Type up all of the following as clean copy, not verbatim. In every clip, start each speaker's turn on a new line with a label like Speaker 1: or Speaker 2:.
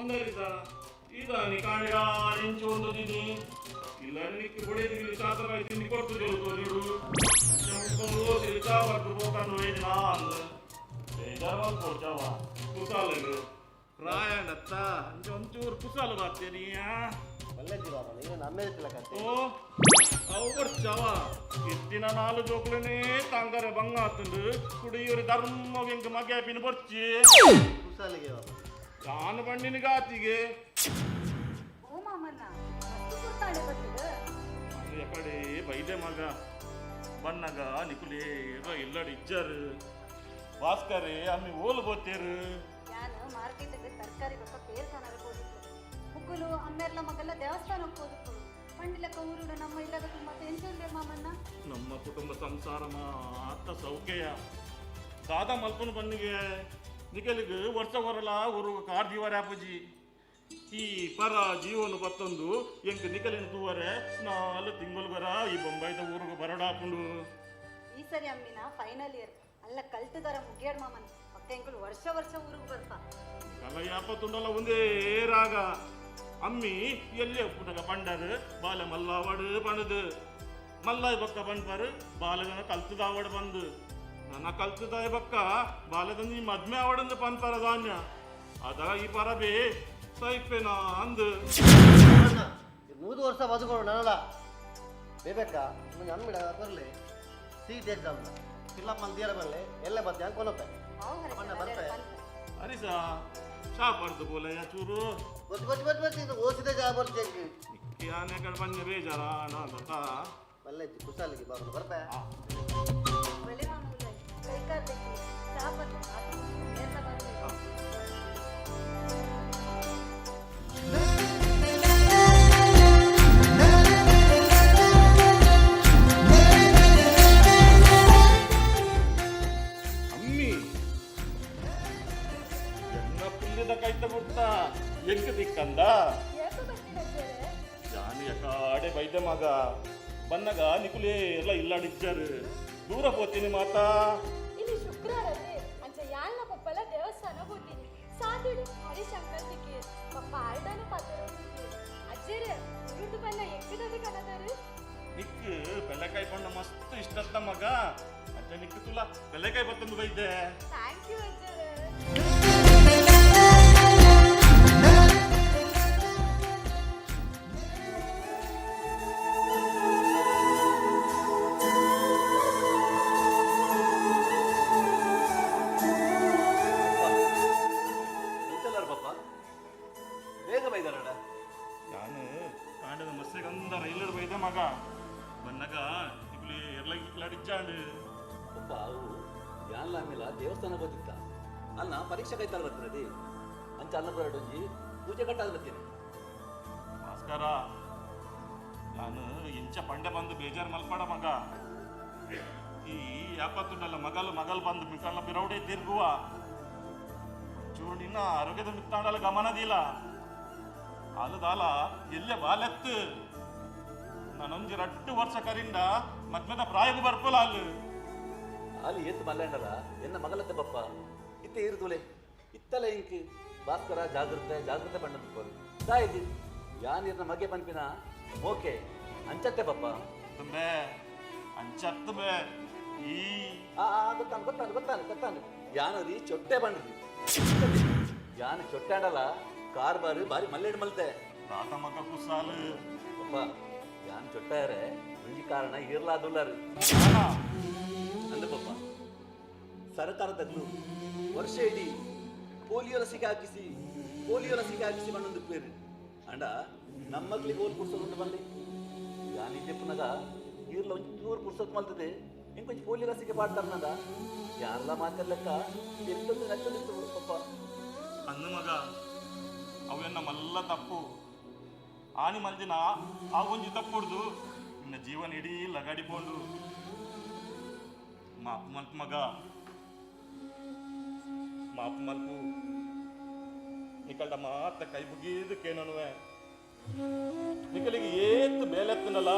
Speaker 1: ಒಂದರಿದ ಇದಾನಿ ಕಾಣಿಗಾ ಇಂಚು ಒಂದು ದಿನಿ ಇಲ್ಲ ನಿಕ್ಕು ಬೊಡೆದಿಗೆ ಚಾತರಾಯಿ ತಿಂಡಿ ಕೊಟ್ಟು ಜೋರು ಅಂಚ ಚಾವರ್ದು ಪೋಕಂದು ವೇದಿನ ಅಂದು ಬೇಜಾರು ಕೊಡ್ಚಾವ ಕುಸಾಲಗ್ ಪ್ರಾಯಂಡತ್ತ ಅಂಚ ಒಂಚೂರು ಕುಸಾಲು ಬಾತ್ತೇನಿ.
Speaker 2: ಒಳ್ಳೆ ಬಾಬಾ, ನೀನು ನಮ್ಮೇದಿಲ್ಲ ಕತೆ.
Speaker 1: ಓ, ಅವು ಬರ್ಚಾವ. ಇತ್ತಿನ ನಾಲು ಜೋಕ್ಲನೇ ತಂಗರೆ ಬಂಗ ಆತಂದು ಕುಡಿಯೂರಿ ಧರ್ಮ ಎಂಕ್ ಮಗೆ ಪಿನ್ ಬೊರ್ಚಿ.
Speaker 2: ಕುಸಾಲಿಗೆ ಬಾಬಾ.
Speaker 1: ಯಾನು ಬಣ್ಣಿನ ಗಾತಿಗೆ.
Speaker 3: ಓ ಮಾಮಣ್ಣ, ಮಸ್ತ್ ಕೊಡ್ತಾಳೆ ಬರ್ತದ.
Speaker 1: ಎಕಡೆ ಬೈದೆ ಮಗ. ಬಣ್ಣಗ ನಿಕುಲೇ ಇಲ್ಲಡಿ ಇಜ್ಜರು. ಭಾಸ್ಕರೇ, ಅಮ್ಮಿ ಓಲು ಬೋತೇರು?
Speaker 3: ನಾನು ಮಾರ್ಕೆಟ್ ತರಕಾರಿ ಬೊಕ್ಕ ಪೇರ್ ಕಾಣರ ಹೋದಿತ್ತು. ಮುಕ್ಕುಲು ಅಮ್ಮೆರ್ಲ ಮಗಲ್ಲ ದೇವಸ್ಥಾನಕ್ಕೆ ಹೋದಿತ್ತು. ಪಂಡಿಲಕ್ಕ ಊರುಡು ನಮ್ಮ ಇಲ್ಲದ ಮತ್ತೆ ಎಂಚುಲ್ಲೆ ಮಾಮಣ್ಣ?
Speaker 1: ನಮ್ಮ ಕುಟುಂಬ ಸಂಸಾರ ಮಾತ ಸೌಖ್ಯ. ದಾದ ಮಲ್ಪನ ಬನ್ನಿಗೆ ನಿಕಲಿಗೆ ವರ್ಷ ಹೊರಲ ಊರು ಕಾರ್ ಜೀವರ ಅಪ್ಪಜಿ. ಈ ಪರ ಜೀವನ ಬತ್ತೊಂದು ಎಂಕ್ ನಿಕಲಿನ ತೂವರೆ 4 ತಿಂಗಳು ಬರ ಈ ಬೊಂಬೈದ ಊರಿಗೆ ಬರಡಾಪುಂಡು.
Speaker 3: ಈ ಸರಿ ಅಮ್ಮಿನ ಫೈನಲ್ ಇಯರ್ ಅಲ್ಲ, ಕಲ್ತದಾರ ಮುಗಿಯಾಡ್ ಮಾಮನ್. ಪಕ್ಕ ಎಂಕುಲು ವರ್ಷ ವರ್ಷ ಊರಿಗೆ ಬರ್ಪ.
Speaker 1: ಕಲಯಾಪ ತುಂಡಲ ಒಂದೇ ರಾಗ. ಅಮ್ಮಿ ಎಲ್ಲಿ ಪುನಗ ಪಂಡರು ಬಾಲ ಮಲ್ಲಾವಡು ಪಣದು, ಮಲ್ಲಾಯ್ ಬಕ್ಕ ಪನ್ಪರು ಬಾಲಗನ ಕಲ್ತದಾವಡು ಬಂದು. ನನ್ನ ಕಲ್ತದಾಯ ಬಕ್ಕ ಬಾಲದ ನೀ ಮದ್ಮೆ ಆವಡಂದು ಪನ್ಪರ ಧಾನ್ಯ ಅದ ಈ ಪರಬೇ ಸೈಪೆನಾ ಅಂದು.
Speaker 2: ಅಣ್ಣ, 100 ವರ್ಷ ಬದುಕೋಣ ನನಲ್ಲ ಬೇಬೇಕಾ? ಮುಂದೆ ಅಮ್ಮಿಡ ಬರಲಿ. ಸಿ ಟಿ ಎಕ್ಸಾಮ್ ಫಿಲ್ಲಪ್ ಮಲ್ದಿಯರ ಬರಲಿ. ಎಲ್ಲ ಬತ್ತೆ ಅಂಕೊನಪ್ಪೆ. ಅಣ್ಣ, ಬರ್ತೆ.
Speaker 1: ಅರಿಸ ಚಾ ಪಡ್ದು ಬೋಲಯ್ಯ ಚೂರು.
Speaker 2: ಗೊತ್ತು ಗೊತ್ತು ಗೊತ್ತು ಗೊತ್ತು. ಇದು ಓಸಿದ ಜಾ ಬರ್ತೆ.
Speaker 1: ನಿಕ್ಕೆ ಆನೆ ಕಡೆ ಬನ್ನಿ ಬೇಜಾರ ಅಣ್ಣ.
Speaker 2: ಬಲ್ಲೆ ಕುಸಾಲಿಗೆ ಬಾಬಾ, ಬರ್ಪೆ.
Speaker 3: ಬಲೆ ಮಾಮೂಲ, ಕೈಕಾಲ್ ತೆಕ್ಕಿ ಚಾಪತ್ತು ಎಲ್ಲ ಬರ್ಬೇಕು.
Speaker 1: ಅಮ್ಮಿ ಎನ್ನ ಪುಲ್ಯದ ಕೈತ ಬಿಡ್ತ ಎಂಕ್ ದಿಕ್ಕಂದ.
Speaker 3: ಏಪ ಬರ್ತೀರ?
Speaker 1: ಜಾನು ಯಕಾಡೆ ಬೈದೆ ಮಗ. ಬನ್ನಗ ನಿಕುಲೇ ಎಲ್ಲ ಇಲ್ಲಾಡಿಜ್ಜಾರು. ದೂರ ಪೋತೀನಿ ಮಾತಾ.
Speaker 4: ಇಲ್ಲಿ ಶುಕ್ರವಾರದೇ ಅಂಚ ಯಾಲ್ನ ಪಪ್ಪಲ ದೇವಸ್ಥಾನ ಹೋತೀನಿ. ಸಾಧುಡು ಹರಿಶಂಕರ್ ತಿಕ್ಕಿ ಪಪ್ಪ ಆಳ್ದಾನ ಪಾತ್ರ. ಅಜ್ಜೇರೆ, ಉರುಟು ಬಲ್ಲ ಎಕ್ಕದದು ಕನದರು.
Speaker 1: ನಿಕ್ ಬೆಲ್ಲಕಾಯಿ ಬಣ್ಣ ಮಸ್ತ್ ಇಷ್ಟತ್ತ ಮಗ. ಅಜ್ಜ ನಿಕ್ ತುಲ ಬೆಲ್ಲಕಾಯಿ ಬತ್ತಂದು ಬೈದೆ.
Speaker 4: Thank you ಅಜ್ಜೇರೆ.
Speaker 5: ಎಂತೆಲ್ಲಾರು ಪಾಪ ಬೇಗ ಬೈದಾರಡ.
Speaker 1: ನಾನು ಕಾಂಡದ ಮಸ್ಸೆಗಂದ ರೈಲರ್ ಬೈದೆ ಮಗ. ಬನ್ನಗ ನಿಕುಲಿ ಎಲ್ಲ ಇಲ್ಲಾಡಿಜ್ಜಾಂಡು.
Speaker 5: ಪಪ್ಪ, ಅವು ಯಾನ್ಲ ಆಮೇಲೆ ದೇವಸ್ಥಾನ ಬಂದಿತ್ತ ಅಲ್ಲ. ಪರೀಕ್ಷೆ ಕೈತಾರ ಬರ್ತೀರದಿ ಅಂಚ ಅಲ್ಲ ಬರಡೊಂಜಿ ಪೂಜೆ ಕಟ್ಟಾದ ಬರ್ತೀನಿ.
Speaker 1: ಭಾಸ್ಕರ, ನಾನು ಇಂಚ ಪಂಡೆ ಬಂದು ಬೇಜಾರು ಮಲ್ಪಡ ಮಗ. ಈ ಯಾಪತ್ತುಂಡಲ್ಲ ಮಗಲು ಮಗಲು ಬಂದು ಮಿಕ್ಕಲ್ಲ ಬಿರೌಡೆ ತಿರುಗುವ. ಚೂರು ನಿನ್ನ ಆರೋಗ್ಯದ ಮಿತ್ತಾಂಡಲ ಗಮನದಿಲ್ಲ. ಅಲ್ಲದಾಲ ಎಲ್ಲೆ ಬಾಲೆತ್ತು. ನಾನೊಂಜಿ ರಡ್ಡು ವರ್ಷ ಕರಿಂದ ಮದ್ಮೆದ ಪ್ರಾಯకు ಬರ್ಪಲ ಅಲ್ಲಿ.
Speaker 5: ಅಲ್ಲಿ ಏತ್ ಮಲ್ಯಾಂಡಲ ಎನ್ನ ಮಗಲತ್ತೆ ಪಪ್ಪ. ಇತ್ತೆ ಇರು ತುಲೆ ಇತ್ತಲ ಇಂಕ್ ಭಾಸ್ಕರ ಜಾಗೃತೆ ಜಾಗೃತೆ ಬಣ್ಣ ತುಪ್ಪರು ದಾಯಿದಿ ಯಾನ್ ಇರ್ನ ಮಗೆ ಪನ್ಪಿನ ಓಕೆ ಅಂಚತ್ತೆ ಪಪ್ಪ.
Speaker 1: ತುಂಬೆ ಅಂಚತ್ತು ಬೇ ಈ.
Speaker 5: ಆ ಆ, ಗೊತ್ತಾನು ಗೊತ್ತಾನು ಗೊತ್ತಾನು ಗೊತ್ತಾನು. ಯಾನರಿ ಚೊಟ್ಟೆ ಬಂಡ್ರಿ. ಯಾನ್ ಚೊಟ್ಟೆ ಆಡಲ್ಲ ಕಾರ್ ಬಾರಿ ಬಾರಿ ಮಲ್ಲೇಡ್ ಮಲ್ತೆ.
Speaker 1: ತಾತ ಮಗ ಕುಸಾಲು.
Speaker 5: ಪಪ್ಪ, ಯಾನ್ ಚೊಟ್ಟಾರೆ ಒಂಜಿ ಕಾರಣ ಇರ್ಲಾದುಲ್ಲಾರು. ಅಂದ ಪಪ್ಪ, ಸರ್ಕಾರದಲ್ಲೂ ವರ್ಷ ಇಡೀ ಪೋಲಿಯೋ ಲಸಿಕೆ ಹಾಕಿಸಿ, ಪೋಲಿಯೋ ಲಸಿಕೆ ಹಾಕಿಸಿ ಮಣ್ಣೊಂದು ಪೇರು ಅಂಡ ನಮ್ಮಕ್ಳಿಗೆ ಓಲ್ ಪುರ್ಸೋದು ಬಲ್ಲಿ. ಯಾನ್ ಇಜ್ಜೆಪ್ಪನಾಗ ಈರ್ಲ ಒಂಚೂರು ಪುರ್ಸೊತ್ತು ಮಲ್ತದೆ. ಇಂಕೊಂಚ ಪೋಲಿಯೋ ಲಸಿಕೆ ಪಾಡ್ತಾರ. ಯಾರ್ಲ ಮಾತಾಡ್ಲೆಕ್ಕ ಎತ್ತೊಂದು ನಚ್ಚೊಂದಿತ್ತು ಪಪ್ಪ.
Speaker 1: ಅಂದು ಮಗ, ಅವೆನ್ನ ಮಲ್ಲ ತಪ್ಪು. ಆನಿ ಮಲ್ದಿನ ಆ ಒಂಜಿ ತಪ್ಪುಡ್ದು ನಿನ್ನ ಜೀವನ ಇಡೀ ಲಗಾಡಿ ಪೋಂಡು. ಮಾಪು ಮಲ್ಪು ಮಗ, ಮಾಪು ಮಲ್ಪು. ನಿಕಲ್ಡ ಮಾತ ಕೈ ಮುಗೀದು ಕೇನನುವೆ. ನಿಕಲಿಗೆ ಏತ್ ಬೇಲೆತ್ತನಲ್ಲ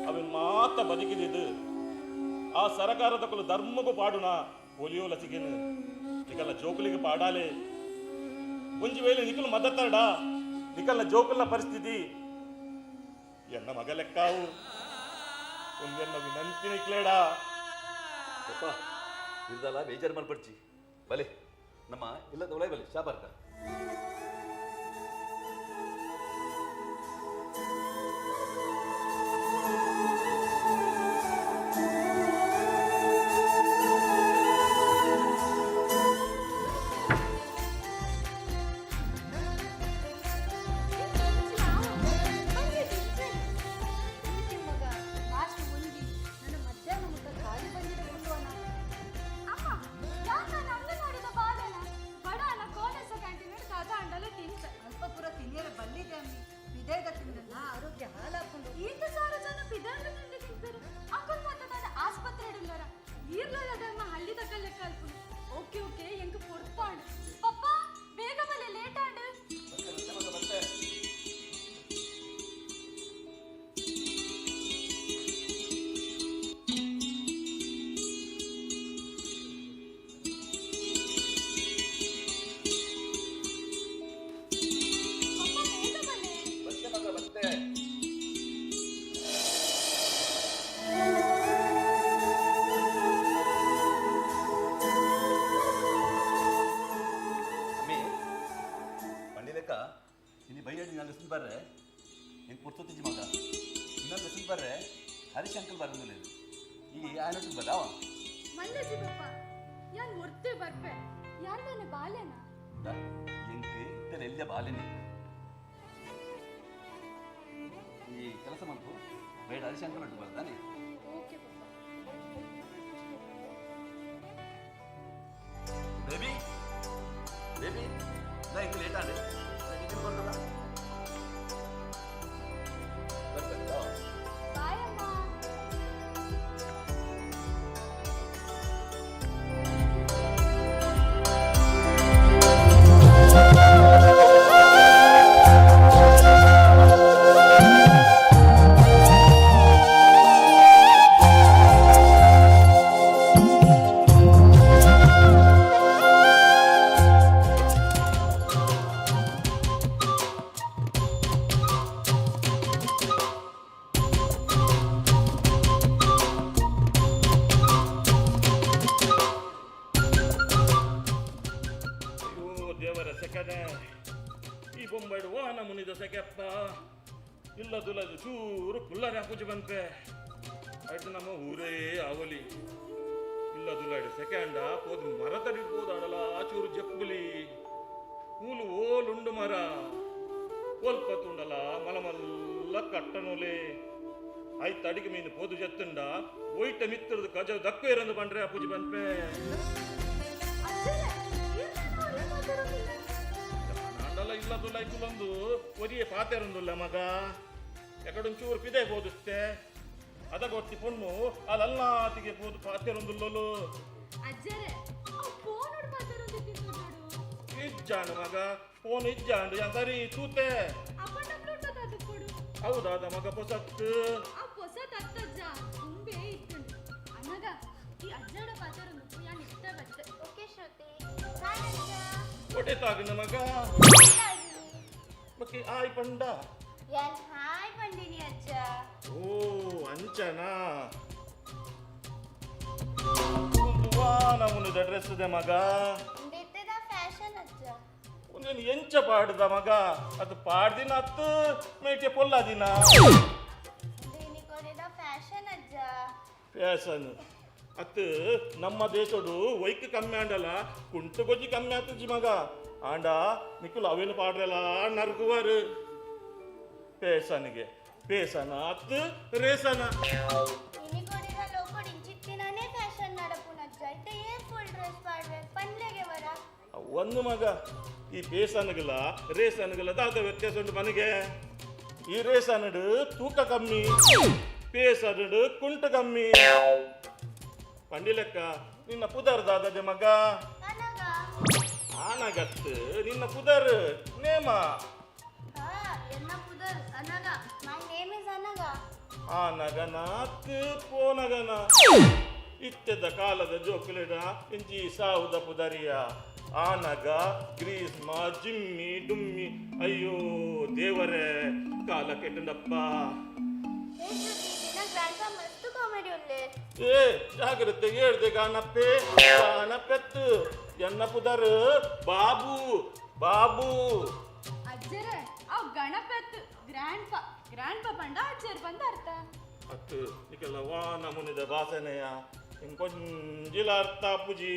Speaker 1: ಅವನ್ ಮಾತ ಬದುಕಿದಿದ್ದು ಆ ಸರಕಾರದ ಕುಲು ಧರ್ಮಗೂ ಪಾಡುನ ಪೋಲಿಯೋ ಲಸಿಕೆನು ನಿಕಲ್ಲ ಜೋಕುಲಿಗೆ ಪಾಡಾಲೆ. ಒಂಜಿ ವೇಳೆ ನಿಕಲು ಮದತ್ತಾಡ ನಿಕಲ್ನ ಜೋಕುಲ್ನ ಪರಿಸ್ಥಿತಿ ಎನ್ನ ಮಗ ಲೆಕ್ಕಾವು ಒಂದೆನ್ನ ವಿನಂತಿ ನಿಕ್ಲೇಡ.
Speaker 5: ಪಪ್ಪ ಇರ್ದಲ್ಲ ಬೇಜಾರು ಮಲ್ಪಡ್ಚಿ ಬಲೆ ನಮ್ಮ ಇಲ್ಲದ ಒಳ್ಳೆ ಬಲೆ ಶಾಬಾರ್ಕ.
Speaker 3: ಮಗ ಲಾಸ್ಟ್ ಮುಂದಿ ನನ್ನ ಮಧ್ಯಾಹ್ನ ಮುಟ್ಟ ಖಾಲಿ ಬಂದಿದೆ ಕುಲ್ಲುವನ.
Speaker 4: ಅಮ್ಮ, ಯಾಕ ನಾನು ನೋಡಿದ ಬಾಲೆನ ಬಡಾನ ಕೋಣೆಸ ಕ್ಯಾಂಟೀನ್ ದಾದ ಅಂಡಲ ತಿಂತ.
Speaker 3: ಅಲ್ಪ ಪೂರ ತಿನ್ನಿಯರ ಬಲ್ಲಿದೆ ಅಮ್ಮಿ, ಬಿದೇಗ ತಿಂದಲ್ಲ ಆರೋಗ್ಯ ಹಾಳಾಕೊಂಡು.
Speaker 4: ಈತ ಸಾವಿರ ಜನ ಪಿದಾಂಡ ತಿಂಡಿ ತಿಂತಾರೆ, ಅಕ್ಕನ ಮಾತ ನಾನು ಆಸ್ಪತ್ರೆ ಇಡಲ್ಲರ ಈರ್ಲದಮ್ಮ ಹಳ್ಳಿ ತಕ್ಕ ಲೆಕ್ಕ ಅಲ್ಪು. ಓಕೆ ಓಕೆ, ಎಂಕ್ ಪೊರ್ತಾಂಡ್. ಪಪ್ಪ ಬೇಗ ಬಲೆ, ಲೇಟ್ ಆಂಡ್.
Speaker 5: ಮತ್ತೆ ಮತ್ತೆ.
Speaker 4: ಪಪ್ಪ ಬೇಗ ಬಲೆ.
Speaker 5: ಬತ್ತೆ ಮಗ, ಬತ್ತೆ. ಅಮ್ಮಿ, ಪಂಡಿಲೆಕ್ಕ ಇನ್ನು ಬೈಯಡಿ ನಾನು ಲೆಸನ್ ಬರ್ರೆ ನಿಂಗೆ ಪುರ್ತೊತ್ತಿಜಿ ಮಗ. ಇನ್ನೊಂದು ಲೆಸನ್ ಬರ್ರೆ ಹರೀಶ್ ಅಂಕಲ್ ಬರಂದಿಲ್ಲ ಈ ಆಯನಟ್ಟು ಬರವ.
Speaker 4: ಮಲ್ಲಜಿ ಪಪ್ಪ, ಯಾನ್ ಒರ್ತೆ ಬರ್ಪೆ. ಯಾರ್ದಾನೆ ಬಾಲೆನ?
Speaker 5: ಎಂಕ್ ಇತ್ತಲೆ ಎಲ್ಲಿಯ ಬಾಲಿನಿ ಈ ಕೆಲಸ ಮಲ್ಪು ಬೇಡ. ಹರೀಶ್ ಅಂಕಲ್ ಅಟ್ಟು ಬರ್ತಾನೆ.
Speaker 4: Okay papa.
Speaker 5: ಬೇಬಿ, ಬೇಬಿ, ನಾ ಇಂಕ ಲೇಟ್ ಆಂಡೆ. ಟಿಫಿನ್ ಕೊಡ್ತದ. ಬರ್ತಾರೆ.
Speaker 4: ಬಾಯ್ ಅಮ್ಮ.
Speaker 1: ಅಯ್ಯೋ ದೇವರ ಸೆಕನೆ, ಈ ಬೊಂಬೈಡು ವಾನ ಮುನಿದ ಸೆಕೆಪ್ಪ. ಇಲ್ಲದುಲ್ಲದು ಚೂರು ಕುಲ್ಲನೆ ಪೂಜೆ ಬಂತೆ. ಆಯ್ತು, ನಮ್ಮ ಊರೇ ಅವಲಿ. ಇಲ್ಲದುಲ್ಲಾಡು ಸೆಕೆಂಡ ಪೋದು ಮರ ತಡಿಬೋದು ಆಡಲ ಚೂರು ಜಪ್ಪುಲಿ ಮೂಲು ಓಲುಂಡು ಮರ ಓಲ್ಪ ತುಂಡಲ ಮಲಮಲ್ಲ ಕಟ್ಟನುಲೆ. ಆಯ್ತು, ಅಡಿಗೆ ಮೀನು ಪೋದು ಜತ್ತುಂಡ ಒಯ್ಟ ಮಿತ್ರದ ಕಜ ದಕ್ಕ ಇರಂದು ಬಂಡ್ರೆ ಆ ಪೂಜೆ ಬಂದ್ಪೆ.
Speaker 4: ಅಜ್ಜರೇ, ಈರ್ದಾನ ಒಳ್ಳೆ ಮಾತಾಡೋದಿಲ್ಲ.
Speaker 1: ನಾಂಡಲ ಇಲ್ಲ ದುಲ್ಲ ಕುಲೊಂದು ಒರಿಯೆ ಪಾತೆರೊಂದುಲ್ಲ ಮಗ. ಎಕಡೊಂಚೂರು ಪಿದೆ ಬೋದುತ್ತೆ ಅದ ಗೊತ್ತಿ ಪೊಣ್ಣು ಅಲ್ಲಲ್ಲಾತಿಗೆ ಪೋದು ಪಾತೆರೊಂದುಲ್ಲಲು.
Speaker 4: ಅಜ್ಜರೇ, ಅವ್ ಫೋನ್ ನೋಡ್ ಮಾತಾಡೋದಿತ್ತು ನೋಡು.
Speaker 1: ಇಜ್ಜಾಂಡು ಮಗ, ಫೋನ್ ಇಜ್ಜಾಂಡು ಯಾನ್ ಸರಿ ತೂತೆ.
Speaker 4: ಅಪ್ಪ ಡಬ್ಲು ಅದು ಕೊಡು.
Speaker 1: ಹೌದಾದ ಮಗ, ಪೊಸತ್ತು.
Speaker 4: ಆ ಪೊಸ ತತ್ತಜ್ಜ ತುಂಬೆ ಇತ್ತು ಅನಗ. ಈ ಅಜ್ಜಡ ಪಾತೆರೊಂದು ಯಾನ್ ಇಷ್ಟ ಬತ್ತೆ.
Speaker 6: ಓಕೆ ಶ್ರುತಿ, ಬಾಯ್ ಅಜ್ಜ.
Speaker 1: ಹೊಟ್ಟೆ ತಾಗಿನ ಮಗ. ಮಕ್ಕೆ ಆಯ್ ಪಂಡ.
Speaker 6: ಯಾನ್ ಹಾಯ್ ಬಂದಿನಿ ಅಜ್ಜ.
Speaker 1: ಓ ಅಂಚನಾ? ಒಂದು ವಾನ ಮುನಿದ ಡ್ರೆಸ್ ಇದೆ ಮಗ.
Speaker 6: ಉಂಡಿತ್ತದ ಫ್ಯಾಷನ್ ಅಜ್ಜ.
Speaker 1: ಒಂದೇನು ಎಂಚ ಪಾಡ್ದ ಮಗ? ಅದು ಪಾಡ್ದಿನ ಅತ್ತು ಮೇಕೆ ಪೊಲ್ಲ ದಿನ.
Speaker 6: ಉಂದಿನಿ ಕೊಡಿದ ಫ್ಯಾಷನ್ ಅಜ್ಜ.
Speaker 1: ಫ್ಯಾಷನ್ ಅತ್ತು. ನಮ್ಮ ದೇಶಡು ವೈಕ್ ಕಮ್ಮಿ ಆಂಡಲ ಕುಂಟು ಗೊಜ್ಜಿ ಕಮ್ಮಿ ಆತುಜಿ ಮಗ. ಆಂಡ ನಿಕ್ಕುಲು ಅವೇನು ಪಾಡ್ರಲ್ಲ ನರ್ಗುವರು ಪೇಸನಿಗೆ ಪೇಸನ ಅತ್ತು ರೇಸನ.
Speaker 6: ಇನಿ ಕೊಡಿದ ಲೋಕೋಡ್ ಇಂಚಿತ್ತಿನೇ ಫ್ಯಾಷನ್ ನಡಪುನ ಅಜ್ಜ. ಇತ್ತೆ ಏರ್ ಫುಲ್ ಡ್ರೆಸ್ ಪಾಡ್ವೆ ಪನ್ಲೆಗೆ ವರ.
Speaker 1: ಒಂದು ಮಗ, ಈ ಪೇಸನ್ಗಲ ರೇಸನ್ಗಲ ದಾದ ವ್ಯತ್ಯಾಸ ಉಂಟು ಮನೆಗೆ? ಈ ರೇಸನ್ಡು ತೂಕ ಕಮ್ಮಿ, ಪೇಸನ್ಡು ಕುಂಟು ಕಮ್ಮಿ. ಪಂಡಿಲೆಕ್ಕ ನಿನ್ನ ಪುದರ್ ದಾದದೆ ಮಗ?
Speaker 6: ಅನಗ.
Speaker 1: ಆನಗತ್ತು, ನಿನ್ನ ಪುದರ್ ನೇಮ?
Speaker 6: ಹಾ, ಎನ್ನ ಪುದರ್ ಅನಗ. My name is ಅನಗ.
Speaker 1: ಆನಗನ ಅತ್ತು ಪೋನಗನ? ಇತ್ತೆದ ಕಾಲದ ಜೋಕುಲೆಡ ಇಂಚಿ ಸಾವುದ ಪುದರಿಯ ಆನಗ ಗ್ರೀಸ್ಮ ಜಿಮ್ಮಿ ಡುಮ್ಮಿ. ಅಯ್ಯೋ ದೇವರೇ, ಕಾಲ ಕೆಟ್ಟಂಡಪ್ಪ.
Speaker 6: ಏ ಶ್ರುತಿ, ನಿನ್ನ ಗ್ರ್ಯಾಂಡ್ ಪಾ ಮಸ್ತ್ ಕಾಮಿಡಿ ಉಲ್ಲೆ.
Speaker 1: ಏ ಜಾಗ್ರತೆ ಹೇಳ್ದೆ ಗಾನಪ್ಪೆ ಗಾನಪ್ಪೆತ್ತು ಎನ್ನ ಪುದರ್ ಬಾಬು ಬಾಬು.
Speaker 4: ಅಜ್ಜರೇ, ಅವ್ ಗಣಪತ್ ಗ್ರ್ಯಾಂಡ್ ಪಾ, ಗ್ರ್ಯಾಂಡ್ ಪಾ ಪಂಡ ಅಜ್ಜರ್ ಬಂದ ಅರ್ಥ.
Speaker 1: ಅತ್ತು ನಿಕ್ಕೆಲ್ಲ ವಾ ನಮೂನಿದ ಭಾಷಣೆಯ ಇಂಕೊಂಜಿಲ ಅರ್ಥ ಪುಜಿ.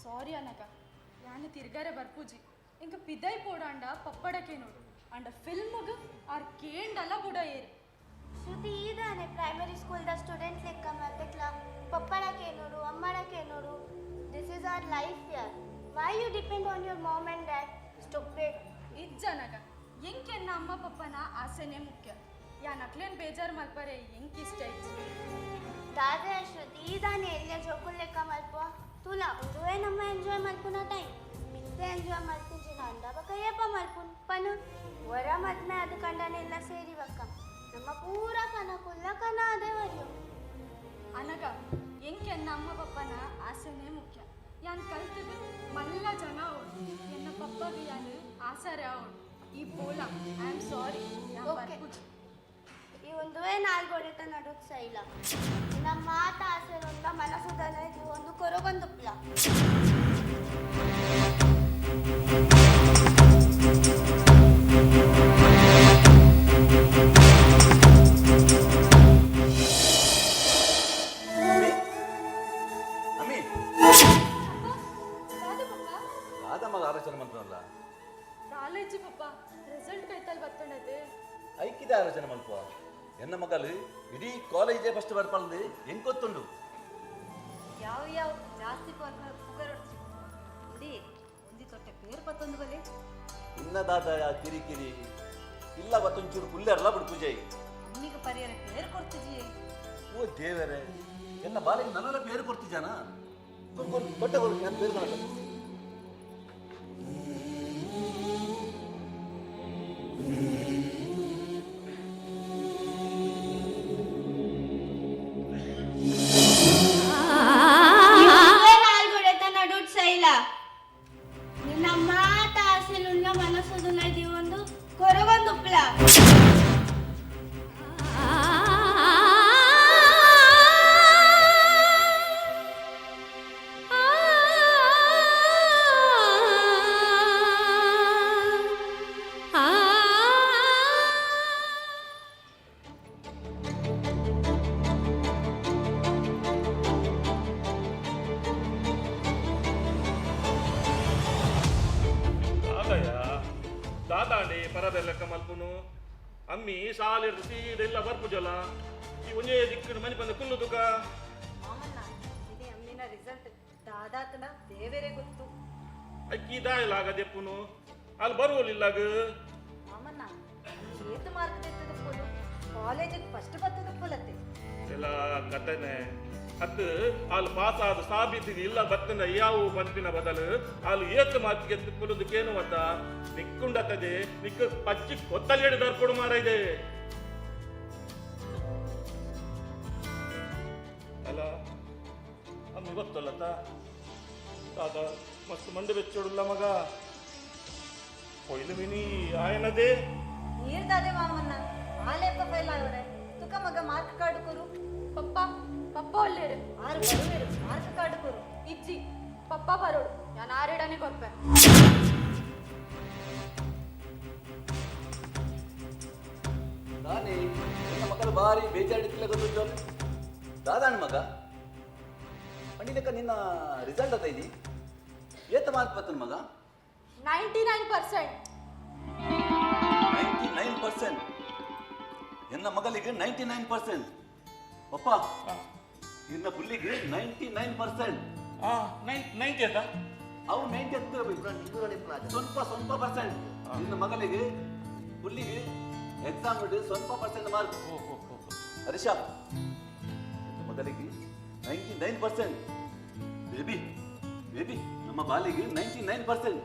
Speaker 4: ಸಾರಿ ಅನಗ, ಯಾನು ತಿರ್ಗಾರೆ ಬರ್ಪೂಜಿ. ಇಂಕ ಪಿದೈ ಪೋಡಾಂಡ ಪಪ್ಪಡಕ್ಕೆ ನೋಡು ಅಂಡ ಫಿಲ್ಮ್ಗ್ ಆರ್ ಕೇಂಡಲ್ಲ ಬುಡ ಏರು.
Speaker 6: ಶ್ರುತಿ, ಈದಾನೆ ಪ್ರೈಮರಿ ಸ್ಕೂಲ್ದ ಸ್ಟೂಡೆಂಟ್ ಲೆಕ್ಕ ಮಾತೆಕ್ಲ ಪಪ್ಪಳಕ್ಕೆ ನೋಡು ಅಮ್ಮಳಕ್ಕೆ ನೋಡು. This is our life ಯಾರ್. Why you depend on your mom and dad? Stupid.
Speaker 4: ಇಜ್ಜನಗ, ಎಂಕೆನ್ನ ಅಮ್ಮ ಪಪ್ಪನ ಆಸೆನೇ ಮುಖ್ಯ. ಯಾನ್ ಅಕ್ಲೇನ್ ಬೇಜಾರು ಮಲ್ಪರೆ ಎಂಕ್ ಇಷ್ಟ ಇಜ್ಜಿ.
Speaker 6: ದಾದ ಶ್ರುತಿ, ಈದಾನೆ ಎಲ್ಲ ಜೋಕುಲ್ ಲೆಕ್ಕ ಮಲ್ಪ ತುಲಾ. ಉಂದುವೇ ನಮ್ಮ ಎಂಜಾಯ್ ಮಲ್ಪುನ ಟೈಮ್. ಮಿತ್ತೆ ಎಂಜಾಯ್ ಮಲ್ತಿಂಚಿನ ಅಂಡ ಬಕ್ಕ ಏಪ ಮಲ್ಪುನ್ ಪನು? ವರ ಮದ್ಮೆ ಅದು ಕಂಡನೆಲ್ಲ ಸೇರಿ ಬಕ್ಕ ನಮ್ಮ ಪೂರ ಕನ ಕುಲ್ಲ ಕನ ಅದೇ ವರಿಯು.
Speaker 4: ಅನಗ, ಎಂಕೆನ್ನ ಅಮ್ಮ ಪಪ್ಪನ ಆಸೆನೇ ಮುಖ್ಯ. ಯಾನ್ ಕಲ್ತದು ಮಲ್ಲ ಜನ ಅವಳು. ಎನ್ನ ಪಪ್ಪಗೆ ಯಾನು ಆಸರೆ ಅವಳು. ಈ ಬೋಲ, I am sorry.
Speaker 6: Okay. ಈ ಒಂದುವೇ ನಾಲ್ಗೊಡೆತ ನಡುಕ್ ಸೈಲ. ನಮ್ಮ ಮಾತ ಆಸೆ ಉಂಡ ಮನಸ್ಸುದಲ್ಲ ಇದು ಒಂದು ಕೊರಗೊಂದುಪ್ಲ.
Speaker 5: ಅಮ್ಮಿ, ಅಮ್ಮಿ.
Speaker 4: ದಾದ ಪಪ್ಪ?
Speaker 5: ದಾದ ಮಗ ಆಲೋಚನೆ ಮಂತ್ರಲ್ಲ.
Speaker 4: ಕಾಲೇಜು ಪಪ್ಪ, ರಿಸಲ್ಟ್ ಕೈತಲ್ ಬತ್ತಣದೆ.
Speaker 5: ಐಕ್ಯದ ಆಲೋಚನೆ ಮಲ್ಪ. ಎನ್ನ ಮಗಲು ಇಡೀ ಕಾಲೇಜೇ ಫಸ್ಟ್ ಬರ್ಪಲ್ದು ಹೆಂಗ್ ಗೊತ್ತುಂಡು.
Speaker 3: ಯಾವ ಯಾವ ಜಾಸ್ತಿ ಪುಗರೊಡ್ಚಿ ಇಡೀ ಒಂಜಿ ತೊಟ್ಟೆ ಪೇರ್ ಪತ್ತೊಂದು ಬಲೆ.
Speaker 5: ಇನ್ನದಾದ ಕಿರಿಕಿರಿ ಇಲ್ಲ. ಗೊತ್ತೊಂಚೂರು ಪುಲ್ಲೆರ್ಲ ಬಿಡು ಪೂಜೆ.
Speaker 3: ಅಮ್ಮಿಗೆ ಪರಿಯರ ಪೇರ್ ಕೊಡ್ತಿಜಿಯೇ.
Speaker 5: ಓ ದೇವರೇ, ಎನ್ನ ಬಾಲಿಗೆ ನನ್ನೆಲ್ಲ ಪೇರು ಕೊಡ್ತಿದ್ದಾನ? ಕೊಡು ಕೊಡು, ಬಟ್ಟೆ ಕೊಡು, ನಾನು ಪೇರು ಕೊಡಲ್ಲ.
Speaker 6: ಈ ಒಂದುವೇ ನಾಲ್ಗೊಡೆತ ನಡುಟ್ ಸೈಲ. ನಿನ್ನ ಮಾತ ಆಸೆಲುಳ್ಳ ಮನಸ್ಸುದುಲ್ಲ ಇದು ಒಂದು ಕೊರಗೊಂದುಪ್ಲ.
Speaker 1: ದಾದಯ್ಯ ದಾದಾಂಡಿ ಪರಬೆಲ್ಲಕ್ಕ ಮಲ್ಪುನು. ಅಮ್ಮಿ ಸಾಲಿರ್ದು ಸೀದೆಲ್ಲ ಬರ್ಪುಜಲ. ಈ ಒಂಜೇ ದಿಕ್ಕಿನ ಮನಿ ಬಂದ ಕುಲ್ಲುದುಕ.
Speaker 3: ಮಾಮಣ್ಣ, ಇದೇ ಅಮ್ಮಿನ ರಿಸಲ್ಟ್ ದಾದಾತನ ದೇವರೇ ಗೊತ್ತು.
Speaker 1: ಅಕ್ಕಿ ದಾಯಲಾಗದೆಪ್ಪುನು ಅಲ್ಲಿ ಬರುವಲಿಲ್ಲಾಗ.
Speaker 3: ಮಾಮಣ್ಣ, ಏತು ಮಾರ್ಕ್ ತೆತ್ತದ ಕಾಲೇಜಿಗೆ ಫಸ್ಟ್ ಬತ್ತದ ಪುಲತ್ತೆ.
Speaker 1: ಎಲ್ಲ ಕಥನೆ ಅತ್ತು. ಅಲ್ಲಿ ಪಾಸ್ ಆದ ಸಾಬೀತಿಗೆ ಇಲ್ಲ ಬತ್ತನ ಯಾವು ಪನ್ಪಿನ ಬದಲು ಅಲ್ಲಿ ಏತ್ ಮಾತಿಗೆ ಪುಲುದಕ್ಕೇನು ಮತ್ತ ನಿಕ್ಕುಂಡತ್ತದೆ. ನಿಕ್ಕ ಪಚ್ಚಿ ಕೊತ್ತಲೇಡು ದರ್ಪಡು ಮಾರ ಇದೆ ಅಲ್ಲ. ಅಮ್ಮ ಗೊತ್ತಲ್ಲತ್ತ ತಾತ ಮಸ್ತ್ ಮಂಡೆ ಬೆಚ್ಚೋಡುಲ್ಲ ಮಗ ಕೊಯ್ಲು ಮಿನಿ ಆಯನದೇ.
Speaker 3: ನೀರ್ದಾದೆ ಮಾಮಣ್ಣ, ಆಲೇಪ ಫೈಲ್ ಆವರೆ ತುಕ ಮಗ ಮಾರ್ಕ್ ಕಾರ್ಡ್ ಕೊರು.
Speaker 4: ಪಪ್ಪ, ಪಪ್ಪ ಒಲ್ಲೇರು.
Speaker 3: ಆರು ಬರುವೆರು, ಮಾರ್ಕ್ ಕಾರ್ಡ್ ಕೊರು.
Speaker 4: ಇಜ್ಜಿ, ಪಪ್ಪ ಬರೋಡು. ನಾನು ಆರೇಡನೆ ಕೊರ್ಪೆ.
Speaker 5: ನಾನೇ ನನ್ನ ಮಗಲು ಭಾರಿ ಬೇಜಾಡಿತ್ತಿಲ್ಲ ಗೊತ್ತುಂಟು. ದಾದಾಣ ಮಗ ಪಂಡಿತಕ್ಕ, ನಿನ್ನ ರಿಸಲ್ಟ್ ಅದ ಇಲ್ಲಿ. ಏತ ಮಾರ್ಕ್ ಬರ್ತನ ಮಗ?
Speaker 4: 99%.
Speaker 5: 99%? ಎನ್ನ ಮಗಲಿಗೆ 99%. ಪಪ್ಪ, ಇನ್ನ ಪುಲ್ಲಿಗೆ 99%.
Speaker 1: ಆ 90 ಆಯ್ತಾ?
Speaker 5: ಅವು 90 ಹತ್ತಿರ. ಸ್ವಲ್ಪ ಸ್ವಲ್ಪ ಪರ್ಸೆಂಟ್. ನಿನ್ನ ಮಗಲಿಗೆ ಪುಲ್ಲಿಗೆ ಎಕ್ಸಾಮ್ ಸ್ವಲ್ಪ ಪರ್ಸೆಂಟ್ ಮಾರ್ಕ್. ಹರೀಶ, ನಿನ್ನ ಮಗಲಿಗೆ 99%. ಬೇಬಿ, ಬೇಬಿ, ನಮ್ಮ ಬಾಲಿಗೆ 99%.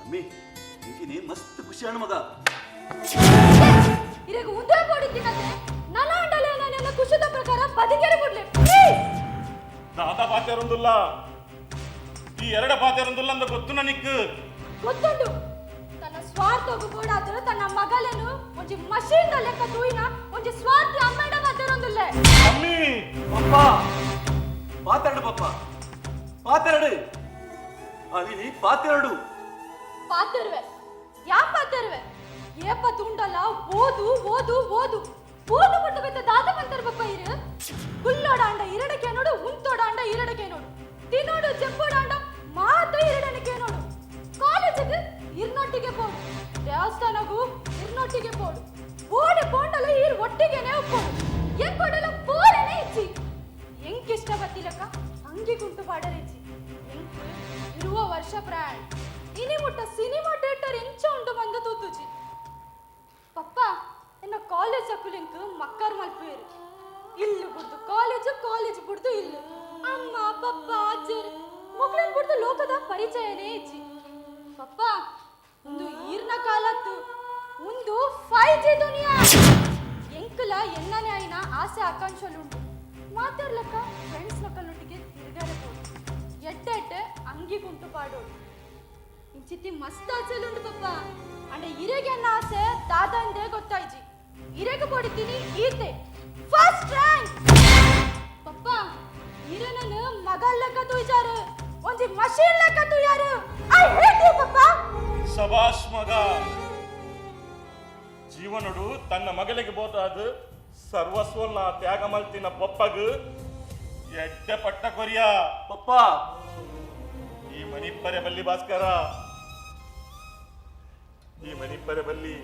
Speaker 5: ಅಮ್ಮಿ ಇಂಕಿನಿ ಮಸ್ತ್ ಖುಷಿ ಮಗ.
Speaker 4: ಇರಗ ಉಂದೇ ಕೊಡುತ್ತೀನಂತೆ ನನ್ನ ಅಂಡಲೆ ನನ್ನ ಖುಷಿದ ಪ್ರಕಾರ ಬದುಕೇರಿ ಬಿಡ್ಲಿ ಪ್ಲೀಸ್.
Speaker 1: ದಾದಾ ಪಾತೆರೊಂದುಲ್ಲ ಈ ಎರಡ ಪಾತೆರೊಂದುಲ್ಲ ಅಂದ ಗೊತ್ತು ನನಕ್.
Speaker 4: ಗೊತ್ತುಂಟು ತನ್ನ ಸ್ವಾರ್ಥಗೂ ಬೋಡಾದರೂ ತನ್ನ ಮಗಲನು ಒಂಜಿ ಮಷೀನ್ ಲೆಕ್ಕ ತೂಯಿನ ಒಂಜಿ ಸ್ವಾರ್ಥಿ ಅಮ್ಮೇಡ ಮಾತಾಡೊಂದಿಲ್ಲ.
Speaker 1: ಅಮ್ಮಿ
Speaker 5: ಪಪ್ಪ ಪಾತೆರಡು ಪಪ್ಪ ಪಾತೆರಡು ಅವಿನಿ ಪಾತೆರಡು
Speaker 4: ಪಾತೆರುವೆ ಯಾ ಪಾತೆರುವೆ ಏಪ ತುಂಡಲ್ಲ ಓದು ಓದು ಓದು ಓದು ಬಿಟ್ಟು ಬೆತ್ತ ದಾದ ಬಂತಾರ ಪಪ್ಪ ಇರು ಕುಲ್ಲೋಡಾಂಡ ಇರಡಕ್ಕೆ ನೋಡು ಉಂತೋಡಾಂಡ ಇರಡಕ್ಕೆ ನೋಡು ತಿನ್ನೋಡು ಜೆಪ್ಪೋಡಾಂಡ ಮಾತ ಇರಡನಕ್ಕೆ ನೋಡು ಕಾಲೇಜಿಗೆ ಇರ್ನೊಟ್ಟಿಗೆ ಪೋಡು ದೇವಸ್ಥಾನಗೂ ಇರ್ನೊಟ್ಟಿಗೆ ಪೋಡು ಓಡಿ ಪೋಂಡಲ ಇರ್ ಒಟ್ಟಿಗೆನೆ ಒಪ್ಪೋಡು ಎಂಕೊಡಲ ಪೋರನೆ ಇಚ್ಚಿ ಎಂಕಿಷ್ಟ ಬತ್ತಿಲಕ್ಕ ಅಂಗಿ ಕುಂಟು ಪಾಡರಿಚ್ಚಿ ಎಂಕ್ ಇರುವ ವರ್ಷ ಪ್ರಾಯ ಇನಿ ಮುಟ್ಟ ಸಿನಿಮಾ ಥಿಯೇಟರ್ ಎಂಚ ಉಂಟು ಬಂದು ತೂತುಜಿ ಪಪ್ಪ ಎನ್ನ ಕಾಲೇಜ್ ಅಕ್ಕುಲಿಂಕ್ ಮಕ್ಕರ್ ಮಲ್ಪೇರು ಇಲ್ಲು ಬುಡ್ದು ಕಾಲೇಜು ಕಾಲೇಜ್ ಬುಡ್ದು ಇಲ್ಲು ಅಮ್ಮ ಪಪ್ಪ ಅಜ್ಜರು ಮಕ್ಕಳನ್ ಬುಡ್ದು ಲೋಕದ ಪರಿಚಯನೇ ಇಜ್ಜಿ ಪಪ್ಪ ಒಂದು ಈರ್ನ ಕಾಲತ್ತು ಒಂದು 5G ದುನಿಯಾ ಎಂಕಲ ಎನ್ನನೆ ಆಯ್ನ ಆಸೆ ಆಕಾಂಕ್ಷೆಲುಂಟು ಮಾತಾಡ್ಲಕ್ಕ ಫ್ರೆಂಡ್ಸ್ ನಕ್ಕಲೊಟ್ಟಿಗೆ ತಿರುಗಾರೆ ಪೋಡು ಎಡ್ಡೆ ಎಡ್ಡೆ ಅಂಗಿ ಕುಂಟು ಪಾಡೋಡು ಇಂಚಿತ್ತಿ ಮಸ್ತ್ ಆಸೆಲುಂಟು ಪಪ್ಪ ಅಂಡ ಇರೆಗೆ ಅನ್ನ ಆಸೆ ದಾದಂದೇ ಗೊತ್ತಾಯ್ಜಿ ಇರೆಗೆ ಪೊಡಿತೀನಿ ಈತೆ ಫಸ್ಟ್ ರ್ಯಾಂಕ್ ಪಪ್ಪ ಇರನನ್ನು ಮಗ ಲೆಕ್ಕ ತೂಯ್ಜಾರು ಒಂಜಿ ಮಷೀನ್ ಲೆಕ್ಕ ತೂಯಾರು I hate you ಪಪ್ಪ.
Speaker 1: ಶಬಾಷ್ ಮಗ. ಜೀವನಡು ತನ್ನ ಮಗಳಿಗೆ ಬೋತಾದ ಸರ್ವಸ್ವನ್ನ ತ್ಯಾಗ ಮಲ್ತಿನ ಪಪ್ಪಗ್ ಎಡ್ಡೆ ಪಟ್ಟ ಕೊರಿಯ.
Speaker 5: ಪಪ್ಪ
Speaker 1: ಈ ಮನಿಪ್ಪರೆ ಬಲ್ಲಿ ಭಾಸ್ಕರ, ಈ ಮನಿಪ್ಪರೆ ಬಲ್ಲಿ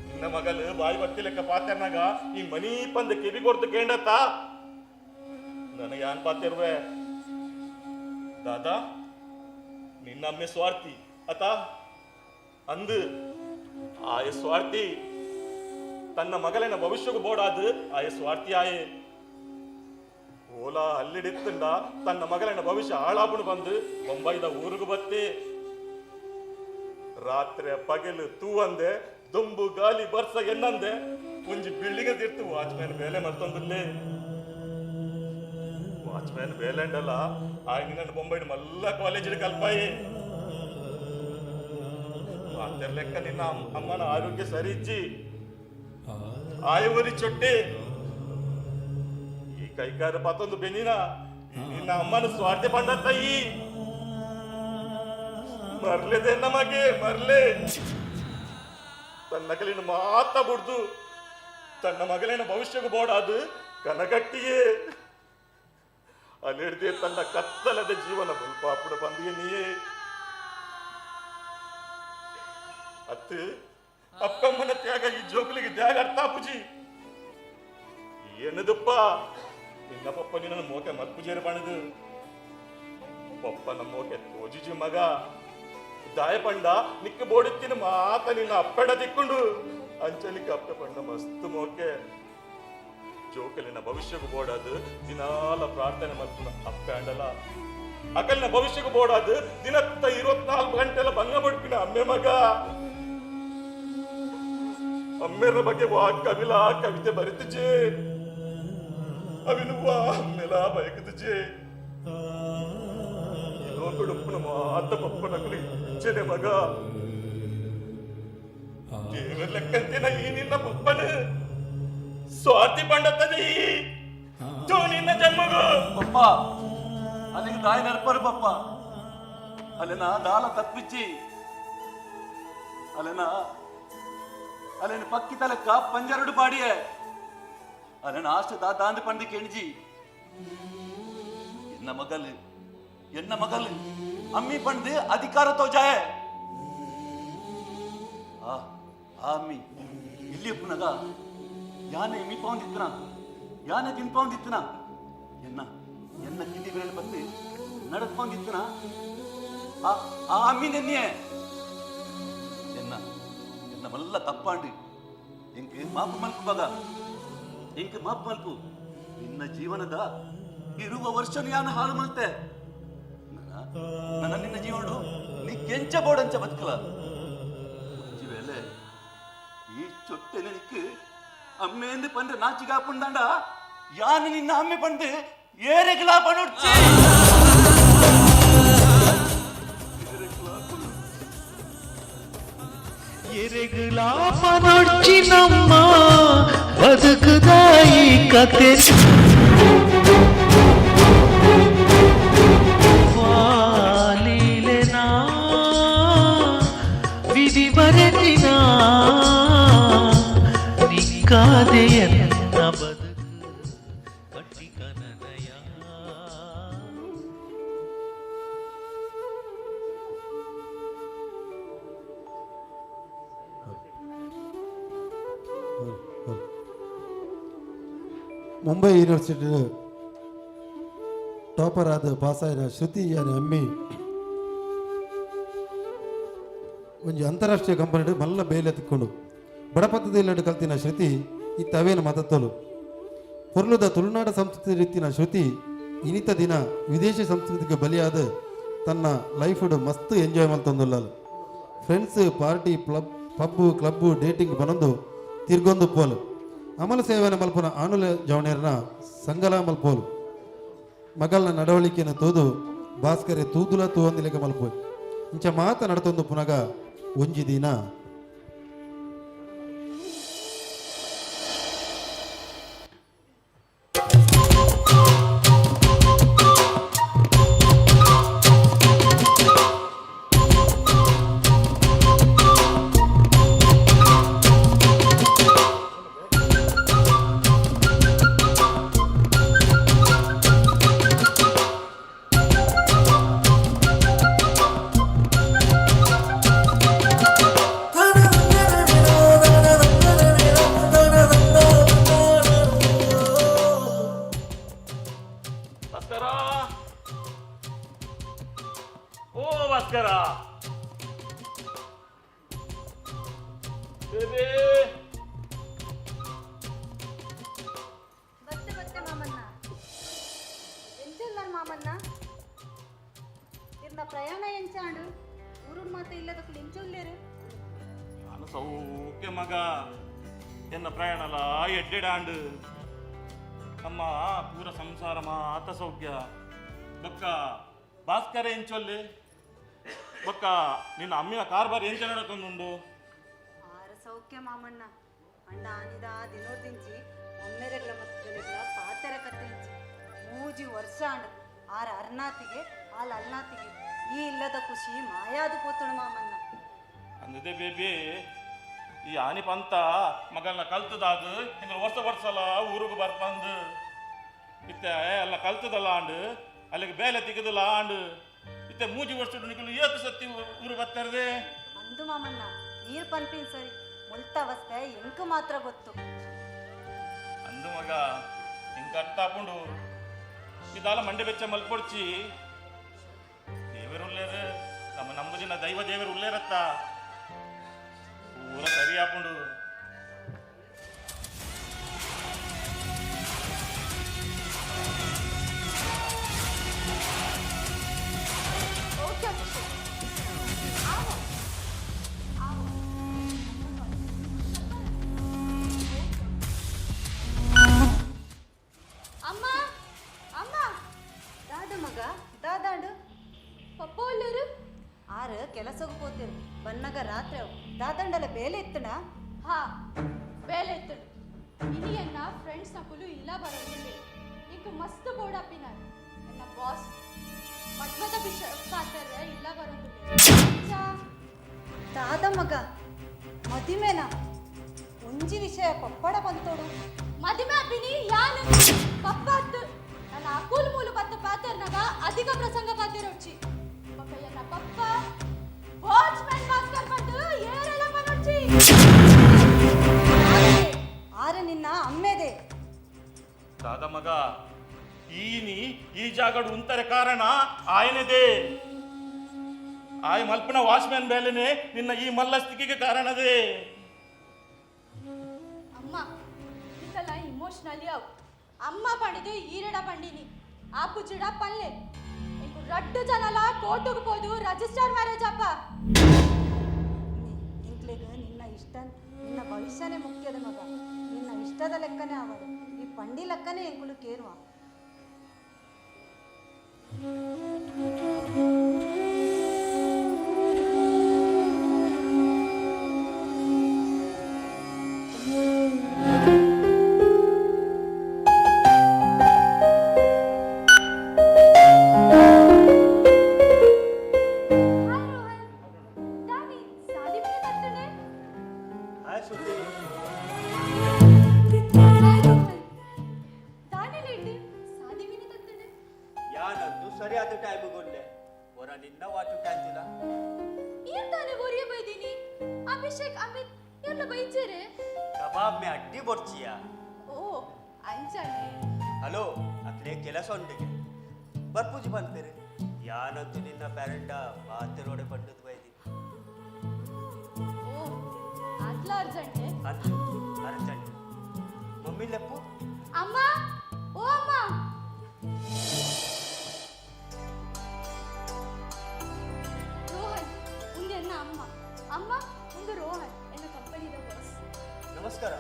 Speaker 1: ನಿನ್ನ ಮಗಲು ಬಾಯಿ ಬತ್ತಿ ಲೆಕ್ಕ ಪಾತೆರ್ನಾಗ ಈ ಮನಿ ಪಂದ ಕಿವಿ ಕೊಡ್ತು ಕೇಂಡತ್ತ ನನಗೆ ಯಾನ್ ಪಾತಿರುವೆ ದಾದಾ ನಿನ್ನಮ್ಮೆ ಸ್ವಾರ್ಥಿ ಅತ ಅಂದು ಆಯ ಸ್ವಾರ್ಥಿ ತನ್ನ ಮಗಲಿನ ಭವಿಷ್ಯಕ್ಕೂ ಬೋಡಾದ ಆಯ ಸ್ವಾರ್ಥಿ ಆಯೆ ಓಲಾ ಅಲ್ಲಿಡಿತ್ತಂಡ ತನ್ನ ಮಗಲಿನ ಭವಿಷ್ಯ ಹಾಳಾಪುಣು ಬಂದು ಬೊಂಬೈದ ಊರಿಗೂ ಬತ್ತಿ ರಾತ್ರಿ ಪಗಲು ತೂವಂದೆ ದುಂಬು ಗಾಲಿ ಬರ್ಸ ಎನ್ನಂದೆ ಒಂಜಿ ಬಿಲ್ಡಿಂಗ್ ತಿರ್ತು ವಾಚ್ಮ್ಯಾನ್ ಬೇಲೆ ಮತ್ತೊಂದಿಲ್ಲೇ ವಾಚ್ಮ್ಯಾನ್ ಬೇಲೆ ಅಂಡಲ್ಲ ಆಯ್ ನಿನ್ನ ಬೊಂಬೈಡ್ ಮಲ್ಲ ಕಾಲೇಜ್ ಕಲ್ಪಾಯಿ ಮಾತೆರ್ ಲೆಕ್ಕ ನಿನ್ನ ಅಮ್ಮನ ಆರೋಗ್ಯ ಸರಿ ಇಜ್ಜಿ ಆಯ ಊರಿ ಚೊಟ್ಟಿ ಈ ಕೈಕಾರ ಪತ್ತೊಂದು ಬೆನ್ನಿನ ನಿನ್ನ ಅಮ್ಮನ ಸ್ವಾರ್ಥ ಪಂಡತ್ತಯಿ ಮರ್ಲೆದೆ ನಮಗೆ ಮರ್ಲೆ ತನ್ನ ಕಲಿನ ಮಾತ ಬುಡ್ದು ತನ್ನ ಮಗಲಿನ ಭವಿಷ್ಯಕ್ಕೆ ಬೋಡಾದು ಕನಗಟ್ಟಿಯೇ ಅಲ್ಲಿಡ್ದೆ ತನ್ನ ಕತ್ತಲದ ಜೀವನ ಬಲ್ಪಾಪುಡ ಬಂದಿಗೆ ನೀಯೇ ಅತ್ತು ಅಪ್ಪಮ್ಮನ ತ್ಯಾಗ ಈ ಜೋಕುಲಿಗೆ ತ್ಯಾಗ ಅರ್ಥ ಪುಜಿ ಏನದಪ್ಪ ನಿನ್ನ ಪಪ್ಪ ನಿನ್ನ ಮೋಕೆ ಮಲ್ಪುಜೇರು ಬಣದು ಪಪ್ಪನ ಮೋಕೆ ತೋಜಿಜಿ ಮಗ ದಾಯ ಪಂಡ ನಿಕ್ಕ ಬೋಡಿತ್ತಿನ ಮಾತ ನಿನ್ನ ಅಪ್ಪಡ ತಿಕ್ಕೊಂಡು ಅಂಚಲಿಕ್ಕೆ ಅಪ್ಪೆ ಪಂಡ ಮಸ್ತ್ ಮೋಕೆ ಜೋಕಲಿನ ಭವಿಷ್ಯಕ್ಕೂ ಬೋಡಾದು ದಿನಾಲ ಪ್ರಾರ್ಥನೆ ಮಲ್ಪುನ ಅಪ್ಪೆ ಅಂಡಲ ಅಕಲಿನ ಭವಿಷ್ಯಕ್ಕೂ ಬೋಡಾದು ದಿನತ್ತ 24 ಗಂಟೆಲ್ಲ ಭಂಗ ಪಡ್ಪಿನ ಅಮ್ಮೆ ಮಗ ಅಮ್ಮೆರ ಬಗ್ಗೆ ವಾ ಕವಿಲ ಕವಿತೆ ಬರೆತಿಜೆ ಅವಿನು ವಾ ಅಮ್ಮೆಲ ಬಯಕುತಿಜೆ ಈ ಲೋಕಡುಪ್ಪುನ ಮಾತ ಪಪ್ಪನಕುಲಿ ಇಚ್ಚನೆ ಮಗ ದೇವರ ಲೆಕ್ಕಂತಿನ ಈ ನಿನ್ನ ಪಪ್ಪನು ಸ್ವಾರ್ಥಿ ಪಂಡತ್ತದೆ ಈ ಜೋ ನಿನ್ನ ಜನ್ಮಗು.
Speaker 5: ಪಪ್ಪ ಅಲ್ಲಿಗೆ ದಾಯಿ ನರ್ಪರು ಪಪ್ಪ ಅಲ್ಲಿನ ದಾಲ ತಪ್ಪಿಚ್ಚಿ ಅಲ್ಲಿನ ಅಲ್ಲಿನ ಪಕ್ಕಿ ತಲೆಕ್ಕ ಪಂಜರಡು ಪಾಡಿಯೆ ಅಲ್ಲಿನ ಆಷ್ಟ ದಾಂದು ಪಂಡಿ ಕೆಣಜಿ ಎನ್ನ ಮಗಲು ಎನ್ನ ಮಗಲು ಅಮ್ಮಿ ಪಂಡು ಅಧಿಕಾರ ತೋಜಾಯ ಆ ಆ ಅಮ್ಮಿ ಇಲ್ಲಿ ಪುನಗ ಯಾನೆ ಮೀಪವಂದಿತ್ತನ ಯಾನೆ ತಿನ್ಪವಂದಿತ್ತನ ಎನ್ನ ಎನ್ನ ಕಿಂಡಿ ಬೆರಳು ಬತ್ತಿ ನಡತ್ಕೊಂಡಿತ್ತನ ಆ ಆ ಅಮ್ಮಿ ನೆನ್ನೆ ಎನ್ನ ಎನ್ನ ಮಲ್ಲ ತಪ್ಪಾಂಡು ಇಂಕ್ ಮಾಪು ಮಲ್ಪು ಮಗ ಇಂಕ್ ಮಾಪು ಮಲ್ಪು ನಿನ್ನ ಜೀವನದ ಇರುವ ವರ್ಷ ಯಾನು ಹಾಳು ಮಲ್ತೆ ನನ್ನ ನನ್ನ ನಿನ್ನ ಜೀವನ ನಿಕ್ಕೆಂಚ ಬೋಡಂಚ ಬದುಕಲ. ಒಂಜಿ ವೇಳೆ ಈ ಚೊಟ್ಟೆನೆ ನಿಕ್ಕು ಅಮ್ಮೇಂದು ಪಂಡ್ರೆ ನಾಚಿಗಾಪುಂಡಾಂಡ ಯಾನು ನಿನ್ನ ಅಮ್ಮೆ ಪಂಡು ಏರೆಗ್ಲಾ ಪಣೊಡ್ಚಿ.
Speaker 7: ಎರೆಗುಲಾ ಪನೊಡ್ಚಿ ನಮ್ಮ ಬದುಕುದಾಯಿ ಕತೆ ವಾಲೀಲೆನಾ ವಿಧಿ ಬರೆದಿನ ನಿಕ್ಕಾದೆಯನ್ನ ಬದುಕು ಕಟ್ಟಿಕನನಯ.
Speaker 8: ಮುಂಬೈ ಯೂನಿವರ್ಸಿಟಿ ಟಾಪರ್ ಆದ ಪಾಸಾಯಿನ ಶ್ರುತಿ ಯಾನೆ ಅಮ್ಮಿ ಒಂಜಿ ಅಂತಾರಾಷ್ಟ್ರೀಯ ಕಂಪನಿ ಮಲ್ಲ ಬೇಲೆ ತಿಕ್ಕೊಂಡು ಬಡಪತ್ತದ ಇಲ್ಲಡು ಕಲ್ತಿನ ಶ್ರುತಿ ಇತ್ತ ಅವೇನು ಮತತ್ತೋಲು. ಪೊರ್ಲುದ ತುಳುನಾಡ ಸಂಸ್ಕೃತಿ ರೀತಿನ ಶ್ರುತಿ ಇನಿತ ದಿನ ವಿದೇಶಿ ಸಂಸ್ಕೃತಿಗೆ ಬಲಿಯಾದ ತನ್ನ ಲೈಫ್ಡ್ ಮಸ್ತ್ ಎಂಜಾಯ್ ಮಲ್ತೊಂದುಲ್ಲಲು. Friends, party, club, pub, club, dating ಬನೊಂದು ತಿರ್ಗೊಂದು ಪೋಲು. ಅಮಲ ಸೇವನೆ ಮಲ್ಪುನ ಆಣುಲ ಜವಣೇರ್ನ ಸಂಗಲ ಮಲ್ಪೋಲು. ಮಗಲ್ನ ನಡವಳಿಕೆಯನ್ನು ತೂದು ಭಾಸ್ಕರೆ ತೂದುಲ ತೂವಂದಿಲೆಕ ಮಲ್ಪೋಯ್. ಇಂಚ ಮಾತ ನಡತೊಂದು ಪುನಗ ಒಂಜಿ ದಿನ
Speaker 1: ಭಾಸ್ಕರ, ಓ ಭಾಸ್ಕರ, ಬೇಬೇ.
Speaker 3: ಬತ್ತೆ ಬತ್ತೆ ಮಾಮಣ್ಣ. ಎಂಚುಲ್ಲಾರ್ ಮಾಮಣ್ಣ? ಇರ್ನ ಪ್ರಯಾಣ ಎಂಚಾಂಡು? ಊರುಡ್ ಮಾತ ಇಲ್ಲದಕ್ಕೂ ಇಂಚುಲ್ಲೇರು?
Speaker 1: ನಾನು ಸೌಖ್ಯ ಮಗ. ಎನ್ನ ಪ್ರಯಾಣಲ ಎಡ್ಡೆಡಾಂಡು. ನಮ್ಮ ಪೂರ ಸಂಸಾರ ಮಾತ ಸೌಖ್ಯ. ಬೊಕ್ಕ ಭಾಸ್ಕರ ಎಂಚೊಲ್ಲೆ? ಬೊಕ್ಕ ನಿನ್ನ ಅಮ್ಮಿನ ಕಾರ್ಬಾರ್ ಎಂಚ ನಡತೊಂದುಂಡು?
Speaker 3: ಆರ ಸೌಖ್ಯ ಮಾಮಣ್ಣ. ಅಂಡ ಆನಿದ ದಿನೋದಿಂಚಿ ಒಮ್ಮೆರೆಗ್ಲ ಮತ್ತು ಪಾತೆರ ಕತ್ತಿಂಚಿ 3 ವರ್ಷ ಆಂಡು. ಆರ ಅರ್ನಾತಿಗೆ ಆಲ್ ಅಲ್ನಾತಿಗೆ ಈ ಇಲ್ಲದ ಖುಷಿ ಮಾಯಾದು ಪೋತುಣು ಮಾಮಣ್ಣ.
Speaker 1: ಅಂದದೆ ಬೇಬಿ, ಈ ಆನಿ ಪಂತ ಮಗಲ್ನ ಕಲ್ತದಾದು ಇಂಗ್ಲ ವರ್ಷ ವರ್ಷಲ ಊರಿಗೆ ಬರ್ಪಂದು. ಇತ್ತೆ ಎಲ್ಲ ಕಲ್ತದಲ್ಲ ಆಂಡು, ಅಲ್ಲಿಗೆ ಬೇಲೆ ತಿಗದಲ್ಲ ಆಂಡು. ಇತ್ತೆ 3 ವರ್ಷ ನಿಕಲು ಏತು ಸತ್ತಿ ಊರು ಬರ್ತಾರದೆ?
Speaker 3: ಅಂದು ಮಾಮಣ್ಣ, ನೀರು ಪನ್ಪಿನ್ ಸರಿ. ಮುಲ್ತ ಅವಸ್ಥೆ ಎಂಕು ಮಾತ್ರ ಗೊತ್ತು.
Speaker 1: ಅಂದು ಮಗ, ಹಿಂಗೆ ಅರ್ಥ ಹಾಕೊಂಡು ಇದಾಲ ಮಂಡೆ ಬೆಚ್ಚ ಮಲ್ಪೊಡ್ಚಿ. ದೇವರು ಉಳ್ಳೇರು, ನಮ್ಮ ನಂಬುದಿನ ದೈವ ದೇವರು ಉಳ್ಳೇರತ್ತ, ಪೂರ ಸರಿ ಹಾಕೊಂಡು.
Speaker 4: ಓಕೆ. ಆವೋ ಆವೋ. ಅಮ್ಮ, ಅಮ್ಮ.
Speaker 3: ದಾದ ಮಗ, ದಾದಾಂಡು?
Speaker 4: ಪಪ್ಪ ಒಲ್ಲೂರು?
Speaker 3: ಆರು ಕೆಲಸಕ್ಕೆ ಹೋತಿರು, ಬನ್ನಗ ರಾತ್ರಿ ಅವು. ದಾದಂಡಲ ಬೇಲೆ ಇತ್ತಣ?
Speaker 4: ಹಾ, ಬೇಲೆ ಇತ್ತು. ಇನಿಯನ್ನ ಫ್ರೆಂಡ್ಸ್ ನಕುಲು ಇಲ್ಲ ಬರೋದಿಲ್ಲ. ಇಂಕ್ ಮಸ್ತ್ ಬೋರ್ಡ್ ಅಪ್ಪಿನಾರ್. ನನ್ನ ಬಾಸ್ ಮದ್ಮದ ಬಿಷ ಪಾತಾರೆ ಇಲ್ಲ ಬರೋದಿಲ್ಲ.
Speaker 3: ದಾದ ಮಗ, ಮದಿಮೆನ? ಒಂಜಿ ವಿಷಯ ಪಪ್ಪಡ ಬಂತೋಡು.
Speaker 4: ಮದಿಮೆ ಅಪ್ಪಿನಿ ಯಾನು ಪಪ್ಪ ಅತ್ತು. ನನ್ನ ಅಕುಲ್ ಮೂಲು ಪತ್ತ ಪಾತರ್ನಾಗ ಅಧಿಕ ಪ್ರಸಂಗ ಪಾತಿರೊಚ್ಚಿ. ಪಪ್ಪಯ್ಯನ ಪಪ್ಪ ವಾಚ್ಮ್ಯಾನ್ ಭಾಸ್ಕರ್ ಬಂದು ಏರೆಲ್ಲ ಪನೊಚ್ಚಿ.
Speaker 3: ಆರು ನಿನ್ನ ಅಮ್ಮೆದೆ.
Speaker 1: ದಾದ ಮಗ, ಈನಿ ಈ ಜಾಗಡು ಉಂತರೆ ಕಾರಣ ಆಯನದೇ. ಆಯ್ ಮಲ್ಪನ ವಾಚ್ಮ್ಯಾನ್ ಬೇಲೆನೆ ನಿನ್ನ ಈ ಮಲ್ಲಸ್ತಿಕೆಗೆ ಕಾರಣದೇ.
Speaker 4: ಅಮ್ಮ, ಇದೆಲ್ಲ ಇಮೋಷನಲಿ ಅವು. ಅಮ್ಮ ಪಂಡಿದು ಈರಡ ಪಂಡಿನಿ ಆ ಪುಜಿಡ ಪಲ್ಲೆ. ಇಂಕು ರಡ್ಡು ಜನಲ ಕೋರ್ಟುಗ್ ಪೋದು ರಿಜಿಸ್ಟರ್ ಮ್ಯಾರೇಜ್ ಅಪ್ಪ.
Speaker 3: ನಿಂಕ್ಲೆಗ್ ನಿನ್ನ ಇಷ್ಟ, ನಿನ್ನ ಭವಿಷ್ಯನೇ ಮುಖ್ಯದ ಮಗ. ನಿನ್ನ ಇಷ್ಟದ ಲೆಕ್ಕನೇ ಅವಳು, ಈ ಪಂಡಿ ಲೆಕ್ಕನೇ ಎಂಕುಲು ಕೇನುವ.
Speaker 4: ಹಾಯ್ ರೋಹನ್, ದಾನಿ ಸಾದಿ ಮೇಲೆ ತತ್ತಣೆ.
Speaker 5: ಹಾಯ್ ಶ್ರುತಿ.
Speaker 4: ಹಾಯ್ ರೋಹನ್, ದಾನಿ ಲೇಟ್ ಸಾದಿ ಮೇಲೆ ತತ್ತಣೆ.
Speaker 5: ಯಾನಂದು ಸರಿಯಾದ ಟೈಮ್ ಗೊಲ್ಲೆ ಹೊರ ನಿನ್ನ ವಾಟು ಟ್ಯಾಂತಿಲ್ಲ.
Speaker 4: ಏನ್ ತಾನೆ ಒರಿಯ ಬೈದೀನಿ? ಅಭಿಷೇಕ್, ಅಮಿತ್ ಎಲ್ಲ ಬೈಚೇರೆ.
Speaker 5: ಕಬಾಬ್ ಮೇ ಅಡ್ಡಿ ಬೊರ್ಚಿಯಾ.
Speaker 4: ಓ, ಅಂಚಾನೆ.
Speaker 5: ಹಲೋ, ಅಕ್ಲೆ ಕೆಲಸ ಉಂಡಿಗೆ ಬರ್ಪೂಜಿ ಬಂದ್ಪೇರೆ. ಯಾನಂತೂ ನಿನ್ನ ಪ್ಯಾರೆಂಟ ಬಾತೆರೋಡೆ ಬಂದದ್ದು ಬೈದಿ.
Speaker 4: ಓ, ಅಟ್ಲ ಅರ್ಜೆಂಟೆ?
Speaker 5: ಅದು ಅರ್ಜೆಂಟ್. ಮಮ್ಮಿ ಲೆಪ್ಪು.
Speaker 4: ಅಮ್ಮ, ಓ ಅಮ್ಮ. ರೋಹನ್, ಒಂದು ಎನ್ನ ಅಮ್ಮ. ಅಮ್ಮ, ಒಂದು ರೋಹನ್, ಎನ್ನ ಕಂಪನಿದ ಬಾಸ್.
Speaker 5: ನಮಸ್ಕಾರ.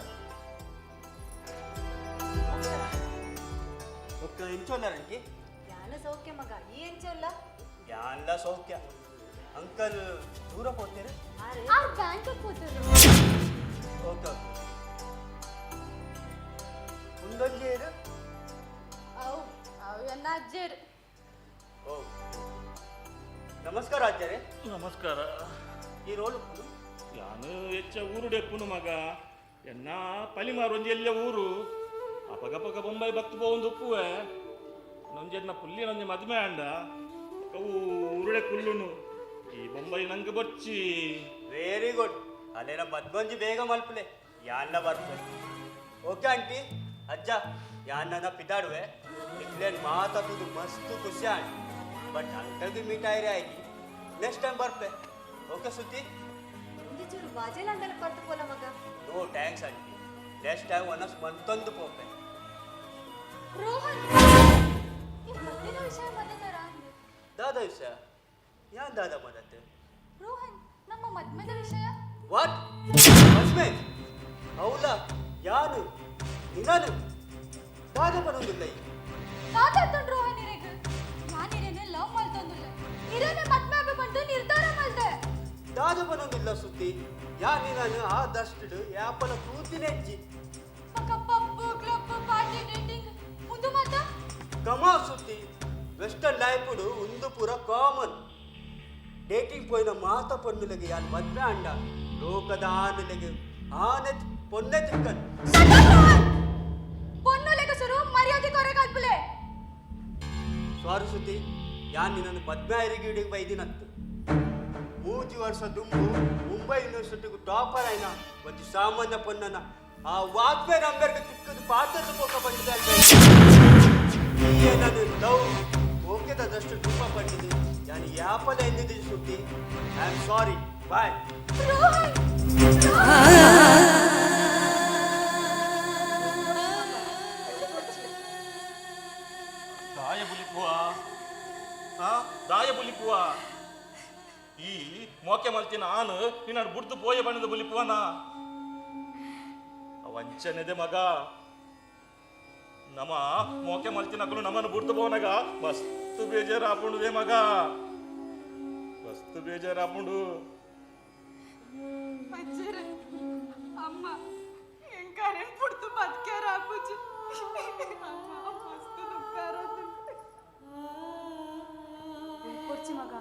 Speaker 5: ಒಕ್ಕ ಎಂಚೊಲ್ಲರಂಕಿ?
Speaker 3: ಯಾನ ಸೌಖ್ಯ ಮಗ, ಈ ಎಂಚಲ್ಲ?
Speaker 5: ಯಾನ್ಲ ಸೌಖ್ಯ. ಅಂಕಲ್ ದೂರ ಹೋಗ್ತೀರಿ?
Speaker 4: ಆ ಬ್ಯಾಂಕ್ ಹೋದರು.
Speaker 5: Okay okay. ಮುಂದೊಂದು ಏನು?
Speaker 4: ಅವು ಅವು ಎನ್ನ ಅಜ್ಜರು.
Speaker 5: ಓ, ನಮಸ್ಕಾರ ಆಚಾರ್ಯ.
Speaker 1: ನಮಸ್ಕಾರ.
Speaker 5: ಈ ರೋಲ್.
Speaker 1: ಯಾನು ಹೆಚ್ಚ ಊರುಡೆಪ್ಪುನು ಮಗ. ಎನ್ನ ಪಲಿಮಾರು ಒಂಜಿ ಎಲ್ಲ ಊರು. ಅಪಗಪಗ ಬೊಂಬೈ ಬತ್ತು ಪೋವೊಂದು ಉಪ್ಪುವೆ. ನೊಂಜೆನ್ನ ಪುಲ್ಲಿ ನೊಂಜಿ ಮದ್ಮೆ ಅಂಡ ಊರುಡೆ ಕುಲ್ಲುನು. ಈ ಬೊಂಬೈ ನಂಗೆ ಬೊಚ್ಚಿ.
Speaker 5: Very good. ಅಲ್ಲೇನ ಮದ್ಗೊಂಜಿ ಬೇಗ ಮಲ್ಪಲೆ, ಯಾನ್ನ ಬರ್ಪೆ. ಓಕೆ ಆಂಟಿ, ಅಜ್ಜ, ಯಾನ್ನ ಪಿದಾಡುವೆ. ನಿಕ್ಲೇನ್ ಮಾತಾಡೋದು ಮಸ್ತ್ ಖುಷಿ ಆಂಟಿ, ಬಟ್ ಅಂಕಲ್ಗೆ ಮೀಟ್ ಆಯ್ರೆ ಆಯ್ತು. ನೆಕ್ಸ್ಟ್ ಟೈಮ್ ಬರ್ಪೆ. ಓಕೆ ಸುದ್ದಿ.
Speaker 3: ಒಂದು ಚೂರು ಬಾಜೆಲ್ ಅಂಡಲ ಪರ್ತು ಪೋಲ ಮಗ.
Speaker 5: No thanks aunty, next time ಒನಸ್ ಮಂತೊಂದು ಪೋಪೆ.
Speaker 4: Rohan, ಈ ಮದ್ದಿನ ವಿಷಯ ಮದತರ ಅಂದೆ.
Speaker 5: ದಾದಾ ವಿಷಯ? ಯಾನ್ ದಾದಾ ಮದತ್ತೆ?
Speaker 4: ರೋಹನ್, ನಮ್ಮ ಮದ್ಮೆದ ವಿಷಯ.
Speaker 5: What, ಮದ್ಮೆ? ಹೌದಾ? ಯಾನು ನಿನಾನು ದಾದ ಬರೋದಿಲ್ಲ ಈ.
Speaker 4: ತಾತತ್ತುಂಡು ರೋಹನ್ ಇರೆಗ್, ನಾನಿರೇನೆ ಲವ್ ಮಲ್ತೊಂದುಲ್ಲ. ಇರೇನೆ ಮದ್ಮೆ ಆಗ ಬಂದು ನಿರ್ಧಾರ ಮಲ್ದೆ.
Speaker 5: ದಾದ ಬರೋದಿಲ್ಲ ಸುದ್ದಿ? ಯಾ ನಿನಾನು ಆ ದಷ್ಟು ಯಾಪಲ ಕೂತಿನೆಜ್ಜಿ.
Speaker 4: ಪಕ್ಕ ಪಬ್ಬು, ಕ್ಲಬ್, ಪಾರ್ಟಿ, ಡೇಟಿಂಗ್ ಮುಂದು ಮಾತ.
Speaker 5: ಕಮಾ ಸುದ್ದಿ, ವೆಸ್ಟರ್ನ್ ಲೈಫುಡು ಒಂದು ಪೂರ ಕಾಮನ್. ಡೇಟಿಂಗ್ ಪೋಯಿನ ಮಾತ ಪೊನ್ನುಲೆಗೆ ಯಾನ್ ಮದ್ವೆ ಅಂಡ ಲೋಕದ ಆನುಲೆಗೆ ಆನೆ ಪೊನ್ನೆ ತಿಕ್ಕನ್.
Speaker 4: ಪೊನ್ನುಲೆಗ ಸುರು ಮರ್ಯಾದೆ ಕೊರೆ ಕಲ್ಪುಲೆ.
Speaker 5: ಸ್ವಾರು ಸುದ್ದಿ, ಯಾನ್ ನಿನ್ನನ್ನು ಮದ್ವೆ ಐರಿಗೆ ಬೈದಿನತ್ತು. ಮೂಜಿ ವರ್ಷ ದುಂಬು ಮುಂಬೈ ಯೂನಿವರ್ಸಿಟಿಗೆ ಟಾಪರ್ అయిన ಒಂದು ಸಾಮಾನ್ಯ ಪೊನ್ನನ ಆ ವಾಗ್ಮೆ ನಂಬರ್ಗೆ ತಿಕ್ಕದು ಪಾತ್ರದ ಪೋಕ ಬಂದಿದೆ. ನಾನು ಲವ್ ಓಕೆದಷ್ಟು ತುಂಬ ಪಟ್ಟಿದೆ. ನಾನು ಯಾಪದ ಎಂದಿದ್ದು ಸುದ್ದಿ. I am sorry, bye.
Speaker 4: Rohan.
Speaker 1: ದಾಯ ಬುಲಿಪುವ? ಹಾ, ದಾಯ ಬುಲಿಪುವ? ಈ ಮೋಕೆ ಮಲ್ತಿನ ಆನು ನಿನ್ನ ಬುಡ್ದು ಪೋಯ ಬಣ್ಣದ ಬುಲಿಪುವನ ವಂಚನೆದೆ ಮಗ. ನಮ ಮೋಕೆ ಮಲ್ತಿನಕಲು ನಮ್ಮನ್ನು ಬುಡ್ದು ಪೋನಗ ಮಸ್ತ್ ಬೇಜಾರಾಪುಂಡುದೆ ಮಗ, ಮಸ್ತ್ ಬೇಜಾರಾಪುಂಡು.
Speaker 9: ಅಜ್ಜರೇ, ಅಮ್ಮ, ಎಂಕಾರೇನ್ ಪುಡ್ತು ಬದುಕ್ಯಾರ ಅಪ್ಪುಜಿ. ಅಮ್ಮ, ಮಸ್ತ್ ದುಃಖ.
Speaker 3: ಕೊಡ್ಚಿ ಮಗ,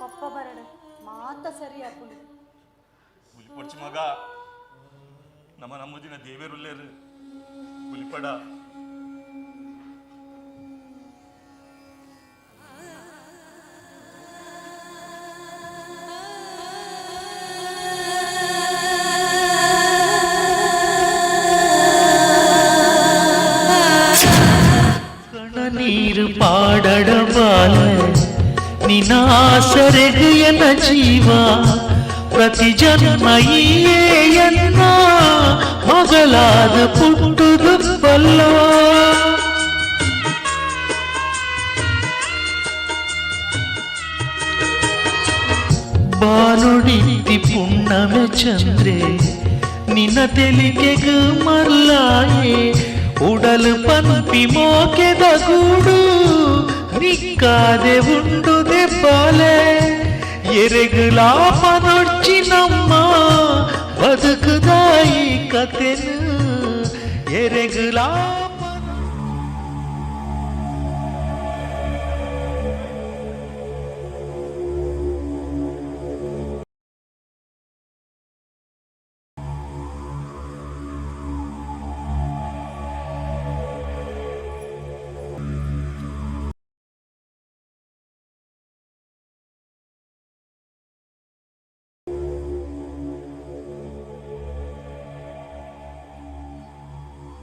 Speaker 3: ಪಪ್ಪ ಬರಡ ಮಾತ ಸರಿ ಹಾಕೊಂಡು.
Speaker 1: ಬುಲಿಪೊಡ್ಚಿ ಮಗ. ನಮ್ಮ ನಮ್ಮದಿನ ದೇವೇರುಲ್ಲೇರು, ಬುಲಿಪಡ.
Speaker 7: ಕಣನೀರು ಪಾಡಡಬಾಲ ನಿನಾಸರೆಗು ಎನ ಜೀವ, ಪ್ರತಿ ಜನ್ಮ ಈಯನ್ನ ಮಗಳಾದ ಪುಟ್ಟುದು ಬಲ್ಲ. ಪುಣ್ಣಮೆ ಚಂದ್ರೆ ನಿನ್ನ ತೆಲಿಕೆಗ್ ಮರ್ಲಾಯೆ ಉಡಲು ಪನ್ಪಿ ಮೋಕೆದ ಗೂಡು ನಿಕ್ಕಾದೆ ಉಂಡುದೆ ಬಾಲೆ ಎರೆಗುಲಾ ಪನೊಡ್ಚಿ ನಮ್ಮ ಬದುಕುದಾಯಿ ಕತೆನು ಎರೆಗುಲಾ.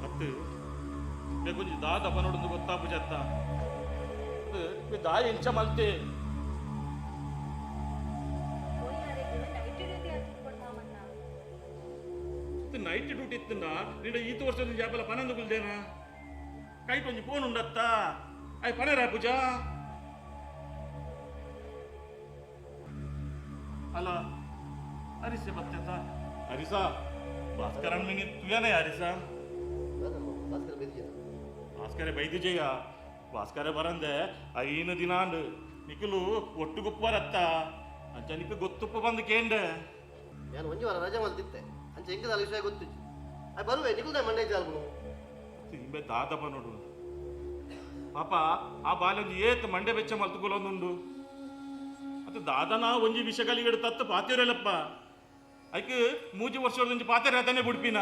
Speaker 1: ಅತ್ತು ಬೇಕೊಂಜಿ ದಾದ ಪನೊಡೊಂದು ಗೊತ್ತಾಪುಜತ್ತ ಅದು ದಾಯ ಎಂಚ ಮಲ್ತೆ.
Speaker 3: ನೈಟ್ ಡ್ಯೂಟಿ ಹಾಕಿಸ್ಕೊಡು ಮಾಮಣ್ಣ.
Speaker 1: ನೈಟ್ ಡ್ಯೂಟಿ ಇತ್ತನ್ನ ನಿನ್ನ ಈತ ವರ್ಷದ ಜಾಪಲ ಪನಂದು ಕುಲ್ದೇನ ಕೈಟ್ ಒಂಜಿ ಫೋನ್ ಉಂಡತ್ತ ಆಯ್ ಪನೇರಾ ಪೂಜಾ. ಅಲ್ಲ ಅರಿಸೆ ಬತ್ತೆತ್ತ ಅರಿಸಾ ಭಾಸ್ಕರನ್ ಮಿನಿ ತುಯನೇ ಅರಿಸಾ.
Speaker 2: ಭಾಸ್ಕರ ಬೇದಿಯ?
Speaker 1: ಭಾಸ್ಕರ ಬೈದಿಜಯ್ಯ, ಭಾಸ್ಕರ ಬರಂದೆ ಐನು ದಿನ ಅಂಡು ನಿಖಲು ಒಟ್ಟು ಗುಪ್ಪರತ್ತ ಅಂಚ ನಿಕ್ಕು ಗೊತ್ತುಪ್ಪ ಬಂದು ಕೇಂಡೆ.
Speaker 2: ನಾನು ಒಂಜಿ ವಾರ ರಜೆ ಮಲ್ತಿತ್ತೆ, ಅಂಚ ಎಂಕದ ವಿಷಯ ಗೊತ್ತಿಜ್ಜಿ. ಆಯ್ ಬರುವೆ, ನಿಕುಲ್ದ ಮಂಡೆ ಜಾಲ್ಬುನು.
Speaker 1: ಇಂಬೆ ದಾದಪ್ಪ ನೋಡು ಪಾಪ ಆ ಬಾಲೊಂಜಿ ಏತ್ ಮಂಡೆ ಬೆಚ್ಚ ಮಲ್ತುಕೊಲೊಂದುಂಡು. ಅದು ದಾದನ ಒಂಜಿ ವಿಷ ಕಲಿಗಡು ತತ್ತು ಪಾತಿರಲ್ಲಪ್ಪ ಐಕ್ ಮೂಜಿ ವರ್ಷದೊಂಜಿ ಪಾತೆರ ತಾನೆ ಬುಡ್ಪಿನ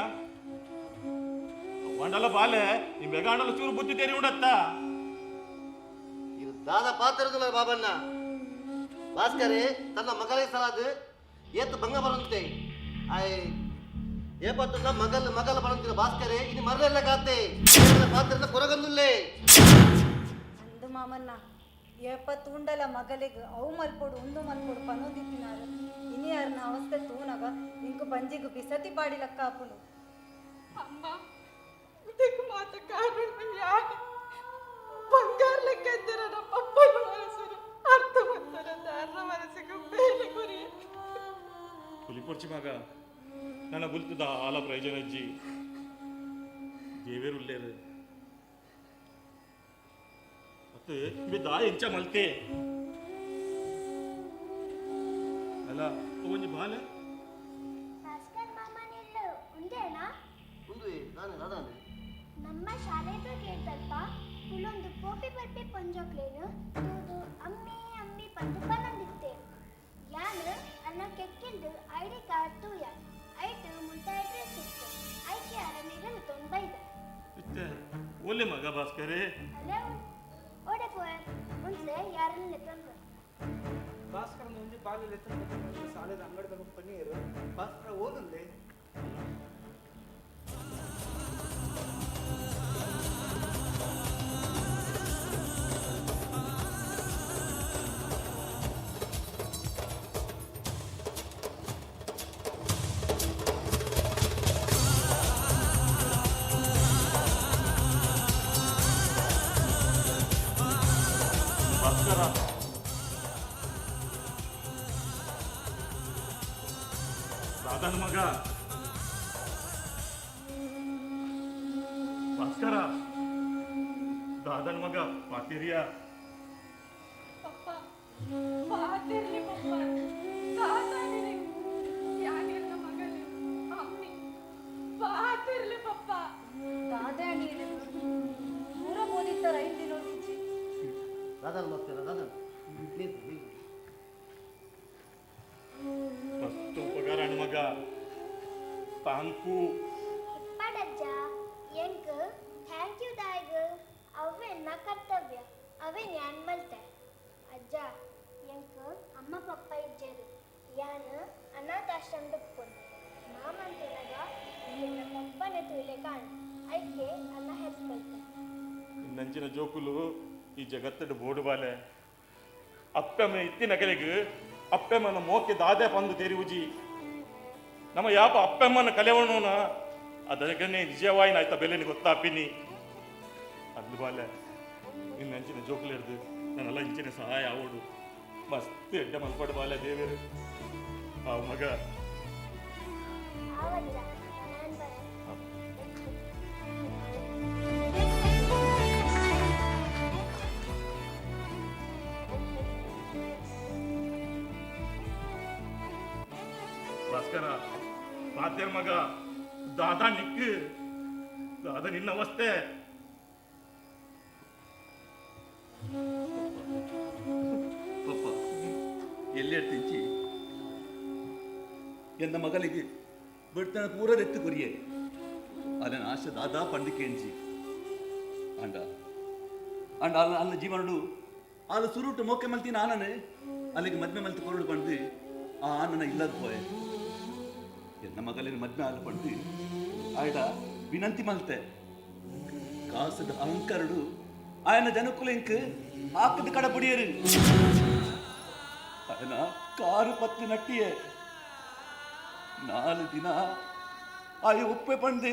Speaker 1: ಅವ್ವಂಡಲ ಬಾಲೆ ನಿಮ್ ಬೆಗಾಂಡಲ ಚೂರು ಬುದ್ಧಿ ತೇರಿ ಉಂಡತ್ತ.
Speaker 2: ಇದು ದಾದ ಪಾತಿರದಿಲ್ಲ ಬಾಬಣ್ಣ. ಭಾಸ್ಕರೇ ತನ್ನ ಮಗಳಿಗೆ ಸಲಾದ ಏತ್ ಭಂಗ ಬರಂತೆ ಆಯ್ ಏಪತ್ತುಂಡ ಮಗಲ್ ಮಗಲ ಬರಂತಿಲ್ಲ. ಭಾಸ್ಕರೇ ಇನಿ ಮರಲೆಲ್ಲ ಕಾತೆ ಪಾತ್ರದ ಕೊರಗಂದುಲ್ಲೇ.
Speaker 3: ಅಂದು ಮಾಮನ್ನ ಏಪ ತೂಂಡಲ ಮಗಲಿಗ್ ಅವು ಮಲ್ಪೊಡು ಉಂದು ಮಲ್ಪೊಡು ಪನೊಂದಿತ್ತಿನಾರು. ಇನಿ ಅರ್ನ ಅವಸ್ಥೆ ತೂನಗ ಇಂಕು ಬಂಜಿಗು ಬಿಸತಿ ಪಾಡಿ ಲಕ್ಕ ಆಪುಂಡು.
Speaker 9: ಅಮ್ಮ, ಇದಕ್ಕೆ ಮಾತ ಕಾರಣ ಯಾರು? ಬಂಗಾರ ಲೆಕ್ಕ ಇದ್ದೀರ ನಮ್ಮ ಪಪ್ಪನ ಮನಸ್ಸು ಅರ್ಥ ಮಾಡ್ತಾರೆ ಅರ್ಧ ಮನಸ್ಸಿಗೆ ಬೇಲೆ ಗುರಿ.
Speaker 1: ಹುಲಿ ಮಗ ನನ್ನ ಬುಲ್ತದ ಆಲ ಪ್ರಯೋಜನ ಅಜ್ಜಿ ದೇವೇರು ಉಲ್ಲೇರು ಮತ್ತೆ ಇಂಬೆ ದಾ ಎಂಚ ಮಲ್ತೆ. ಅಲ್ಲ ಒಂಜಿ ಬಾಲೆ.
Speaker 6: ಭಾಸ್ಕರ್ ಮಾಮನಿಲ್ಲ ಉಂಡೇನಾ?
Speaker 2: ಉಂದು ದಾನೆ ದಾದಾನೆ.
Speaker 6: ನಮ್ಮ ಶಾಲೆದ ಕೇಳ್ತಲ್ಪ ಕುಲೊಂದು ಪೋಪಿ ಪರ್ಪಿ ಪೊಂಜೋಕ್ಲೇನು ತೂದು ಅಮ್ಮಿ ಅಮ್ಮಿ ಪಂದು ಪನೊಂದಿತ್ತೆ. ಯಾನ್ ಅನ್ನ ಕೆಕ್ಕಿಲ್ದು ಐಡಿ ಕಾರ್ಡ್ ತೂಯ, ಐಟು ಮುಲ್ತ ಅಡ್ರೆಸ್ ಇತ್ತು. ಐಕೆ ಅರ ನಿಗಲು ತೊಂಬೈದ.
Speaker 1: ಇತ್ತೆ ಓಲೆ ಮಗ ಭಾಸ್ಕರೇ?
Speaker 6: ಅಲ್ಲೇ ಓಡೆ ಪೋಯ ಉಂತ್ಲೆ ಯಾರನ್ನ ತಂದು.
Speaker 10: ಭಾಸ್ಕರನ ಒಂಜಿ ಬಾಲೆ ಲೆತ್ತ ಸಾಲೆದ ಅಂಗಡಿದ ಪನ್ನೀರು. ಭಾಸ್ಕರ ಓದುಂದೆ.
Speaker 1: ಭಾಸ್ಕರ ದಾದನ ಮಗ ಭಾಸ್ಕರ ದಾದನ ಮಗ ಪಾತಿರಿಯ.
Speaker 9: ಪಪ್ಪ ಪಾತಿರ್ಲಿ ಪಪ್ಪ ತಾತಾನಿರಿ ಯಾನಿರ್ನ ಮಗಲು ಅಮ್ಮಿ ಪಾತಿರ್ಲಿ ಪಪ್ಪ.
Speaker 3: ದಾದೆ ಅಣ್ಣಿ ದೂರ ಬೋದಿತ್ತಾರ ಐದು ದಿನ.
Speaker 2: ದಾದನ್ ಭಾಸ್ಕರ ದಾದನ್ ಪ್ಲೀಸ್ ಪ್ಲೀಸ್.
Speaker 1: ಮಸ್ತ್ ಉಪಕಾರ ಅಣ್ಣ ಮಗ ತಾಂಕು.
Speaker 6: ಇಪ್ಪಡಜ್ಜ ಎಂಕ್ thank you ದಾಯ್ಗ್, ಅವೆನ್ನ ಕರ್ತವ್ಯ ಅವೆ ಯಾನ್ ಮಲ್ತೆ. ಅಜ್ಜ, ಎಂಕ್ ಅಮ್ಮ ಪಪ್ಪ ಇಜ್ಜೆರು, ಯಾನ್ ಅನಾಥಾಶ್ರಮದ ಪೊಣ್ಣು. ಮಾಮನ್ ತುನಗ ಎಂಗಿನ ಪಪ್ಪನೆ ತೂಲೆ ಕಾಣ್ ಐಕೆ ಅನ್ನ ಹೆಲ್ಪ್ ಮಲ್ತೆ.
Speaker 1: ನಂಚಿನ ಜೋಕುಲು ಈ ಜಗತ್ತಡು ಬೋಡು ಬಾಲೆ. ಅಪ್ಪೆಮ್ಮ ಇತ್ತಿನ ಕಲೆಗ್ ಅಪ್ಪೆಮ್ಮನ ಮೋಕೆ ದಾದೆ ಪಂದು ತೆರಿವುಜಿ. ನಮ್ಮ ಯಾಪ ಅಪ್ಪೆಮ್ಮನ ಕಲೆವಣೋನ ಅದಕ್ಕನೆ ನಿಜವಾಯಿನ ಆಯ್ತಾ ಬೆಲೆನಿ ಗೊತ್ತಾಪಿನಿ ಅಂದು ಬಾಲೆ. ನಿನ್ನ ಅಂಚಿನ ಜೋಕುಲು ಹಿಡ್ದು ನಾನೆಲ್ಲ ಇಂಚಿನ ಸಹಾಯ ಆವೋಡು. ಮಸ್ತ್ ಎಡ್ಡೆ ಮಲ್ಪಡು ಬಾಲೆ ದೇವರು. ಆ ಮಗ.
Speaker 6: ಆವಜ್ಜ, ನಾನು ಬರ.
Speaker 1: ಭಾಸ್ಕರ ಪಾತೇರ್ ಮಗ, ದಾದಾ ನಿಕ್ಕು, ದಾದಾ ನಿನ್ನ ಅವಸ್ಥೆ.
Speaker 5: ಪಪ್ಪ ಎಲ್ಲಿ ತಿಂಚಿ ಎನ್ನ ಮಗಳಿಗೆ ಬಿಡ್ತನ ಪೂರ రెత్తు ಕೊರಿಯೆ ಅಲನ ಆಶೆ ದಾದಾ ಪಂಡಿಕೆಂಜಿ ಅಂಡ ಅಂಡ ಅಲ್ಲ ಅಲ್ಲ ಜೀವನಡು ಆಲ ಸುರುಟು ಮೋಕೆ ಮಲ್ತಿನ ಆನನೆ ಅಲ್ಲಿಗೆ ಮದ್ಮೆ ಮಲ್ತು ಕೊರಡು ಪಂಡು ಆ ಆನನ ಇಲ್ಲದ ಪೋಯೆ. ಎನ್ನ ಮಗಲಿನ ಮದ್ಮೆ ಆಲ ಪಂಡು ಆಯ್ಡ ವಿನಂತಿ ಮಲ್ತೆ. ಕಾಸದ ಅಹಂಕಾರಡು ಆಯನ ಜನಕುಲೆಂಕ್ ಆಕದ ಕಡ ಬುಡಿಯರು. ಆಯನ ಕಾರು ಪತ್ತಿ ನಟ್ಟಿಯೆ 4 ದಿನ ಆಯ ಉಪ್ಪೆ ಪಂಡು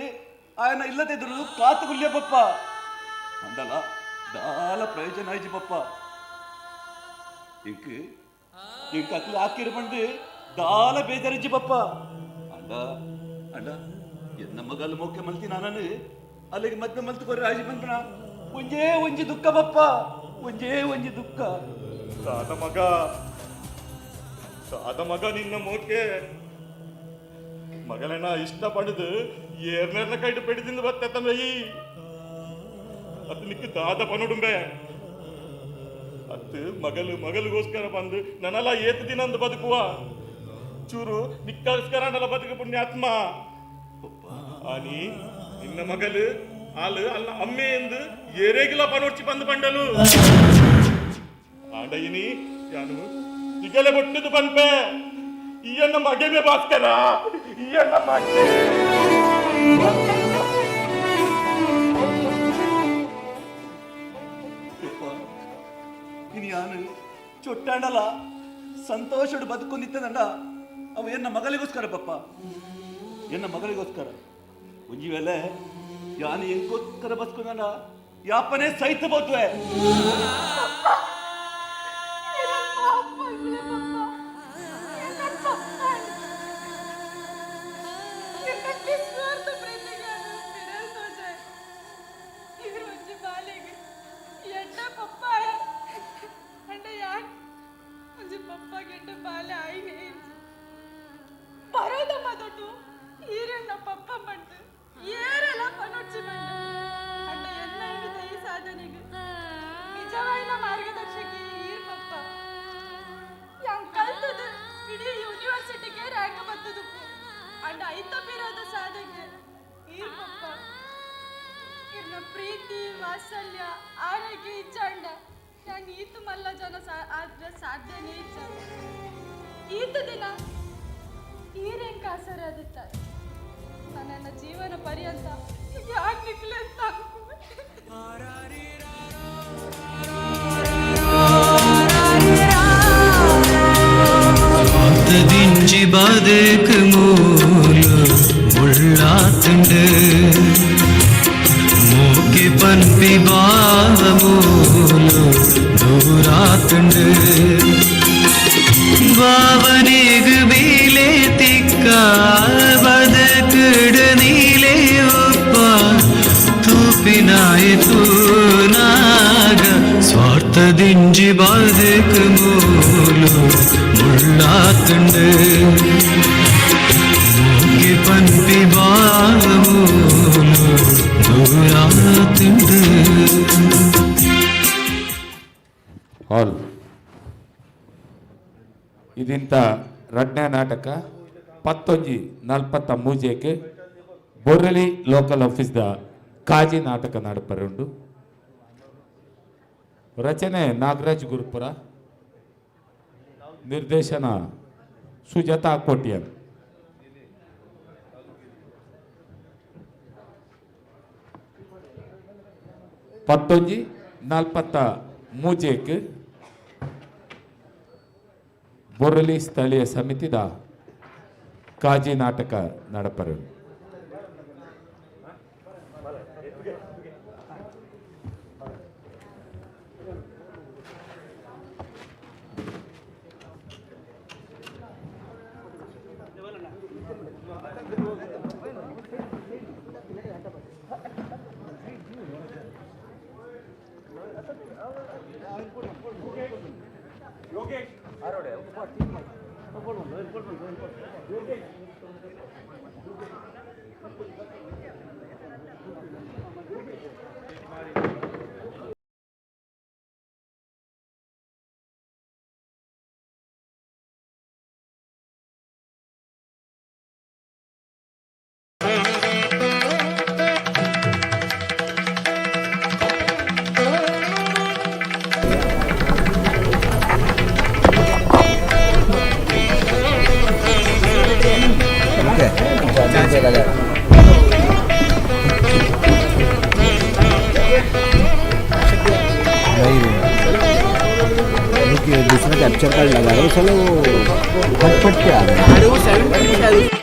Speaker 5: ಆಯನ ಇಲ್ಲದಿದ್ರು ಕಾತು ಗುಲ್ಯ ಪಪ್ಪ. ಅಂದಲ ದಾಲ ಪ್ರಯೋಜನ ಆಯ್ಜಿ ಪಪ್ಪ. ಇಂಕ್ ಇಂಕ್ ಅಕ್ಲು ಹಾಕಿರು ಪಂಡು ದಾಲ ಬೇಜಾರಿಜ್ಜಿ ಪಪ್ಪ. ಅಂಡ ಅಂಡ ಎನ್ನ ಮಗಲ್ ಮೋಕೆ ಮಲ್ತಿ ನಾನನು ಅಲ್ಲಿಗೆ ಮದ್ವೆ ಮಲ್ತು ಕೊರ್ರೆ ಆಜಿ ಬಂದಣ ಒಂಜೇ ಒಂಜಿ ದುಃಖ ಪಪ್ಪ, ಒಂಜೇ ಒಂಜಿ ದುಃಖ.
Speaker 1: ದಾದ ಮಗ, ದಾದ ಮಗ ನಿನ್ನ ಮೋಕೆ ಮಗಳನ್ನ ಇಷ್ಟ ಪಡೆದು ಏರ್ನೇರ್ನ ಕೈಟು ಪೆಡಿದಿಂದ ಬತ್ತೆ ಈ ಅದು ನಿಕ್ಕ ದಾದ ಪನುಡುಂಬೆ. ಅತ್ತು ಮಗಲು ಮಗಲಿಗೋಸ್ಕರ ಬಂದು ನನ್ನಲ್ಲ ಏತು ದಿನ ಅಂದು ಬದುಕುವ ಚೂರು ನಿಕ್ಕೋಸ್ಕರ ನಲ್ಲ ಬದುಕು ಪುಣ್ಯಾತ್ಮ. ಆನಿ ನಿನ್ನ ಮಗಲು ಆಲು ಅಲ್ಲ ಅಮ್ಮೆ ಎಂದು ಏರೇಗಿಲ್ಲ ಪನೋಡ್ಚಿ ಬಂದು ಬಂಡಲು ಆಂಡಯಿನಿ ಯಾನು ತಿಗಲೆ ಬೊಟ್ಟದು ಪನ್ಪೆ ಈಯನ್ನ ಮಗೆಮೆ ಭಾಸ್ಕರ, ಈಯನ್ನ ಮಗೆ.
Speaker 5: ಇನಿ ಯಾನು ಚೊಟ್ಟಾಂಡಲ ಸಂತೋಷಡು ಬದುಕೊಂಡಿತ್ತದಂಡ ಅವ ಎನ್ನ ಮಗಲಿಗೋಸ್ಕರ ಪಪ್ಪ, ಎನ್ನ ಮಗಲಿಗೋಸ್ಕರ. ಒಂಜಿ ವೇಳೆ ಯಾನು ಎಂಕೋಸ್ಕರ ಬಸ್ಕೊಂಡ ಯಾಪನೇ ಸೈತ ಬೋತ್ವೆ.
Speaker 9: ಪ್ರೀತಿ ವಾತ್ಸಲ್ಯ ಆರೋಗ್ಯ ಇಚ್ಚಾಂಡ ನಾನು ಈತು ಮಲ್ಲ ಜನ ಆದ್ರೆ ಸಾಧ್ಯನೇ ಇಚ್ಛ. ಈತ ದಿನ ಈರೆಂಕ ಆಸರಾದಿತ್ತ ನನ್ನ ಜೀವನ ಪರ್ಯಂತ ಯಾಕೆ ನಿಕ್ಲೆ ಅಂತ.
Speaker 7: ದಿಂಜಿ ಬದುಕು ಮೂಲು ಮುಳ್ಳಾತುಂಡು ಮೂಕಿ ಪನ್ಪಿ ಬಾವಮೂಲು ದೂರಾತುಂಡು ಬಾವನಿಗು ಬೀಲೆ ತಿಕ್ಕ ಬದುಕುಡು ನೀಲೆ ಒಪ್ಪ ತೂಪಿನಾಯ ತೂನಾಗ ಸ್ವಾರ್ಥದಿಂಜಿ ಬದುಕು ಮೂಲು ಮುಳ್ಳಾತುಂಡು ಮೂಕಿ ಪನ್ಪಿ ಬಾವಮೂಲು ದೂರಾತುಂಡು.
Speaker 11: ಹಾಲ್ ಇದಿಂತ ರಡ್ನೇ ನಾಟಕ 11:43ಕ್ಕೆ ಬೊರ್ರಲಿ ಲೋಕಲ್ ಆಫೀಸ್ದ ಕಾಜಿ ನಾಟಕ ನಡಪರುಂಡು. ರಚನೆ ನಾಗರಾಜ್ ಗುರುಪುರ, ನಿರ್ದೇಶನ ಸುಜಾತಾ ಕೋಟಿಯನ್. 11:43ಕ್ಕೆ ಬೊರ್ರಲಿ ಸ್ಥಳೀಯ ಸಮಿತಿದ ಕಾಜಿ ನಾಟಕ ನಡಪರು.
Speaker 12: दूसरा कैप्चर कार्ड लगा रहा हूँ साला, वो फट फट के आ रहा है। अरे वो 7।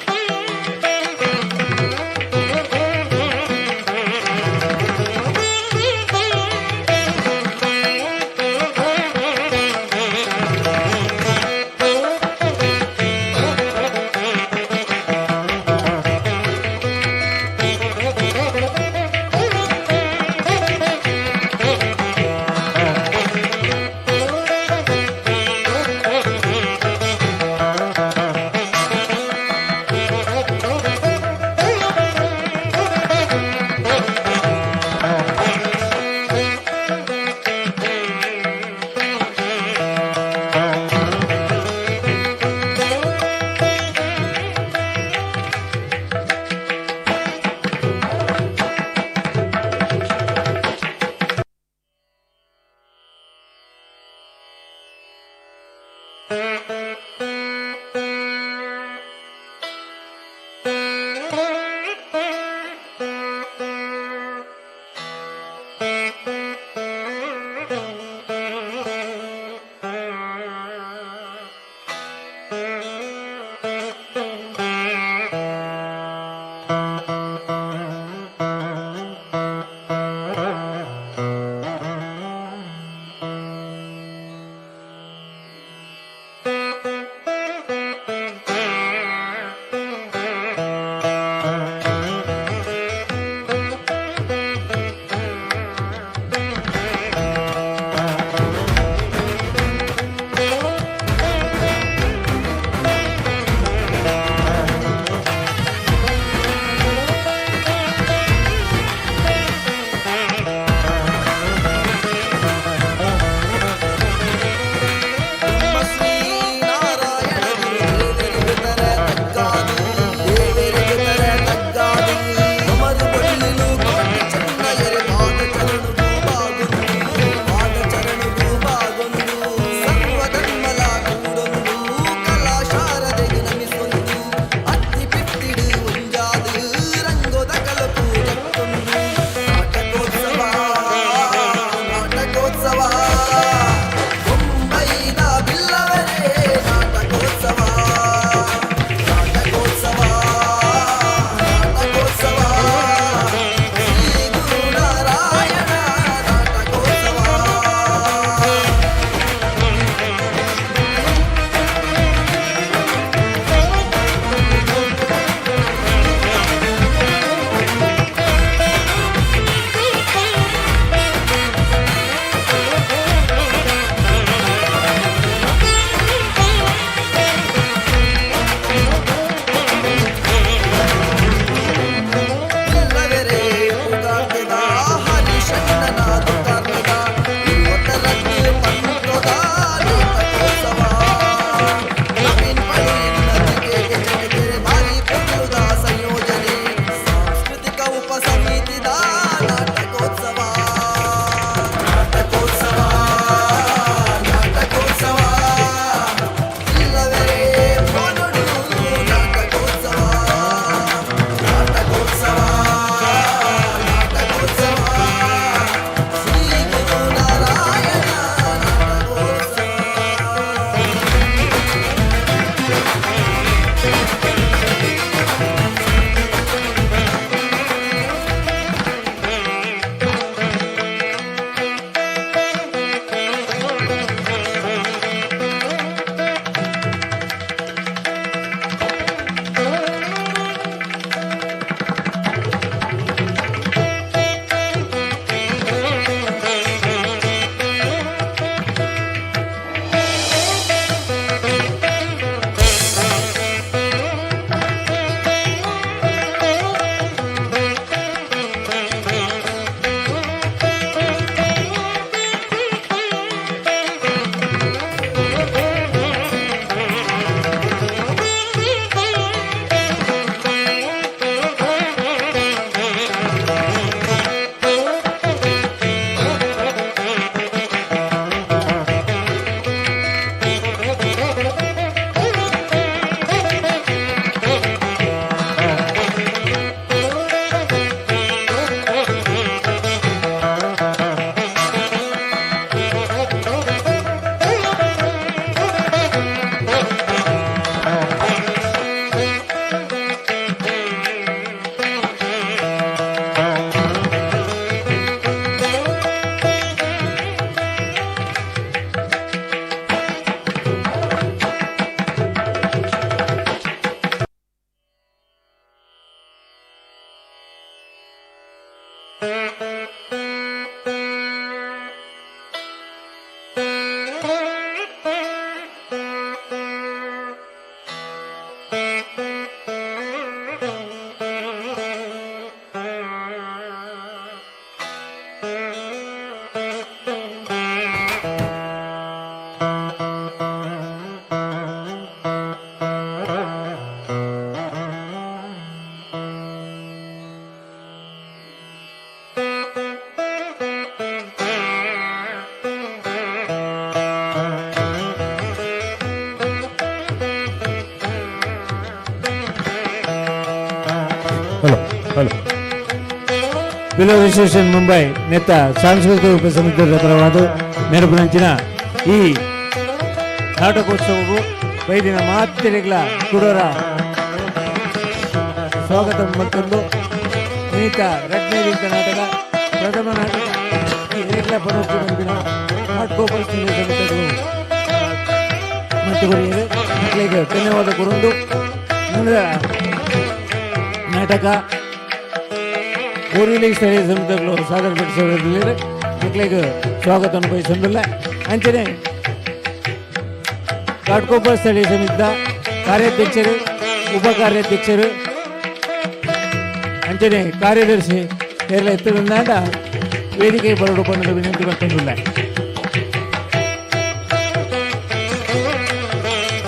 Speaker 13: ಬಿಲೋ ಅಸೋಸಿಯೇಷನ್ ಮುಂಬೈ ನೆತ್ತ ಸಾಂಸ್ಕೃತಿಕ ಉಪಸಮಿತಿಯ ಪರವಾದ ನೆರಪಿನಂಚಿನ ಈ ನಾಟಕೋತ್ಸವವು ಬೈದಿನ ಮಾತಿರಿಗಳ ಕುಡೋರ ಸ್ವಾಗತ ಮತ್ತೊಂದು ವಿನೀತ ರಡ್ನೇ ದಿನದ ನಾಟಕ, ಪ್ರಥಮ ನಾಟಕ ಏರ್ಲ ಪರೋಕ್ಷ ಬಂದಿನ ನಾಟಕೋಪರ ಸಮಿತಿಗಳು ಮತ್ತು ಗುರಿಯರು ಮಕ್ಕಳಿಗೆ ಧನ್ಯವಾದ ಗುರುಂದು. ಮುಂದಿನ ನಾಟಕ ಊರಿಲಿ ಸ್ಥಳೀಯ ಸಮಿತಿಗಳು ಸಾದರಪಡಿಸಿದಲ್ಲಿ ಮಕ್ಕಳಿಗೆ ಸ್ವಾಗತ ಅನುಭವಿಸೊಂದಿಲ್ಲ. ಅಂಚನೆ ಘಾಟ್ಕೊಪ್ಪ ಸ್ಥಳೀಯ ಸಮಿತಿಯ ಕಾರ್ಯಾಧ್ಯಕ್ಷರು, ಉಪ ಕಾರ್ಯಾಧ್ಯಕ್ಷರು, ಅಂಚನೆ ಕಾರ್ಯದರ್ಶಿ ಎಲ್ಲ ಎತ್ತರಿಂದ ವೇದಿಕೆ ಬರಡು ಬಣ್ಣದ ವಿನಂತಿ ಮಾಡ್ಕೊಂಡಿಲ್ಲ.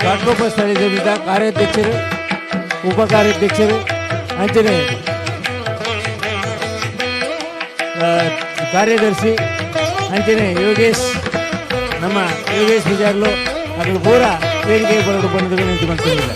Speaker 13: ಘಾಟ್ಕೊಪ್ಪ ಸ್ಥಳೀಯ ಸಮಿತಿಯ ಕಾರ್ಯಾಧ್ಯಕ್ಷರು, ಉಪ ಕಾರ್ಯಾಧ್ಯಕ್ಷರು, ಅಂಚನೆ ಕಾರ್ಯದರ್ಶಿ, ಅಂಚನೆ ಯೋಗೇಶ್, ನಮ್ಮ ಯೋಗೇಶ್ ಪೂಜಾರ್ಲು ಅದ್ರ ಪೂರ ವೇದಿಕೆ ಬರಡು ಬಣ್ಣದ ವಿನಂತಿ ಮಾಡ್ಕೊಂಡಿಲ್ಲ.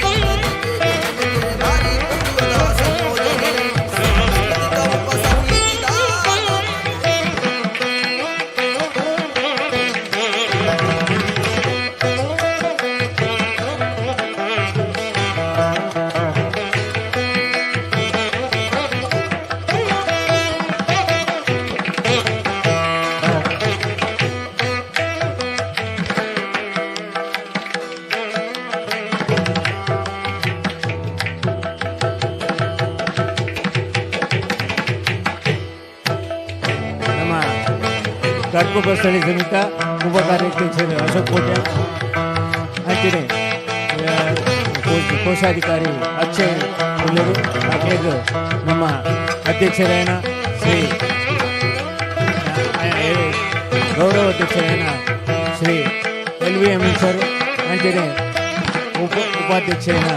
Speaker 13: ನಮ್ಮ ಘಾಟ್ಕೊಪ್ಪ ಸ್ಥಳೀಯ ಸಮಿತಿ ಉಪ ಕಾರ್ಯಾಧ್ಯಕ್ಷರು ಅಶೋಕ್ ಕೋಟ್ಯ, ಅಂಚನೆ ಕೋಶಾಧಿಕಾರಿ ಅಕ್ಷಯ್ ಉಳ್ಳರು, ಅಕ್ಲೆಗ್ ನಮ್ಮ ಅಧ್ಯಕ್ಷರಾಯನ ಶ್ರೀ ಗೌರವ ಅಧ್ಯಕ್ಷರಾಯನ Shri L V M sir, ಅಂಚನೆ ಉಪಾಧ್ಯಕ್ಷರಾಯನ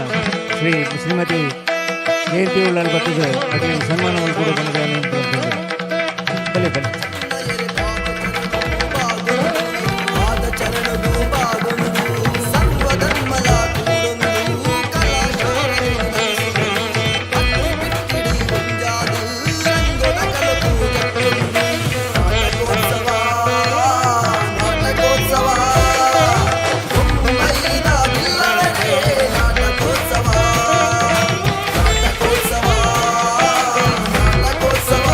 Speaker 13: ಶ್ರೀ ಶ್ರೀಮತಿ ಜಯಂತಿ ಉಳ್ಳಾಲ್ ಬರ್ತದೆ ಅದಕ್ಕೆ ಸನ್ಮಾನವನ್ನು ಕೂಡ ಬಂದಿದೆ. ಬನ್ನಿ ಬನ್ನಿ.
Speaker 14: ನಾಟಕೋತ್ಸವ.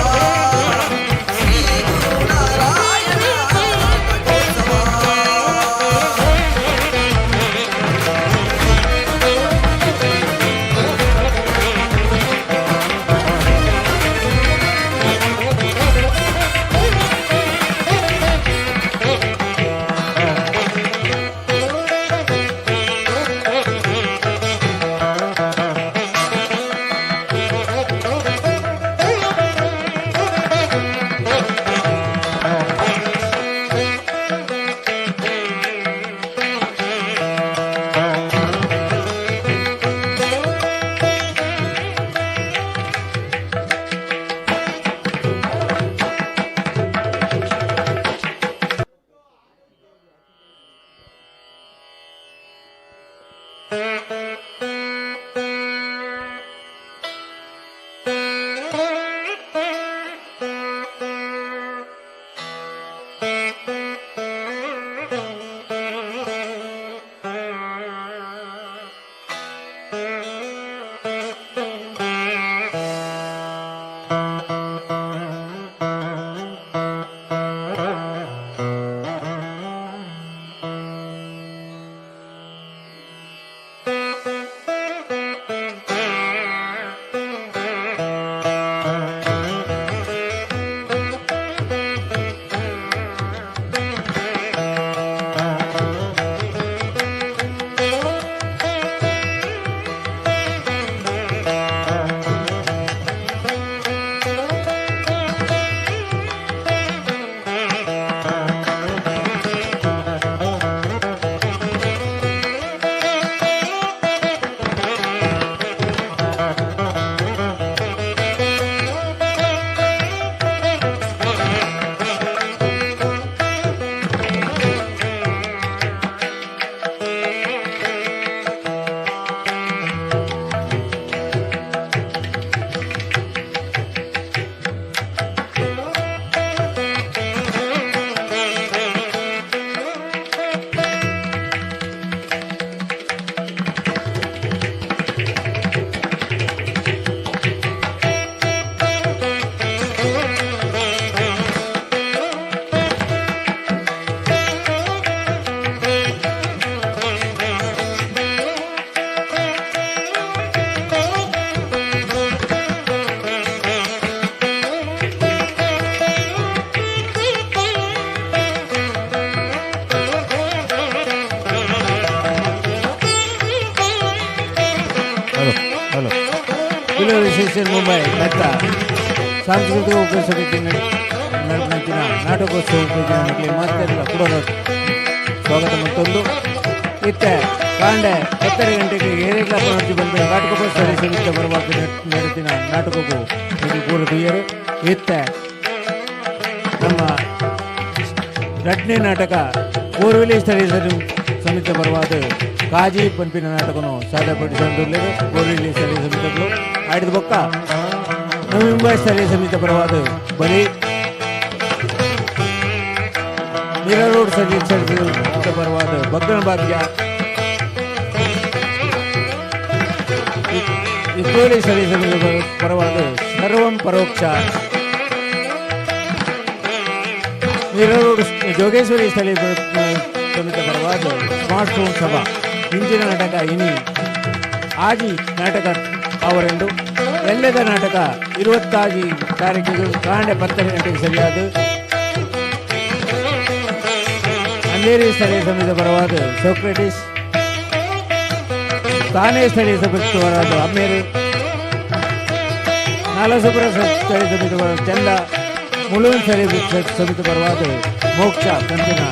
Speaker 13: ಮುಂಬೈ ಮೆತ್ತ ಸಾಂಸ್ಕೃತಿಕ ಉಪಸಮಿತಿ ನಡಪಿನ ನಾಟಕೋತ್ಸವ ಉಪಯೋಜನೆ ಮಾತೆಲ್ಲ ಕೂಡ ಸ್ವಾಗತ ಮತ್ತೊಂದು ಇತ್ತೆ ಕಾಂಡೆ 10:30 ಗಂಟೆಗೆ ಏರೇಗ್ಲ ಪನರ್ಜಿ ಬಂದ ನಾಟಕೋತ್ಸವ ಸಮಿತಿ ಬರವಾಗಿ ನಡೆದಿನ ನಾಟಕಕ್ಕೂ ಇದು ಪೂರ ತುಯ್ಯರು. ಇತ್ತೆ ನಮ್ಮ ರಡ್ನೇ ನಾಟಕ ಬೋರ್ವೆಲಿ ಸ್ಥಳೀಯ ಸಮಿತಿ ಬರವಾದ ಕಾಜಿ ಪಂಪಿನ ನಾಟಕನು ಸಾದರಪಡಿಸಿಕೊಂಡಿರಲಿದೆ ಬೋರ್ವೆಲಿ ಸ್ಥಳೀಯ ಸಮಿತಿಗಳು. ಆಡಿದ ಬೊಕ್ಕ ನವಿ ಸ್ಥಳೀಯ ಸಮಿತಿ ಪರವಾದ ಬಲಿ ಮೀರಾ ರೋಡ್ ಸ್ಥಳೀಯ ಸಮಿತಿ ಪರವಾದ ಬಗ್ಗನ ಭಾಗ್ಯ, ಇಕ್ಕೋಲಿ ಸ್ಥಳೀಯ ಸಮಿತಿ ಪರವಾದ ಸರ್ವಂ ಪರೋಕ್ಷ, ಮೀರಾ ರೋಡ್ ಜೋಗೇಶ್ವರಿ ಸ್ಥಳೀಯ ಸಮಿತಿ ಪರವಾದ ಸ್ಮಾರ್ಟ್ ಫೋನ್ ಸಭಾ. ಇಂಚಿನ ನಾಟಕ ಇನಿ ಆಜಿ ನಾಟಕ ಅವರೆಂದು ಎಲ್ಲದ ನಾಟಕ 26 ತಾರೀಕಿಗೆ ಕಾಂಡೆ 10 ಗಂಟೆಗೆ ಸರಿಯಾದ ಅಂಧೇರಿ ಸ್ಥಳೀಯ ಸಮಿತಿ ಪರವಾದ ಸೋಕ್ರೆಟಿಸ್, ತಾನೇ ಸ್ಥಳೀಯ ಸಮಿತಿ ಪರವಾದ ಅಮ್ಮೇರಿ, ನಾಲಸುಪುರ ಸ್ಥಳೀಯ ಸಮಿತಿ ಪರವಾದ ಚಂದ, ಮುಳುವನ್ ಸ್ಥಳೀಯ ಸಮಿತಿ ಪರವಾದ ಮೋಕ್ಷ ಕಂಪಿನ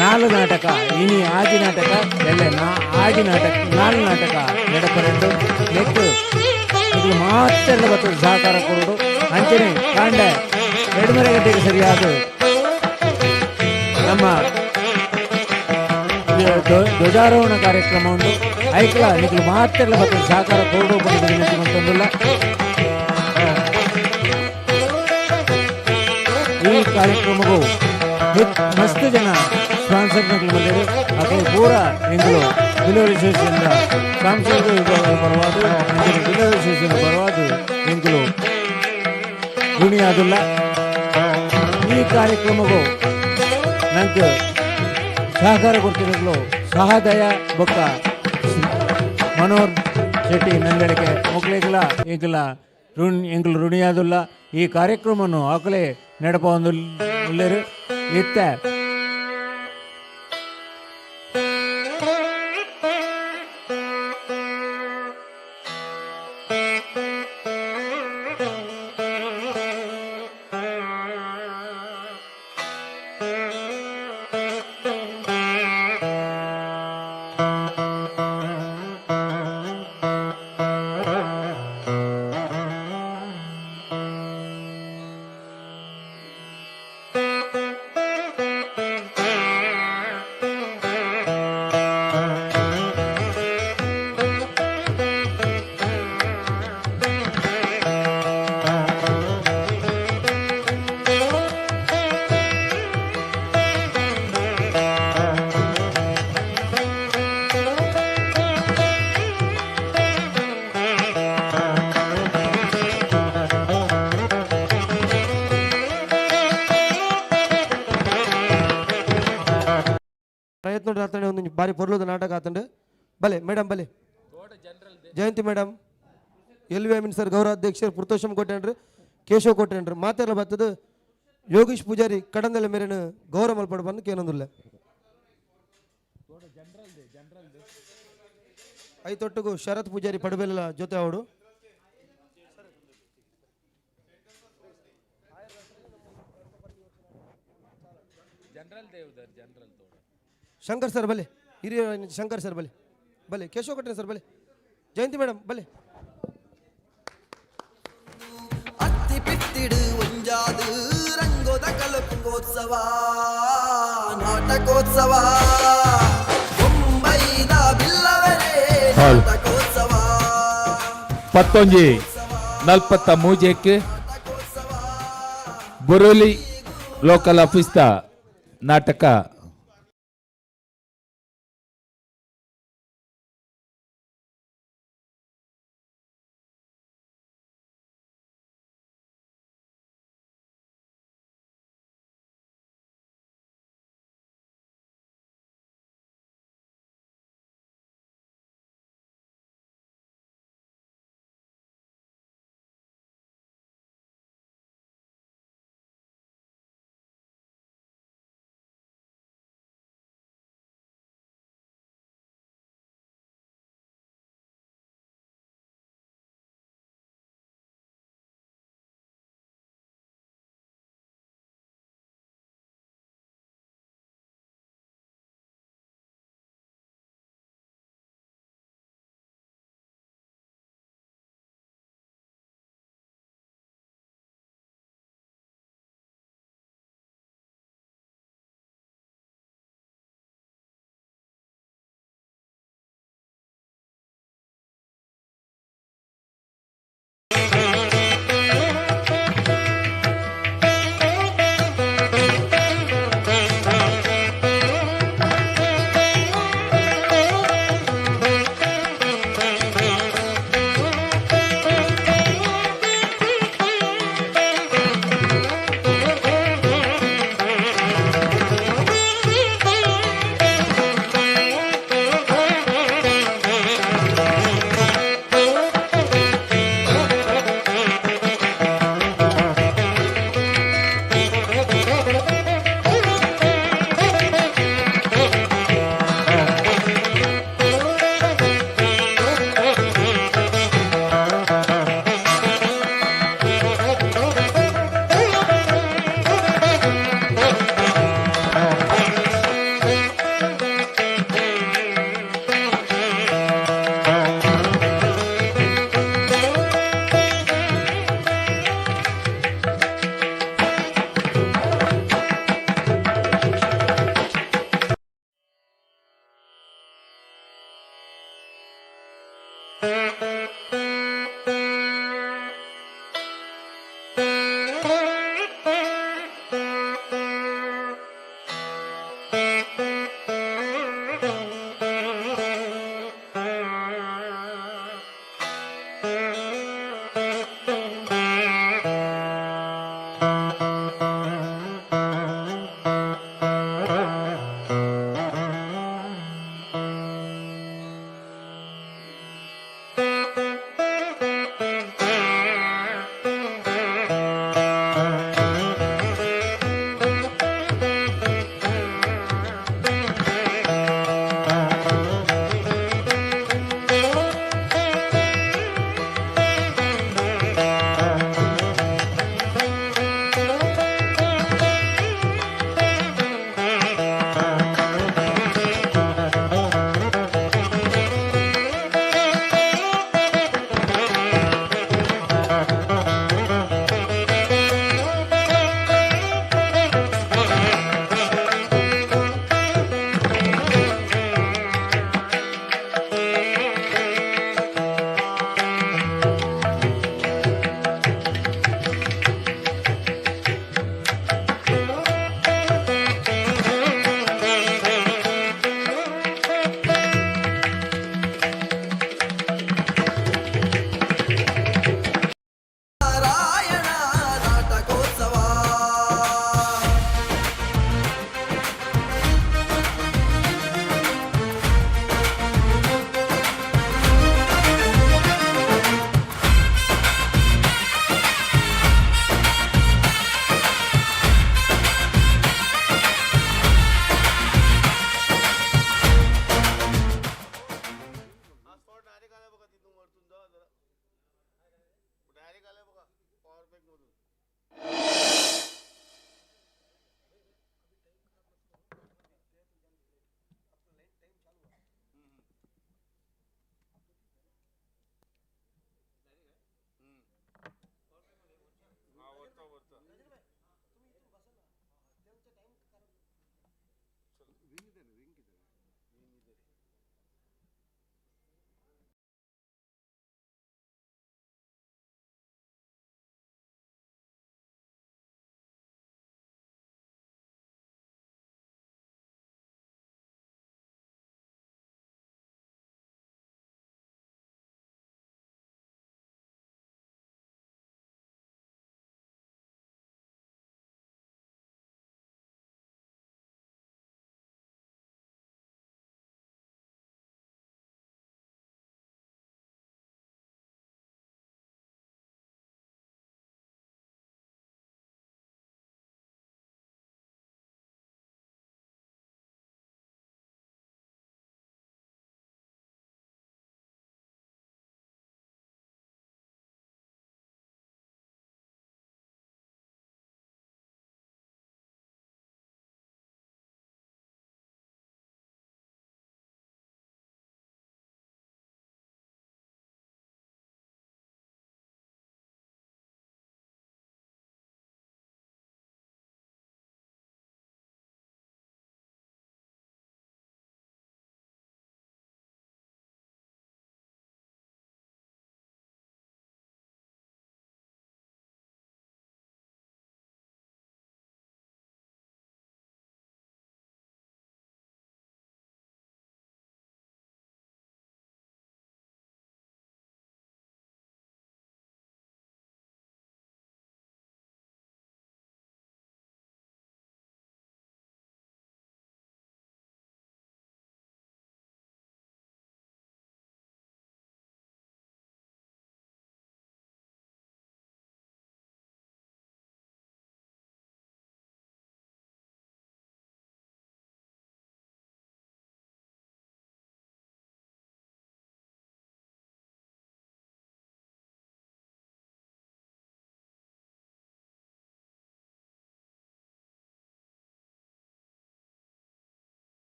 Speaker 13: 4 ನಾಟಕ ಇನಿ ಆಜಿ ನಾಟಕ ಎಲ್ಲ ನಾ ಆಜಿ ನಾಟಕ 4 ನಾಟಕ ನಡಪರೆಂದು ನೆಕ್ಕು ಇದು ಮಾತ್ರ ಬರ್ತದೆ ಸಹಕಾರ ಕೊಡೋದು. ಅಂಚನೆ ಕಾಂಡ 2:30 ಗಂಟೆಗೆ ಸರಿಯಾದ ನಮ್ಮ ಧ್ವಜಾರೋಹಣ ಕಾರ್ಯಕ್ರಮ ಉಂಟು. ಐಕ್ಲ ನಿಖಲು ಮಾತ್ರ ಬರ್ತದೆ ಸಹಕಾರ ಕೊರಡು ವಿನಂತಿ ಮಾಡ್ತಂದಿಲ್ಲ. ಈ ಕಾರ್ಯಕ್ರಮಕ್ಕೂ ಮಸ್ತ್ ಜನ ಸ್ಪಾನ್ಸರ್ ಬಂದಿರು. ಅಕಲು ಪೂರ ಎಂಗಳು ಬಿಲೋ ಅಸೋಸಿಯೇಷನ್ ಸಾಂಸ್ಕೃತಿಕ ವಿಭಾಗದ ಪರವಾದ ಅಂಚನೆ ಬಿಲೋ ಅಸೋಸಿಯೇಷನ್ ಪರವಾದ ಎಂಗಳು ಋಣಿಯಾದುಲ್ಲ. ಈ ಕಾರ್ಯಕ್ರಮಕ್ಕೂ ನಂಗೆ ಸಹಕಾರ ಕೊಡ್ತಿರೋಗಳು ಸಹದಯ ಬೊಕ್ಕ ಮನೋಹರ್ ಶೆಟ್ಟಿ ನಂದಳಿಕೆ ಮೊಕ್ಲೆಗ್ಲ ಎಂಕಲ ಋಣ್ ಎಂಕಲು ಋಣಿಯಾದುಲ್ಲ. ಈ ಕಾರ್ಯಕ್ರಮವನ್ನು ಆಕಲೇ ನಡಪ ಒಂದು ಉಳ್ಳೇರು. ಇತ್ತ
Speaker 8: ಪ್ರಯತ್ನ ಒಂದು ಬಾರಿ ಪೊರ್ಲುದ ನಾಟಕ ಆತಂಡು. ಬಲೆ ಮೇಡಮ್, ಬಲೆ Jayanthi madam, L V Amin sir ಗೌರವಾಧ್ಯಕ್ಷರು ಪುರ್ತೋಷಮ್ ಕೋಟೆನ್ರು, Keshav ಕೋಟೆನ್ರು ಮಾತೆಲ್ಲ ಬತ್ತದು ಯೋಗೀಶ್ ಪೂಜಾರಿ ಕಡಂದಲ ಮೇರೆನು ಗೌರವ ಮಲ್ಪಡು ಬಂದು ಕೇನೊಂದುಲ್ಲ. ಐತೊಟ್ಟಿಗೂ ಶರತ್ ಪೂಜಾರಿ ಪಡಬೆಲ್ಲ ಜೊತೆ ಅವಡು. ಶಂಕರ್ ಸರ್ ಬಲೆ, ಹಿರಿಯ ಶಂಕರ್ ಸರ್ ಬಲೆ, ಬಲೆ ಕೇಶವ ಕೊಟ್ಟೆ ಸರ್ ಬಲೆ, ಜಯಂತಿ ಮೇಡಮ್ ಬಲೆ.
Speaker 14: ಅತ್ತಿ ಪಿತ್ತಿಡು ಒಂಜಾದು ರಂಗೋದ ಕಲಪುಗೋತ್ಸವ ನಾಟಕೋತ್ಸವ ಮುಂಬೈದ ಬಿಲ್ಲವರೇ ನಾಟಕೋತ್ಸವ.
Speaker 11: 11:43ಕ್ಕೆ ಬೊರೋಲಿ ಲೋಕಲ್ ಆಫೀಸ್ದ ನಾಟಕ.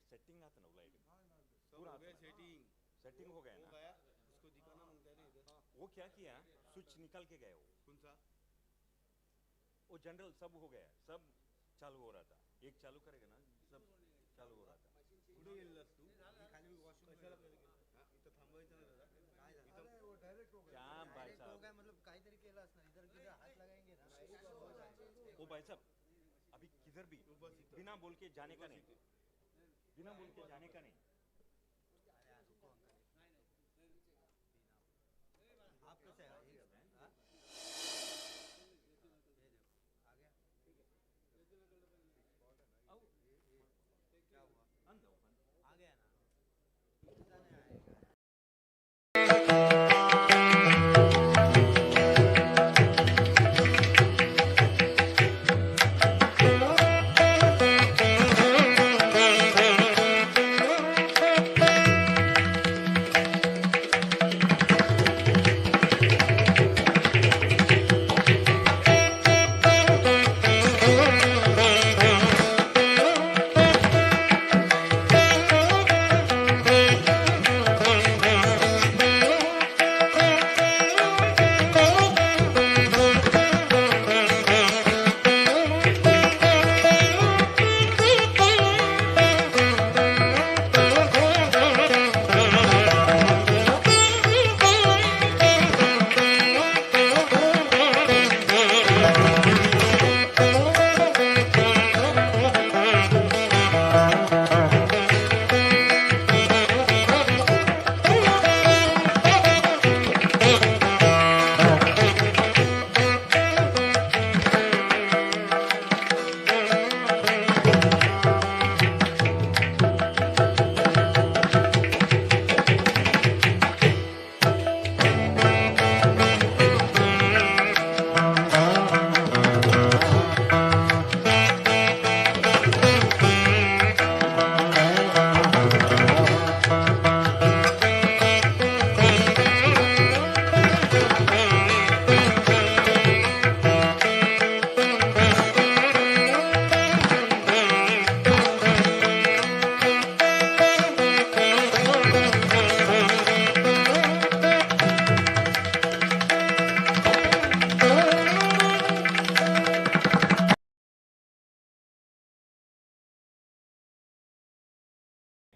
Speaker 15: सेटिंग आता ना लाइट पूरा
Speaker 16: सेटिंग
Speaker 15: सेटिंग हो गया
Speaker 16: हो
Speaker 15: ना।
Speaker 16: गया, उसको दिखाना मांगता है ना इधर।
Speaker 15: वो क्या किया, स्विच निकाल के गए वो।
Speaker 16: कौन सा?
Speaker 15: वो जनरल सब हो गया, सब चालू हो रहा था। एक चालू करेगा ना, सब चालू हो रहा था।
Speaker 16: कुठे गेलेलास तू? कशाला? हा, इथं थांबायचं ना दादा।
Speaker 10: अरे वो डायरेक्ट हो
Speaker 15: क्या भाई
Speaker 10: डायरेक्ट हो
Speaker 15: साहब
Speaker 10: गया, मतलब काहीतरी केलं असणार। इधर किधर हाथ लगाएंगे ना हो जाएगा।
Speaker 15: वो भाई साहब अभी किधर भी बिना बोल के जाने का नहीं, बिना बोल के जाने का नहीं।
Speaker 10: आप कैसे है? हाँ? ये देखो, आ गया। क्या हुआ? आ गया ना? इतना नहीं आएगा।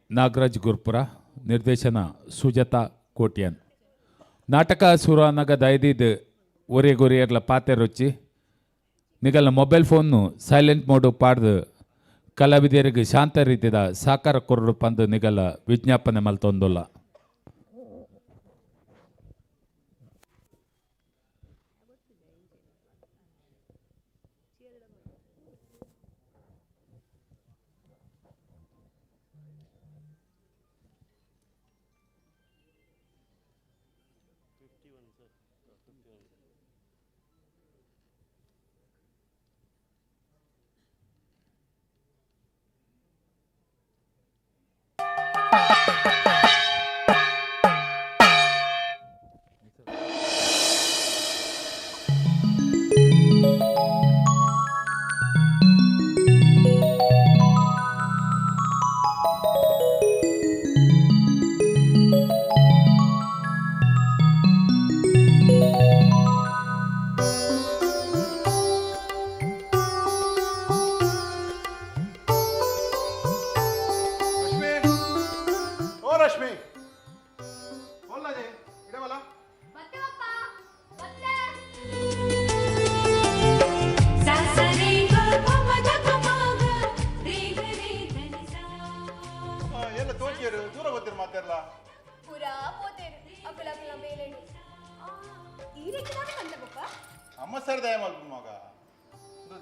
Speaker 11: ನಾಗರಾಜ್ ಗುರ್ಪುರ, ನಿರ್ದೇಶನ ಸುಜಾತಾ ಕೋಟ್ಯಾನ್. ನಾಟಕ ಸುರಾನಗ ದಯದಿದ್ದು ಒರೆ ಗೊರಿಯರ್ಲ ಪಾತೆ ರೊಚ್ಚಿ ನಿಗಲ ಮೊಬೈಲ್ ಫೋನ್ನು ಸೈಲೆಂಟ್ ಮೋಡು ಪಾಡ್ದು ಕಲಾವಿದರಿಗೆ ಶಾಂತ ರೀತಿದ ಸಾಕಾರ ಕೊರಡು ಪಂದು ನಿಗಲ ವಿಜ್ಞಾಪನೆ ಮಲ್ತೊಂದುಲ್ಲ.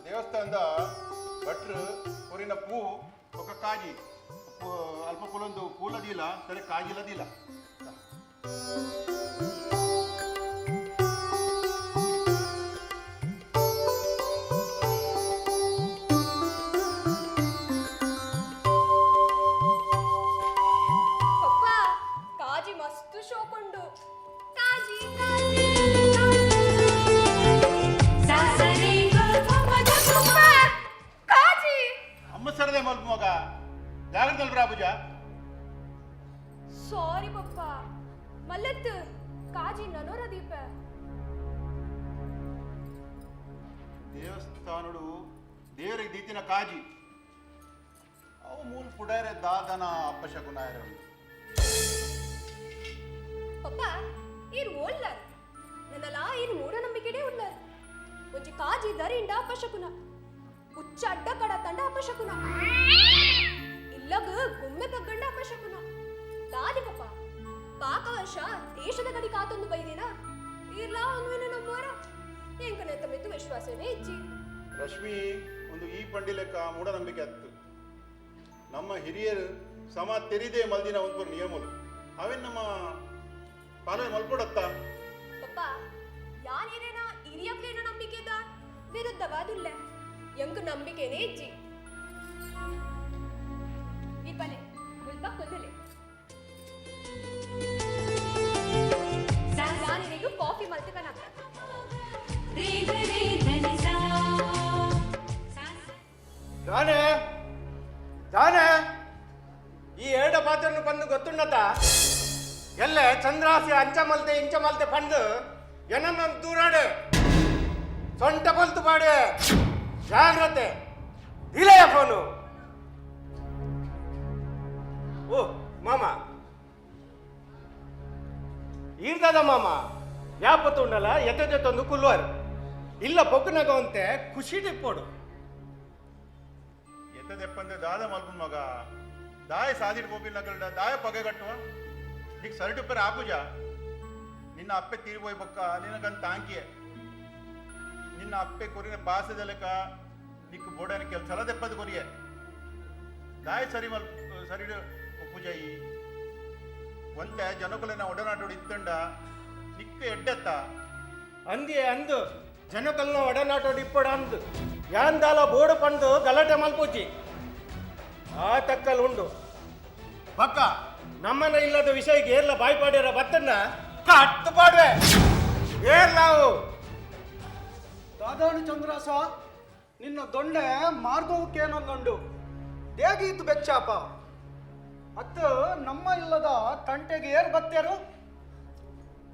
Speaker 17: ದೇವಸ್ಥಾನದ ಭಟ್ರು ಹೊರಿನ ಪೂ ఒక ಕಾಜಿ ಅಲ್ಪ ಕುಲೊಂದು ಪೂಲದಿಲ್ಲ ತಲೆ ಕಾಜಿಲದಿಲ್ಲ.
Speaker 4: ಪಪ್ಪ ಕಾಜಿ ಮಸ್ತ್ ಶೋಕುಂಡು. ಕಾಜಿ ಕಾಜಿ ಕಾಜಿ
Speaker 17: ಅಮ್ಮ ಸರದೆ ಮಲ್ಪ ಮಗ ಜಾಗ್ರತೆ ಅಲ್ಬ್ರಾ ಪೂಜಾ.
Speaker 4: ಸಾರಿ ಪಪ್ಪ ಮಲ್ಲತ್ತು ಕಾಜಿ ನನೋರ ದೀಪ.
Speaker 17: ದೇವಸ್ಥಾನಡು ದೇವರಿಗೆ ದೀತಿನ ಕಾಜಿ ಅವು ಮೂಲ ಪುಡಾರೆ ದಾದನ ಅಪ್ಪಶಕುನಾಯರ.
Speaker 4: ಪಪ್ಪ ಈರ್ ಓಲ್ಲಾರ್ ನನ್ನಲ ಈರ್ ಮೂಢನಂಬಿಕೆಡೇ ಉಳ್ಳಾರ್. ಒಂಜಿ ಕಾಜಿ ದರಿಂಡ ಅಪಶಕುನ, ಉಚ್ಚ ಅಡ್ಡ ಕಡ ತಂಡ ಅಪಶಕುನ, ಇಲ್ಲಗ ಗುಮ್ಮೆ ಪಗ್ಗಂಡ ಅಪಶಕುನ. ದಾದಿ ಪಪ್ಪ ಪಾಕ ವರ್ಷ ದೇಶದ ಗಡಿ ಕಾತೊಂದು ಬೈದಿನ ಈರ್ಲಾ ಒಂದುವಿನ ನಮ್ಮೋರ ಎಂಕನೆ ತಮ್ಮಿತ್ತು ವಿಶ್ವಾಸವೇ ಇಜ್ಜಿ.
Speaker 17: ರಶ್ಮಿ ಒಂದು ಈ ಪಂಡಿಲೆಕ್ಕ ಮೂಢನಂಬಿಕೆ ಅತ್ತು. ನಮ್ಮ ಹಿರಿಯರು ಸಮ ತೆರಿದೆ ಮಲ್ದಿನ ಒಂದು ನಿಯಮలు ಅವೇನು ನಮ್ಮ ಪಾಲನೆ ಮಲ್ಪೊಡತ್ತ.
Speaker 4: ಪಪ್ಪ ಯಾನೇನೇನ ಹಿರಿಯಕ್ಲೇನ ನಂಬಿಕೆದ ವಿರುದ್ಧವಾದುಲ್ಲ ಎಂಕು ನಂಬಿಕೆನೇ ಇಜ್ಜಿ. ಈ ಬಲೆ ಮುಲ್ಪ ಕೊಲ್ಲಲೆ ಯಾನೇನಿಗೂ ಕಾಫಿ ಮಲ್ತಕನ.
Speaker 10: ದಾನೆ ದಾನೆ ಈ ಏಡ ಪಾತ್ರನು ಬಂದು ಗೊತ್ತುಂಡತ ಎಲ್ಲ ಚಂದ್ರಾಸಿ ಅಂಚ ಮಲ್ತೆ ಇಂಚ ಮಲ್ತೆ ಪಂದು ಏನನ್ನ ದೂರಾಡು ಸೊಂಟ ಬಲ್ತು ಪಾಡು ಜಾಗ್ರತೆ ಇಲ್ಲಯ್ಯ ಫೋನು. ಓ ಮಾಮ ಈರ್ದದ ಮಾಮ ಯಾಪತ್ತು ಉಂಡಲ್ಲ ಎತ್ತೆ ಜೊತ್ತೊಂದು ಕುಲ್ಲುವರು ಇಲ್ಲ ಪೊಕ್ಕನಗವಂತೆ ಖುಷಿ ಟಿಪ್ಪೋಡು.
Speaker 17: ಎತ್ತದೆಪ್ಪಂದೆ ದಾದ ಮಲ್ಪುನ್ ಮಗ ದಾಯ ಸಾದಿಡ್ ಪೋಪಿನ ನಕಲ್ಡ ದಾಯ ಪಗೆ ಕಟ್ಟುವ ನೀಕ್ ಸರಿಟುಪ್ಪರ ಆಪುಜ. ನಿನ್ನ ಅಪ್ಪೆ ತೀರಿಪೋಯ್ ಬೊಕ್ಕ ನಿನಗಂತ ತಾಂಕಿಯೆ ನಿನ್ನ ಅಪ್ಪೆ ಕೊರಿನ ಬಾಸದಲೆಕ ನಿಕ್ಕು ಬೋಡನ ಕೆಲಸ ದೆಪ್ಪದ ಕೊರಿಯೆ ದಾಯ ಸರಿ ಮಲ್ ಸರಿ ಪೂಜಾಯಿ ಒಂತೆ ಜನಕುಲೆನ ಒಡನಾಟೋಡು ಇತ್ತಂಡ ನಿಕ್ಕು ಎಡ್ಡೆತ್ತ
Speaker 10: ಅಂದಿಯೇ ಅಂದು ಜನಕಲ್ನ ಒಡನಾಟೋಡು ಇಪ್ಪಡ ಅಂದು ಯಾಂದಾಲ ಬೋಡು ಪಂಡು ಗಲಾಟೆ ಮಲ್ಪೂಜಿ ಆ ತಕ್ಕಲ್ ಉಂಡು ಬಕ್ಕ ನಮ್ಮನ ಇಲ್ಲದ ವಿಷಯಕ್ಕೆ ಏರ್ಲ ಬಾಯ್ಪಾಡಿರ ಬತ್ತನ್ನ ಕಟ್ಟು ಪಾಡುವೆ ಏರ್ಲಾವು.
Speaker 18: ದಾದಾಣು ಚಂದ್ರಾಸ ನಿನ್ನ ದೊಣ್ಣೆ ಮಾರ್ಗೋಕ್ಕೇನೊಂದುಂಡು ದೇಗೀತು ಬೆಚ್ಚಾಪ ಅತ್ತು ನಮ್ಮ ಇಲ್ಲದ ತಂಟೆಗೆ ಏರ್ ಬತ್ತೇರು.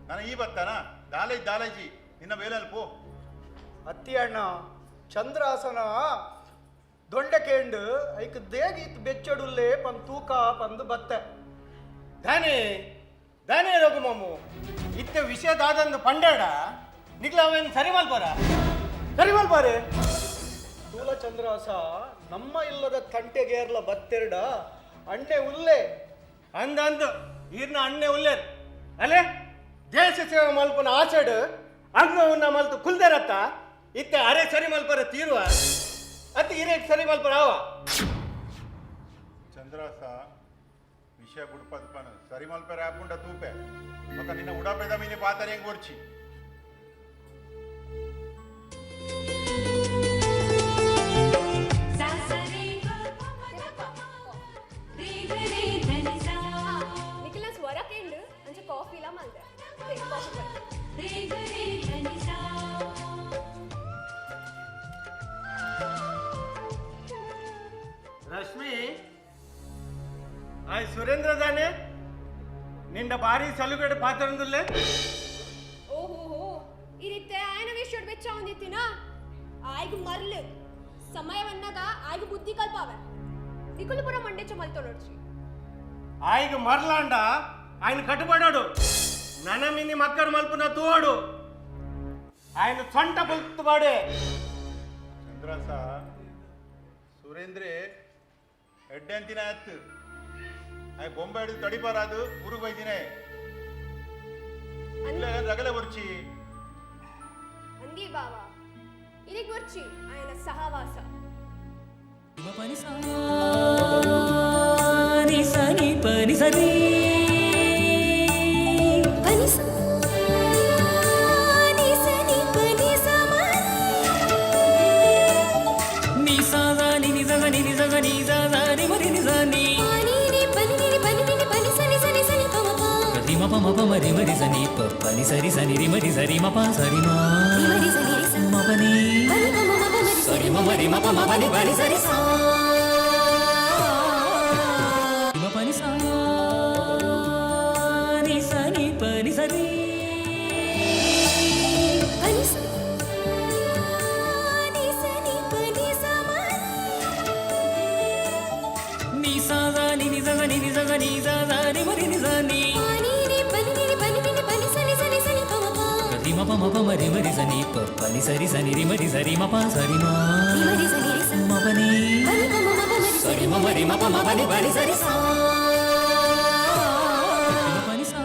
Speaker 17: ನಾನು ಈ ಬತ್ತಾನ ದಾಲೇಜ್ ದಾಲೇಜಿ ನಿನ್ನ ಬೇಲಲ್ಲಿ ಪೋ.
Speaker 18: ಅತ್ತಿ ಅಣ್ಣ ಚಂದ್ರಾಸನ ದೊಂಡೆ ಕೇಂಡು ಐಕ್ ದೇಗೀತು ಬೆಚ್ಚಡುಲ್ಲೇ ಪನ್ ತೂಕ ಪಂದು ಬತ್ತೆ.
Speaker 10: ದಾನೆ ದಾನೆ ರಘುಮಾಮು ಇತ್ತ ವಿಷಯ ದಾದಂದು ಪಂಡಾಡ ನಿಗ್ಲ ಅವೇನು ಸರಿ ಮಲ್ಪಾರ ಸರಿ ಮಲ್ಪಾರೆ.
Speaker 18: ತೂಲ ಚಂದ್ರಾಸ ನಮ್ಮ ಇಲ್ಲದ ತಂಟೆಗೇರ್ಲ ಬತ್ತೆರಡ ಅಣ್ಣೆ ಉಲ್ಲೆ
Speaker 10: ಅಂದ ಅಂದು ಈರ್ನ ಅಣ್ಣೆ ಉಲ್ಲೇರ್ ಅಲ್ಲೇ ದೇಶ ಸೇವೆ ಮಲ್ಪನ ಆಸೆಡು ಅಂಗವನ್ನ ಮಲ್ತು ಕುಲ್ದೇರತ್ತ ಇತ್ತೆ ಅರೆ ಸರಿ ಮಲ್ಪರ ತೀರುವ ಅತ್ತ ಇರೇಕ್ ಸರಿ ಮಲ್ಪರ ಅವ.
Speaker 17: ಚಂದ್ರಾಸ ವಿಷಯ ಬುಡ್ಪದ ಪನ ಸರಿ ಮಲ್ಪರ ಆಪುಂಡ ತೂಪೆ ಮಕ ನಿನ್ನ ಉಡಾಪೆದ ಮೀನೆ ಪಾತಾರೆ ಹೆಂಗ್ ಬರ್ಚಿ.
Speaker 4: ನಿಖಿಲ ಸ್ವರ ಕೇಂಡು ಅಂಚೆ ಕಾಫಿ ಇಲ್ಲ ಮಲ್ದೆ ಕಾಫಿ.
Speaker 10: ರಶ್ಮಿ ಆಯ್ ಸುರೇಂದ್ರ ದಾನೆ ನಿಂಡ ಭಾರಿ ಸಲುಗಡೆ ಪಾತ್ರಂದುಲ್ಲೆ.
Speaker 4: ಓಹೋ ಈ ರೀತಿ ಆಯನ ವಿಷಯಡ್ ಬೆಚ್ಚ ಹೊಂದಿತ್ತಿನ ಆಯ್ಗ ಮರ್ಲು ಸಮಯವನ್ನಾಗ ಆಯ್ಗ ಬುದ್ಧಿ ಕಲ್ಪಾವೆ ನಿಕುಲು ಪುರ ಮಂಡೆ ಚಮಲ್ತೊಳೊಡ್ಚಿ.
Speaker 10: ಆಯ್ಗ ಮರ್ಲಾಂಡ ఆయన ಕట్టుబడాడు ననమిని మక్కడు మల్పున తోడు ఆయన సొంట బుల్తుపాడే.
Speaker 17: ಚಂದ್ರಾಸ ಸುರೇಂದ್ರೆ ಎಡ್ಡೆ ಅಂತಿನ ಆಯ್ತು ಆಯ್ ಬೊಂಬೆ ಹಿಡಿದು ತಡಿಪಾರಾದು ಊರಿಗೆ ಬೈದಿನೇ ಇಲ್ಲ ರಗಲೆ ಬರ್ಚಿ.
Speaker 4: ಅಂದಿ ಬಾವಾ ಇಲ್ಲಿಗೆ ಬರ್ಚಿ ఆయన ಸಹವಾಸ.
Speaker 7: ಸನಿ ಪನಿ ಸನಿ
Speaker 6: ಪನಿ ಸನಿ ಪನಿ ಸಮ
Speaker 7: ನಿ ಸಾ ನಿ ನಿ ಸ ನಿ ನಿ ಸ ನಿ ಸ ನಿ ಮ ರಿ ನಿ ಸ ನಿ
Speaker 6: ಪನಿ ನಿ ಪನಿ ನಿ ಪನಿ ನಿ ಪನಿ ಸನಿ ಸನಿ ಸನಿ ಪ ಮ ಪ
Speaker 7: ರಿ ಮ ಪ ಮ ಪ ಮ ರಿ ಮ ರಿ ಸ ನಿ ಪ ಪ ನಿ ಸ ರಿ ಸ ನಿ ರಿ ಮ ರಿ ಸ ರಿ ಮ ಪ ಸ ರಿ ಮ
Speaker 6: ರಿ ಮ ರಿ ಸ ನಿ ರಿ ಸ
Speaker 7: ಮ ಪ ನಿ
Speaker 6: ಪನಿ ಪ ಮ ಮ ಪ ಮ ರಿ
Speaker 7: ಸ ರಿ ಮ ಮ ರಿ ಮ ಪ ಮ ಪ ನಿ ಪ ನಿ ಸ ರಿ ಸ ರಿ ಮ ಪ ನಿ ಸ. ಸರಿ ನಿ ಸಾ ನಿ ನಿ ಸ ನಿ ನಿ ಸ ನಿ ಸ ನಿ ಮ ರಿ ನಿ ಸ ನಿ ರಿ ಮ ಪ ಮ ಪ ಮ ರಿ ಮ ರಿ ಸ ನಿ ಪ ಪ ನಿ ಸ ರಿ ಸ ನಿ ರಿ ಮ ರಿ ಸ ರಿ ಮ ಪ ಸ ರಿ ಮ ಮ ಪ ನಿ ಸ ರಿ ಮ ಮ ರಿ ಮ ಪ ಮ ಪ ನಿ ಪ ನಿ ಸ ರಿ ಸಾ ಮ ಪ ನಿ ಸಾ.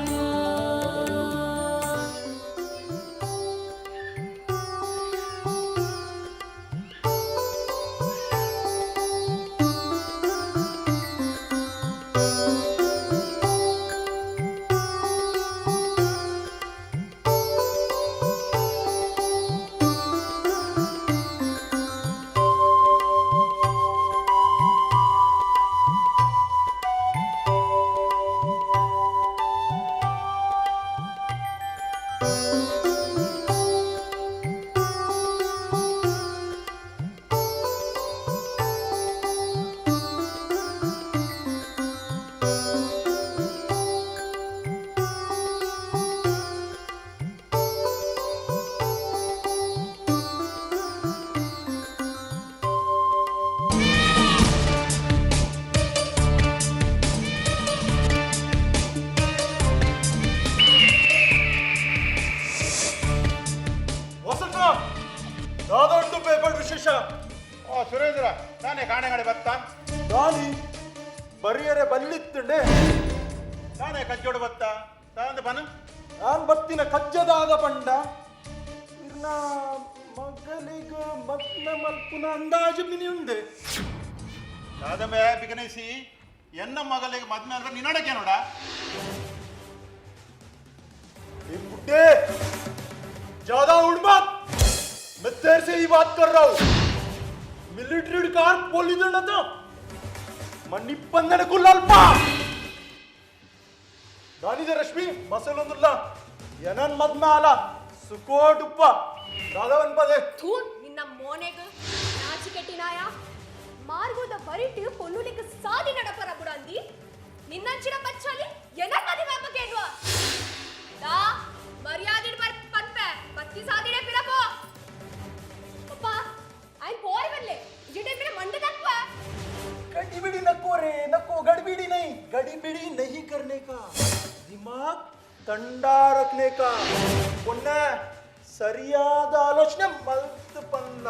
Speaker 18: ವಸಂತ, ದಾದೊಂದು ಪೇಪರ್ ವಿಶೇಷ.
Speaker 17: ಓ ಸುರೇಂದ್ರ, ನಾನೇ ಕಾಣೆಗಡೆ ಬತ್ತ
Speaker 18: ದಾನಿ ಬರಿಯರೆ ಬಲ್ಲಿತ್ತುಂಡೆ.
Speaker 17: ನಾನೇ ಕಜ್ಜೋಡು ಬತ್ತ ತಾಂದ ಬನ.
Speaker 18: ನಾನ್ ಬತ್ತಿನ ಕಜ್ಜದಾದ ಪಂಡ ಇರ್ನ ಮಗಲಿಗ ಮದ್ನ ಮಲ್ಪುನ ಅಂದಾಜು ಮಿನಿ ಉಂಡೆ.
Speaker 17: ದಾದಮೆ ಬಿಗನೇಸಿ ಎನ್ನ ಮಗಲಿಗೆ ಮದ್ಮೆ ಅಂದ್ರೆ ನಿನ್ನಡಕ್ಕೆ ನೋಡ.
Speaker 18: ए बुड्ढे, ज्यादा उड़ मत, मैं तेरे से ही बात कर रहा हूँ। मिलिट्री कार पोलीस था मन्निपंदन कुल्लल्प ದಾನಿದ ರಶ್ಮಿ ಮಸಲೊಂದುಲ್ಲ ಏನನ್ ಮದ್ಮೆ ಅಲ ಸುಕೋಡುಪ್ಪ ದಾದವನ್ ಪದೆ.
Speaker 4: ಥೂ ನಿನ್ನ ಮೋನೆಗ್ ನಾಚಿಕೆಟ್ಟಿನಾಯ ಮಾರ್ಗೋದ ಬರಿಟ್ ಪೊನ್ನುಲಿಕ್ ಸಾದಿ ನಡಪರ ಬುಡಂದಿ ನಿನ್ನಂಚಿನ ಪಚ್ಚಾಲಿ ಎನ ಮದುವೆ ಕೇಳುವ ದಾ ಮರ್ಯಾದಿಡ್ ಬರ್ ಪನ್ಪೆ ಪತ್ತಿ ಸಾದಿಡೆ ಪಿರಪೋ ಪಪ್ಪ ಐನ್ ಪೋರ್ ಬಲ್ಲೆ ಜಿಡೆ ಮಿನ ಮಂಡ ತಕ್ವ.
Speaker 18: गड़बड़ी नको रे नको, गड़बड़ी नहीं, गड़बड़ी नहीं करने का, दिमाग ठंडा रखने का, ಪೊನ್ನೆ ಸರಿಯಾದ ಆಲೋಚನೆ ಮಲ್ತ್ ಪನ್ನ.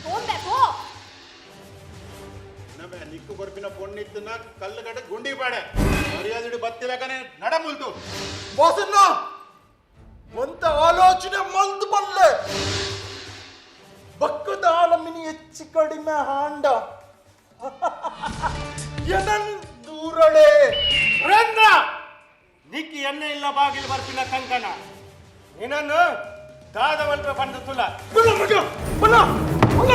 Speaker 4: ಹೋಗ್ಬೆ ಪೋ.
Speaker 17: ನಮೆ ನಿಕ್ಕು ಬರ್ಪಿನ ಪೊಣ್ಣಿತ್ತನ ಕಲ್ಲುಗಡೆ ಗುಂಡಿ ಪಾಡೆ ಮರ್ಯಾದಿಡು ಬತ್ತಿಲಕನೆ ನಡ ಮುಲ್ತು.
Speaker 18: ವಾಸಣ್ಣ ಒಂತ ಆಲೋಚನೆ ಮಲ್ತ್ ಬಲ್ಲೆ ಬಕ್ಕದ ಆಲಮಿನಿ ಹೆಚ್ಚು ಕಡಿಮೆ ಹಾಂಡ ಏನನ್ ದೂರಳೆ.
Speaker 10: ಸುರೇಂದ್ರ, ನಿಕ್ಕಿ ಎಣ್ಣೆ ಇಲ್ಲ ಬಾಗಿಲು ಬರ್ಪಿನ ಕಂಕಣ ನಿನ್ನನ್ನು ದಾದ ಮಲ್ಪ ಬಂದ ತುಲ.
Speaker 18: ಬಲ್ಲ ಮಗ, ಬಲ್ಲ, ಬಲ್ಲ.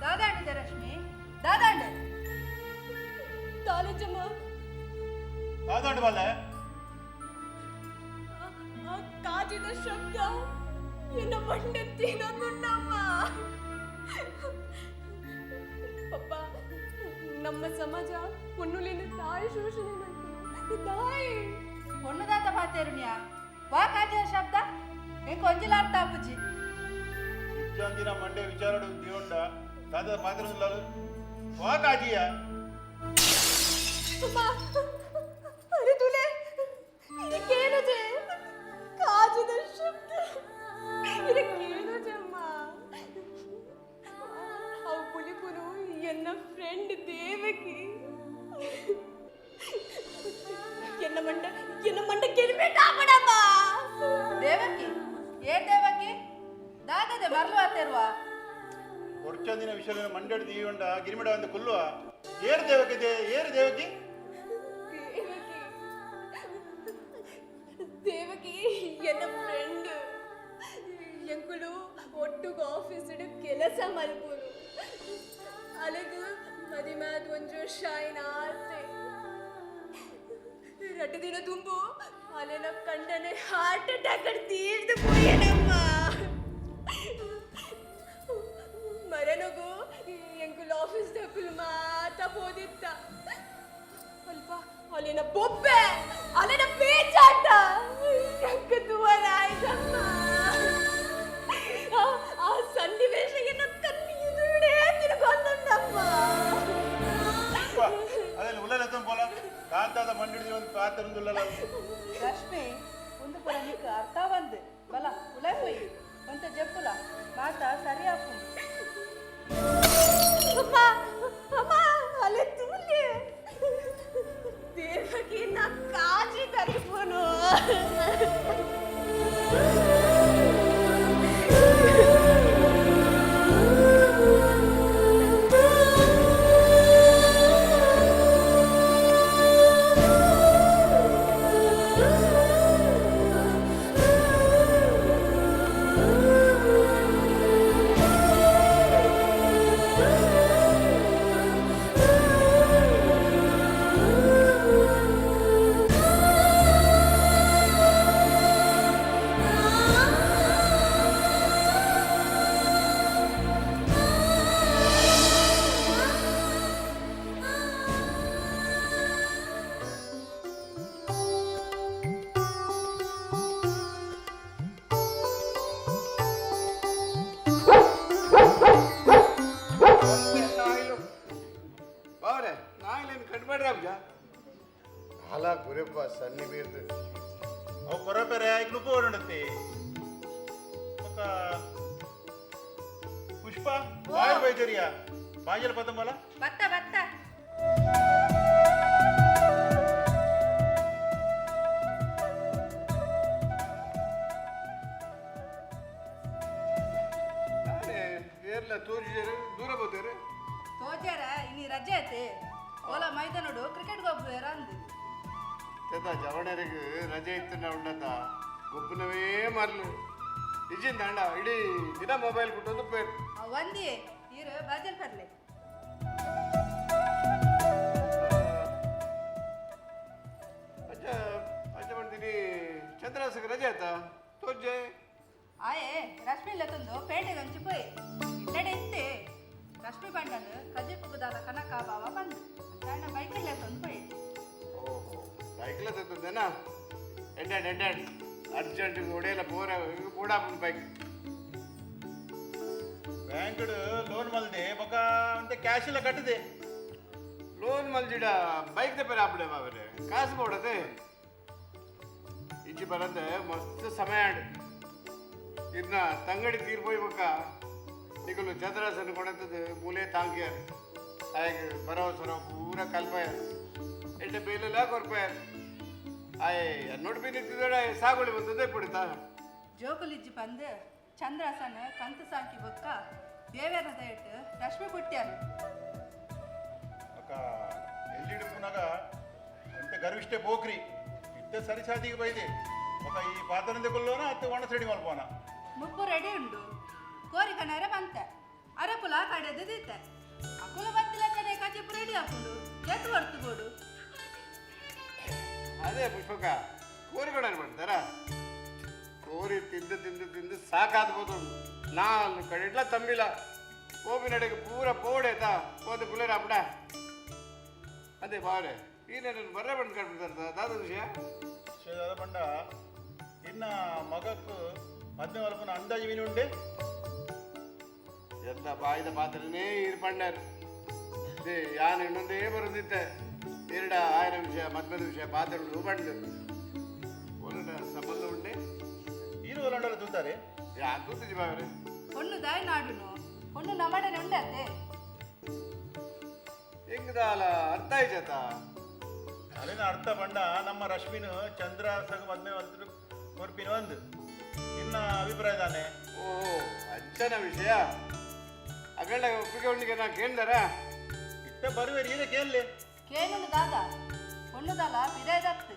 Speaker 3: ದಾದಾಂಡಿದೆ ರಶ್ಮಿ, ದಾದಾಂಡೆ.
Speaker 4: ಕಾಲೇಜಮ್ಮ.
Speaker 17: ದಾದಾಂಡು ಬಲ್ಲೆ.
Speaker 4: ಆ ಕಾಜಿದ ಶಬ್ದ ಎನ್ನ ಮಂಡೆ ತಿನ್ನೋದುಂಡಮ್ಮ. ಪಪ್ಪ, ನಮ್ಮ ಸಮಾಜ ಪೊನ್ನುಲಿನ ತಾಯಿ ಶೋಷಣೆ ಮಾಡ್ತಾರೆ ತಾಯಿ.
Speaker 3: ಪೊಣ್ಣುದಾತ ಪಾತೇರುಣ್ಯ ವಾ ಕಾಜಿನ ಶಬ್ದ ಎಂಕ್ ಒಂಜಿಲ ಅರ್ಥ ಆಪುಜಿ.
Speaker 17: ಇಜ್ಜಂದಿನ ಮಂಡೆ ವಿಚಾರಡು ದೇವಂಡ ದಾದ ಪಾತ್ರ. ವಾ ಕಾಜಿಯ
Speaker 4: ಅಮ್ಮ ಅರೆ ತುಲೆ ಇದಕ್ಕೇನಜೆ ಕಾಜಿದ ಶಬ್ದ ಇದಕ್ಕೇನಜಮ್ಮ ಅವು ಪುಲಿಪುನು ಎನ್ನ ಫ್ರೆಂಡ್ ದೇವಕಿ ಎನ್ನ ಮಂಡ ಎನ್ನ ಮಂಡ ಗೆಲ್ಬೇಟ ಆಪಡಮ್ಮ
Speaker 3: ದೇವಕಿ ಏ ದೇವಕಿ ದಾದದೆ ಮರಲು ಆತಿರುವ
Speaker 17: ಕೊಡ್ಚಂದಿನ ವಿಷಯದ ಮಂಡಡಿ ದೀವಂಡ ಗಿರಿಮಿಡ ಒಂದು ಕುಲ್ಲುವ ಏರು ದೇವಕಿ ಏರು ದೇವಕಿ
Speaker 4: ದೇವಕಿ ಎನ್ನ ಫ್ರೆಂಡ್ ಎಂಕುಲು ಒಟ್ಟುಗು ಆಫೀಸ್ ಕೆಲಸ ಮಲ್ಪುನು ಅಲೆಗು ಮದಿಮ್ಯಾದ ಒಂಜು ಶೈನ್ ಆತೆ ರಟ್ಟು ದಿನ ತುಂಬು ಅಲೆನ ಕಂಡನೆ ಹಾರ್ಟ್ ಅಟ್ಯಾಕ್ ತೀರ್ದು ಪೋಯನಮ್ಮ ಮರನಗು ಎಂಕುಲು ಆಫೀಸ್ ದಕ್ಕುಲು ಮಾತ ಪೋದಿತ್ತ ಅಲ್ಪ ಅಲ್ಲಿನ ಬೊಬ್ಬೆ ಅಲ್ಲಿನ ಪೇಚಾಟ ಆಯ್ತಮ್ಮ ಆ ಸನ್ನಿವೇಶಕ್ಕೆ ನನ್ನ ಕಣ್ಣು ಎದುರುಗಡೆ ತಿರುಗೊಂಡಮ್ಮ
Speaker 17: ಅದನ್ನು ಉಲ್ಲಲ ಪೋಲ ಕಾಂತಾದ ಮಂಡಿಡಿದ ಒಂದು ಪಾತ್ರ
Speaker 3: ರಶ್ಮಿ ಒಂದು ಪುರ ನಿಕ್ ಅರ್ಥ ಬಂದು ಬಲ ಉಲೈ ಪೋಯಿ ಒಂತ ಜಪ್ಪುಲ ಮಾತ ಸರಿ ಆಪು
Speaker 4: ಅಮ್ಮ ಅಮ್ಮ ಅಲೆ ತೂಲೆ ದೇವಕಿ ನಾ ಕಾಜಿ ತರಿಪುನು
Speaker 16: ಸನ್ನಿ ಬೀರ್ದು
Speaker 17: ಅವು ಕೊರಪೆರೆ ಐಕ್ಲು ಓಡಂಡತ್ತೆ ఒక ಪುಷ್ಪ ಬಾಯ್ ಬೈಜರಿಯ ಬಾಜಲ್ ಪತಂಬಲ
Speaker 3: ಬತ್ತ ಬತ್ತ
Speaker 16: ಏರ್ಲ ತೋಜಿಜರು ದೂರ ಬೋತೇರು
Speaker 3: ತೋಜಾರ ಇನಿ ರಜೆ ಐತೆ ಓಲ ಮೈದಾನಡು ಕ್ರಿಕೆಟ್ ಗೊಬ್ಬರ ಅಂದು
Speaker 16: ತೆದ ಜವಣರಿಗೆ ರಜೆ ಇತ್ತು ಉಂಡತ ಗೊಬ್ಬನವೇ ಮರ್ಲು ಇಜಿಂದ ಅಣ್ಣ ಇಡೀ ದಿನ ಮೊಬೈಲ್ ಕೊಟ್ಟೋದು ಪೇರು
Speaker 3: ಒಂದಿ ಈರು ಬಾಜಲ್ ಪರ್ಲೆ
Speaker 16: ಅಜ್ಜ ಅಜ್ಜ ಮಾಡ್ತೀನಿ ಚಂದ್ರಾಸಕ್ಕೆ ರಜೆ ಆಯ್ತಾ ತೋಜೆ
Speaker 3: ಆಯೇ ರಶ್ಮಿ ಲತಂದು ಪೇಟೆಗೆ ಹಂಚಿ ಪೋಯ್ ಇಲ್ಲಡೆ ಇತ್ತೆ ರಶ್ಮಿ ಬಂಡನ್ ಕಜಿ ಪುಗುದಾದ ಕನಕ ಬಾವ ಬಂದು ಅಣ್ಣ ಬೈಕಲ್ಲೇ ತಂದು ಪೋಯ್
Speaker 16: ಓಹೋ ಬೈಕ್ಲ ತಂದೇನಾ ಎಂಡಾಡ್ ಎಂಡಾಡ್ ಅರ್ಜೆಂಟ್ ಹೊಡೆಯಲ್ಲ ಬೋರ ಬೋಡಾಪುನ್ ಬೈಕ್
Speaker 17: ಬ್ಯಾಂಕ್ ಲೋನ್ ಮಲ್ದೆ ಬೊಕ ಅಂತ ಕ್ಯಾಶ್ ಎಲ್ಲ ಕಟ್ಟದೆ
Speaker 16: ಲೋನ್ ಮಲ್ಜಿಡ ಬೈಕ್ ದೆ ಆಪಡೆ ಬಾವರೆ ಕಾಸು ಬೋಡದೆ ಇಂಚಿ ಬರಂದೆ ಮಸ್ತ್ ಸಮಯ ಆಡು ಇದ್ನ ತಂಗಡಿ ತೀರ್ಪೋಯ್ ಬೊಕ್ಕ ನಿಕಲು ಚಂದ್ರಾಸನ ಕೊಡಂತದ್ದು ಮೂಲೆ ತಾಂಕಿಯಾರು ಆಯ್ಕೆ ಬರೋ ಸರೋ ಪೂರ ಕಲ್ಪಾಯಾರು ಎಡ್ಡೆ ಬೇಲೆಲ್ಲ ಕೊರ್ಪಾಯಾರು ಆಯ್ ನೋಡಿ ಬಿದ್ದಿದ್ದೋಡ ಸಾಗುಳಿ ಬಂತದೆ ಪುಡಿತಾ
Speaker 3: ಜೋಕುಲಿಜ್ಜಿ ಬಂದು ಚಂದ್ರಾಸನ ಕಂತು ಸಾಕಿ ಬೊಕ್ಕ ದೇವರ ದಯಟ್ಟು ರಶ್ಮಿ ಪುಟ್ಟ್ಯಾರು
Speaker 17: ಅಕ್ಕ ಎಲ್ಲಿಡುಪುನಾಗ ಅಂತೆ ಗರ್ವಿಷ್ಟೇ ಬೋಕ್ರಿ ಇತ್ತೆ ಸರಿ ಸಾದಿಗೆ ಬೈದೆ ఒక ಈ ಪಾತ್ರದಿಂದ ಕೊಲ್ಲೋನ ಅತ್ತೆ ಒಣ ಸೆಡಿ ಮಲ್ಪೋನ
Speaker 3: ಮುಪ್ಪು ರೆಡಿ ಉಂಡು ಕೋರಿ ಕಣರೆ ಬಂತೆ ಅರಪುಲ ಕಡೆದು ದಿತ್ತೆ ಅಕುಲ ಬತ್ತಿಲ ಕಡೆ ಕಜಿಪು ರೆಡಿ ಹಾಕೊಂಡು ಎತ್ತು ಹೊರ್ತು ಬೋಡು
Speaker 16: ಅದೇ ಪುಷ್ಪಕ ಕೋರಿಗಳನ್ನ ಮಾಡ್ತಾರ ಕೋರಿ ತಿಂದು ತಿಂದು ತಿಂದು ಸಾಕಾದ್ಬೋದು ನಾಲ್ಕು ಕಡೆ ಇಡ್ಲ ತಂಬಿಲ್ಲ ಕೋಪಿನಡೆಗೆ ಪೂರ ಪೋಡೇತಾ ಹೋದ ಪುಲೇರ ಅಪ್ಪಡ ಅದೇ ಬಾರೆ ಈ ನನ್ನ ಬರ್ರೆ ಬಂದು ಕಟ್ಬಿಡ್ತಾರ ದಾದ ವಿಷಯ
Speaker 17: ದಾದ ಬಂಡ ಇನ್ನ ಮಗಕ್ಕೆ ಮದ್ವೆ ಮಲ್ಪನ ಅಂದಾಜು ಮೀನು ಉಂಡೆ
Speaker 16: ಎಲ್ಲ ಬಾಯಿದ ಪಾತ್ರನೇ ಇರ್ಪಂಡಾರು ಅದೇ ಯಾನ್ ಇನ್ನೊಂದೇ ಬರೋದಿತ್ತೆ ಎರಡ ಆಯನ ವಿಷಯ ಮದ್ಮದ ವಿಷಯ ಪಾತ್ರೆ ಬಂಡು ಒಲ್ಲಡ ಸಂಬಂಧ ಉಂಡೆ
Speaker 17: ಈರು ಒಲ್ಲಂಡಲ ತೂತಾರೆ
Speaker 16: ಯಾ ತೂತಿಜಿ ಬಾವ್ರೆ
Speaker 3: ಹೊಣ್ಣು ದಾಯಿ ನಾಡುನು ಹೊಣ್ಣು ನಮ್ಮಡನೆ ಉಂಡತ್ತೆ
Speaker 16: ಹೆಂಗದಾಲ ಅರ್ಥ ಆಯ್ತ
Speaker 17: ಅಲ್ಲಿನ ಅರ್ಥ ಬಂಡ ನಮ್ಮ ರಶ್ಮಿನ ಚಂದ್ರ ಸಗ ಮದ್ಮೆ ಮಂತ್ರು ಕೊರ್ಪಿನ ಒಂದು ನಿನ್ನ ಅಭಿಪ್ರಾಯ ತಾನೆ.
Speaker 16: ಓ ಅಂಚನ ವಿಷಯ ಅಗಳ್ಳ ಒಪ್ಪಿಗೆ ಉಂಡಿಗೆ ನಾ ಕೇಳ್ದಾರ
Speaker 17: ಇಟ್ಟ ಬರುವೇರಿ ಈರೆ ಕೇಳಲಿ
Speaker 3: ಕೇನುಂಡು ದಾದ ಹೊಣ್ಣುದಲ್ಲ ಪಿದಾಯ್ದತ್ತು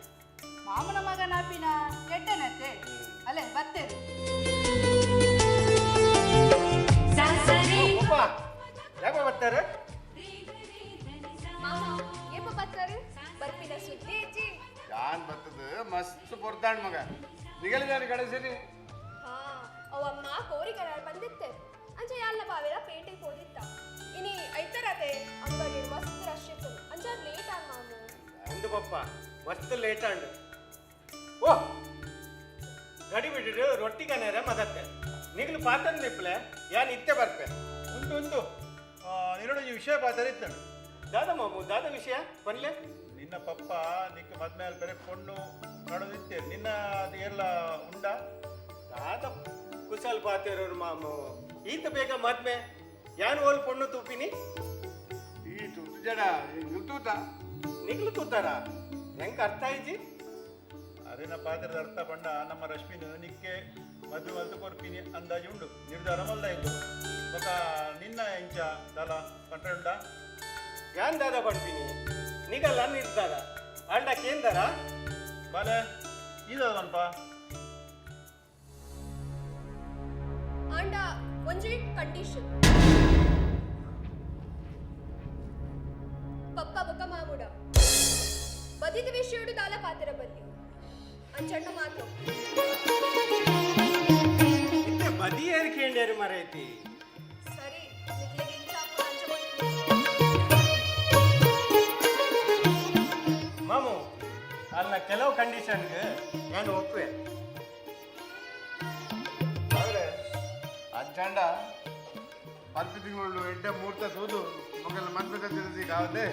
Speaker 3: ಮಾಮನ ಮಗನಾಪಿನ ಕೆಟ್ಟನತ್ತೆ ಅಲ್ಲೇ ಬತ್ತೇರಿ.
Speaker 10: ಯಾಕ ಬರ್ತಾರೆ?
Speaker 4: ಮಾಮ ಏಪ ಬತ್ತಾರೆ ಬರ್ಪಿನ ಸುದ್ದಿ ಅಜ್ಜಿ.
Speaker 16: ಯಾನ್ ಬತ್ತದ ಮಸ್ತ್ ಪೊರ್ತಾಣ್ ಮಗ ನಿಗಲಿದಾನೆ ಕಡೆ ಸರಿ.
Speaker 4: ಹಾ ಅವಮ್ಮ ಕೋರಿ ಕರಾರ್ ಬಂದಿತ್ತೆ ಅಂಚ ಯಾಲ್ಲ ಬಾವೆರ ಪೇಟೆಗೆ ಹೋದಿತ್ತ ಇನಿ ಐತರತೆ ಅಂಗಡಿ ಮಸ್ತ್ ರಶ್ ಇತ್ತು ಅಂಚ ಲೇಟ್ ಆನ್ ಮಾಮು.
Speaker 10: ಅಂದು ಪಪ್ಪ ಮಸ್ತ್ ಲೇಟ್ ಆಂಡ್ ಓ ಗಡಿ ಬಿಟ್ಟಿಡು ರೊಟ್ಟಿ ಕನೇರ ಮದತ್ತೆ ನಿಗಲು ಪಾತಂದು ಇಪ್ಪಲೆ ಯಾನ್ ಇತ್ತೆ ಬರ್ಪೆ.
Speaker 17: ಉಂಟು ಉಂಟು ನಿನ್ನೊಡ ಈ ವಿಷಯ ಪಾತ್ರ ಇತ್ತು.
Speaker 10: ದಾದ ಮಾಮು ದಾದ ವಿಷಯ ಪನ್ಲೆ.
Speaker 17: ನಿನ್ನ ಪಪ್ಪ ನಿಕ್ಕ ಮದ್ಮೆ ಬೇರೆ ಪೊಣ್ಣು ನಡೋದಿತ್ತೆ ನಿನ್ನ ಅದು ಎಲ್ಲ ಉಂಡಾ?
Speaker 10: ದಾದ ಕುಶಲ್ ಪಾತೇರೋರು ಮಾಮು ಈತ ಬೇಗ ಮದ್ಮೆ ಯಾನ್ ಓಲ್ ಪೊಣ್ಣು ತೂಪಿನಿ?
Speaker 16: ಈ ತೂತು ಜಡ ನಿಗ್ಲು ತೂತ
Speaker 10: ನಿಗ್ಲು ತೂತಾರ ಹೆಂಗ್ ಅರ್ಥ ಆಯ್ತಿ?
Speaker 17: ಅದೇನ ಪಾತ್ರದ ಅರ್ಥ ಬಂಡ ನಮ್ಮ ರಶ್ಮಿನ ನಿಕ್ಕೆ ಮದುವೆ ಮಲ್ತು ಕೊರ್ಪಿನಿ ಅಂದಾಜು ಉಂಡು ನಿರ್ಧಾರ ಮಲ್ದಾಯ್ತು ಬೊಕ ನಿನ್ನ ಎಂಚ ದಲ ಪಂಡ್ರೆ ಉಂಡಾ?
Speaker 10: ಯಾನ್ ದಾದ ಪಂಡ್ಪಿನಿ ನಿಗಲ್ಲ ನಿರ್ಧಾರ ಅಂಡ ಕೇಂದರ
Speaker 17: ಬಾಲೆ ಈದವನ್ಪ
Speaker 4: ಆಂಡ ಒಂಜಿ ಕಂಡೀಷನ್ ಪಪ್ಪ ಬೊಕ ಮಾಮುಡ ಬದಿತ ವಿಷಯಡು ದಾಲ ಪಾತ್ರ ಬಲ್ಲಿ ಅಂಚಣ್ಣ ಮಾತು
Speaker 10: ಇತ್ತೆ ಬದಿ ಏರ್ ಕೇಂಡೇರು ಮರೈತಿ.
Speaker 4: ಸರಿ ನಿಕ್ಲೆಗೆ ಇಂಚ ಅಂಚ
Speaker 10: ಮಾಮು ಅಲ್ಲ ಕೆಲವು ಕಂಡೀಷನ್ಗೆ ನಾನು ಒಪ್ಪುವೆ.
Speaker 16: ಬಾವ್ರೆ ಅಜ್ಜಂಡ ಪರ್ಪಿ ತಿಂಗಳು ಎಡ್ಡೆ ಮೂರ್ತ ತೂದು ಮಗಲ ಮದ್ಮೆ ತಿಳಿಸಿ ಕಾವದೆ.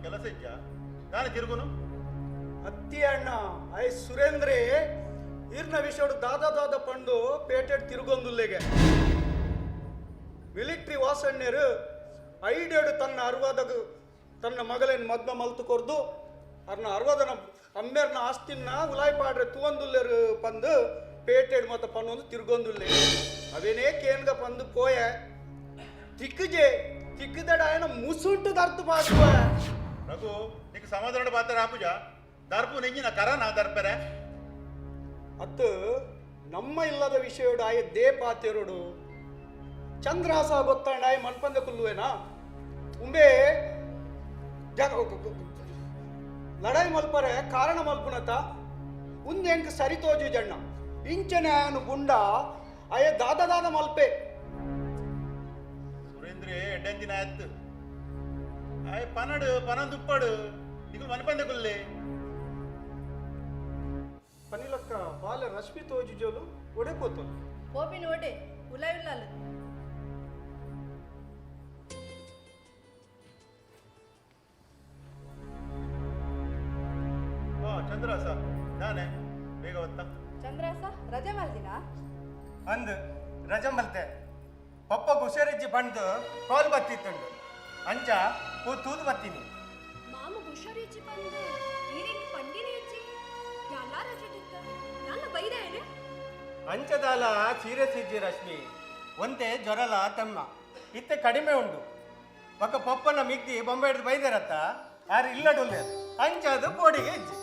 Speaker 17: ಕೆಲಸ ಇಜ್ಜ ನಾನೇ ತಿರುಗುನು
Speaker 18: ಅತ್ತಿ ಅಣ್ಣ I ಸುರೇಂದ್ರೆ ಇರ್ನ ವಿಷಯಡು ದಾದ ದಾದ ಪಂಡು ಪೇಟೆಡ್ ತಿರುಗೊಂದುಲ್ಲೆಗೆ ಮಿಲಿಟ್ರಿ ವಾಸಣ್ಣರು ಐಡೇಡು ತನ್ನ ಅರ್ವಾದಗ ತನ್ನ ಮಗಳೇನು ಮದ್ಮ ಮಲ್ತು ಕೊರ್ದು ಅರ್ನ ಅರ್ವಾದನ ಅಮ್ಮೇರ್ನ ಆಸ್ತಿನ ಉಲಾಯ್ ಪಾಡ್ರೆ ತೂವಂದುಲ್ಲೆರು ಪಂದು ಪೇಟೆಡ್ ಮತ್ತ ಪನ್ನೊಂದು ತಿರುಗೊಂದುಲ್ಲೆ ಅವೇನೇ ಕೇನ್ಗ ಪಂದು ಪೋಯ ತಿಕ್ಕಜೆ ತಿಕ್ಕದಡ ಏನ ಮುಸುಂಟು ದರ್ತು ಪಾಸುವ
Speaker 17: ರಘು ನಿಕ್ ಸಮಾಧಾನ ಪಾತ್ರ ಆಪುಜ ದರ್ಪು ನೆಂಜಿನ ಕರನ ದರ್ಪರೆ
Speaker 18: ಅತ್ತು ನಮ್ಮ ಇಲ್ಲದ ವಿಷಯಡು ಆಯ they ಪಾತೆರುಡು ಚಂದ್ರಾಸ ಗೊತ್ತಾಂಡ ಆಯ ಮನ್ಪಂದ ಕುಲ್ಲುವೇನಾ ಉಂಬೆ ಲಡಾಯಿ ಮಲ್ಪರೆ ಕಾರಣ ಮಲ್ಪುನತ ಉಂದೆಂಕ್ ಸರಿ ತೋಜು ಜಣ್ಣ ಇಂಚನೆ ಆಯನು ಗುಂಡ ಆಯ ದಾದ ದಾದ ಮಲ್ಪೆ
Speaker 17: ಸುರೇಂದ್ರೆ ಎಡ್ಡಂದಿನ ಆಯ್ತು ಆಯ್ ಪನಡು ಪನಂದುಪ್ಪಡು ನಿಗು ಮನ್ಪಂದ ಕುಲ್ಲೆ
Speaker 18: ಪನಿಲಕ್ಕ ಬಾಲ ರಶ್ಮಿ ತೋಜು ಜೋಲು ಒಡೆ ಪೋತು
Speaker 3: ಪೋಪಿನ ಒಡೆ ಉಲಾಯ್ ಉಲ್ಲಾಲು
Speaker 17: ಚಂದ್ರಾಸ ನಾನೇ ಬೇಗ ಹೊತ್ತ
Speaker 3: ಚಂದ್ರಾಸ ರಜೆ ಮಲ್ದಿನ
Speaker 10: ಅಂದು ರಜೆ ಮಲ್ತೆ ಪಪ್ಪ ಹುಷಾರಿಜ್ಜಿ ಬಂದು ಕಾಲ್ ಬತ್ತಿತ್ತುಂಡು ಅಂಚ ಪೂ ತೂದು ಬತ್ತೀನಿ.
Speaker 4: ಮಾಮ ಹುಷಾರಿಜ್ಜಿ ಬಂದು ಈರಿಂಗ್ ಪಂಡಿನೇ ಇಜ್ಜಿ ಎಲ್ಲ ರಜೆಟಿತ್ತ ನನ್ನ ಬೈದ ಏನು?
Speaker 10: ಅಂಚದಾಲ ಸೀರಿಯಸ್ ಇಜ್ಜಿ ರಶ್ಮಿ, ಒಂತೆ ಜ್ವರಲ ತಮ್ಮ ಇತ್ತೆ ಕಡಿಮೆ ಉಂಡು. ಬೊಕ್ಕ ಪಪ್ಪನ ಮಿಗ್ದಿ ಬೊಂಬೆ ಹಿಡ್ದು ಬೈದಾರತ್ತ ಆರು ಇಲ್ಲಡುಲ್ಲ ಅಂಚದು ಬೋಡಿಗೆ ಇಜ್ಜಿ.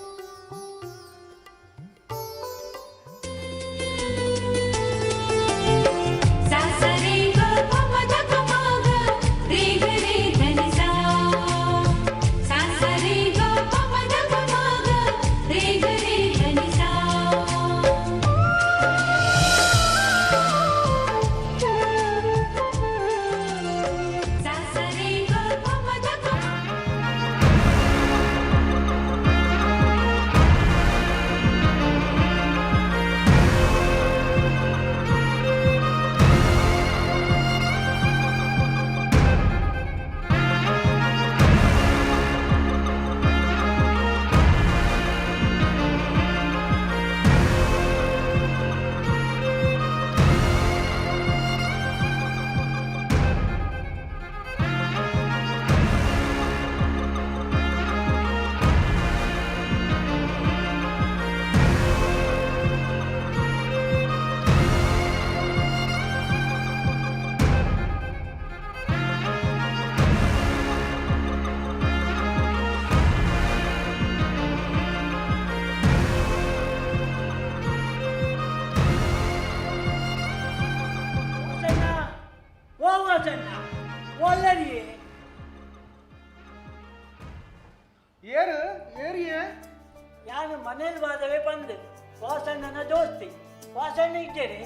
Speaker 19: ಯಾನು ಮನೇಲಿ ಬಾದವೇ ಬಂದು ವಾಸಣ್ಣನ ದೋಸ್ತಿ ವಾಸಣ್ಣ ಇದ್ದೇನೆ.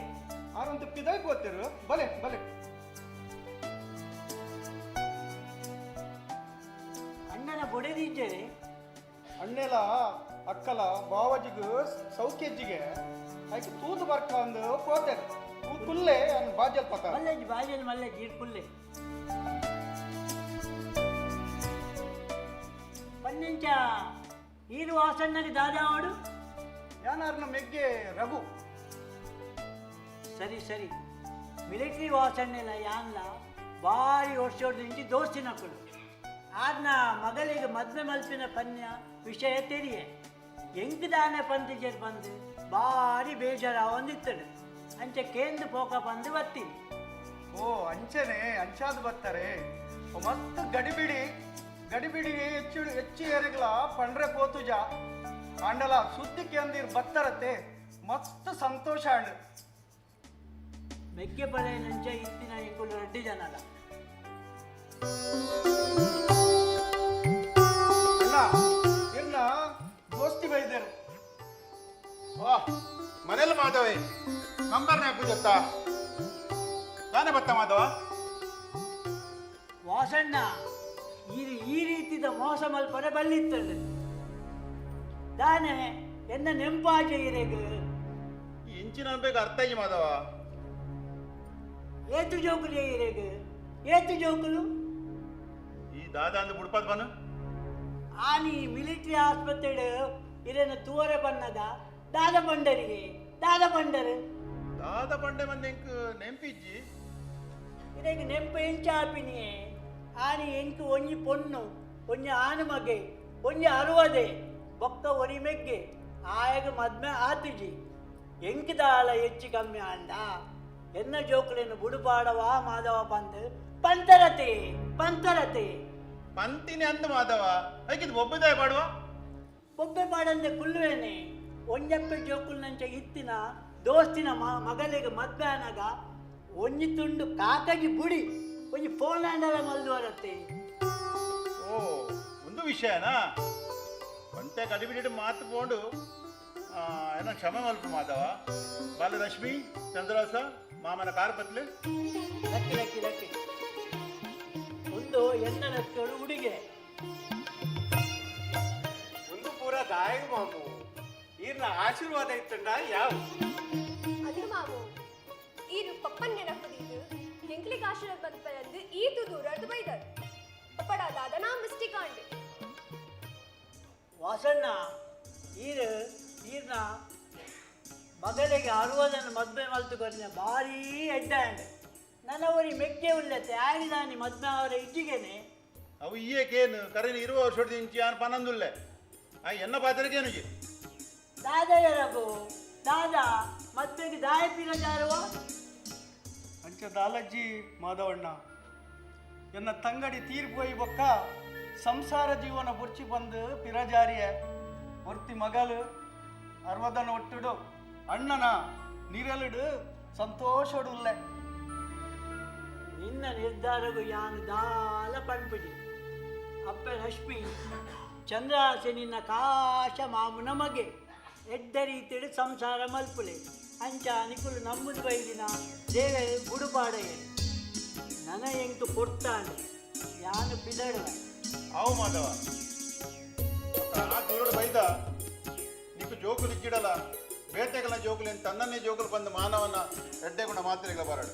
Speaker 18: ಆರಂತ ಪಿದಾಗ್ ಗೊತ್ತಿರು ಬಲೆ ಬಲೆ.
Speaker 19: ಅಣ್ಣನ ಬೊಡೆದಿದ್ದೇನೆ.
Speaker 18: ಅಣ್ಣೆಲ ಅಕ್ಕಲ ಬಾವಾಜಿಗೂ ಸೌಖ್ಯಜ್ಜಿಗೆ ಆಯ್ಕೆ ತೂದು ಬರ್ಕ ಅಂದು ಕೋತೆರ್ ಕುಲ್ಲೆ ಅನ್ ಬಾಜಲ್ ಪಕ
Speaker 19: ಮಲ್ಲೆಜ್ ಬಾಜಲ್ ಮಲ್ಲೆಜ್ ಇರ್ ಕುಲ್ಲೆ ಪನ್ನಿಂಚ ಈರು ವಾಸಣ್ಣಗೆ ದಾದಾವಡು
Speaker 18: ಯಾನಾರ್ನ ಮೆಗ್ಗೆ ರಘು.
Speaker 19: ಸರಿ ಸರಿ, ಮಿಲಿಟರಿ ವಾಸಣ್ಣೆಲ್ಲ ಯಾನ್ಲ ಭಾರಿ ವರ್ಷದಿಂದ ದೋಸ್ತಿ ನಕ್ಕಳು. ಆದ್ನ ಮಗಳಿಗೆ ಮದ್ವೆ ಮಲ್ಪಿನ ಪನ್ಯ ವಿಷಯ ತೆರಿಯೆ ಎಂಕ್ ದಾನೆ ಪಂತಿಜರ್ ಬಂದು ಭಾರಿ ಬೇಜಾರ ಒಂದಿತ್ತಡು ಅಂಚೆ ಕೇಂದ್ರ ಪೋಕ ಬಂದು ಬತ್ತೀನಿ.
Speaker 18: ಓ ಅಂಚನೆ ಅಂಚಾದ್ ಬರ್ತಾರೆ ಮಸ್ತ್ ಗಡಿಬಿಡಿ ಗಡಿಬಿಡಿ ಹೆಚ್ಚು ಹೆಚ್ಚು ಏರಿಗ್ಲ ಪಂಡ್ರೆ ಪೋತುಜ ಆಂಡಲ ಸುದ್ದಿ ಕೇಂದಿರ್ ಬತ್ತರತ್ತೆ ಮಸ್ತ್ ಸಂತೋಷ ಅಂಡ್.
Speaker 19: ಮೆಕ್ಕೆ ಪಳೆಯನಂಚ ಇತ್ತಿನ ಎಂಕುಲು ರೆಡ್ಡಿ ಜನಲ.
Speaker 18: ಅಣ್ಣ ಇರ್ನ ದೋಸ್ತಿ ಬೈದರು.
Speaker 17: ವಾಹ್ ಮನೇಲಿ ಮಾಧವೇ ನಂಬರ್ನ ಹಾಕುಜತ್ತ ತಾನೇ ಬತ್ತ ಮಾಧವ.
Speaker 19: ವಾಸಣ್ಣ ಈ ರೀತಿದ ಮೋಸ ಮಲ್ಪರೆ ಬಲ್ಲಿತ್ತಳು ದಾನೆ ಎನ್ನ ನೆಂಪಾಚೆ ಇರೆಗ್
Speaker 17: ಇಂಚಿನ ಅನ್ಬೇಕು ಅರ್ಥ ಆಗಿ ಮಾಧವ.
Speaker 19: ಏತು ಜೋಕುಲು ಇರೆಗ್ ಏತು ಜೋಕುಲು
Speaker 17: ಈ ದಾದಾ ಅಂದು ಬುಡ್ಪದ್ ಬನ್ನು
Speaker 19: ಆನಿ ಮಿಲಿಟರಿ ಆಸ್ಪತ್ರೆ ಇರೇನ ತೂವರೆ ಬನ್ನದ ದಾದ ಬಂಡರಿಗೆ ದಾದ ಬಂಡರು
Speaker 17: ದಾದ ಬಂಡೆ ಬಂದ ಎಂಕ್ ನೆಂಪಿಜ್ಜಿ
Speaker 19: ಇರೆಗ್ ನೆಂಪು ಎಂಚ ಆಪಿನಿಯೇ ಆನಿ ಎಂಕ್ ಒಂಜಿ ಪೊಣ್ಣು ಒಂಜಿ ಆನು ಮಗೆ ಒಂಜಿ ಅರುವದೆ ಬೊಕ್ಕ ಒರಿ ಮೆಗ್ಗೆ ಆಯಗ ಮದ್ಮೆ ಆತಿಜಿ ಎಂಕ್ ದಾಲ ಹೆಚ್ಚು ಕಮ್ಮಿ ಆಂಡ ಎನ್ನ ಜೋಕುಲೇನು ಬುಡುಪಾಡವಾ ಮಾಧವ ಬಂದು ಪಂತರತೆ ಪಂತರತೆ
Speaker 17: ಪಂತಿನಿ ಅಂದ ಮಾಧವ ಐಕಿದ್ ಒಬ್ಬದೇ ಪಾಡುವ
Speaker 19: ಬೊಬ್ಬೆ ಪಾಡಂದೆ ಕುಲ್ಲುವೇನೆ ಒಂಜಪ್ಪೆ ಜೋಕುಲ್ನಂಚ ಇತ್ತಿನ ದೋಸ್ತಿನ ಮಗಳಿಗೆ ಮದ್ವೆ ಆನಾಗ ಒಂಜಿ ತುಂಡು ಕಾಕಜಿ ಬುಡಿ ಒಂಜಿ ಫೋನ್ ಆಂಡಲ ಮಲ್ದು ಬರತ್ತೆ.
Speaker 17: ಓ ಒಂದು ವಿಷಯನಾ ಒಂತೆ ಕಡಿಬಿಡಿ ಮಾತು ಪೋಂಡು ಏನೋ ಕ್ಷಮೆ ಮಲ್ಪ ಮಾಧವ. ಬಾಲರಶ್ಮಿ ಚಂದ್ರಾಸ ಮಾಮನ ಕಾರ್ ಪತ್ಲೆ
Speaker 19: ಲಕ್ಕಿ ಲಕ್ಕಿ ಲಕ್ಕಿ ಒಂದು ಎನ್ನ ಲಕ್ಕಳು ಹುಡುಗೆ
Speaker 10: ಒಂದು ಪೂರ ದಾಯಗ ಮಾಮು ಈರ್ನ ಆಶೀರ್ವಾದ ಇತ್ತಂಡ ಯಾವ
Speaker 4: ಅದು ಮಾಮು ಈರು ಪಪ್ಪನ್ ನೆನಪದಿದ್ದು ಎಂಕ್ಲಿಗೆ ಆಶೀರ್ವಾದ ಬಂದು ಈತು ದೂರ ಬೈದರು ಪಪ್ಪಡ ದಾದನಾ ಮಿಸ್ಟೇಕ್ ಆಂಡ್.
Speaker 19: ವಾಸಣ್ಣ ಈರು ಈರ್ನ ಮಗಳಿಗೆ ಅರುವದನ್ನು ಮದುವೆ ಮಲ್ತುಕೊಂಡ ಭಾರೀ ಎಡ್ಡ ಆಂಡ್. ನನ್ನ ಒರಿ ಮೆಗ್ಗೆ ಉಲ್ಲತೆ ಆಗಿದಾನಿ ಮದ್ಮೆ ಅವರ ಇಜ್ಜಿಗೆನೆ.
Speaker 17: ಅವು ಈಯೇಕೇನು ಕರೆನ ಇರುವ ವರ್ಷ ಇಂಚಿ ಯಾನ್ ಪನಂದುಲ್ಲೆ ಆ ಎನ್ನ ಪಾತ್ರಕ್ಕೇನುಜಿ.
Speaker 19: ದಾದಯ ರಘು ದಾದಾ ಮದ್ಮೆಗೆ ದಾಯ ಪಿರಜಾರುವ
Speaker 18: ಅಂಚ ದಾಲಜ್ಜಿ ಮಾಧವಣ್ಣ ಎನ್ನ ತಂಗಡಿ ತೀರ್ಪೋಯಿ ಬೊಕ್ಕ ಸಂಸಾರ ಜೀವನ ಬುರ್ಚಿ ಬಂದು ಪಿರಜಾರಿಯ ಒರ್ತಿ ಮಗಲು ಅರ್ವದನ ಒಟ್ಟುಡು ಅಣ್ಣನ ನಿರಲುಡು ಸಂತೋಷಡುಲ್ಲೆ.
Speaker 19: ನಿನ್ನ ನಿರ್ಧಾರಗು ಯಾನು ದಾಲ ಪಣ್ಪಿಡಿ ಅಪ್ಪೆ ಲಕ್ಷ್ಮಿ ಚಂದ್ರಾಸೆ ನಿನ್ನ ಕಾಶ ಮಾಮುನ ಮಗೆ ಎಡ್ಡ ರೀತಿಡು ಸಂಸಾರ ಮಲ್ಪುಲೆ ಅಂಚ ನಿಕುಲು ನಂಬುದು ಬೈದಿನ ದೇವೆ ಬುಡುಪಾಡೆಯೇ ನನ ಎಂಕು ಪೊರ್ತಾಂಡೆ ಯಾನು ಪಿದಡುವೆ.
Speaker 17: ಆವು ಮಾಧವ ಆ ದೂರಡು ಬೈದ ನಿಕ್ಕು ಜೋಕುಲು ಇಕ್ಕಿಡಲ ಬೇಟೆಗಳ ಜೋಕುಲು ಏನು ತನ್ನನ್ನೇ ಜೋಕುಲು ಬಂದು ಮಾನವನ ಎಡ್ಡೆ ಗುಣ ಮಾತ್ರೆಗಳ ಬರಡು.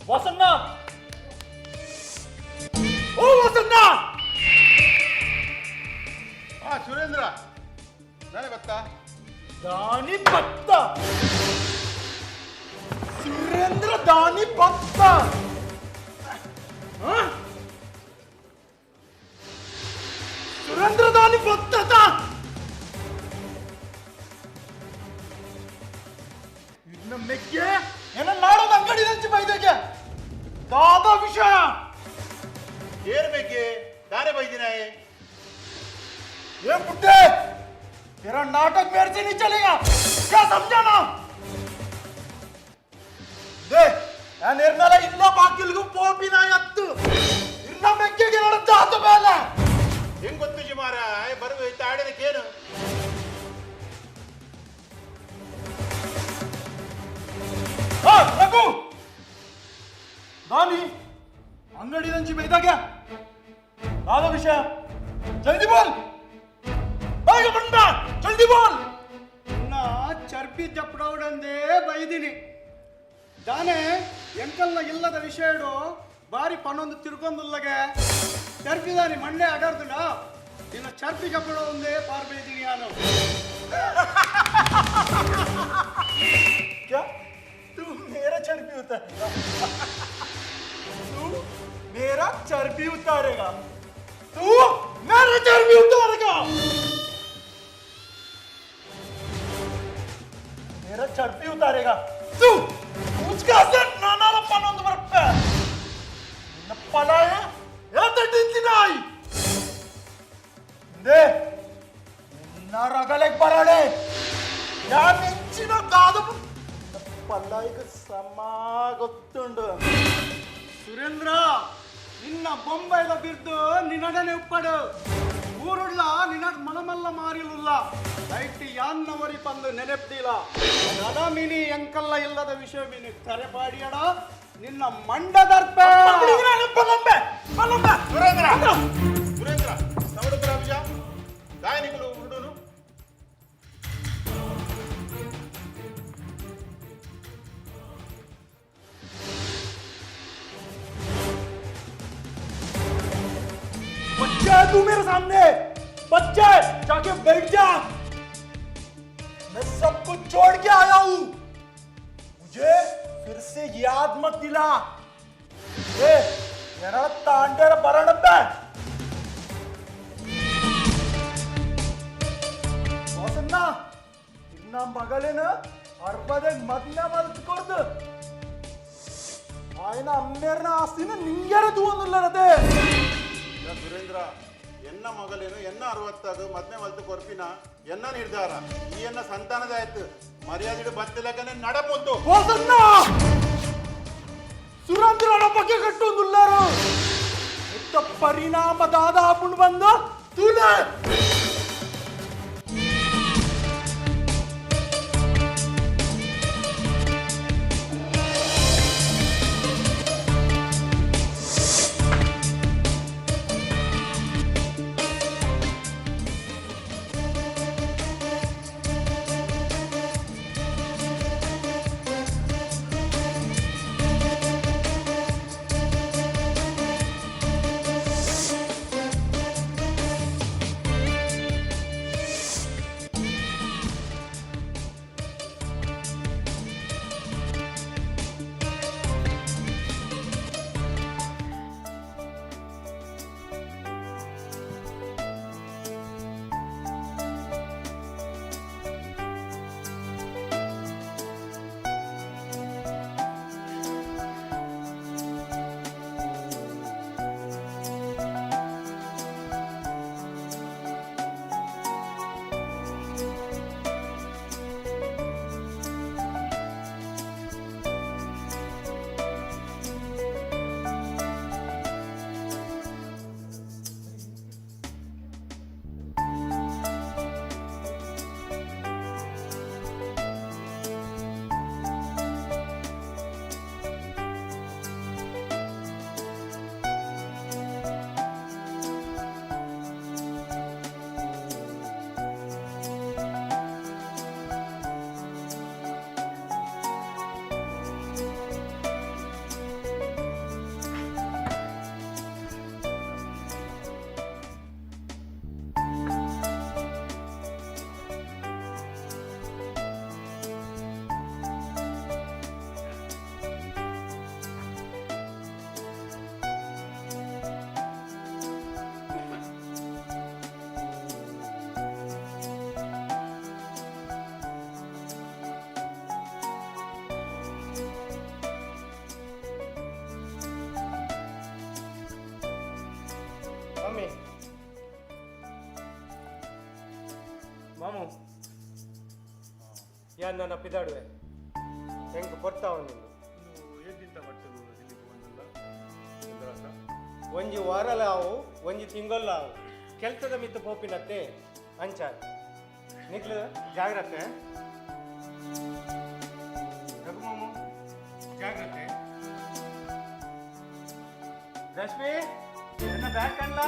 Speaker 18: ವಾಸಣ್ಣ, ಓ ವಾಸಣ್ಣ!
Speaker 17: ಆ ಸುರೇಂದ್ರ, ನಾನೇ ಬತ್ತ
Speaker 18: ದಾನಿ ಭಕ್ತ ಸುರೇಂದ್ರ, ದಾನಿ ಭಕ್ತ. ಸುರೇಂದ್ರ ದಾನಿ ಭಕ್ತ. ಇನ್ನ ಮೆಕ್ಕೆ ಏನ ನಾಡೋದು ಅಂಗಡಿ ನಂಚಿ ಬೈದಾಗೆ ದಾದ ವಿಷಯ
Speaker 17: ಏನ್ ಬೇಕೆ ದಾರೆ ಬೈದಿನಾಯೆ?
Speaker 18: ये बुड्ढे, तेरा नाटक मेरे से नहीं चलेगा, क्या समझा ना? दे ನಾನು ಇರ್ನಲ್ಲ ಇಲ್ಲ ಬಾಕಿಲ್ಗೂ ಪೋಪಿನ ಎತ್ತು ಇರ್ನ ಮೆಕ್ಕೆಗೆ ನಡೆದ ಆತ ಮೇಲೆ
Speaker 17: ಹೆಂಗ್ ಗೊತ್ತು ಜಿಮಾರ ಬರುವ ಇತ್ತ ಆಡಿದಕ್ಕೇನು?
Speaker 18: ರಘು ದಾನಿ ಅಂಗಡಿ ನಂಚಿ ಬೈದಾಗ ದಾದ ವಿಷಯ ಜಲ್ದಿ ಬೋಲ್, ಬೇಗ ಬಂದ ಜಲ್ದಿ ಬೋಲ್. ನಾ ಚರ್ಬಿ ಚಪ್ಪಡೌಡಂದೇ ಬೈದಿನಿ ದಾನೆ ಎಂಕಲ್ನ ಇಲ್ಲದ ವಿಷಯಡು ಬಾರಿ ಪನ್ನೊಂದು ತಿರ್ಕೊಂದುಲ್ಲಗೆ ಚರ್ಬಿದಾನಿ ಮಣ್ಣೆ ಅಡರ್ದುನ ನಿನ್ನ ಚರ್ಬಿ ಚಪ್ಪಡೊಂದೇ ಪಾರ್ ಬೈದಿನಿ ನಾನು. क्या तू मेरा चर्बी उतारेगा? तू मेरा चर्बी उतारेगा? तू मेरा चर्बी उतारेगा? मेरा चर्बी उतारेगा तू? उसका नाना ಪನ್ನೊಂದು ಬರಪ್ಪ ನಿನ್ನ ಪಲಾಯ ಏತಟ್ಟಿಂತಿನಾಯಿ ಹಿಂದೆ ನಿನ್ನ ರಗಲೆಗ್ ಬರಾಳೆ ಯಾನೆಂಚಿನ ದಾದపు ಪಲ್ಲಾಯಿಗೆ ಸಮ ಗೊತ್ತುಂಡು. ಸುರೇಂದ್ರ, ನಿನ್ನ ಬೊಂಬೈದ ಬಿರ್ದು ನಿನ್ನಡನೆ ಉಪ್ಪಡು ಊರುಳ್ಳ ನಿನ್ನ ಮನಮಲ್ಲ ಮಾರಿಲುಲ್ಲ ಐಟಿ ಯಾನ್ನವರಿ ಬಂದು ನೆನೆಪ್ದಿಲ್ಲ ನನ ಮಿನಿ ಎಂಕಲ್ಲ ಇಲ್ಲದ ವಿಷಯ ಮಿನಿ ಕರೆಪಾಡಿಯಡ ನಿನ್ನ ಮಂಡದರ್ಪ.
Speaker 17: ಸುರೇಂದ್ರ, ಸುರೇಂದ್ರ ತಮಡು ಪ್ರಾಬ್ಜ ದಾಯನಿಕುಲು ಉರುಡುನು.
Speaker 18: बच्चा है तू मेरे सामने, बच्चा है, जाके बैठ जा। मैं सब कुछ छोड़ के आया हूं, मुझे फिर से याद मत दिला। ए मेरा तांडेर बरणब्बे ವಾಸಣ್ಣ, ನಿನ್ನ ನಿನ್ನ ಮಗಳೇನ ಅರ್ಬದಾಗ ಮದ್ನ ಮಲ್ತ್ಕೊಡ್ದು ಆಯ್ನ ಅಮ್ಮೇರ್ನ ಆಸ್ತಿನ ನಿಂಗ್ಯಾರ ತೂವೊಂದುಲ್ಲರತೆ.
Speaker 17: ಸುರೇಂದ್ರ, ಎನ್ನ ಮಗಳೇನು ಎನ್ನ 60 ಮದ್ನೆ ಮಲ್ತು ಕೊರ್ಪಿನ ಎನ್ನ ನಿರ್ಧಾರ. ಈ ಎನ್ನ ಸಂತಾನದ ಆಯ್ತು ಮರ್ಯಾದೆ ಬತ್ತಿಲಕನೆ ನಡಮುಂತು.
Speaker 18: ಸುರೇಂದ್ರನ ಬಗ್ಗೆ ಕಟ್ಟೊಂದುಲ್ಲಾರು ಇತ್ತ ಪರಿಣಾಮ ದಾದ ಆಪುಂಡು ಬಂದು ತೂಲೆ.
Speaker 10: ಮಮ್ಮಿ, ಮಾಮು, ಯಾನ್ ನನ್ನ ಪಿದಾಡುವೆ, ಹೆಂಗೆ ಪೊರ್ತಾವ ನಿಂದು. ಒಂಜಿ ವಾರಲ ಆವು, ಒಂಜಿ ತಿಂಗೊಲ್ಲ ಆವು, ಕೆಲ್ಸದ ಮಿತ್ತು ಪೋಪಿನತ್ತೆ ಅಂಚ. ನಿಕ್ಲು ಜಾಗ್ರತೆ. ರಘುಮಾಮು ಜಾಗ್ರತೆ. ರಶ್ಮಿ, ನನ್ನ ಬ್ಯಾಗ್ ಕಾಣ್ಲಾ?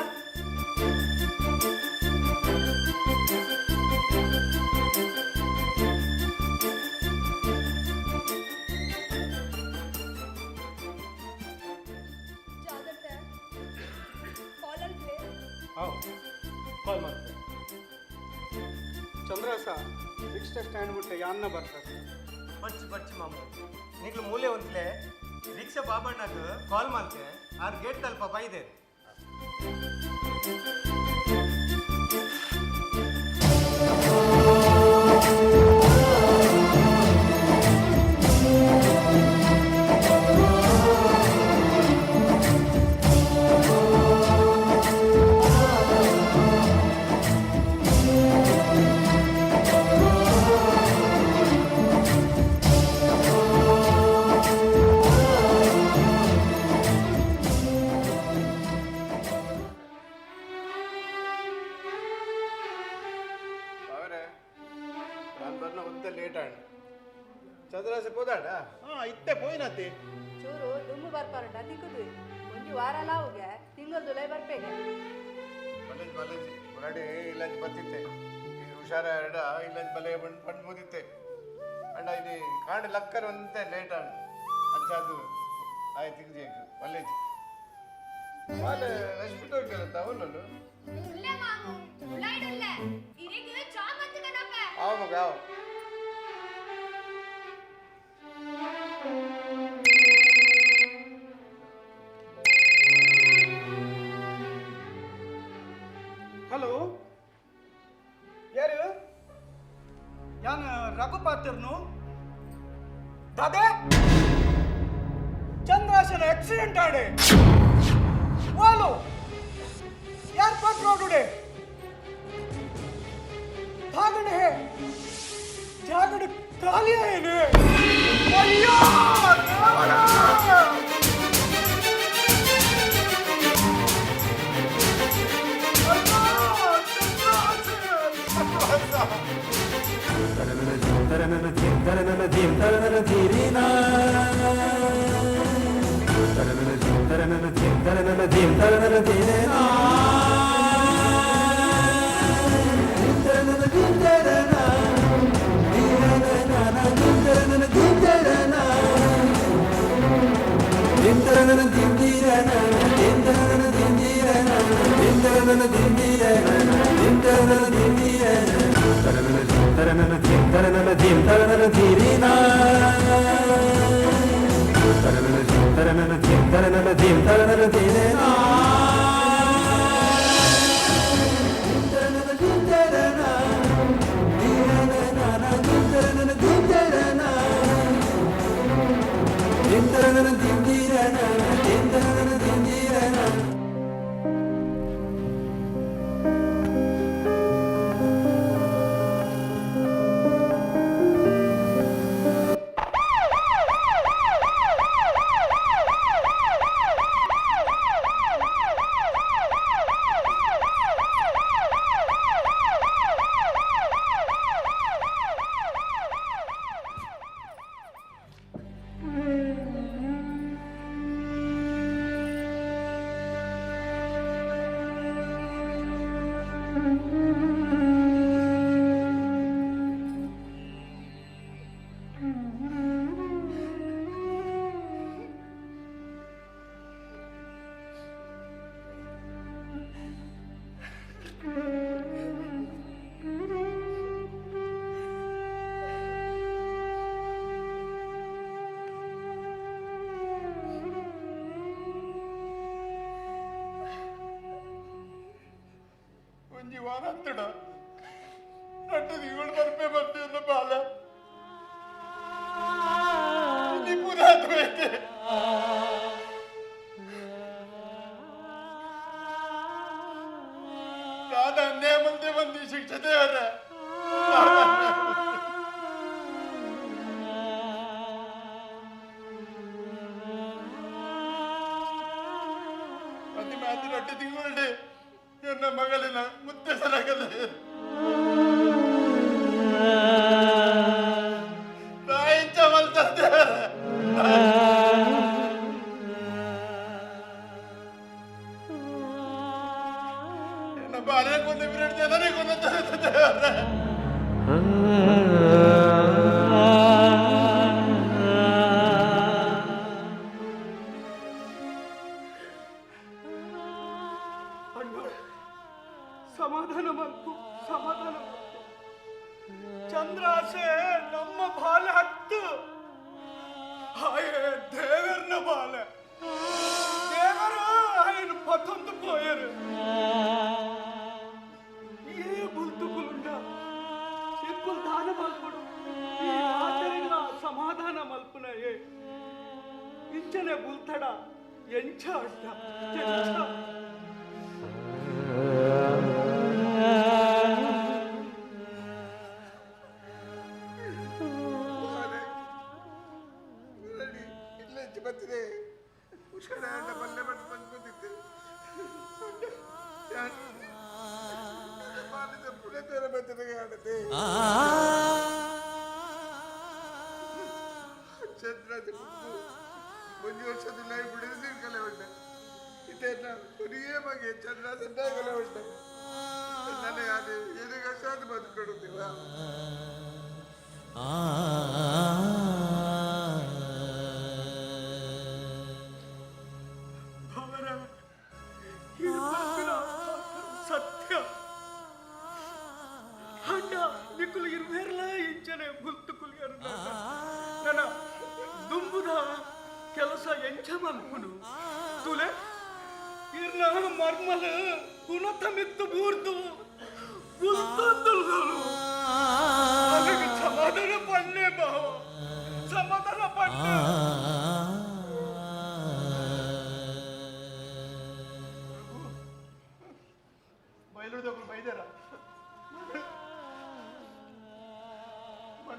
Speaker 4: ಜಾಗ್ರತೆ, ಕಾಲಲ್ಲಿ ಪ್ಲೇ.
Speaker 10: ಹಾಂ, ಕಾಲ್ ಮಾಡ್ತೇನೆ.
Speaker 16: ಚಂದ್ರಸ, ರಿಕ್ಷಾ ಸ್ಟ್ಯಾಂಡ್ ಬಿಟ್ಟೆ ಯಾನ್ನ ಬರ್ತದೆ.
Speaker 10: ಬಚ್ಚಿ ಬಚ್ಚಿ ಮಾಮು, ನಿಗ್ಲು ಮೂಲೆ ಒಂದ್ಲೆ ರಿಕ್ಷಾ ಬಾಬಣ್ಣಗ್ ಕಾಲ್ ಮಾಡ್ತೆ, ಆರ್ ಗೇಟ್ ತಲ್ಪ ಬೈದೆ.
Speaker 16: ಅವರೇ, ನಾನು ಬರ್ನ ಒಂತೆ ಲೇಟ್ ಆಂಡ್. ಚಂದ್ರಾಸೆ ಪೋದಾಡ?
Speaker 17: ಹಾ, ಇತ್ತೆ ಪೋಯಿನತಿ.
Speaker 9: ಚೂರು ದುಮ್ಮು ಬರ್ಪಾರಂಡ ತಿಕ್ಕುದು, ಒಂಜಿ ವಾರ ಲಾವುಗೆ, ತಿಂಗಳು ದುಲೈ ಬರ್ಪೇಗೆ.
Speaker 16: ಬಲೇಜ್ ಬಲೇಜ್ ಹೊರಡೆ ಇಲ್ಲಂಜ್ ಬತ್ತಿತ್ತೆ. ಈ ಹುಷಾರ ಎರಡ ಇಲ್ಲಂಜ್ ಬಲೆ ಬಂದು ಬಂದು ಮುದಿತ್ತೆ ಅಣ್ಣ. ಇದು ಕಾಂಡ್ ಲಕ್ಕರ್ ಒಂತೆ ಲೇಟ್ ಆಂಡ್ ಅಂಚಾದು ಆಯ್ತು. ಇದು ಬಲೇಜ್ ಬಾಲೆ ರಶ್ಮಿ ತೋರ್ಕರಂತ ಅವನು. ಆವ ಮಗ, ಆವ.
Speaker 10: ಹಲೋ, ಯಾರು?
Speaker 18: ಯಾನ್ ರಘುಪಾತ್ರನು ದಾದೆ Chandrasana accident ಆಡೆ Vaalu airport road ಉಡೆ ಭಾಗಡೆ ಹೇ ಜಾಗಡೆ ಖಾಲಿ ಆಯನೆ ಅಯ್ಯೋ ರಾವಣ.
Speaker 17: ಒಂಜಿ ವಾರ ಹತ್ತಡ ನಟ್ಟು ತಿಂಗಳು ಬರ್ಪೆ ಬರ್ತೀವಲ್ಲ ಬಾಲ ಇಲ್ಲಿ ಪೂರ ಹೋಯ್ತೆ. ನಾನು ಅನ್ಯಾಯ ಮುಂದೆ ಬಂದು ಶಿಕ್ಷೆ ದೇವರ. ಅದು ಮಾತು ರೊಟ್ಟಿ ತಿಂಗಳು ನನ್ನ ಮಗಳಿನ ಮುದ್ದೆ ಸರಗಲ್ಲ. ನಾಯಿಂಚ ಮಲ್ತ ದೇವರ. ನನ್ನ ಬಾಳೆ ಕೊಂದು ಬಿರಡು ಜನರಿಗೆ ಕೊಂದು ದೇವರ.
Speaker 18: ಅಣ್ಣ, ಸಮಾಧಾನ ಮಲ್ಪು, ಸಮಾಧಾನ ಮಲ್ಪು. ಚಂದ್ರಾಸೆ ನಮ್ಮ ಬಾಲೆ ಹತ್ತು ಹಾಯೆ ದೇವರ್ನ ಬಾಲೆ. ದೇವರು ఆయన ಪತೊಂದು ಪೋಯರು. ಏ ಬುಲ್ತುಕುಲುಂಡ ఎక్కువ దాన మల్పుడు. ಈ ಮಾತೆರೆಗ್ಲ ಸಮಾಧಾನ ಮಲ್ಪುನ ಏ ಇಂಚನೆ ಬುಲ್ತಡ ಎಂಚ ಅಡ್ಡ ಎಂಚ.
Speaker 16: ಬತ್ತಿದೆ ಹುಷಾರ ಬಲ್ಲೆ ಬಂದು ಬಂದು ಬಂದಿದ್ದೆ. ಪುಣ್ಯತರ ಬತ್ತಿದೆ ಆಡತೆ. ಚಂದ್ರ ಒಂಜಿ ವರ್ಷದ ಲೈ ಬಿಡಿಸಿ ಕಲೆ ಉಂಟೆ. ಇದೇನ ಕೊನೆಯೇ ಮಗೆ ಚಂದ್ರ ಕಲೆ ಉಂಟೆ. ನನಗೆ ಅದು ಎದುಗಸಾದ ಬದುಕೊಡುತ್ತಿಲ್ಲ.
Speaker 18: ಅವರ ಈ ಸತ್ಯ ಅಣ್ಣ, ನಿಕ್ಕುಲು ಇರ್ವೇರ್ಲ ಇಂಚನೆ ಬುಲ್ತುಕುಲು. ನನ್ನ ದುಂಬುದ ಕೆಲಸ ಎಂಚ ಮಲ್ಪುನು ತುಲೆ. ಇರ್ನ ಮರ್ಮಲ ಪುನತ ಮಿತ್ತು ಬೂರ್ದು ಬುಲ್ತಂದುಲ್ಗಳು.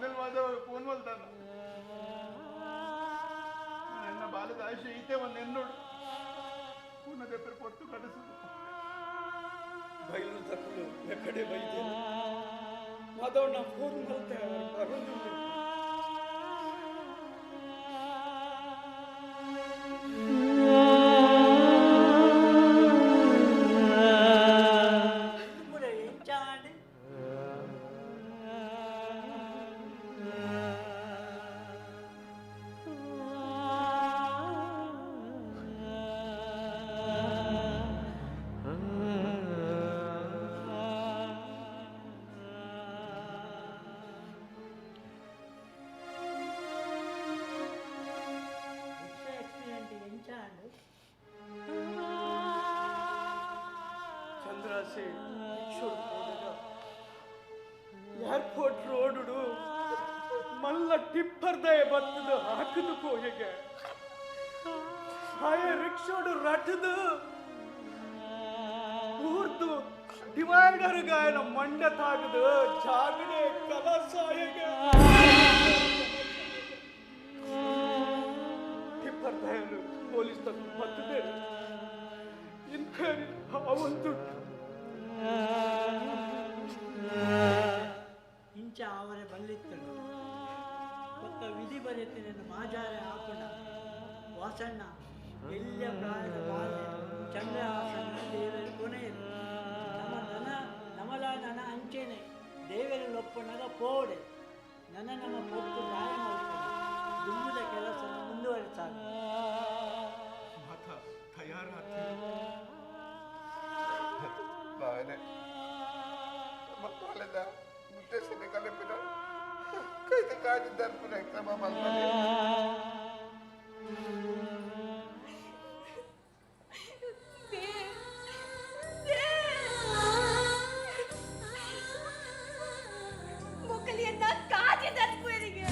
Speaker 17: ಸುನಿಲ್ ಮಾಧವ್ ಫೋನ್ ಮಲ್ತಾನ ನನ್ನ ಬಾಲದ ಆಶೆ ಈತೆ ಒಂದು ಎನ್ನೋಡು ಪೂರ್ಣ ಪೇಪರ್ ಪೊರ್ತು ಕಡಿಸುದು
Speaker 18: ಬೈಲು ತಕ್ಕಲು ಎಕ್ಕಡೆ ಬೈದೇನು ಮಾಧವಣ್ಣ ಫೋನ್ ಮಲ್ತೆ ಬರೋದಿಲ್ಲ. ಚಂದ್ರಾಸಿ ಏರ್ಪೋರ್ಟ್ ರೋಡು ಮಲ್ಲ ಟಿಪ್ಪರ್ದಯ ಬತ್ತದು ಹಾಕದು ಕೋಹಿಗೆ ಹಾಯ ರಿಕ್ಷೋಡು ರಟದು ಊರ್ದು ಡಿವೈಡರ್ ಗಾಯನ ಮಂಡ ತಾಗದು ಜಾಗಡೆ ಕಲಸಾಯಗೆ ಟಿಪ್ಪರ್ದಯನು ಪೊಲೀಸ್ ತಕ್ಕ ಬತ್ತದೆ ಇನ್ಕ್ವೈರಿ ಅವಂತು.
Speaker 19: ಇಂಚ ಅವರೇ ಬಲ್ಲಿತ್ತಳು ಪಕ್ಕ ವಿಧಿ ಬರೆಯುತ್ತೇನೆ ಮಾಜಾರೆ ಹಾಕೋಣ ವಾಸಣ್ಣ ಎಲ್ಲ ಪ್ರಾಯದ ಬಾಲ್ಯ ಚಂದ್ರಹಾಸನ ದೇವರು ಕೊನೆಯರು ನಮ್ಮ ನನ ನಮಲ ನನ ಅಂಚೆನೆ ದೇವರು ಲೊಪ್ಪನಗ ಪೋಡೆ ನನ್ನ ನಮ್ಮ ಪೊಟ್ಟು ಗಾಯ ಮಾಡ್ತಾರೆ ದುಮ್ಮದ ಕೆಲಸ ಮುಂದುವರಿಸಾಗ
Speaker 18: ಮಾತ ತಯಾರಾತ
Speaker 16: ಬಾನೆ ಮಕ್ಕಳೆಲ್ಲ ಮುತ್ತೇಶನ ಕಲಿಪಿನ ಕೈದ ಕಾಜಿ ದರ್ಪಣ ಕ್ರಮ ಮಲ್ಪನೆ.
Speaker 4: ಮೊಕಲಿಯನ್ನ ಕಾಜಿ ದರ್ಪುವರಿಗೆ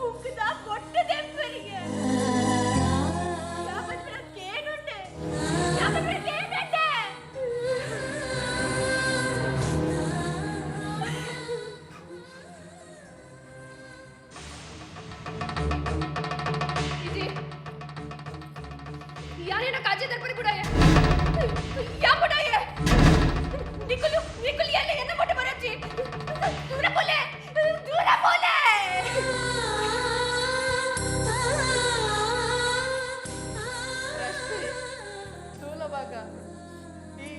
Speaker 4: ಮುಖದ ಕೊಟ್ಟ ದರ್ಪುವರಿಗೆ ಕೇನುಂಡೆ ಕೇನುಂಡೆ. ಯಾರೇನ ಕಾಜಿ ದರ್ಪಣೆ ಬಿಡಾಯ ಯಾ ಬಿಡಾಯ ನಿಕುಲು ನಿಕುಲು ಎಲ್ಲ ಎನ್ನ ಮೊಟ್ಟೆ ಬರಚ್ಚಿ ದೂರ ಬೋಲೆ ದೂರ ಬೋಲೆ.
Speaker 9: ರಶ್ಮಿ ತೂಲವಾಗ ಈ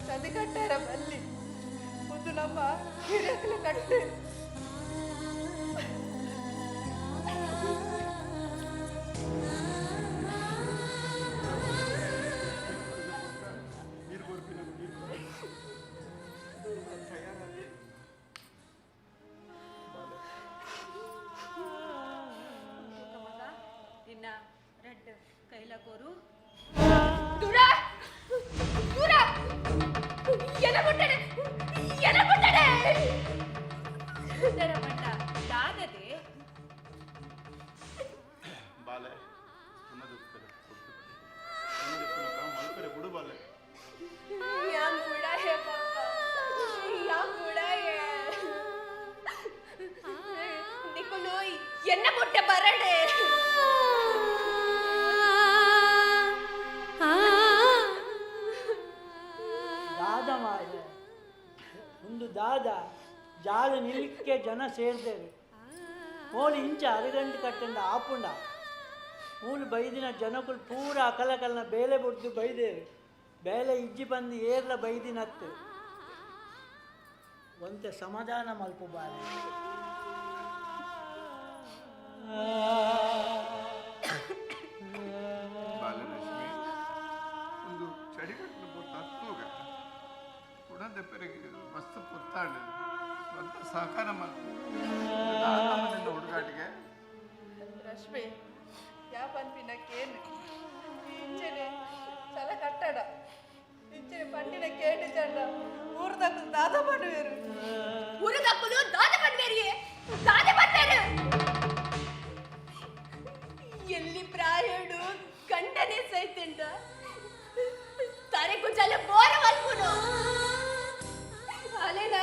Speaker 9: ಚದಿ ಕಟ್ಟಾರ ಬಲ್ಲಿ ಒಂದು ನಮ್ಮ ಹಿರಿಯಕಲ ಕಟ್ಟೆ.
Speaker 17: ನೀರು ಕೊರ್ಪಿನ ನೀರು ತಯಾರಾಗಿ
Speaker 3: ಮಗ ನಿನ್ನ ರೆಡ್ ಕೈಲಾಗೋರು
Speaker 4: ದೂರ ದೂರ ಎನ ಮುಟ್ಟಡೆ ಎನ ಮುಟ್ಟಡೆ
Speaker 9: ಸುಂದರ ಮಂಡ ದಾದದೆ
Speaker 17: ಬಾಲೆ ಅನ್ನದು ಮಲ್ಪರೆ ಬಿಡು ಬಾಲೆ.
Speaker 9: ಯಾ ಬುಡಾಯೆ ಪಪ್ಪ ಯಾ ಬುಡಾಯೆ
Speaker 4: ನಿಕುಲು ಎನ್ನ ಮುಟ್ಟೆ ಬರಡೆ.
Speaker 19: ದಾದ ಮಾಡ ಒಂದು ದಾದ ಜಾಲ ನಿಲ್ಲಿಕ್ಕೆ ಜನ ಸೇರ್ದೇವೆ ಮೋಲು ಇಂಚ ಅರಗಂಟು ಕಟ್ಟಂಡ ಆಪುಂಡ ಮೂಲು ಬೈದಿನ ಜನಕುಲು ಪೂರ ಅಕಲಕಲ್ನ ಬೇಲೆ ಬುಡ್ದು ಬೈದೇರು ಬೇಲೆ ಇಜ್ಜಿ ಬಂದು ಏರ್ಲ ಬೈದಿನತ್ತು ಒಂತೆ ಸಮಾಧಾನ ಮಲ್ಪು ಬಾಲೆ.
Speaker 16: ಬಾಲಲಕ್ಷ್ಮಿ ಒಂದು ಚಡಿಗಟ್ಟಲು ಪೊರ್ತು ಹತ್ತುಗ ಕುಡಂದ ಪೆರಗಿ ಮಸ್ತ್ ಪೊರ್ತಾಂಡು ಸ್ವಂತ ಸಹಕಾರ ಮಲ್ಪು ನಿನ್ನ ಹುಡುಗಾಟಿಗೆ.
Speaker 9: ರಶ್ಮಿ ಯಾ ಪನ್ಪಿನ ಕೇನು ಇಂಚೆನೆ ಚಲ ಕಟ್ಟಡ ಇಂಚೆನೆ ಪಂಡಿನ ಕೇಂಡು ಚಂಡ ಊರು ತಕ್ಕಲು ದಾದ ಪಡುವೇರು
Speaker 4: ಊರು ತಕ್ಕಲು ದಾದ ಪಡುವೇರಿಗೆ ದಾದ ಪಡುವೇರು. ಎಲ್ಲಿ ಪ್ರಾಯಡು ಗಂಡನೆ ಸೈತಂಡ ತಾರೆ ಕುಂಚಲ ಬೋರ ಮಲ್ಪುನು ಅಲೆನ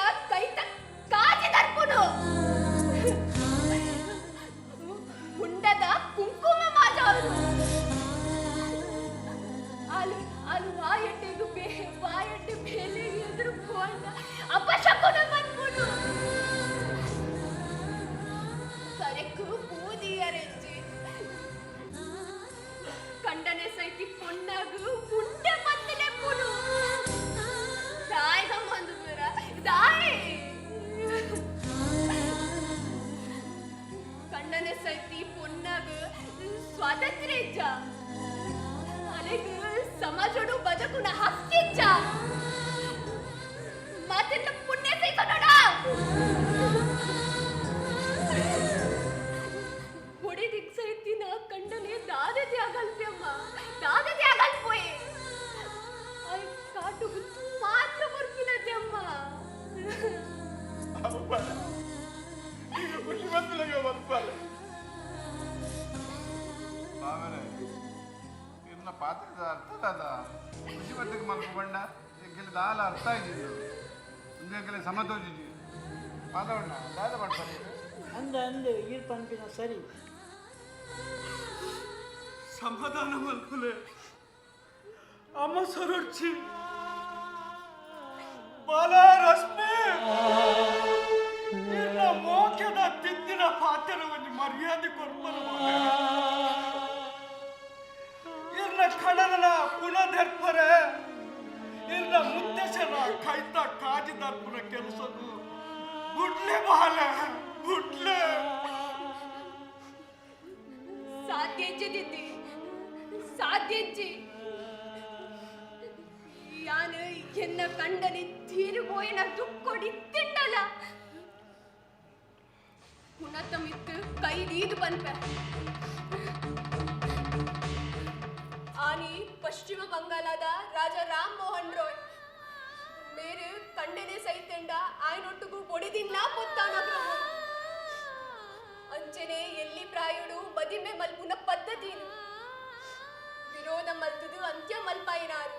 Speaker 4: ಅಪಶಕುನ ಪನ್ಪುನು. ಕರೆಕ್ಕು ಬೂದಿಯರೆಜ್ಜಿ ಕಂಡನೆ ಸೈತಿ ಪೊಣ್ಣಗು ಉಂಡೆ ಪತ್ತನೆ ಪುನು ದಾಯ ಸಂಬಂಧ ದಾಯ. ಕಂಡನೆ ಸೈತಿ ಪೊಣ್ಣಗು ಸ್ವಾತಂತ್ರ್ಯ ಇಜ್ಜ, ಅಲೆಗು ಸಮಾಜೋಡು ಬದುಕುನ ಹಕ್ಕಿಜ್ಜ. ಮಾತೆಲ್ಲ ಪುಣ್ಯ ಸೈಕೊನೋಡ ಹೊಡಿ ದಿಕ್ಸೈತಿನ ಕಂಡನೆ ದಾದ ತ್ಯಾಗಲ್ಪ್ಯಮ್ಮ, ದಾದ ತ್ಯಾಗಲ್ಪೋಯೆ. I ಕಾಟು ಗುತ್ತು ಮಾತ್ರ ಬರ್ಪಿನದೆ ಅಮ್ಮ.
Speaker 17: ಈಗ ಖುಷಿ ಬಂದಿಲ್ಲ ಬರ್ಪಾಲೆ. ಆಮೇಲೆ ಇನ್ನ ಪಾತ್ರದ ಅರ್ಥ ಅದ ಖುಷಿ ಬತ್ತಿಗೆ ಮಲ್ಪ ಬಣ್ಣ ಎಂಕೆಲ್ಲ ದಾಲ ಅರ್ಥ ಇದ್ದಿದ್ದು ಇಂದೆಂಕೆಲ್ಲ ಸಮತೋಜಿದ್ವಿ ಪಾದವಣ್ಣ ದಾದ ಮಾಡ್ತಾರೆ.
Speaker 19: ಅಂದ ಅಂದು ಈರ್ ಪನ್ಪಿನ ಸರಿ.
Speaker 1: ಸಮಾಧಾನ ಮಲ್ಪುಲೆ ಅಮ್ಮ ಸೊರೊಡ್ಚಿ ಬಾಲ ರಶ್ಮಿ ಇನ್ನ ಮೋಕ್ಷದ ತಿದ್ದಿನ ಪಾತ್ರ ಒಂಜಿ ಮರ್ಯಾದೆ ಕೊರ್ಪನ ಇರ್ನ ಕಡಲನ ಪುನಧರ್ಪರೆ ಇರ್ನ ಮುತ್ತಶನ ಕೈತ ಕಾಜಿ ದರ್ಪುನ ಕೆಲಸನು ಬುಡ್ಲೆ ಬಾಲ ಬುಡ್ಲೆ.
Speaker 4: ಸಾಧ್ಯಜ್ಜಿ ಸಾಧ್ಯಜ್ಜಿ ಯಾನು ಎನ್ನ ಕಂಡನೆ ತೀರುಬೋಯಿನ ದುಕ್ಕೊಡಿ ತಿಂಡಲ ಪುನತಮಿತ್ತು ಕೈದೀದು ಪನ್ಪೆ. ಆನಿ ಪಶ್ಚಿಮ ಬಂಗಾಳದ ರಾಜ ರಾಮ್ ಮೋಹನ್ ರಾಯ್ ಮೇರು ಕಂಡನೆ ಸೈತೆಂಡ ಆಯನೊಟ್ಟುಗು ಬೊಡಿದಿನ್ನ ಪೊತ್ತಾನ ಅಂಚನೆ ಎಲ್ಲಿ ಪ್ರಾಯುಡು ಮದಿಮೆ ಮಲ್ಪುನ ಪದ್ಧತಿನು ವಿರೋಧ ಮಲ್ತದು ಅಂತ್ಯ ಮಲ್ಪಾಯಿನಾರು.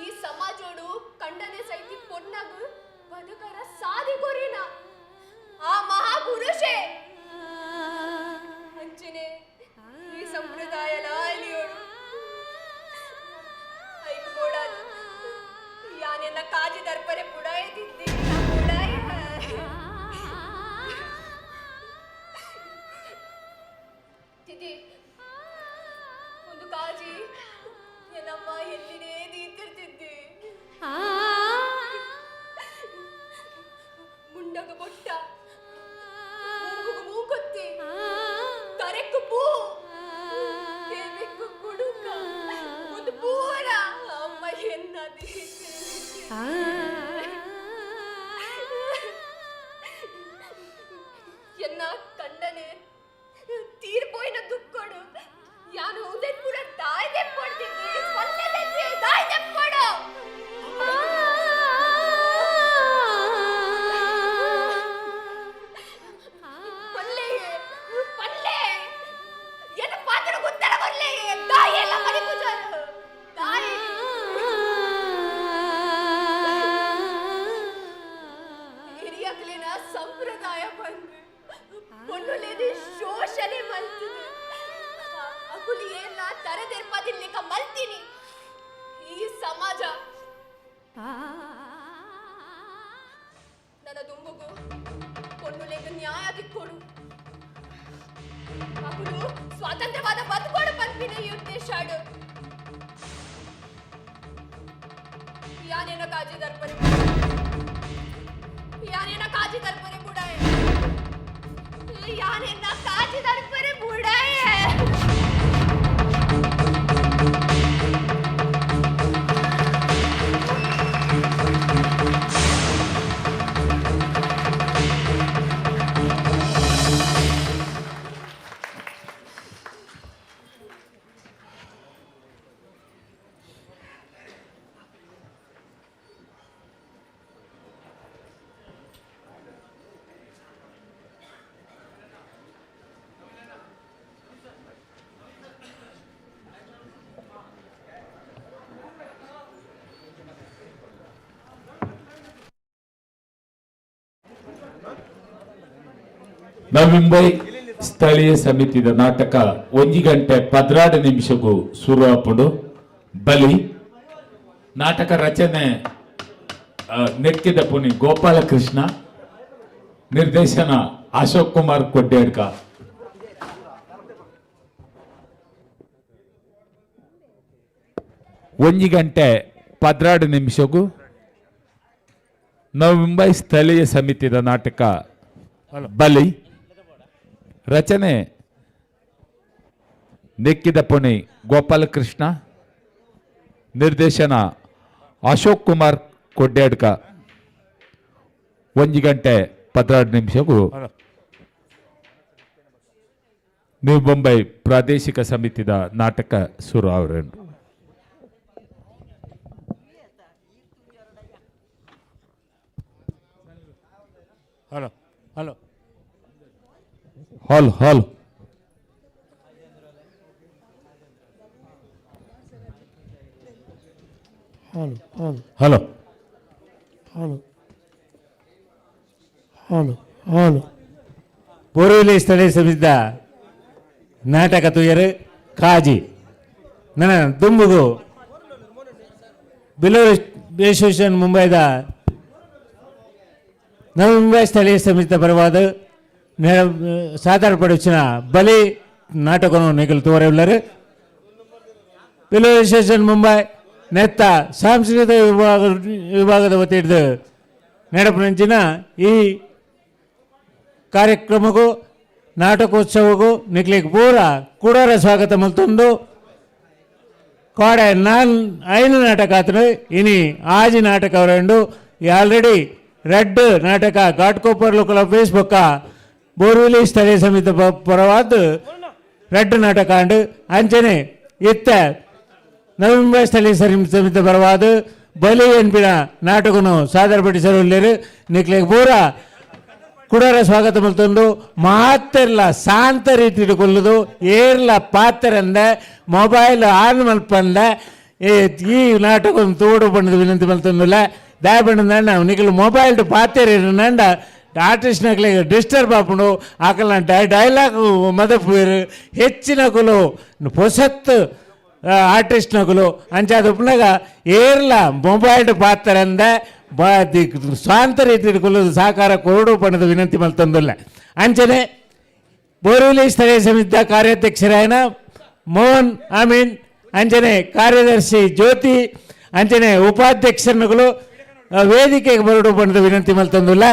Speaker 4: ಈ ಸಮಾಜೋಡು ಕಂಡನೆ ಸೈತಿ ಪೊನ್ನಗು ಬದುಕರ ಸಾದಿ ಕೊರಿನ ಆ ಮಹಾಪುರುಷೇ ಅಂಚನೆ ಈ ಸಂಪ್ರದಾಯ ಲಾಲಿಯೋಡು ಐಕ್ ಬೋಡಾದು ಯಾನೆನ್ನ ಕಾಜಿ ದರ್ಪರೆ ಪುಡಾಯತಿದ್ದಿ ಪುಡಾಯ. ತಿಥಿ ಒಂದು ಕಾಜಿ ಏನಮ್ಮ ಎಲ್ಲಿನೇ ದೀತಿರ್ತಿದ್ದಿ ಮುಂಡಗ ಬೊಟ್ಟ ಮೂಗುಗು ಮೂಕೊತ್ತಿ ಕರೆಕ್ಕು ಪೂ ಕೆವಿಕ್ಕು ಕುಡುಕ ಒಂದು ಪೂರ ಅಮ್ಮ ಎನ್ನದಿ ಎನ್ನ ಕಂಡನೆ ತೀರ್ಪೋಯಿನ ದುಕ್ಕೊಡು ಯಾನು ಉದಯ್ ಪೂರ ದಾಯ್ ದೆಪ್ಪೊಡ್ತಿದ್ದಿ ಪಲ್ಲೆದೆದ್ದಿ ದಾಯ್ ದೆಪ್ಪೊಡು. ಪಲ್ಲೆ ಪಲ್ಲೆ ಎನ್ನ ಪಾತ್ರ ಗೊತ್ತರ ಕೊಲ್ಲೆ ದಾಯಿ ಎಲ್ಲ ಮಡಿ ಪೂಜಾರು ದಾಯಿ. ಹಿರಿಯಕ್ಲಿನ ಸಂಪ್ರದಾಯ ಬಂದು ಪೊಣ್ಣುಲೇದಿ ಶೋಷಣೆ ಮಲ್ತದೆ ಅಕುಲಿ ಏನ ತರದೆರ್ಪದಿಲ್ಲಿಕ ಮಲ್ತೀನಿ ಈ ಸಮಾಜ. ನನ್ನ ದುಂಬುಗು ಪೊಣ್ಣುಲೇಗ ನ್ಯಾಯ ದಿಕ್ಕೊಡು ಅಕುಲು ಸ್ವಾತಂತ್ರ್ಯವಾದ ಬದುಕೋಡು ಪನ್ಪಿನ ಈ ಉದ್ದೇಶಾಡು. ಯಾನೇನ ಕಾಜಿ ದರ್ಪರೆ ಯಾನೇನ ಕಾಜಿ ದರ್ಪರೆ ಬುಡಾಯ ಯಾನೇನ ಕಾಜಿ ದರ್ಪರೆ ಬುಡಾಯ.
Speaker 11: ನವಿ ಮುಂಬೈ ಸ್ಥಳೀಯ ಸಮಿತಿದ ನಾಟಕ 1 ಗಂಟೆ 12 ನಿಮಿಷಕ್ಕೂ ಶುರು ಆಪುಂಡು. ಬಲಿ ನಾಟಕ ರಚನೆ ನೆಕ್ಕಿದ ಪುನಿ ಗೋಪಾಲಕೃಷ್ಣ, ನಿರ್ದೇಶನ ಅಶೋಕ್ ಕುಮಾರ್ ಕೊಡ್ಡೇಡ್ಕ. ಒಂಜಿ ಗಂಟೆ 12 ನಿಮಿಷಗೂ ನವ ಮುಂಬೈ ಸ್ಥಳೀಯ ಸಮಿತಿದ ನಾಟಕ ಬಲಿ, ರಚನೆ ನೆಕ್ಕಿದ ಪುಣಿ ಗೋಪಾಲಕೃಷ್ಣ, ನಿರ್ದೇಶನ ಅಶೋಕ್ ಕುಮಾರ್ ಕೊಡ್ಡೇಡ್ಕ. 1 ಗಂಟೆ 12 ನಿಮಿಷಗೂ ನ್ಯೂ ಬೊಂಬೈ ಪ್ರಾದೇಶಿಕ ಸಮಿತಿದ ನಾಟಕ ಶುರು ಅವರೇನು.
Speaker 13: Hello hello
Speaker 11: hall hall
Speaker 20: hello hello
Speaker 11: hello
Speaker 20: hello hello hello.
Speaker 13: Borivali ಸ್ಥಳೀಯ ಸಮಿತಿದ ನಾಟಕ ತುಯರು ಕಾಜಿ ನನ್ನ ದುಂಬುಗು ಬಿಲೋ ಅಸೋಸಿಯೇಷನ್ ಮುಂಬೈದ ನವ ಮುಂಬೈ ಸ್ಥಳೀಯ ಸಮಿತಿಯ ಪರವಾದ ಸಾಧಾರಪಡಿಸಿನ ಬಲಿ ನಾಟಕವನ್ನು ನಿಗಲು ತೋರವುಳ್ಳರು. ಬಿಲೋ ಅಸೋಸಿಯೇಷನ್ ಮುಂಬೈ ನೆತ್ತ ಸಾಂಸ್ಕೃತಿಕ ವಿಭಾಗದ ವತಿ ಹಿಡಿದು ನೆಡಪನಂಚಿನ ಈ ಕಾರ್ಯಕ್ರಮಕ್ಕೂ ನಾಟಕೋತ್ಸವಕ್ಕೂ ನಿಕ್ಲಿಗೆ ಪೂರ ಕೂಡರ ಸ್ವಾಗತ ಮಲ್ತೊಂದು ಕೋಡೆ 4 5 ನಾಟಕ ಆತನು ಇನಿ ಆಜಿ ನಾಟಕ ಅವರಂಡು ಈ ಆಲ್ರೆಡಿ ರೆಡ್ ನಾಟಕ ಘಾಟ್ಕೋಪರ್ ಲೋಕಲ್ ಆಫೀಸ್ ಬೊಕ್ಕ ಬೋರ್ವಿಲಿ ಸ್ಥಳೀಯ ಸಮಿತಿ ಪರವಾದ ರೆಡ್ ನಾಟಕ ಅಂಡು ಅಂಚನೆ ಇತ್ತ ನವ ಸ್ಥಳೀಯ ಸಮಿತಿ ಪರವಾದ ಬಲಿ ಎನ್ಪಿನ ನಾಟಕನು ಸಾದರಪಡಿಸಲು ನಿಕ್ಲಿಗೆ ಪೂರ ಕುಡರ ಸ್ವಾಗತ ಮಲ್ತೊಂದು ಮಾತೆರ್ಲ ಶಾಂತ ರೀತಿ ಕೊಲ್ಲುದು ಏರ್ಲ ಪಾತ್ರಂದ ಮೊಬೈಲ್ ಆನ್ ಮಲ್ಪಂದ ಈ ನಾಟಕ ತೋಡು ಬಣ್ಣದ ವಿನಂತಿ ಮಲ್ತೊಂದುಲ್ಲ. ದಯ ಬಣ್ಣದ ನಿಕಲು ಮೊಬೈಲ್ ಪಾತೆರ ಆರ್ಟಿಸ್ಟ್ ನಕ್ಲಿಗೆ ಡಿಸ್ಟರ್ಬ್ ಆಪುಂಡು ಆಕಲ್ನ ಡೈಲಾಗ್ ಮದಪುವೆರು ಹೆಚ್ಚಿನ ಕುಲು ಪೊಸತ್ತು ಆರ್ಟಿಸ್ಟ್ ನಕಲು ಅಂಚಾದ ಉಪ್ಪುನಗ ಏರ್ಲ ಮೊಬೈಲ್ ಪಾತ್ರಂದ ಶಾಂತ ರೀತಿ ಕೊಲ್ಲುದು ಸಹಕಾರ ಕೊರಡು ಪಣದ ವಿನಂತಿ ಮಲ್ತೊಂದುಲ್ಲ. ಅಂಚನೆ ಬೋರಿವಲಿ ಸ್ಥಳೀಯ ಸಮಿತಿಯ ಕಾರ್ಯಾಧ್ಯಕ್ಷರಾಯನ ಮೋಹನ್ ಅಮೀನ್, ಅಂಚನೆ ಕಾರ್ಯದರ್ಶಿ ಜ್ಯೋತಿ, ಅಂಚನೆ ಉಪಾಧ್ಯಕ್ಷರುಗಳು ವೇದಿಕೆಗೆ ಬರಡು ಪಣದ ವಿನಂತಿ ಮಲ್ತೊಂದುಲ್ಲ.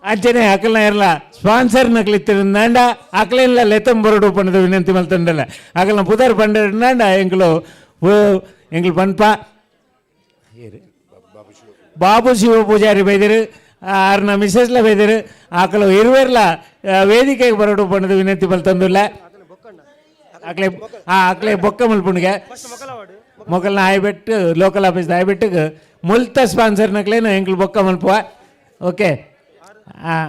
Speaker 13: ಅಂಚನೆ ಅಕಲ್ನ ಇರಲ ಸ್ಪಾನ್ಸರ್ ನಕಲಿತ್ತಿರಂಡ ಅಕಲಿಲ್ಲ ಲೆತ್ತಂ ಬರಡು ಪಣದ ವಿನಂತಿ ಮಲ್ತೊಂದಲ್ಲ. ಅಕಲ್ನ ಪುದರ್ ಪಂಡ ಎಂಕ್ಲು ಎಂಕ್ಲು ಪನ್ಪ ಬಾಬು ಶಿವ ಪೂಜಾರಿ ಬೈದರು, ಆರ್ನ ಮಿಸಸ್ಲ ಬೈದರು, ಆಕಲು ಇರುವೆರ್ಲ ವೇದಿಕೆಗೆ ಬರಡು ಪಣದ ವಿನಂತಿ ಮಲ್ತೊಂದುಲ್ಲ. ಅಕ್ಲೆ ಅಕ್ಲೆ ಬೊಕ್ಕ ಮಲ್ಪುಣಿಗೆ ಮೊಕಲ್ನ ಆಯ್ಬಿಟ್ಟು ಲೋಕಲ್ ಆಫೀಸ್ ಆಯ್ಬಿಟ್ಟು ಮುಲ್ತ ಸ್ಪಾನ್ಸರ್ ನಕ್ಲೇನು ಎಂಕ್ಲು ಬೊಕ್ಕ ಮಲ್ಪುವ. ಓಕೆ ಹಾಂ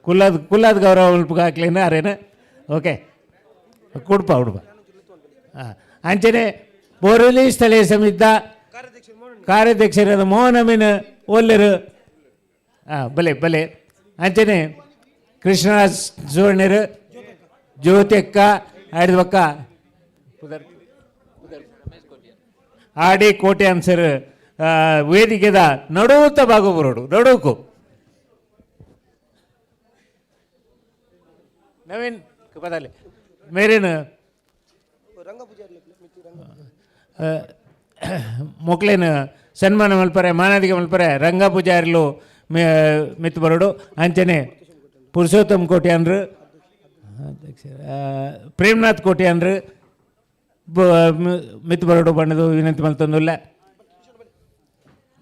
Speaker 13: ಕುಲ್ಲದ ಕುಲ್ಲದ ಗೌರವ ಮಲ್ಪುಗ ಹಾಕ್ಲೇನು ಅರೇನು. ಓಕೆ ಕುಡ್ಪ ಉಡುಪ ಹಾಂ. ಅಂಚನೆ ಬೋರಿವಲಿ ಸ್ಥಳೀಯ ಸಮಿತಿಯ ಕಾರ್ಯಾಧ್ಯಕ್ಷರಾದ ಮೋಹನ್ ಅಮೀನ್ ಒಲ್ಲೆರು ಹಾಂ ಬಲೆ ಬಲೆ. ಅಂಚನೆ ಕೃಷ್ಣರಾಜ್ ಸುವರ್ಣರು, ಜ್ಯೋತಿ ಅಕ್ಕ ಆಡಿದ ಬಕ್ಕ ಆಡಿ ಕೋಟೆ ಅನ್ಸರ್ ವೇದಿಕೆದ ನಡುತ್ತ ಬಾಗು ಬರೋಡು ನಡುಕು ನವೀನ್ ಪದಾಲಿ ಮೇರೇನು ಮೊಕ್ಲೇನು ಸನ್ಮಾನ ಮಲ್ಪರೆ ಮಾನಾದಿಗೆ ಮಲ್ಪರೆ ರಂಗ ಪೂಜಾರಿಲು ಮಿತ್ ಬರೋಡು. ಅಂಚನೆ ಪುರುಷೋತ್ತಮ್ ಕೋಟ್ಯಾನ್ರು, ಪ್ರೇಮನಾಥ್ ಕೋಟ್ಯಾನ್ರು ಮಿತ್ ಬರೋಡು ಬಣ್ಣದು ವಿನಂತಿ ಮಲ್ತೊಂದುಲ್ಲ.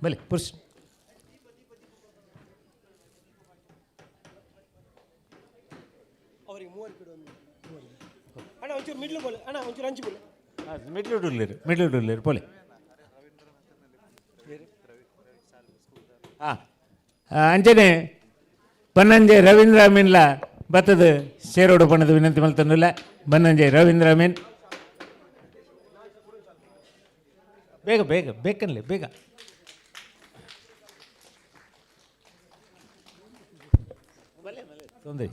Speaker 13: ಬಲೆ ಪುರುಷ ಮಿಡ್ಲು ಡುಲ್ಲೇರು ಮಿಡ್ಲು ಡುಲ್ಲೇರು ಪೋಲೆ ಹಾಂ. ಅಂಚನೆ ಬನ್ನಂಜೆ ರವೀಂದ್ರ ಅಮೀನ್ಲ ಬತ್ತದ ಸೇರೋಡು ಬಣ್ಣದ ವಿನಂತಿ ಮಲ್ತೊಂದುಲ್ಲ. ಬನ್ನಂಜೆ ರವೀಂದ್ರ ಅಮೀನ್ ಬೇಗ ಬೇಗ ಬೇಕನ್ಲಿ ಬೇಗ ತೊಂದರೆ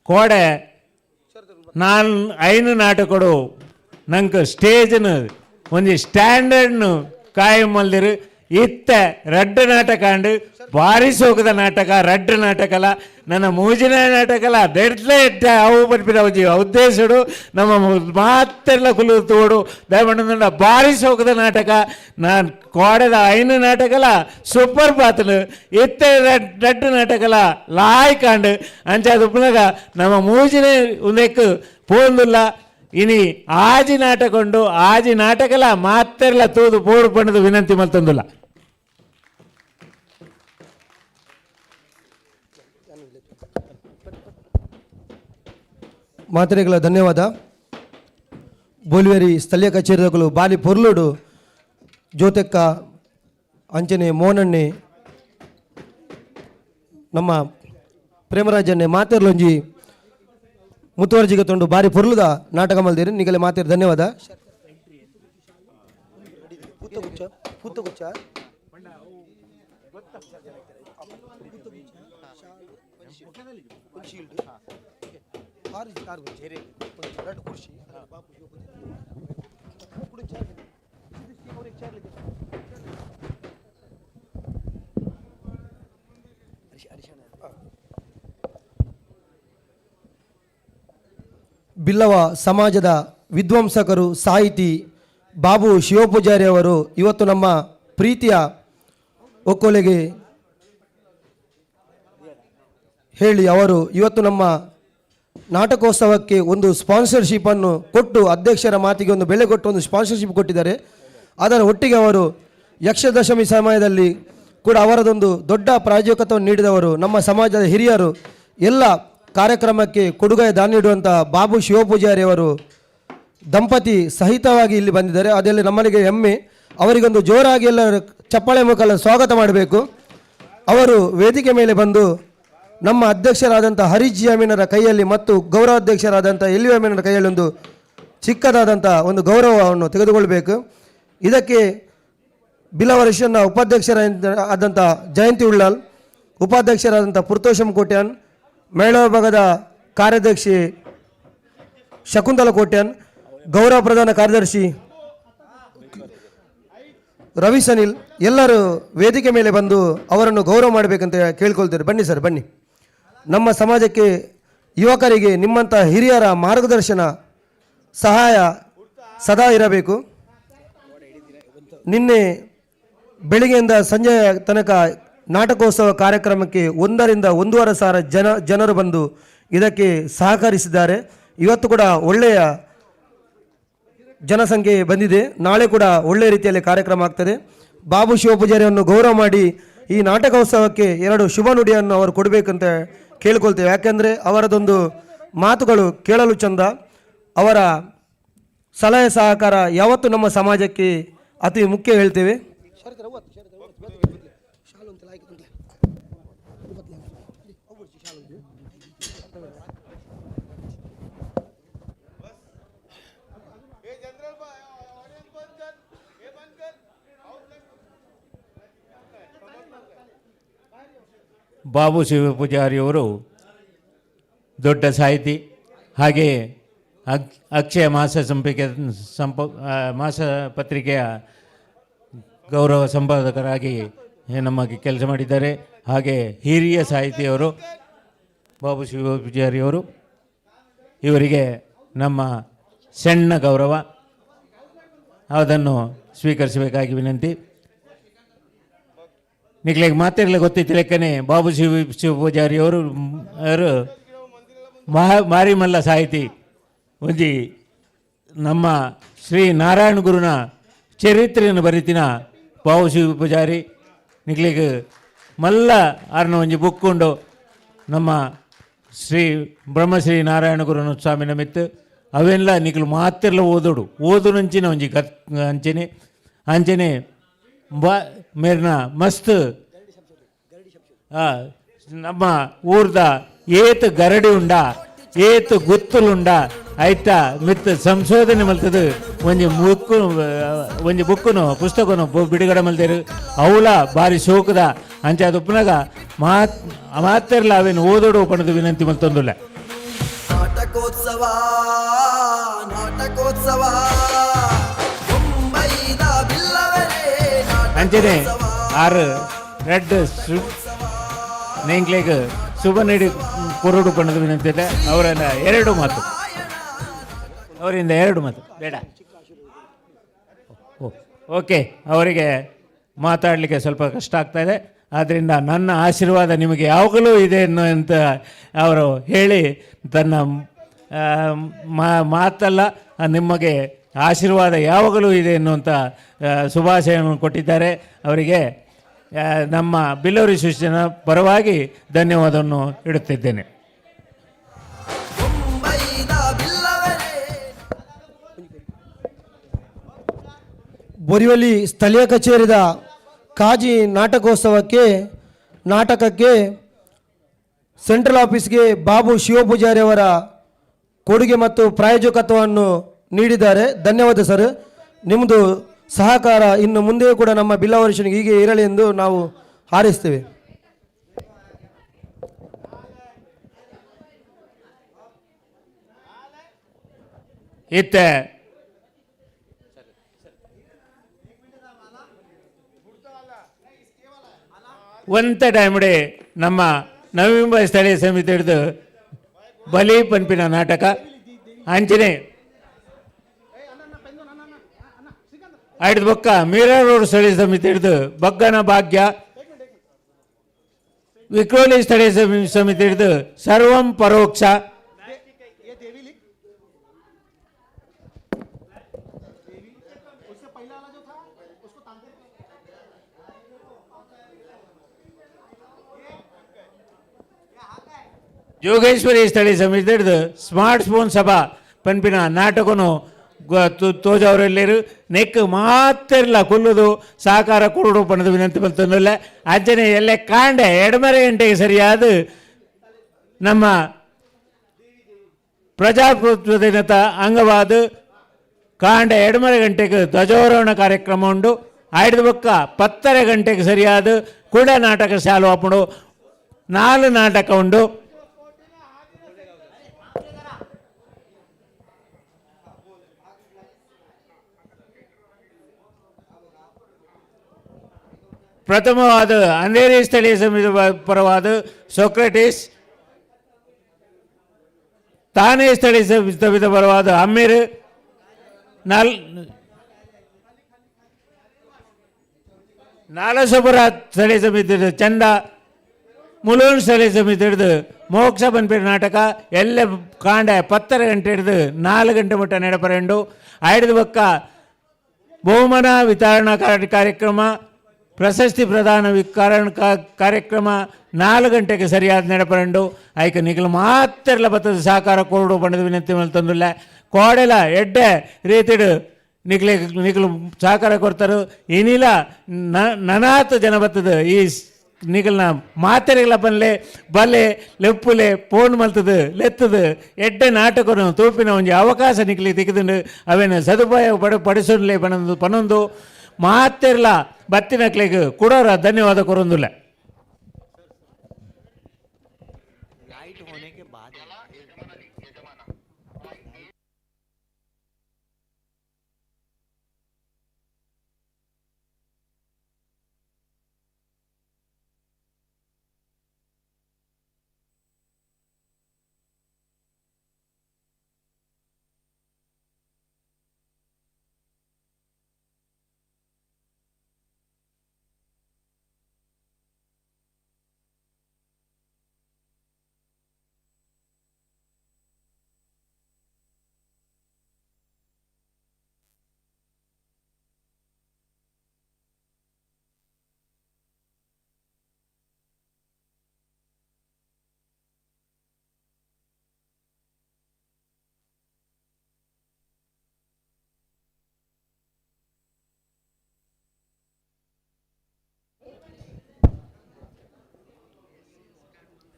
Speaker 13: ಕೋಡೆ ನಾಲ್ ಐನು ನಾಟಕಡು ನಂಗೆ ಸ್ಟೇಜ್ನು ಒಂಜಿ ಸ್ಟ್ಯಾಂಡರ್ಡ್ನು ಕಾಯಂ ಮಲ್ದಿರು. ಇತ್ತೆ ರಡ್ಡ್ ನಾಟಕ ಅಂಡ್ ಭಾರಿ ಸೋಕದ ನಾಟಕ, ರಡ್ಡ್ ನಾಟಕಲ ನನ್ನ ಮೂಜಿನ ನಾಟಕಲ ದೆಡ್ಲೆ ಅವು ಪನ್ಪಿನ ಒಂಜಿ ಉದ್ದೇಶಡು ನಮ್ಮ ಮಾತೆಲ್ಲ ಕುಲು ತೋಡು ದಯಮಂಡ ಭಾರಿ ಸೋಕದ ನಾಟಕ. ನಾನು ಕೋಡೆದ ಐನು ನಾಟಕಲ ಸೂಪರ್ ಪಾತನು, ಇತ್ತೆ ರಡ್ಡ್ ನಾಟಕಲ ಲಾಯ್ಕಾಂಡ್ ಅಂಚ ಅದು ಉಪ್ಪುನಗ ನಮ್ಮ ಮೂಜಿನ ಉಂದೆಕ್ ಪೋಂದುಲ್ಲ. ಇನಿ ಆಜಿ ನಾಟಕೊಂಡು ಆಜಿ ನಾಟಕಲ ಮಾತೆಲ್ಲ ತೂದು ಪೋಡು ಪಂಡದು ವಿನಂತಿ ಮಲ್ತೊಂದುಲ್ಲ.
Speaker 2: ಮಾತ್ರೆಗಳ ಧನ್ಯವಾದ. ಬೋಲ್ವೇರಿ ಸ್ಥಳೀಯ ಕಚೇರಿದಗಳು ಬಾಲಿ ಪೊರ್ಲುಡು ಜ್ಯೋತೆಕ್ಕ ಅಂಚನೆ ಮೋನಣ್ಣೆ ನಮ್ಮ ಪ್ರೇಮರಾಜನ್ನೆ ಮಾತೆರ್ಲೊಂಜಿ ಮುತುವರ್ಜಿಗೆ ತೊಂಡು ಬಾರಿ ಪೊರ್ಲುದ ನಾಟಕ ಮಲ್ದಿರಿ. ನಿಗಲೆ ಮಾತೇರು ಧನ್ಯವಾದ. ಬಿಲ್ಲವ ಸಮಾಜದ ವಿದ್ವಾಂಸಕರು ಸಾಹಿತಿ ಬಾಬು ಶಿವಪೂಜಾರಿ ಅವರು ಇವತ್ತು ನಮ್ಮ ಪ್ರೀತಿಯ ಒಕ್ಕೊಲೆಗೆ ಹೇಳಿ ಅವರು ಇವತ್ತು ನಮ್ಮ ನಾಟಕೋತ್ಸವಕ್ಕೆ ಒಂದು ಸ್ಪಾನ್ಸರ್ಶಿಪ್ಪನ್ನು ಕೊಟ್ಟು ಅಧ್ಯಕ್ಷರ ಮಾತಿಗೆ ಒಂದು ಬೆಲೆ ಕೊಟ್ಟು ಒಂದು ಸ್ಪಾನ್ಸರ್ಶಿಪ್ ಕೊಟ್ಟಿದ್ದಾರೆ. ಅದರ ಒಟ್ಟಿಗೆ ಅವರು ಯಕ್ಷದಶಮಿ ಸಮಯದಲ್ಲಿ ಕೂಡ ಅವರದೊಂದು ದೊಡ್ಡ ಪ್ರಾಯೋಜಕತ್ವವನ್ನು ನೀಡಿದವರು. ನಮ್ಮ ಸಮಾಜದ ಹಿರಿಯರು ಎಲ್ಲ ಕಾರ್ಯಕ್ರಮಕ್ಕೆ ಕೊಡುಗೆ ದಾನ ನೀಡುವಂಥ ಬಾಬು ಶಿವಪೂಜಾರಿ ಅವರು ದಂಪತಿ ಸಹಿತವಾಗಿ ಇಲ್ಲಿ ಬಂದಿದ್ದಾರೆ. ಅದರಲ್ಲಿ ನಮ್ಮಲ್ಲಿಗೆ ಹೆಮ್ಮೆ. ಅವರಿಗೊಂದು ಜೋರಾಗಿ ಎಲ್ಲರೂ ಚಪ್ಪಾಳೆ ಮುಖಾಂತರ ಸ್ವಾಗತ ಮಾಡಬೇಕು. ಅವರು ವೇದಿಕೆ ಮೇಲೆ ಬಂದು ನಮ್ಮ ಅಧ್ಯಕ್ಷರಾದಂಥ ಹರೀಶ್ ಜಿ ಅಮೀನರ ಕೈಯಲ್ಲಿ ಮತ್ತು ಗೌರವಾಧ್ಯಕ್ಷರಾದಂಥ ಎಲ್ ವಿ ಅಮೀನರ ಕೈಯಲ್ಲಿ ಒಂದು ಚಿಕ್ಕದಾದಂಥ ಒಂದು ಗೌರವವನ್ನು ತೆಗೆದುಕೊಳ್ಬೇಕು. ಇದಕ್ಕೆ ಬಿಲ್ಲವರಿಷನ್ನ ಉಪಾಧ್ಯಕ್ಷರ ಆದಂಥ ಜಯಂತಿ ಉಳ್ಳಾಲ್, ಉಪಾಧ್ಯಕ್ಷರಾದಂಥ ಪುರ್ತೋಷಂ ಕೋಟ್ಯಾನ್, ಮಹಿಳಾ ವಿಭಾಗದ ಕಾರ್ಯದರ್ಶಿ ಶಕುಂತಲ ಕೋಟ್ಯಾನ್, ಗೌರವ ಪ್ರಧಾನ ಕಾರ್ಯದರ್ಶಿ ರವಿ ಸನಿಲ್ ಎಲ್ಲರೂ ವೇದಿಕೆ ಮೇಲೆ ಬಂದು ಅವರನ್ನು ಗೌರವ ಮಾಡಬೇಕಂತ ಕೇಳ್ಕೊಳ್ತಾರೆ. ಬನ್ನಿ ಸರ್, ಬನ್ನಿ. ನಮ್ಮ ಸಮಾಜಕ್ಕೆ ಯುವಕರಿಗೆ ನಿಮ್ಮಂಥ ಹಿರಿಯರ ಮಾರ್ಗದರ್ಶನ ಸಹಾಯ ಸದಾ ಇರಬೇಕು. ನಿನ್ನೆ ಬೆಳಿಗ್ಗೆಯಿಂದ ಸಂಜೆಯ ತನಕ ನಾಟಕೋತ್ಸವ ಕಾರ್ಯಕ್ರಮಕ್ಕೆ 1 ರಿಂದ 1.5 ಸಾವಿರ ಜನರು ಬಂದು ಇದಕ್ಕೆ ಸಹಕರಿಸಿದ್ದಾರೆ. ಇವತ್ತು ಕೂಡ ಒಳ್ಳೆಯ ಜನಸಂಖ್ಯೆ ಬಂದಿದೆ. ನಾಳೆ ಕೂಡ ಒಳ್ಳೆಯ ರೀತಿಯಲ್ಲಿ ಕಾರ್ಯಕ್ರಮ ಆಗ್ತದೆ. ಬಾಬು ಶಿವಪೂಜಾರಿಯನ್ನು ಗೌರವ ಮಾಡಿ ಈ ನಾಟಕೋತ್ಸವಕ್ಕೆ 2 ಶುಭ ನುಡಿಯನ್ನು ಅವರು ಕೊಡಬೇಕಂತ ಕೇಳಿಕೊಳ್ತೇವೆ. ಯಾಕೆಂದರೆ ಅವರದೊಂದು ಮಾತುಗಳು ಕೇಳಲು ಚಂದ. ಅವರ ಸಲಹೆ ಸಹಕಾರ ಯಾವತ್ತೂ ನಮ್ಮ ಸಮಾಜಕ್ಕೆ ಅತಿ ಮುಖ್ಯ ಹೇಳ್ತೇವೆ.
Speaker 13: ಬಾಬು ಶಿವಪೂಜಾರಿಯವರು ದೊಡ್ಡ ಸಾಹಿತಿ, ಹಾಗೆಯೇ ಅಕ್ಷಯ ಮಾಸ ಸಂಪಿಕೆ ಸಂಪ ಮಾಸ ಪತ್ರಿಕೆಯ ಗೌರವ ಸಂಪಾದಕರಾಗಿ ನಮಗೆ ಕೆಲಸ ಮಾಡಿದ್ದಾರೆ. ಹಾಗೆ ಹಿರಿಯ ಸಾಹಿತಿಯವರು ಬಾಬು ಶಿವಪೂಜಾರಿಯವರು, ಇವರಿಗೆ ನಮ್ಮ ಸಣ್ಣ ಗೌರವ, ಅದನ್ನು ಸ್ವೀಕರಿಸಬೇಕಾಗಿ ವಿನಂತಿ. ನಿಕ್ಲೆಗ್ ಮಾತಿರ್ಲಿ ಗೊತ್ತಿತ್ತು ಲೆಕ್ಕನೆ ಬಾಬು ಶಿವಪೂಜಾರಿಯವರು ಅವರು ಮಾರಿಮಲ್ಲ ಸಾಹಿತಿ ಒಂಜಿ ನಮ್ಮ ಶ್ರೀ ನಾರಾಯಣ ಗುರುನ ಚರಿತ್ರೆಯನ್ನು ಬರಿತಿನ ಬಾಬು ಶಿವಪೂಜಾರಿ ನಿಕ್ಲೆಗ್ ಮಲ್ಲ ಆರ್ನ ಒಂಜಿ ಬುಕ್ ಉಂಡು ನಮ್ಮ ಶ್ರೀ ಬ್ರಹ್ಮಶ್ರೀ ನಾರಾಯಣ ಗುರುನ ಸ್ವಾಮಿನ ಮಿತ್ತು ಅವೆಲ್ಲ ನಿಕ್ಲು ಮಾತಿರ್ಲ ಓದೋಡು ಓದು ನಂಚಿನ ಒಂಜಿ ಕತ್ ಅಂಚನೆ ಅಂಚನೆ ಬಾ ಮೇರ್ನ ಮಸ್ತ್ ನಮ್ಮ ಊರ್ದ ಏತ್ ಗರಡಿ ಉಂಡ ಏತ್ ಗುತ್ತುಲುಂಡ ಆಯ್ತಾ ಮಿತ್ ಸಂಶೋಧನೆ ಮಲ್ತದು ಒಂಜಿ ಬುಕ್ಕು ಒಂಜಿ ಬುಕ್ಕುನು ಪುಸ್ತಕನು ಬಿಡುಗಡೆ ಮಲ್ತೇರು ಅವಳ ಬಾರಿ ಶೋಕದ ಅಂಚ ಅದು ಉಪ್ಪುನಗ ಮಾತಿರ್ಲ ಅವೇನು ಓದೋಡು ಪಣದು ವಿನಂತಿ ಮಲ್ತೊಂದುಲ್ಲ.
Speaker 14: ನಾಟಕೋತ್ಸವ ನಾಟಕೋತ್ಸವ ಮುಂಬೈದ ಬಿಲ್ಲವರೇ.
Speaker 13: ಅಂಚನೆ ಆರು ರೆಡ್ ಸು ನೇಂಕ್ಲೆಗ್ ಶುಭ ನೀಡಿ ಕೊರಡು ಪಣ್ಣದ ವಿನಂತಿ. ಅವರ ಎರಡು ಮಾತು, ಅವರಿಂದ ಎರಡು ಮಾತು ಬೇಡ. ಓಕೆ, ಅವರಿಗೆ ಮಾತಾಡಲಿಕ್ಕೆ ಸ್ವಲ್ಪ ಕಷ್ಟ ಆಗ್ತಾ ಇದೆ, ಆದ್ದರಿಂದ ನನ್ನ ಆಶೀರ್ವಾದ ನಿಮಗೆ ಯಾವಾಗಲೂ ಇದೆ ಅನ್ನುವಂಥ ಅವರು ಹೇಳಿ ತನ್ನ ಮಾತಲ್ಲ, ನಿಮಗೆ ಆಶೀರ್ವಾದ ಯಾವಾಗಲೂ ಇದೆ ಎನ್ನುವಂಥ ಶುಭಾಶಯವನ್ನು ಕೊಟ್ಟಿದ್ದಾರೆ. ಅವರಿಗೆ ನಮ್ಮ ಬಿಲ್ಲವರಿ ಶಿಷ್ಯನ ಪರವಾಗಿ ಧನ್ಯವಾದವನ್ನು ಇಡುತ್ತಿದ್ದೇನೆ.
Speaker 21: ಬೋರಿವಲಿ ಸ್ಥಳೀಯ ಕಚೇರಿದ ಕಾಜಿ ನಾಟಕೋತ್ಸವಕ್ಕೆ ನಾಟಕಕ್ಕೆ ಸೆಂಟ್ರಲ್ ಆಫೀಸ್ಗೆ ಬಾಬು ಶಿವಪೂಜಾರಿ ಅವರ ಕೊಡುಗೆ ಮತ್ತು ಪ್ರಾಯೋಜಕತ್ವವನ್ನು ನೀಡಿದ್ದಾರೆ. ಧನ್ಯವಾದ ಸರ್, ನಿಮ್ಮದು ಸಹಕಾರ ಇನ್ನು ಮುಂದೆಯೂ ಕೂಡ ನಮ್ಮ ಬಿಲ್ಲವರಿಷನಿಗೆ ಹೀಗೆ ಇರಲಿ ಎಂದು ನಾವು ಹಾರೈಸ್ತೇವೆ.
Speaker 13: ಇತ್ತೆ ಒಂತ ಟೈಮ್ಡೆ ನಮ್ಮ ನವಿ ಸ್ಥಳೀಯ ಸಮಿತಿ ಹಿಡಿದು ಬಲಿ ಪನ್ಪಿನ ನಾಟಕ ಅಂಚನೆ ಐದು ಬೊಕ್ಕ ಮೀರಾ ರೋಡ್ ಸ್ಥಳೀಯ ಸಮಿತಿ ಹಿಡಿದು ಬಗ್ಗನ ಭಾಗ್ಯ, ವಿಕ್ರೋಲಿ ಸ್ಥಳೀಯ ಸಮಿತಿ ಹಿಡಿದು ಸರ್ವಂ ಪರೋಕ್ಷ, ಜೋಗೇಶ್ವರಿ ಸ್ಥಳೀಯ ಸಮಿತಿ ಹಿಡಿದು ಸ್ಮಾರ್ಟ್ ಫೋನ್ ಸಭಾ ಪನ್ಪಿನ ನಾಟಕನು ತೋಜವರೆಲ್ಲರು ನೆಕ್ ಮಾತಿರಲ್ಲ ಕುಲ್ಲುದು ಸಹಕಾರ ಕುರುಡು ಪಣದ ವಿನಂತಿ ಬಂತಲ್ಲ. ಅಜ್ಜನೆ ಎಲ್ಲ ಕಾಂಡೆ ಎಡಮರೆ ಗಂಟೆಗೆ ಸರಿಯಾದ ನಮ್ಮ ಪ್ರಜಾಪ್ರಭುತ್ವ ದಿನದ ಅಂಗವಾದ ಕಾಂಡೆ ಎಡಮರೆ ಗಂಟೆಗೆ ಧ್ವಜಾರೋಹಣ ಕಾರ್ಯಕ್ರಮ ಉಂಡು. ಐದು ಬೊಕ್ಕ 10:30 ಗಂಟೆಗೆ ಸರಿಯಾದ ಕೂಡ ನಾಟಕ ಶಾಲು ಅಪ್ಪುಂಡು. 4 ನಾಟಕ ಉಂಡು. ಪ್ರಥಮವಾದ ಅಂಧೇರಿ ಸ್ಥಳೀಯ ಸಮಿತಿ ಪರವಾದ ಸೊಕ್ರೆಟಿಸ್, ತಾನೇ ಸ್ಥಳೀಯ ಸಮಿತಿ ಪರವಾದ ಅಮೀರ್, ನಾಲಸಪುರ ಸ್ಥಳೀಯ ಸಮಿತಿ ಚಂದ, ಮುಲೂನ್ ಸ್ಥಳೀಯ ಸಮಿತಿ ಹಿಡಿದು ಮೋಕ್ಷ ಬನ್ಪೇರು ನಾಟಕ ಎಲ್ಲ ಕಾಂಡ 10:30 ಗಂಟೆ ಹಿಡಿದು 4 ಗಂಟೆ ಮಟ್ಟ ನಡಪರೆಂಡು. ಐದು ಬೊಕ್ಕ ಬಹುಮಾನ ವಿತರಣಾ ಕಾರ್ಯಕ್ರಮ, ಪ್ರಶಸ್ತಿ ಪ್ರದಾನ ಕಾರ್ಯಕ್ರಮ 4 ಗಂಟೆಗೆ ಸರಿಯಾದ ನಡಪರಂಡು. ಐಕ ನಿಗಲು ಮಾತ್ರಲ್ಲ ಬತ್ತದ ಸಹಕಾರ ಕೊರಡು ಬಣ್ಣದ ವಿನಂತಿ ಮೇಲೆ ತಂದಿಲ್ಲ. ಕೋಡೆಲ ಎಡ್ಡೆ ರೀತಿಡು ನಿಗ್ಲೆ ನಿಗಲು ಸಹಕಾರ ಕೊಡ್ತಾರೆ. ಏನಿಲ್ಲ ನನಾತ್ ಜನ ಬತ್ತದ ಈ ನಿಗಲ್ನ ಮಾತೆರೆಗಳ ಬನ್ಲೆ ಬಲೆ ಲೆಪ್ಪುಲೆ ಫೋನ್ ಮಲ್ತದ ಲೆತ್ತದ ಎಡ್ಡೆ ನಾಟಕನು ತೂಪಿನ ಒಂಜಿ ಅವಕಾಶ ನಿಕ್ಲಿ ತಿಕ್ಕಿದುಂಡು. ಅವೇನು ಸದುಪಾಯ ಪಡಿಸೊನ್ಲೆ ಪನೊಂದು ಪನೊಂದು ಮಾತೆರ್ಲ ಬತ್ತಿನಕ್ಲೆಗ್ ಕುಡೋರ ಧನ್ಯವಾದ ಕೊರೊಂದುಲ್ಲ.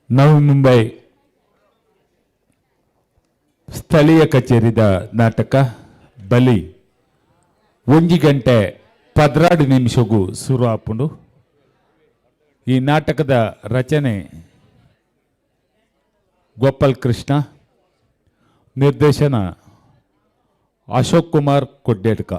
Speaker 11: ನವಿ ಮುಂಬೈ ಸ್ಥಳೀಯ ಕಚೇರಿದ ನಾಟಕ ಬಲಿ 1 ಗಂಟೆ 12 ನಿಮಿಷಗೂ ಶುರು ಆಪುಂಡು. ಈ ನಾಟಕದ ರಚನೆ ಗೋಪಾಲ್ ಕೃಷ್ಣ, ನಿರ್ದೇಶನ ಅಶೋಕ್ ಕುಮಾರ್ ಕೊಡ್ಡೇಡ್ಕ.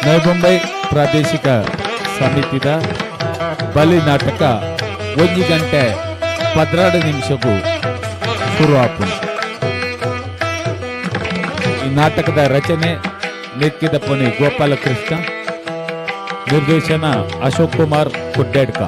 Speaker 11: ನವಮುಂಬೈ ಪ್ರಾದೇಶಿಕ ಸಮಿತಿದ ಬಲಿ ನಾಟಕ 1 ಗಂಟೆ 12 ನಿಮಿಷಕ್ಕೂ ಶುರು ಆಪುಂಡು. ಈ ನಾಟಕದ ರಚನೆ ನೆಕ್ಕಿದ ಪೊನಿ ಗೋಪಾಲಕೃಷ್ಣ, ನಿರ್ದೇಶನ ಅಶೋಕ್ ಕುಮಾರ್ ಕುಡ್ಡೇಡ್ಕ.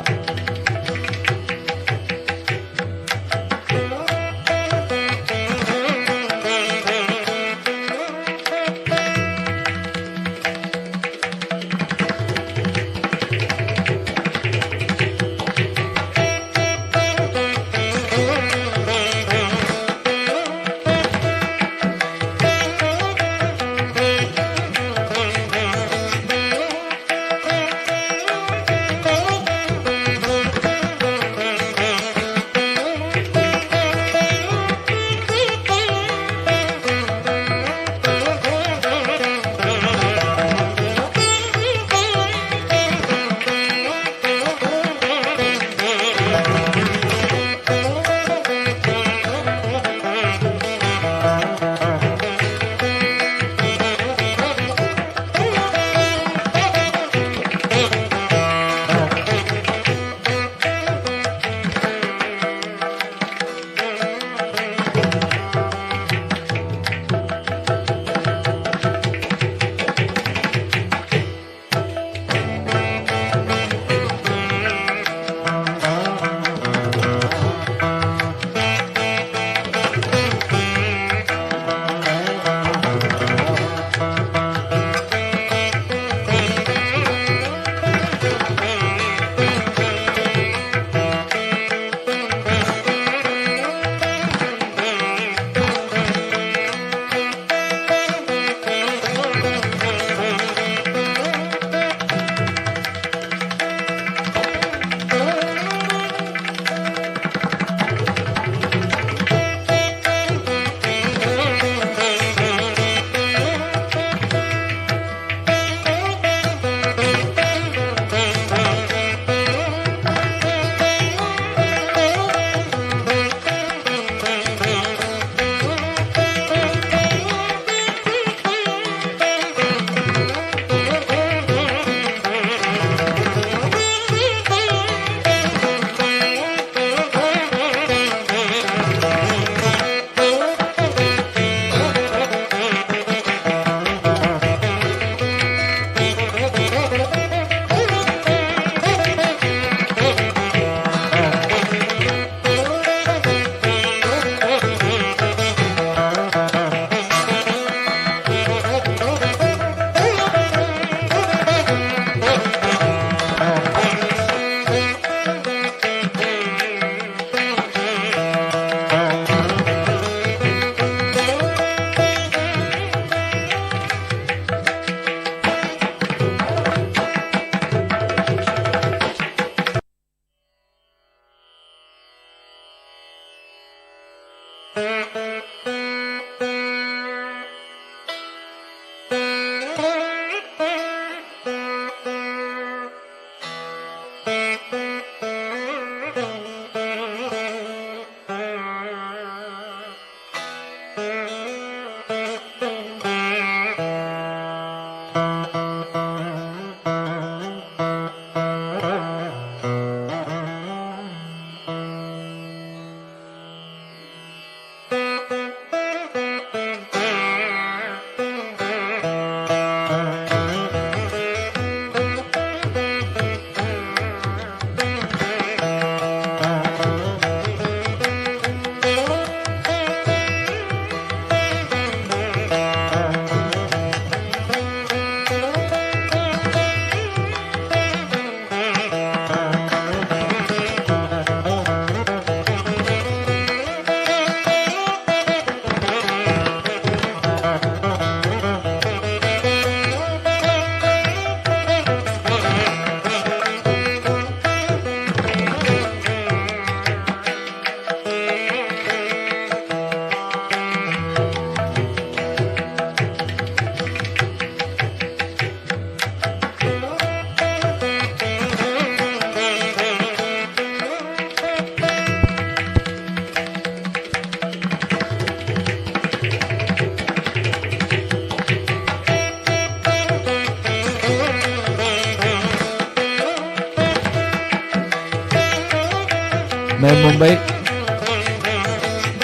Speaker 11: ನೈ ಮುಂಬೈ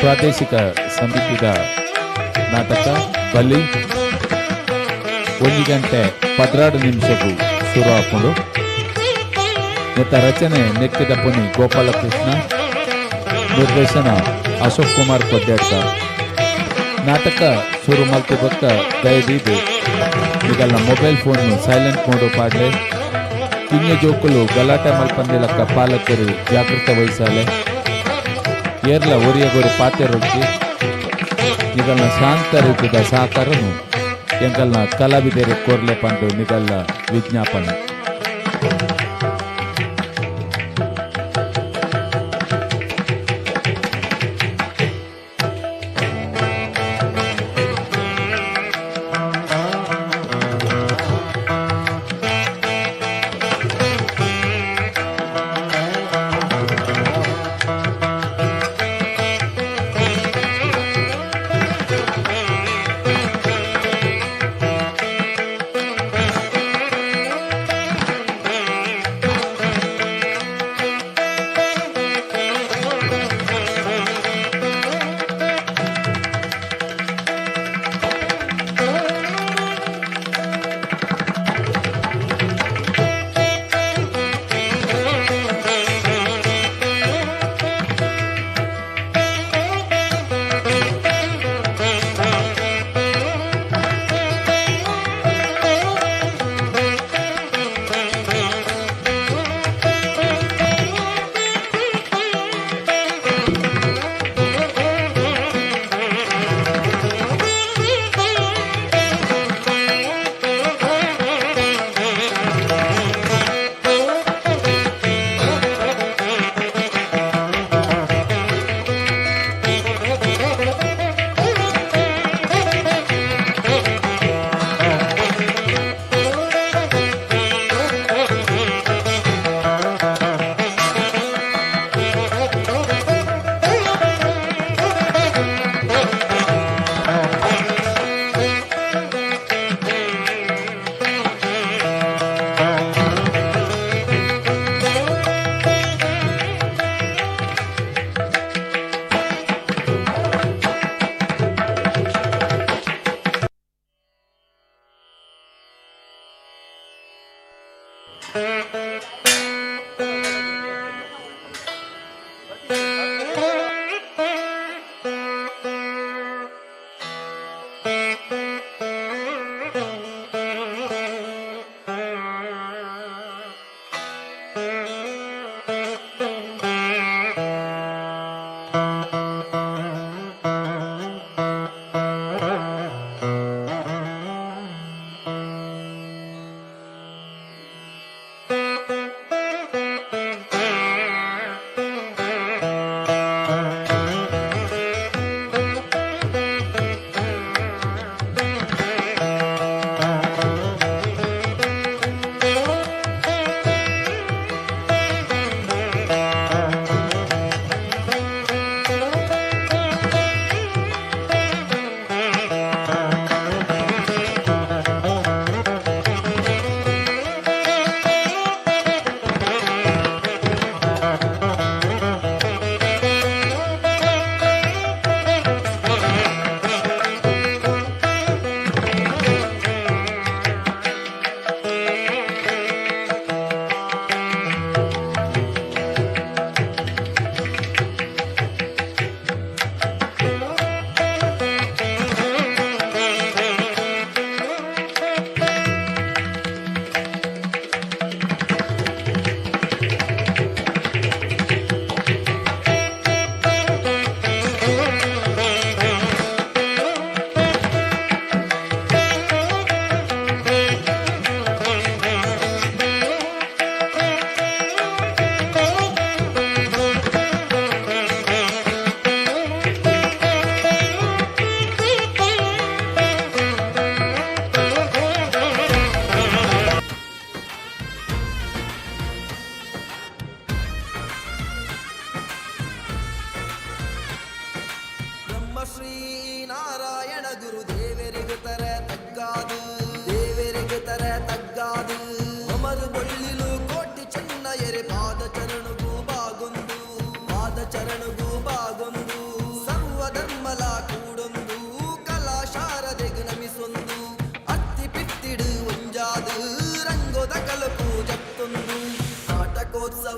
Speaker 11: ಪ್ರಾದೇಶಿಕ ಸಮಿತಿದ ನಾಟಕ ಬಲಿ 1 ಗಂಟೆ 12 ನಿಮಿಷಕ್ಕೂ ಶುರು ಹಾಕೊಂಡು. ನೆತ್ತ ರಚನೆ ನೆಕ್ಕಿದ ಪುನಿ ಗೋಪಾಲಕೃಷ್ಣ, ನಿರ್ದೇಶನ ಅಶೋಕ್ ಕುಮಾರ್ ಕೊಡ್ಡೇಡ್ಕ. ನಾಟಕ ಶುರು ಮಲ್ತಿ ಬೊಕ್ಕ ದಯದೀದು ನಿಗಲ್ನ ಮೊಬೈಲ್ ಫೋನ್ ಸೈಲೆಂಟ್ ಮೋಡು ಪಾಡ್ಲೆ. ಕಿಂಗೆ ಜೋಕುಲು ಗಲಾಟೆ ಮಲ್ಪಂದಿಲಕ್ಕ ಪಾಲಕರು ಜಾಗೃತ ವಹಿಸಾಲೆ. ಏರ್ಲ ಒರಿಯಗೊರು ಪಾತೆರೊಚ್ಚಿ ನಿಗಲ್ನ ಶಾಂತ ರೀತಿದ ಸಹಕಾರನು ಎಂಕಲ್ನ ಕಲಾವಿದರು ಕೋರ್ಲೆ ಪಂಡು ನಿಗಲ್ನ ವಿಜ್ಞಾಪನೆ.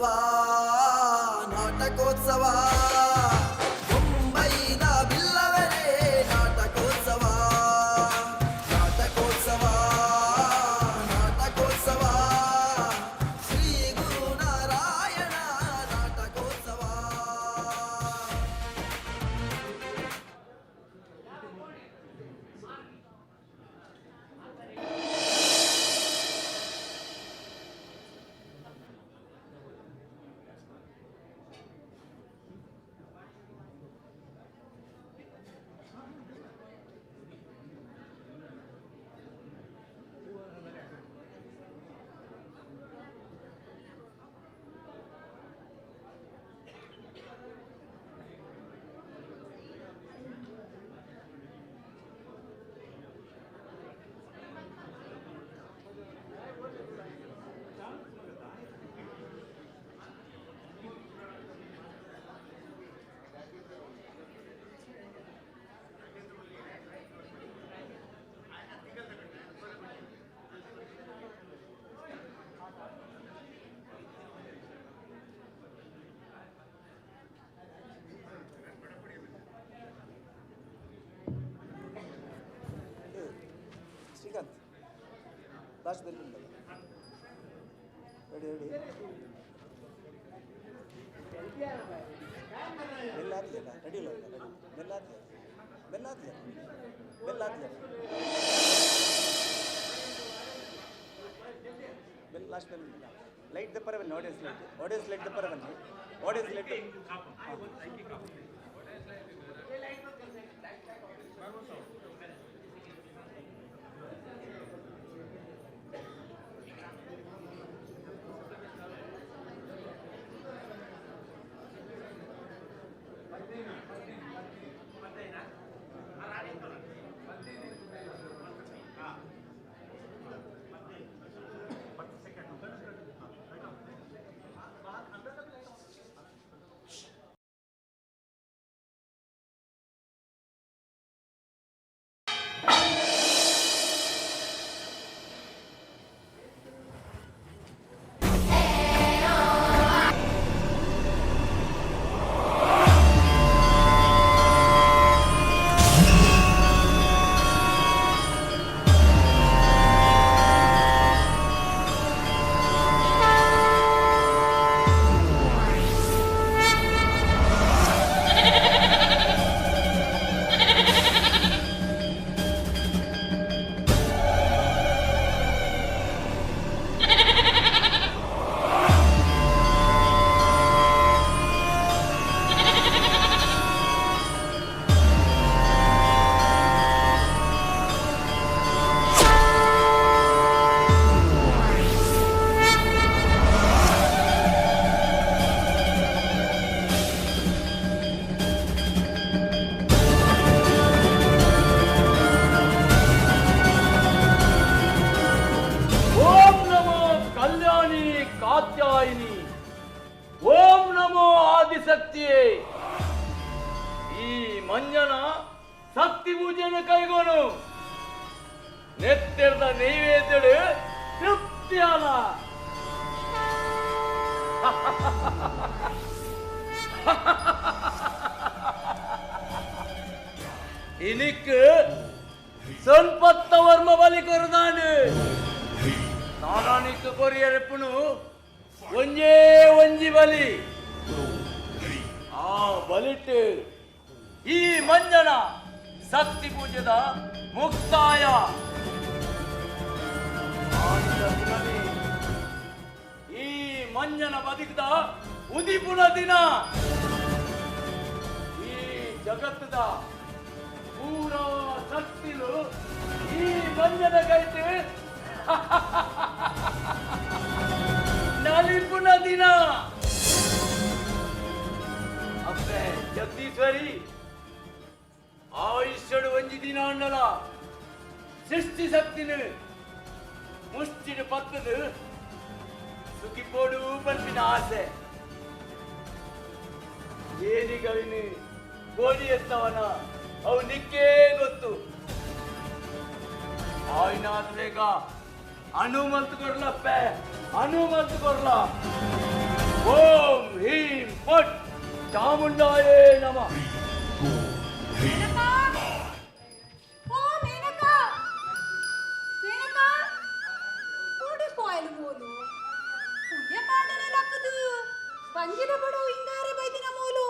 Speaker 14: ನಾಟಕೋತ್ಸವ ನಾಟಕೋತ್ಸವ ಮುಂಬೈದ ಬಿಲ್ಲವರೇ ನಾಟಕೋತ್ಸವ ನಾಟಕೋತ್ಸವ ನಾಟಕೋತ್ಸವ ಶ್ರೀ ಗುರುನಾರಾಯಣ ನಾಟಕೋತ್ಸವ.
Speaker 18: Srikanth last bell ready ready bell ಆದ್ಲಿಲ್ಲ ready ಇಲ್ಲ ರೆಡಿ ಬೆಲ್ ಆದ್ಲಿ ಬೆಲ್ ಆದ್ಲಿ ಬೆಲ್ ಆದ್ಲಿ ಬೆಲ್ ಲಾಸ್ಟ್ ಬೆಲ್ ಲೈಟ್ ದಪ್ಪರ ಬನ್ನಿ ಆಡಿಯನ್ಸ್ ಲೈಟ್ ಆಡಿಯನ್ಸ್ ಲೈಟ್ ದಪ್ಪರ ಬನ್ನಿ ಆಡಿಯನ್ಸ್ ಲೈಟ್.
Speaker 5: ಓಂ ನಮೋ ಕಲ್ಯಾಣಿ ಕಾತ್ಯಾಯಿನಿ, ಓಂ ನಮೋ ಆದಿಶಕ್ತಿಯೇ. ಈ ಮಂಜನ ಶಕ್ತಿ ಪೂಜೆಯನ್ನು ಕೈಗೋನು ನೆತ್ತೆರ್ದ ನೈವೇದ್ಯಡು ತೃಪ್ತಿಯಾಲ. ಇನಿಕ್ ಸೊನ್ಪತ್ತ ವರ್ಮ ಬಲಿ ಕೊರದಾನು ನಾನಾನಿಕ್ ಕೊರಿಯರೆಪ್ಪುನು ಒಂಜೇ ಒಂಜಿ ಬಲಿ. ಆ ಬಲಿಟ್ ಈ ಮಂಜನ ಶಕ್ತಿ ಪೂಜೆದ ಮುಕ್ತಾಯ. ಆನಿದ ದಿನವೇ ಈ ಮಂಜನ ಬದುಕಿದ ಉದಿಪುನ ದಿನ. ಈ ಜಗತ್ತದ ಪೂರಾ ಶಕ್ತಿಲು ಈ ಮಂಜನ ಕೈತೆ ನಲಿಪುನ ದಿನ. ಅಪ್ಪೆ ಜಗದೀಶ್ವರಿ ಆಯುಷ್ಯಡು ಒಂಜಿ ದಿನ ಅಂಡಲ ಸೃಷ್ಟಿ ಶಕ್ತಿನ ಮುಷ್ಟಿನ ಪತ್ತದು ಸುಖಿಪೋಡು ಪನ್ಪಿನ ಆಸೆ. ಏನಿಗವಿನಿ ಗೋಡಿ ಎತ್ತವನ ಅವು ನಿಕ್ಕೇ ಗೊತ್ತು. ಆಯ್ನಾದ್ ಬೇಗ ಅನುಮಂತ್ ಕೊಡ್ಲಪ್ಪೆ, ಅನುಮಂತ್ ಕೊಡ್ಲ. ಓಂ ಹೀಂ ಪಟ್ ಚಾಮುಂಡಾಯೇ ನಮಃ.
Speaker 3: ಓ ಮೇನಕಾ, ಮೇನಕಾ, ಓಡಿ ಪೋಯಲು ಮೋಲು ಪುಣ್ಯ ಪಾಂಡನೆ ಲಕ್ಕದು ಬಂಜಿನ ಬಡು ಹಿಂಗಾರೆ ಬೈದಿನ ಮೋಲು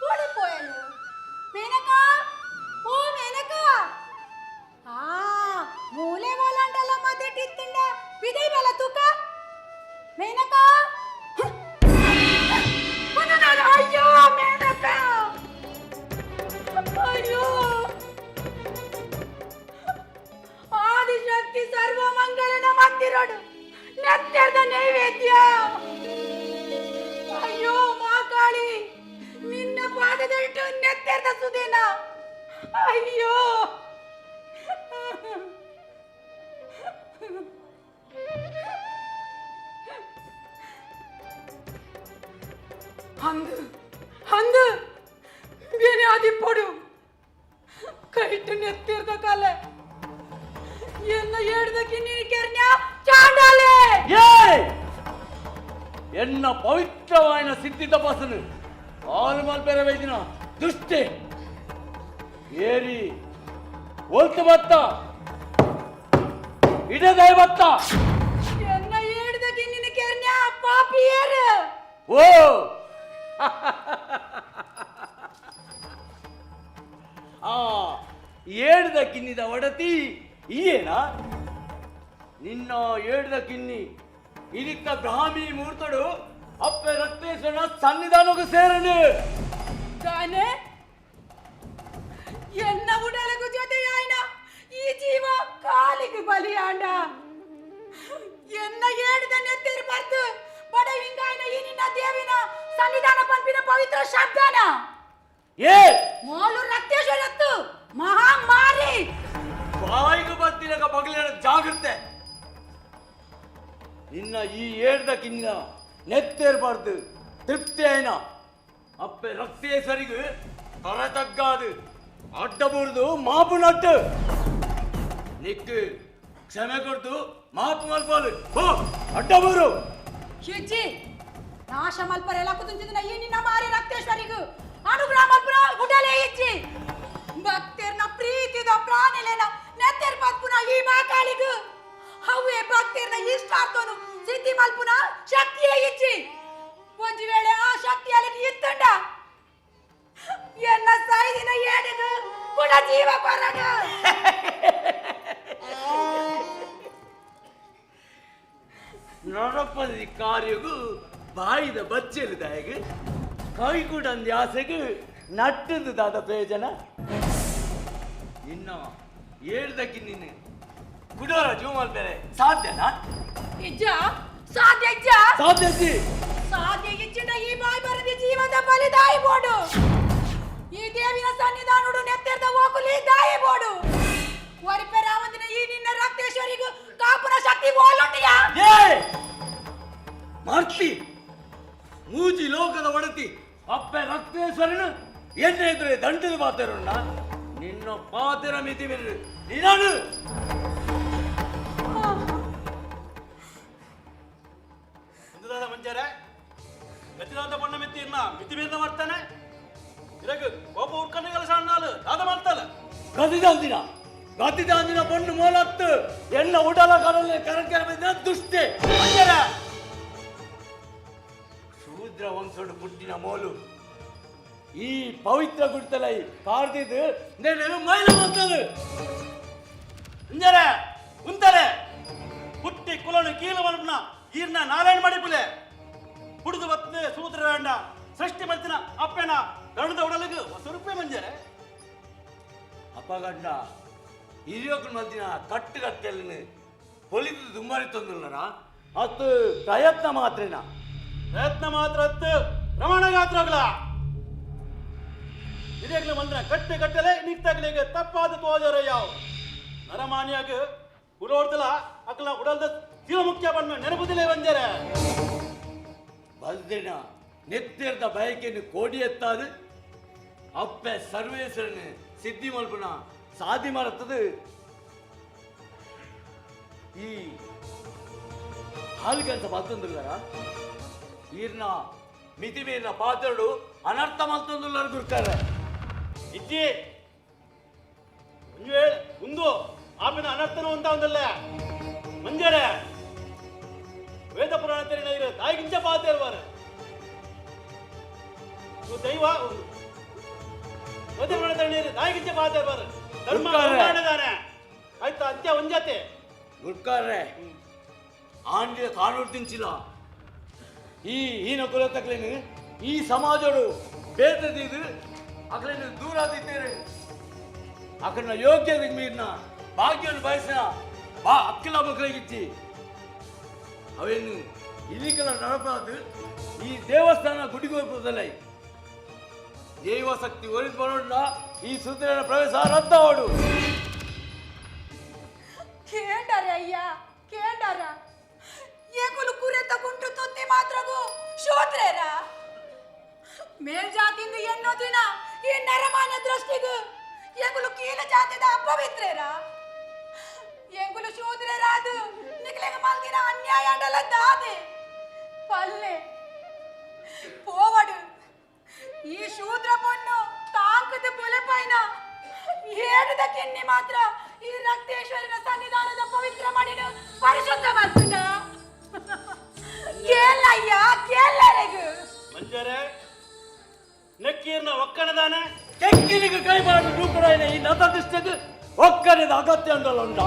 Speaker 3: ಓಡಿ ಪೋಯಲು. ಮೇನಕಾ, ಓ ಮೇನಕಾ, ಆ ಮೂಲೆ ಮೋಲಾಂಡಲ ಮದೆಟ್ಟಿತ್ತಂಡ ಬಿದೈ ಬಲ ತೂಕ. ಮೇನಕಾ, ಅಯ್ಯೋ ಮೇನಕಾ, ಅಯ್ಯೋ ಆದಿಶಕ್ತಿ ಸರ್ವ ಮಂಗಳನ ಮಂದಿರೋಡು ನೆತ್ತೆರ್ದ ನೈವೇದ್ಯ. ಅಯ್ಯೋ ಮಾಕಾಳಿ, ನಿನ್ನ ಪಾದದಟ್ಟು ನೆತ್ತೆರ್ದ ಸುದೇನ. ಅಯ್ಯೋ ಅಂದು ಅಂದು ಬೇನೆ ಆದಿಪ್ಪಡು ಕೈಟು ನೆತ್ತಿರ್ದ ಕಾಲೆ ಎನ್ನ ಏಡ್ದಕ್ಕೆ ನೀನು ಕೆರ್ನ್ಯ ಚಾಂಡಾಲೆ.
Speaker 5: ಎನ್ನ ಪವಿತ್ರವಾಯಿನ ಸಿದ್ಧಿ ತಪಾಸನು ಆಲು ಮಲ್ಪೆರ ವೈದಿನ ದುಷ್ಟೆ ಏರಿ ಒಲ್ತು ಬತ್ತ ಇಡದೈ ಬತ್ತ.
Speaker 3: ಎನ್ನ ಏಡ್ದಕ್ಕೆ ನೀನು ಕೆರ್ನ್ಯ ಪಾಪಿ ಏರು.
Speaker 5: ಓ ಆ ಏಡ್ದ ಕಿನ್ನಿದ ಒಡತಿ ಈಯೇನಾ? ನಿನ್ನ ಏಡ್ದ ಕಿನ್ನಿ ಇದಿತ್ತ ಬ್ರಾಹ್ಮಿ ಮೂರ್ತಡು ಅಪ್ಪೆ ರಕ್ತೇಶ್ವರನ ಸನ್ನಿಧಾನಕ್ಕೆ ಸೇರನು.
Speaker 3: ತಾನೆ ಎನ್ನ ಉಡಲಗು ಜೊತೆಯಾಯ್ನ ಈ ಜೀವ ಕಾಲಿಗೆ ಬಲಿಯಾಂಡ. ಎನ್ನ ಏಡ್ದ ನೆತ್ತಿರು ಬರ್ತು ಬಡ ಹಿಂಗಾಯ್ನ ಈ ನಿನ್ನ ದೇವಿನ ಸನ್ನಿಧಾನ ಪಂಪಿನ ಪವಿತ್ರ ಶಬ್ದನ.
Speaker 5: ಏ
Speaker 3: ಮೋಲು ರಕ್ತೇಶ್ವರತ್ತು ಮಹಾಮಾರಿ.
Speaker 5: ಬಾಯಿಗೆ ಬರ್ತಿರಕ ಬಗಲಿನ ಜಾಗ್ರತೆ. ನಿನ್ನ ಈ ಏಡ್ದ ಕಿನ್ನ ನೆತ್ತೇರ್ಬಾರ್ದು ತೃಪ್ತಿ ಆಯ್ನ ಅಪ್ಪೆ ರಕ್ತೇಶ್ವರಿಗೆ ತರ ತಗ್ಗಾದು ಅಡ್ಡ ಬುರ್ದು ಮಾಪು ನಟ್ಟು ನಿಕ್ಕು ಕ್ಷಮೆ ಕೊಡ್ತು ಮಾಪು ಮಲ್ಪಾಲು ಹೋ ಅಡ್ಡ ಬೂರು.
Speaker 3: ಶಿಜ್ಜಿ ನಾಶ ಮಲ್ಪರೆಲ್ಲ ಕುತುಂಚಿದ ಈ ನಿನ್ನ ಮಾರಿ ರಕ್ತೇಶ್ವರಿಗೂ ಅನುಗ್ರಹ ಮಲ್ಪುರ ಉಡಲೇ ಇಜ್ಜಿ. ಭಕ್ತರ್ನ ಪ್ರೀತಿದ ಪ್ರಾಣಿಲೇನ ನೆತ್ತೆರ್ ಪತ್ಪುನ ಈ ಮಾಕಾಳಿಗು ಹವ್ವೆ ಭಕ್ತರ್ನ ಇಷ್ಟಾರ್ಥನು ಸಿದ್ಧಿ ಮಲ್ಪುನ ಶಕ್ತಿಯೇ ಇಜ್ಜಿ. ಒಂಜಿ ವೇಳೆ ಆ ಶಕ್ತಿ ಅಲ್ಲಿಗೆ ಇತ್ತಂಡ ಎನ್ನ ಸಾಯಿದಿನ ಏಡಿದು ಕೂಡ ಜೀವ ಕೊರಡು.
Speaker 5: ನರಪದಿ ಕಾರ್ಯಗೂ ಬಾಯಿದ ಬಚ್ಚೆಲುದಾಯಗ ಕೈ ಕೂಡ ಆಸೆಗೆ ನಟ್ಟದು ದಾದ ಪ್ರಯೋಜನ. ಇನ್ನ ಏಳ್ದಕ್ಕೆ ನಿನ್ನ ಕುಡೋರ ಜೂಮಲ್ ಬೇರೆ ಸಾಧ್ಯನಾ?
Speaker 3: ಇಜ್ಜ ಸಾಧ್ಯ ಇಜ್ಜ
Speaker 5: ಸಾಧ್ಯ ಇಜ್ಜಿ.
Speaker 3: ಸಾಧ್ಯ ಇಜ್ಜಿನ ಈ ಬಾಯಿ ಬರದಿ ಜೀವದ ಬಲಿ ದಾಯಿ ಬೋಡು. ಈ ದೇವಿನ ಸನ್ನಿಧಾನಡು ನೆತ್ತೆರ್ದ ಹೋಗುಲಿ ದಾಯಿ ಬೋಡು. ಒರಿಪೆರಾವಂದಿನ ಈ ನಿನ್ನ ರಕ್ತೇಶ್ವರಿಗೂ ಕಾಪುನ ಶಕ್ತಿ ಓಲೊಟ್ಟಿಯಾ?
Speaker 5: ಏ ಮಾರ್ತಿ ಮೂಜಿ ಲೋಕದ ಒಡತಿ ಅಪ್ಪೆ ರಕ್ತೇಶ್ವರನು ಎಣ್ಣೆ ಎದುರೇ ದಂಡದ ಪಾತೆರುಣ್ಣ ನಿನ್ನ ಪಾತೆರ ಮಿತಿ ಬಿರು ನೀನಾನು.
Speaker 1: ಮಂಜಾರೆ ಗತಿದಾದ ಬಣ್ಣ ಮಿತಿ ಇನ್ನ ಮಿತಿ ಮೀರಿದ ಮಾಡ್ತಾನೆ. ಇರಗ ಕೋಪ ಉರ್ಕಂಡ ಕೆಲಸ ಅಣ್ಣಾಲು ದಾದ ಮಾಡ್ತಾನೆ.
Speaker 5: ಗತಿದಾಂದಿನ ಗತಿದಾಂದಿನ ಬಣ್ಣು ಮೋಲತ್ತು ಎಣ್ಣ ಉಡಲ ಕಡಲೆ ಕರಂಕರ ಬಿದ್ದ ದುಷ್ಟೆ ಮಂಜಾರೆ. ಶೂದ್ರ ವಂಶೋಡು ಪುಟ್ಟಿನ ಮೋಲು ಈ ಪವಿತ್ರ ಗುಡ್ತಲೈ ಕಾರ್ದಿದ್ದು నేను ಮೈಲ ಬಂತದು.
Speaker 1: ಇಂಜರೆ ಉಂತಾರೆ ಪುಟ್ಟಿ ಕುಲನು ಕೀಲು ಮಲ್ಪನ ಈರ್ನ ನಾರಾಯಣ ಮಡಿಪುಲೆ ಹುಡುದು ಬತ್ತೆ ಸೂತ್ರರಾಂಡ ಸೃಷ್ಟಿ ಮಲ್ತಿನ ಅಪ್ಪೆನ ಗಣದ ಉಡಲಿಗೆ ಹೊಸರುಪೆ ಮಂಜರೆ.
Speaker 5: ಅಪ್ಪಗಂಡ ಹಿರಿಯೊಕ್ಕನ ಮಲ್ತಿನ ಕಟ್ಟುಕಟ್ಟೆಲ್ಲ ಪೊಲಿದು ದುಂಬಾರಿ ತಂದಿಲ್ಲನ ಅದು ಪ್ರಯತ್ನ ಮಾತ್ರೇನ?
Speaker 1: ಪ್ರಯತ್ನ ಮಾತ್ರ ಅತ್ತು ಪ್ರಮಾಣ ಗಾತ್ರಗಳ ಹಿರಿಯಗ್ಲ ಮಂದ್ರ ಕಟ್ಟೆ ಕಟ್ಟಲೆ ನಿಕ್ತಗ್ಲಿಗೆ ತಪ್ಪಾದ ತೋಜರ ಯಾವ ನರಮಾನಿಯಾಗ ಉಡೋಡ್ದಲ ಅಕ್ಲ ಉಡಲ್ದ ಜೀವ ಮುಖ್ಯ ಬಣ್ಣ ನೆನಪುದಿಲ್ಲ ಬಂಜರೆ.
Speaker 5: ಬಲ್ದಿನ ನೆತ್ತಿರ್ದ ಬಯಕೆಯನ್ನು ಕೋಡಿ ಎತ್ತಾದು ಅಪ್ಪೆ ಸರ್ವೇಶ್ವರನ ಸಿದ್ಧಿ ಮಲ್ಪುನ ಸಾಧಿ ಮರತದು ಈ ಹಾಲು ಕೆಲಸ ಬರ್ತಂದಿಲ್ಲಾರ? ಈರ್ನ ಮಿತಿ ಮೀರಿನ ಪಾತ್ರಡು ಅನರ್ಥ ಮಲ್ತೊಂದುಲ್ಲರು ಗುರ್ತಾರೆ.
Speaker 1: ಇಜ್ಜಿ ಒಂಜಿ ವೇಳೆ ಉಂದು ಆಪಿನ ಅನರ್ಥನ ಅಂತ ಒಂದಲ್ಲ ಮಂಜರೆ ವೇದ ಪುರಾಣ ತೆರಿನ ಇರು ತಾಯಿಗಿಂಚ ಪಾತ್ರ ಇರುವಾರು ದೈವ ವೇದ ಪುರಾಣ ತೆರಿನ ಇರು ತಾಯಿಗಿಂಚ ಪಾತ್ರ ಇರುವಾರು ಧರ್ಮ ಮಾಡಿದಾನೆ ಆಯ್ತಾ ಅಂತ್ಯ ಒಂಜಾತೆ
Speaker 5: ಗುರ್ಕಾರ್ರೆ ಆಂಡಿಯ ಕಾನೂನು ತಿಂಚಿಲ್ಲ ಈ ಈನ ಕುಲತಕ್ಲೇನು ಈ ಸಮಾಜಡು ಬೇತದಿದ್ದು ಅಕ್ಲೇನು ದೂರ ದಿದ್ದೇನೆ ಅಕನ ಯೋಗ್ಯತೆ ಮೀರಿನ ಭಾಗ್ಯವನ್ನು ಬಯಸಿನ ಬಾ ಅಕ್ಕಿಲ ಮಕ್ಕಳಿಗಿಚ್ಚಿ ಅವೇನು ಇಲ್ಲಿಕೆಲ್ಲ ನಡಪಾದು ಈ ದೇವಸ್ಥಾನ ಗುಡಿಗೋಪುರದಲ್ಲ ದೈವಶಕ್ತಿ ಒಲಿದು ಬರೋಣ ಈ ಸೂತ್ರನ ಪ್ರವೇಶ ರದ್ದಾವಡು.
Speaker 4: ಕೇಂಡಾರ ಅಯ್ಯ ಕೇಂಡಾರ ಏಕುಲು ಕುರೆ ತಗೊಂಡು ತೊತ್ತಿ ಮಾತ್ರಗೂ ಶೋತ್ರೇರ ಮೇಲ್ಜಾತಿಂದ ಎನ್ನೋ ದಿನ ಈ ನರಮಾನ ದೃಷ್ಟಿಗೂ ಏಕುಲು ಕೀಲ ಜಾತಿದ ಅಪವಿತ್ರೇರ ಎಂಗುಲು ಶೂದ್ರೇರಾದು ನಿಕ್ಲೆಗ ಮಲ್ದಿನ ಅನ್ಯಾಯ ಅಂಡಲ ದಾದೆ ಪಲ್ಲೆ ಪೋವಡು ಈ ಶೂದ್ರ ಪೊಣ್ಣು ತಾಂಕದ ಬೊಲೆಪೈನ ಏಡದ ಕಿನ್ನಿ ಮಾತ್ರ ಈ ರಕ್ತೇಶ್ವರನ ಸನ್ನಿಧಾನದ ಪವಿತ್ರ ಮಾಡಿನ ಪರಿಶುದ್ಧ ಮಾಡ್ತದ ಕೇಳಯ್ಯ ಕೇಳರೆಗು
Speaker 1: ಮಂಜರೆ ನೆಕ್ಕೀರ್ನ ಒಕ್ಕಣದಾನೆ
Speaker 5: ಕೆಕ್ಕಿನಿಗೆ ಕೈ ಮಾಡಿ ರೂಪರಾಯನ ಈ ನತದೃಷ್ಟಕ್ಕೆ ಒಕ್ಕಣದ ಅಗತ್ಯ ಅಂಡಲ್ಲ ಉಂಟ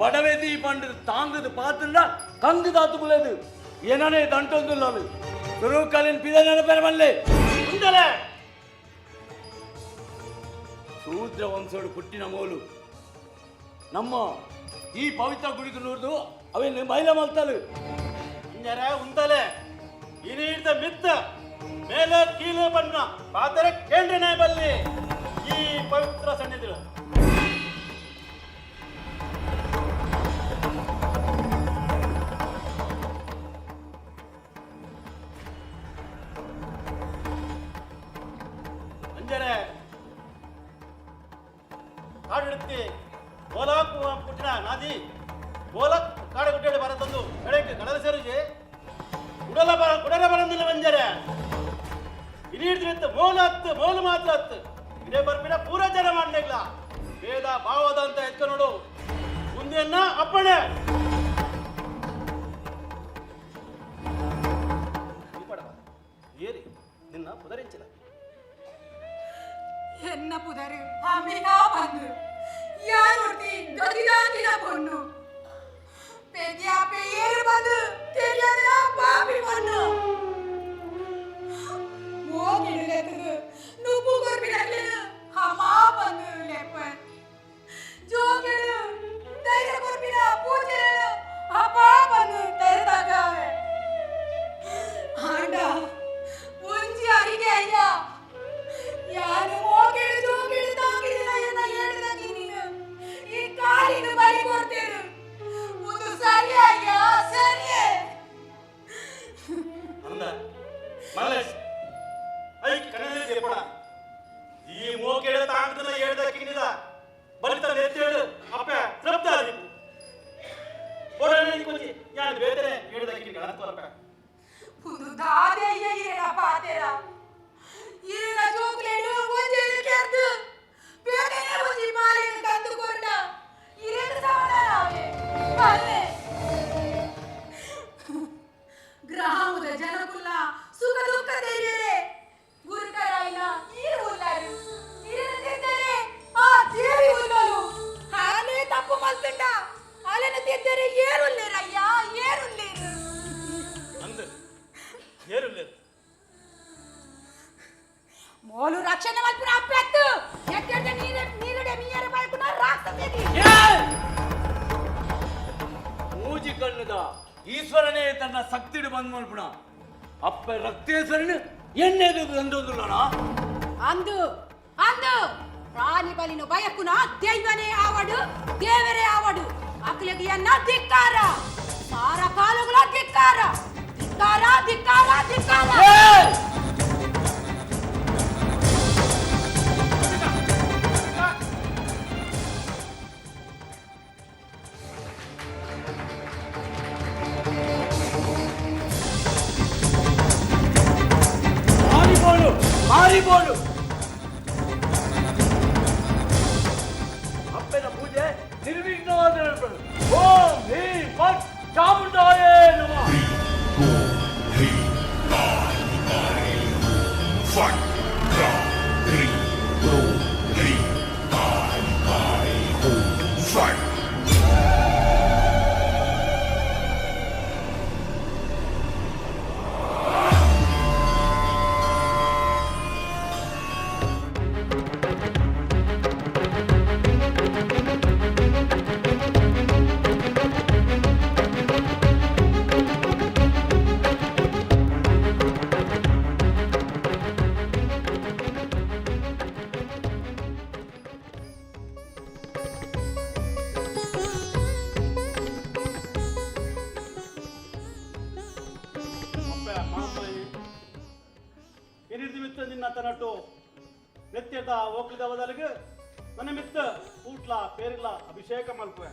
Speaker 5: ಬಡವೇದಿ ಪಂಡದ ತಾಂಗದ ಪಾತ್ರ ಕಂಗು ದಾತು ಬುಲೇದು ಏನನೇ ದಂಟೊಂದುಲ್ಲ ಅದು ಸುರುಕಾಲಿನ ಪಿದ ನೆನಪೇರ ಮಲ್ಲೆ
Speaker 1: ಉಂಡಲೆ
Speaker 5: ಶೂದ್ರ ವಂಶೋಡು ಪುಟ್ಟಿನ ಮೋಲು ನಮ್ಮ ಈ ಪವಿತ್ರ ಗುಡಿಗೆ ನೂರ್ದು ಅವೇನು ಮೈಲ ಮಲ್ತಲು
Speaker 1: ಮಂಜರೆ ಉಂತಲೆ ಇನೀರ್ದ ಮಿತ್ತ ಮೇಲೆ ಕೀಳು ಬಣ್ಣ ಪಾತ್ರ ಕೇಂದ್ರನೇ ಬಲ್ಲಿ ಈ ಪವಿತ್ರ ಸನ್ನಿಧಿಗಳು. ಮಂಜರೆ ಕಾಡಿಡುತ್ತಿ ಬೋಲಾಕ್ ಪುಟ್ಟಿನ ನಾದಿ ಬೋಲಕ್ ಕಾಡಗುಡ್ಡೆ ಬರತಂದು ಬೆಳಗ್ಗೆ ಕಡಲ ಸೇರಿಜೆ ಉಡಲ ಬರ ಉಡಲ ಬರಂದಿಲ್ಲ ಮಂಜರೆ ಇಡೀ ಮೋಲ ಹತ್ತು ಮೋಲು ಮಾತ್ರ ಹತ್ತು ಇದೇ ಬರ್ಪಿನ ಪೂರ ಜನ ಮಾಡ್ಲಿಲ್ಲ ವೇದ ಭಾವದ ಅಂತ ಎತ್ಕ ನೋಡು ಮುಂದೆಯನ್ನ ಅಪ್ಪಣೆ ಏರಿ ನಿನ್ನ ಪುದರಿಂಚಿನ
Speaker 4: ಎನ್ನ ಪುದರು ಅಮಿನಾ ಬಂದು ಯಾರುರ್ತಿ ಗದಿದಾಕಿನ ಪೊಣ್ಣು ಪೆದ್ಯಾಪೆ ಏರು ಬಂದು తెలియదురా పాపి పొన్ను ಮೋಗಿಡಲೆತ್ತದು ನುಪ್ಪು ಕೊರ್ಪಿನಕ್ಲೇನು ಹಮಾ ಬಂದು ಲೆಪ್ಪ ಜೋಗಿಡು ಧೈರ್ಯ ಕೊರ್ಪಿನ ಪೂಜೆರೇನು ಅಪಾ ಬಂದು ತೆರೆದಾಗವೆ ಆಂಡ ಒಂಜಿ ಅರಿಗೆ ಅಯ್ಯ ಯಾರು ಮೋಗಿಡು ಜೋಗಿಡು ತಾಕಿದಿನ ಎನ್ನ ಹೇಳ್ದಂಗೆ ನೀನು ಈ ಕಾಲಿನ ಬಲಿ ಕೊಡ್ತೀರು ಒಂದು ಸರಿ ಅಯ್ಯ ಸರಿಯೇ
Speaker 1: ಅಂದ ಮಲ್ಲೇಶ್ I ಕಣ್ಣಲ್ಲಿ ಎಪ್ಪಡ ಈ ಮೋಕೆಡ ತಾಂಗದನ ಹೇಳ್ದ ಕಿನ್ನಿದ ಬಲಿತ ನೆತ್ತೇಳು ಅಪ್ಪೆ ತೃಪ್ತ ಆದಿಪ್ಪು ಬೋಡನೆ ಕೊಂಚಿ ಯಾನ್ ಬೇತನೆ ಹೇಳ್ದ ಕಿನ್ನಿ ಗಣತ್ ಕೊರಪೆ
Speaker 4: ಒಂದು ದಾದೆ ಅಯ್ಯ ಇರೇನ ಪಾತೇರ ಈರ ಜೋಕುಲೇನು ಒಂಜೇನು ಕೆರ್ದು ಬೇಗನೆ ಒಂಜಿ ಮಾಲೆನು ಕಂದು ಕೊರ್ಡ ಇರೇನ ಸಮಾಧಾನ ಆವೆ ಅಲ್ಲೇ ಗ್ರಾಮದ ಜನಕುಲ್ಲ ಸುಖ ದುಃಖ ತೆರಿಯರೆ ಗುರುಕರಾಯಿನ ಈರು ಉಲ್ಲಾರು ಈರನ ತಿದ್ದರೆ ಆ ದೇವಿ ಉಲ್ಲಲು ಹಾಲೇ ತಪ್ಪು ಮಲ್ತುಂಡ ಅಲೆನ ತಿದ್ದರೆ ಏರುಲ್ಲೇರಯ್ಯ ಏರುಲ್ಲೇರು
Speaker 1: ಅಂದ ಏರುಲ್ಲೇರು
Speaker 4: ಮೋಲು ರಕ್ಷಣೆ ಮಲ್ಪುನ ಅಪ್ಪೆತ್ತು ಎತ್ತೆಡ್ದ ನೀರೆ ನೀರುಡೆ ಮೀಯರ ಬಯಕುನ ರಾಕ್ಷಸೇದಿ
Speaker 5: ಮೂಜಿ ಕಣ್ಣದ ಈಶ್ವರನೇ ತನ್ನ ಶಕ್ತಿಡು ಬಂದ್ ಮಲ್ಪುಣ ಅಪ್ಪ ರಕ್ತೇಶ್ವರನು ಎಣ್ಣೆದು ತಂದೊಂದುಲ್ಲಣ
Speaker 4: ಅಂದು ಅಂದು ಪ್ರಾಣಿ ಬಲಿನ ಬಯಕುನ ದೈವನೇ ಆವಡು ದೇವರೇ ಆವಡು ಅಕ್ಲೆಗಿಯನ್ನ ಧಿಕ್ಕಾರ ಸಾರ ಕಾಲುಗಳ ಧಿಕ್ಕಾರ ಧಿಕ್ಕಾರ ಧಿಕ್ಕಾರ ಧಿಕ್ಕಾರ.
Speaker 5: ಬಲಿ ಬೋಡು ಅಪ್ಪೆನ ಪೂಜೆ ನಿರ್ವಿಘ್ನವಾದ ನಡಪಡು. ಓಂ ಹ್ರೀಂ ಫಟ್ ಚಾಮುಂಡಾಯೇ ನಮಃ.
Speaker 12: 3, 4, 2, 3, 5, 4, 5.
Speaker 1: ನಿನ್ನ ತನಟು ನೆತ್ಯದ ಓಕ್ಲಿದ ಬದಲಿಗೆ ನನ್ನ ಮಿತ್ತ ಊಟ್ಲ ಪೇರಿಲ್ಲ ಅಭಿಷೇಕ ಮಲ್ಪುವೆ.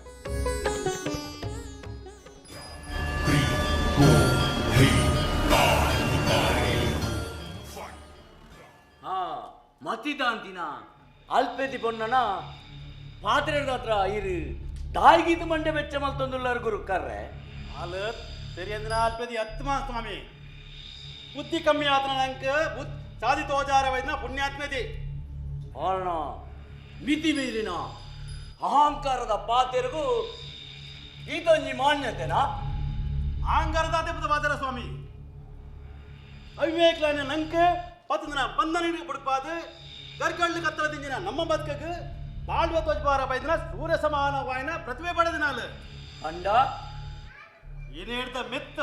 Speaker 5: ಹಾ ಮತಿದಾಂತಿನ ಅಲ್ಪೆದಿ ಪೊನ್ನನ ಪಾತ್ರೆದ ಹತ್ರ ಇರು ದಾಯಿಗಿದ್ದು ಮಂಡೆ ಬೆಚ್ಚ ಮಲ್ತೊಂದುಲ್ಲಾರು ಗುರು ಕರ್ರೆ.
Speaker 1: ಅಲ್ಲ ತೆರಿಯಂದಿನ ಅಲ್ಪೆದಿ ಅತ್ಮ ಸ್ವಾಮಿ ಬುದ್ಧಿ ಕಮ್ಮಿ ಆತನ ನಂಗೆ ಬುದ್ಧಿ ಸಾಧಿ ತೋಜಾರ ವೈದ್ನ ಪುಣ್ಯಾತ್ಮೆದಿ.
Speaker 5: ಆರ್ಣ ಮಿತಿ ಮೀರಿನ ಅಹಂಕಾರದ ಪಾತೆರಿಗೂ ಇದೊಂಜಿ ಮಾನ್ಯತೆನಾ?
Speaker 1: ಅಹಂಕಾರದ ಅದೇ ಪಾತೆರ ಸ್ವಾಮಿ. ಅವಿವೇಕಲಾನ ನಂಗೆ ಪತ್ತಂದಿನ ಬಂಧನ ಬಿಡ್ಪಾದು ಗರ್ಗಳ್ಳು ಕತ್ತಲ ದಿಂಜಿನ ನಮ್ಮ ಬದುಕಗೆ ಬಾಳ್ವ ತೋಜ್ಬಾರ ಬೈದಿನ ಸೂರ್ಯ ಸಮಾನ ವಾಯನ ಪ್ರತಿಭೆ ಪಡೆದಿನಾಲು.
Speaker 5: ಅಂಡ
Speaker 1: ಏನೇಡ್ದ ಮೆತ್ತ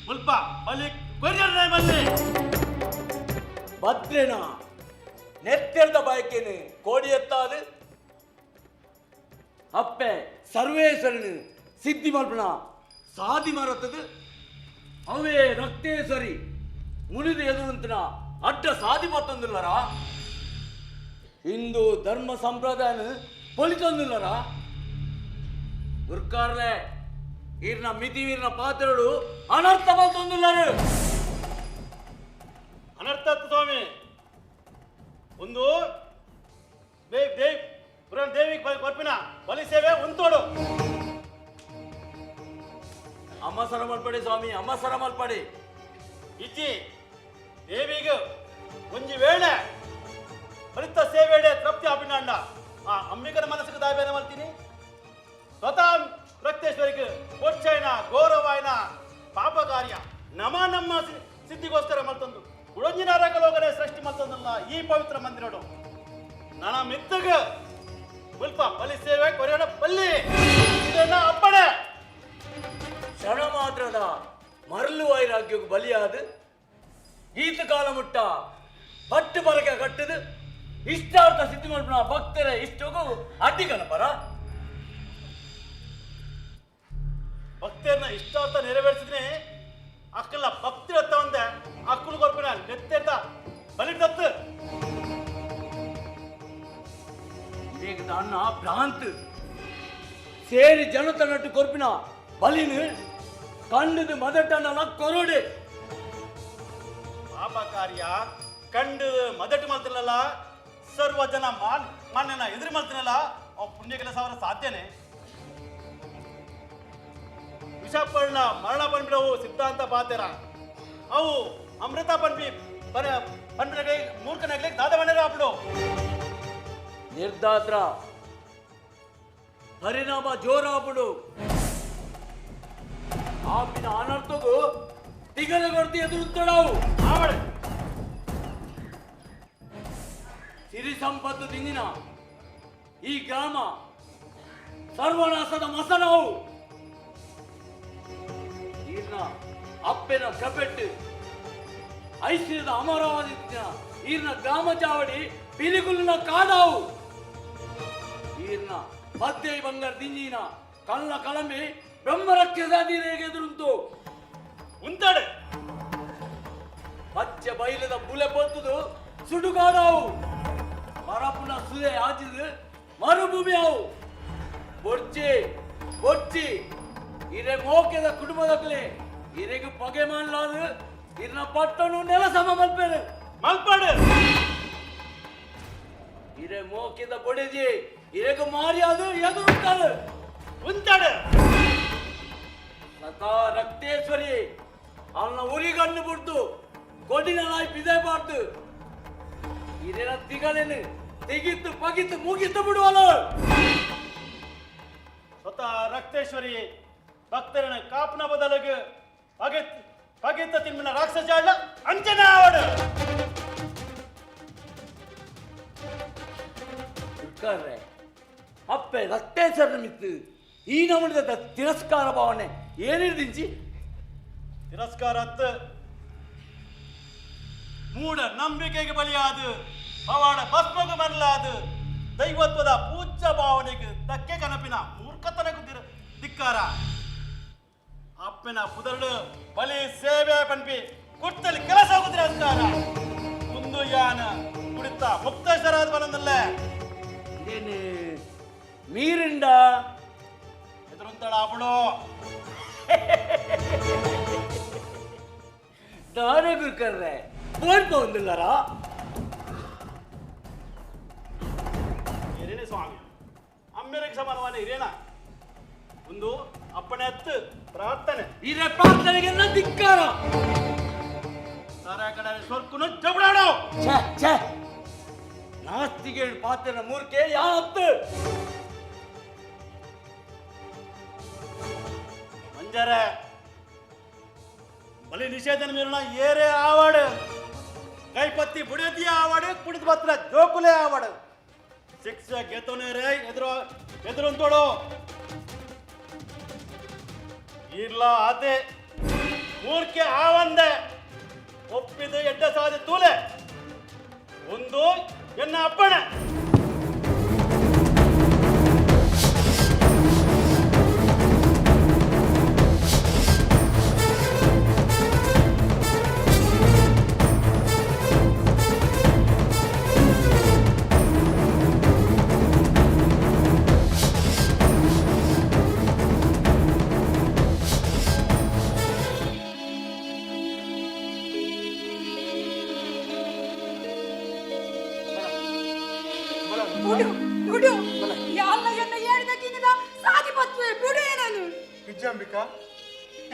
Speaker 1: ಮುಲ್ಪ ಬಲಿ ಕೊರಿಯರ್ನೇ ಬಲ್ಲಿ
Speaker 5: ಭದ್ರೇನ ನೆತ್ತೆರ್ದ ಬಾಯ್ಕೇನು ಕೋಡಿ ಎತ್ತಾದು ಅಪ್ಪೆ ಸರ್ವೇಶ್ವರನು ಸಿದ್ಧಿ ಮಲ್ಪಣ ಸಾಧಿ ಮರತದು ಅವೇ ರಕ್ತೇಶ್ವರಿ ಮುನಿದು ಎದುರಂತನ ಅಡ್ಡ ಸಾಧಿ ಮತ್ತೊಂದಿಲ್ಲರ ಹಿಂದೂ ಧರ್ಮ ಸಂಪ್ರದಾಯನ ಪೊಲಿತೊಂದಿಲ್ಲರ ಗುರ್ಕಾರ್ಲೆ ಈರ್ನ ಮಿತಿ ವೀರ್ನ ಪಾತ್ರಗಳು ಅನರ್ಥ ಮಲ್ತೊಂದಿಲ್ಲರು.
Speaker 1: ಅನರ್ಥ ಸ್ವಾಮಿ. ಒಂದು ದೇವ್ ದೇವ್ ಪುರಾಣ ದೇವಿಗೆ ಕೊರ್ಪಿನ ಬಲಿ ಸೇವೆ ಉಂತೋಡು.
Speaker 5: ಅಮ್ಮಸರ ಮಲ್ಪಡಿ ಸ್ವಾಮಿ, ಅಮ್ಮಸರ ಮಲ್ಪಡಿ.
Speaker 1: ಇಜ್ಜಿ ದೇವಿಗೆ ಒಂಜಿ ವೇಳೆ ಬಲಿತ ಸೇವೆಡೆ ತೃಪ್ತಿ ಅಭಿನಂಡ ಆ ಅಂಬಿಕನ ಮನಸ್ಸಿಗೆ ದಾಬೇನ ಮಲ್ತೀನಿ. ಸ್ವತಃ ರಕ್ತೇಶ್ವರಿಗೆ ಕೊಚ್ಚೈನ ಗೌರವಾಯನ ಪಾಪ ಕಾರ್ಯ ನಮ ನಮ್ಮ ಸಿದ್ಧಿಗೋಸ್ಕರ ಮಲ್ತಂದು ಉಳಂಜಿನ ರಕಲೋಗನೆ ಸೃಷ್ಟಿ ಮಲ್ತಂದಲ್ಲ ಈ ಪವಿತ್ರ ಮಂದಿರಡು ನನ್ನ ಮಿತ್ತಗ ಮುಲ್ಪ ಬಲಿ ಸೇವೆ ಕೊರೆಯೋಣ ಬಲ್ಲಿ ಇದನ್ನ ಅಪ್ಪಣೆ.
Speaker 5: ಕ್ಷಣ ಮಾತ್ರದ ಮರಳು ವೈರಾಗ್ಯಕ್ಕೆ ಬಲಿಯಾದ ಈತ ಕಾಲ ಮುಟ್ಟ ಪಟ್ಟು ಬರಕ ಕಟ್ಟದು ಇಷ್ಟಾರ್ಥ ಸಿದ್ಧಿ ಮಲ್ಪನ ಭಕ್ತರ ಇಷ್ಟಗೂ ಅಡ್ಡಿಗಣಪರ.
Speaker 1: ಭಕ್ತರನ್ನ ಇಷ್ಟಾರ್ಥ ನೆರವೇರಿಸಿದ್ರೆ ಅಕ್ಕಲ್ಲ ಭಕ್ತಿ ರತ್ತ ಒಂದೆ ಅಕ್ಕಲು ಕೊರ್ಪಿನ ನೆತ್ತೆರ್ದ ಬಲಿದತ್ತು.
Speaker 5: ಈಗ ಅಣ್ಣ ಭ್ರಾಂತ್ ಸೇರಿ ಜನತ ನಟ್ಟು ಕೊರ್ಪಿನ ಬಲಿನು ಕಂಡದು ಮದಟನ್ನಲ್ಲ ಕೊರೋಡೆ.
Speaker 1: ಪಾಪ ಕಾರ್ಯ ಕಂಡು ಮದಟು ಮಲ್ತಿನಲ್ಲ ಸರ್ವ ಜನ ಮಾನ್ ಮಾನ್ಯನ ಎದುರು ಮಲ್ತಿನಲ್ಲ ಅವ್ ಪುಣ್ಯ ಕೆಲಸ ಅವರ ಸಾಧ್ಯನೇ. ವಿಷಪಳ್ಳ ಮರಣ ಪನ್ಬಿಡವು ಸಿದ್ಧಾಂತ ಪಾತೆರ ಅವು ಅಮೃತ ಪನ್ಪಿ ಪರ ಪನ್ಬಿಡಗೆ ಮೂರ್ಖನಾಗ್ಲಿಕ್ಕೆ ದಾದವಣ್ಣರ ಅಪ್ಪಡು.
Speaker 5: ನಿರ್ದಾತ್ರ ಪರಿಣಾಮ ಜೋರಾಪುಡು ಆಪಿನ ಅನರ್ಥಗೂ ತಿಗಲ ಕೊಡ್ತಿ ಎದುರುತ್ತಡವು. ಸಿರಿ ಸಂಪತ್ತು ತಿಂದಿನ ಈ ಗ್ರಾಮ ಸರ್ವನಾಶದ ಮಸನವು. ಈರ್ನ ಅಪ್ಪೆನ ಕಪೆಟ್ಟು ಐಶ್ವರ್ಯದ ಅಮರವಾದ ಈರ್ನ ಗ್ರಾಮ ಚಾವಡಿ ಪಿಲಿಗುಲಿನ ಕಾಡಾವು. ಈರ್ನ ಪದ್ಯ ಬಂಗಾರ ದಿಂಜಿನ ಕಲ್ಲ ಕಳಂಬಿ ಬ್ರಹ್ಮರಕ್ಷಸಾದಿರೇಗೆ ಎದುರುಂಟು
Speaker 1: ಉಂತಾಡೆ.
Speaker 5: ಪಚ್ಚೆ ಬೈಲದ ಬುಲೆ ಪೊತ್ತುದು ಸುಡುಗಾಡಾವು. ಮರಪುನ ಸುದೆ ಆಚಿದು ಮರುಭೂಮಿ ಅವು. ಬೊರ್ಚಿ ಬೊರ್ಚಿ ಇರೆ ಮೋಕೆದ ಕುಟುಂಬದಕ್ಲೆ ಇರೆಗ್ ಪಗೆ ಮಾಡಲಾದು ಇರ್ನ ಪಟ್ಟಣು ನೆಲ ಸಮ ಮಲ್ಪೇರು.
Speaker 1: ಮಲ್ಪಾಡು.
Speaker 5: ಇರೆ ಮೋಕಿದ ಬೊಡೆದಿ ಇರೆಗ ಮಾರಿಯಾದು ಎದುರುಂಟಾಳು
Speaker 1: ಉಂತಾಡು.
Speaker 5: ಸತಾ ರಕ್ತೇಶ್ವರಿ ಅವನ ಉರಿಗಣ್ಣು ಬಿಡ್ತು ಕೊಡಿನ ನಾಯಿ ಬಿದೇಬಾರ್ದು. ಇರೆನ ತಿಗಳೇನು ತೆಗಿತ್ತು ಪಗಿತ್ತು ಮುಗಿತ್ತು ಬಿಡುವಲ್ಲ.
Speaker 1: ಸ್ವತಃ ರಕ್ತೇಶ್ವರಿ ಭಕ್ತರನ ಕಾಪನ ಬದಲಿಗೆ ಪಗಿತ್ ಪಗಿತ್ತ ತಿನ್ಮಿನ ರಾಕ್ಷಸ ಅಂಚನೆ ಆವಡು.
Speaker 5: ಅಪ್ಪೆ ರಕ್ತೇಶ್ವರನ ಮಿತ್ತು ಈ ನಮೂನಿದ ತಿರಸ್ಕಾರ ಭಾವನೆ ಏನಿರ್ದಿಂಚಿ
Speaker 1: ತಿರಸ್ಕಾರ ಅತ್ತು ಮೂಢ ನಂಬಿಕೆಗೆ ಬಲಿಯಾದು ಪವಾಡ ಭಸ್ಮಗೂ ಬರಲಾದು ದೈವತ್ವದ ಪೂಜ್ಯ ಭಾವನೆಗೆ ಧಕ್ಕೆ ಕನಪಿನ ಮೂರ್ಖತನಕ್ಕೂ ಧಿಕ್ಕಾರ. ಅಪ್ಪನ ಪುದರುಡು ಬಲಿ ಸೇವೆ ಪನ್ಪಿ ಕುರ್ತಲಿ ಕೆಲಸ ತಿರಸ್ಕಾರ. ಮುಂದು ಯಾನ ಕುಡಿತ ಮುಕ್ತೇಶ್ವರಾದ ಬಲಂದಲ್ಲ
Speaker 5: ಇದೇನು ಮೀರಿಂಡ
Speaker 1: ಎದುರುಂತಳ ಅವಳು
Speaker 5: ದಾರೆ ಗುರುಕರ್ರೆ ಫೋನ್ ಬಂದಿಲ್ಲಾರಾ?
Speaker 1: ಹಿರೇನೆ ಸ್ವಾಮಿ ಅಮ್ಮೆರಿಗೆ ಸಮಾನವಾದ ಹಿರೇನ ಒಂದು ಅಪ್ಪಣೆ ಹತ್ತು ಪ್ರಾರ್ಥನೆ.
Speaker 5: ಹಿರೇ ಪ್ರಾರ್ಥನೆಗೆ ಧಿಕ್ಕಾರ.
Speaker 1: ಸಾರಾ ಕಡೆ ಸ್ವರ್ಕುನು ಜಬಡಾಡು.
Speaker 5: ಛೇ ಛೇ ನಾಸ್ತಿಗೆ ಪಾತ್ರನ ಮೂರ್ಖೆ ಯಾವತ್ತು
Speaker 1: ಮಂಜರ ಬಲಿ ನಿಷೇಧನ ಮೇಲಿನ ಏರೇ ಆವಾಡು ಕೈಪತ್ತಿ ಬುಡದಿ ಆವಾಡು ಕುಡಿದ ಪತ್ರ ಜೋಕುಲೇ ಆವಾಡು ಶಿಕ್ಷೆ ಗೆತೋನೇರೇ ಎದುರು ಎದುರಂತೋಡು ಇಲ್ಲ ಆತೆ ಮೂರ್ಖೆ ಆವಂದೆ ಒಪ್ಪಿದ ಎಡ್ಡ ಸಾಧಿ ತೂಲೆ ಒಂದು ಎನ್ನ ಅಪ್ಪಣೆ.
Speaker 16: ವಿಜ್ಜಾಂಬಿಕಾ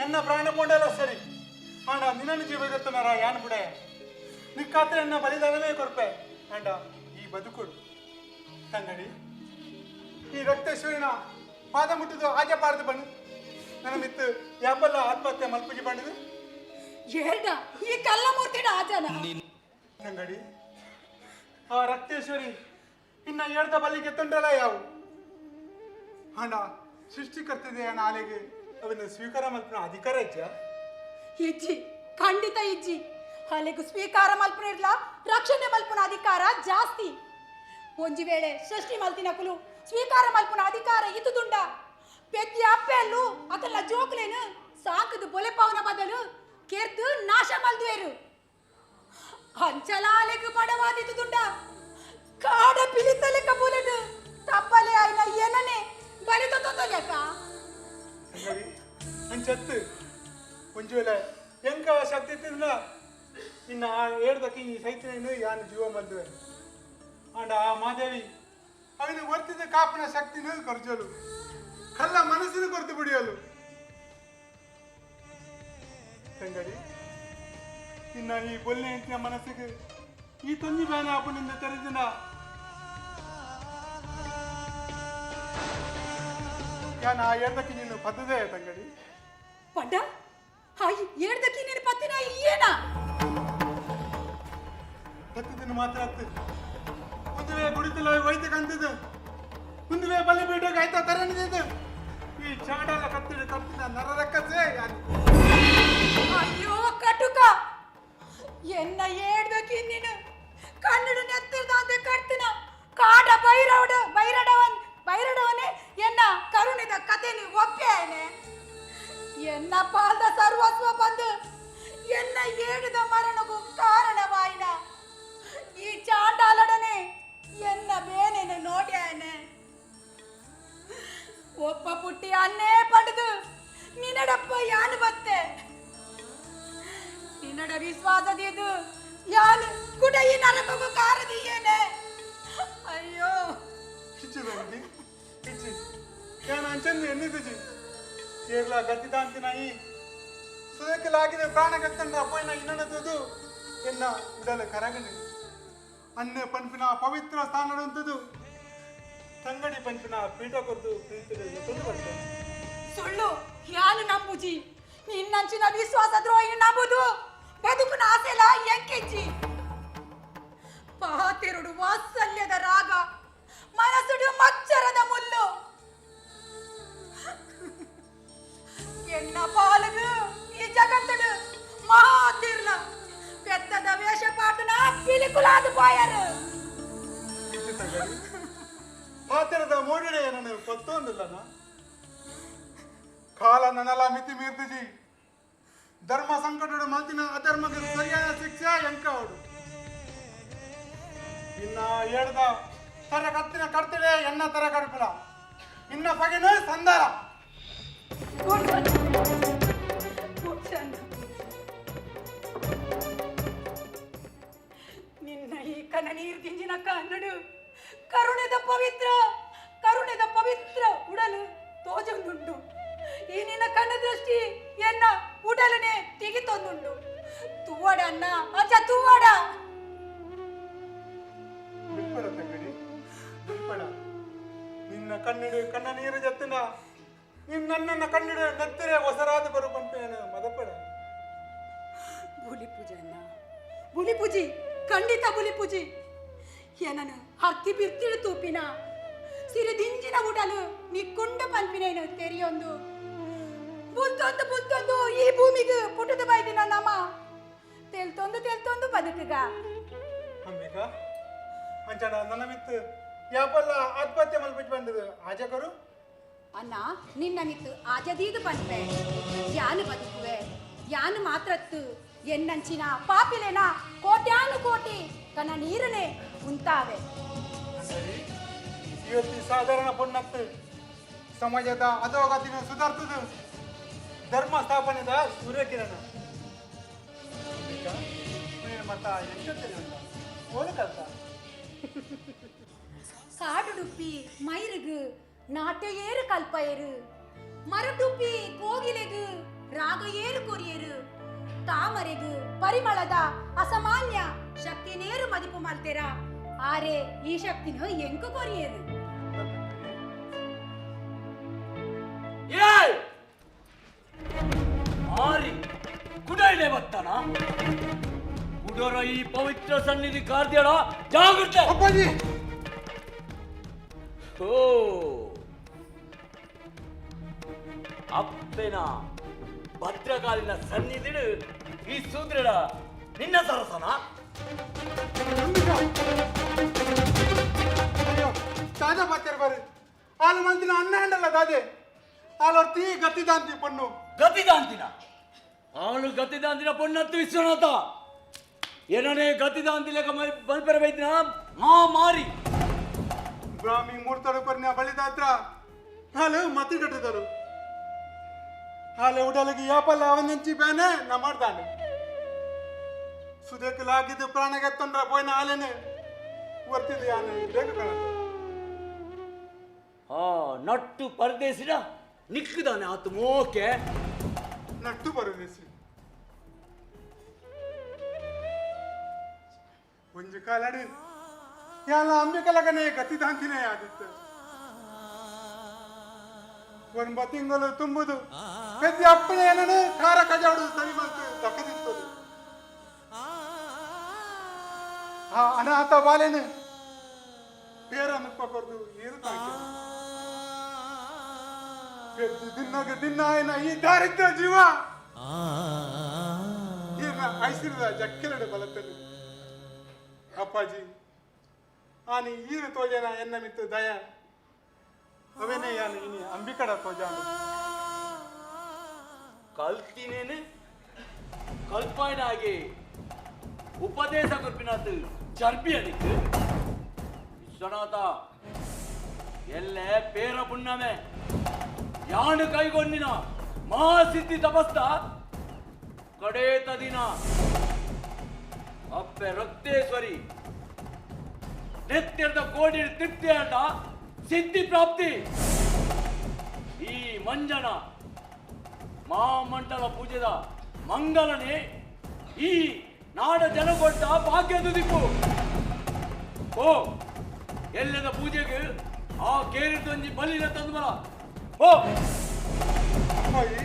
Speaker 16: ಎನ್ನ ಪ್ರಾಣ ಕೊಂಡಲ್ಲ ಸರಿ ಆಂಡ ನಿನ್ನ ಜೀವಗತ್ತನಾರ ಯಾನ್ ಬಿಡೆ ನಿಕ್ಕಾತ್ರ ಎನ್ನ ಬಲಿದಾನವೇ ಕೊರ್ಪೆ ಆಂಡ ಈ ಬದುಕುಡು ತಂಗಡಿ ಈ ರಕ್ತೇಶ್ವರಿನ ಪಾದ ಮುಟ್ಟಿದು ಆಜೆ ಪಾರದು ಬಣ್ಣು ನನ್ನ ಮಿತ್ತು ಯಾಪಲ್ಲ ಆತ್ಮಹತ್ಯೆ ಮಲ್ಪುಜಿ ಬಂಡಿದು
Speaker 4: ಏರ್ಡ ಈ ಕಲ್ಲ ಮೂರ್ತಿಡ ಆಜನ
Speaker 16: ತಂಗಡಿ ಆ ರಕ್ತೇಶ್ವರಿ ಇನ್ನ ಏಳ್ದ ಬಲಿಗೆ ತೊಂಡಲ್ಲ ಯಾವು ಆಂಡ ಸೃಷ್ಟಿಕರ್ತಿದೆ ನಾಲೆಗೆ ಅವನ್ನ ಸ್ವೀಕಾರ ಮಲ್ಪನ ಅಧಿಕಾರ ಇಜ್ಜ
Speaker 4: ಇಜ್ಜಿ ಖಂಡಿತ ಇಜ್ಜಿ. ಅಲೆಗು ಸ್ವೀಕಾರ ಮಲ್ಪನ ಇರ್ಲ ರಕ್ಷಣೆ ಮಲ್ಪನ ಅಧಿಕಾರ ಜಾಸ್ತಿ. ಒಂಜಿ ವೇಳೆ ಸೃಷ್ಟಿ ಮಲ್ತಿನಕುಲು ಸ್ವೀಕಾರ ಮಲ್ಪನ ಅಧಿಕಾರ ಇದ್ದುದುಂಡ ಪೆದ್ದಿ ಅಪ್ಪೆಲ್ಲು ಅಕಲ್ಲ ಜೋಕುಲೇನು ಸಾಕದು ಬೊಲೆಪಾವನ ಬದಲು ಕೇರ್ತು ನಾಶ ಮಲ್ದುವೇರು. ಅಂಚಲ ಅಲೆಗು ಬಡವಾದಿದ್ದುದುಂಡ ಕಾಡ ಪಿಲಿತಲೆ ಕಬೂಲದು ತಪ್ಪಲೆ ಆಯ್ನ ಏನನೆ ಬಲಿತ ತೊಂದಲೆಕ್ಕ
Speaker 16: ಅಂಚತ್ತು ಒಂಜುವೇಳೆ ಎಂಕ ಶಕ್ತಿ ಇತ್ತಿದ್ನ ಇನ್ನು ಆ ಏಳ್ದಕ್ಕೆ ಈ ಸೈತನೇನು ಯಾನು ಜೀವ ಮಲ್ದುವೆ ಅಂಡ ಆ ಮಾದೇವಿ ಅವನು ವರ್ತಿದ ಕಾಪನ ಶಕ್ತಿನೂ ಕೊರ್ಜಲು ಕಲ್ಲ ಮನಸ್ಸಿನ ಕೊರತು ಬಿಡಿಯಲು ತಂಗಡಿ ಇನ್ನ ಈ ಬೊಲ್ಲೆ ಎಂಟಿನ ಮನಸ್ಸಿಗೆ ಈ ತೊಂಜಿ ಬೇನೆ ಅಪ್ಪನಿಂದ ತೆರೆದಿನ ಯಾನ್ ಆ ಏಳ್ದಕ್ಕೆ ನೀನು ಪದ್ದದೇ ತಂಗಡಿ
Speaker 4: ಪಡ್ಡ ಹಾಯ್ ಏಳ್ದಕ್ಕೆ ನೀನು ಪತ್ತಿನ ಏನ
Speaker 16: ಪತ್ತಿನ ಮಾತ್ರ ಒಂದುವೇ ಗುಡಿತಲ ವೈದ್ಯ ಕಂತಿದ್ದು ಒಂದುವೇ ಬಲಿ ಬೀಡೋಕೆ ಆಯ್ತಾ ತರಣಿದ್ದು ಈ ಚಾಡಲ ಕತ್ತಿಡು ಕತ್ತಿನ ನರರಕ್ಕಸೇ ಯಾನು.
Speaker 4: ಅಯ್ಯೋ ಕಟುಕ ಎನ್ನ ಏಳ್ದಕ್ಕೆ ನೀನು ಕನ್ನಡ ನೆತ್ತಿರ್ದಂತೆ ಕಟ್ತಿನ ಕಾಡ ಬೈರವಡ ಬೈರಡವನ್ ಬೈರಡವನೇ ಎನ್ನ ಕರುಣಿದ ಕಥೆನು ಒಪ್ಪೇನೆ ಎನ್ನ ಪಾಲ್ದ ಸರ್ವಸ್ವ ಬಂದು ಎನ್ನ ಏಳಿದ ಮರಣಗೂ ಕಾರಣವಾಯಿನ ಈ ಚಾಂಡಾಲಡನೆ ಎನ್ನ ಬೇನೆನು ನೋಡ್ಯಾನೆ ಒಪ್ಪ ಪುಟ್ಟಿ ಅನ್ನೇ ಪಡೆದು ನಿನ್ನಡಪ್ಪ ಯಾನು ಬತ್ತೆ ನಿನ್ನಡ ವಿಶ್ವಾಸದಿದ್ದು
Speaker 9: ಯಾನು ಕುಡ ಈ ನರಕಗೂ ಕಾರದಿಯೇನೆ. ಅಯ್ಯೋ
Speaker 17: ಇಚ್ಚಿ ತಂಗಿ ಇಚ್ಚಿ, ಯಾನು ಅಂಚಂದು ಎನ್ನಿದ್ದುಜಿ ಕೇರಳ ಗತಿದಾಂತಿನ ಈ ಸುದಕ್ಕೆ ಪ್ರಾಣ ಕತ್ತಂಡ್ರ ಅಪ್ಪಯ್ಯನ ಇನ್ನೊಂದು ಎನ್ನ ಉಡಲ ಕರಗಣೆ ಅನ್ಯ ಪಂಪಿನ ಪವಿತ್ರ ಸ್ಥಾನದಂತದ್ದು ತಂಗಡಿ ಪಂಪಿನ ಪೀಠ ಕೊರದು ಪ್ರೀತಿ ಬರ್ತದೆ.
Speaker 9: ಸುಳ್ಳು ಯಾನು ನಂಬುಜಿ, ನಿನ್ನಂಚಿನ ವಿಶ್ವಾಸ ದ್ರೋಹಿ ನಂಬುದು ಬದುಕುನ ಆಸೆಲ ಎಂಕೆಜ್ಜಿ. ಪಾತೆರುಡು ವಾತ್ಸಲ್ಯದ ರಾಗ, ಮನಸ್ಸುಡು ಮಚ್ಚರದ ಮುಲ್ಲು. ಎನ್ನ ಪಾಲಗು ಈ ಜಗತ್ತಡು ಮಹಾತೀರ್ಲ ಪೆತ್ತದ ವೇಷ ಪಾಟನ ಪಿಲಿಕುಲಾದ ಪೋಯರು.
Speaker 17: ಪಾತೆರದ ಮೋಡಿಡೆ ನನ್ನ ಪತ್ತೊಂದಿಲ್ಲನ ಕಾಲ ನನಲ ಮಿತಿ ಮೀರ್ತಿಜಿ. ಧರ್ಮ ಸಂಕಟಡು ಮಲ್ತಿನ ಅಧರ್ಮಕ್ಕೆ ಸರಿಯಾದ ಶಿಕ್ಷೆ ಎಂಕವಡು. ಇನ್ನ ಏಡ್ದ ತರ ಕತ್ತಿನ ಕಡ್ತಿಡೆ ಎನ್ನ ತರ ಕಡುಪುಲ ಇನ್ನ ಪಗೆನ ಸಂದಾರ.
Speaker 9: ನಿನ್ನ ಈ ಕನ ನೀರು ದಿಂಜಿನ ಕನ್ನಡು ಕರುಣೆದ ಪವಿತ್ರ, ಕರುಣೆದ ಪವಿತ್ರ ಉಡಲು ತೋಜೊಂದುಂಡು. ಈ ನಿನ್ನ ಕಣ್ಣ ದೃಷ್ಟಿ ಎನ್ನ ಉಡಲನೆ ತೆಗಿತೊಂದುಂಡು. ತೂವಾಡ ಅಣ್ಣ, ಅಜ್ಜ ತೂವಾಡ.
Speaker 17: ಬಿಲ್ಪಡ ತಂಗಡಿ ಬಿಲ್ಪಡ, ನಿನ್ನ ಕಣ್ಣಿಡು ಕಣ್ಣ ನೀರು ಜತ್ತಿನ ನಿನ್ನ ಕಣ್ಣಿಡು ನೆತ್ತಿರೆ ಹೊಸರಾದ ಬರು ಪಂಪೇನು ಮದಪಡ.
Speaker 9: ಬುಲಿ ಪೂಜೆ ಅಣ್ಣ, ಬುಲಿ ಪೂಜಿ, ಖಂಡಿತ ಬುಲಿ ಪೂಜಿ. ಏನನು ಹತ್ತಿ ಬಿರ್ತಿಡು ತೂಪಿನ ಸಿರಿ ದಿಂಜಿನ ಉಡಲು ನಿಕ್ಕುಂಡ ಪಂಪಿನೇನು ತೆರಿಯೊಂದು. ಬುಲ್ತೊಂದು ಬುಲ್ತೊಂದು ಈ ಭೂಮಿಗೆ ಪುಟದ ಬೈದಿನ ನಮ ತೆಲ್ತೊಂದು ತೆಲ್ತೊಂದು ಬದುಕುಗ.
Speaker 17: ಅಂಬಿಕಾ ಅಂಚನ ನನ್ನ ಮಿತ್ತು ಯಾಪಲ್ಲ ಆತ್ಮಹತ್ಯೆ ಮಲ್ಪಿಟ್ಟು ಬಂದದು ಆಜಕರು
Speaker 9: ಅಣ್ಣ ನಿನ್ನ ಮಿತ್ತು ಆಜದೀದು ಪನ್ಪೆ. ಯಾನು ಬದುಕುವೆ ಯಾನು ಮಾತ್ರತ್ತು ಎನ್ನಂಚಿನ ಪಾಪಿಲೇನ ಕೋಟ್ಯಾನು ಕೋಟಿ ಕನ ನೀರನೆ ಉಂತಾವೆ.
Speaker 17: ಇವತ್ತು ಸಾಧಾರಣ ಪೊನ್ನತ್ತು ಸಮಾಜದ ಅಧೋಗತಿನ ಸುಧಾರ್ತದು ಧರ್ಮ ಸ್ಥಾಪನೆದ ಸೂರ್ಯಕಿರಣ. ಮತ್ತ ಎಷ್ಟು ಓದು ಕಲ್ತ
Speaker 9: ಕಾಡುಡುಪ್ಪಿ ಮೈರುಗು ನಾಟ್ಯ ಏರು ಕಲ್ಪಯರು, ಮರಡುಪ್ಪಿ ಕೋಗಿಲೆಗು ರಾಗ ಏರು ಕೊರಿಯರು, ತಾಮರೆಗು ಪರಿಮಳದ ಅಸಾಮಾನ್ಯ ಶಕ್ತಿನೇರು ಮದಿಪು ಮಲ್ತೆರ. ಆರೆ ಈ ಶಕ್ತಿನ ಎಂಕು ಕೊರಿಯರು.
Speaker 5: ಆರಿ ಕುಡೈಲೆ ಬತ್ತನ ಕುಡೋರ ಈ ಪವಿತ್ರ ಸನ್ನಿಧಿ ಕಾರ್ದ್ಯಡ ಜಾಗೃತ.
Speaker 17: ಅಪ್ಪಾಜಿ
Speaker 5: ಓ ಅಪ್ಪನ ಭದ್ರಕಾಲಿನ ಸನ್ನಿಧಿಡು ಈ ಸೂದ್ರಡ ನಿನ್ನ ಸರಸನ.
Speaker 17: ಅಯ್ಯೋ ತಾಜಾ ಪಾತ್ಯರು ಬಾರಿ ಹಾಲು ಮಲ್ತಿನ ಅನ್ನ ಹಂಡಲ್ಲ ದಾದೆ ಹಾಲೊರ್ತಿ ಗತಿದಾಂತಿ ಪೊಣ್ಣು.
Speaker 5: ಗತಿದಾಂತಿನ ಅವಳು ಗತಿದಾಂತಿನ ಪೊಣ್ಣತ್ತು ವಿಶ್ವನಾಥ ಏನನೇ ಗತಿದಾಂತಿ ಲೆಕ್ಕ ಬಲ್ಪೆರ ಬೈದಿನ ಮಾ ಮಾರಿ
Speaker 17: ಬ್ರಾಹ್ಮಿ ಮೂರ್ತಡು ಕೊರ್ನ ಬಳಿದಾತ್ರ ಹಾಲು ಮತಿ ಕಟ್ಟಿದರು. ಹಾಲೆ ಉಡಲಿಗೆ ಯಾಪಲ್ಲ ಅವನಂಚಿ ಬ್ಯಾನೆ ನಾ ಮಾಡ್ದಾನೆ. ಸುದಕ್ಕೆ ಪ್ರಾಣಗೆ ತೊಂದ್ರ ಪೋಯ್ನ ಹಾಲೇನೆ ವರ್ತಿದ್ದು ಯಾನೆ ಬೇಗ ಕಾಣುತ್ತೆ.
Speaker 5: ಹಾ ನಟ್ಟು ಪರದೇಶಿನ ನಿಕ್ಕದಾನೆ ಆತು ಮೋಕೆ
Speaker 17: ನಟ್ಟು ಪರದೇಶಿ ಒಂಜಿ ಕಾಲಡಿ ಯಾಲ ಅಂಬಿಕಲಗನೆ ಗತಿದಾಂತಿನೇ ಆದಿತ್ತು. ಒಂಬ ತಿಂಗಳು ತುಂಬುದು ಪೆದ್ದಿ ಅಪ್ಪಣೆ ಏನನು ಖಾರ ಕಜಾಡುದು ಸರಿ ಬಂತು ದಕ್ಕದಿತ್ತದು. ಆ ಅನಾಥ ಬಾಲೇನು ಪೇರ ನುಪ್ಪಕೊರ್ದು ಏರು ತಾಕಿ ಪೆದ್ದು ದಿನ್ನಾಗ ದಿನ ಏನ ಈ ದಾರಿದ್ರ ಜೀವ ಏನ ಐಸಿರದ ಜಕ್ಕೆರಡು ಬಲತ್ತನು. ಅಪ್ಪಾಜಿ ಆನಿ ಈರು ತೋಜನ ಎನ್ನ ಮಿತ್ತು ದಯ ಅವೇನೇ ಯಾನು ಇನಿ ಅಂಬಿಕಡ ತೋಜಾನು.
Speaker 5: ಕಲ್ತಿನೇನು ಕಲ್ಪಾಯನಾಗಿ ಉಪದೇಶ ಕೊರ್ಪಿನಾತು ಚರ್ಬಿ ಅದಕ್ಕೆ ವಿಶ್ವನಾಥ ಎಲ್ಲೇ ಪೇರ ಪುಣ್ಣಮೆ ಯಾನು ಕೈಗೊಂಡಿನ ಮಹಾಸಿದ್ಧಿ ತಪಸ್ತ ಕಡೇತ ದಿನ ಅಪ್ಪೆ ರಕ್ತೇಶ್ವರಿ ನೆತ್ತೆರ್ದ ಕೋಡಿ ತೃಪ್ತಿ ಅಂಡ ಸಿದ್ಧಿ ಪ್ರಾಪ್ತಿ. ಈ ಮಂಜನ ಮಾಮಂಡಲ ಪೂಜೆದ ಮಂಗಲನೇ ಈ ನಾಡ ಜನ ಕೊಟ್ಟ ಭಾಗ್ಯದ ದಿಕ್ಕು. ಓ ಎಲ್ಲದ ಪೂಜೆಗೆ ಆ ಕೇರಿದೊಂಜಿ ಬಲಿನ ತಂದು ಬರ. ಓ
Speaker 16: ಅಪ್ಪಾಜಿ,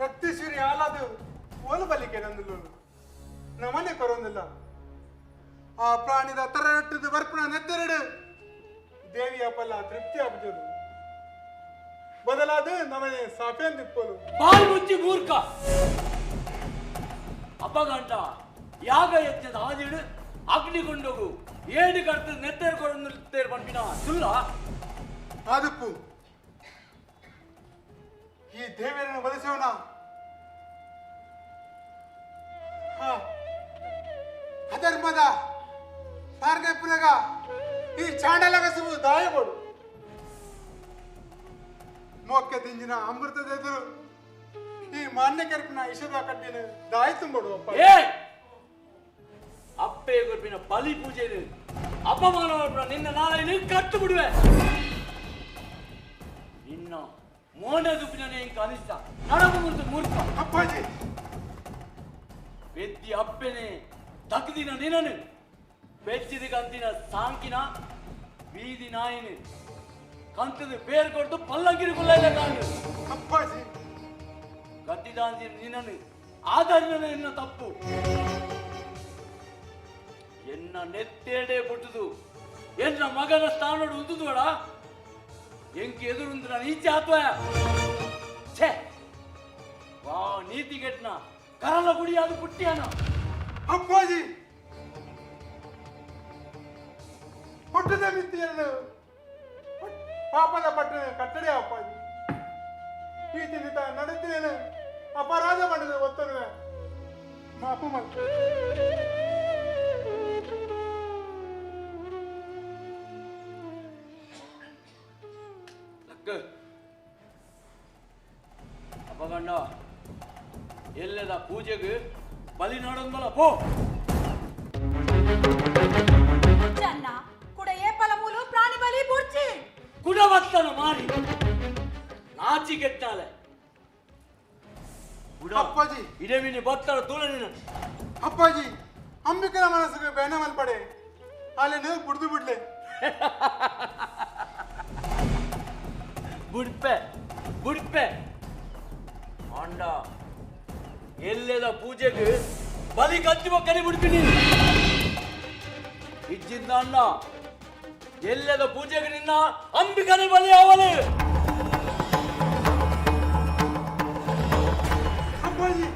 Speaker 16: ರಕ್ತೇಶ್ವರಿ ಆಲಾದು ಓಲು ಬಲಿಕೆ ನಂದುಲು ನಮನೆ ಕೊರೊಂದಿಲ್ಲ. ಆ ಪ್ರಾಣಿದ ತರರಟ್ಟದ ಬರ್ಪಣ ನೆತ್ತೆರಡು ದೇವಿಯ ಪಲ್ಲ ತೃಪ್ತಿ ಆಪುಜಲು ಬದಲಾದ ನಮನೆ ಸಾಪೇಂದಿಪ್ಪಲು.
Speaker 5: ಬಾಯಿ ಮುಚ್ಚಿ ಮೂರ್ಖ. ಅಪ್ಪಗಂಟ ಯಾಗ ಯಜ್ಞದ ಹಾದಿಡು ಅಗ್ನಿಗುಂಡಗು ಏಳು ಕರ್ತದ ನೆತ್ತೆರು ಕೊರೊಂದು ಪನ್ಪಿನ ಸುಲ್ಲ.
Speaker 16: ಆದಪ್ಪು ಈ ದೇವರನ್ನು ಬಲಿಸೋಣ. ಅಧರ್ಮದ ಮಾರ್ಗಪುರಗ ಈ ಚಾಂಡಲಗಸುವು ದಾಯಬೋಡು ಮೋಕ್ಕೆ ದಿಂಜಿನ ಅಮೃತದ ಎದುರು ಈ ಮಾನ್ಯ ಕರ್ಪಿನ ಇಷದ ಕಟ್ಟಿನ ದಾಯ ತುಂಬೋಡು ಅಪ್ಪ.
Speaker 5: ಅಪ್ಪೆ ಗುರುಪಿನ ಬಲಿ ಪೂಜೆ ಅಪಮಾನ ನಿನ್ನ ನಾಳೆ ಕಟ್ಟು ಬಿಡುವೆ. ನಿನ್ನ ಮೋನ ದುಪ್ಪಿನ ಅನಿಷ್ಟ ನಡಗು ಮುರ್ತು ಮೂರ್ಖ.
Speaker 16: ಅಪ್ಪಾಜಿ
Speaker 5: ಪೆದ್ದಿ ಅಪ್ಪೆನೆ ತಗ್ದಿನ ನಿನನು ಪೆಚ್ಚಿದ ಕಂತಿನ ಸಾಂಕಿನ ಬೀದಿ ನಾಯಿನ ಕಂತದ ಬೇರ್ ಕೊಡ್ದು ಪಲ್ಲಂಗಿರಿ ಗುಲ್ಲ ಇಲ್ಲ ಕಾಣು.
Speaker 16: ಅಪ್ಪಾಜಿ
Speaker 5: ಗದ್ದಿದಾಂಜಿನ ನಿನನು ಆಧಾರಿನ ನಿನ್ನ ತಪ್ಪು. ಎನ್ನ ನೆತ್ತೇಡೆ ಪುಟ್ಟುದು ಎನ್ನ ಮಗನ ಸ್ಥಾನೋಡು ಉಂದುದೋಡ ಎಂಕಿ ಎದುರುಂದು ನಾನು ಈಚೆ ಆತ್ವ. ಛೇ ವಾ ನೀತಿ ಕೆಟ್ಟನ ಕರಲ ಗುಡಿಯಾದ ಪುಟ್ಟಿಯಾನ.
Speaker 16: ಅಪ್ಪಾಜಿ ಹುಟ್ಟದ ಮಿತಿಯನ್ನು ಪಾಪದ ಪಟ್ಟಣ ಕಟ್ಟಡೆ ಅಪ್ಪಾಜಿ. ಈ ತಿಂದಿತ ನಡೆತೇನೆ ಅಪರಾಧ ಮಾಡಿದ ಒತ್ತನುವೆ ಮಾಪು ಮಾಡ್ತು.
Speaker 5: ಅಪ್ಪಗಂಡ ಎಲ್ಲದ ಪೂಜೆಗೆ ಬಲಿ ನೋಡೋದ್ಮಲ್ಲ ಪೋ.
Speaker 9: ಚನ್ನ ಕುಡ ಏಪಲ ಮೂಲು ಪ್ರಾಣಿ ಬಲಿ ಬುಡ್ಚಿ
Speaker 5: ಕುಡವತ್ತನ ಮಾರಿ ನಾಚಿ ಕೆಟ್ಟಾಲೆ.
Speaker 16: ಅಪ್ಪಾಜಿ
Speaker 5: ಇಡಮಿನಿ ಬತ್ತಳ ತೂಲ ನೀನು.
Speaker 16: ಅಪ್ಪಾಜಿ ಅಂಬಿಕನ ಮನಸ್ಸಿಗೆ ಬೇನ ಮಲ್ಪಡೆ ಅಲ್ಲೇನು ಬುಡ್ದು ಬಿಡ್ಲೆ.
Speaker 5: ಬುಡ್ಪೆ ಬುಡ್ಪೆ ಅಂಡ ಎಲ್ಲೆದ ಪೂಜೆಗೆ ಬಲಿ ಕತ್ತಿ ಬಕ್ಕನೆ ಬಿಡ್ತೀನಿ ಇಜ್ಜಿಂದ ಅಣ್ಣ ಎಲ್ಲೆದ ಪೂಜೆಗೆ ನಿನ್ನ ಅಂಬಿಕನೆ ಬಲಿ ಅವಲಿ.
Speaker 16: ಅಪ್ಪಾಜಿ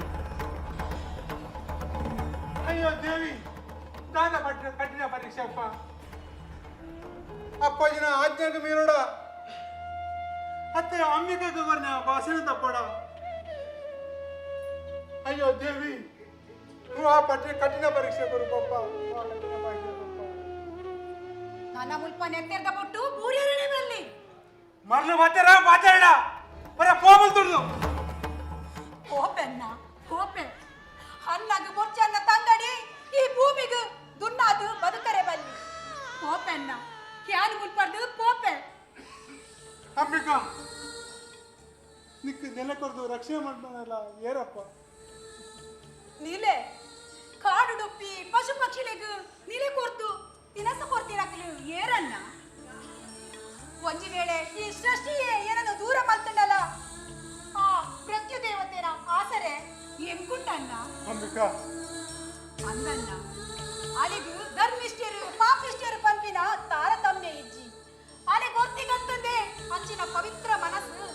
Speaker 16: ಅಯ್ಯೋ ದೇವಿ ದಾದ ಪಟ್ಟ ಕಠಿಣ ಪರೀಕ್ಷೆ ಅಪ್ಪ. ಅಪ್ಪಾಜಿನ ಆಜ್ಞೆಗೆ ಮೀರೋಡ ಅತ್ತೆ ಅಂಬಿಕೆ ಗವರ್ನ ಭಾಷಣ ತಪ್ಪಡ. ಅಯ್ಯೋ ದೇವಿ ಆ ಪಟ್ಟಿ ಕಠಿಣ ಪರೀಕ್ಷೆ ಕೊರು ಪಪ್ಪ. ಆ ಕಠಿಣ ಪರೀಕ್ಷೆ ಕೊರಪ್ಪ.
Speaker 9: ನನ್ನ ಮುಲ್ಪ ನೆತ್ತೆರ್ದ ಬೊಟ್ಟು ಬೂರಿಯರನೆ ಬಲ್ಲಿ
Speaker 16: ಮರಳು ಮಾತಾಡ ಮಾತಾಡ ಬರ ಪೋಮಲ್ ತುರ್ದು
Speaker 9: ಹೋಪೆನ್ನ ಹೋಪೆ ಅನ್ನಾಗ ಬೊಚ್ಚನ್ನ ತಂಗಡಿ ಈ ಭೂಮಿಗೆ ದುನ್ನಾದು ಬದುಕರೆ ಬಲ್ಲಿ ಹೋಪೆನ್ನ ಕ್ಯಾನ್ ಮುಲ್ಪರ್ದು ಪೋಪೆ.
Speaker 16: ಅಂಬಿಕಾ ನಿಕ್ಕ ನೆಲೆ ಕೊರ್ದು ರಕ್ಷಣೆ ಮಾಡ್ತಾನಲ್ಲ ಏರಪ್ಪ.
Speaker 9: ನೀಲೆ ಕಾಡು ಡುಪ್ಪಿ ಪಶು ಪಕ್ಷಿಲೆಗು ನೀಲೆ ಕೊರ್ದು ತಿನಸ ಕೊರ್ತಿರಕಲು ಏರನ್ನ ಒಂಜಿ ವೇಳೆ ಈ ಸೃಷ್ಟಿಯೇ ಏನನ್ನು ದೂರ ಮಲ್ತಂಡಲ್ಲ ಆ ಮೃತ್ಯು ದೇವತೆನ ಆಸರೆ ಎಂಕುಂಡಣ್ಣ.
Speaker 16: ಅಂಬಿಕಾ
Speaker 9: ಅಂದಣ್ಣ ಅಲೆಗು ಧರ್ಮಿಷ್ಠರು ಪಾಪಿಷ್ಠರು ಪಂಪಿನ ತಾರತಮ್ಯ ಇಜ್ಜಿ ಅಲೆ ಗೊತ್ತಿಗತ್ತಂದೆ ಅಂಚಿನ ಪವಿತ್ರ ಮನಸ್ಸು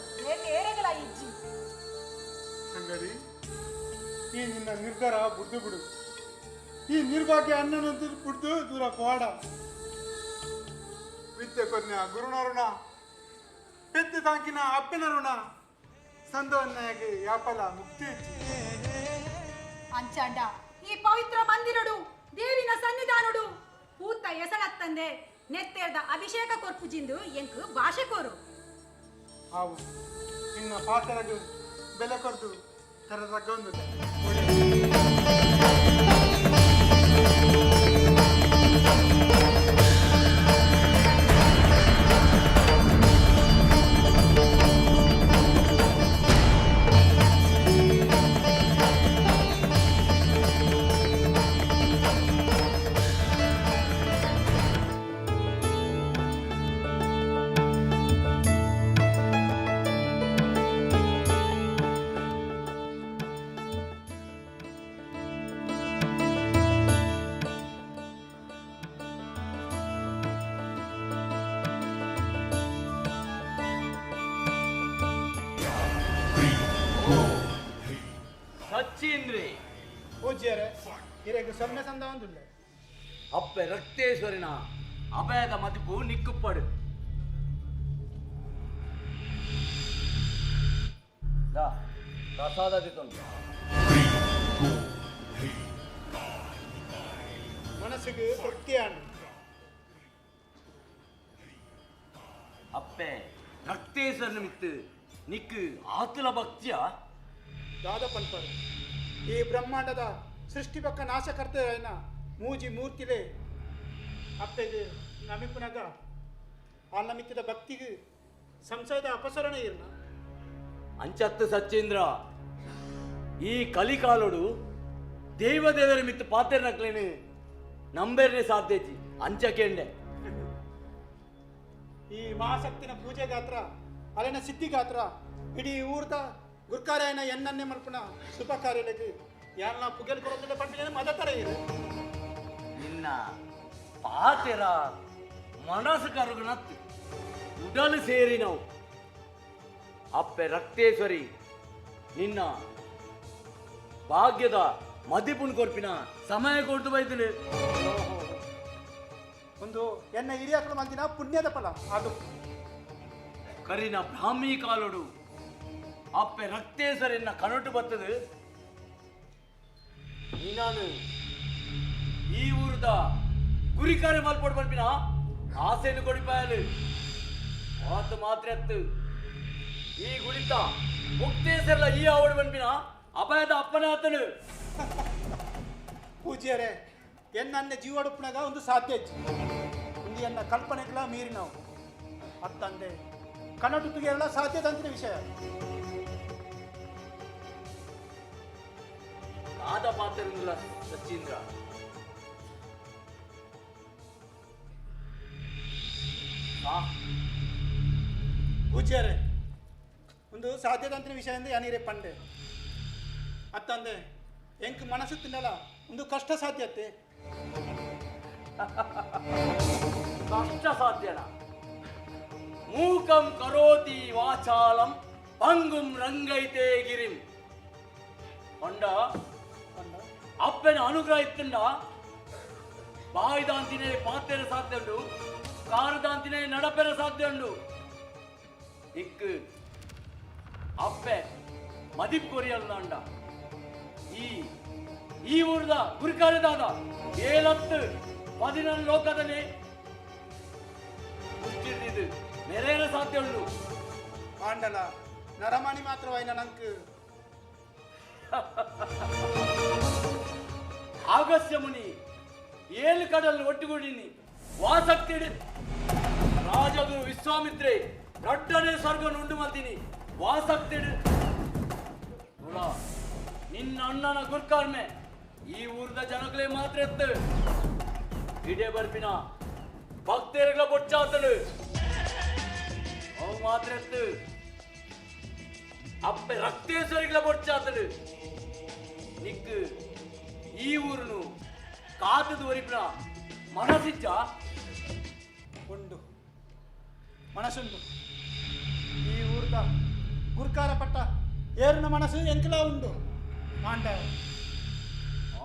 Speaker 9: ಏರೆಗಳ ಇಜ್ಜಿ.
Speaker 16: ಸಂಗಡಿ ಈ ನಿನ್ನ ನಿರ್ಧಾರ ಬುಡ್ದು ಬಿಡು. ಈ ನಿರ್ಭಾಗ್ಯ ಅಣ್ಣನ ಬಿಡ್ದು ದೂರ ಕೋಡ. ವಿದ್ಯೆ ಕೊನ್ಯ ಗುರುನ ಋಣ, ಪೆದ್ದ ತಾಂಕಿನ ಅಪ್ಪನ ಋಣ, ಸಂದವನ್ನಾಗಿ ಯಾಪಲ ಮುಕ್ತಿ ಇಜ್ಜಿ.
Speaker 9: ಅಂಚಾಂಡ ಈ ಪವಿತ್ರ ಮಂದಿರಡು ದೇವಿನ ಸನ್ನಿಧಾನಡು ಪೂತ ಎಸಳತ್ತಂದೆ ನೆತ್ತೇರ್ದ ಅಭಿಷೇಕ ಕೊರ್ಪುಜಿಂದು ಎಂಕು ಭಾಷೆ ಕೋರು.
Speaker 16: ಆವು ಇನ್ನ ಪಾತ್ರಗೂ ಬೆಲೆ ಕೊರ್ದು ತರದಗೊಂದು.
Speaker 5: ಸಚ್ಚೀಂದ್ರಿ
Speaker 17: ಪೂಜ್ಯರೇ ಇರೆಗ್ ಸೊನ್ನೆ ಸಂದ ಒಂದುಲ್ಲೆ.
Speaker 5: ಅಪ್ಪೆ ರಕ್ತೇಶ್ವರಿನ ಅಭಯದ ಮದಿಪು ನಿಕ್ಕುಪ್ಪಡು. ದಾ ಪ್ರಸಾದ ದಿತೊಂಡು.
Speaker 17: ಮನಸ್ಸಿಗೆ ತೃಪ್ತಿಯಾಂಡು.
Speaker 5: ಅಪ್ಪೆ ರಕ್ತೇಶ್ವರನ ಮಿತ್ತು ನಿಕ್ಕು ಆತುಲ ಭಕ್ತಿಯ.
Speaker 17: ದಾದ ಪನ್ಪರು ಈ ಬ್ರಹ್ಮಾಂಡದ ಸೃಷ್ಟಿ ಪಕ್ಕ ನಾಶಕರ್ತೇನ ಮೂಜಿ ಮೂರ್ತಿಲೆ ಅಪ್ಪೆಗೆ ನಮಿಪುನಗ ಆ ನಮಿತ್ತಿದ ಭಕ್ತಿಗೆ ಸಂಶಯದ ಅಪಸರಣೆ ಇರ್ನ.
Speaker 5: ಅಂಚತ್ತು ಸಚ್ಚೇಂದ್ರ, ಈ ಕಲಿಕಾಲೋಡು ದೇವದೇವರ ಮಿತ್ತು ಪಾತೆರ್ನಕ್ಲೇನು ನಂಬೇರ್ನೆ ಸಾಧ್ಯತಿ ಅಂಚಕೇಂಡೆ.
Speaker 17: ಈ ಮಹಾಶಕ್ತಿನ ಪೂಜೆ ಗಾತ್ರ ಅಲೆನ ಸಿದ್ಧಿ ಗಾತ್ರ ಇಡೀ ಊರ್ದ ಗುರ್ಕಾರ್ಯನ ಎನ್ನನ್ನೇ ಮಲ್ಪುನ ಶುಭ ಕಾರ್ಯಗಳಿಗೆ ಯಾರನ್ನ ಪುಗೆಲ್ ಕೊಡೋದಿಲ್ಲ ಪಂಪಿನ ಮದತರ ಇರು.
Speaker 5: ನಿನ್ನ ಪಾತೆರ ಮನಸ್ಸು ಕರುಗುನತ್ತು ಉಡಲು ಸೇರಿ ನಾವು ಅಪ್ಪೆ ರಕ್ತೇಶ್ವರಿ ನಿನ್ನ ಭಾಗ್ಯದ ಮದಿಪುನ್ ಕೊರ್ಪಿನ ಸಮಯ ಕೊಡ್ತು ಬೈತಿನಿ.
Speaker 17: ಒಂದು ಎನ್ನ ಹಿರಿಯಾಕಲು ಮಲ್ದಿನ ಪುಣ್ಯದ ಫಲ ಅದು.
Speaker 5: ಕರಿನ ಬ್ರಾಹ್ಮಿ ಕಾಲೋಡು ಅಪ್ಪೆ ರಕ್ತೇಶ್ವರಿನ ಕನಟು ಬರ್ತದೆ. ನೀನಾನು ಈ ಊರದ ಗುರಿಕಾರೆ ಮಲ್ಪೊಡು ಪನ್ಪಿನ ಆಸೆಯನ್ನು ಕೊಡಿಪಾಯಲು ಆತ ಮಾತ್ರ ಅತ್ತು ಈ ಗುಡಿತ ಮುಕ್ತೇಶ್ವರಲ ಈ ಆವಡು ಪನ್ಪಿನ ಅಪಾಯದ ಅಪ್ಪನ ಆತನು.
Speaker 17: ಪೂಜ್ಯರೇ, ಎನ್ನನ್ನೇ ಜೀವಡುಪ್ಪನಾಗ ಒಂದು ಸಾಧ್ಯ ಇತ್ತು. ಒಂದು ಎನ್ನ ಕಲ್ಪನೆಗಳ ಮೀರಿ ನಾವು ಅತ್ತಂದೆ ಕನ್ನಡ ತುಗೆಲ್ಲ ಸಾಧ್ಯದಂತಿನ ವಿಷಯ.
Speaker 5: ಆದ ಪಾತ್ರವಿಲ್ಲ ಸಚೀಂದ್ರ.
Speaker 17: ಪೂಜ್ಯರೇ, ಒಂದು ಸಾಧ್ಯದಂತಿನ ವಿಷಯ ಅಂದ್ರೆ ಯಾನೀರೆ ಪಂಡೆ ಅತ್ತಂದೆ ಎಂಕ್ ಮನಸ್ಸು ತಿನ್ನಲ್ಲ ಒಂದು ಕಷ್ಟ ಸಾಧ್ಯತೆ.
Speaker 5: ಕಷ್ಟ ಸಾಧ್ಯನ ಮೂಕಂ ಕರೋತಿ ವಾಚಾಲಂ ಪಂಗುಂ ರಂಗೈತೆ ಗಿರಿಂ. ಪಂಡ ಅಪ್ಪನ ಅನುಗ್ರಹ ಇತ್ತಂಡ ಬಾಯ್ದಾಂತಿನೇ ಪಾತೆರ ಸಾಧ್ಯ ಉಂಡು, ಕಾರುದಾಂತಿನೇ ನಡಪೆರ ಸಾಧ್ಯ ಉಂಡು. ಇಕ್ಕು ಅಪ್ಪೆ ಮದಿಪ್ ಕೊರಿಯಲ್ಲ ಅಂಡ ಈ ಈ ಊರದ ಗುರುಕಾರದಾದ ಏಲತ್ತು 14 ಲೋಕದಲ್ಲಿ ಮುಚ್ಚಿಡ್ದಿದ್ದು ನೆರೆಯರ ಸಾಧ್ಯ ಉಂಡು.
Speaker 17: ಆಂಡಲ ನರಮಣಿ ಮಾತ್ರವಾಯಿನ ನಂಕ್.
Speaker 5: ಆಗಸ್ಯ ಮುನಿ ಏಳು ಕಡಲ್ ಒಟ್ಟುಗೂಡಿನಿ ವಾಸಕ್ತಿ ರಾಜಗುರು ವಿಶ್ವಾಮಿತ್ರೆ ರಡ್ಡನೆ ಸ್ವರ್ಗ ಉಂಡು ಮಲ್ತೀನಿ ವಾಸಕ್ತಿ. ನಿನ್ನ ಅಣ್ಣನ ಗುರ್ಕಾರ್ಮೆ ಈ ಊರದ ಜನಗಳೇ ಮಾತ್ರ ಎತ್ತು ಇಡೇ ಬರ್ಪಿನ ಭಕ್ತರುಗಳ ಬೊಚ್ಚಾತಳು ಅವು ಮಾತ್ರ ಎತ್ತು ಅಪ್ಪೆ ರಕ್ತೇಶ್ವರಿಗಳ ಬೊಚ್ಚಾತಳು. ನಿಕ್ಕು ಈ ಊರುನು ಕಾತದು ಒರಿಪಿನ ಮನಸ್ಸಿಜ್ಜ
Speaker 17: ಉಂಡು ಮನಸ್ಸುಂಡು. ಈ ಊರ್ದ ಗುರ್ಕಾರ ಪಟ್ಟ ಏರಿನ ಮನಸ್ಸು ಎಂಕಲ ಉಂಡು. ಆಂಡ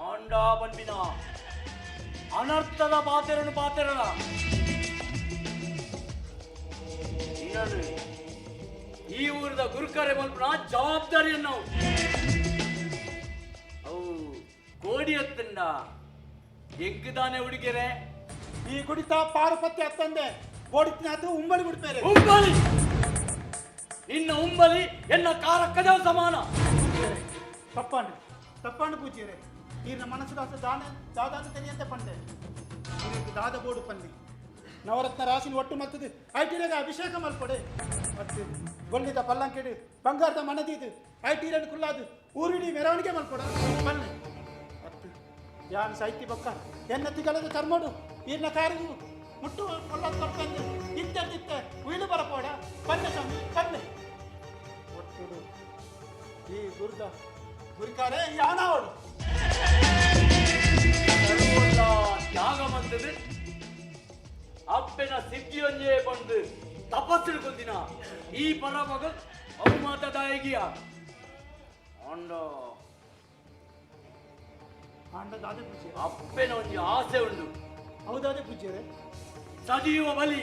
Speaker 5: ಆಂಡ ಬಂದಿನ ಅನರ್ಥದ ಪಾತೆರನು ಪಾತೆರನ ಈ ಊರದ ಗುರುಕಾರೆ ಮಲ್ಪುನ ಜವಾಬ್ದಾರಿಯನ್ನು ಅವು ಕೋಡಿ ಹತ್ತಂಡ ಎಂಕುದಾನೆ ಹುಡುಗೆರೆ
Speaker 17: ಈ ಗುಡಿತ ಪಾರುಪತ್ಯ ಅತ್ತಂದೆ ಓಡಿತಿನಾತು ಉಂಬಳಿ ಬಿಡ್ತಾರೆ.
Speaker 5: ಉಂಬಲಿ ನಿನ್ನ ಉಂಬಲಿ ಎನ್ನ ಕಾರ ಕಜವ ಸಮಾನ.
Speaker 17: ತಪ್ಪಾಂಡು ತಪ್ಪಾಂಡು ಪೂಜ್ಯರೇ, ಈರ್ನ ಮನಸ್ಸು ದಾನ ದಾದಾದ ತೆರಿಯಂತೆ ಪಂಡೆ ದಾದ ಬೋಡು ಪಂದಿ ನವರತ್ನ ರಾಶಿನ ಒಟ್ಟು ಮತ್ತದು ಐಟಿರಾಗ ಅಭಿಷೇಕ ಮಲ್ಪಡೆ ಮತ್ತು ಗೊಲ್ಲಿದ ಪಲ್ಲಂಕಿಡು ಬಂಗಾರದ ಮನದಿದು ಐಟಿರನ್ನು ಕುಲ್ಲಾದು ಊರಿಡಿ ಮೆರವಣಿಗೆ ಮಲ್ಪಡ ಪನ್ನೆ ಮತ್ತು ಯಾನ್ ಸಾಹಿತ್ಯ ಬೊಕ್ಕ ಎನ್ನ ತಿಗಳದ ಚರ್ಮಡು ಈರ್ನ ಕಾರಿಗು ಮುಟ್ಟು ಕೊಲ್ಲದ ಕೊಟ್ಟಂದು ಇತ್ತೆ ತಿತ್ತೆ ಉಯಿಲು ಬರಪೋಡ ಪನ್ನೆ ಸ್ವಾಮಿ ಪನ್ನೆ. ಒಟ್ಟುಡು ಈ ಗುರುದ ಗುರಿಕಾರೆ ಯಾನಾವಡು
Speaker 5: ತ್ಯಾಗ ಮಂತது ಅಪ್ಪೆನ ಸಿದ್ಧಿಯೊಂಜೆ ಬಂದು ತಪಸ್ಸು ಕೊಂದಿನ ಈ ಪರಮಗ ಅವು ಮಾತದಾಯಗಿಯ. ಅಂಡ
Speaker 18: ಅಂಡ ದಾದೆ ಪೂಜೆ
Speaker 5: ಅಪ್ಪೆನ ಒಂಜಿ ಆಸೆ ಉಂಡು.
Speaker 18: ಹೌದಾದೆ ಪೂಜೆ
Speaker 5: ಸಜೀವ ಬಲಿ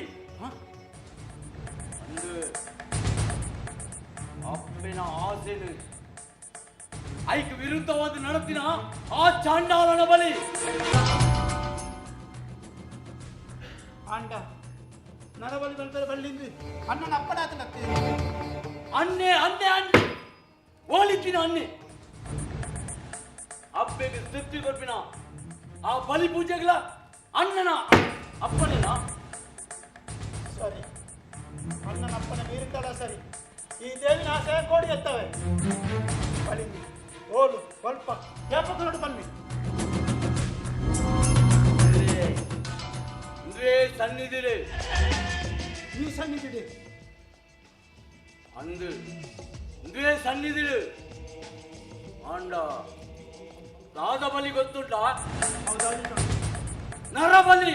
Speaker 5: ಅಂದು ಅಪ್ಪೆನ ಆಸೆನು ಐಕ್ ವಿರುದ್ಧವಾದ ನಡತಿನ ಆ ಚಾಂಡಾಲನ ಬಲಿ.
Speaker 18: ಆಂಡ ನರಬಲಿ ಬಲ್ಪರ ಬಲ್ಲಿಂದು ಅಣ್ಣನ ಅಪ್ಪನಾತನತ್ತೆ
Speaker 5: ಅನ್ನೆ ಅನ್ನೆ ಅನ್ನೆ ಓಲಿತ್ತಿನ ಅನ್ನೆ ಅಪ್ಪೆಗೆ ತೃಪ್ತಿ ಕೊರ್ಪಿನ ಆ ಬಲಿ ಪೂಜೆಗಳ ಅಣ್ಣನ ಅಪ್ಪನೇನ?
Speaker 18: ಸರಿ ಅಣ್ಣನ ಅಪ್ಪನ ಮೀರಿದ್ದಾಳ ಸರಿ ಈ ದೇವಿನ ಆಸೆ ಕೋಡಿ ಎತ್ತವೆ ಬಲಿಂದು ಓಲು ಸ್ವಲ್ಪ ಯಾಪಕ್ಕನೋಡು ಬನ್ನಿ.
Speaker 5: ಅಂದ್ರೆ ಸನ್ನಿಧಿಡೆ
Speaker 18: ಈ ಸನ್ನಿಧಿಡೆ
Speaker 5: ಅಂದು ಅಂದ್ರೆ ಸನ್ನಿಧಿಡು ಆಂಡ ದಾದ ಬಲಿ ಗೊತ್ತುಂಟ? ನರಬಲಿ.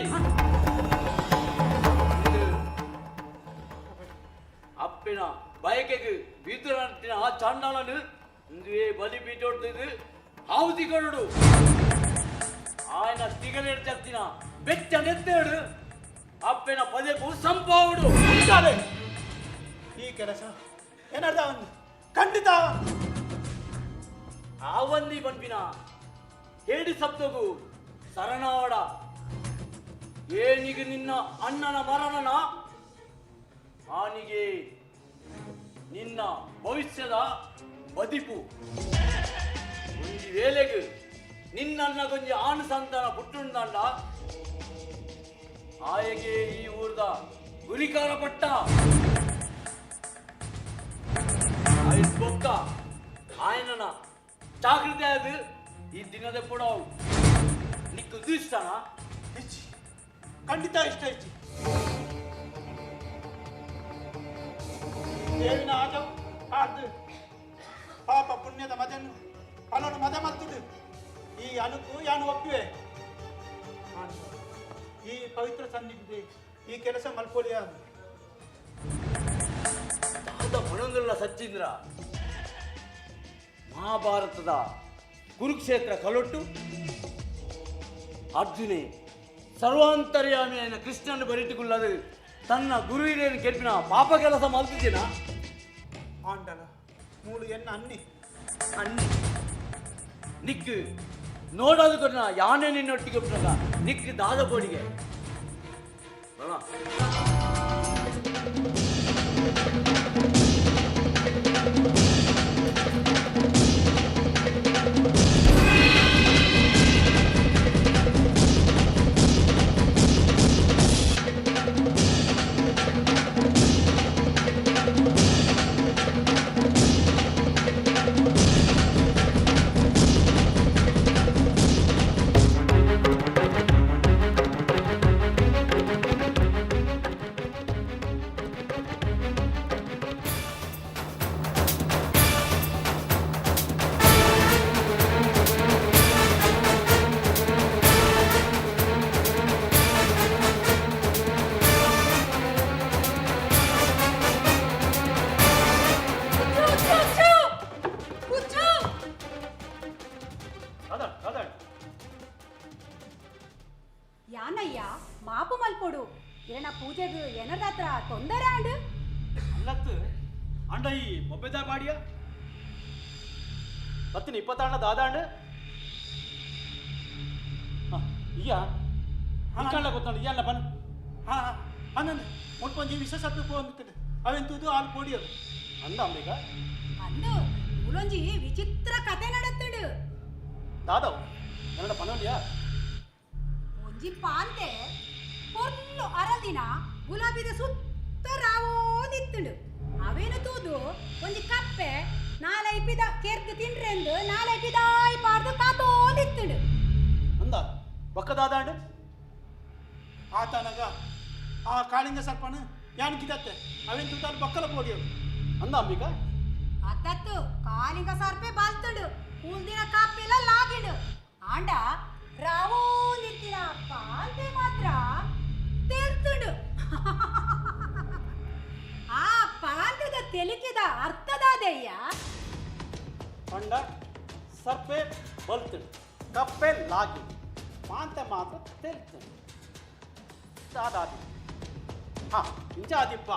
Speaker 5: ಅಪ್ಪಿನ ಬಯಕೆಗೆ ಬೀದರಂತಿನ ಆ ಚಾಂಡಾಲನು ಇಂದುವೇ ಬಲಿ ಬೀಟೋಡ್ತಿದ್ದು ಹಾವುತಿ ಕೊರಡು ఆయన తిగలేడు చచ్చిన ಬೆಚ್ಚ ನೆತ್ತೇಡು ಅಪ್ಪನ ಪದೆಪು ಸಂಪಾವುಡು.
Speaker 18: ಈ ಕೆಲಸ ಏನರ್ಧ ಒಂದು ಖಂಡಿತ
Speaker 5: ಆವಂದಿ ಪನ್ಪಿನ ಹೇಡಿ ಸಪ್ತಗು ಶರಣಾವಡ ಏನಿಗೆ ನಿನ್ನ ಅಣ್ಣನ ಮರಣನ ಆನಿಗೆ ನಿನ್ನ ಭವಿಷ್ಯದ ಬದಿಪು. ಒಂಜಿ ವೇಳೆಗೆ ನಿನ್ನ ಕೊಂಜಿ ಆನು ಸಂತಾನ ಪುಟ್ಟುಂಡಂಡ ಆಯಗೆ ಈ ಊರ್ದ ಗುರಿಕಾರ ಪಟ್ಟ ಬೊಕ್ಕ ಆಯನನ ಜಾಗೃತಿ ಅದು ಈ ದಿನದ ಪುಡವು ನಿಕ್ಕು ಇಷ್ಟನಾ?
Speaker 18: ಖಂಡಿತ ಇಷ್ಟ ಇಚ್ಚಿ. ದೇವಿನ ಆಜ ಆರ್ದು ಪಾಪ ಪುಣ್ಯದ ಮದನು ಅಲೋನು ಮದ ಮತ್ತುದು ಈ ಅನುಕು ಯಾನು ಒಪ್ಪಿವೆ. ಈ ಪವಿತ್ರ ಸನ್ನಿಧಿ ಈ ಕೆಲಸ ಮಲ್ಪೋಲಿಯ
Speaker 5: ದಾದ ಪಣಂದುಳ್ಳ ಸಚ್ಚಿಂದ್ರ ಮಹಾಭಾರತದ ಕುರುಕ್ಷೇತ್ರ ಕಲೊಟ್ಟು ಅರ್ಜುನೆ ಸರ್ವಾಂತರ್ಯಾಮಿಯನ ಕೃಷ್ಣನು ಬರಿಟುಕೊಳ್ಳದು ತನ್ನ ಗುರುವಿನೇನು ಕೆರ್ಪಿನ ಪಾಪ ಕೆಲಸ ಮಲ್ತಿದ್ದೀನ?
Speaker 18: ಆಂಡಲ ಮೂಳು ಎನ್ನ ಅನ್ನಿ
Speaker 5: ಅನ್ನಿ ನಿಕ್ಕು ನೋಡೋದು ಕೊಟ್ಟ ಯಾನೇ ನಿನ್ನೊಟ್ಟಿಗೆ ಒಪ್ಪನಾಗ ನಿಕ್ಕು ದಾದ ಬೋಡಿಗೆ ಬಲ.
Speaker 9: ಯಾನಯ್ಯ ಮಾಪು ಮಲ್ಪೊಡು ಇರನ ಪೂಜೆಗೆ ಏನದಾತ್ರ ತೊಂದರೆ ಆಂಡು
Speaker 1: ಅಲ್ಲತ್ತು ಅಂಡ ಈ ಬೊಬ್ಬೆದ ಬಾಡಿಯ ಪತ್ತಿನ ಇಪ್ಪತ್ತಾಂಡ ದಾದಾಂಡು ಇಯ್ಯ ಇಕ್ಕಂಡ ಗೊತ್ತಾಂಡ ಇಯ್ಯಲ್ಲ ಬನ್.
Speaker 18: ಹಾ ಅನ್ನಂದು ಮುಟ್ಪೊಂಜಿ ವಿಷ ಸತ್ತು ಅಂದ್ಬಿಟ್ಟು ಅವೆಂತದು ಆಲ್ ಪೋಡಿಯದು
Speaker 1: ಅಂದ ಅಂಬಿಕ
Speaker 9: ಅಂದು ಉಲೊಂಜಿ ವಿಚಿತ್ರ ಕತೆ ನಡತ್ತುಂಡು
Speaker 1: ದಾದವ್ ಕನ್ನಡ ಪನೋಲಿಯಾ
Speaker 9: ಒಂಜಿ ಪಾಂತೆ ಪೊರ್ಲು ಅರದಿನ ಗುಲಾಬಿದ ಸುತ್ತ ರಾವೋದಿತ್ತುಂಡು ಅವೇನು ತೂದು ಒಂಜಿ ಕಪ್ಪೆ ನಾಲೈ ಪಿದ ಕೆರ್ದು ತಿನ್ರೆಂದು ನಾಲೈ ಪಿದಾಯಿ ಪಾಡ್ದು ಕಾತೋದಿತ್ತುಂಡು
Speaker 1: ಅಂದ ಬೊಕ್ಕ ದಾದಾಂಡು
Speaker 18: ಆತನಗ ಆ ಕಾಳಿಂಗ ಸರ್ಪನ ಯಾನ್ ಕಿದತ್ತೆ ಅವೇನು ತೂತಾರು ಬಕ್ಕಲ ಪೋಡಿಯದು
Speaker 1: ಅಂದ ಅಂಬಿಕಾ
Speaker 9: ಅತ್ತತ್ತು ಕಾಲಿಂಗ ಸರ್ಪೆ ಬಾಲ್ತುಂಡು ಕೂಲ್ದಿನ ಕಾಪೆಲ್ಲ ಲಾಗಿಂಡು ಆಂಡ ರಾವೋ ನಿಂತಿನ ಪಾಂತೆ ಮಾತ್ರ ತೆಲ್ತುಂಡು ಆ ಪಾಂತೆದ ತೆಲಿಕೆದ ಅರ್ಥದಾದಯ್ಯ.
Speaker 8: ಪಂಡ ಸರ್ಪೆ ಬಲ್ತು ಕಪ್ಪೆ ಲಾಗಿ ಪಾಂತೆ ಮಾತ್ರ ತೆಲ್ತು ದಾದಾದಿ ಹಾ ಇಂಚಾದಿಪ್ಪ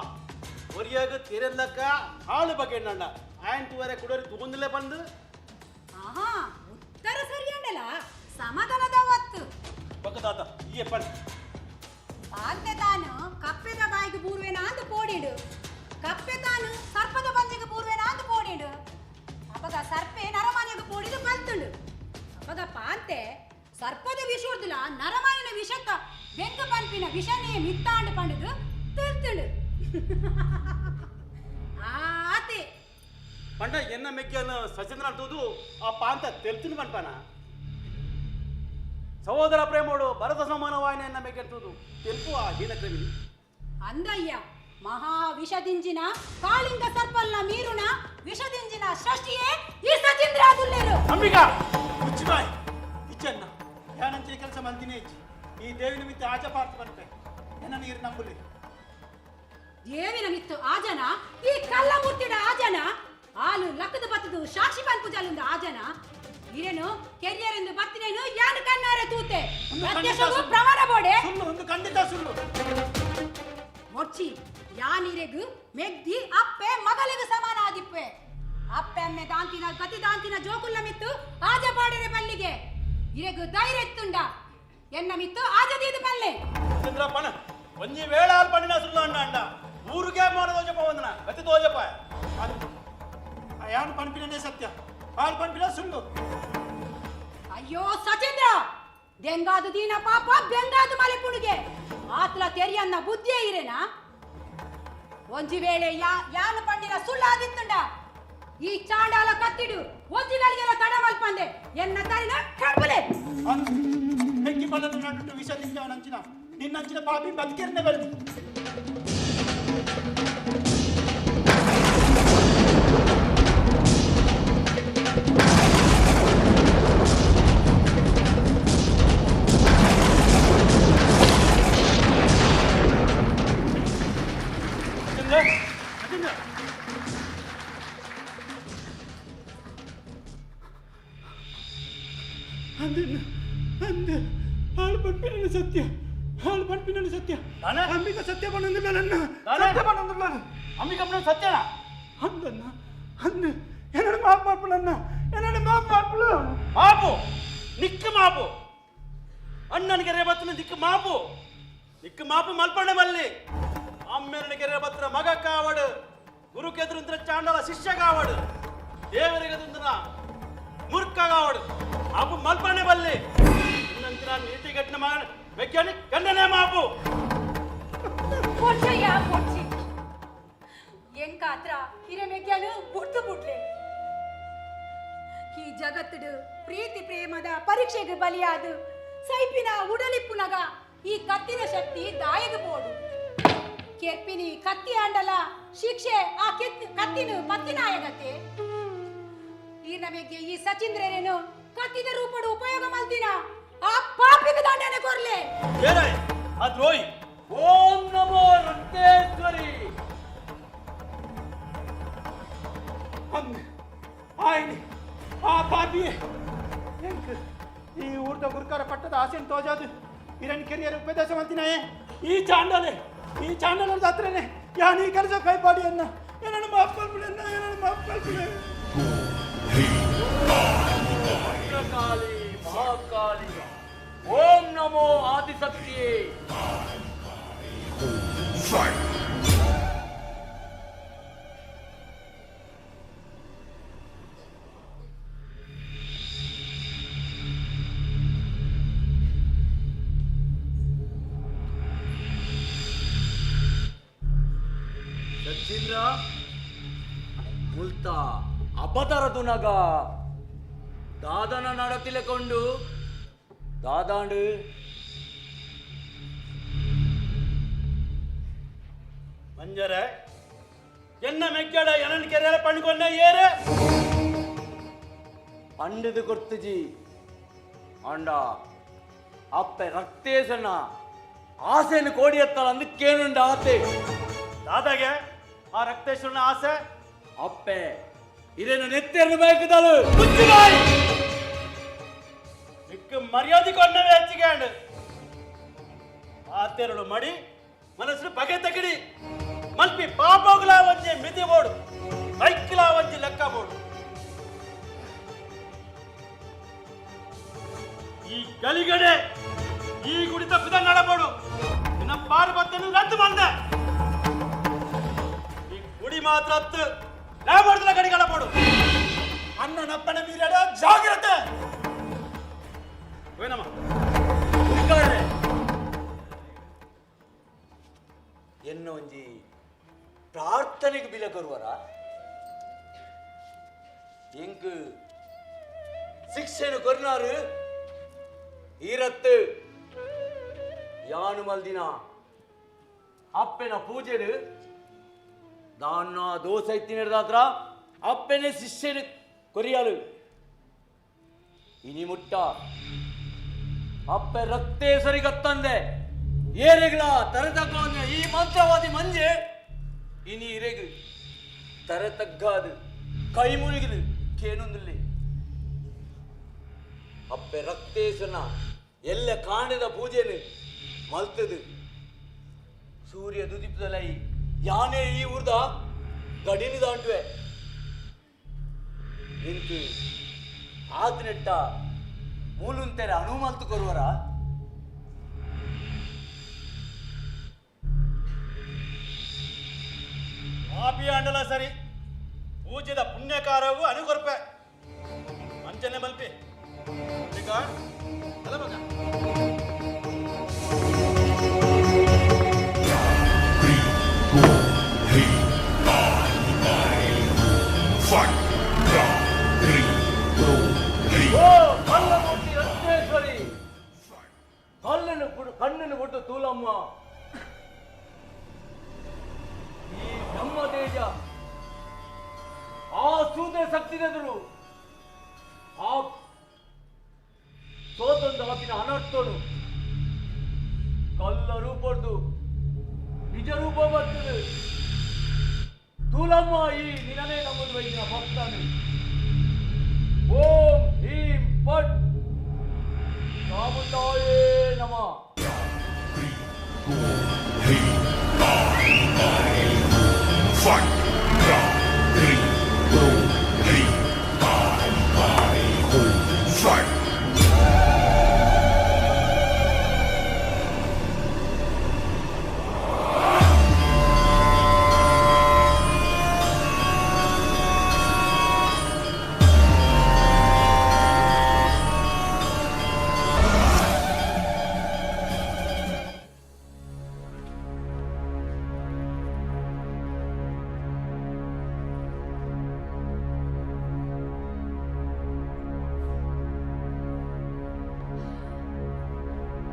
Speaker 8: ಒರಿಯಾಗ ತಿರಂದಕ್ಕ ಹಾಳು ಬಗೆ ನಣ್ಣ ಆಯನ್ ತೂವರೆ ಕುಡೋರಿ ತೂಂದಲೇ ಬಂದು
Speaker 9: ಆಹಾ ಉತ್ತರ ಸರಿಯಂಡಲ ಸಮಾಧಾನದ ಒತ್ತು
Speaker 8: ಬಕ್ಕದಾದ ಈ ಪಣ್
Speaker 9: ಪಾಂತೆ ತಾನು ಕಪ್ಪೆದ ಬಾಯಿಗೆ ಬೂರ್ವೇನ ಅಂದು ಪೋಡಿಡು ಕಪ್ಪೆ ತಾನು ಸರ್ಪದ ಬಂಜಿಗೆ ಬೂರ್ವೇನ ಅಂದು ಪೋಡಿಡು ಅಪಗ ಸರ್ಪೆ ನರಮಾನಿಗೆ ಪೋಡಿದು ಬಲ್ತುಂಡು ಅಪಗ ಪಾಂತೆ ಸರ್ಪದ ವಿಷೋರ್ದುಲ ನರಮಾನಿನ ವಿಷಕ್ಕ ಬೆಂಕ ಪಂಪಿನ ವಿಷನೇ ಮಿತ್ತಾಂಡು ಪಂಡುದು ತಿಳ್ತುಂಡು ಆತೆ
Speaker 8: ಪಂಡ ಎನ್ನ ಮೆಗ್ಗನ ಸಚೇಂದ್ರ ಅಂತದು ಆ ಪಾಂತ ತೆಲ್ತಿನ ಪನ್ಪನ ಸಹೋದರ ಪ್ರೇಮೋಡು ಭರತ ಸಮಾನವಾಯಿನ ಎನ್ನ ಮೆಗ್ಗೆರ್ತದು ತೆಲ್ಪು ಆ ಹೀನಕ್ರಮಿ
Speaker 9: ಅಂದಯ್ಯ ಮಹಾ ವಿಷದಿಂಜಿನ ಕಾಳಿಂಗ ಸರ್ಪಲ್ನ ಮೀರುನ ವಿಷದಿಂಜಿನ ಸೃಷ್ಟಿಯೇ ಈ ಸಚೇಂದ್ರ ಆದುಲ್ಲೇರು
Speaker 8: ಅಂಬಿಕಾ ಮುಚ್ಚಿಬಾಯ್ ಇಚ್ಚನ್ನ ಯಾನಂಚಿನ ಕೆಲಸ ಮಂದಿನೇ ಇಚ್ಚಿ ಈ ದೇವಿನ ಮಿತ್ತ ಆಚ ಪಾರ್ಥ ಪನ್ಪೆ ಎನ್ನ ನೀರು ನಂಬುಲಿ
Speaker 9: ದೇವಿನ ಮಿತ್ತು ಆಜನ ಈ ಕಲ್ಲ ಮೂರ್ತಿಡ ಆಜನ ಆಲು ಲಕ್ಕದ ಬತ್ತದು ಸಾಕ್ಷಿ ಪನ್ಪುಜಾಲುಂದ ಆಜನ ಇರೇನು ಕೆರಿಯರೆಂದು ಬತ್ತಿನೇನು ಯಾನು ಕಣ್ಣಾರೆ ತೂತೆ ಪ್ರತ್ಯಕ್ಷವೂ ಪ್ರಮಾಣ ಬೋಡೆ
Speaker 8: ಸುಳ್ಳು ಒಂದು ಖಂಡಿತ ಸುಳ್ಳು
Speaker 9: ಮೊಚ್ಚಿ ಯಾನಿರೆಗು ಮೆಗ್ದಿ ಅಪ್ಪೆ ಮಗಲಿಗೆ ಸಮಾನ ಆದಿಪ್ಪೆ ಅಪ್ಪೆ ಅಮ್ಮೆ ದಾಂತಿನ ಗತಿ ದಾಂತಿನ ಜೋಕುಲ್ಲ ಮಿತ್ತು ಆಜ ಪಾಡರೆ ಬಲ್ಲಿಗೆ ಇರೆಗು ಧೈರ್ಯ ಎತ್ತುಂಡ ಎನ್ನ ಮಿತ್ತು ಆಜದೀದು ಬಲ್ಲೆ
Speaker 8: ಚಂದ್ರಪ್ಪನ ಒಂಜಿ ವೇಳಾಲ್ ಪಂಡಿನ ಸುಳ್ಳು ಅಣ್ಣ ಅಂಡ ಊರಿಗೆ ಮೋನ ದೋಜಪ್ಪ ಒಂದನ ಗತಿ ದೋಜಪ್ಪ
Speaker 18: ಯಾನು ಪನ್ಪಿನೇ ಸತ್ಯ ಆಳು ಪನ್ಪಿನ ಸುಳ್ಳು
Speaker 9: ಅಯ್ಯೋ ಸಚೇಂದ್ರ ದೆಂಗಾದು ದೀನ ಪಾಪ ಬೆಂಗಾದು ಮಲೆ ಪುಣಿಗೆ ಆತ್ಲ ತೆರಿಯನ್ನ ಬುದ್ಧಿಯೇ ಇರೇನಾ ಒಂಜಿ ವೇಳೆ ಯಾನು ಪಂಡಿನ ಸುಳ್ಳಾದಿತ್ತುಂಡ ಈ ಚಾಂಡಾಲ ಕತ್ತಿಡು ಒಂಜಿ ಗಳಿಗೆಲ್ಲ ತಡ ಮಲ್ಪಂದೆ ಎನ್ನ ತರಿನ ಕಡ್ಬಲೆ
Speaker 18: ಮೆಕ್ಕಿ ಪಲ್ಲದ ನಡುಟು ವಿಷದಿಂದ ನಂಚಿನ ನಿನ್ನಂಚಿನ ಪಾಪಿ ಬದುಕಿರನೆ ಬೆಳೆದು
Speaker 8: ಸಚೇಂದ್ರ ಸಚೇಂದ್ರ
Speaker 18: ಅಂದಿನ ಅಂದ ಹಾಳು ಪಂಪಿನ ಸತ್ಯ ಹಾಳು ಪಂಪಿನ ಸತ್ಯ ಅಂಬಿಕ ಸತ್ಯ ಪಣ್ಣಂದಿಲ್ಲ ನನ್ನ ಸತ್ಯ ಪಣ್ಣಂದಿಲ್ಲ
Speaker 8: ಅಂಬಿಕ ಸತ್ಯನಾ
Speaker 18: ಅಂದನ್ನ ಅಂದ என்னோட மாப்பு மாப்பு அண்ணா என்னோட மாப்பு மாப்பு
Speaker 8: ಮಾಪು ನಿಕ್ಕ ಮಾಪು ಅಣ್ಣನಿಗೆ ರೇಬತ್ತಿನ ದಿಕ್ಕು ಮಾಪು ನಿಕ್ಕ ಮಾಪು ಮಲ್ಪಣ್ಣೆ ಮಲ್ಲಿ ಅಮ್ಮೆರನಿಗೆ ರೇಬತ್ತಿನ ಮಗ ಕಾವಡು ಗುರುಕೆದುರಂತ್ರ ಚಾಂಡಲ ಶಿಷ್ಯ ಕಾವಡು ದೇವರಿಗೆ ದುಂದನ ಮೂರ್ಖ ಕಾವಡು ಮಾಪು ಮಲ್ಪಣ್ಣೆ ಬಲ್ಲಿ ಇನ್ನಂತಿನ ನೀತಿ ಗಟ್ಟಿನ ಮಗನ ವೈಜ್ಞಾನಿಕ ಗಂಡನೇ ಮಾಪು
Speaker 9: ಪೊಚ್ಚಯ್ಯ ಪೊಚ್ಚಿ ಎಂಕಾತ್ರ ಹಿರೇಮೆಗ್ಯಾನು ಬುಡ್ದು ಬುಡ್ಲೆ ಈ ಜಗತ್ತುಡು ಪ್ರೀತಿ ಪ್ರೇಮದ ಪರೀಕ್ಷೆಗೆ ಬಲಿಯಾದು ಸೈಪಿನ ಉಡಲಿಪ್ಪುನಗ ಈ ಕತ್ತಿನ ಶಕ್ತಿ ದಾಯಗ ಬೋಡು ಕೆರ್ಪಿನಿ ಕತ್ತಿ ಆಂಡಲ ಶಿಕ್ಷೆ ಆ ಕತ್ತಿನ ಪತ್ತಿನಾಯಗತೆ ಈ ನಮಗೆ ಈ ಸಚೀಂದ್ರನೇನು ಕತ್ತಿದ ರೂಪಡು ಉಪಯೋಗ ಮಲ್ತಿನ ಆ ಪಾಪಿಗೆ ದಂಡನೆ ಕೊರ್ಲೆ
Speaker 8: ಏನಾಯ್ ಆ ದ್ರೋಹಿ
Speaker 5: ಓಂ ನಮೋ ರುದ್ರೇಶ್ವರಿ
Speaker 18: ಆಯ್ನಿ ಆ ಪಾಪಿಯೇ ಎಂಕ್ ಈ ಊರ್ದ ಗುರುಕಾರ ಪಟ್ಟದ ಆಸೆನ್ ತೋಜಾದು ಇರನ್ ಕೆರಿಯರ್ ಉಪದೇಶ ಮಂತಿನಾಯೇ ಈ ಚಾಂಡಲೆ ಈ ಚಾಂಡಲ ಜಾತ್ರೆನೆ ಯಾನ್ ಈ ಕೆಲಸ ಕೈಪಾಡಿ ಅನ್ನ ಏನನ್ನು ಮಾಫ್ ಕಲ್ಪಿಡಿ ಅನ್ನ ಏನನ್ನು ಮಾಫ್ ಕಲ್ಪಿಡಿ
Speaker 5: ಭದ್ರಕಾಳಿ ಮಹಾಕಾಳಿ ಓಂ ನಮೋ ಆದಿಶಕ್ತಿಯೇ ಸಚೀಂದ್ರ ಮುಲ್ತ ಅಪತರದುನಗ ದಾದನ ನಡತಿಲೆಕೊಂಡು ದಾದಾಂಡು
Speaker 8: ಮಂಜರೆ ಎನ್ನ ಮೆಗ್ಗಡ ಎನನ್ ಕೆರೆಯಲ ಪಣ್ಕೊಂಡ ಏರೆ
Speaker 5: ಪಂಡಿದು ಕೊಡ್ತಿಜಿ ಅಂಡ ಅಪ್ಪೆ ರಕ್ತೇಶನ ಆಸೆಯನ್ನು ಕೋಡಿ ಎತ್ತಲ ಅಂದು ಕೇನುಂಡ ಆತೆ
Speaker 8: ದಾದಾಗೆ ಆ ರಕ್ತೇಶ್ವರನ ಆಸೆ
Speaker 5: ಅಪ್ಪೆ ಇರೇನ ನೆತ್ತೆರಡು ಬಯಕದಾಳು.
Speaker 8: ಮುಚ್ಚುಬಾಯಿ. ನಿಕ್ಕ ಮರ್ಯಾದೆ ಕೊಣ್ಣವೇ ಹೆಚ್ಚಿಗೆ. ಆತೆರಳು ಮಡಿ ಮನಸ್ಸು ಬಗೆ ತಗಡಿ ಮಲ್ಪಿ ಪಾಪೋಗ್ಲ ಒಂಜಿ ಮಿತಿ ಬೋಡು, ಬೈಕ್ಲ ಒಂಜಿ ಲೆಕ್ಕ ಬೋಡು. ಈ ಗಲಿಗಡೆ ಈ ಗುಡಿತ ಬಿದ ನಡಬೋಡು. ನಿನ್ನ ಪಾರ್ವತಿಯನ್ನು ರದ್ದು ಮಾಡ್ದೆ. ಈ ಗುಡಿ ಮಾತ್ರ ಹತ್ತು ನಾ ಗಡಿಗಳ ಬೋಡು.
Speaker 18: ಅಣ್ಣನಪ್ಪನ ಮೀರಡ ಜಾಗ್ರತೆ.
Speaker 8: ಏನಮ್ಮ
Speaker 5: ಎನ್ನ ಒಂಜಿ ಪ್ರಾರ್ಥನೆಗೆ ಬಿಲೆ ಕೊರುವರ ಎಂಕ್ ಶಿಕ್ಷೆನು ಕೊರ್ನಾರು ಈರತ್ತು ಯಾನು ಮಲ್ದಿನ ಅಪ್ಪೆನ ಪೂಜೆಡು ದಾನ್ನ ದೋಸೆ ಇತ್ತಿನದಾತ್ರ ಅಪ್ಪೆನೆ ಶಿಷ್ಯನು ಕೊರಿಯಾಲು. ಇನಿ ಮುಟ್ಟ ಅಪ್ಪೆ ರಕ್ತೇ ಸರಿಗತ್ತಂದೆ ಏರೆಗ್ಲ ತರತಗ್ಗ ಈ ಮಂತ್ರವಾದಿ ಮಂಜೆ ಇನಿ ಇರೆಗು ತರತಗ್ಗಾದು ಕೈ ಮುಳುಗಿದು ಕೇನೊಂದಿಲ್ಲ. ಅಪ್ಪೆ ರಕ್ತೇಶನ ಎಲ್ಲ ಕಾಣದ ಪೂಜೆನು ಮಲ್ತದು ಸೂರ್ಯ ದುದಿಪದಲೈ ಯಾನೇ ಈ ಊರ್ದ ಗಡಿನಿ ದಾಂಟುವೆ ನಿಂತು ಆತನೆಟ್ಟ ಮೂಲುಂತೆರೆ ಅನುಮಲ್ತು ಕೊರುವರ.
Speaker 8: ಪಾಪಿ ಅಂಡಲ ಸರಿ ಪೂಜೆದ ಪುಣ್ಯಕಾರವು ಅನುಕೊರ್ಪೆ ಮಂಚನೆ ಮಲ್ಪಿ ಮಗ.
Speaker 5: ಕಲ್ಲನ್ನು ಕಣ್ಣನ್ನು ಕೊಟ್ಟು ತೂಲಮ್ಮ ಈ ಬ್ರಹ್ಮತೇಜ ಆ ಸೂತ್ರ ಶಕ್ತಿನೆದುರು ಆ ಸೋತೊಂದು ಆಪಿನ ಅನರ್ಥನು ಕಲ್ಲ ರೂಪದ್ದು ನಿಜ ರೂಪ ಬರ್ತದೆ. ತೂಲಮ್ಮ ಈ ನಿನನೇ ನಮ್ಮದು ವೈದ್ಯನ ಭಕ್ತಾನು. ಓಂ ಹೀಂ ಪಟ್ ಚಾಮುಂಡಾಯೇ ನಮಃ.
Speaker 12: 3, 4, 3, 2, 3, 5, 5, 4.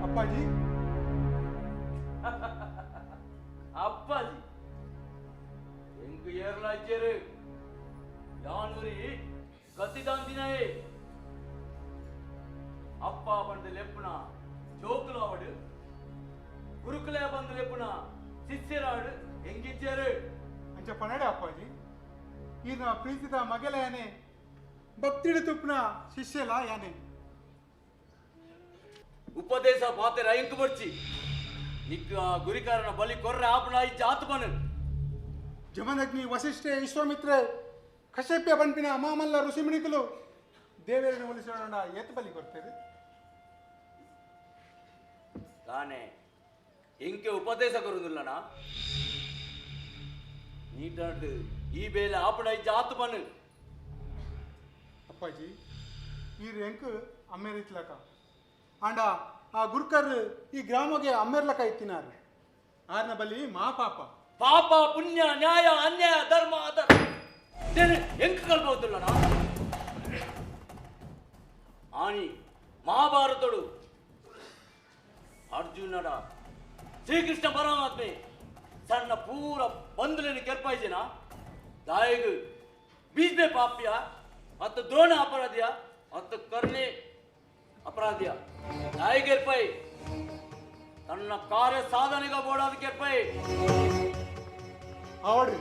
Speaker 17: ಅಪ್ಪಾಜಿ
Speaker 5: ಅಪ್ಪಾಜಿ ಎಂಕು ಏರ್ಲಾಯ್ಚೇರು ಯಾನೂರಿ ಗತಿದಾಂತಿನಾಯೇ ಅಪ್ಪ ಬಂದು ಲೆಪ್ಪುನ ಜೋಕುಲು ಅವಡು ಗುರುಕುಲೇ ಬಂದು ಲೆಪ್ಪುನ ಶಿಷ್ಯರಾಡು ಎಂಗಿచ్చాರು
Speaker 17: ಅಂಚ ಪನಡೆ ಅಪ್ಪಾಜಿ ಈನ ಪ್ರೀತಿದ ಮಗಲೇನೆ ಭಕ್ತಿಡು ತುಪ್ಪನ ಶಿಷ್ಯಲ ಯಾನೆ
Speaker 5: ಉಪದೇಶ ಪಾತೆರ ಐಂಕು ಬರ್ಚಿ ನಿಕ್ಕ ಗುರಿಕಾರನ ಬಲಿ ಕೊರ್ರೆ ಆಪಣ ಈ ಜಾತು ಬನು
Speaker 17: ಜಮದಗ್ನಿ ವಸಿಷ್ಠೆ ವಿಶ್ವಾಮಿತ್ರೆ ಕಶ್ಯಪ್ಯ ಬನ್ಪಿನ ಮಾಮಲ್ಲ ಋಷಿಮುನಿಕುಲು ದೇವೇರನ ಒಲಿಸೋಣ ಏತ್ ಬಲಿ ಕೊಡ್ತೇವೆ
Speaker 5: ತಾನೆ ಎಂಕೆ ಉಪದೇಶ ಕೊರುದಿಲ್ಲನ ನೀಟಾಡು ಈ ಬೇಲೆ ಆಪಣ ಈ ಜಾತು ಬನು
Speaker 17: ಅಪ್ಪಾಜಿ ಈ ರೆಂಕ್ ಅಮ್ಮೇರಿತ್ಲಕ ಆಂಡ ಆ ಗುರ್ಕರ್ ಈ ಗ್ರಾಮಗೆ ಅಮ್ಮೇರ್ಲಕ ಇತ್ತಿನಾರು ಆರ್ನ ಬಲಿ ಮಾ ಪಾಪ
Speaker 5: ಪಾಪ ಪುಣ್ಯ ನ್ಯಾಯ ಅನ್ಯಾಯ ಧರ್ಮ ಅಧರ್ಮ ಎಂಕ್ ಕಲ್ಪವುದಿಲ್ಲನ ಆನಿ ಮಹಾಭಾರತಡು ಅರ್ಜುನಡ ಶ್ರೀಕೃಷ್ಣ ಪರಮಾತ್ಮೆ ಸಣ್ಣ ಪೂರ ಬಂಧುలను ಕೆರ್ಪಾಯಿಸಿನ ದಾಯಿಗು ಬೀಜ್ಮೆ ಪಾಪ್ಯ ಅತ್ತ ದ್ರೋಣ ಅಪರಾಧಿಯ ಅತ್ತ ಕರ್ಣೆ ಅಪರಾಧಿಯ ದಾಯಿಗೆರ್ಪೈ ತನ್ನ ಕಾರ್ಯ ಸಾಧನೆಗ ಬೋಡಾದ ಕೆರ್ಪೈ
Speaker 17: ಆವಡು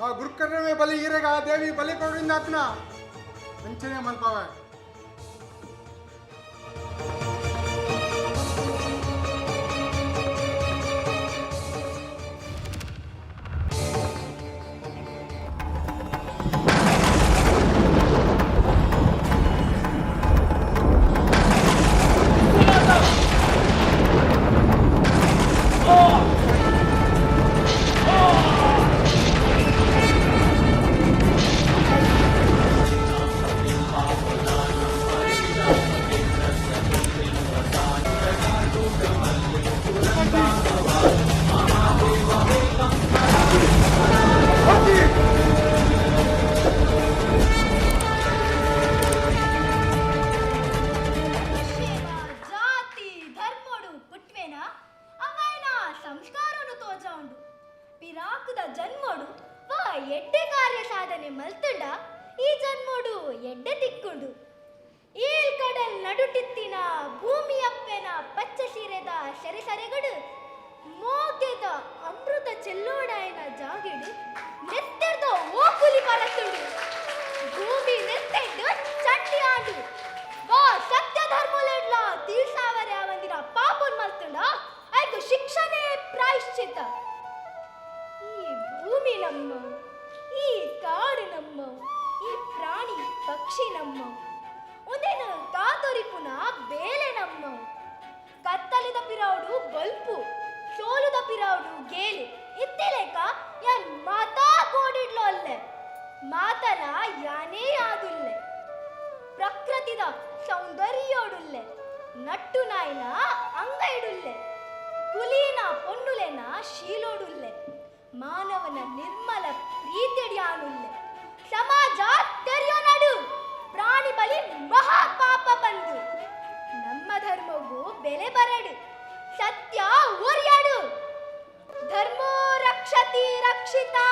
Speaker 16: ಆ ಗುರುಕರ್ಣವೇ ಬಲಿ ಈರೆಗ ಆ ದೇವಿ ಬಲಿ ಕೊಡೋದ್ರಿಂದ ಆತನ ಅಂಚನೆ ಮಲ್ಪಾವೆ.
Speaker 6: ಜಾತಿ ಧರ್ಮೋಡು ಪುಟ್ವೇನ ಅವೈನ ಸಂಸ್ಕಾರನು ತೋಜಾವುಂಡು. ಪಿರಾಕುದ ಜನ್ಮೋಡು ವಾ ಎಡ್ಡೆ ಕಾರ್ಯ ಸಾಧನೆ ಮಲ್ತುಂಡ ಈ ಜನ್ಮೋಡು ಎಡ್ಡೆ ತಿಕ್ಕುಂಡು. ಏಳ್ ಕಡಲ್ ನಡುಟಿತ್ತಿನ ಭೂಮಿಯಪ್ಪೆನ ಪಚ್ಚ ಸೀರೆದ ಸೆರೆಸರೆಗಡು ಮೋಕೆದ ಅಮೃತ ಚೆಲ್ಲೋಡಾಯನ ಜಾಗಿಡು ನೆತ್ತೆರ್ದ ಓಕುಲಿ ಪರತುಂಡು. ಭೂಮಿ ನೆತ್ತೆಡ್ಡು ಚಂಡಿ ಆಂಡು. ವಾ ಸತ್ಯ ಧರ್ಮಲೆಡ್ಲ ತೀರ್ಸಾವರೆ ಅವಂದಿನ ಪಾಪನ್ ಮಲ್ತುಂಡ ಐಕು ಶಿಕ್ಷಣೆ ಪ್ರಾಯಶ್ಚಿತ್ತ. ಈ ಭೂಮಿ ನಮ್ಮ, ಈ ಕಾಡು ನಮ್ಮ, ಈ ಪ್ರಾಣಿ ಪಕ್ಷಿ ನಮ್ಮ, ಒಂದೇನು ಕಾತೊರಿಪುನ ಬೇಲೆ ನಮ್ಮ. ಕತ್ತಲಿದ ಪಿರಾವುಡು ಬಲ್ಪು, ಸೋಲುದ ಪಿರಾವುಡು ಗೇಲು ಇತ್ತಿಲೇಕ ಯಾನ್ ಮಾತಾ ಕೋಡಿಡ್ಲು ಅಲ್ಲೆ ಮಾತಲ ಯಾನೇ ಆದುಲ್ಲೆ. ಪ್ರಕೃತಿದ ಸೌಂದರ್ಯೋಡುಲ್ಲೆ ನಟ್ಟು ನಾಯಿನ ಅಂಗ ಇಡುಲ್ಲೆ, ಕುಲೀನ ಪೊನ್ನುಲೆನ ಶೀಲೋಡುಲ್ಲೆ, ಮಾನವನ ನಿರ್ಮಲ ಪ್ರೀತಿಡಿಯಾನುಲ್ಲೆ. ಸಮಾಜ ತೆರೆಯೋ ನಡು ಪ್ರಾಣಿ ಬಲಿ ಮಹಾಪಾಪ ಬಂದು ನಮ್ಮ ಧರ್ಮಗೂ ಬೆಲೆ ಬರಡು, ಸತ್ಯ ಒರಿಯಡು. ಧರ್ಮೋ ರಕ್ಷತಿ ರಕ್ಷಿತಾ.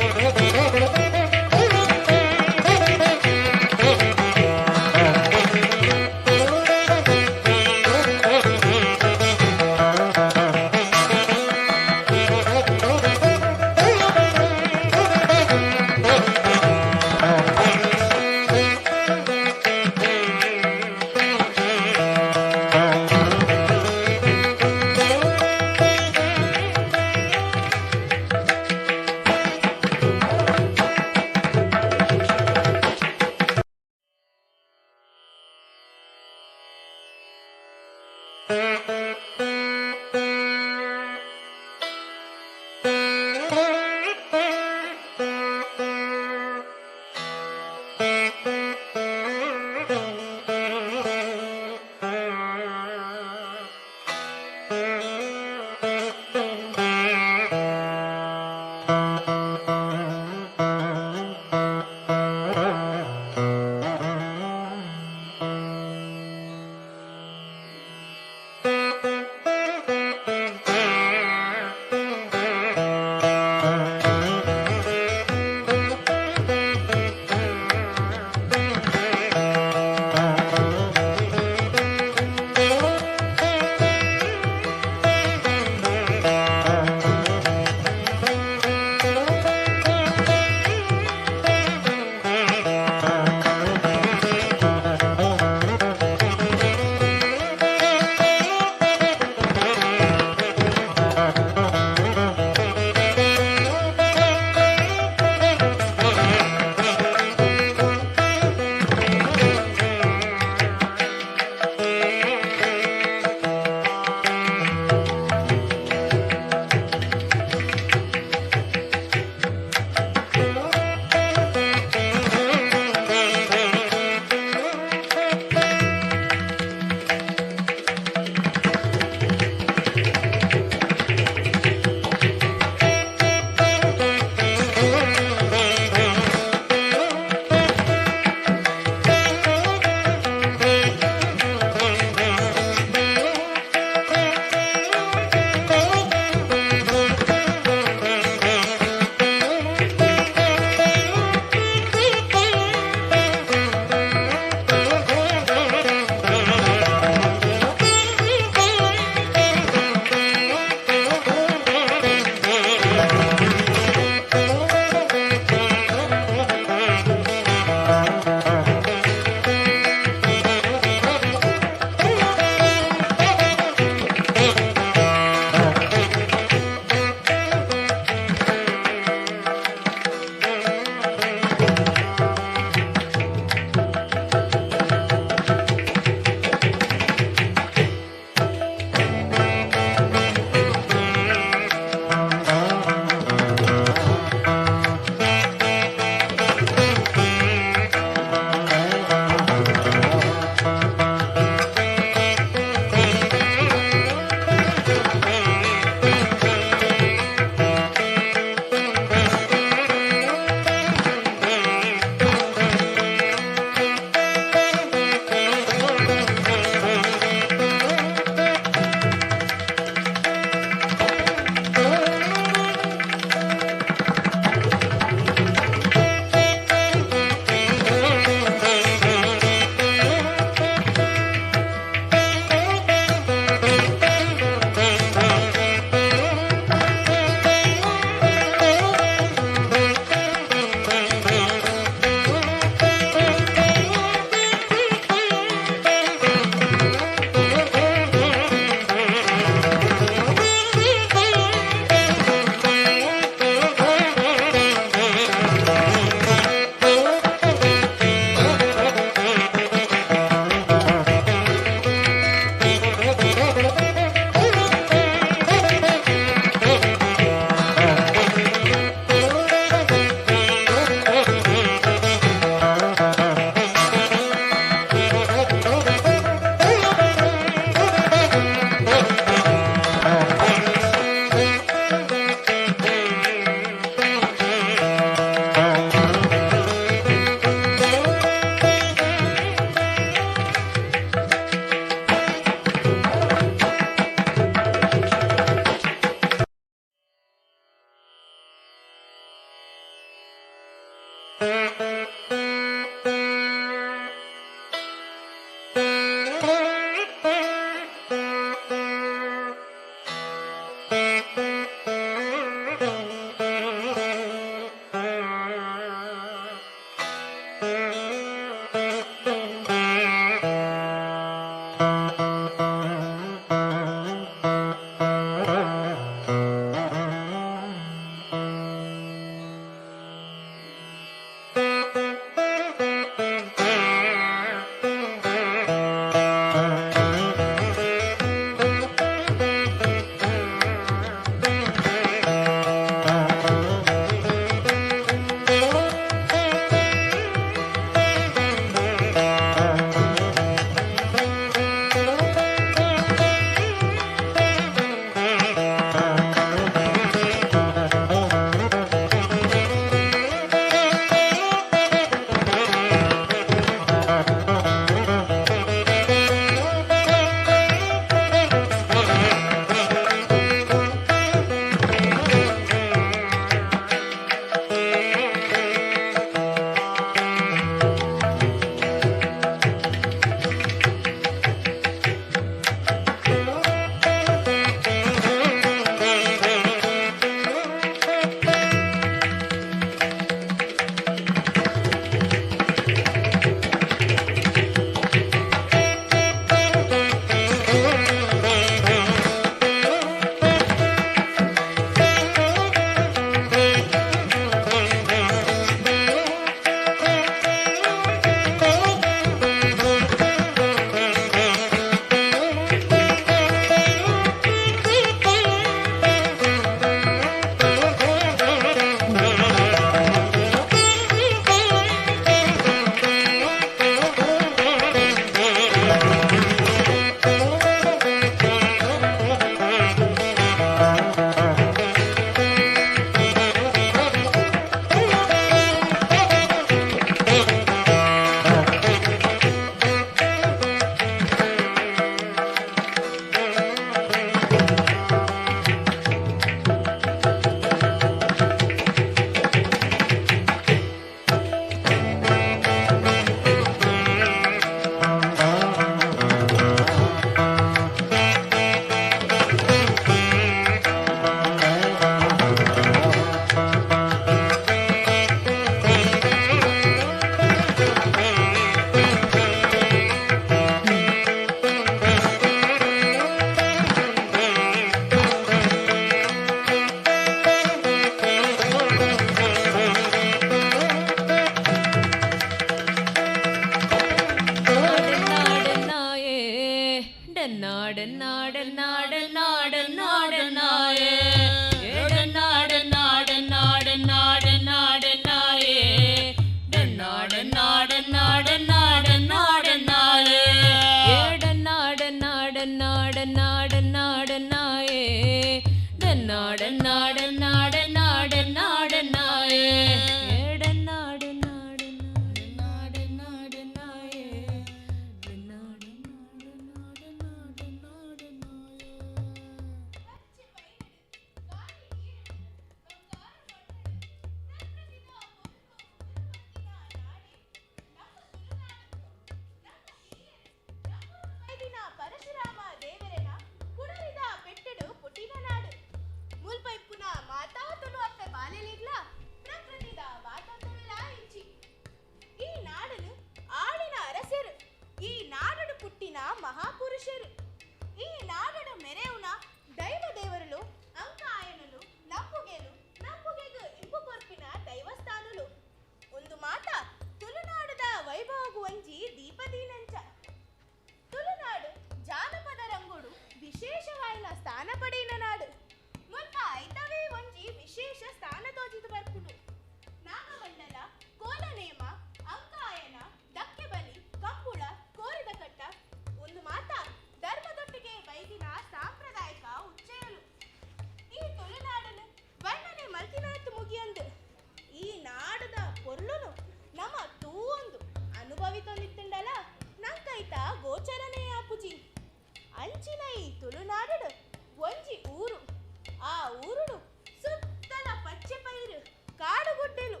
Speaker 6: ಆ ಊರುಡು ಸುತ್ತಲ ಪಚ್ಚೆ ಪೈರು ಕಾಡುಗುಡ್ಡೆಲು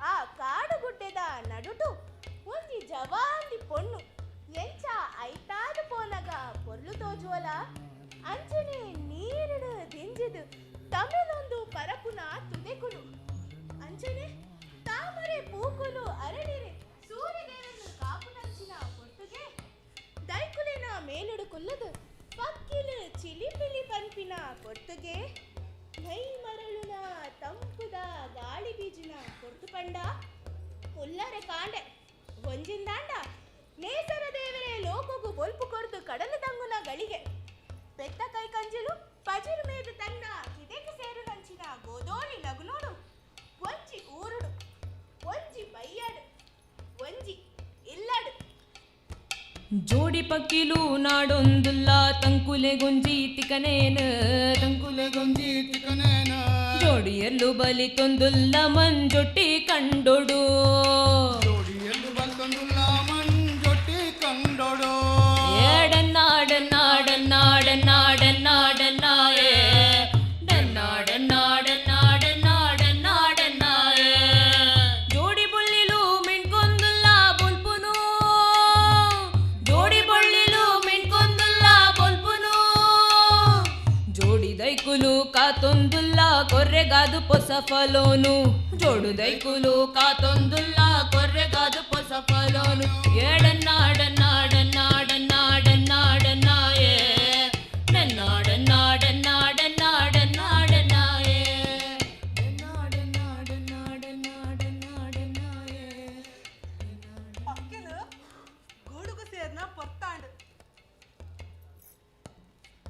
Speaker 6: ಆ ಕಾಡು
Speaker 15: ನಡಕೆ ಮೈ ಮರಳುನ ತಂಪುದ ಗಾಳಿ ಬೀಜುನ ಕೊರ್ತು ಪಂಡ ಕೊಲ್ಲರೆ ಕಾಂಡೆ ಒಂಜಿಂದಾಂಡ ನೇಸರ ದೇವರೇ ಲೋಕಗು ಬೊಲ್ಪು ಕೊರ್ದು ಕಡಲು ತಂಗುನ ಗಳಿಗೆ ಪೆತ್ತ ಕೈ ಕಂಜಲು ಪಜಿರು ಮೇದು ತನ್ನ ಕಿದೆಗೆ ಸೇರು ನಂಚಿನ ಗೋದೋಳಿ ಲಗುನೋಡು ಒಂಜಿ ಊರುಡು ಒಂಜಿ ಬೈಯಾಡು ಒಂಜಿ ಇಲ್ಲಡು.
Speaker 22: ಜೋಡಿ ಪಕ್ಕಿಲು ನಾಡೊಂದುಲ್ಲ ತಂಕುಲೆ ಗೊಂಜಿ ತಿಕನೇನ ತಂಕುಲೆ ಗೊಂಜಿ ತಿಕನೇನ ಜೋಡಿಯಲ್ಲು ಬಲಿ ತೊಂದುಲ್ಲ ಮಂಜೊಟ್ಟಿ ಕಂಡೊಡು ಜೋಡಿಯಲ್ಲು ಬಲಿ ತೊಂದುಲ್ಲ ಮಂಜೊಟ್ಟಿ ಕಂಡೊಡು ಏಡನ್ನಾಡನ್ನಾಡನ್ನಾಡನ್ನಾಡನ್ನಾಡನ್ನಾಯೇ ಡನ್ನಾಡನ್ನಾಡನ್ನಾಡನ್ನಾಡನ್ನಾಡನ್ನಾಯೇ ಜೋಡಿ ಬುಳ್ಳಿಲು ಮಿಣ್ಕೊಂದುಲ್ಲ ಬೊಲ್ಪುನು ಜೋಡಿ ಬೊಳ್ಳಿಲು ಮಿಣ್ಕೊಂದುಲ್ಲ ಬೊಲ್ಪುನು ಜೋಡಿ ದೈಕುಲು ಕಾತೊಂದುಲ್ಲ ಕೊರ್ರೆಗಾದು ಪೊಸ ಫಲೋನು ಜೋಡು ದೈಕುಲು ಕಾತೊಂದುಲ್ಲ ಕೊರ್ರೆಗಾದು ಪೊಸ ಫಲೋನು ಏಡನ್ನಾಡನ್ನಾಡನ್ನಾಡನ್ನಾಡನ್ನಾಡನ್ನಾಯೇ ನನ್ನಾಡನ್ನಾಡನ್ನಾಡನ್ನಾಡನ್ನಾಡನ್ನಾಯೇ
Speaker 23: ಪಕ್ಕಿಲು ಗೂಡುಗು ಸೇರ್ನ ಪೊರ್ತಾಂಡು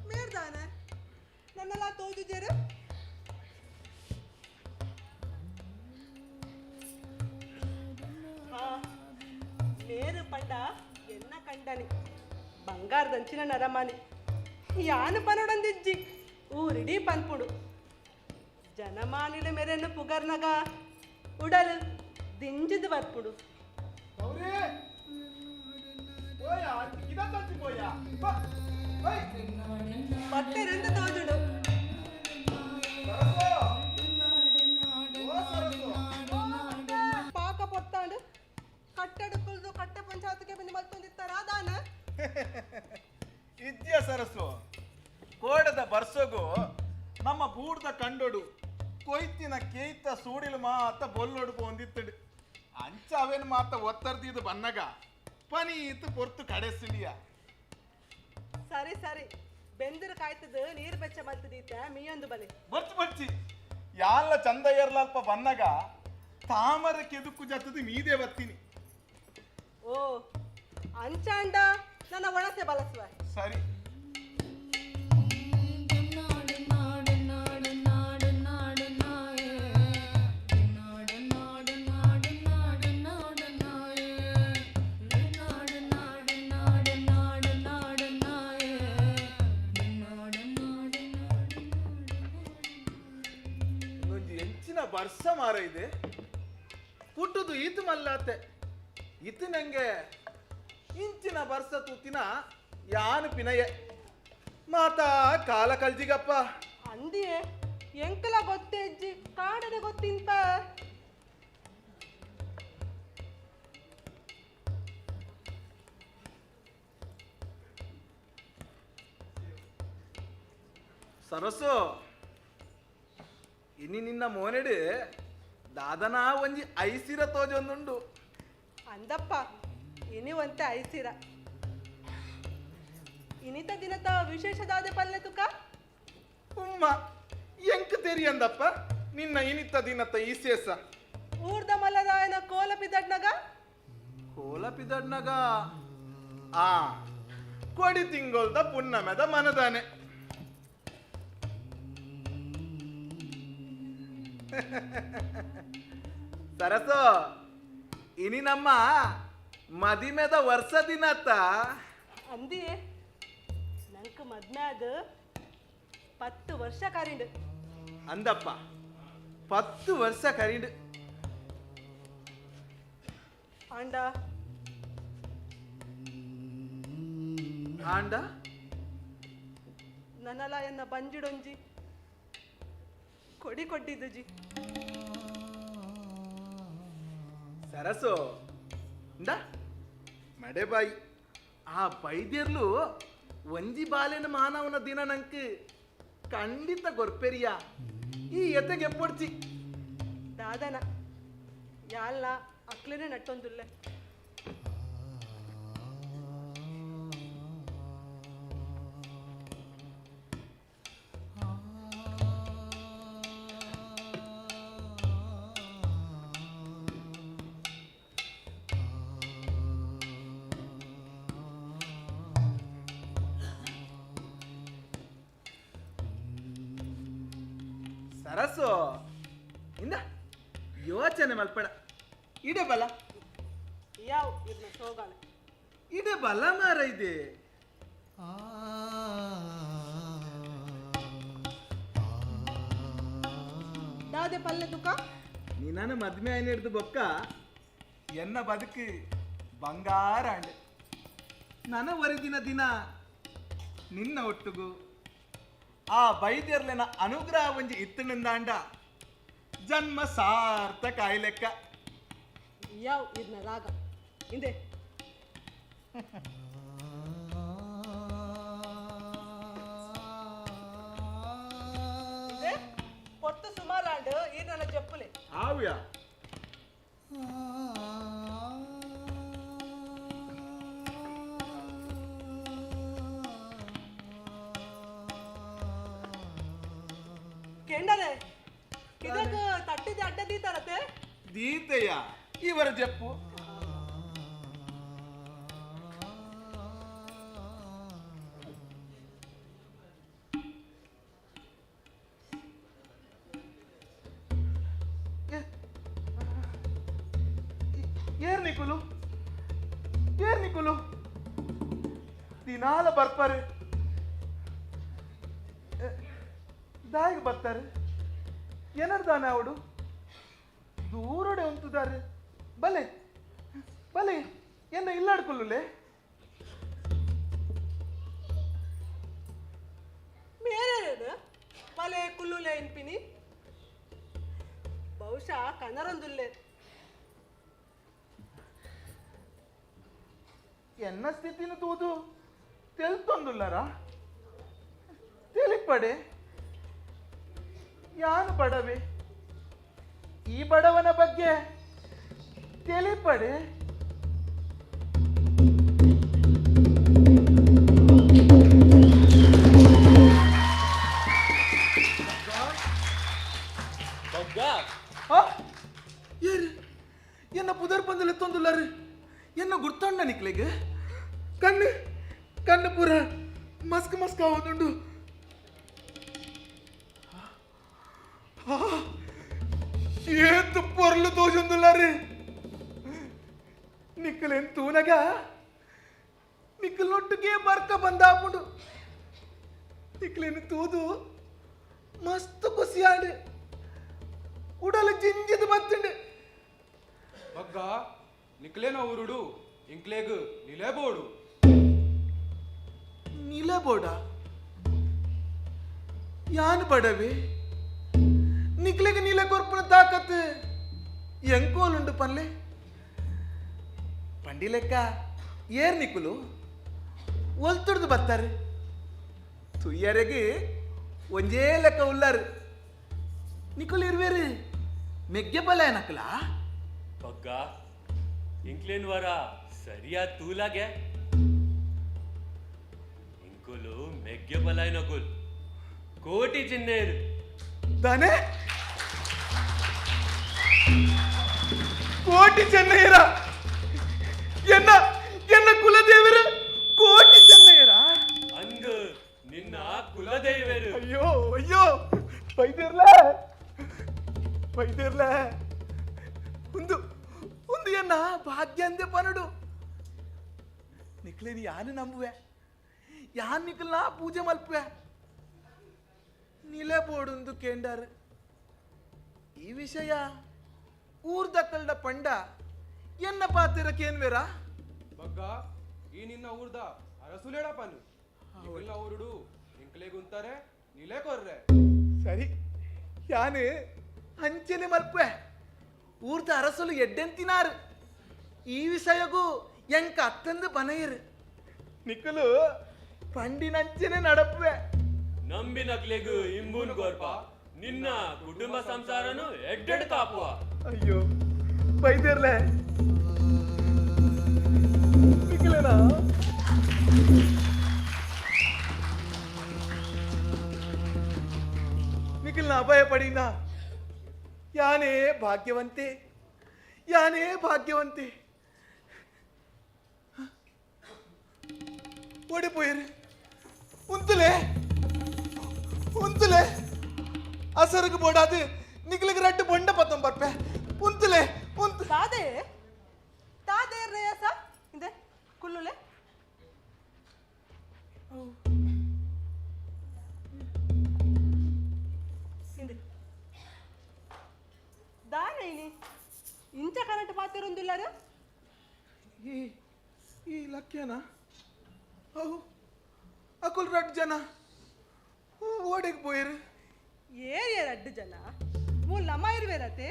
Speaker 23: ಮೇರ್ದಾನ ನನ್ನೆಲ್ಲ ತೋಜುಜೇರು ಮೇರು ಪಂಡ ಎನ್ನ ಕಂಡನಿ ಬಂಗಾರದಂಚಿನ ನರಮಾನಿ ಯಾನು ಪನೊಡಂದಿಜ್ಜಿ ಊರಿಡೀ ಪನ್ಪುಡು ಜನಮಾನಿಲ ಮೇರೆನ್ನು ಪುಗರ್ನಗ ಉಡಲು ದಿಂಜಿದು ಬರ್ಪುಡು. ಪಟ್ಟೆರೆಂದು ತೋಜುಡು ಪಾಕ ಪೊತ್ತಾಂಡು ಕಟ್ಟಡ ಕುಲ್ದು ಕಟ್ಟೆ ಪಂಚಾಯತ್ಗೆ ಬಂದು ಮಲ್ತೊಂದಿತ್ತಾರ ದಾನ
Speaker 17: ಇದ್ಯ ಸರಸು ಕೋಡದ ಬರ್ಸಗು ನಮ್ಮ ಬೂಡ್ದ ಕಂಡೊಡು ಕೊಯ್ತಿನ ಕೇಯ್ತ ಸೂಡಿಲು ಮಾತ ಬೊಲ್ಲೊಡು ಪೋಂದಿತ್ತಡು ಅಂಚ ಅವೇನು ಮಾತ ಒತ್ತರ್ದಿದ್ದು ಬನ್ನಗ ಪನೀತು ಪೊರ್ತು ಕಡೆಸಿಡಿಯ.
Speaker 23: ಸರಿ ಸರಿ ಬೆಂದಿರ ಕಾಯ್ತದ ನೀರು ಬೆಚ್ಚ ಮಲ್ತದೀತ ಮೀಯೊಂದು ಬಲೆ
Speaker 17: ಬರ್ಚಿ ಬರ್ಚಿ ಯಾಲ್ಲ ಚಂದ ಏರ್ಲಲ್ಪ ಬನ್ನಗ ತಾಮರ ಕೆದುಕು ಜತ್ತದ ಮೀದೆ ಬತ್ತೀನಿ.
Speaker 23: ಓ ಅಂಚಾಂಡ ನನ್ನ ಒಣಸೆ ಬಲಸುವ.
Speaker 17: ಸರಿ ಎಂಚಿನ ವರ್ಷ ಮಾರ ಇದೆ ಪುಟ್ಟುದು ಈತು ಮಲ್ಲಾತೆ ಇತ್ತು ನಂಗೆ ಇಂಚಿನ ಬರ್ಸ ತೂತಿನ ಯಾನು ಪಿನಯೆ ಮಾತಾ ಕಾಲ ಕಲ್ಜಿಗಪ್ಪ
Speaker 23: ಅಂದಿಯೇ ಎಂಕಲ ಗೊತ್ತೇಜ್ಜಿ ಕಾಡದೆ ಗೊತ್ತಿಂತ
Speaker 17: ಸರಸು ಇನಿ ನಿನ್ನ ಮೋನೆಡು ದಾದನಾ ಒಂಜಿ ಐಸಿರ ತೋಜೊಂದುಂಡು.
Speaker 23: ಅಂದಪ್ಪ ಇನಿ ಒಂತೆ ಐಸಿರ ಇನಿತ ದಿನತ ವಿಶೇಷದಾದ ಪಲ್ಲೆ ತುಕ
Speaker 17: ಉಮ್ಮ ಎಂಕ್ ತೆರಿಯಂದಪ್ಪ ನಿನ್ನ ಇನಿತ ದಿನತ ಇಸೇಸ
Speaker 23: ಊರ್ದ ಮಲ್ಲದಾಯನ ಕೋಲ ಪಿದಡ್ನಗ
Speaker 17: ಕೋಲ ಪಿದಡ್ನಗ ಆ ಕೊಡಿ ತಿಂಗೊಳ್ದ ಪುನ್ನಮೆದ ಮನದಾನೆ. ಸರಸು ಇನಿ ನಮ್ಮ ಮದಿಮೆದ ವರ್ಷ ದಿನತ
Speaker 23: ಅಂದಿಯೇ ನಂಗೆ ಮದ್ಮೆ ಅದು 10 ವರ್ಷ ಕರಿಂಡು.
Speaker 17: ಅಂದಪ್ಪ 10 ವರ್ಷ ಕರಿಂಡು.
Speaker 23: ಆಂಡ
Speaker 17: ಆಂಡ
Speaker 23: ನನ್ನಲ ಎನ್ನ ಬಂಜಿಡೊಂಜಿ ಕೊಡಿ ಕೊಟ್ಟಿದ್ದು ಜಿ.
Speaker 17: ಸರಸು ಇಂದ ಮಡೆ ಬಾಯಿ ಆ ಬೈದಿರ್ಲು ಒಂಜಿ ಬಾಲೆನ ಮಾನವನ ದಿನ ನಂಕ್ ಖಂಡಿತ ಗೊರ್ಪೆರಿಯ ಈ ಎತೆಗೆ ಎಪ್ಪೊಡ್ಚಿ
Speaker 23: ದಾದನ ಯಾಲ್ಲ ಅಕ್ಲೇನೆ ನಟ್ಟೊಂದುಲ್ಲೆ.
Speaker 18: ಸರಸು ಇಂದ ಯೋಚನೆ ಮಲ್ಪಡ ಇಡೆ ಬಲ
Speaker 23: ಯಾವ ಇರ್ನ ಸೋಗಾಲ
Speaker 18: ಇಡೆ ಬಲ ಮಾರ ಇದೆ.
Speaker 23: ದಾದೆ ಪಲ್ಲೆ ತುಕ
Speaker 18: ನಿನ್ನ ಮದ್ಮೆ ಆಯ್ನ ಹಿಡ್ದು ಬೊಕ್ಕ ಎನ್ನ ಬದುಕು ಬಂಗಾರ ಅಂಡೆ. ನನ್ನ ವರೆದಿನ ದಿನ ನಿನ್ನ ಒಟ್ಟುಗು ಆ ಬೈದ್ಯರ್ಲೆನ ಅನುಗ್ರಹ ಒಂಜಿ ಇತ್ತನಿಂದಾಂಡ ಜನ್ಮ ಸಾರ್ಥಕ ಆಯ್ಲೆಕ್ಕ.
Speaker 23: ಯಾವ ಇರ್ನ ರಾಗ ಹಿಂದೆ పొత్తు సుమారాండు ఈయన చెప్పులే
Speaker 18: ఆవుయా
Speaker 23: ಕೆಂಡರೆ ಇದಕ್ಕೆ ತಟ್ಟಿದ ಅಡ್ಡ ದೀತಾರತೆ
Speaker 18: ದೀತಯ್ಯ ಇವರ ಜಪ್ಪು ಏರ್ ನಿಕುಲು ಏರ್ ನಿಕುಲು ದಿನಾಲ ಬರ್ತಾರೆ ದಾಯಿಗೆ ಬರ್ತಾರೆ ಏನರ್ದಾನೆ ಅವಡು ದೂರಡೆ ಉಂಟುದಾರೆ ಬಲೆ ಬಲೆ ಎನ್ನ ಇಲ್ಲಾಡ್ಕೊಳ್ಳುಲೆ
Speaker 23: ಮೇರೆ ಬಲೆ ಕುಲ್ಲುಲೆ ಇನ್ಪಿನಿ ಬಹುಶಃ ಕನರೊಂದುಲ್ಲೆ
Speaker 18: ಎನ್ನ ಸ್ಥಿತಿನ ತೂದು ತೆಲ್ತೊಂದುಲ್ಲರ ತಿಳಿಪಡೆ ಯಾನು ಬಡವೆ ಈ ಬಡವನ ಬಗ್ಗೆ ತಿಳಿಪಡೆ. ಎನ್ನ ಪುದರ್ ಪಂದಲ ಎತ್ತೊಂದುಲ್ಲರು ಎನ್ನ ಗುರ್ತೊಂಡ ನಿಕ್ಲೆಗ್ ಕಣ್ಣು ಕಣ್ಣು ಪೂರ ಮಸ್ಕ್ ಮಸ್ಕ್ ಆವೊಂದುಂಡು. ಏತು ಪೊರ್ಲು ತೋಜೊಂದುಲ್ಲಾರಿ ನಿಕ್ಕಲೇನು ತೂನಗ ನಿಕ್ಕಲೊಟ್ಟಿಗೆ ಬರ್ಕ ಬಂದಾಪುಂಡು. ನಿಕ್ಕಲೇನು ತೂದು ಮಸ್ತ್ ಖುಷಿಯಾಂಡು ಉಡಲು ಜಿಂಜಿದು ಬತ್ತುಂಡು.
Speaker 7: ಬಗ್ಗ ನಿಕ್ಲೇನ ಊರುಡು ಇಂಕ್ಲೇಗ್ ನಿಲೇಬೋಡು.
Speaker 18: ನಿಲೇಬೋಡ ಯಾನು ಬಡವೆ ನಿಕ್ಲೆಗ್ ನೀಲೆ ಕೊರ್ಪುನ ತಾಕತ್ ಎಂಕೋಲುಂಡು ಪನ್ಲೆ ಪಂಡಿ ಲೆಕ್ಕ ಏರ್ ನಿಕ್ಕುಲು ಒಲ್ತುಡ್ದು ಬತ್ತಾರೆ ತುಯ್ಯರೆಗೆ ಒಂಜೇ ಲೆಕ್ಕ ಉಲ್ಲಾರು ನಿಕುಲು ಇರ್ವೇರು ಮೆಗ್ಗೆ ಬಲ ನಕಲ
Speaker 10: ಬಗ್ಗ ಇಂಕ್ಲೇನ್ ವರ ಸರಿಯಾ ತೂಲಾಗೆ ಇಂಕುಲು ಮೆಗ್ಗೆ ಬಲಾಯ್ ನಕುಲ್ ಕೋಟಿ ಚಿನ್ನೇರು
Speaker 18: ದಾನೆ ಕೋಟಿ ಚೆನ್ನಯ್ಯರ ಎನ್ನ ಎನ್ನ ಕುಲದೇವರು ಕೋಟಿ ಚೆನ್ನಯ್ಯರ
Speaker 10: ಅಂದು ನಿನ್ನ ಕುಲದೇವರು.
Speaker 18: ಅಯ್ಯೋ ಅಯ್ಯೋ ಬೈದಿರ್ಲೆ ಬೈದಿರ್ಲೆ ಒಂದು ಒಂದು ಎನ್ನ ಭಾಗ್ಯ ಅಂದೆ ಪನಡು ನಿಕ್ಲೇನು ಯಾನು ನಂಬುವೆ ಯಾನ್ ನಿಕ್ಲನ ಪೂಜೆ ಮಲ್ಪುವೆ ನಿಲೆ ಬೋಡುಂದು ಕೇಂಡಾರು ಈ ವಿಷಯ ಊರ್ದ ಕಲ್ಡ ಪಂಡ ಎನ್ನ ಪಾತಿರಕೇನ್ವೇರಾ.
Speaker 7: ಬಗ್ಗ ಈ ನಿನ್ನ ಊರ್ದ ಅರಸುಲೇಡ ಪನ್ನು ನಿನ್ನ ಊರುಡು ಇಂಕ್ಲೇಗುಂತಾರೆ ನಿಲೆ ಕೊರ್ರೆ.
Speaker 18: ಸರಿ ಯಾನು ಅಂಚನೆ ಮಲ್ಪೆ ಊರ್ದ ಅರಸುಲು ಎಡ್ಡೆಂತಿನಾರು ಈ ವಿಷಯಗೂ ಎಂಕ ಅತ್ತಂದು ಬನಯಿರು ನಿಕ್ಕಲು ಪಂಡಿನಂಚನೆ ನಡಪುವೆ.
Speaker 10: ನಂಬಿನಕ್ಲೆಗು ಇಂಬುನ್ ಗೋರ್ಪ ನಿನ್ನ ಕುಟುಂಬ ಸಂಸಾರನು ಎಡ್ಡೆಡ್ ಕಾಪುವ.
Speaker 18: ಅಯ್ಯೋ ಬೈದಿರ್ಲೆ ನಿಕ್ಕಲೇನಾ ನಿಖಿಲ್ನ ಅಭಯ ಪಡಿನ ಯಾನೇ ಭಾಗ್ಯವಂತೆ ಯಾನೇ ಭಾಗ್ಯವಂತೆ. ಓಡಿಪೋಯಿರು ಉಂತುಲೆ ಉಂತುಲೆ ಅಸರ್ಗ್ ಬೋಡಾದು ನಿಕ್ಲಿಗೆ ರಡ್ಡು ಬೊಂಡ ಪತ್ತೊಂಬರ್ಪೆ ಉಂತುಲೆ ಉಂತು
Speaker 23: ತಾದೆ ತಾದೆ ರೇಸ ಇಂದೆ ಕುಲ್ಲುಲೆ ಇಂದೆ ದಾನ ಇನಿ ಇಂಚ ಕರೆಂಟ್ ಪಾತಿರುಂದಿಲ್ಲರು
Speaker 18: ಈ ಈ ಲಕ್ಯನ ಅವು ಅಕುಲ್ ರಡ್ಡು ಜನ ಓಡೆಗ್ ಪೋಯರು
Speaker 23: ಏರಿಯ ರಡ್ಡು ಜನ ಮೂಲ ಇರುವೆರತೆ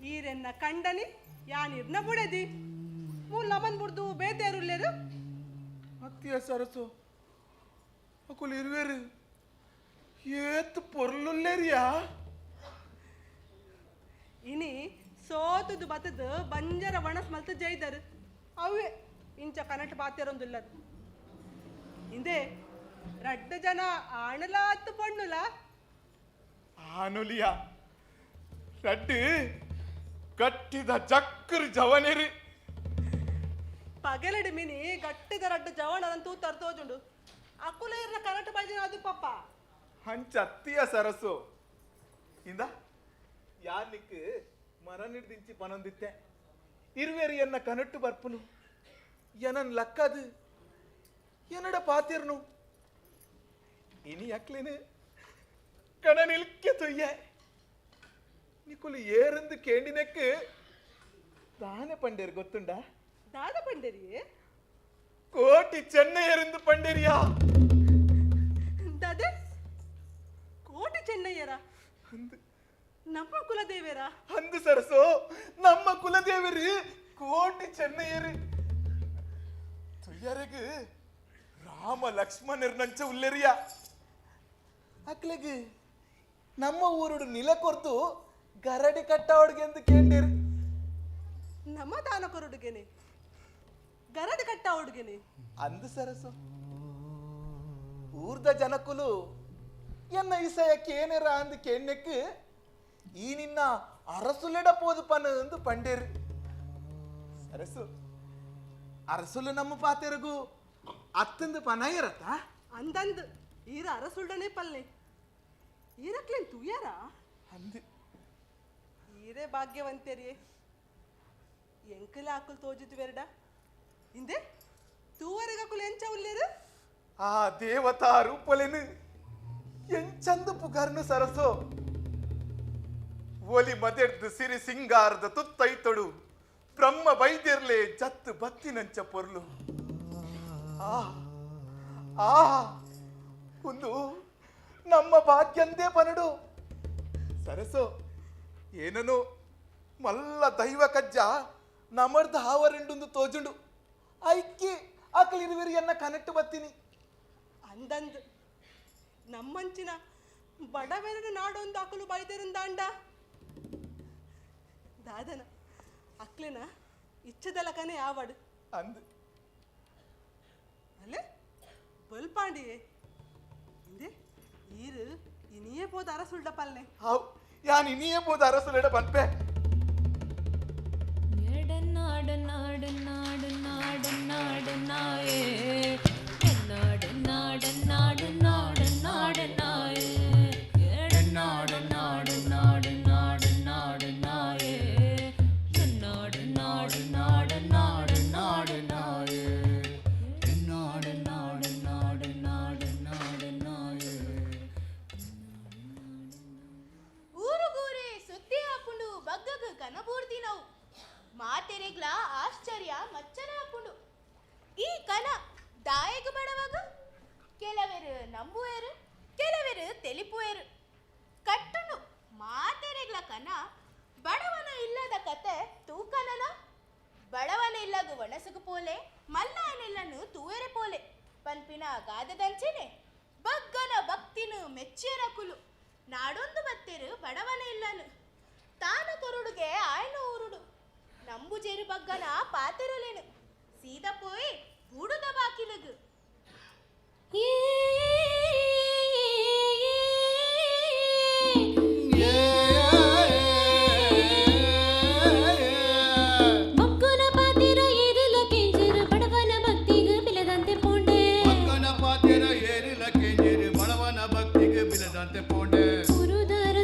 Speaker 23: ಈರೆನ್ನ ಕಂಡನಿ ಯಾನಿರ್ನ ಬುಡೆದಿ ಮೂಲ ನಮನ್ ಬುಡ್ದು ಬೇತೇರುಲ್ಲೇರು
Speaker 18: ಅತ್ತಿಯ ಸರಸು ಅಕುಲ್ ಇರುವೆರು ಏತ್ ಪೊರ್ಲುಲ್ಲೇರಿಯಾ
Speaker 23: ಇನಿ ಸೋತುದು ಬತ್ತದು ಬಂಜರ ಒಣಸ್ ಮಲ್ತು ಜೈದರು ಅವೇ ಇಂಚ ಕನಟ್ ಪಾತೆರೊಂದುಲ್ಲದು ಇಂದೆ ರಡ್ಡು ಜನ ಆಣಲ ಅತ್ತು ಪೊಣ್ಣುಲ
Speaker 18: ಆನುಲಿಯ ರಡ್ಡು ಗಟ್ಟಿದ ಜಕ್ಕರು ಜವನಿರಿ
Speaker 23: ಪಗಲಡಿ ಮಿನಿ ಗಟ್ಟಿದ ರಡ್ಡು ಜವಣ ತೂತರ್ ತೋಜುಂಡು ಅಕುಲ ಇರ್ನ ಕನಟ್ ಬೈದಿನ ಅದು ಪಪ್ಪ
Speaker 18: ಹಂಚ ಅತ್ತಿಯ ಸರಸು ಇಂದ ಯಾನಿಕ್ ಮರನಿಡ್ದಿಂಚಿ ಪನೊಂದಿತ್ತೆ ಇರುವೆರಿ ಎನ್ನ ಕನಟ್ಟು ಬರ್ಪುನು ಎನನ್ ಲಕ್ಕದು ಎನ್ನಡ ಪಾತಿರ್ನು ಇನಿ ಅಕ್ಲೇನು ಕಣ ನಿಲ್ಕೆ ತೊಯ್ಯ ನಿಕುಲು ಏರಂದು ಕೇಂಡಿನೆಕ್ ದಾನೆ ಪಂಡೇರು ಗೊತ್ತುಂಡ
Speaker 23: ದಾದ ಪಂಡೇರಿ
Speaker 18: ಕೋಟಿ ಚೆನ್ನೈಯರಿಂದ ಪಂಡೇರಿಯಾ
Speaker 23: ದಾದೆ ಕೋಟಿ ಚೆನ್ನಯ್ಯರ ನಮ್ಮ ಕುಲದೇವರ
Speaker 18: ಅಂದು ಸರಸು ನಮ್ಮ ಕುಲದೇವರು ಕೋಟಿ ಚೆನ್ನಯ್ಯರು ತುಯ್ಯರೆಗ್ ರಾಮ ಲಕ್ಷ್ಮಣರ್ ನಂಚ ಉಲ್ಲೆರಿಯ ಅಕ್ಲೆಗ್ ನಮ್ಮ ಊರುಡು ನಿಲ ಕೊರ್ತು ಗರಡಿ ಕಟ್ಟಾವಡ್ಗೆ ಎಂದು ಕೇಂಡಿರು
Speaker 23: ನಮ್ಮ ದಾನ ಕೊರಡುಗೆನೆ ಗರಡಿ ಕಟ್ಟ ಹುಡುಗೆನೆ
Speaker 18: ಅಂದು ಸರಸು ಊರ್ದ ಜನಕುಲು ಎನ್ನ ಇಸಯಕ್ಕೆ ಏನೇರ ಅಂದು ಕೆಣ್ಣೆಕ್ ಈ ನಿನ್ನ ಅರಸುಲೆಡ ಪೋದು ಪನ ಎಂದು ಪಂಡೇರು ಸರಸು ಅರಸುಲು ನಮ್ಮ ಪಾತೆರಗು ಅತ್ತಂದು ಪನ ಇರತ್ತ
Speaker 23: ಅಂದಂದು ಈರ ಅರಸುಲ್ಡನೆ ಪಲ್ಲೆ ಈರಕ್ಲೇನ್ ತುಯ್ಯಾರ
Speaker 18: ಅಂದು
Speaker 23: ಈರೇ ಭಾಗ್ಯವಂತೇರಿ ಎಂಕಲ ಆಕುಲ್ ತೋಜಿದ್ದು ಬೇರಡ ಹಿಂದೆ ತೂವರೆಗಕುಲು ಎಂಚ ಉಲ್ಲೇರು
Speaker 18: ಆ ದೇವತಾ ರೂಪಲೆನು ಎಂಚಂದು ಪುಗಾರ್ನು ಸರಸೋ ಒಲಿ ಮದೆರ್ದು ಸಿರಿ ಸಿಂಗಾರದ ತುತ್ತೈತೊಡು ಬ್ರಹ್ಮ ಬೈದಿರ್ಲೆ ಜತ್ತು ಬತ್ತಿನಂಚ ಪೊರ್ಲು ಆ ಆ ಒಂದು ನಮ್ಮ ಭಾಗ್ಯಂದೇ ಪನಡು ಸರಸು ಏನನು ಮಲ್ಲ ದೈವ ಕಜ್ಜ ನಮರ್ದ ಹಾವರೆಂಡುಂದು ತೋಜುಂಡು ಐಕ್ಕಿ ಅಕಲಿರುವಿರಿಯನ್ನ ಕನೆಕ್ಟ್ ಬತ್ತೀನಿ
Speaker 23: ಅಂದಂದು ನಮ್ಮಂಚಿನ ಬಡವೆರಡು ನಾಡೊಂದು ಅಕಲು ಬೈದೆರುಂದಾಂಡ ದಾದನ ಅಕ್ಲಿನ ಇಚ್ಛದಲಕನೇ ಆವಡು
Speaker 18: ಅಂದು
Speaker 23: ಅಲ್ಲೇ ಬಲ್ಪಾಂಡಿಯೇ ಇಂದೆ ಈರು ಇನಿಯೇ ಪೋದ ಅರಸುಲ್ಡ ಪಲ್ಲೆ
Speaker 18: ಹಾವ್ ಯಾನ್ ಇನಿಯೇ ಪೋದ ಅರಸುಲೆಡ ಪನ್ಪೆ
Speaker 15: ಊರುಗೂರೆ ಸುದ್ದಿ ಹಾಪುಂಡು ಬಗ್ಗಗ ಕನಬೂರ್ದಿನವು ಮಾತೆರೆಗ್ಲ ಆಶ್ಚರ್ಯ ಮಚ್ಚರ ಹಾಪುಂಡು ಈ ಕನ ದಾಯಗ ಬಡವಾಗ ಕೆಲವರು ನಂಬುವೆರು ಕೆಲವರು ತೆಲಿಪುವೆರು ಕಟ್ಟುಂಡು ಮಾತೆರೆಗ್ಲ ಕನ ಬಡವನ ಇಲ್ಲದ ಕತೆ ತೂಕನನ ಬಡವನ ಇಲ್ಲಗ ಒಣಸುಗು ಪೋಲೆ ಮಲ್ಲಾನೆಲ್ಲನು ತೂವೆರೆ ಪೋಲೆ ಪನ್ಪಿನ ಗಾದದಂಚೆನೆ ಬಗ್ಗನ ಭಕ್ತಿನು ಮೆಚ್ಚೇರಕುಲು ನಾಡೊಂದು ಬತ್ತೆರು ಬಡವನ ಇಲ್ಲನು ತಾನ ಕೊರುಡುಗೆ ಆಯನ ಊರುಡು ನಂಬುಜೇರು ಬಗ್ಗನ ಪಾತೆರಲೇನು ಸೀದಾ ಪೋಯ್ ಬೂಡುದ ಬಾಕಿಲಗು
Speaker 22: ಬಗ್ಗುನ ಪಾತೆರ ಏರಿಲ ಕೆಂಜರು ಬಡವನ ಭಕ್ತಿಗೆ ಬಿಲದಂತೆ ಪೋಂಡೆ
Speaker 17: ಬಗ್ಗನ ಪಾತೆರ ಏರಿಲ ಕೆಂಜರು ಬಡವನ ಭಕ್ತಿಗೆ ಬಿಲದಂತೆ ಪೋಂಡೆ
Speaker 22: ಗುರುದಾರ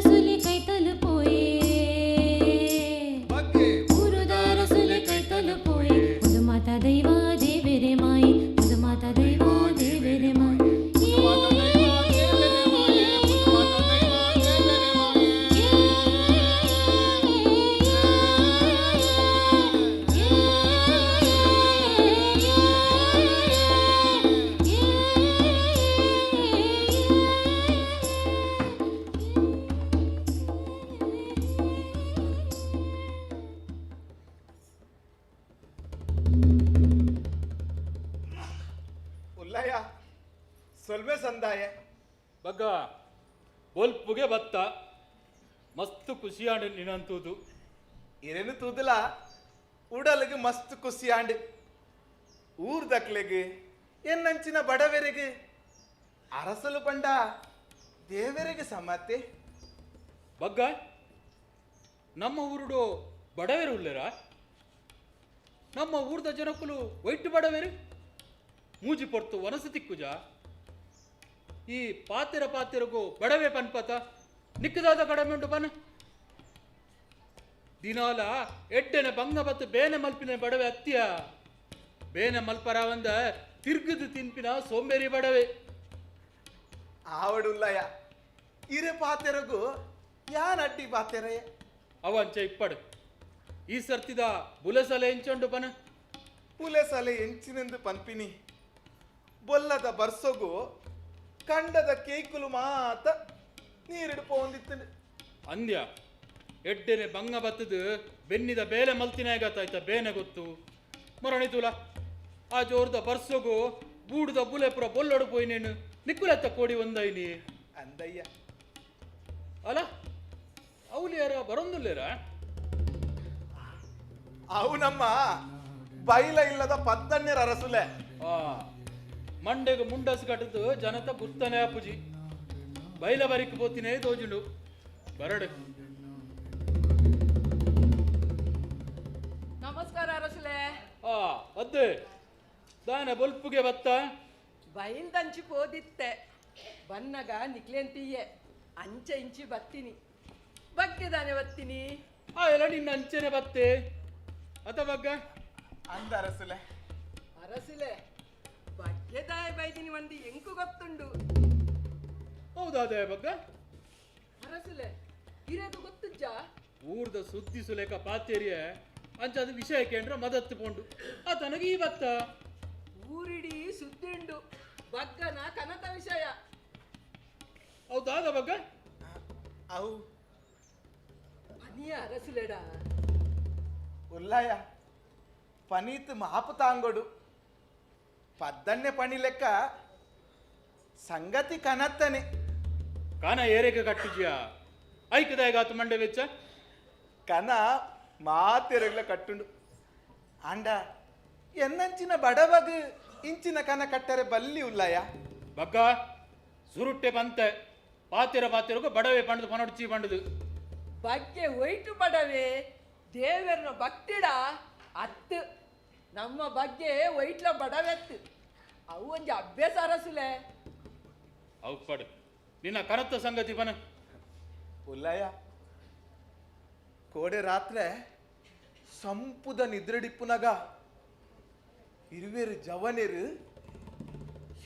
Speaker 18: ಸೊಲ್ಮೆ ಸಂದಾಯ.
Speaker 5: ಬಗ್ಗ ಬೊಲ್ಪುಗೆ ಬತ್ತ ಮಸ್ತ್ ಖುಷಿಯಾಂಡು ನಿನಂತೂದು.
Speaker 18: ಇರೇನು ತೂದಲ ಉಡಲಿಗೆ ಮಸ್ತ್ ಖುಷಿಯಾಂಡು. ಊರ್ದಕ್ಲೆಗ್ ಎನ್ನಂಚಿನ ಬಡವೆರೆಗ್ ಅರಸಲು ಪಂಡ ದೇವರಿಗೆ ಸಮತೆ.
Speaker 5: ಬಗ್ಗ ನಮ್ಮ ಊರುಡು ಬಡವೆರು ಉಲ್ಲೇರಾ? ನಮ್ಮ ಊರ್ದ ಜನಕ್ಕಲು ವೈಟ್ ಬಡವೆರು ಮೂಜಿ ಪೊರ್ತು ವನಸು ತಿಕ್ಕುಜ. ಈ ಪಾತೆರ ಪಾತೆರಗು ಬಡವೆ ಪನ್ಪತ ನಿಕ್ಕದಾದ ಕಡಮೆ ಉಂಟು ಪನ. ದಿನಾಲ ಎಡ್ಡೆನೆ ಬಂಗ ಬತ್ತು ಬೇನೆ ಮಲ್ಪಿನ ಬಡವೆ ಅತ್ಯ ಬೇನೆ ಮಲ್ಪರಾವಂದ ತಿರ್ಗದು ತಿನ್ಪಿನ ಸೋಂಬೇರಿ ಬಡವೆ.
Speaker 18: ಆವಡುಲ್ಲಯ ಇರೆ ಪಾತೆರಗು ಯಾನ್ ಅಡ್ಡಿ ಪಾತೆರೇ
Speaker 5: ಅವಂಚ ಇಪ್ಪಡು. ಈ ಸರ್ತಿದ ಬುಲೆಸಲೆ ಎಂಚೊಂಡು ಪನ.
Speaker 18: ಪುಲೆಸಲೆ ಎಂಚಿನೆಂದು ಪನ್ಪಿನಿ ಬೊಲ್ಲದ ಬರ್ಸೊಗು ಕಂಡದ ಕೇಕುಲು ಮಾತ ನೀರಿಡು ಪೋಂದಿತ್ತು.
Speaker 5: ಅಂದ್ಯ ಎಡ್ಡೆನೆ ಬಂಗ ಬತ್ತದು ಬೆನ್ನಿದ ಬೇಲೆ ಮಲ್ತಿನಾಗತ್ತಾಯ್ತ ಬೇನೆ ಗೊತ್ತು ಮರಣಿತುಲ. ಆ ಜೋರ್ದ ಬರ್ಸೊಗು ಬೂಡುದ ಬುಲೆಪುರ ಬೊಲ್ಲೊಡು ಪೋಯಿನೇನು ನಿಕ್ಕುಲೆತ್ತ ಕೋಡಿ ಒಂದೈನಿ
Speaker 18: ಅಂದಯ್ಯ.
Speaker 5: ಅಲ್ಲ ಅವಲಿಯಾರ ಬರೊಂದುಲ್ಲೇರ?
Speaker 18: ಅವು ನಮ್ಮ ಬೈಲ ಇಲ್ಲದ ಪತ್ತಣ್ಣರ ಅರಸುಲೆ.
Speaker 5: ಆ ಮಂಡೆಗೆ ಮುಂಡಸ್ ಕಟ್ಟದು ಜನತ ಗುರ್ತನೆ ಅಪ್ಪುಜಿ ಬೈಲ ಬರಿಕ್ ಪೋತಿನೇ ತೋಜುಂಡು ಬರಡು.
Speaker 2: ನಮಸ್ಕಾರ ಅರಸುಲೆ.
Speaker 5: ಆ ಅದ್ದೆ ದಾನ ಬೊಲ್ಪುಗೆ ಬತ್ತ
Speaker 2: ಬೈಲ್ದಂಚಿ ಪೋದಿತ್ತೆ ಬನ್ನಗ ನಿಕ್ಲೆಂತೀಯೆ ಅಂಚೆ ಇಂಚಿ ಬತ್ತೀನಿ ಬಗ್ಗೆ ದಾನೆ ಬತ್ತೀನಿ.
Speaker 5: ಆ ಎಲ್ಲ ನಿನ್ನ ಅಂಚೆನೆ ಬತ್ತೆ ಅತ ಬಗ್ಗ
Speaker 18: ಅಂದ ಅರಸುಲೆ.
Speaker 2: ಅರಸುಲೆ ಬಗ್ಗೆ ದಾಯ ಬೈದಿನಿ ಒಂದು ಎಂಕು ಗೊತ್ತುಂಡು.
Speaker 5: ಹೌದಾದ ಬಗ್ಗ?
Speaker 2: ಅರಸುಲೆ ಇರೋದು ಗೊತ್ತುಜ್ಜ?
Speaker 5: ಊರ್ದ ಸುದ್ದಿ ಸುಲೇಖ ಪಾತೇರಿಯ ಅಂಚಾದ ವಿಷಯ ಕೇಂದ್ರ ಮದತ್ತು ಪೋಂಡು ಆ ತನಗೆ ಈ ಬತ್ತ
Speaker 2: ಊರಿಡೀ ಸುದ್ದಿ ಉಂಡು ಬಗ್ಗನ ಕನತ ವಿಷಯ.
Speaker 5: ಹೌದಾದ ಬಗ್ಗ?
Speaker 18: ಅವು
Speaker 2: ಪನಿಯ ಅರಸುಲೆಡ
Speaker 18: ಉಲ್ಲಾಯ ಪನೀತ್ ಮಾಪು ತಾಂಗೊಡು ಪದ್ದನ್ನೆ ಪಣಿ ಲೆಕ್ಕ ಸಂಗತಿ ಕನತ್ತನೆ.
Speaker 5: ಕನ ಏರೇಕ ಕಟ್ಟುಜಿಯ ಐಕದಾಯಗಾತು ಮಂಡೆ ವೆಚ್ಚ
Speaker 18: ಕನ ಮಾತೆರಗ್ಲ ಕಟ್ಟುಂಡು. ಅಂಡ ಎನ್ನಂಚಿನ ಬಡವಗ ಇಂಚಿನ ಕನ ಕಟ್ಟರೆ ಬಲ್ಲಿ ಉಲ್ಲಾಯ.
Speaker 5: ಬಗ್ಗ ಸುರುಟ್ಟೆ ಬಂತೆ ಪಾತೆರ ಪಾತೆರಗು ಬಡವೆ ಪಂಡದು ಪನೊಡ್ಚಿ ಪಂಡದು
Speaker 2: ಬಗ್ಗೆ ಒಯ್ಟು ಬಡವೆ ದೇವರನ್ನ ಭಕ್ತಿಡ ಅತ್ತು ನಮ್ಮ ಬಗ್ಗೆ ಒಯ್ಟ್ಲ ಬಡವೆತ್ತು ಅವು ಒಂಜಿ ಅಭ್ಯಾಸ ಅರಸುಲೆ.
Speaker 5: ಅವು ಪಡು ನಿನ್ನ ಕನತ್ತ ಸಂಗತಿ ಬನ.
Speaker 18: ಉಲ್ಲಯ್ಯ ಕೋಡೆ ರಾತ್ರೆ ಸಂಪುದ ನಿದ್ರಡಿಪ್ಪುನಗ ಇರುವೆರು ಜವನೇರು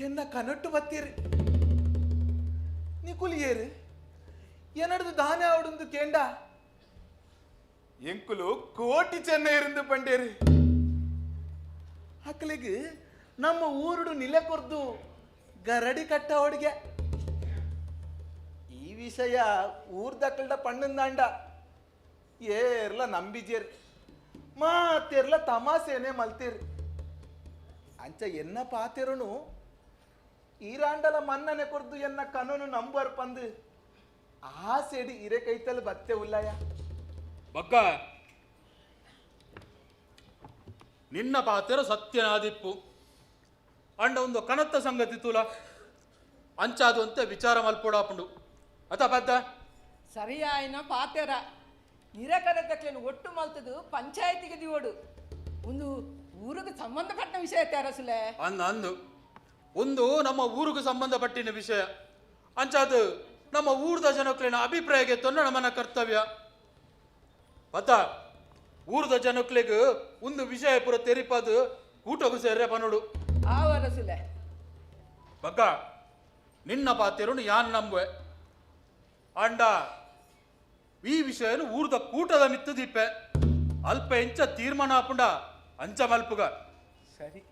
Speaker 18: ಎನ್ನ ಕನಟ್ಟು ಬತ್ತೀರು ನಿಕುಲಿಯೇರು ಎನ್ನಡದು ದಾನೆ ಅವಡುಂದು ಕೇಂಡ ಎಂಕುಲು ಕೋಟಿ ಚೆನ್ನ ಇருந்து ಪಂಡೇರು. ಅಕ್ಕಲಿಗೆ ನಮ್ಮ ಊರುಡು ನಿಲೆ ಕೊರ್ದು ಗರಡಿ ಕಟ್ಟ ಅವಡಿಗೆ ಈ ವಿಷಯ ಊರ್ದಕ್ಕಲ್ಡ ಪಣ್ಣಂದಾಂಡ ಏರ್ಲ ನಂಬಿಜೇರು ಮಾತೇರ್ಲ ತಮಾಸೆನೆ ಮಲ್ತೀರು. ಅಂಚ ಎನ್ನ ಪಾತೆರುನು ಈರಾಂಡಲ ಮನ್ನನೆ ಕೊರ್ದು ಎನ್ನ ಕನನು ನಂಬರ್ ಪಂದು ಆ ಸೆಡಿ ಇರೆ ಕೈತಲ್ ಬತ್ತೆ ಉಲ್ಲಯ.
Speaker 5: ಬಗ್ಗ ನಿನ್ನ ಪಾತೆರ ಸತ್ಯನಾದಿಪ್ಪು ಅಂಡ ಒಂದು ಕನತ್ತ ಸಂಗತಿ ತೂಲ ಅಂಚಾದು ಅಂತ ವಿಚಾರ ಮಲ್ಪೋಡಾಪುಂಡು ಅತ ಬದ್ದ
Speaker 2: ಸರಿಯಾಯಿನ ಪಾತೆರ ನಿರಕರತಕ್ಲೇನು ಒಟ್ಟು ಮಲ್ತದು ಪಂಚಾಯತಿಗೆ ದಿವೋಡು ಒಂದು ಊರಿಗೆ ಸಂಬಂಧಪಟ್ಟ ವಿಷಯ ಅರಸುಲೆ.
Speaker 5: ಅಂದ ಅಂದು ಒಂದು ನಮ್ಮ ಊರಿಗೆ ಸಂಬಂಧಪಟ್ಟಿನ ವಿಷಯ ಅಂಚಾದು ನಮ್ಮ ಊರ್ದ ಜನಕ್ಲೇನ ಅಭಿಪ್ರಾಯಕ್ಕೆ ತೊನ್ನ ನಮ್ಮನ ಕರ್ತವ್ಯ. ಬತ್ತ ಊರ್ದ ಜನಕ್ಲೆಗ್ ಒಂದು ವಿಷಯ ಪೂರ ತೆರಿಪಾದು ಊಟಕ್ಕೂ ಸೇರ್ರೆ ಪನೋಡು.
Speaker 2: ಆವರಸುಲೆ
Speaker 5: ಬಗ್ಗ ನಿನ್ನ ಪಾತೆರುನು ಯಾನ್ ನಂಬುವೆ ಅಂಡ ಈ ವಿಷಯನು ಊರ್ದ ಕೂಟದ ಮಿತ್ತು ದೀಪೆ ಅಲ್ಪ ಎಂಚ ತೀರ್ಮಾನ ಆಪುಂಡ ಅಂಚ ಮಲ್ಪುಗ.
Speaker 18: ಸರಿ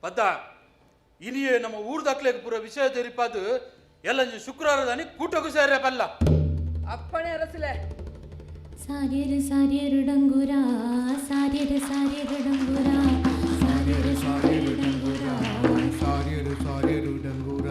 Speaker 5: ಬದ್ದ ಇನಿಯೇ ನಮ್ಮ ಊರ್ದಕ್ಲೆಗ್ ಪೂರ ವಿಷಯ ತೆರಿಪಾದು ಎಲ್ಲ ಶುಕ್ರವಾರದಾನಿ ಕೂಟಕ್ಕೂ ಸೇರ್ರೆ ಪಲ್ಲ.
Speaker 2: ಅಪ್ಪಣೆ ಅರಸುಲೆ.
Speaker 22: ಸಾರ್ಯರು ಸಾರ್ಯರು ಡಂಗುರ ಸಾರ್ಯರು ಸಾರ್ಯರು ಡಂಗುರ ಸಾರ್ಯರು ಸಾರ್ಯರು ಡಂಗುರ ಸಾರ್ಯರು
Speaker 19: ಸಾರ್ಯರು ಡಂಗೂರ.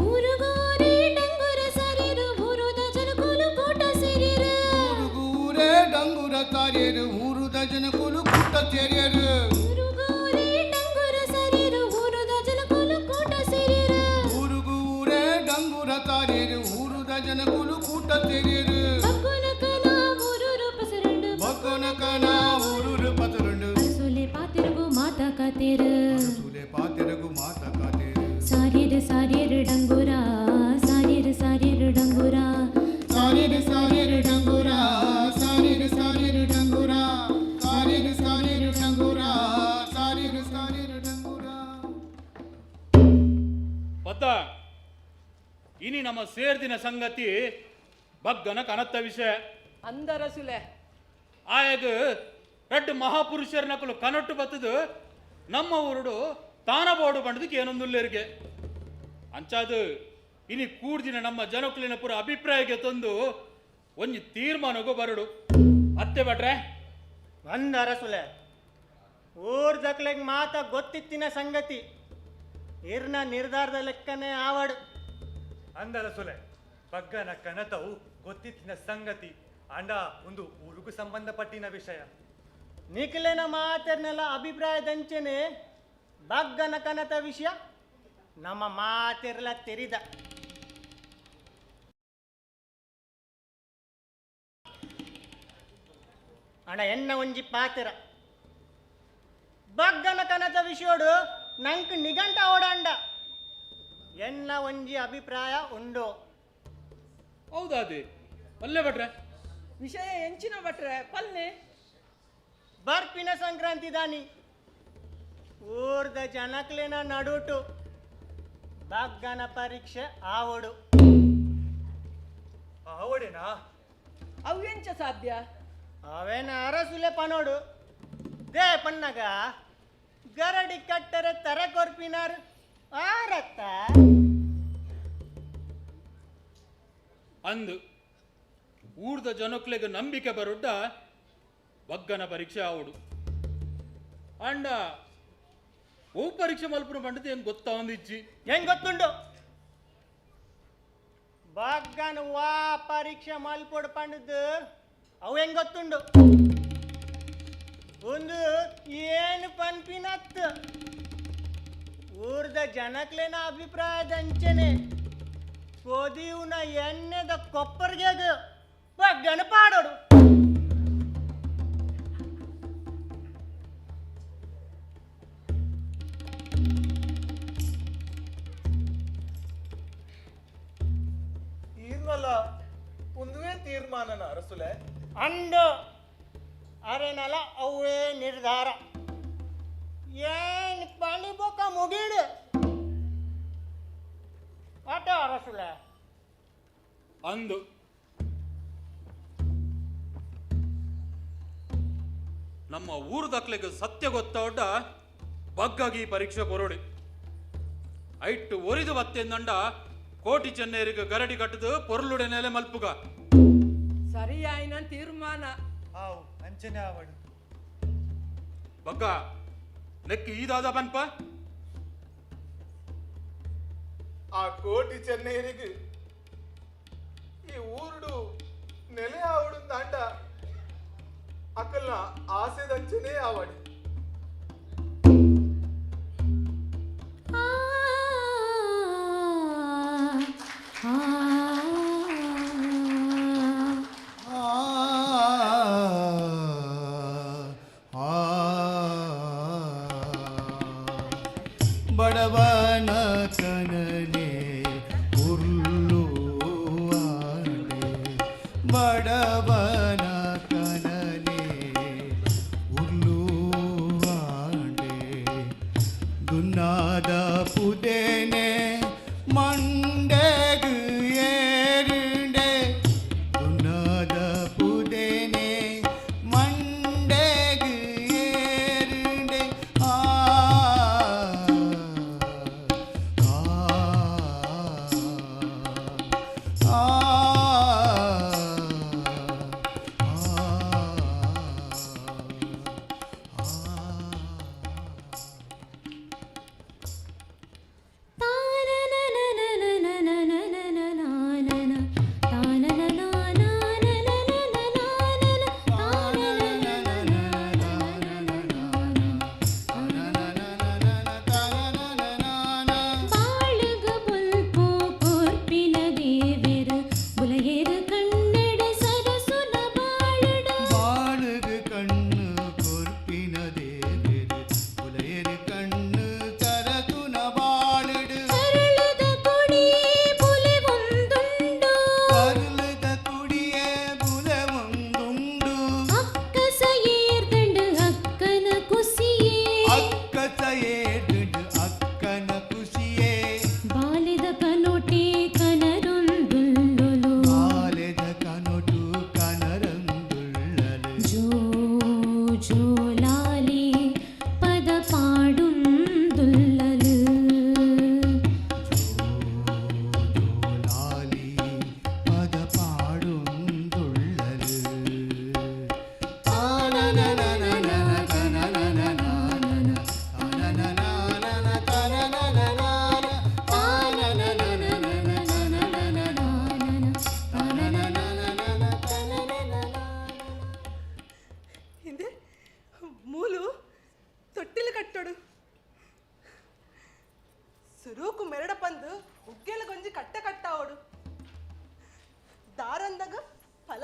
Speaker 22: ಊರುಗೂರೇ ಡಂಗುರ ಸಾರ್ಯರು ಊರುದ ಜನಕುಲು ಕೂಟ ಸೇರ್ಯರು.
Speaker 19: ಊರುಗೂರೇ ಡಂಗುರ ಸಾರ್ಯರು ಊರುದ ಜನಕುಲು ಕೂಟ ಸೇರ್ಯರು.
Speaker 22: ಊರುಗೂರೇ ಡಂಗುರ ಸಾರ್ಯರು ಊರುದ ಜನಕುಲು ಕೂಟ ಸೇರ್ಯರು.
Speaker 19: ಊರುಗೂರೇ ಡಂಗುರ ಸಾರ್ಯರು ಊರುದ ಜನಕುಲು ಕೂಟ ಸೇರ್ಯರು.
Speaker 22: ಬಗ್ಗುನಕನ ಊರೂರು ಪಸರುಂಡು.
Speaker 19: ಬಗ್ಗುನಕನ ಊರೂರು ಪಸರುಂಡು.
Speaker 22: ಅರಸುಲೆ ಪಾತೆರಗು ಮಾತ ಕಾತೇರು.
Speaker 19: ಅರಸುಲೆ ಪಾತೆರಗು ಮಾತ ಕಾತೇರು.
Speaker 22: ಸಾರ್ಯರು ಸಾರ್ಯರು ಡಂಗುರ ಸಾರ್ಯರು ಸಾರ್ಯರು ಡಂಗುರ.
Speaker 19: ಸಾರ್ಯರು ಸಾರ್ಯರು ಡಂಗುರ ಸಾರ್ಯರು ಸಾರ್ಯರು ಡಂಗುರ ಸಾರ್ಯರು ಸಾರ್ಯರು ಡಂಗುರ ಸಾರ್ಯರು ಸಾರ್ಯರು ಡಂಗುರ.
Speaker 1: ಪದ್ದ ಇನಿ ನಮ್ಮ ಸೇರ್ದಿನ ಸಂಗತಿ ಬಗ್ಗನ ಕನತ್ತ ವಿಷಯ.
Speaker 2: ಅಂದರಸುಲೆ.
Speaker 1: ಆಯಾಗ ರಡ್ಡು ಮಹಾಪುರುಷರ ನಕಲು ಕನಟ್ಟು ಬತ್ತದು ನಮ್ಮ ಊರುಡು ತಾನ ಬೋಡು ಬಂಡದಕ್ಕೆ ಏನೊಂದುಲ್ಲೇರಿಗೆ ಅಂಚಾದು ಇನಿ ಕೂಡ್ದಿನ ನಮ್ಮ ಜನಕುಲಿನ ಪುರ ಅಭಿಪ್ರಾಯಕ್ಕೆ ತಂದು ಒಂಜಿ ತೀರ್ಮಾನಗೂ ಬರಡು ಅತ್ತೆ ಭಟ್ರೆ.
Speaker 20: ಒಂದರಸುಲೆ, ಊರ್ ದಕ್ಲೆಗ್ ಮಾತ ಗೊತ್ತಿತ್ತಿನ ಸಂಗತಿ ಇರ್ನ ನಿರ್ಧಾರದ ಲೆಕ್ಕನೆ ಆವಡು.
Speaker 21: ಅಂದರಸುಲೆ, ಬಗ್ಗನ ಕನತವು ಗೊತ್ತಿತ್ತಿನ ಸಂಗತಿ ಅಂಡ ಒಂದು ಊರಿಗೂ ಸಂಬಂಧಪಟ್ಟಿನ ವಿಷಯ.
Speaker 20: ನಿಖಿಲನ ಮಾತೆರ್ನೆಲ್ಲ ಅಭಿಪ್ರಾಯದಂಚೆನೆ ಬಗ್ಗನ ಕನತ ವಿಷಯ ನಮ್ಮ ಮಾತಿರ್ಲ ತೆರಿದ. ಅಣ್ಣ ಎನ್ನ ಒಂಜಿ ಪಾತೆರ ಬಗ್ಗನ ಕನತ ವಿಷಯೋಡು ನಂಕ್ ನಿಘಂಟ ಓಡಾಂಡ ಎನ್ನ ಒಂಜಿ ಅಭಿಪ್ರಾಯ ಉಂಡು.
Speaker 1: ಹೌದಾದಿ ಪಲ್ಲೆ ಭಟ್ರೆ.
Speaker 2: ವಿಷಯ ಎಂಚಿನ ಭಟ್ರೆ ಪಲ್ಲೆ?
Speaker 20: ಬರ್ಪಿನ ಸಂಕ್ರಾಂತಿ ದಾನಿ ಊರ್ದ ಜನಕ್ಲೆನ ನಡುಟು ಬಗ್ಗನ ಪರೀಕ್ಷೆ ಆವಡು.
Speaker 21: ಆವಡೇನಾ?
Speaker 2: ಅವು ಎಂಚ ಸಾಧ್ಯ?
Speaker 20: ಅವೇನ ಅರಸುಲೆ ಪನೋಡು they ಪನ್ನಗ ಗರಡಿ ಕಟ್ಟರೆ ತರ ಕೊರ್ಪಿನಾರ್ ಆರತ್ತ.
Speaker 1: ಅಂದು ಊರ್ದ ಜನಕ್ಲೆಗ್ ನಂಬಿಕೆ ಬರುಡ್ಡ ಬಗ್ಗನ ಪರೀಕ್ಷೆ ಆವಡು. ಅಂಡ ಓ ಪರೀಕ್ಷೆ ಮಲ್ಪುನ ಪಂಡದು ಹೆಂಗ್ ಗೊತ್ತಾ ಒಂದಿಜ್ಜಿ.
Speaker 20: ಹೆಂಗ್ ಗೊತ್ತುಂಡು? ಬಗ್ಗನ ವಾ ಪರೀಕ್ಷೆ ಮಲ್ಪೊಡು ಪಂಡದು ಅವು ಹೆಂಗ್ ಗೊತ್ತುಂಡು? ಒಂದು ಏನು ಪನ್ಪಿನತ್ತು ಊರ್ದ ಜನಕ್ಲೆನ ಅಭಿಪ್ರಾಯದಂಚನೆ ಕೊದಿಯುನ ಎಣ್ಣೆದ ಕೊಪ್ಪರಿಗೆ ಬಗ್ಗನ ಪಾಡೋಡು.
Speaker 18: ಈರ್ನಲ ಒಂದುವೇ ತೀರ್ಮಾನನ ಅರಸುಲೆ?
Speaker 20: ಅಂಡು ಅರೆನಲ ಅವೇ ನಿರ್ಧಾರ. ಏನ್ ಪಣಿ ಬೊಕ್ಕ ಮುಗೀಡು ಆಟ ಅರಸುಲೆ.
Speaker 1: ಅಂದು ನಮ್ಮ ಊರು ದಾಖಲೆಗೆ ಸತ್ಯ ಗೊತ್ತವಡ್ಡ ಬಗ್ಗಾಗಿ ಪರೀಕ್ಷೆ ಕೊರೋಡಿ ಐಟ್ಟು ಒರಿದು ಬತ್ತೆಂದಂಡ ಕೋಟಿ ಚೆನ್ನೇರಿಗೆ ಗರಡಿ ಕಟ್ಟದು ಪೊರ್ಲುಡೆ ನೆಲೆ ಮಲ್ಪುಗ.
Speaker 2: ಸರಿಯಾಯಿನ ತೀರ್ಮಾನ.
Speaker 21: ಆವು ಅಂಚನೆ ಆವಡು.
Speaker 1: ಬಗ್ಗ ನೆಕ್ಕು ಈದಾದ ಪನ್ಪ.
Speaker 18: ಆ ಕೋಟಿ ಚೆನ್ನೇರಿಗೆ ಈ ಊರುಡು ನೆಲೆ ಆವಡು ದಾಂಡ ಅಕಲ್ನ ಆಸೆದಂಚನೆ ಆವಡಿ.
Speaker 19: ಬಡವನ ಕನನೆ ಉರ್ಲು ಆಡೆ ಬಡವನ ಕನನೆ ಉರ್ಲು ಆಡೆ ದುನ್ನಾದ ಪುದೇನೆ ಮಂಡೆಗು ಏರುಂಡೆ ದುನ್ನಾದ ಪುದೇನೆ ಮಂಡೆಗು ಏರುಂಡೆ ಆ ಆ ಆ.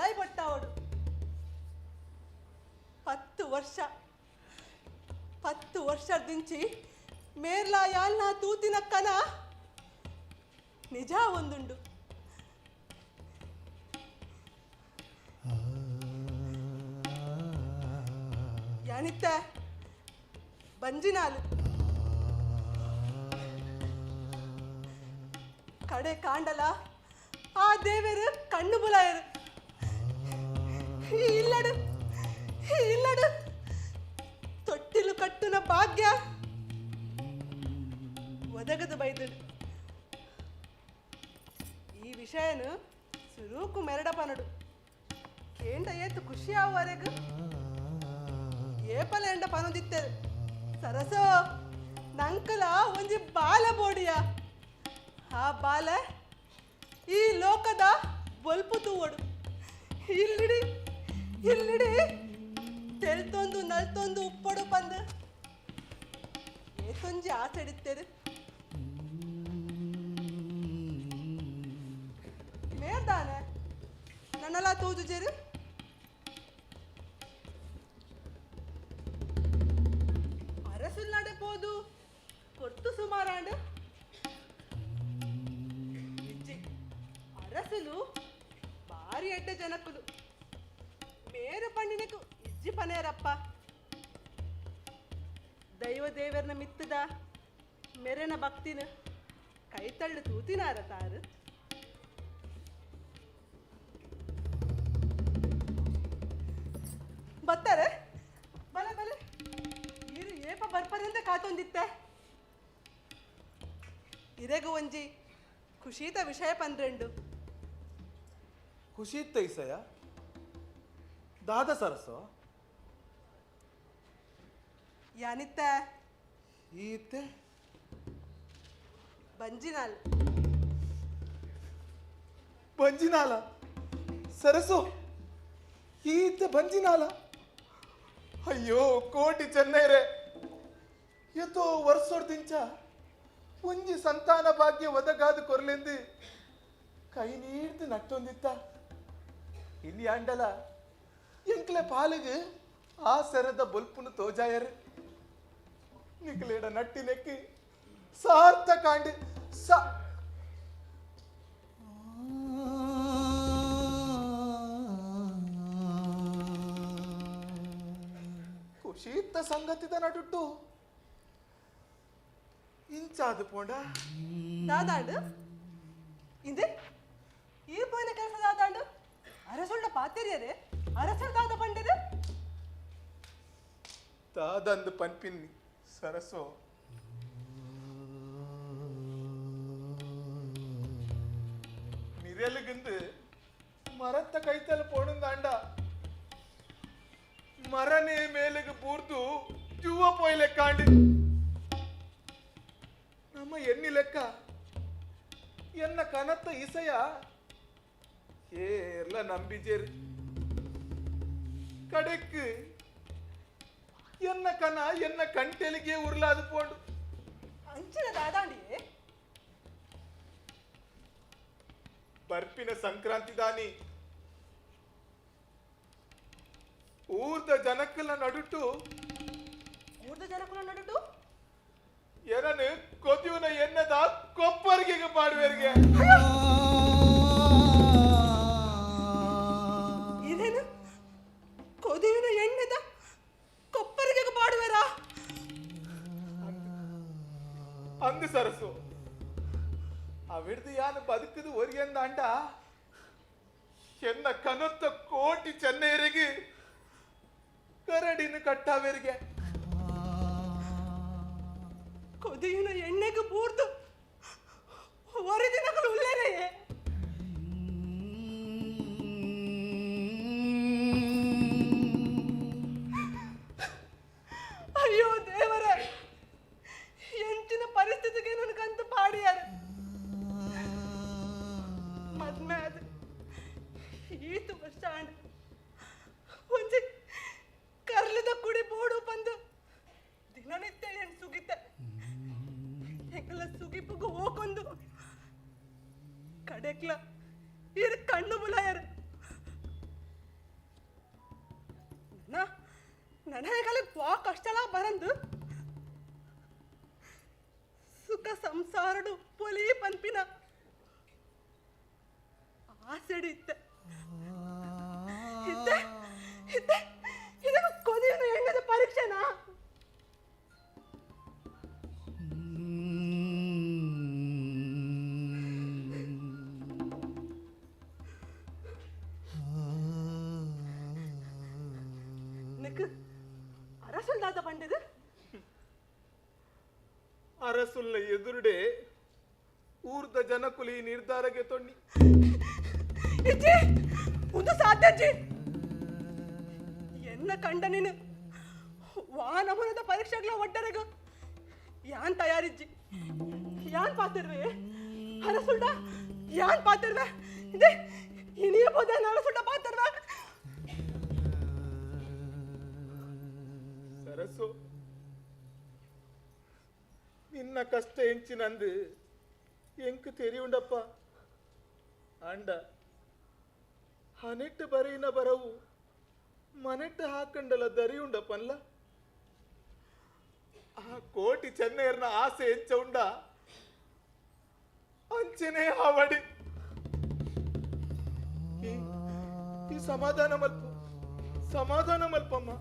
Speaker 23: ಪಲಾಯ್ ಬಟ್ಟಾವಡು. 10 ವರ್ಷ 10 ವರ್ಷದಿಂಚಿ ಮೇರ್ಲಾ ಯಾಲ್ನ ತೂತಿನ ಕನ ನಿಜ ಒಂದುಂಡು. ಯಾನಿತ್ತ ಬಂಜಿನಾಲು ಕಡೆ ಕಾಂಡಲ ಆ ದೇವರು ಕಣ್ಣು ಬುಲಾಯರು. ಇಲ್ಲಡು ಇಲ್ಲಡು ತೊಟ್ಟಿಲು ಕಟ್ಟುನ ಭಾಗ್ಯ ಒದಗದು ಬೈದುಡು. ಈ ವಿಷಯನು ಸುರೂಕು ಮೆರಡಪನಡು ಕೇಂಡ ಏತು ಖುಷಿ ಆವರೆಗು ಏಪಲ ಎಂಡ ಪನದಿತ್ತರು. ಸರಸೋ ನಂಕಲ ಒಂಜಿ ಬಾಲ ಬೋಡಿಯ, ಆ ಬಾಲ ಈ ಲೋಕದ ಬೊಲ್ಪು ತೂವಡು. ಇಲ್ಲಿಡಿ ಇಲ್ಲಿಡಿ ತೆಲ್ತೊಂದು ನಲ್ತೊಂದು ಉಪ್ಪಡು ಪಂದು ಏತೊಂಜಿ ಆಸೆಡಿತ್ತೇರು. ಮೇರ್ದಾನೆ ನನ್ನೆಲ್ಲ ತೋಜುಜೇರು. ಅರಸುಲ್ ಪೋದು ಕೊರ್ತು ಸುಮಾರಾಂಡು ಇಜ್ಜಿ. ಅರಸುಲು ಭಾರಿ ಎಡ್ಡ ಜನಕುಲು ಮೇರು ಪಂಡಿನಕು ಇಜ್ಜಿ ಪನೇರಪ್ಪ. ದೈವ ದೇವರನ ಮಿತ್ತದ ಮೆರೆನ ಭಕ್ತಿನ ಕೈತಳ್ಳು ತೂತಿನಾರ ತಾರು. ಬರ್ತಾರೆ ಬಲೆ ಬಲೆ ಇರು ಏಪ ಬರ್ಪರಿಂದ ಕಾತೊಂದಿತ್ತೆ. ಇರೆಗು ಒಂಜಿ ಖುಷಿತ ವಿಷಯ ಪಂದ್ರೆಂಡು.
Speaker 18: ಖುಷಿತ್ತ ಇಸಯ ದಾದ ಸರಸೋ
Speaker 23: ಯಾನಿತ್ತ
Speaker 18: ಈತೆ
Speaker 23: ಬಂಜಿನಾಲ್.
Speaker 18: ಬಂಜಿನಾಲ ಸರಸು ಈತ ಬಂಜಿನಾಲ. ಅಯ್ಯೋ ಕೋಟಿ ಚೆನ್ನೈರೆ, ಎತ್ತೋ ವರ್ಷೋಡ್ದಿಂಚ ಒಂಜಿ ಸಂತಾನ ಭಾಗ್ಯ ಒದಗಾದ ಕೊರ್ಲೆಂದು ಕೈ ನೀಡ್ದು ನಟ್ಟೊಂದಿತ್ತ. ಇಲ್ಲಿ ಅಂಡಲ ಎಂಕ್ಲೆ ಪಾಲಿಗೆ ಆ ಸೆರದ ಬೊಲ್ಪುನು ತೋಜಾಯರು. ನಿಕ್ಲೇಡ ನಟ್ಟಿನೆಕ್ಕಿ ಸಾರ್ಥಕಾಂಡಿ ಸ ಖುಷಿತ್ತ ಸಂಗತಿದ ನಡುಟ್ಟು ಇಂಚಾದು ಪೋಂಡ
Speaker 23: ದಾದಾಂಡು ಇಂದೆ ಈ ಪೋಯಿನ ಕೆಲಸ ದಾದಾಂಡು ಅರಸುಳ್ಳ ಪಾತೆರಿಯರೆ ಅರಸರು ದಾದ ಪಂಡರು
Speaker 18: ದಾದಂದು ಪನ್ಪಿನ್ನಿ ಸರಸೋ. ನಿರೆಲುಗಿಂದು ಮರತ್ತ ಕೈತಲ್ ಪೋಣುಂದಾಂಡ ಮರನೇ ಮೇಲೆಗೆ ಪೂರ್ತು ಜುವ ಪೋಯ್ ಲೆಕ್ಕಾಂಡು. ನಮ್ಮ ಎಣ್ಣಿ ಲೆಕ್ಕ ಎನ್ನ ಕನತ್ತ ಇಸಯ ಏರ್ಲ ನಂಬಿಜೇರು. ಕಡೆಕ್ ಎನ್ನ ಕನ ಎನ್ನ ಕಂಟೆಲಿಗೆ ಉರ್ಲಾದು ಪೋಂಡು.
Speaker 23: ಅಂಚಿನ ದಾದಾಂಡಿ
Speaker 18: ಬರ್ಪಿನ ಸಂಕ್ರಾಂತಿ ದಾನಿ ಊರ್ದ ಜನಕ್ಕಲ ನಡುಟು
Speaker 23: ಊರ್ದ ಜನಕ್ಕಲ ನಡುಟು
Speaker 18: ಏನನು ಕೊದ್ಯುನ ಎನ್ನದ ಕೊಪ್ಪರಿಗೆ ಪಾಡುವೆರಿಗೆ.
Speaker 23: ಇದೇನು ಕೊದಿಯುನ ಎಣ್ಣೆದ ಕೊಪ್ಪರಿಗೆ ಪಾಡುವೆರಾ?
Speaker 18: ಅಂದು ಸರಸು ಅವಿಡ್ದು ಯಾನು ಬದುಕದು ಒರಿಯಂದಾಂಡ ಎನ್ನ ಕನತ್ತ ಕೋಟಿ ಚೆನ್ನೈರಿಗೆ ಕರಡಿನ ಕಟ್ಟಾವೆರಿಗೆ.
Speaker 23: ಕೊದಿಯುನ ಎಣ್ಣೆಗೆ ಬೂರ್ದು ಒರಿದಿನಗಳು ಉಲ್ಲೇರೆ. ಅಯ್ಯೋ ದೇವರೇ, ಎಂಚಿನ ಪರಿಸ್ಥಿತಿಗೆ ನನಗಂತ ಪಾಡಿಯಾರ. ಮದ್ಮೆ ಅದು ಈತು ವರ್ಷ ಆಂಡ ಒಂಜಿ ಕರ್ಲದ ಕುಡಿ ಬೋಡು ಬಂದು ದಿನನಿತ್ಯ ಏನು ಸುಗಿತೆ. ಎಂಗಲ ಸುಗಿಪುಗು ಹೋಗೊಂದು ಕಡೆಕ್ಲ ಇರು ಕಣ್ಣು ಬುಲಾಯರು. ನನಗಲ ವಾ ಕಷ್ಟಲ ಬರಂದು ಸುಖ ಸಂಸಾರಡು ಪೊಲಿ ಪನ್ಪಿನ ಆಸೆಡು ಇತ್ತೆ ಇತ್ತೆ ಇತ್ತೆ ಇದನ್ನು ಕೊನೆಯ ಹೆಣ್ಣದ ಪರೀಕ್ಷೆನಾ? ಅರಸುಲ್ದಾದ ಪಂಡದು
Speaker 18: ಅರಸುಲ್ಲ ಎದುರುಡೆ ಊರ್ದ ಜನಕುಲಿ ನಿರ್ಧಾರಕ್ಕೆ ತೊಣ್ಣಿ
Speaker 23: ಇಜ್ಜಿ ಒಂದು ಸಾಧ್ಯಜ್ಜಿ ಎನ್ನ ಕಂಡ ನೀನು ವಾನಮನದ ಪರೀಕ್ಷೆಗಳ ಒಡ್ಡರೆಗ ಯಾನ್ ತಯಾರಿಜ್ಜಿ ಯಾನ್ ಪಾತಿರ್ವೆ ಅರಸುಲ್ಡ ಯಾನ್ ಪಾತಿರ್ವೆ ಇದೆ ಇನಿಯ ಬೋದ ಅರಸುಲ್ಡ ಪಾತಿರ್ವೆ.
Speaker 18: ಸರಸು ನಿನ್ನ ಕಷ್ಟ ಎಂಚಿನಂದು ಎಂಕು ತೆರಿಯುಂಡಪ್ಪ. ಅಂಡ ಹನೆಟ್ಟು ಬರೆಯಿನ ಬರವು ಮನೆಟ್ಟು ಹಾಕಂಡಲ ದರಿಯುಂಡಪ್ಪನ್ಲ. ಆ ಕೋಟಿ ಚೆನ್ನೈರ್ನ ಆಸೆ ಎಂಚ ಉಂಡ ಅಂಚನೆ ಆವಡಿ. ಈ ಸಮಾಧಾನ ಮಲ್ಪು, ಸಮಾಧಾನ ಮಲ್ಪಮ್ಮ.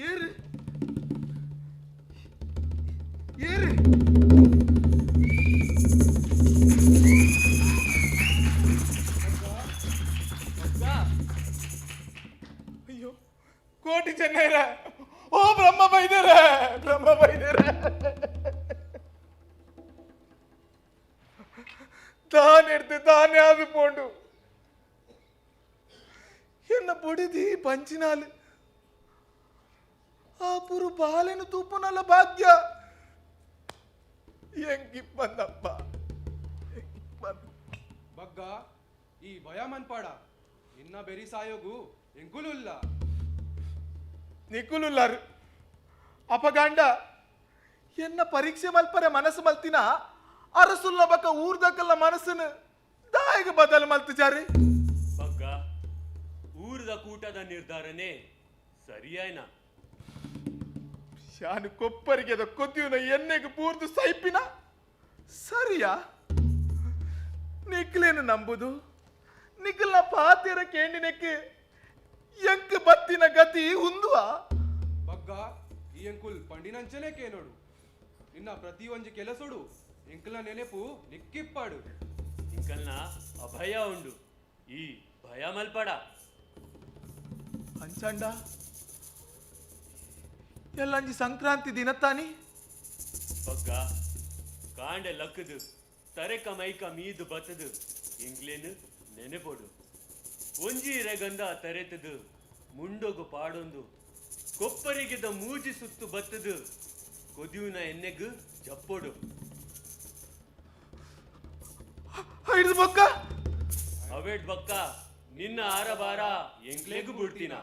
Speaker 18: ಏರು ಏರು ಅಯ್ಯೋ ಕೋಟಿ ಚೆನ್ನೈರ, ಓ ಬ್ರಹ್ಮ ಬೈದೇರ, ಬ್ರಹ್ಮ ಬೈದೇರ. ತಾನೆಡ್ತು ತಾನೇ ಆದು ಪೋಂಡು ಎನ್ನ ಬೊಡಿದಿ ಪಂಚಿನಾಲು ಆ ಪುರು ಬಾಲೆನು ತೂಪನಲ್ಲ ಭಾಗ್ಯ ಎಂಗಿಪ್ಪಂದಪ್ಪ.
Speaker 7: ಬಗ್ಗ ಈ ಭಯ ಮನ್ಪಾಡ ನಿನ್ನ ಬೆರಿ ಸಾಯೋಗು ಎಂಕುಲುಲ್ಲ
Speaker 18: ನಿಕುಲುಲ್ಲಾರು ಅಪಗಾಂಡ ಎನ್ನ ಪರೀಕ್ಷೆ ಮಲ್ಪರೆ ಮನಸ್ಸು ಮಲ್ತಿನ ಅರಸುಲ್ಲ ಬಕ್ಕ ಊರ್ದಕ್ಕಲ್ಲ ಮನಸ್ಸನ್ನು ದಾಯಿಗೆ ಬದಲು ಮಲ್ತು ಜಾರಿ.
Speaker 10: ಬಗ್ಗ ಊರ್ದ ಕೂಟದ ನಿರ್ಧಾರನೇ ಸರಿಯಾಯ್ನ.
Speaker 18: ಶಾನು ಕೊಪ್ಪರಿಗೆದ ಕೊದ್ದಿನ ಎಣ್ಣೆಗೆ ಪೂರ್ದು ಸೈಪಿನ ಸರಿಯಾ? ನಿಕ್ಲೇನು ನಂಬುದು ನಿಕ್ಕಲ್ನ ಪಾತೆರ ಕೇಂಡಿನೆಕ್ಕೆ ಎಂಕ್ ಬತ್ತಿನ ಗತಿ ಉಂದುವ.
Speaker 7: ಬಗ್ಗ ಈ ಎಂಕುಲ್ ಪಂಡಿನಂಚನೆ ಕೇನೋಡು ನಿನ್ನ ಪ್ರತಿ ಒಂಜಿ ಕೆಲಸೋಡು ಎಂಕಲ್ನ ನೆನೆಪು ನಿಕ್ಕಿಪ್ಪಾಡು.
Speaker 10: ಇಂಕಲ್ನ ಅಭಯ ಉಂಡು ಈ ಭಯ ಮಲ್ಪಡ.
Speaker 18: ಅಂಚಂಡ ಎಲ್ಲಂಜಿ ಸಂಕ್ರಾಂತಿ ದಿನತ್ತಾನಿ
Speaker 10: ಬಗ್ಗ ಕಾಂಡೆ ಲಕ್ಕದು ತರೆಕ ಮೈಕ ಮೀದು ಬತ್ತದು ಇಂಗ್ಲೇನು ನೆನೆಪೋಡು. ಒಂಜಿ ರೆಗಂದ ತರೆತದು ಮುಂಡೊಗು ಪಾಡೊಂದು ಕೊಪ್ಪರಿಗೆದ ಮೂಜಿ ಸುತ್ತು ಬತ್ತದು ಕೊದಿಯುನ ಎಣ್ಣೆಗ್ ಜಪ್ಪೊಡು.
Speaker 1: ಐದು ಬೊಕ್ಕ
Speaker 10: ಅವೇಟ್ ಬೊಕ್ಕ ನಿನ್ನ ಆರಬಾರ ಎಂಕ್ಲೆಗ್ ಬುಡ್ತಿನ.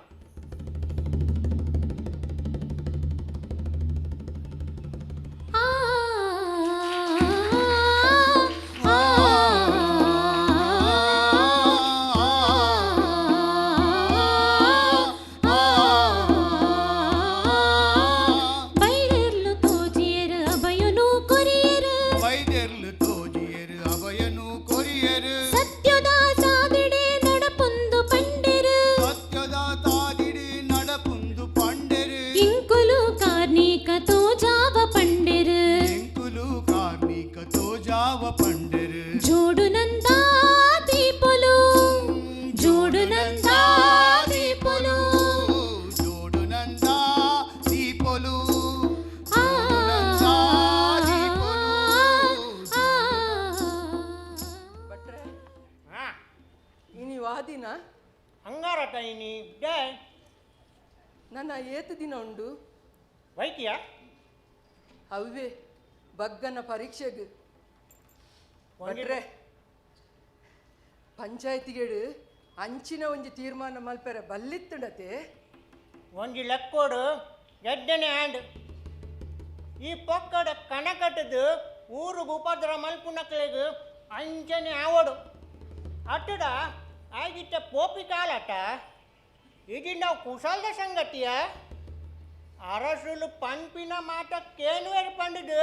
Speaker 22: ಬೈದೆರ್ಲು ತೋಜಿಯರು ಅಭಯನು ಕೊರಿಯರು.
Speaker 20: ವೈದ್ಯರ್ಲು ತೋಜಿಯರು ಅಭಯನು ಕೊರಿಯರು.
Speaker 22: ಸತ್ಯದ ಸಾದಿಡೆ ನಡಪುಂದು ಪಂಡೆರು.
Speaker 20: ಸತ್ಯದ ತಾದಿಡೆ ನಡಪುಂದು ಪಂಡೆರು.
Speaker 22: ಇಂಕುಲು ಕಾರ್ಣಿಕ ತೋಜಾವ ಪಂಡೆರು.
Speaker 20: ಎಂಕುಲು ಕಾರ್ಣಿಕ ತೋಜಾವ ಪಂಡೆರು.
Speaker 22: ಜೋಡು ನಂದಾ ದೀಪೊಲು, ಜೋಡು ನಂದಾ ದೀಪೊಲು.
Speaker 20: ಜೋಡು ನಂದಾ ದೀಪೊಲು.
Speaker 22: ಆ
Speaker 2: ಭಟ್ರೆ, ಇನಿ ವಾದಿನ?
Speaker 20: ಅಂಗಾರಟ ಇನಿ ಡೇ.
Speaker 2: ನನ್ನ ಏತು ದಿನ ಉಂಡು?
Speaker 20: ವೈದ್ಯ.
Speaker 2: ಅವ್ವೆ ಬಗ್ಗನ ಪರೀಕ್ಷೆಗೆ. ಭಟ್ರೆ, ಪಂಚಾಯತಿಗೇಡು ಅಂಚಿನ ಒಂಜಿ ತೀರ್ಮಾನ ಮಲ್ಪೆರೆ ಬಲ್ಲಿತ್ತುಂಡತೆ.
Speaker 20: ಒಂಜಿ ಲೆಕ್ಕೋಡು ಎಡ್ಡನೆ ಆಂಡ್ ಈ ಪೊಕ್ಕಡ ಕಣಕಟ್ಟದು ಊರುಗು ಉಪದ್ರ ಮಲ್ಪುನಕ್ಲೆಗ್ ಅಂಚನೆ ಆವಡು ಅಟ್ಟಡ ಆಗಿಟ್ಟ ಪೋಪಿ ಕಾಲಟ. ಇದು ನಾವು ಕುಶಾಲದ ಸಂಗತಿಯ. ಅರಸುಲು ಪನ್ಪಿನ ಮಾತ ಕೇನುವೆರ್ ಪಂಡುದು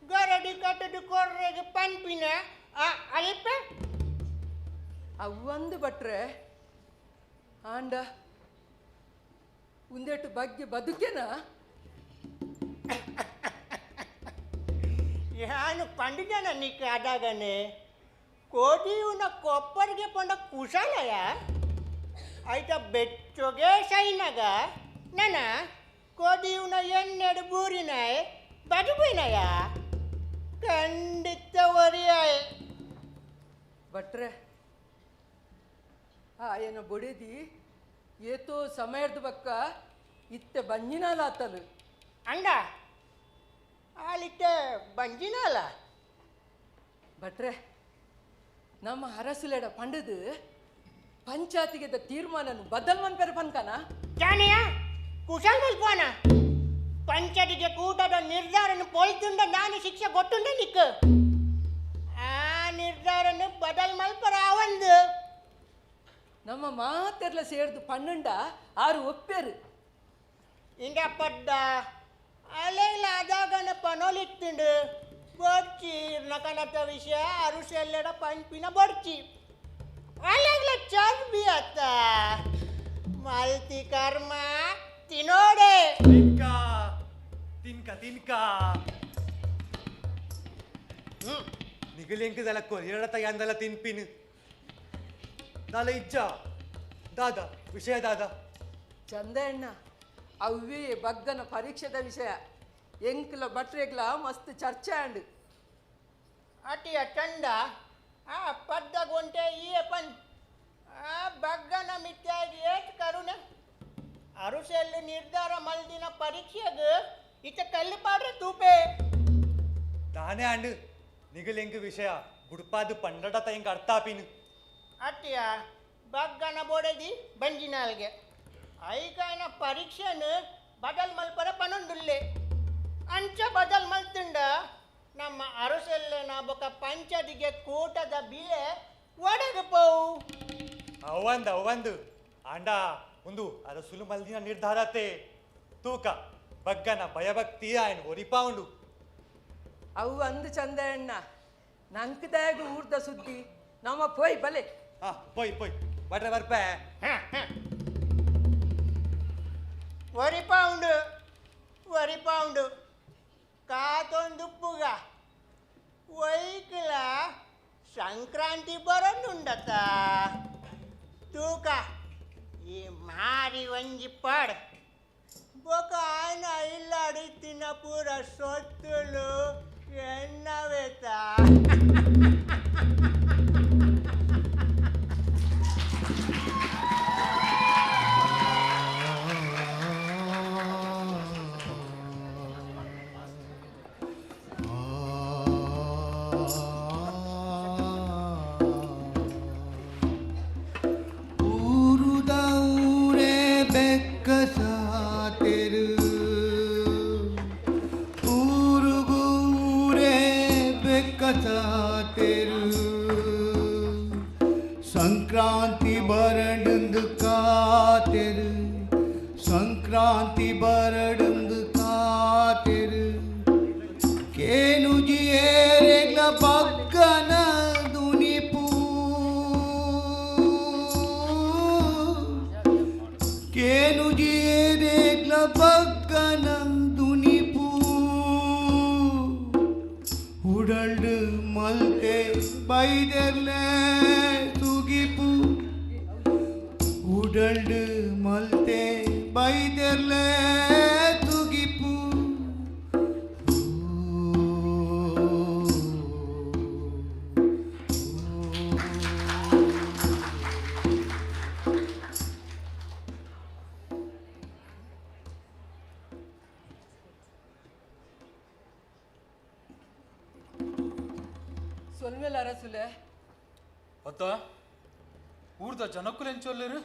Speaker 20: ಗರಡಿ ಕಟ್ಟದು ಕೊರ್ರೆಗ್ ಪನ್ಪಿನ ಆ ಅಲ್ಪ.
Speaker 2: ಅವ್ವಂದು ಭಟ್ರೆ, ಆಂಡ ಉಂದೆಟ್ಟು ಬಗ್ಗೆ ಬದುಕೇನಾ?
Speaker 20: ಯಾನು ಪಂಡಿಜನ ನಿಕ್ ಆದಾಗನೆ ಕೋದಿಯುನ ಕೊಪ್ಪರಿಗೆ ಪಂಡ ಕುಶಲಯ ಐತ ಬೆಚ್ಚೊಗೆ ಸೈನಗ ನನ ಕೋದಿಯುನ ಎನ್ನೆಡು ಬೂರಿನಾಯ್ ಬದುಕಿನಯ ಖಂಡಿತ ಒರಿಯಾಯ್.
Speaker 2: ಭಟ್ರೆ, ಆಯನ ಬೊಡೆದಿ ಏತೋ ಸಮಯದ ಬಕ್ಕ ಇತ್ತೆ ಬಂಜಿನಾಲ ಆತಲು.
Speaker 20: ಅಂಡ ಆಲಿತ್ತೆ ಬಂಜಿನಾಲ.
Speaker 2: ಭಟ್ರೆ, ನಮ್ಮ ಅರಸುಲೆಡ ಪಂಡದು ಪಂಚಾಯತಿಗೆ ತೀರ್ಮಾನನು ಬದಲ್ ಮನ್ಪೆರ ಪನ್ಕನ.
Speaker 20: ಜಾನೆಯ ಕುಶಲ್ ಮಲ್ಪೋನ ಪಂಚಾಯತಿಗೆ ಕೂಟದ ನಿರ್ಧಾರನು ಪೊಯ್ತುಂಡ ನಾನು ಶಿಕ್ಷೆ ಗೊತ್ತುಂಡ ನಿಕ್ ಆ ನಿರ್ಧಾರನು ಬದಲ್ ಮಲ್ಪರ ಆವಂದು.
Speaker 2: ನಮ್ಮ ಮಾತೆರ್ಲ ಸೇರ್ದು ಪನ್ನುಂಡ ಆರು ಒಪ್ಪೇರು.
Speaker 20: ಇಂಗ ಪಡ್ಡ ಅಲೆಗ್ಲ ಅದಾಗನ ಪನೋಲಿತ್ತುಂಡು ಬೊಡ್ಚಿ ನಕನತ ವಿಷಯ ಅರುಸೆಲ್ಲೆಡ ಪಂಪಿನ ಬೊಡ್ಚಿ ಅಲೆಗ್ಲ ಚರ್ಬಿ ಅತ್ತ ಮಲ್ತಿ ಕರ್ಮ ತಿನೋಡೆ.
Speaker 21: ತಿನ್ಕಾ ತಿನ್ಕ ತಿನ್ಕಾ ನಿಗಲೆಂಕದಲ್ಲ ಕೊರಿಯಡ ತಯ್ಯಾಂದಲ್ಲ ತಿನ್ಪಿನ್ ದಾಲ ಇಜ್ಜ ದಾದಾ ವಿಷಯ ದಾದಾ.
Speaker 2: ಚಂದಣ್ಣ, ಅವ್ವೇ ಬಗ್ಗನ ಪರೀಕ್ಷೆದ ವಿಷಯ ಎಂಕ್ಲ ಭಟ್ರೆಗ್ಲ ಮಸ್ತ್ ಚರ್ಚೆ ಆಂಡ್.
Speaker 20: ಅಟಿಯ ಚಂಡ ಆ ಪದ್ದ ಗೊಂಟೆ ಈ ಪನ್ ಆ ಬಗ್ಗನ ಮಿಥ್ಯಾಗಿ ಏಟ್ ಕರುಣ ಅರುಸೆಲ್ಲು ನಿರ್ಧಾರ ಮಲ್ದಿನ ಪರೀಕ್ಷೆಗ್ ಇತ್ತ ಕಲ್ಲು ಪಾಡ್ರೆ ತೂಪೆ.
Speaker 21: ದಾನೆ ಆಂಡ್ ನಿಗಲೆಂಕ ವಿಷಯ ಗುಡ್ಪಾದು ಪಂಡಡ ತಯ್ಯಂಕ ಅರ್ಥ ಆಪಿನ್.
Speaker 20: ಅಟ್ಟಿಯ ಬಗ್ಗನ ಬೋಡೆದಿ ಬಂಜಿನಾಲ್ಗೆ ಐಕಾಯನ ಪರೀಕ್ಷೆನು ಬದಲ್ ಮಲ್ಪರ ಪನೊಂದುಲ್ಲೆ ಅಂಚ ಬದಲ್ ಮಲ್ತುಂಡ ನಮ್ಮ ಅರಸೆಲ್ಲೆನ ಬೊಕ ಪಂಚದಿಗೆ ಕೂಟದ ಬಿಲೆ ಒಡಗು ಪೋವು.
Speaker 21: ಅವಂದು ಅವಂದು ಆಂಡ ಒಂದು ಅರಸುಲು ಮಲ್ದಿನ ನಿರ್ಧಾರತೆ ತೂಕ ಬಗ್ಗನ ಭಯಭಕ್ತಿ ಆಯನ್ ಒರಿಪಾವುಂಡು.
Speaker 2: ಅವು ಅಂದು ಚಂದಣ್ಣ, ನಂಕದಾಗ ಊರ್ದ ಸುದ್ದಿ ನಮ್ಮ ಪೋಯ್ ಬಲೆ.
Speaker 21: ಹಾ ಪೋಯ್ ಪೋಯ್ ಬಟ್ರೆ ಬರ್ಪೆ.
Speaker 20: ಒರಿಪಾವುಂಡು ಒರಿಪಾವುಂಡು ಕಾತೊಂದುಪ್ಪುಗ ಒಯ್ಕಲ ಸಂಕ್ರಾಂತಿ ಬರೊಂದುಂಡತ ತೂಕ ಈ ಮಾರಿ ಒಂಜಿ ಪಾಡ್ ಬೊಕ ಆಯ್ನ ಇಲ್ಲಾಡಿತ್ತಿನ ಪೂರ ಸೊತ್ತುಲು ಎನ್ನವೇತ. ಕಾತೆರು ಸಂಕ್ರಾಂತಿ ಬರಡುಂದು ಕಾತೆರು ಕೇನುಜಿ ಏರೆಗ್ಲ ಬಗ್ಗನ ದುನಿಪು ಕೇನುಜಿ ಏರೆಗ್ಲ ಬಗ್ಗನ ದುನಿಪು ಉಡಲ್ಡು ಮಲ್ತೆ ಬೈದೆರ್ಲೆ ಸುಗಿಪು ಉಡಲ್ಡು ಮಲ್ತೆ ಬೈದೆರ್ಲೆ ಸುಗಿಪು.
Speaker 2: ಸೊಲ್ಮೆಲ ಅರಸುಲೆ.
Speaker 11: ಅತ್ತ ಊರ್ದ ಜನಕ್ಕುಲು ಎಂಚೊಲ್ಲೇರು?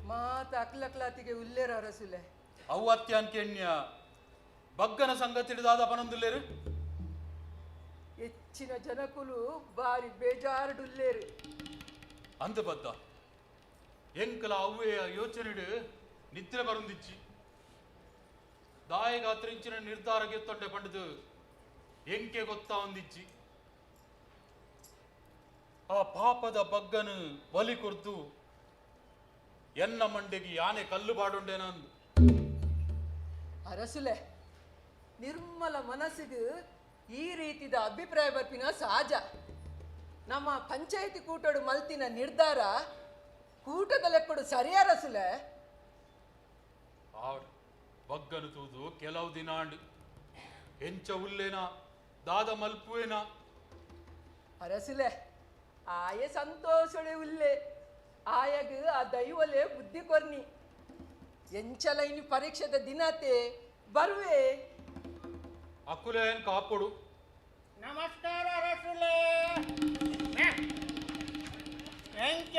Speaker 2: ಮಾತ ಅಕ್ಲಕ್ಲಾತಿಗೆ ಉಲ್ಲೇರ ಅರಸುಲೆ.
Speaker 11: ಅವು ಅತ್ಯಾನ್ ಕೆಣ್ಯ ಬಗ್ಗನ ಸಂಗತಿಡಿದಾದ ಪನೊಂದುಲ್ಲೇರು?
Speaker 2: ಹೆಚ್ಚಿನ ಜನಕುಲು ಬಾರಿ ಬೇಜಾರುಡುಲ್ಲೇರು.
Speaker 11: ಅಂದ ಬದ್ದ ಎಂಕಲ ಅವ್ವೇ ಯೋಚನೆಡು ನಿದ್ರೆ ಬರುಂದಿಚ್ಚಿ ದಾಯಗಾತ್ರಿಂಚಿನ ನಿರ್ಧಾರ ಗೆತ್ತೊಂಡೆ ಪಂಡದು ಎಂಕೆ ಗೊತ್ತಾ ಒಂದಿಚ್ಚಿ. ಆ ಪಾಪದ ಬಗ್ಗನು ಬಲಿ ಕೊರ್ದು ಎನ್ನ ಮಂಡೆಗೆ ಯಾನೆ ಕಲ್ಲು ಬಾಡುಂಡೇನಂದು.
Speaker 2: ಅರಸುಲೆ, ನಿರ್ಮಲ ಮನಸ್ಸಿಗೆ ಈ ರೀತಿದ ಅಭಿಪ್ರಾಯ ಬರ್ಪಿನ ಸಹಜ. ನಮ್ಮ ಪಂಚಾಯಿತಿ ಕೂಟಡು ಮಲ್ತಿನ ನಿರ್ಧಾರ ಕೂಟದ ಲೆಕ್ಕಡು ಸರಿ ಅರಸುಲೆ.
Speaker 11: ಆಡ್ ಬಗ್ಗನು ತೂದು ಕೆಲವು ದಿನ ಆಂಡು ಎಂಚ ಉಲ್ಲೇನ ದಾದ ಮಲ್ಪುವೇನ?
Speaker 2: ಅರಸುಲೆ, ಆಯ ಸಂತೋಷಳೆ ಉಲ್ಲೆ, ಆಯಗ ಆ ದೈವಲೆ ಬುದ್ಧಿ ಕೊರ್ನಿ. ಎಂಚಲ ಇನಿ ಪರೀಕ್ಷೆದ ದಿನತೆ ಬರುವೆ.
Speaker 11: ಅಕ್ಕುಲೆ ಏನ್ ಕಾಪೊಡು.
Speaker 20: ನಮಸ್ಕಾರ ಅರಸುಲೆ. ಎಂಚ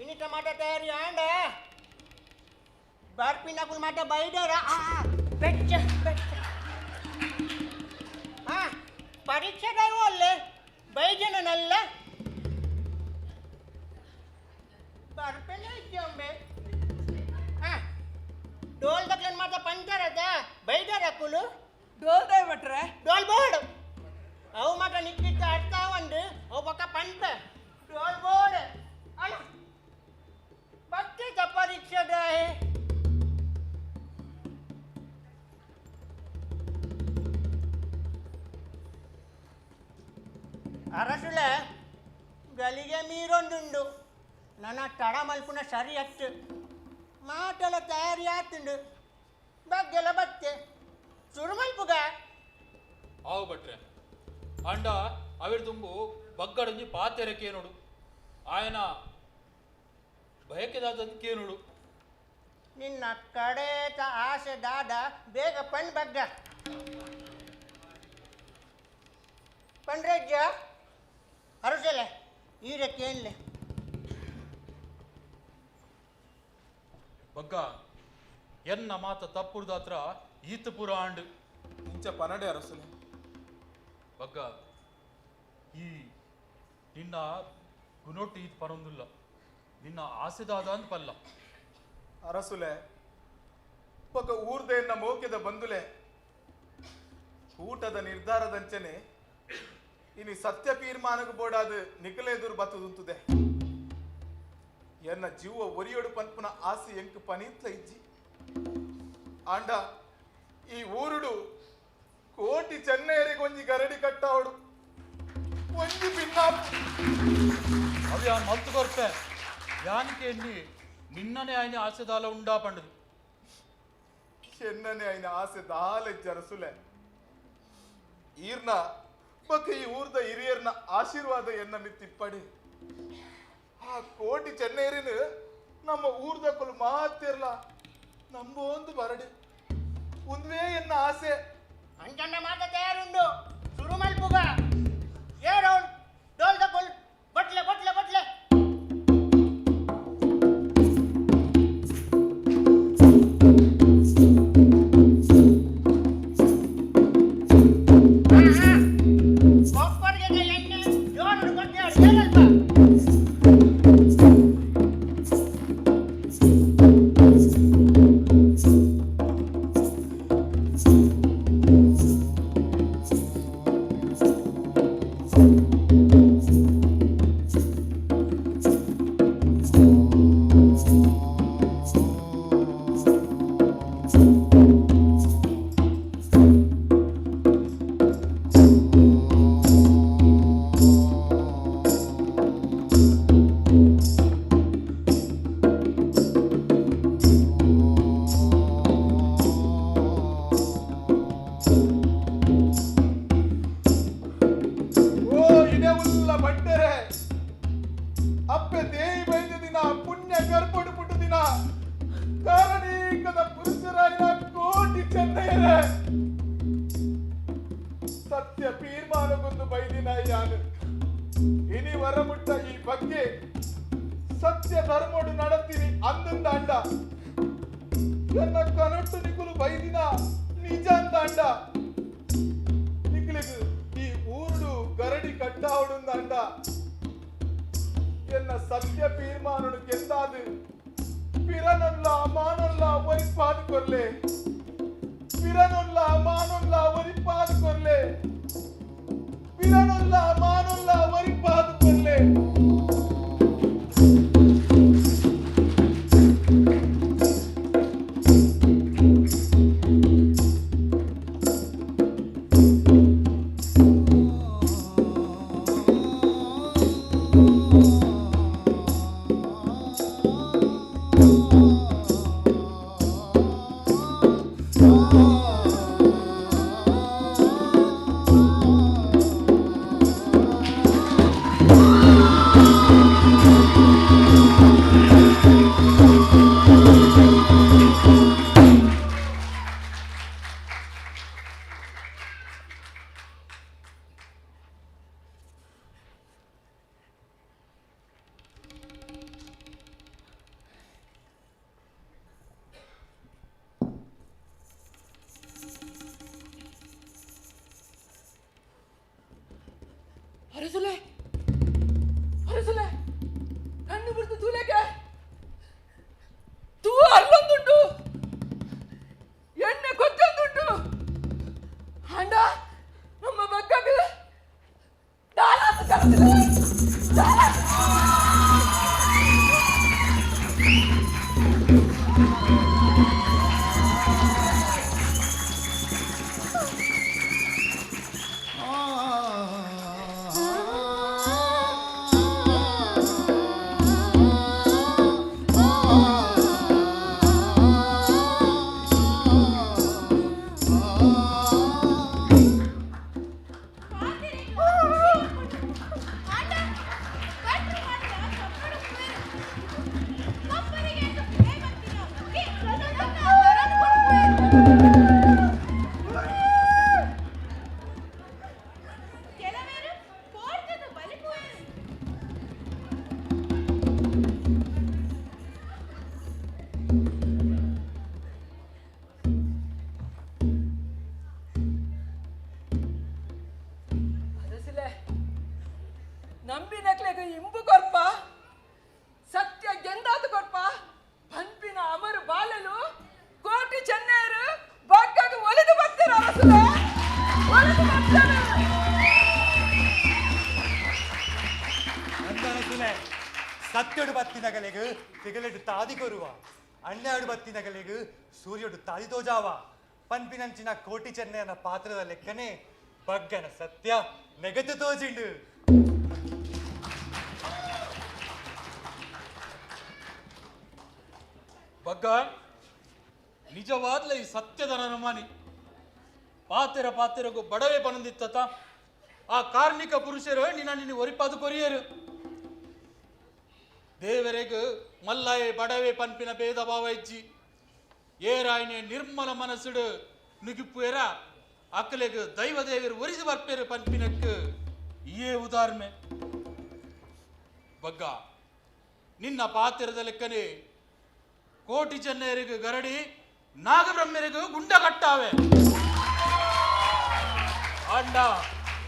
Speaker 20: ಇನಿತ ಮಾಟ ತಯಾರಿ ಆಂಡ ಬರ್ಪಿನಕುಲ್ ಮಾಟ ಬೈದರ ಬೆಚ್ಚ ಬೆಚ್ಚ. ಹಾ ಪರೀಕ್ಷೆ ದೈವ ಅಲ್ಲೇ ಬೈಜನಲ್ಲ ಬರ್ಪೆನೆ ಇದ್ದೊಮ್ಮೆ. ಹಾ ಡೋಲ್ ದಕ್ಲನ್ ಮಾತ ಪಂಚರದ ಬೈದರ ಕುಲು
Speaker 2: ಡೋಲ್ ದೈ ಭಟ್ರೆ
Speaker 20: ಡೋಲ್ ಬೋರ್ಡ್ ಅವು ಮಾತ ನಿಕ್ಕಿತ್ತ ಅರ್ಥ ಒಂದು ಅವು ಪಕ್ಕ ಪಂಪ ಡೋಲ್ ಬೋರ್ಡ್ ಅಲ್ಲ ಬಕ್ಕೆ ಪರೀಕ್ಷೆ ದಾಯೆ. ಅರಸುಲೆ ಗಲಿಗೆ ಮೀರೊಂದುಂಡು ನನ್ನ ತಡ ಮಲ್ಪುನ ಸರಿ ಅತ್ತು ಮಾಟಲ ತಯಾರಿ ಆತುಂಡು ಬಗ್ಗೆಲ ಬತ್ತೆ ಸುರು ಮಲ್ಪುಗ.
Speaker 11: ಆವು ಭಟ್ರೆ ಅಂಡ ಅವಿರ್ ತುಂಬು ಬಗ್ಗಡಂಜಿ ಪಾತೆರೆ ಕೇನುಡು ಆಯನ ಬಯಕೆದಾದ ಕೇನುಡು.
Speaker 20: ನಿನ್ನ ಕಡೇತ ಆಸೆ ದಾದ ಬೇಗ ಪಣ್ ಬಗ್ಗ ಪಂಡ್ರಜ್ಜ ಅರಸಲೆ ಈರ ಕೇನ್ಲೆ.
Speaker 11: ಬಗ್ಗ ಎನ್ನ ಮಾತ ತಪ್ಪುರ್ದಾತ್ರ ಈತ ಪುರ ಆಂಡು
Speaker 7: ಇಂಚ ಪನಡೆ ಅರಸುಲೆ.
Speaker 11: ಬಗ್ಗ ಈ ನಿನ್ನ ಗುಣೊಟ್ಟು ಈತ್ ಪರೊಂದುಲ್ಲ ನಿನ್ನ ಆಸೆದಾದ ಅಂತ ಪಲ್ಲ.
Speaker 17: ಅರಸುಲೆ ಬಗ್ಗ ಊರ್ದ ಎನ್ನ ಮೋಕೆದ ಬಂದುಲೆ ಊಟದ ನಿರ್ಧಾರದಂಚನೆ ಇನಿ ಸತ್ಯ ತೀರ್ಮಾನಕ್ಕೆ ಬೋಡಾದ ನಿಕಲೆದುರು ಬತ್ತದುಂತುದೆ. ಎನ್ನ ಜೀವ ಒರಿಯೊಡು ಪನ್ಪುನ ಆಸೆ ಎಂಕ್ ಪನೀತ್ಲ ಇಜ್ಜಿ. ಆಂಡ ಈ ಊರುಡು ಕೋಟಿ ಚೆನ್ನೈರಿಗೆ ಒಂಜಿ ಗರಡಿ ಕಟ್ಟಾವಡು ಒಂಜಿ ಪಿನ್ನ
Speaker 11: ಅవి ಆ ಮಲ್ತು ಕೊರ್ಪೆ ಯಾನಿಕೆ ಎನ್ನಿ ನಿನ್ನನೆ ಆಯ್ನ ಆಸೆದಾಲ ಉಂಡಾ ಪಂಡದು.
Speaker 17: ಎನ್ನನೆ ಆಯ್ನ ಆಸೆ ದಾಲೆ ಜರಸುಲೆ. ಈರ್ನ ಬಕ್ಕ ಈ ಊರ್ದ ಹಿರಿಯರ್ನ ಆಶೀರ್ವಾದ ಎನ್ನ ಮಿತ್ತಿಪ್ಪಡಿ. ಆ ಕೋಟಿ ಚೆನ್ನೈರಿನ ನಮ್ಮ ಊರ್ದ ಕೊಲು ಮಾತಿರ್ಲ ನಂಬೊಂದು ಬರಡಿ ಒಂದುವೇ ಎನ್ನ ಆಸೆ.
Speaker 20: ಅಂಚಣ್ಣ ಮಾತ ತಯಾರುಂಡು ಸುರು ಮಲ್ಪುಗ ಏ ರೌಂಡ್ ಡೋಲ್ ದಕೊಲ್ ಬಟ್ಲೆ ಬಟ್ಲೆ ಬಟ್ಲೆ.
Speaker 18: ಗರ್ಭಡು ಪುಟ್ಟುದಿನ ಕಾರಣೀಕದ ಪುರುಷರಾಯಿನ ಕೋಟಿ ಚೆನ್ನಯ್ಯರೇ ಸತ್ಯ ತೀರ್ಮಾನಗೊಂದು ಬೈದಿನ ಯಾನು ಇನಿ ವರಮುಟ್ಟ ಈ ಬಗ್ಗೆ ಸತ್ಯ ಧರ್ಮೋಡು ನಡತೀನಿ ಅಂದಂದಾಂಡ ಎನ್ನ ಕನಟ್ಟು ನಿಕುಲು ಬೈದಿನ ನಿಜ ಅಂದಾಂಡ ನಿಕಲಿಗು ಈ ಊರುಡು ಗರಡಿ ಕಟ್ಟಾವಡುಂದಾಂಡ ಎನ್ನ ಸತ್ಯ ತೀರ್ಮಾನನು ಗೆದ್ದಾದು ಪಿರನೊಲ್ಲ ಮಾನೊಲ್ಲ ಒರಿಪಾದು ಕೊರ್ಲೆ ಪಿರನೊಲ್ಲ ಮಾನೊಲ್ಲ ಒರಿಪಾದು ಕೊರ್ಲೆ ಪಿರನೊಲ್ಲ ಮಾನೊಲ್ಲ ಒರಿಪಾದು ಕೊರ್ಲೆ.
Speaker 2: ಅರಸುಲೆ ಅರಸುಲೆ ಕಣ್ಣು ಬಿಡ್ತು ತೂಲೆಗೆ ತೂ ಅಲ್ಲೊಂದುಂಟು ಎಣ್ಣೆ ಕೊತ್ತೊಂದುಂಟು ಅಂಡ ನಮ್ಮ ಬಗ್ಗಗೆ
Speaker 15: ಕೆಲವರು ಕೋರ್ತದ ಬಲಿಪುವೇರು.
Speaker 2: ಅರಸುಲೆ ನಂಬಿನಕ್ಲೆಗ್ ಇಂಬು ಕೊರ್ಪ ಸತ್ಯ ಗೆಂದಾತು ಕೊರ್ಪ ಪನ್ಪಿನ ಅಮರು ಬಾಲಲು ಕೋಟಿ ಚೆನ್ನೈರು ಬಗ್ಗಗ್ ಒಲಿದು ಬರ್ತಾರೆ ಅರಸುಲೆ ಒಲಿದು ಬರ್ತಾರೆ.
Speaker 21: ನಂದನಸುಲೆ ಸತ್ಯಡು ಬತ್ತಿನಗಲೆಗು ತಿಗಲೆಡು ತಾದಿ ಕೊರುವ ಅಣ್ಣಾಡು ಬತ್ತಿನಗಲೆಗು ಸೂರ್ಯಡು ತಾದಿ ತೋಜಾವ ಪನ್ಪಿನಂಚಿನ ಕೋಟಿ ಚೆನ್ನಯ್ಯನ ಪಾತ್ರದ ಲೆಕ್ಕನೆ ಬಗ್ಗನ ಸತ್ಯ ನೆಗತು ತೋಜಿಂಡು.
Speaker 11: ಬಗ್ಗ ನಿಜವಾದ್ಲ ಈ ಸತ್ಯದ ನರಮಾನಿ ಪಾತೆರ ಪಾತೆರಗು ಬಡವೆ ಬನಂದಿತ್ತ ಆ ಕಾರ್ಮಿಕ ಪುರುಷರು ನಿನ್ನ ನಿನ್ನ ಒರಿಪಾದು ಕೊರಿಯರು ದೇವರೆಗು ಮಲ್ಲಾಯೆ ಬಡವೆ ಪನ್ಪಿನ ಭೇದ ಭಾವ ಇಜ್ಜಿ ಏರಾಯಿನೆ ನಿರ್ಮಲ ಮನಸ್ಸುಡು ನುಗಿಪ್ಪುಯರ ಅಕ್ಕಲೆಗು ದೈವ ದೇವರು ಒರಿದು ಬರ್ಪೇರು ಪನ್ಪಿನಕ್ಕು ಇಯೇ ಉದಾಹರಣೆ. ಬಗ್ಗ ನಿನ್ನ ಪಾತಿರದ ಲೆಕ್ಕನೆ ಕೋಟಿ ಚೆನ್ನಯರಿಗೂ ಗರಡಿ ನಾಗಬ್ರಹ್ಮರಿಗೂ ಗುಂಡ ಕಟ್ಟಾವೆ ಅಂಡ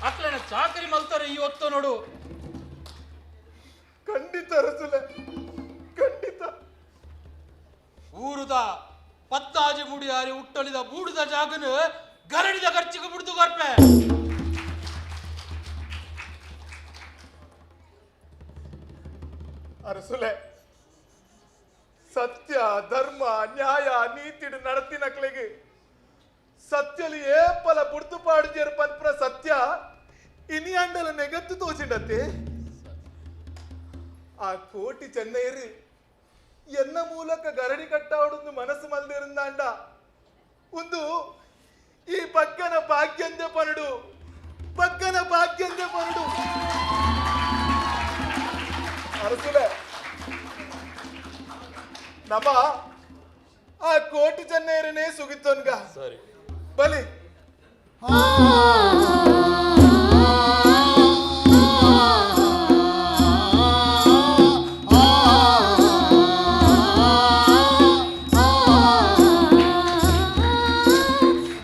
Speaker 11: ಅಕ್ಲೆನ ಚಾಕರಿ ಮಲ್ತಾರೆ ಈ ಹೊತ್ತು ನೋಡು.
Speaker 18: ಖಂಡಿತ ರಸುಲೆ ಖಂಡಿತ.
Speaker 11: ಊರುದ ಪತ್ತಾಜಿ ಮುಡಿಯಾರಿ ಹುಟ್ಟೊಲಿದ ಬೂಡುದ ಜಾಗನು ಗರಡಿದ ಖರ್ಚಿಗೆ ಬುಡ್ದು ಕೊರ್ಪೆ.
Speaker 18: ಅರಸುಲೆ ಸತ್ಯ ಧರ್ಮ ನ್ಯಾಯ ನೀತಿಡು ನಡತಿನಕ್ಲೆಗೆ ಸತ್ಯಲಿ ಏಪಲ ಬುಡ್ದು ಪಾಡುಜೇರು ಪನ್ಪುನ ಸತ್ಯ ಇನಿ ಅಂಡಲ ನೆಗತ್ತು ತೋಚಿಂಡತ್ತೆ. ಆ ಕೋಟಿ ಚೆನ್ನೈರಿ ಎನ್ನ ಮೂಲಕ ಗರಡಿ ಕಟ್ಟಾವಡೊಂದು ಮನಸ್ಸು ಮಲ್ದಿರುಂದಾಂಡ ಒಂದು ಈ ಬಗ್ಗನ ಭಾಗ್ಯಂದೆ ಪನಡು ಬಗ್ಗನ ಭಾಗ್ಯಂದೆ ಪನಡು. ಅರಸುಲೆ ನಮ್ಮ ಆ ಕೋಟಿ ಚೆನ್ನೇರನೇ ಸುಗಿತ್ತೋನ್ಗ.
Speaker 5: ಸರಿ.
Speaker 18: ಬಲಿ.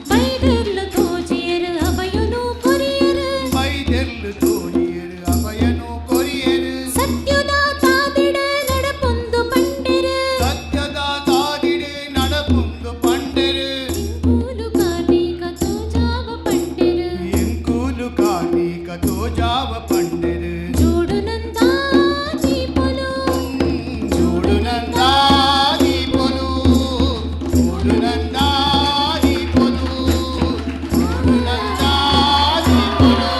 Speaker 22: ಬೈದೆರ್ಲು ತೋಜಿಯರು ಅಭಯನು ಕೊರಿಯರು.
Speaker 20: ಬೈದೆರ್ಲು ತೋಜಿಯರು ಅಭಯನು ಕೊರಿಯರು.
Speaker 22: ಸತ್ಯದ ತಾದಿಡ ನಡಪೊಂದು ಪಂಡೆರು.
Speaker 20: ಸತ್ಯದ ತಾದಿಡೆ ನಡಪುಂದು ಪಂಡೆರು.
Speaker 22: ಕೂಲು ಕಾರ್ತೀಕ ತೋಜಾವ ಪಂಡೆರು.
Speaker 20: ಎಂಕೂಲು ಕಾರ್ತೀಕ ತೋಜಾವ ಪಂಡೆರು.
Speaker 22: ಜೋಡು ನಂದ ದೀಪೊಲು.
Speaker 20: ಜೋಡು ನಂದ ದೀಪೊಲು, ಜೋಡು ನಂದ ದೀಪೊಲು, ಜೋಡು ನಂದ ದೀಪೊಲು.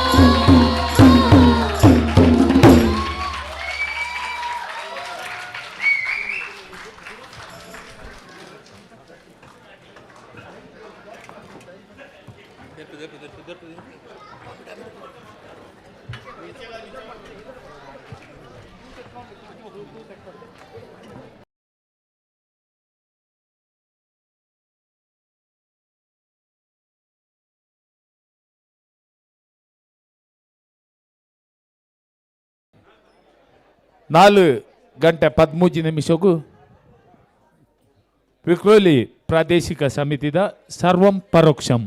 Speaker 11: 4 ಗಂಟೆ 13 ನಿಮಿಷಕ್ಕೂ ವಿಕ್ರೋಲಿ ಪ್ರಾದೇಶಿಕ ಸಮಿತಿದ ಸರ್ವಂ ಪರೋಕ್ಷಂ.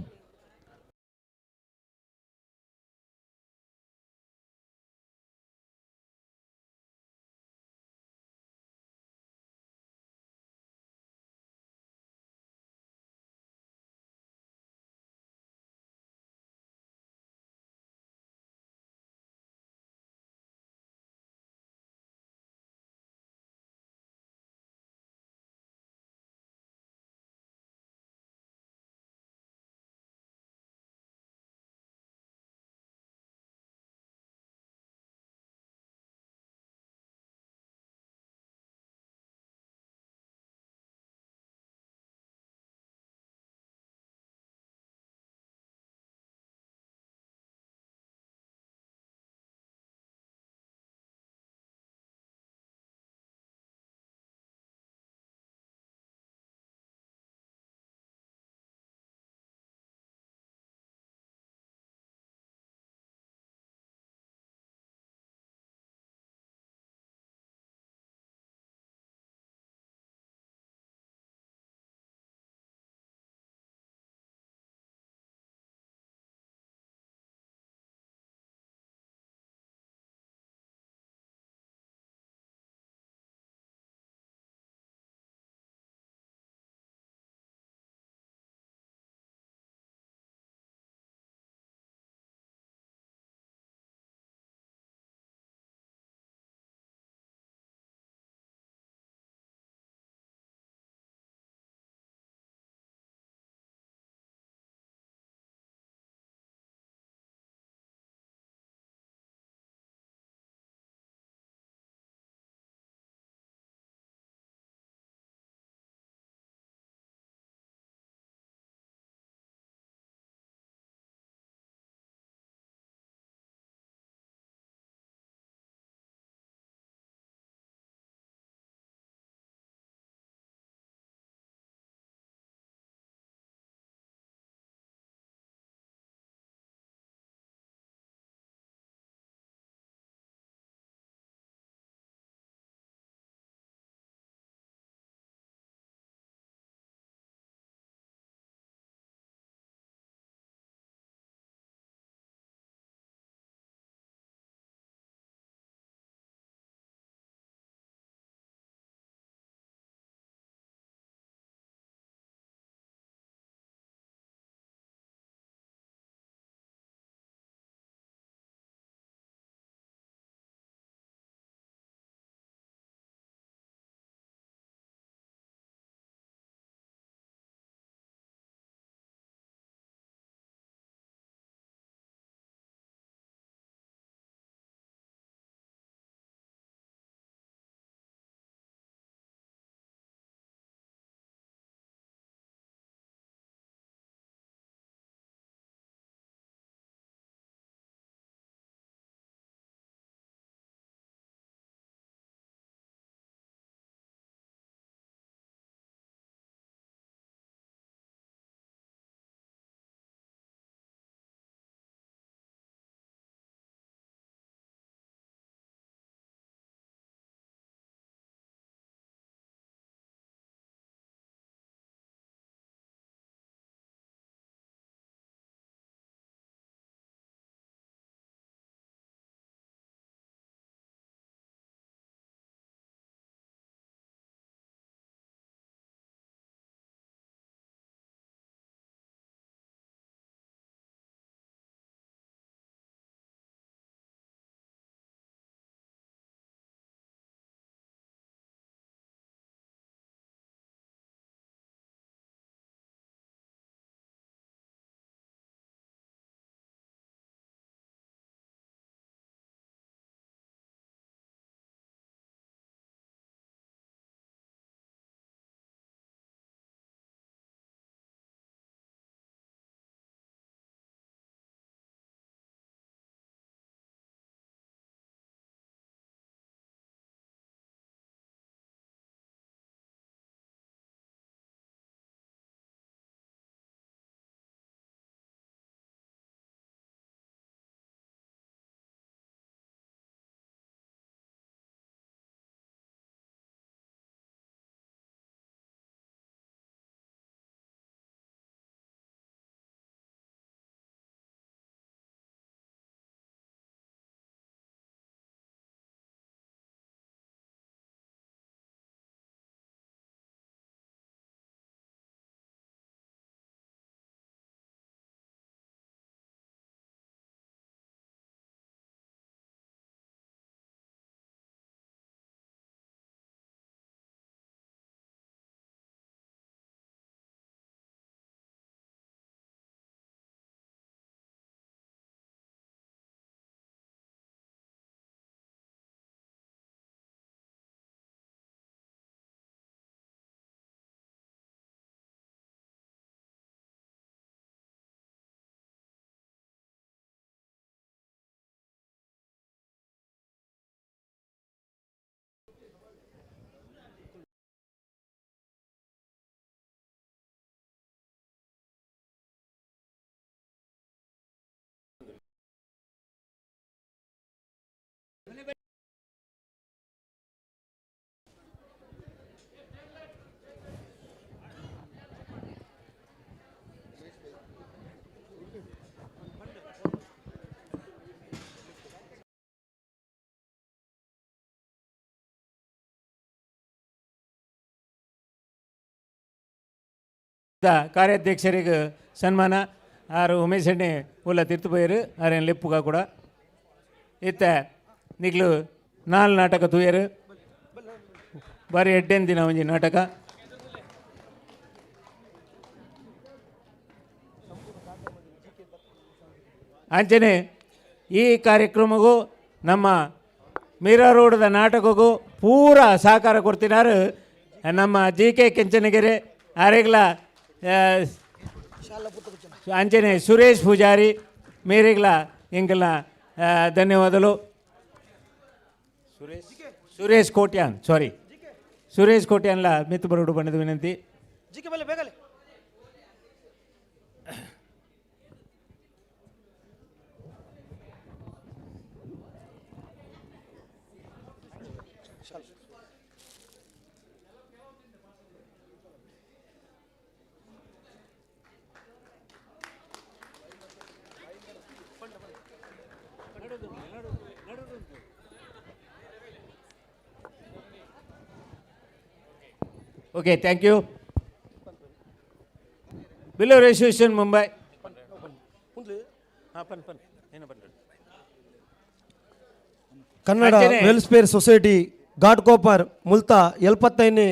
Speaker 3: ಕಾರ್ಯಾಧ್ಯಕ್ಷರಿಗೆ ಸನ್ಮಾನ ಆರು ಉಮೇಶ್ ಅಣ್ಣೆ ಉಲ್ಲ ತಿರ್ತುಪೋಯರು ಆರೇನು ಲೆಪ್ಪುಗ ಕೂಡ ಇತ್ತ ನಿಗ್ಲು ನಾಲ್ ನಾಟಕ ತೂಯರು ಬಾರಿ ಎಡ್ಡೆನ್ ದಿನ ಒಂಜಿ ನಾಟಕ ಅಂಚನೆ ಈ ಕಾರ್ಯಕ್ರಮಗೂ ನಮ್ಮ ಮೀರಾ ರೋಡ್ದ ನಾಟಕಕ್ಕೂ ಪೂರ ಸಹಕಾರ ಕೊಡ್ತಿನಾರು ನಮ್ಮ ಜಿ ಕೆ ಕೆಂಚನಗೆರೆ ಆರೆಗ್ಲ ಅಂಚನೆ ಸುರೇಶ್ ಪೂಜಾರಿ ಮೇರೆಗ್ಲ ಎಂಕಲ್ನ ಧನ್ಯವಾದಗಳು. ಸುರೇಶ್ ಕೋಟ್ಯಾನ್ ಸಾರಿ ಸುರೇಶ್ ಕೋಟ್ಯಾನ್ಲ ಮಿತ್ತು ಬರೋಡು ಬಣ್ಣದ ವಿನಂತಿ. Okay, thank you. Below Association Mumbai.
Speaker 13: Kannada welfare society Ghatkopar ಮುಲ್ತಾ 75ನೇ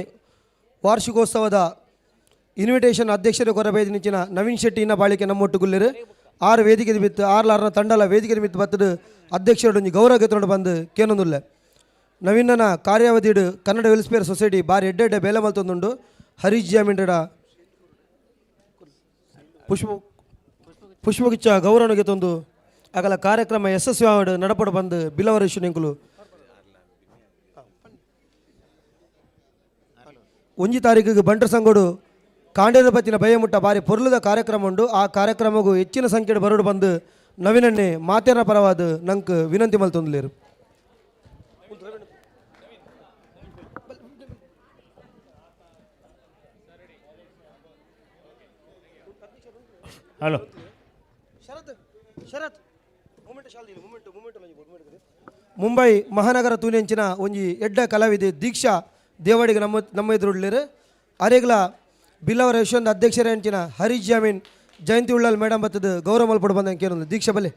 Speaker 13: ವಾರ್ಷಿಕೋತ್ಸವದ ಇನ್ವಿಟೇಷನ್ ಅಧ್ಯಕ್ಷರು ಕೊರಬೇದು ನಿಂಚಿನ ನವೀನ್ ಶೆಟ್ಟಿನ ಬಾಳಿಕೆ ನಮ್ಮೊಟ್ಟುಗುಲ್ಲಿರು ಆರು ವೇದಿಕೆ ನಿಮಿತ್ತ ಆರ್ಲಾರ್ನ ತಂಡಲ ವೇದಿಕೆ ನಿಮಿತ್ತ ಬತ್ತದು ಅಧ್ಯಕ್ಷರು ಗೌರವ ಗೆತ್ತೊಂಡು ಬಂದು ಕೇನೊಂದುಲ್ಲೆ. ನವೀನನ ಕಾರ್ಯಾವಧಿಡು ಕನ್ನಡ ವೆಲ್ಫೇರ್ ಸೊಸೈಟಿ ಬಾರಿ ಎಡ್ಡೆಡ್ಡೆ ಬೇಲೆ ಮಲ್ತೊಂದುಂಡು. ಹರೀಶ್ ಜಾಮಿಂಡ ಪುಷ್ಪಗುಚ್ಛ ಗೌರವನಿಗೆ ತಂದು ಅಗಲ ಕಾರ್ಯಕ್ರಮ ಯಶಸ್ವಿ ನಡಪಡು ಬಂದು ಬಿಲವರೇಶು ನಿಂಕುಲು 1 ತಾರೀಕಿಗೆ ಬಂಟರ ಸಂಘಡು ಕಾಂಡೇರ ಬತ್ತಿನ ಬಯಮುಟ್ಟ ಬಾರಿ ಪೊರ್ಲುದ ಕಾರ್ಯಕ್ರಮ ಉಂಡು. ಆ ಕಾರ್ಯಕ್ರಮಗೂ ಹೆಚ್ಚಿನ ಸಂಖ್ಯೆ ಬರೋಡು ಬಂದು ನವೀನನ್ನೇ ಮಾತೇನ ಪರವಾದ ನಂಗೆ ವಿನಂತಿ ಮಲ್ತೊಂದುಲೇರು.
Speaker 3: ಹಲೋ
Speaker 13: ಮುಂಬೈ ಮಹಾನಗರ ತೂನೆಂಚಿನ ಒಂಜಿ ಎಡ್ಡ ಕಲಾವಿದೆ ದೀಕ್ಷಾ ದೇವಾಡಿಗೆ ನಮ್ಮ ನಮ್ಮ ಎದುರುಳ್ಳಿರು. ಅರೆಗ್ಲ ಬಿಲ್ಲವರ ಯಶವಂತ ಅಧ್ಯಕ್ಷರ ಹರೀಶ್ ಜಾಮೀನ್ ಜಯಂತಿ ಉಳ್ಳಾಲ್ ಮೇಡಮ್ ಬತ್ತದ ಗೌರವ ಮಲ್ಪಡು ಬಂದ ಕೇನೊಂದು ದೀಕ್ಷಾ ಬಲೆ.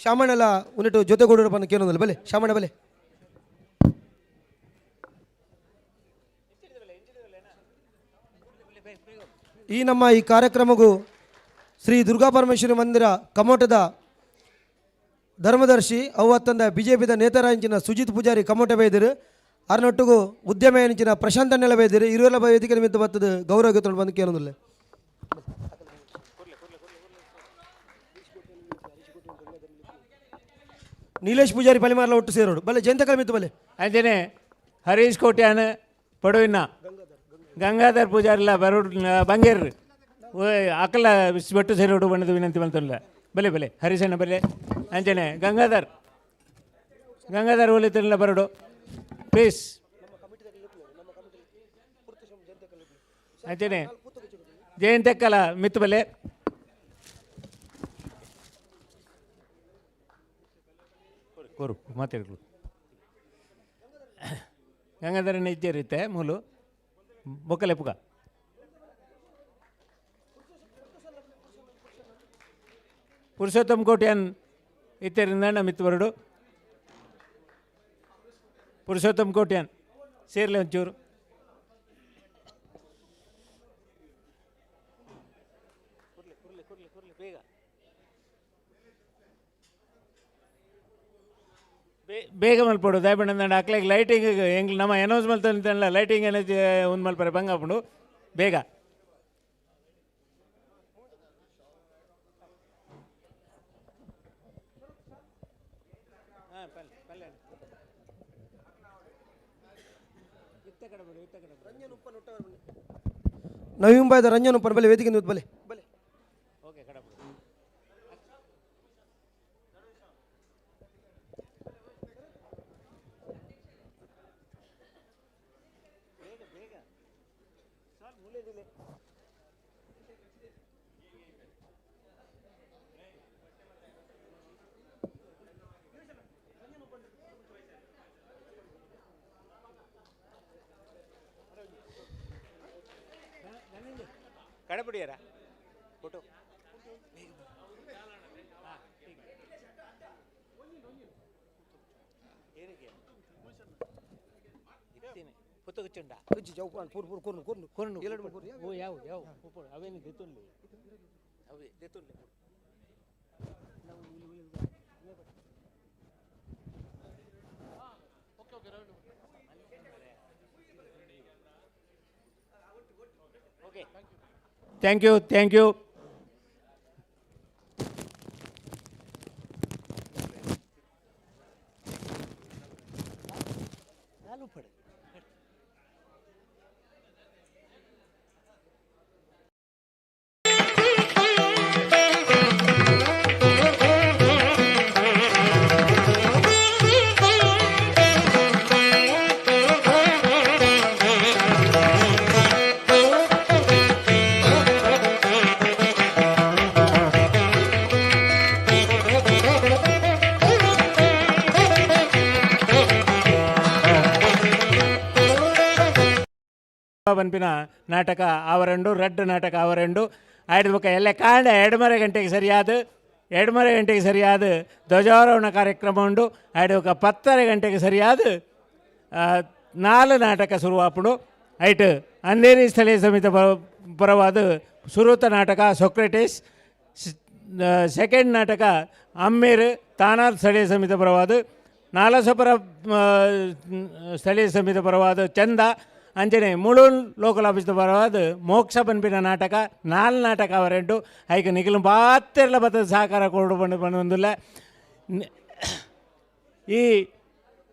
Speaker 13: ಶಾಮಣ್ಣೆಲ್ಲ ಉನ್ನಿಟ್ಟು ಜೊತೆಗೂಡರು ಬಂದ ಕೇನೊಂದಿಲ್ಲ ಬಲೆ ಶಾಮಣ್ಣ ಬಲೆ. ಈ ನಮ್ಮ ಈ ಕಾರ್ಯಕ್ರಮಗೂ ಶ್ರೀ ದುರ್ಗಾ ಪರಮೇಶ್ವರಿ ಮಂದಿರ ಕಮೋಟದ ಧರ್ಮದರ್ಶಿ ಅವತ್ತಂದ ಬಿಜೆಪಿದ ನೇತರಾಂಚಿನ ಸುಜಿತ್ ಪೂಜಾರಿ ಕಮೋಟ ಬೈದರು. ಅರನೊಟ್ಟಿಗೂ ಉದ್ಯಮ ಎಂಚಿನ ಪ್ರಶಾಂತ ನೆಲ ಬೈದಿರು. ಇರುವೆಲ್ಲ ವೇದಿಕೆ ನಿಮಿತ್ತ ಬತ್ತದ ಗೌರವ ಗೆತ್ತೊಂಡು ಬಂದು ಕೇನೊಂದಿಲ್ಲ. ನೀಲೇಶ್ ಪೂಜಾರಿ ಪಲಿಮಾರ್ಲ ಒಟ್ಟು ಸೇರೋಡು ಬಲೆ ಜಯಂತ ಮಿತ್ತು ಬಲೆ.
Speaker 3: ಅಂಚನೆ ಹರೀಶ್ ಕೋಟ್ಯಾನ್ ಪಡುವಿನ ಗಂಗಾಧರ್ ಪೂಜಾರಿಲ್ಲ ಬರೋಡು ಬಂಗೇರ್ ಅಕಲ ಒಟ್ಟು ಸೇರೋಡು ಬಣ್ಣದ ವಿನಂತಿ ಮಲ್ತೊಲ್ಲ ಬಲೆ ಬಲೆ ಹರೀಶಣ್ಣ ಬಲೆ. ಅಂಚನೆ ಗಂಗಾಧರ್ ಗಂಗಾಧರ್ ಒಲಿತಿರಲ್ಲ ಬರೋಡು ಪ್ಲೀಸ್. ಅಂಚನೆ ಜಯಂತಕ್ಕಲ ಮಿತ್ತು ಬಲೆ. ಕೋರು ಮಾತಾಡ್ಲು ಗಂಗಾಧರನ ಇಜ್ಜೆ ಮೂಲು ಬೊಕ್ಕಲೆಪುಗ. ಪುರುಷೋತ್ತಮ್ ಕೋಟ್ಯಾನ್ ಇತ್ತೆರಿಂದ ಮಿತ್ತು ಬರಡು. ಪುರುಷೋತ್ತಮ್ ಕೋಟ್ಯಾನ್ ಸೇರ್ಲೆ ಒಂಚೂರು. ಬೇಗ ಮಲ್ಪಡು ದಯಪಂಡ ಅಕ್ಲೆಗ್ ಲೈಟಿಂಗ್ ಎಂಗ್ ನಮ್ಮ ಅನೌನ್ಸ್ ಮಲ್ತೊಂದಿತ್ತಲ್ಲ ಲೈಟಿಂಗ್ ಎನರ್ಜಿ ಒಂದು ಮಲ್ಪರೆ ಬಂಗ ಆಪುಂಡು ಬೇಗ.
Speaker 13: ನವಿ ಮುಂಬೈದ ರಂಜನ್ ಉಪ್ಪನ್ ಬಲೆ ವೇದಿಕೆ ಬಲೆ.
Speaker 3: ಕಡಪುಡಿಯರ ಫೋಟೋ. ಪುತ್ತಗುಚ್ಚುಂಡ ಕೊರ್ನು ಓ ಯಾವ ಯಾವ ಅವೇನು ದೆತ್ತುನ್ಲೆ ಅವೇ ದೆತ್ತುನ್ಲೆ. Okay, thank you, thank you. ಪನ್ಪಿನ ನಾಟಕ ಆವರಂಡು ರಡ್ಡು ನಾಟಕ ಆವರಂಡು ಆಯ್ದ ಬೊಕ್ಕ ಎಲ್ಲ ಕಾಂಡ 2:30 ಗಂಟೆಗೆ ಸರಿಯಾದ 2:30 ಗಂಟೆಗೆ ಸರಿಯಾದ ಧ್ವಜಾರೋಹಣ ಕಾರ್ಯಕ್ರಮ ಉಂಡು. ಆಯ್ದ ಬೊಕ್ಕ 10:30 ಗಂಟೆಗೆ ಸರಿಯಾದ 4 ನಾಟಕ ಶುರುವಾಪುಂಡು. ಐಟ್ ಅಂಧೇರಿ ಸ್ಥಳೀಯ ಸಮಿತಿ ಪರವಾದ ಸುರೂತ ನಾಟಕ ಸೊಕ್ರೆಟಿಸ್, ಸೆಕೆಂಡ್ ನಾಟಕ ಅಮ್ಮೇರ್ ತಾನಾರ್ ಸ್ಥಳೀಯ ಸಮಿತಿ ಪರವಾದ, ನಾಲಸಪುರ ಸ್ಥಳೀಯ ಸಮಿತಿ ಪರವಾದ ಚಂದ, ಅಂಚನೆ ಮುಳುನ್ ಲೋಕಲ್ ಆಫೀಸ್ ಪರವಾದ ಮೋಕ್ಷ ಪನ್ಪಿನ ನಾಟಕ 4 ನಾಟಕ ಅವರೆಂಟು. ಐಕ್ ನಿಖಲು ಬಾತೆರ್ಲ ಬತ್ತದ ಸಹಕಾರ ಕೊಡು ಬಂದು ಬಂದೊಂದುಲ್ಲ. ಈ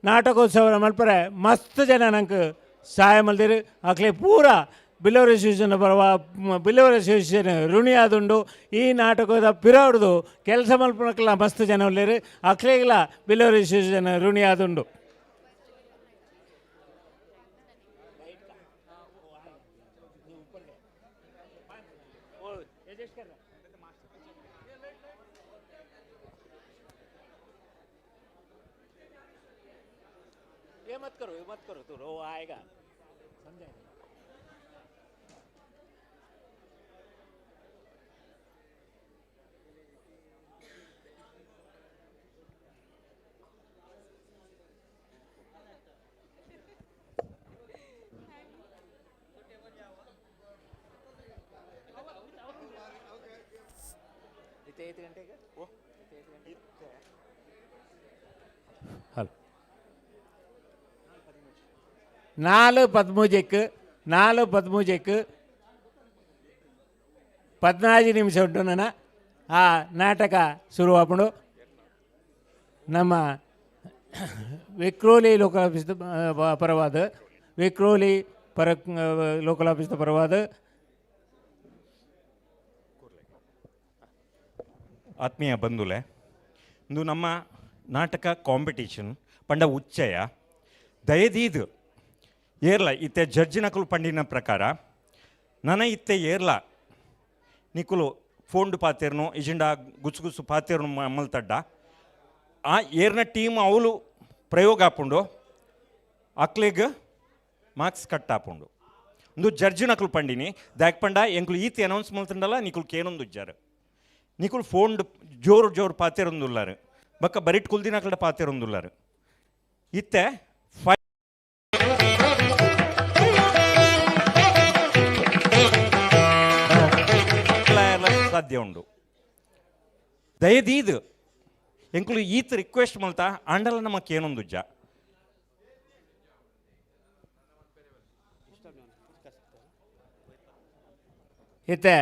Speaker 3: ನಾಟಕೋತ್ಸವ ಮಲ್ಪರೆ ಮಸ್ತ್ ಜನ ನಂಗೆ ಸಹಾಯ ಮಲ್ದಿರು. ಅಕ್ಲೆ ಪೂರ ಬಿಲ್ಲವರ್ ಅಸೋಸಿಯೇಷನ್ ಪರವ ಬಿಲ್ಲವರ್ ಅಸೋಸಿಯೇಷನ್ ಋಣಿ ಆದುಂಡು. ಈ ನಾಟಕದ ಪಿರವಡ್ದು ಕೆಲಸ ಮಲ್ಪನಕ್ಲ ಮಸ್ತ್ ಜನ ಉಲ್ಲೇರು, ಅಕ್ಲೆಗ್ಲ ಬಿಲ್ಲವರ್ ಅಸೋಸಿಯೇಷನ್ ಋಣಿ ಆದುಂಡು. ये मत करो, ये मत करो, तो वो आएगा समझाएगा। ಗಂಟೆಗೆ ಹಲೋ 4:13ಕ್ಕೆ 4:13ಕ್ಕೆ 14 ನಿಮಿಷ ಉಂಟು ನನ್ನ ಆ ನಾಟಕ ಶುರುವಾಪುಂಡು. ನಮ್ಮ ವಿಕ್ರೋಲಿ ಲೋಕಲ್ ಆಫೀಸ್ ಪರವಾದ ವಿಕ್ರೋಲಿ ಪರ ಲೋಕಲ್ ಆಫೀಸ್ ಪರವಾದ
Speaker 4: ಆತ್ಮೀಯ ಬಂಧುಲೆ, ಇಂದು ನಮ್ಮ ನಾಟಕ ಕಾಂಪಿಟೇಷನ್ ಪಂಡ ಉಚ್ಚಯ ದಯದೀದು ಏರ್ಲ ಇತ್ತೆ ಜಡ್ಜ್ ನಕಲು ಪಂಡಿನ ಪ್ರಕಾರ ನನ ಇತ್ತೆ ಏರ್ಲ ನಿಕುಲು ಫೋಂಡು ಪಾತೇರ್ನು ಇಜಿಂಡ ಗುಸು ಗುಸು ಪಾತೇರ್ನು ಮಲ್ತಡ್ಡ ಆ ಏರ್ನ ಟೀಮ್ ಅವಳು ಪ್ರಯೋಗ ಆಪುಂಡು ಅಕ್ಲೆಗ್ ಮಾರ್ಕ್ಸ್ ಕಟ್ ಆಪುಂಡು. ಒಂದು ಜಡ್ಜ್ ನಕಲು ಪಂಡಿನಿ ದಾಕ್ ಪಂಡ ಎಂಕುಲು ಈತಿ ಅನೌನ್ಸ್ ಮಲ್ತಂಡಲ್ಲ ನಿಕುಲು ಕೇನೊಂದು ಉಜ್ಜಾರು ನಿಕುಲು ಫೋನ್ ಜೋರು ಜೋರು ಪಾತೇರೊಂದುಲ್ಲಾರು ಬಕ್ಕ ಬರಿಟ್ ಕುಲ್ದಿನ ಕಡೆ ಪಾತೇರೊಂದುಲ್ಲಾರು ಇತ್ತೆ ಫೈ ಸಾಧ್ಯ ಉಂಡು. ದಯದೀದು ಎಂಕುಲು ಈತ್ ರಿಕ್ವೆಸ್ಟ್ ಮಲ್ತ ಆಂಡಲ ನಮಕ್ ಏನೊಂದುಜ್ಜ.
Speaker 3: ಇತ್ತೆ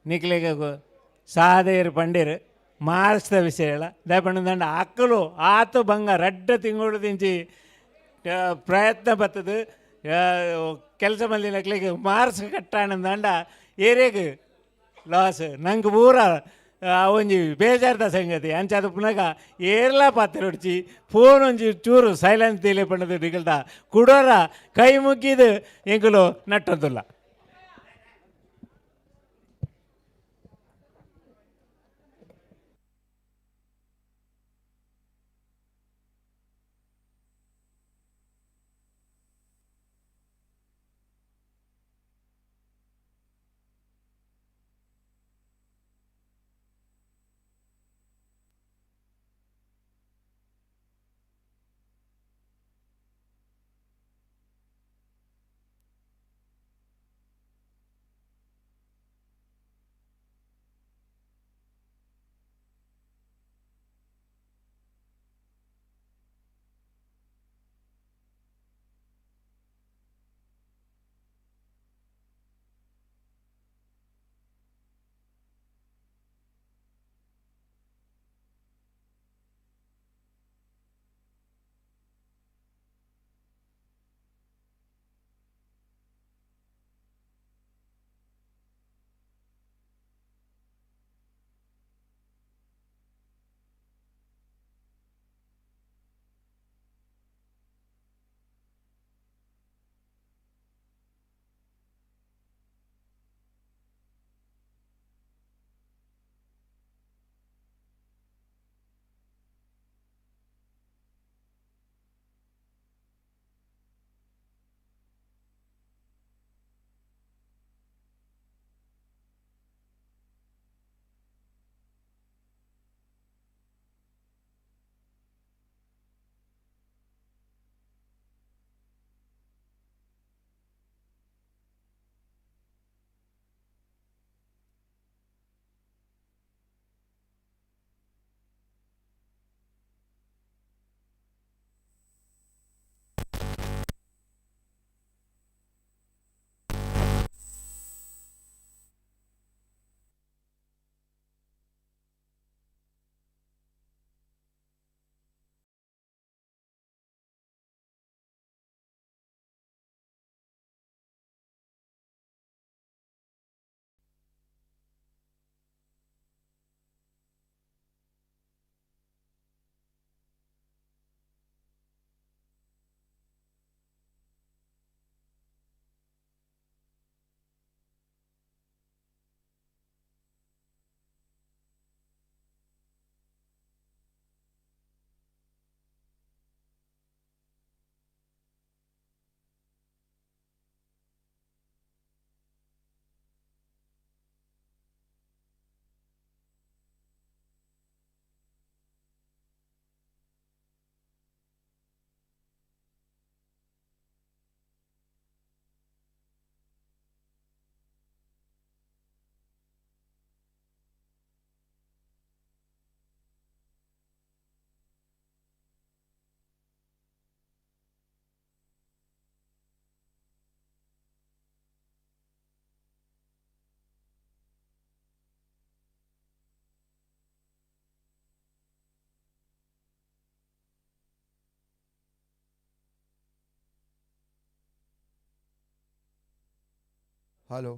Speaker 3: ನಿಕ್ಲೆಗ್ ಸಾದೇರು ಪಂಡೀರು ಮಾರ್ಕ್ಸ್ದ ವಿಷಯ ಹೇಳ ದಯಪಂಡ ಅಕ್ಕಲು ಆತು ಬಂಗ ರಡ್ಡ ತಿಂಗಳು ತಿಂಚಿ ಪ್ರಯತ್ನ ಬತ್ತದು ಕೆಲಸ ಮಲ್ಲಿನಕ್ಲಿಗೆ ಮಾರ್ಕ್ಸ್ ಕಟ್ಟಾಣಂದಂಡ ಏರೇಗ್ ಲಾಸ್ ನಂಗೆ ಪೂರ ಒಂಜಿ ಬೇಜಾರ್ದ ಸಂಗತಿ. ಅಂಚಾದ ಪುನಗ ಏರ್ಲ ಪಾತ್ರ ಹೊಡ್ಚಿ ಫೋನ್ ಒಂಜಿ ಚೂರು ಸೈಲೆನ್ಸ್ ತೀಲೆ ಪಂಡದು ನಿಗಲ್ದ ಕುಡೋರ ಕೈ ಮುಗ್ಗಿದು ಎಂಕುಲು ನಟ್ಟೊಂದುಲ್ಲ.
Speaker 8: ಹಲೋ.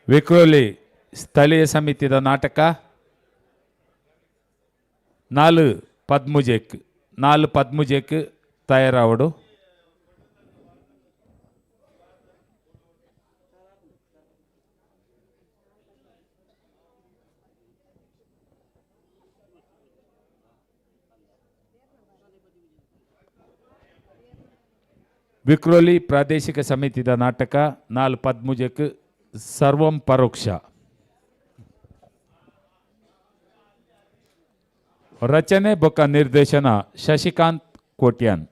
Speaker 11: ವಿಕ್ರೋಲಿ ಸ್ಥಳೀಯ ಸಮಿತಿದ ನಾಟಕ 4 ಪದ್ಮುಜೆಕ್ 4 ಪದ್ಮುಜೆಕ್ ತಯಾರಾವಡು. ವಿಕ್ರೋಲಿ ಪ್ರಾದೇಶಿಕ ಸಮಿತಿದ ನಾಟಕ 4 ಪದ್ಮುಜೆಕ್ ಸರ್ವಂ ಪರೋಕ್ಷ. ರಚನೆ ಬೊಕ್ಕ ನಿರ್ದೇಶನ ಶಶಿಕಾಂತ್ ಕೋಟ್ಯಾನ್.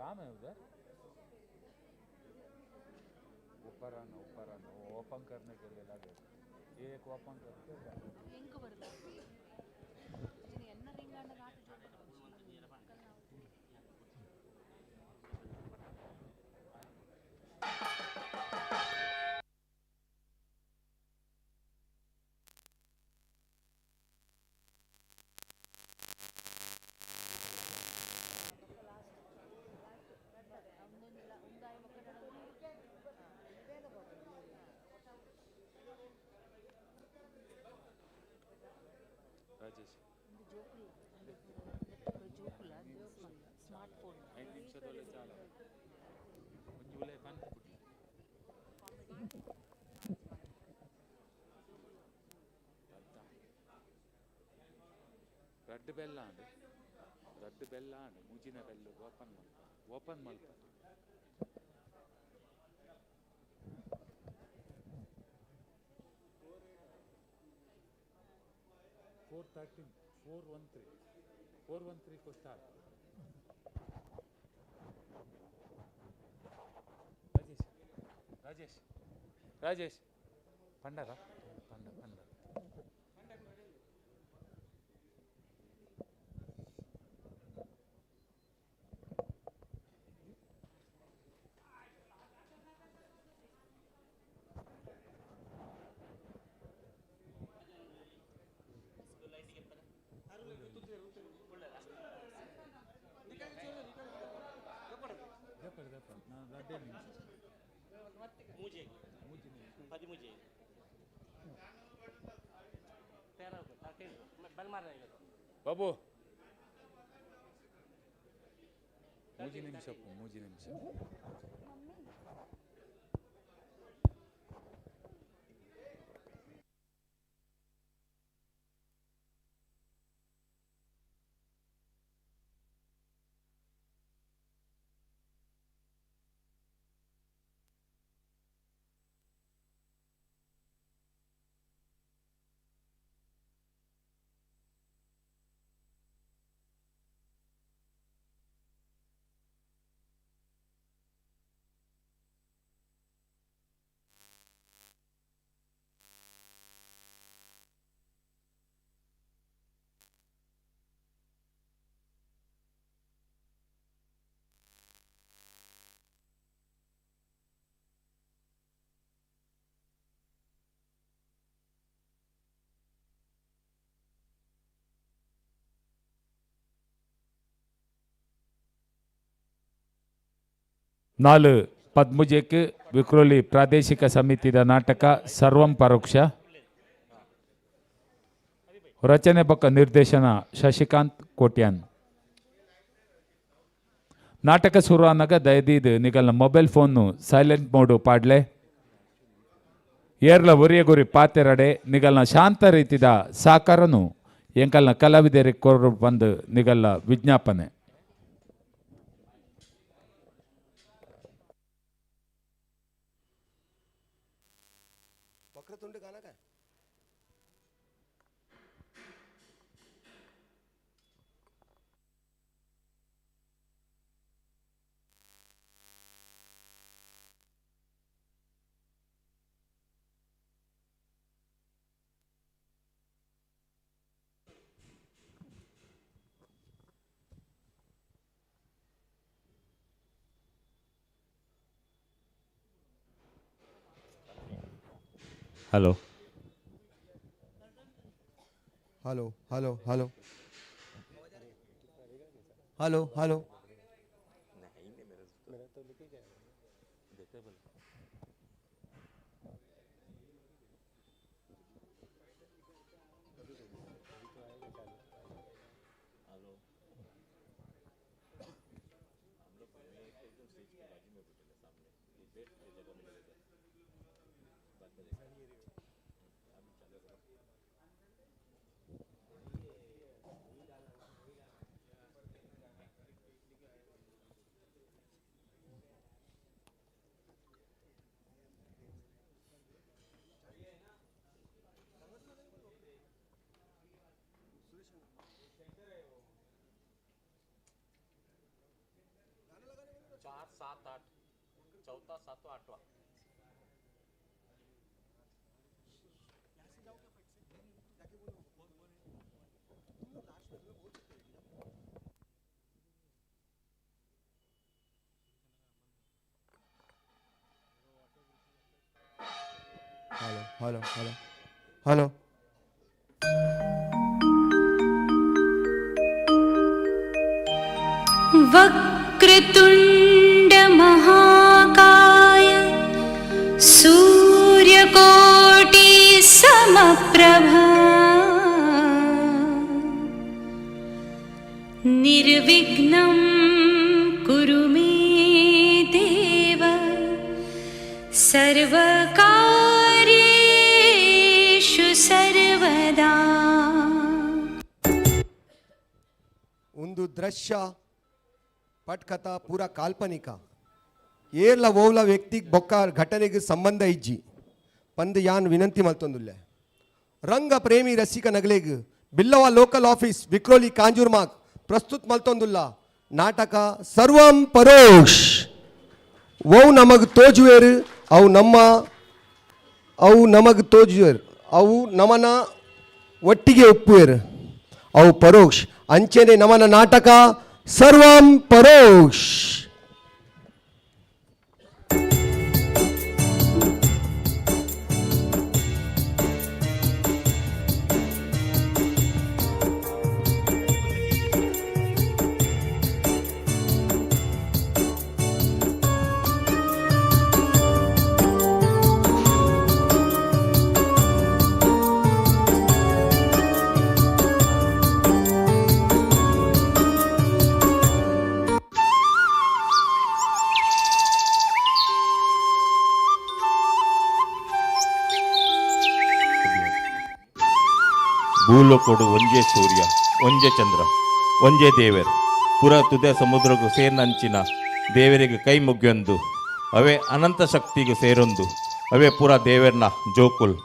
Speaker 9: काम है उधर।
Speaker 8: ऊपर आना, ऊपर आना, ओपन करने के लिए लगे, एक ओपन करके।
Speaker 9: ರಾಜೇಶ್
Speaker 14: ಸ್ಮಾರ್ಟ್ ಫೋನ್
Speaker 9: 5 ನಿಮಿಷದೊಳಗೆ ಚಾಲ ಒಂಜಿ ಉಲೈ ಪಂತ್ ಬುಡ್ಲಿ. ರಡ್ಡ್ ಬೆಲ್ಲ ಆಂಡ್, ರಡ್ಡ್ ಬೆಲ್ಲ ಆಂಡ್, ಮುಜಿನ ಬೆಲ್ಲ ಓಪನ್ ಮಲ್ಪ, ಓಪನ್ ಮಲ್ಪ. 4:13, 4:13, 4:13 को स्टार्ट। ರಾಜೇಶ್, ರಾಜೇಶ್, ರಾಜೇಶ್, ಪಂಡರ ಪಂಡ ಪಂಡ. ಬಾಬು ಮೂಜಿ ನಿಮಿಷ, ಮೂಜಿ ನಿಮಿಷ.
Speaker 8: ನಾಲು ಪದ್ಮುಜೆಕ್ ವಿಕ್ರೋಲಿ ಪ್ರಾದೇಶಿಕ ಸಮಿತಿದ ನಾಟಕ ಸರ್ವಂ ಪರೋಕ್ಷ. ರಚನೆ ಬೊಕ್ಕ ನಿರ್ದೇಶನ ಶಶಿಕಾಂತ್ ಕೋಟ್ಯಾನ್. ನಾಟಕ ಸುರುವಾನಗ ದಯದೀದ್ ನಿಗಲ್ನ ಮೊಬೈಲ್ ಫೋನ್ನು ಸೈಲೆಂಟ್ ಮೋಡು ಪಾಡ್ಲೆ. ಏರ್ಲ ಒರಿಯ ಗುರಿ ಪಾತೆರಡೆ ನಿಗಲ್ನ ಶಾಂತ ರೀತಿದ ಸಾಕಾರನು ಎಂಕಲ್ನ ಕಲಾವಿದರಿಗೆ ಕೊರು ಬಂದು ನಿಗಲ್ನ ವಿಜ್ಞಾಪನೆ.
Speaker 13: वक्रतुंड गाना का
Speaker 4: hello
Speaker 13: hello hello hello hello hello.
Speaker 10: चार सात आठ चौथा सातवा आठवा.
Speaker 13: Hello hello hello.
Speaker 6: Vakratunda महाकाय सूर्यकोटि समप्रभा निर्विघ्नं कुरु मे देव सर्वकार्येषु सर्वदा।
Speaker 13: ಒಂದು ದೃಶ್ಯ ಪಟ್ಕಥಾ ಪೂರ ಕಾಲ್ಪನಿಕ. ಏರ್ಲ ಓವ್ಲ ವ್ಯಕ್ತಿಗ್ ಬೊಕ್ಕ ಘಟನೆಗೆ ಸಂಬಂಧ ಇಜ್ಜಿ ಪಂದ್ ಯಾನ್ ವಿನಂತಿ ಮಲ್ತೊಂದುಲ್ಲೆ. ರಂಗ ಪ್ರೇಮಿ ರಸಿಕ ನಗಲೇಗ್ ಬಿಲ್ಲವ ಲೋಕಲ್ ಆಫೀಸ್ ವಿಕ್ರೋಲಿ ಕಾಂಜೂರ್ಮಾಗ್ ಪ್ರಸ್ತುತ ಮಲ್ತೊಂದುಲ್ಲ ನಾಟಕ ಸರ್ವಂ ಪರೋಕ್ಷ್. ಓವು ನಮಗ್ ತೋಜುವೇರು ಅವು ನಮ್ಮ, ಅವು ನಮಗ್ ತೋಜುವೇರು ಅವು ನಮನ ಒಟ್ಟಿಗೆ ಒಪ್ಪುವೇರು ಅವು ಪರೋಕ್ಷ. ಅಂಚೆನೆ ನಮನ ನಾಟಕ ಸರ್ವಂ ಪರೋಕ್ಷ.
Speaker 12: ಭೂಲೋಕೋಡು ಒಂಜೇ ಸೂರ್ಯ, ಒಂಜೇ ಚಂದ್ರ, ಒಂಜೇ ದೇವರು. ಪುರ ತುದೆ ಸಮುದ್ರಗೂ ಸೇರ್ನಂಚಿನ ದೇವರಿಗೆ ಕೈ ಮುಗಿಯೊಂದು, ಅವೇ ಅನಂತ ಶಕ್ತಿಗೆ ಸೇರೊಂದು, ಅವೇ ಪುರ ದೇವರನ ಜೋಕುಲ್.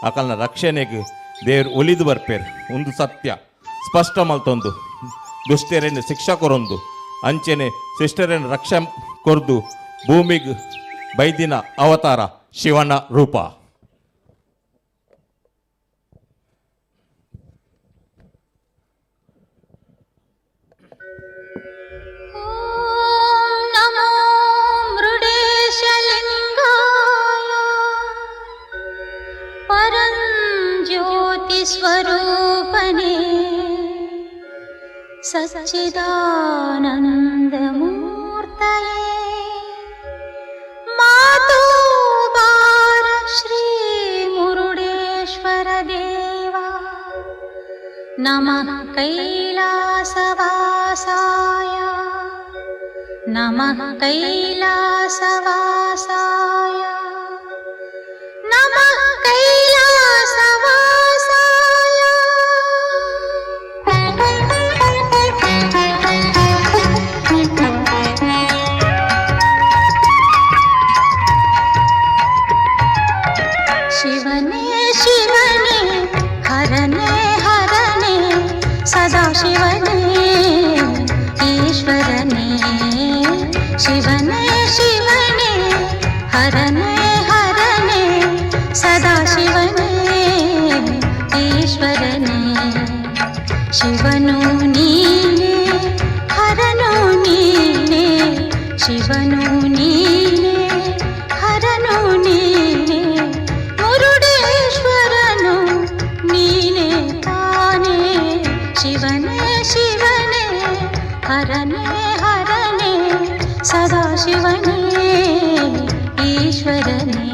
Speaker 12: ಅಕಲ್ನ ರಕ್ಷಣೆಗೆ ದೇವರು ಒಲಿದು ಬರ್ಪೇರ್. ಒಂದು ಸತ್ಯ ಸ್ಪಷ್ಟ ಮಲ್ತೊಂದು ದುಷ್ಟರೇನು ಶಿಕ್ಷಾ ಕೊರೊಂದು, ಅಂಚೆನೆ ಶಿಷ್ಟರೇನು ರಕ್ಷೆ ಕೊರ್ದು ಭೂಮಿಗೆ ಬೈದಿನ ಅವತಾರ ಶಿವನ ರೂಪ.
Speaker 6: स्वरूपने सच्चिदानन्दमूर्तये मातो बार श्रीमुरुडेश्वर देवा नमः कैलासवासाय नमः कैलासवासाय नमः कैलासवासाय। शिवने शिवने हरने हरने सदा शिवने ईश्वरने। शिवने शिवने हरने हरने सदा शिवने ईश्वरने। शिवनु नीने हरनु नीने शिवनु नीने हरनु नीने मुरुडेश्वरनु नीने ताने। शिवने शिवने हरने हरने सदा शिवने ईश्वरने।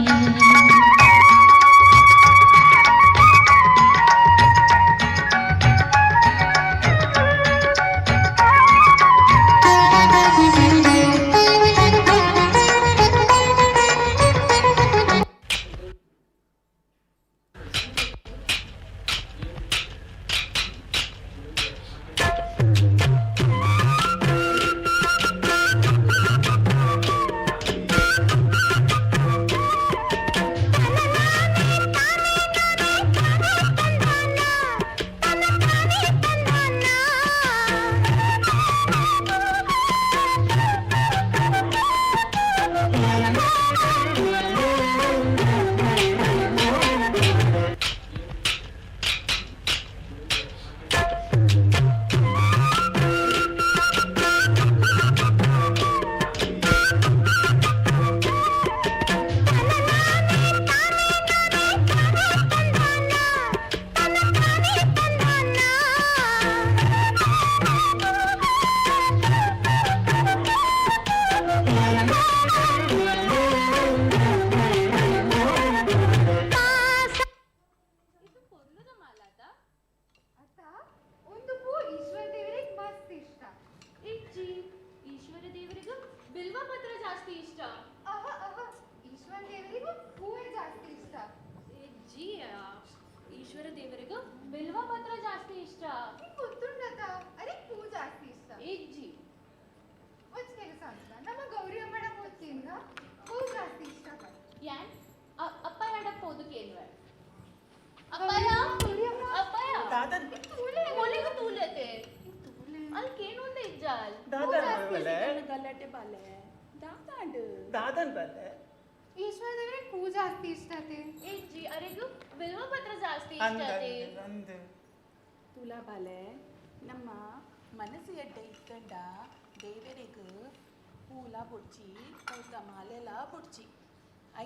Speaker 15: ಪಿಂಜಾಲ್.
Speaker 16: ದಾದನ್ ಬಲೆ.
Speaker 19: ಗಲಾಟೆ ಬಾಲೆ ದಾದಾಂಡ್.
Speaker 16: ದಾದನ್ ಬಲೆ.
Speaker 23: ಈಶ್ವರ ದೇವರಿಗೆ ಪೂ ಜಾಸ್ತಿ ಇಷ್ಟ ಆತೆ.
Speaker 15: ಇಜ್ಜಿ, ಅರೆಗು ಬಿಲ್ವ ಪತ್ರ ಜಾಸ್ತಿ ಇಷ್ಟ
Speaker 16: ಅಂದ
Speaker 15: ಆತೆ.
Speaker 16: ಅಂದ.
Speaker 19: ತುಲಾ ಬಾಲೆ, ನಮ್ಮ ಮನಸ್ಸು ಎಡ್ಡೆ ಇತ್ತಂಡ ದೇವರಿಗೆ ಪೂಲ ಬುಡ್ಚಿ, ಪೂತ ಮಾಲೆಲ ಬುಡ್ಚಿ,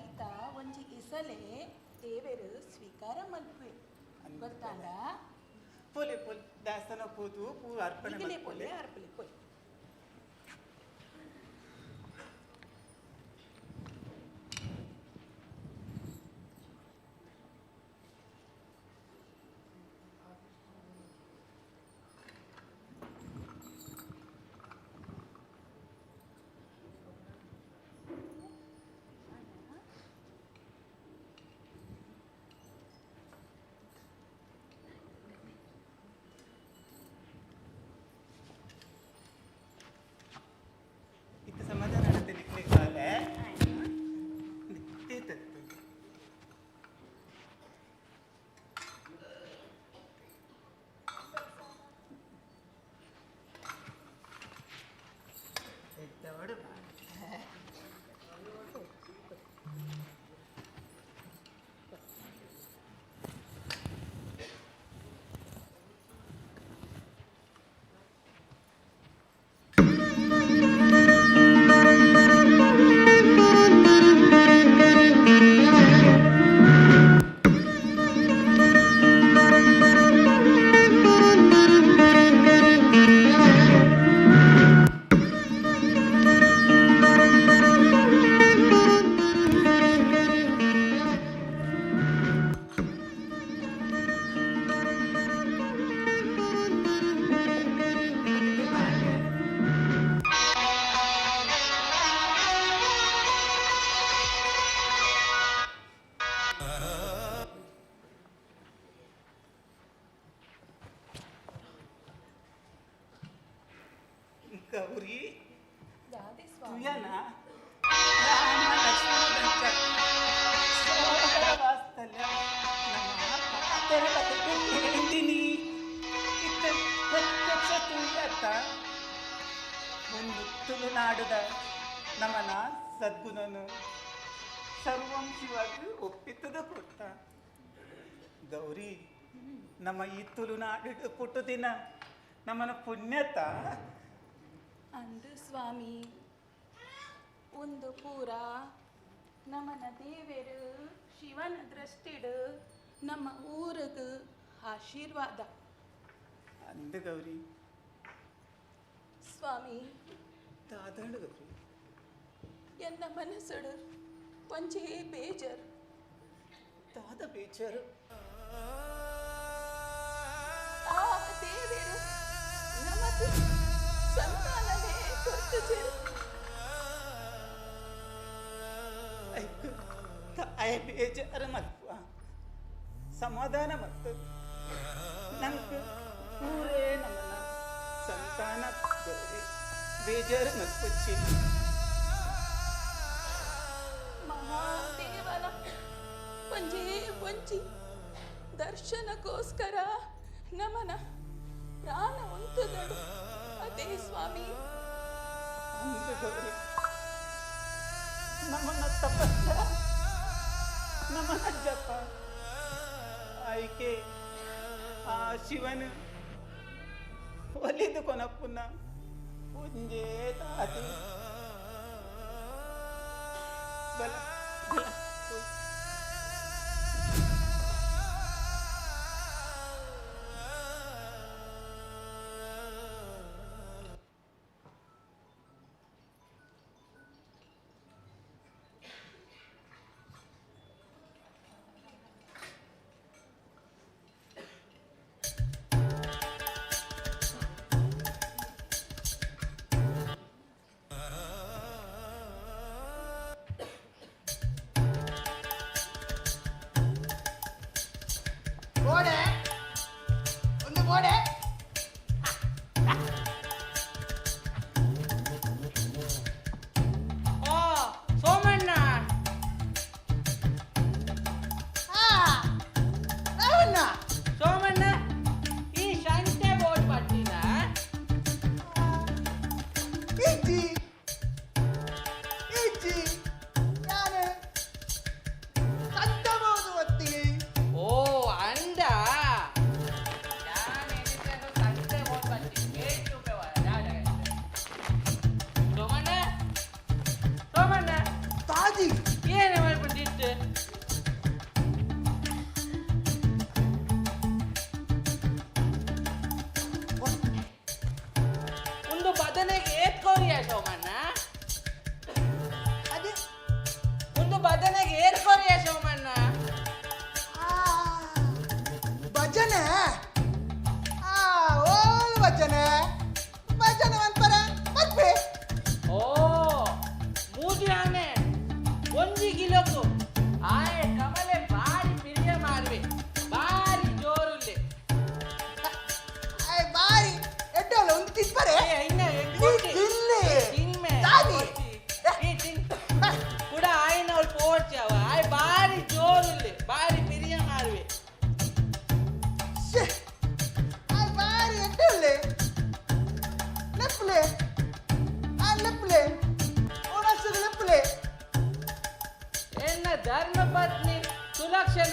Speaker 19: ಐತ ಒಂಜಿ ಇಸಲೆ ದೇವೆರು ಸ್ವೀಕಾರ ಮಲ್ಪುವೆ, ಗೊತ್ತಾಂಡ?
Speaker 16: ಪೋಲೆ ಪೋಲೆ, ದೇವಸ್ಥಾನ ಪೋದು ಪೂ ಅರ್ಪಣೆ
Speaker 19: ಈಗಲೇ
Speaker 16: ಮಲ್ಪೊಲೆ.
Speaker 19: ಪೋಲೆ, ಅರ್ಪಣೆ ಪೋಲೆ.
Speaker 16: ಇತ್ತ ಸಮಾಧಾನ ಆಡತ್ತೆ ನಿಕ್ಲೆ ಬಾಲೆ. ತೀತತ್ತು. ಎದ್ದವಡು ಬಾ. ಗೌರಿ.
Speaker 19: ದಾದೆ ಸ್ವಾಮಿ?
Speaker 16: ತುಯನ ರಾಮ ಲಕ್ಷ್ಮಣದಂಚ ಸೋದರ ವಾತ್ಸಲ್ಯ ನಮ್ಮ ಪಾತೆರ ಕಥೆಗೆ ಕೇಂದಿನಿ. ಇತ್ತ ಪ್ರತ್ಯಕ್ಷ ತುಯತ ಒಂದು ತುಳುನಾಡುದ ನಮನ ಸದ್ಗುಣನು ಸರ್ವಂ ಶಿವಗ್ ಒಪ್ಪಿತದ ಕೊಟ್ಟ. ಗೌರಿ, ನಮ್ಮ ಈ ತುಳುನಾಡು ಪುಟ್ಟುದಿನ ನಮ್ಮನ ಪುಣ್ಯತ.
Speaker 19: ಅಂದು ಸ್ವಾಮಿ, ಒಂದು ಪೂರ ನಮನ ದೇವೆರು ಶಿವನ ದೃಷ್ಟಿಡು ನಮ್ಮ ಊರಿಗೆ ಆಶೀರ್ವಾದ.
Speaker 16: ಅಂದು ಗೌರಿ.
Speaker 19: ಸ್ವಾಮಿ.
Speaker 16: ದಾದಾಂಡು ಗೌರಿ?
Speaker 19: ಎನ್ನ ಮನಸ್ಸುಡು ಒಂಜೇ ಬೇಜಾರು.
Speaker 16: ದಾದ ಬೇಜಾರು?
Speaker 19: ಆ ದೇವೆರು ನಮಗ್ ಸಂತಾನನೇ ಕೊರ್ತುಜೆರು.
Speaker 16: ಐಕ್ ತಾಯ ಬೇಜಾರ ಮಲ್ಪುವ, ಸಮಾಧಾನ ಮತ್ತು ನಂಗೆ ಊರೇ ನಮ್ಮನ್ನ ಸಂತಾನ. ಗೌರಿ, ಬೇಜಾರು ಮಲ್ಪುಚ್ಚಿ.
Speaker 19: ಮಹಾದೇವನ ಒಂಜೇ ಒಂಜಿ ದರ್ಶನಕ್ಕೋಸ್ಕರ ನಮನ ಪ್ರಾಣ ಉಂತುದಡು ಅದೇ ಸ್ವಾಮಿ.
Speaker 16: ಅಂದು ಗೌರಿ, ನಮ್ಮನ್ನ ತಪಸ್ಸ, ನಮ್ಮನ್ನ ಜಪ ಆಯ್ಕೆ ಆ ಶಿವನ ಒಲಿದು ಕೊನಪ್ಪುನ ಒಂಜೇ ತಾತಿ. ಬಲ ಬಲ.
Speaker 19: ಆ
Speaker 2: ಒಂದು ಬದನೆಗೆ ಏತ್ಕೋರಿಯ ಸೋಮಣ್ಣ?
Speaker 16: ಅದೇ
Speaker 2: ಒಂದು ಬದನೆಗೆ ಏತ್ಕೋರಿಯ ಸೋಮಣ್ಣ?
Speaker 16: ಭಜನೆ ಆ ಓಲ್ ಭಜನೆ ಭಜನೆ ಮನ್ಪರ ಮಲ್ಪೆ.
Speaker 2: ಓ ಮೂಜಿ ಆನೆ ಒಂಜಿ ಕಿಲೋಕು ಆಯೆ ಕಮಲೆ ಬಾರಿ ಪಿರಿಯ ಮಾರ್ವೆ, ಬಾರಿ ಜೋರುಲ್ಲೆ.
Speaker 16: ಆಯ್ ಬಾರಿ ಎಡ್ಡೋಲ ಒಂದು ತಿಪ್ಪರೆ. ತಿನ್ನೆ
Speaker 2: ತಿನ್ಮೆ
Speaker 16: ದಾದಿ.
Speaker 2: ಈ ತಿನ್ ಕೂಡ ಆಯ್ನ ಅವಳು ಪೋಡ್ಚವ. ಆಯ್ ಬಾರಿ ಜೋರುಲ್ಲೆ, ಬಾರಿ ಪಿರಿಯ ಮಾರ್ವೆ.
Speaker 16: ಶ್ಯೆ ಆಯ್ ಬಾರಿ ಎಡ್ಡೋಲೆ ಲೆಪ್ಪಲೆ ಆ ಲೆಪ್ಪಲೆ ಓಡಾಡ್ಸೋದು ಲೆಪ್ಪಲೆ.
Speaker 2: ಎನ್ನ ಧರ್ಮಪತ್ನಿ ಸುಲಕ್ಷಣ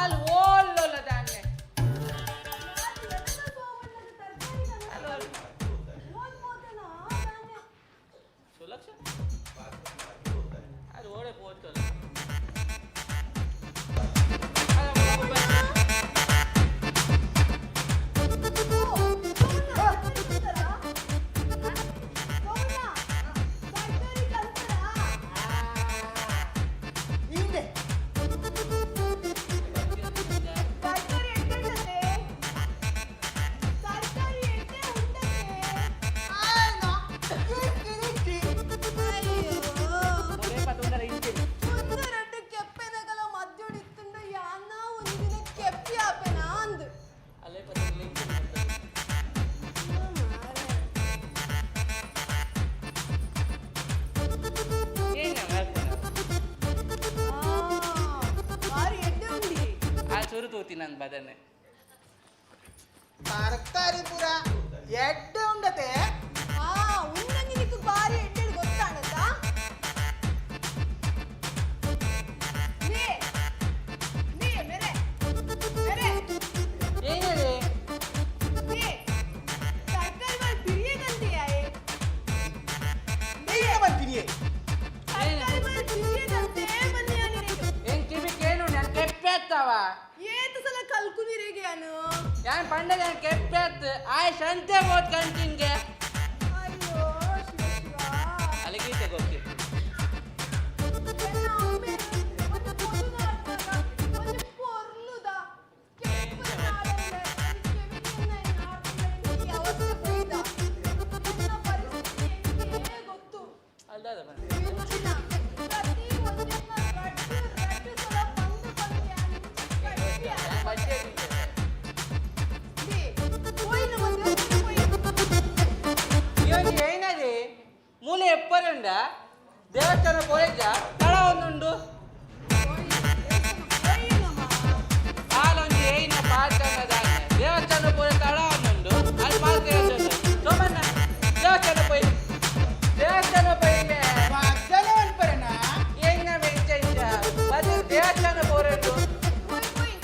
Speaker 2: ಅಲ್ಲಿ ಓಲ್ಲೊಲ್ಲ ದಾನ್ನೆ. ಸುಲಕ್ಷಣ ಅಲ್ಲಿ ಓಡೆ ಪೋಚಲ್ಲ.
Speaker 16: ಹಿಂದೆ
Speaker 19: ಕೆಪ್ಪೆನಗಲ ಮದ್ಯೊಡಿತ್ತುಂಡ ಯಾನ ಒಂದಿನ ಕೆಪ್ಪಿ ಆಪೆನಾ ಅಂದು. ಬಾರಿ ಎಡ್ಡೆ ಉಂಡಿ.
Speaker 2: ಆ ಚುರು ತೂತಿ ನನ್ನ ಬದನೆ.
Speaker 16: ತರಕಾರಿ ಪೂರ ಎಡ್ಡೆ ಉಂಡತೆ.
Speaker 19: ಆ ಉಂಡಂಗಿ ನಿಕ್ಕು ಬಾರಿ ಎಡ್ಡೆ ಗೊತ್ತಾಣತಾ ನೇ ನೇ ಮೇರೆ ಮೇರೆ.
Speaker 2: ಏನದೆ?
Speaker 19: ನೇ ತರಕಾರಿ ಬಾರಿ ಬಿರಿಯದಂತೆಯಾಯೆ.
Speaker 16: ನೀನೇ ಬರ್ತೀನಿ.
Speaker 19: ತರಕಾರಿ ಬಾರಿ ಬಿರಿಯದಂತೆ ಬನ್ನಿ ನಿನಗೆ.
Speaker 2: ಏನ್ ಕಿವಿ ಕೇನು ನಾನು ಕೆಪ್ಪೆತ್ತವ.
Speaker 19: ಏತು ಸಲ ಕಲ್ಕುನಿರಿಗೆ ಅನು.
Speaker 2: ಯಾನ್ ಪಂಡದ ಕೆಪ್ಪೆತ್ ಆಯ್ ಸಂತೆ ಬೋತ್ ಕಂಟಿನ್ಗೆ.
Speaker 19: ಅಯ್ಯೋ ಶಿವ ಶಿವ.
Speaker 2: ಅಲ್ಲಿಗೆ ಗೊತ್ತಿ.
Speaker 19: ಎನ್ನ ಅಮ್ಮೆ ಒಂದು ಪೊದು ನಾಡ್ದಾಗ ಒಂದು ಪೊರ್ಲುದ ಕೆಂಪು ನಾಡಂದೆ ಒಂದು ಕೆವಿನಿಯನ್ನ ನಾಡ್ದಂದೆ ಈ ಅವಸ್ಥೆ ಬೈದ. ನನ್ನ ಪರಿಸ್ಥಿತಿ ಎಂಕೇ ಗೊತ್ತು.
Speaker 2: ಅಲ್ದಾದ
Speaker 19: ಇಂಚಿನ ಪ್ರತಿ ಒಂದನ್ನ ರಡ್ಡು ರಡ್ಡು ಸಲ ಪಂದು ಪಂದು ಯಾನ್ ಇಂಚ ಕಟ್ಟಿ ಆನೆ. They, ಪೋಯಿನ ಒಂದು ಪೋಯಿ.
Speaker 2: ಇವನು ಏನದೆ ಮೂಲೆ ಎಪ್ಪರುಂಡ ದೇವಸ್ಥಾನ ಪೋಯಜ ತಳ ಒಂದುಂಡು ಹಾಲೊಂದು ಏನ ಪಾತ್ರ ದೇವಸ್ಥಾನ ಪೋಯ ತಳ ಒಂದುಂಡು ಅಲ್ಲಿ ಪಾತ್ರ ಸೋಮಣ್ಣ ದೇವಸ್ಥಾನ ಪೋಯ್ ದೇವಸ್ಥಾನ ಪೋಯಿಲೆ.
Speaker 16: ಭಜನೆ ಮನ್ಪರನಾ?
Speaker 2: ಏನ ವೆಂಚ ಇಂಚ ಬದಲು ದೇವಸ್ಥಾನ ಪೋರಂಡು.
Speaker 19: ಪೋಯ್ ಪೋಯ್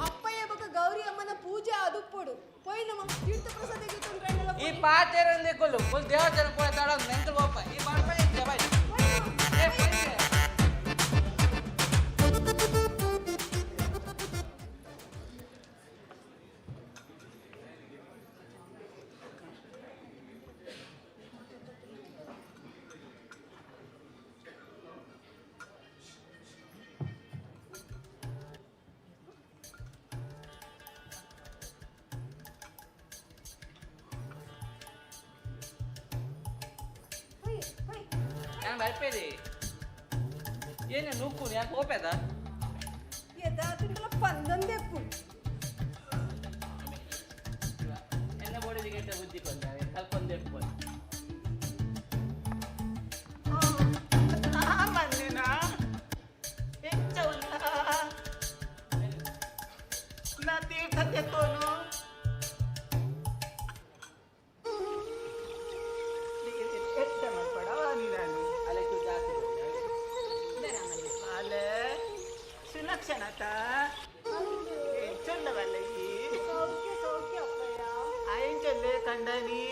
Speaker 19: ಅಪ್ಪಯ್ಯ ಬೊಕ ಗೌರಿ ಅಮ್ಮನ ಪೂಜೆ ಅದುಪ್ಪೊಡು ಪೋಯ್ ನಮ್ಮ ತೀರ್ಥ ಪ್ರಸಾದ ಗೆತ್ತೊಂಡ್ರೆಂಡಲ.
Speaker 2: ಈ ಪಾತ್ರೆ ಕೊಲ್ಲು ಫುಲ್ ದೇವಸ್ಥಾನ ಪೋಯ ತಳ ಒಂದು ನೆಂಕಲ್ ಹೋಪ ಈ ಬರ್ಪ ಇಂಚ ಬಾಯ್ ಏ ಪೋಯ್ತೆ.
Speaker 19: ಪೋಯ್ ಪೋಯ್.
Speaker 2: ನಾನು ಬರ್ಪೇದಿ ಏನೇ ನೂಕು ಯಾಕೆ ಹೋಪೇದ.
Speaker 19: ಯದಾತುಂಡಲ ಪಂದೊಂದೆಪ್ಪು.
Speaker 2: ಎನ್ನ ಬೋಡಿಗೆ ಬುದ್ಧಿ ಕೊಂದ ಕಲ್ಕೊಂದೆಪ್ಪು.
Speaker 16: ಮನ್ನಿನ ಎಂಚ ಉಲ್ಲ ನಾ ತೀರ್ಥ ತೆತ್ತೋನು. ಎಡ್ಡೆ ಮಲ್ಪಡವ ನೀನು.
Speaker 2: ಅಲೆ ಜಾಸ್ತಿ.
Speaker 16: ಅಲೆ ಸುಲಕ್ಷಣತ ಎಂಚೊಲ್ಲವಲ್ಲ ಈ.
Speaker 19: ಸೌಖ್ಯ ಸೌಖ್ಯ ಅಪ್ಪಯ್ಯ.
Speaker 16: ಎಂಚೊಲ್ಲೆ ಕಂಡನಿ?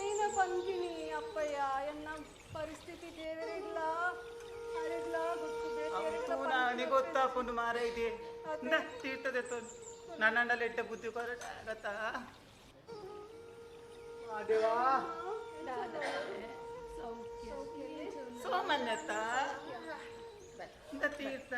Speaker 19: ಏನ ಪಂಪಿನಿ ಅಪ್ಪಯ್ಯ, ಎನ್ನ ಪರಿಸ್ಥಿತಿ ದೇವರಿಗ್ಲ ಅರೆಗ್ಲ ಗೊತ್ತು ಬೇರೆ.
Speaker 16: ನಾನೇ ಗೊತ್ತಾಪುಂಡು ಮಾರ ಇದೆ ತೀರ್ಥದ ನನ್ನಂಡಲ ಎಡ್ಡೆ ಬುದ್ಧಿ ಕೊರಟ ಗೊತ್ತಾ. ದೇವಾ. ಸೋಮನ್ಯತ ತೀರ್ಥ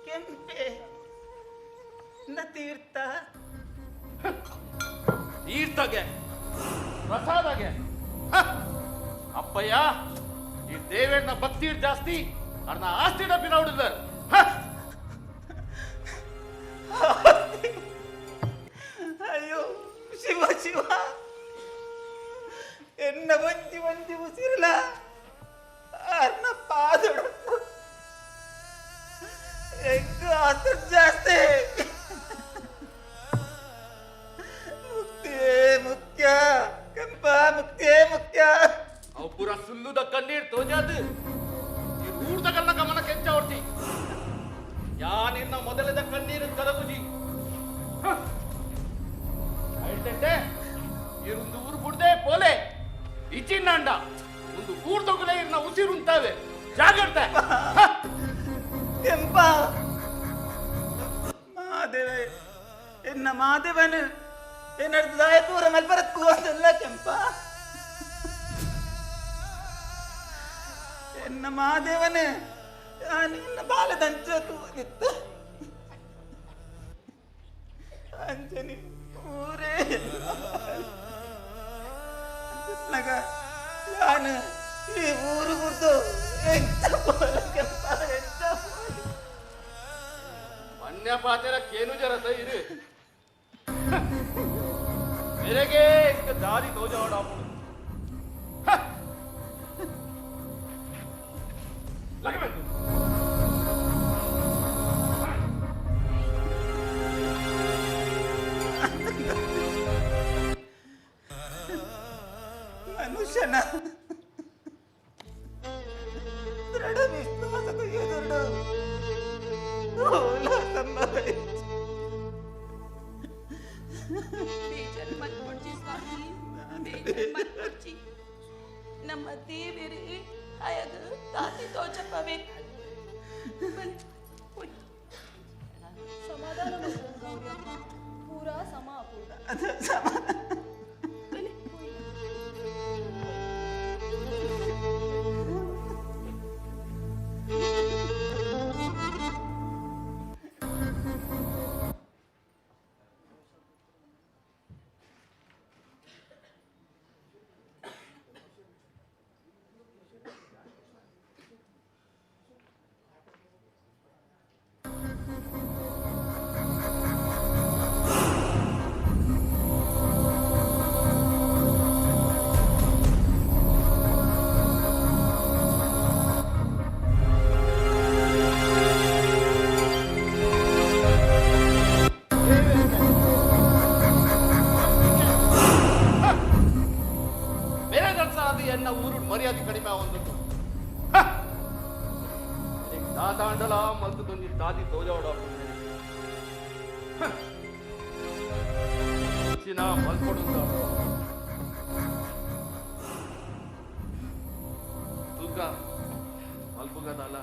Speaker 16: ಕೆಂಪೆ ತೀರ್ಥ
Speaker 11: ತೀರ್ಥಗೆ ಪ್ರಸಾದಗೆ ಅಪ್ಪಯ್ಯ ಈ ದೇವೇರ್ನ ಭಕ್ತಿ ಜಾಸ್ತಿ ಅರ್ನ ಆಸ್ತಿ ಡಬ್ಬಿನ ಹೊಡಿದಾರೆ.
Speaker 16: ಅಯ್ಯೋ ಶಿವ ಶಿವ, ಎನ್ನ ಒಂಜಿ ಒಂಜಿ ಉಸಿರಲ ಅರ್ನ ಪಾದಡು ಎಂಗ ಆಸ್ತಿ ಜಾಸ್ತಿ. ಮುಕ್ತಿಯೇ ಮುಖ್ಯ ಕೆಂಪ, ಮುಕ್ತಿಯೇ ಮುಖ್ಯ.
Speaker 11: ಅವು ಪೂರ ಸುಲ್ಲುದ ಕಣ್ಣೀರ್ ತೋಜಾದು ಈ ಊರ್ದಗಲ್ಲ ಗಮನ ಕೆಂಚ ಹೊಡ್ತಿ. ಯಾ ನಿನ್ನ ಮೊದಲದ ಕಣ್ಣೀರು ಕರಗುಜಿ ಹೇಳ್ತಂటే ಇರುಂದು ಊರು ಬಿಡ್ದೆ ಪೋಲೆ ಇಚಿನ್ನಂಡ ಒಂದು ಊರ್ದೊಗಲೆ ಇರ್ನ ಉಸಿರುಂತಾವೆ. ಜಾಗ್ರತೆ
Speaker 16: ಕೆಂಪ. ಮಾದೇವ ಎನ್ನ ಮಾದೇವನು ಎನ್ನಡ್ದು ದಾಯ ದೂರ ಮಲ್ಪರತ್ ಕೂವಲ್ಲ ಕೆಂಪ. ಎನ್ನ ಮಾದೇವನು ನಿನ್ನ ಬಾಲದಂಚ ತೂದಿತ್ತ ಅಂಜನಿ ಊರೇ ನಗ ಯಾನು ಈ ಊರು ಬಿಡ್ದು ಎಂತ ಕೆಂಪ ಎಂತ
Speaker 11: ಮನ್ಯ ಪಾತೆರ ಕೇನು ಜರಸ ಇರು ಮೇರೆಗೆ ಇಂಕ ದಾರಿ ತೋಜಾಡ.
Speaker 16: ಮನುಷ್ಯನ ದೃಢ ವಿಶ್ವಾಸದ ಎದುರು
Speaker 19: ಬೇಜಾರು ಮಲ್ಪೊಡ್ಚಿ ಸ್ವಾಮಿ, ಬೇಜಾರು ಮಲ್ಪೊಡ್ಚಿ. ನಮ್ಮ ದೇವರೇ ಅಯಗ ತಾತಿ ತೋಚಪ್ಪವೇ.
Speaker 15: ಸಮಾಧಾನ ಗೌರಮ್ಮ, ಪೂರಾ ಸಮ ಅಪೂರ್ಣ.
Speaker 11: ಎನ್ನ ಊರು ಮರ್ಯಾದೆ ಕಡಿಮೆ ಒಂದು ದಾದಾಂಡಲ ಮಲ್ತದೊಂದು ದಾದಿ ತೋಜಾಡ ಮಲ್ಪಡು ತೂಕ ಮಲ್ಪುಗದಲ್ಲ.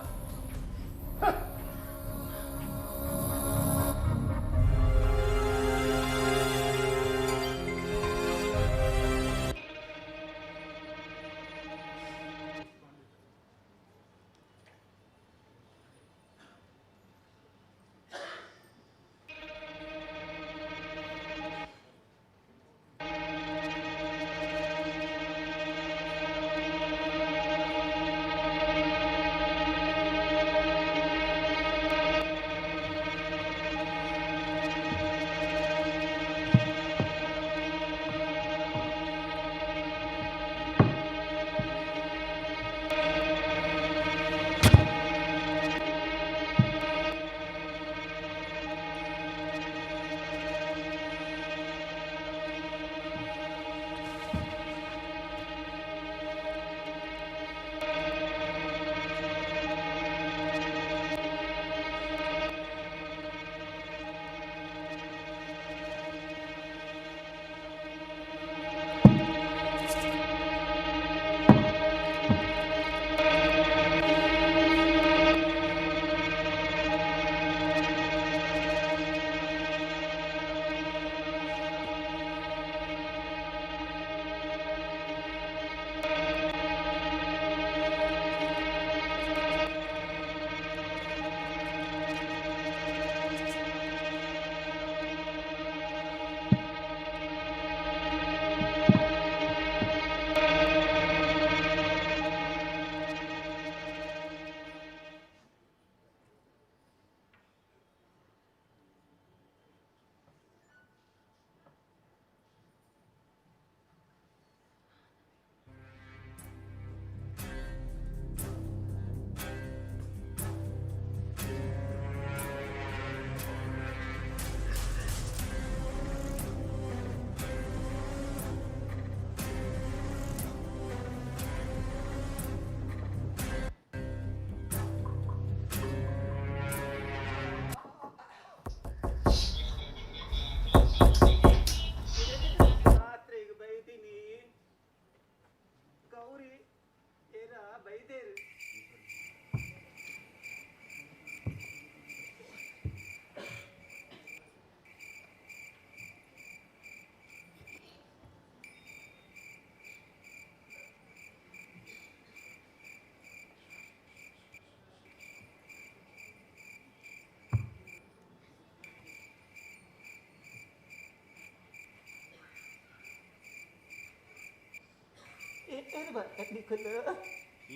Speaker 16: ಪಿರ ಬೈದೇರು.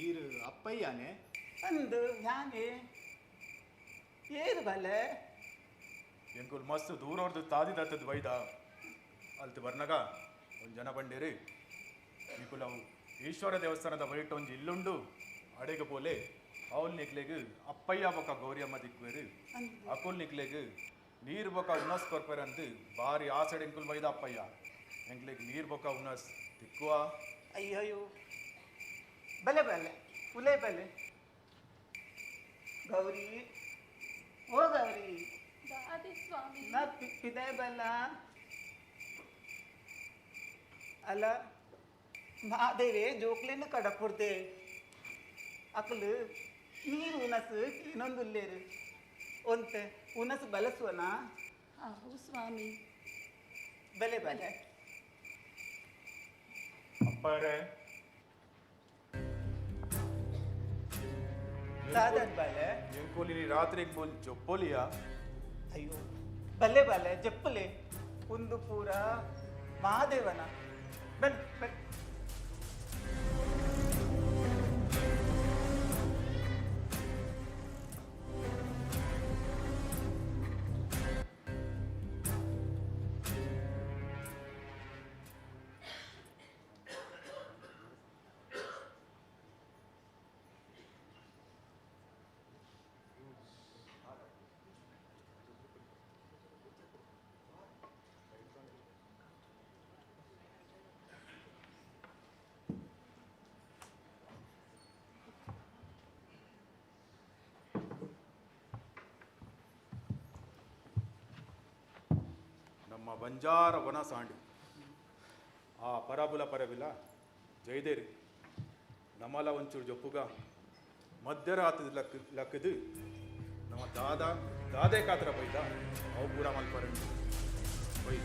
Speaker 18: ಈರು ಅಪ್ಪಯ್ಯನೆ?
Speaker 16: ಅಂದು ಯಾನೆ ಏರು ಬಲೆ.
Speaker 18: ಎಂಕುಲ್ ಮಸ್ತ್ ದೂರೊರ್ದು ತಾದಿ ದತ್ತದ ಬೈದ ಅಲ್ತು ಬರ್ನಗ ಒಂದು ಜನ ಬಂಡೇರಿ ನಿಕುಲ್ ಅವು ಈಶ್ವರ ದೇವಸ್ಥಾನದ ಬೈಟ್ ಒಂಜಿ ಇಲ್ಲುಂಡು ಅಡೆಗೆ ಪೋಲೆ ಅವಲ್ ನಿಕ್ಲೆಗ್ ಅಪ್ಪಯ್ಯ ಬೊಕ ಗೌರಿಯಮ್ಮ ದಿಕ್ವೇರು ಅಕುಲ್ ನಿಕ್ಲೆಗ್ ನೀರು ಬೊಕ ಉನಸ್ ಕೊರ್ಪೆರಂದು ಬಾರಿ ಆಸೆಡ್ ಎಂಕುಲ್ ಬೈದ ಅಪ್ಪಯ್ಯ ಎಂಕ್ಲೆಗ್ ನೀರು ಬೊಕ ಉನಸ್ ತಿಕ್ಕುವ.
Speaker 16: ಅಯ್ಯಯ್ಯೋ ಬಲೆ ಬಲೆ ಉಲೆ ಬಲೆ ಗೌರಿ ಓ ಗೌರಿ.
Speaker 19: ದಾದೆ ಸ್ವಾಮಿ.
Speaker 16: ನಾ ಪಿದೆ ಬಲ್ಲ ಅಲ್ಲ ಮಾದೇವೆ ಜೋಕ್ಲೆನ ಕಡಪುರ್ದೆ ಅಕಲು ನೀರು ಉನಸು ಇನ್ನೊಂದುಲ್ಲೇರು ಒಂತೆ ಉನಸು ಬಲಸುವನಾ?
Speaker 19: ಆಹು ಸ್ವಾಮಿ.
Speaker 16: ಬಲೆ ಬಲೆ.
Speaker 18: ಅಪ್ಪರೇ
Speaker 16: ದಾದನ್ ಬಲೆ.
Speaker 18: ಎಂಕುಲಿ ರಾತ್ರಿಗೆ ಬೋಲ್ ಜೊಪ್ಪೊಲಿಯಾ?
Speaker 16: ಅಯ್ಯೋ ಬಲ್ಲೆ ಬಲ್ಲೆ ಜಪ್ಪಲೆ ಒಂದು ಪೂರ ಮಹಾದೇವನ ಬಲ್ ಬಲ್.
Speaker 18: ನಮ್ಮ ಬಂಜಾರ ವನ ಸಾಂಡು ಆ ಪರಾಬುಲ ಪರಬಿಲ ಜೈದೇರಿ ನಮಲ ಒಂಚೂರು ಜೊಪ್ಪುಗ ಮಧ್ಯರಾತ್ರಿ ಲಕ್ ಲಕ್ಕದು ನಮ್ಮ ದಾದ ದಾದೆ ಕಾತ್ರ ಬೈದ ಅವು ಪೂರ ಮಲ್ಪರಂಡು ಬೈ.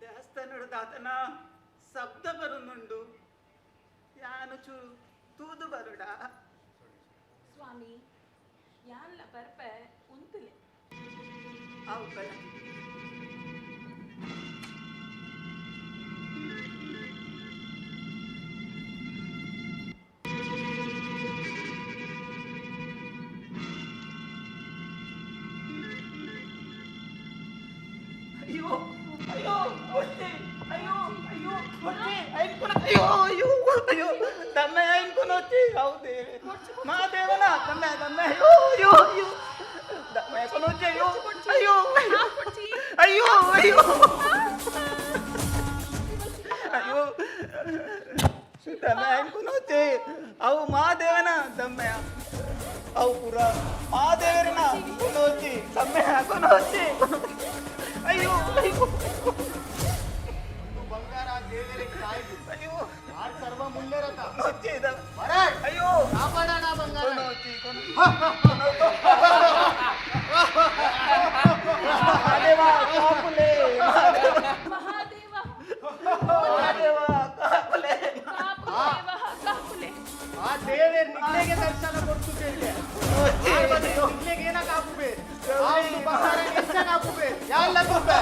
Speaker 16: ದೇವಸ್ಥಾನದ ಆತನ ಶಬ್ದ ಬರುನುಂಡು ಯಾನು ಚೂರು ತೂದು ಬರುಡ.
Speaker 19: ಸ್ವಾಮಿ ಯಾನ್ಲ ಬರ್ಪೆ ಉಂತುಲೆ.
Speaker 16: ಅವು ಬಲ. ತಮ್ಮ ಐನ್ಕೊನೊಚ್ಚಿ ಅವು ದೇವೆ ಮಹಾದೇವನ ತಮ್ಮ ತಮ್ಮ ಅಯ್ಯೋ ಅಯ್ಯೋ ಅಯ್ಯೋ ತಮ್ಮ ಕೊನೊಚ್ಚಿ ಅಯ್ಯೋ ಅಯ್ಯೋ ಅಯ್ಯೋ ಅಯ್ಯೋ ಅಯ್ಯೋ ತಮ್ಮ ಐನ್ಕೊನೊಚ್ಚಿ ಅವು ಮಹಾದೇವನ ತಮ್ಮ ಅವು ಪುರ ಮಹಾದೇವರನ ಕೊನೊಚ್ಚಿ ತಮ್ಮ ಕೊನೊಚ್ಚಿ ಅಯ್ಯೋ ಅಯ್ಯೋ
Speaker 18: ಬಂಗಾರ ದೇವರಿಗೆ ಕಾಯ್ದು
Speaker 16: ಅಯ್ಯೋ
Speaker 18: ಸರ್ವ ಮುಲ್ಲೆರತ
Speaker 16: ಅಯ್ಯೋ
Speaker 18: ಕಾಪಾಡೋಣ ಬಂಗಾರ.
Speaker 16: ಮಹಾದೇವ ಕಾಪುಲೆ
Speaker 19: ಮಹಾದೇವ
Speaker 16: ಮಹಾದೇವ ಕಾಪುಲೆ
Speaker 19: ಕಾಪುಲೆ
Speaker 18: ಆ ದೇವೇರ್ ನಿಗ್ಲೆಗೆ ದರ್ಶನ ಕೊಡ್ತುದ್ದೇನೆ ನಿಗ್ಲೆಗೆ ಏನ ಕಾಪುಬೆ ಆ ಒಂದು ಬಂಗಾರ ಎಂಚ ಕಾಪುಬೆ ಯಾಲ್ಲ ತುಪ್ಪೆ.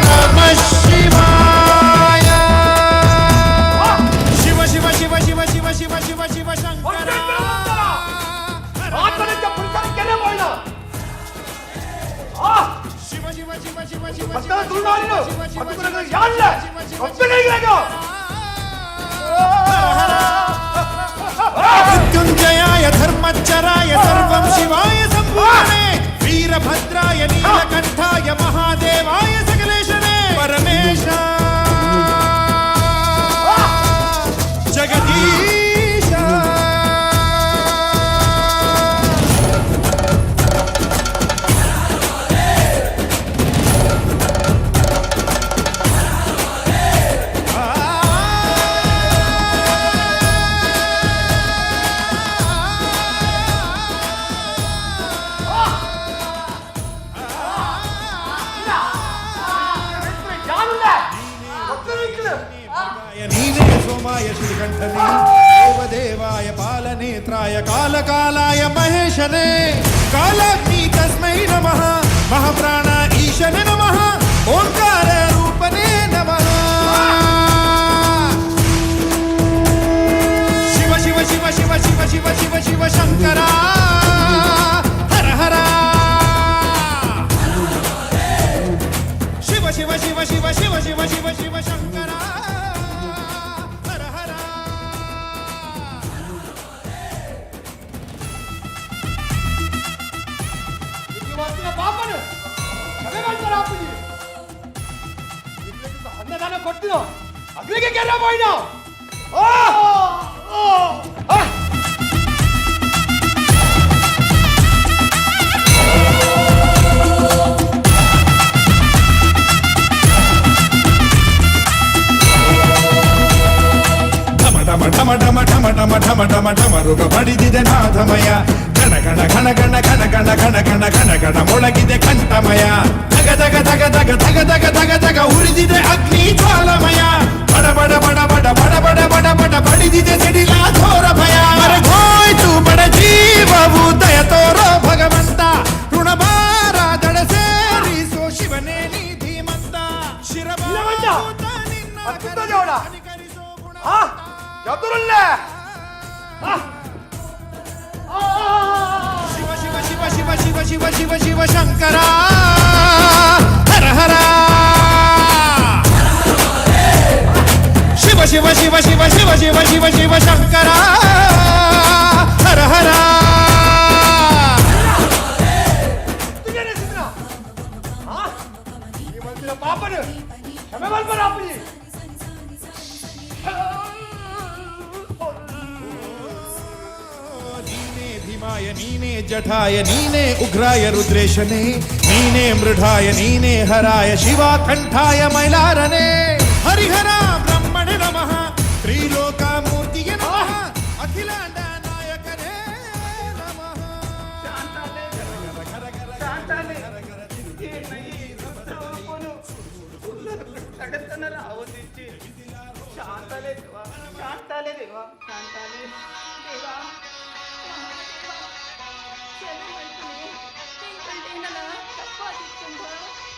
Speaker 1: ನಮಃ ಶಿವಾಯ ಶಿವ ಶಿವ ಶಿವ ಶಿವ ಶಿವ ಶಿವ ಶಿವ ಶಿವ ಶಂಕರ. ಶಿವ ಶಿವ ಶಿವ ಶಿವ ಶಿವ ಶಿವ ಶಿವ ಶಿವ. ಮೃತ್ಯುಂಜಯಾಯ ಧರ್ಮಚ್ಚರಾಯ ಸರ್ವಂ ಶಿವಾಯ ಸಂಪೂರ್ಣೆ ವೀರಭದ್ರಾಯ ನೀಲಕಂಠಾಯ ಮಹಾದೇವಾಯ ಸಕಲೇಶನೇ ಪರಮೇಶ ಜಗದೀಶ. ನೀನೇ ಸೋಮಾಯ ಶ್ರೀಕಂಠನೇ ದೇವದೇವಾಯ ಪಾಲನೇತ್ರಾಯ ಕಾಲಕಾಲಾಯ ಮಹೇಶನೇ ಕಾಲಾಗ್ನಿ ತಸ್ಮೈ ನಮಃ ಮಹಾಪ್ರಾಣ ಈಶನೇ ನಮಃ ಓಂಕಾರ ರೂಪನೇ ನಮಃ. ಶಿವ ಶಿವ ಶಿವ ಶಿವ ಶಿವ ಶಿವ ಶಿವ ಶಿವ ಶಂಕರ ಹರ ಹರ ಶಿವ ಶಿವ ಶಿವ ಶಿವ ಶಿವ ಶಿವ ಶಿವ ಶಿವ ಶಂಕರ ಹರ ಹರ.
Speaker 21: ಪಾಪನು ಕ್ಷಮೆ ಮಾಡ್ತಾರ ಅಪ್ಪುಜಿ. ಅನ್ನದಾನ ಕೊಡ್ತೀನೋ ಅಗ್ಲಿಗೆ ಕೆರ ಬಾಯ್ನ.
Speaker 1: ಢಮ ಢಮ ಢಮ ಢಮ ಢಮ ಢಮ ಢಮ ಢಮ ಢಮರುಗ ಬಡಿದಿದೆ ನಾಥಮಯ ಗಣ ಗಣ ಗಣ ಗಣ ಗಣ ಗಣ ಗಣ ಗಣ ಗಣ ಗಣ ಮೊಳಗಿದೆ ಕಂಠಮಯ ಧಗ ಧಗ ಧಗ ಧಗ ಧಗ ಧಗ ಧಗ ಧಗ ಉರಿದಿದೆ ಅಗ್ನಿ ಜ್ವಾಲಮಯ ಬಡ ಬಡ ಬಡ ಬಡ ಬಡ ಬಡ ಬಡ ಬಡ ಬಡಿದಿದೆ ಸಿಡಿಲ ಘೋರ ಭಯ ಮರಗೋಯ್ತು ಬಡ ಜೀವವು ದಯ ತೋರೋ ಭಗವಂತ ಋಣಭಾರ ದಡ ಸೇರಿಸೋ ಶಿವನೇ ನೀ ಧೀಮಂತ ಶಿರಬಾಗುತ್ತ ನಿನ್ನ ಶಿವ ಶಿವ ಶಿವ ಶಿವ ಶಿವ ಶಿವ ಶಿವ ಶಿವ ಶಂಕರ ಹರ ಹರ ಶಿವ. ಶಿವ ಶಿವ ಶಿವ ಶಿವ ಶಿವ ಶಿವ ಶಿವ ಶಂಕರ ಹರ ಹರ.
Speaker 18: ಪಾಪನು ಕ್ಷಮೆ ಮಲ್ಪರ ಅಪ್ಪಿ.
Speaker 1: ನೀನೇ ಭೀಮಾಯ ನೀನೇ ಜಠಾಯ ನೀನೇ ಉಗ್ರಾಯ ರುದ್ರೇಶನೇ, ನೀನೇ ಮೃಢಾಯ ನೀನೇ ಹರಾಯ ಶಿವ ಕಂಠಾಯ ಮೈಲಾರನೇ. ಹರಿಹರ ಬ್ರಹ್ಮಣೆ ನಮಃ, ತ್ರಿಲೋಕಮೂರ್ತಿಗೆ ನಮಃ, ಅಖಿಲಾಂಡ ನಾಯಕನೇ ನಮಃ.
Speaker 16: ಶಾಂತಾಲೆ ದೇವಾ, ಶಾಂತಾಲೆ ದೇವಾ, ಶಾಂತಾಲೆ
Speaker 19: ದೇವಾ, ಮಹಾದೇವ, ಕ್ಷಮೆ ಮಲ್ಪುನೆ. ಎಂಕಲ್ಡೇನಲ ತಪ್ಪಾದಿತ್ತುಂಡ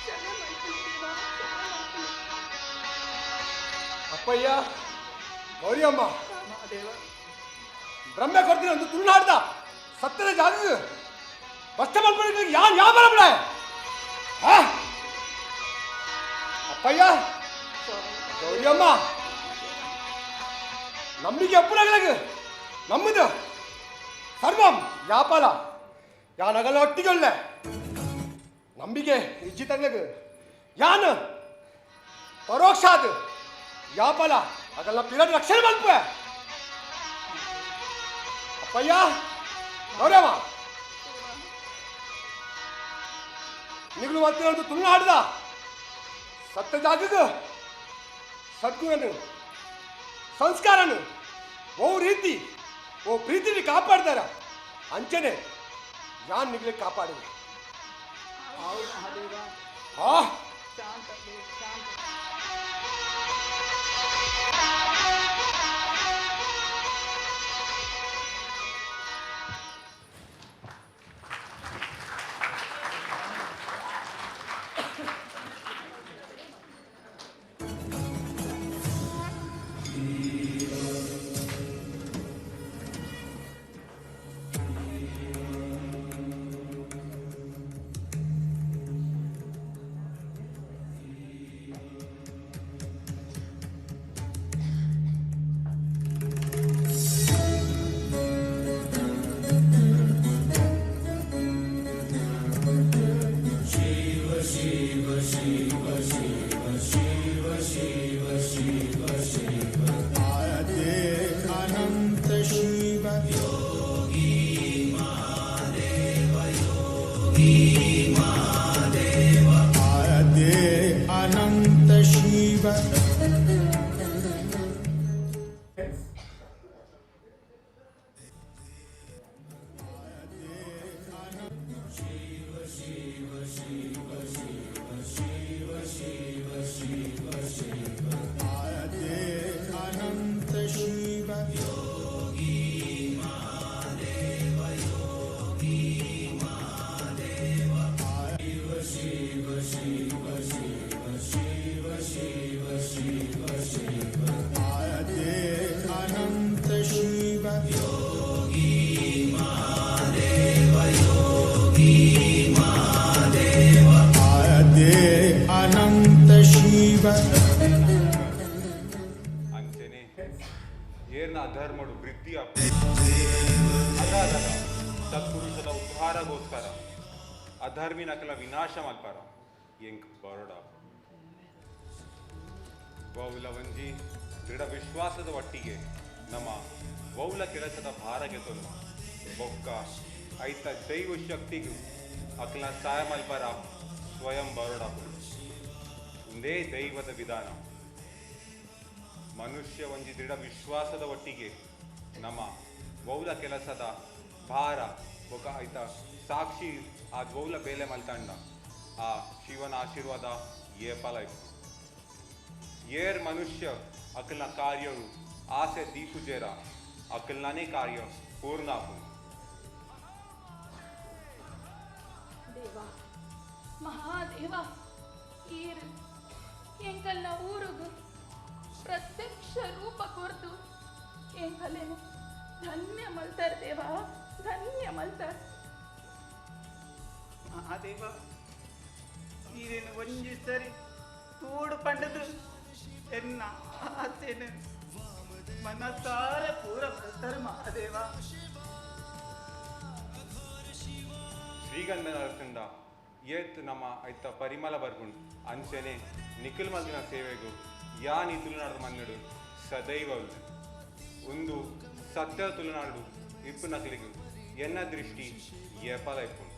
Speaker 19: ಕ್ಷಮೆ ಮಲ್ಪುನೆ ದೇವಾ, ಕ್ಷಮೆ ಮಲ್ಪುನೆ.
Speaker 18: ಅಪ್ಪಯ್ಯ, ಗೌರಿಯಮ್ಮ, ಬ್ರಹ್ಮೆ ಕೊಡ್ತೀನಿ ಒಂದು ತುಳುನಾಡ್ದ ಸತ್ಯದ ಜಾಗ ಕಷ್ಟ ಮಲ್ಪುನೆ ಯಾರು ಯಾವ ಬರಬಡ. ಅಪ್ಪಯ್ಯ, ಗೌರಿಯಮ್ಮ, ನಂಬಿಕೆ ಅಪ್ಪನಾಗಲಾಗ ನಮ್ಮದು ಸರ್ವಂ ಯಾಪಾಲ ಯಾನಗಲ ಒಟ್ಟಿಗೊಳ್ಳೆ ನಂಬಿಕೆ ಇಜ್ಜಿ ತಂಗ್ಲಗ ಯಾನ್ ಪರೋಕ್ಷಾದ್ ಯಾಪಾಲ ಅದೆಲ್ಲ ಪಿರಡ್ ರಕ್ಷಣೆ ಮಲ್ಪೆ. ಅಪ್ಪಯ್ಯ, ಗೌರವ, ನಿಗಳು ಮಲ್ತಿರೋದು ತುಳುನಾಡ್ದ ಸತ್ಯ ಜಾಗಗ ಸದ್ಗುಣನು ಸಂಸ್ಕಾರನು ಓ ರೀತಿ ಓ ಪ್ರೀತಿని ಕಾಪಾಡ್ತಾರ ಅಂಚನೆ ಯಾನ್ ನಿಗ್ಲಿ ಕಾಪಾಡುವೆ. ಆ
Speaker 1: ಅನಂತ ಶಿವ ಯೋಗಿ ಮಹಾದೇವ, ಯೋಗಿ ಮಹಾದೇವ, ಆರದೆ ಅನಂತ ಶಿವ. ಆರದೆ ಅನಂತ ಶಿವ ಯೋಗಿ ಮಹಾದೇವ, ಯೋಗಿ ಮಹಾದೇವ, ಶಿವ ಶಿವ ಶಿವ ಶಿವ ಶಿವ ಶಿವ ಶಿವ ಶಿವ, ಆರದೆ ಅನಂತ ಶಿವ ಯೋಗಿ ಮಹಾದೇವ, ಯೋಗಿ ಮಹಾದೇವ, ಆರದೆ ಅನಂತ ಶಿವ.
Speaker 9: ಅಂಚನೆ ಏರ್ನ ಅಧರ್ಮಡು ವೃದ್ಧಿ ಅದಾದಾಗ ಸತ್ಪುರುಷದ ಉದ್ಧಾರಗೋಸ್ಕರ ಅಧರ್ಮಿನಕಲ ವಿನಾಶ ಮಲ್ಪಾರ ಎಂಕ್ ಬರೋಡ ಬೌಲ ಒಂಜಿ ದೃಢ ವಿಶ್ವಾಸದ ಒಟ್ಟಿಗೆ ನಮ್ಮ ಬೌಲ ಕೆಲಸದ ಭಾರಗೆ ತೊಂದ ಬೊಕ್ಕ ಐತ ದೈವ ಶಕ್ತಿಗೂ ಅಕಲ ಸಹಾಯ ಮಲ್ಪರ ಸ್ವಯಂ ಬರೋಡ. ಒಂದೇ ದೈವದ ವಿಧಾನ. ಮನುಷ್ಯ ಒಂಜಿ ದೃಢ ವಿಶ್ವಾಸದ ಒಟ್ಟಿಗೆ ನಮ್ಮ ಬೌಲ ಕೆಲಸದ ಭಾರ ಬೊಕ ಐತ ಸಾಕ್ಷಿ ಆ ಬೌಲ ಬೇಲೆ ಮಲ್ತಂಡ ಆ ಶಿವನ ಆಶೀರ್ವಾದ ಏಪಲ ಇಪ್ಪು. ಏರ್ ಮನುಷ್ಯ ಅಕಲ್ನ ಕಾರ್ಯವು ಆಸೆ ದೀಪುಜೇರ ಅಕಲ್ನೇ ಕಾರ್ಯ ಪೂರ್ಣ ಆಪು.
Speaker 19: ದೇವ, ಮಹಾದೇವ, ಈರ್ ಎಂಕಲ್ನ ಊರುಗು ಪ್ರತ್ಯಕ್ಷ ರೂಪ ಕೊರ್ದು ಎಂಕಲೇನು ಧನ್ಯ ಮಲ್ತಾರ್ ದೇವ, ಧನ್ಯ ಮಲ್ತಾರ್.
Speaker 16: ಮಹಾದೇವ, ಈರೇನು ಒಂಜಿ ಸರಿ ತೋಡು ಪಂಡದು ಎನ್ನ ಆಸೆನು ಮನಸಾರೆ ಪೂರ ಬರ್ತಾರೆ ಮಹಾದೇವ.
Speaker 9: ಶ್ರೀಗಂಧನ ಅರಸಂದ ಏತ್ ನಮ್ಮ ಐತ ಪರಿಮಳ ಬರ್ಗುಂಡು ಅಂಚನೆ ನಿಖಿಲ್ ಮಲ್ದಿನ ಸೇವೆಗು ಯಾನ್ ಈ ತುಳುನಾಡು ಮನ್ನಡು ಸದೈವ ಉಲ್ಲೆ. ಒಂದು ಸತ್ಯ ತುಳುನಾಡು ಇಪ್ಪು ನಕಲಿಗು ಎನ್ನ ದೃಷ್ಟಿ ಏಪಲ ಇಪ್ಪುಂಡು.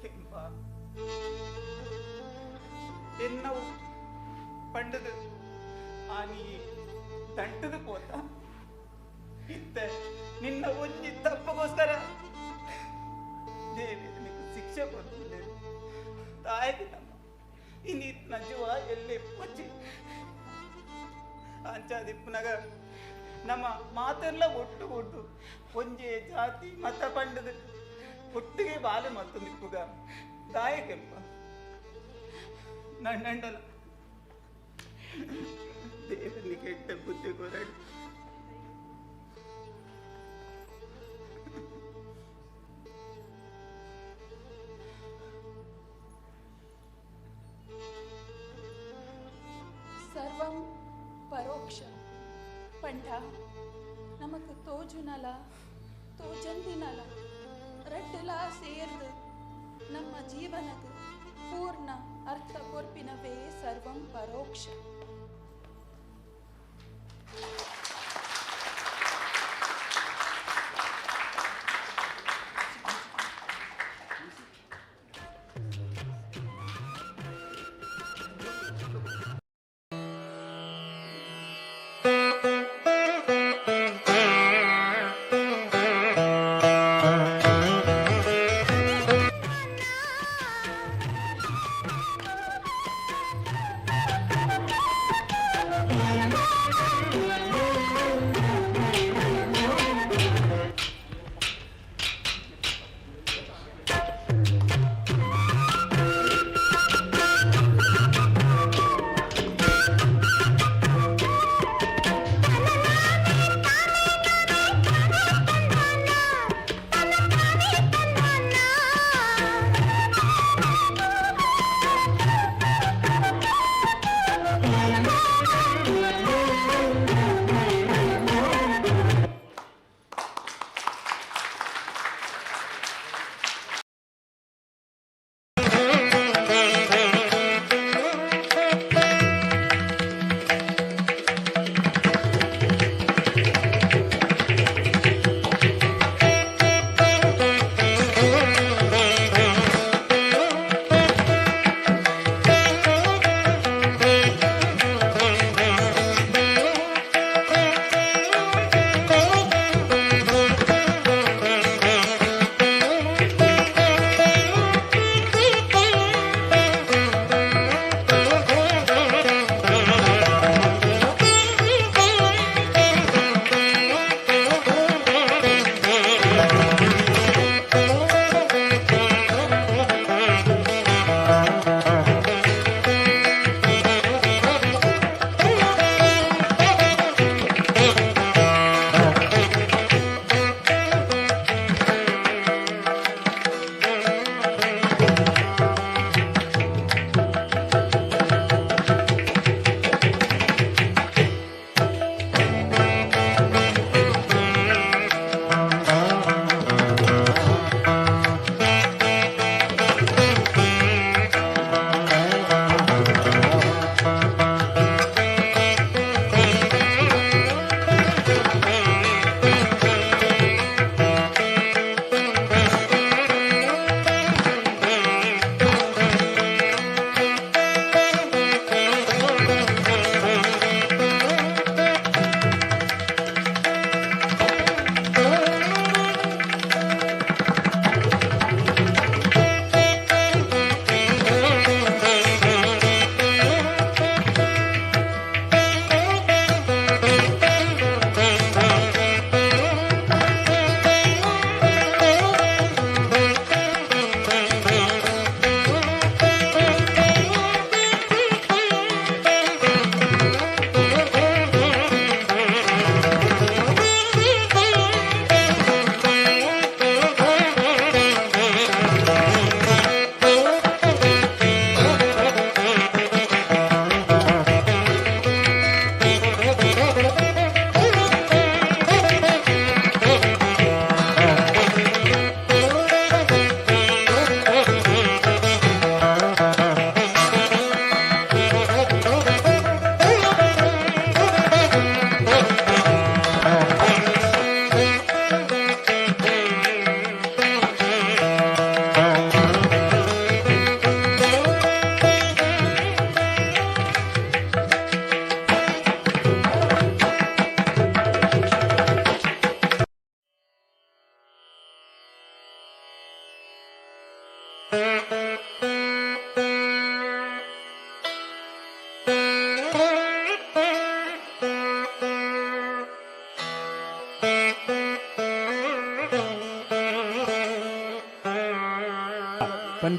Speaker 16: ಕೆಂಪ ಎನ್ನವು ಪಂಡದು ಆನಿ ದಂಟದ ಪೋತ ಇತ್ತ ನಿನ್ನ ಒಂಜಿ ತಪ್ಪಗೋಸ್ಕರ ದೇವಿ ನಿನಗೆ ಶಿಕ್ಷೆ ಕೊಡ್ತಿದ್ದೆ. ತಾಯಿಗೆ ನಮ್ಮ ಇನ್ನಿತ್ನ ಜೀವ ಎಲ್ಲಿ ಪಚ್ಚಿ ಅಂಚಾದಿಪ್ಪನಾಗ ನಮ್ಮ ಮಾತೆಲ್ಲ ಒಟ್ಟು ಒಟ್ಟು ಒಂಜೆ ಜಾತಿ ಮತ ಪಂಡದು ಒಟ್ಟಿಗೆ ಬಾಲೆ ಮತ್ತು ನಿಪ್ಪುಗ ದಾಯ ಕೆಂಪ ನನ್ನಂಡಲ ದೇವನಿಗೆ ಕೆಟ್ಟ ಬುದ್ಧಿ ಕೊರಡು.
Speaker 19: ಸರ್ವಂ ಪರೋಕ್ಷ ಪಂಡ ನಮಕ್ ತೋಜುನಲ ತೋಜಂದಿನಲ ರಡ್ಡಲ ಸೇರ್ದು ನಮ್ಮ ಜೀವನದ ಪೂರ್ಣ ಅರ್ಥ ಕೊರ್ಪಿನವೇ ಸರ್ವಂ ಪರೋಕ್ಷ.
Speaker 6: Thank you.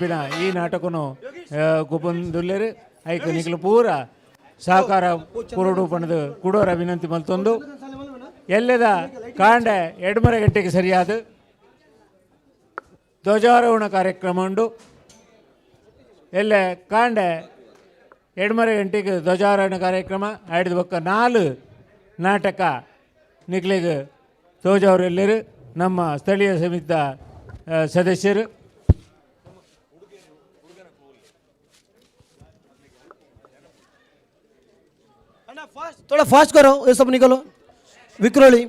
Speaker 3: ಪನ್ಪಿನ ಈ ನಾಟಕನು ಗೊಬ್ಬೊಂದುಲ್ಲೆರ್. ಐಕ್ ನಿಕ್ಲು ಪೂರ ಸಹಕಾರ ಕುರುಡು ಪಣದು ಕುಡೋರ ವಿನಂತಿ ಮಲ್ತೊಂದು ಎಲ್ಲದ ಕಾಂಡೆ 2:30 ಗಂಟೆಗೆ ಸರಿಯಾದ ಧ್ವಜಾರೋಹಣ ಕಾರ್ಯಕ್ರಮ ಉಂಡು. ಎಲ್ಲ ಕಾಂಡೆ 2:30 ಗಂಟೆಗೆ ಧ್ವಜಾರೋಹಣ ಕಾರ್ಯಕ್ರಮ ಆಡಿದ ಬೊಕ್ಕ 4 ನಾಟಕ ನಿಕ್ಲೆಗ್ ತೋಜವರೆಲ್ಲರು ನಮ್ಮ ಸ್ಥಳೀಯ ಸಮಿತಿಯ ಸದಸ್ಯರು.
Speaker 13: थोड़ा फास्ट करो, ये सब निकलो। विक्रोली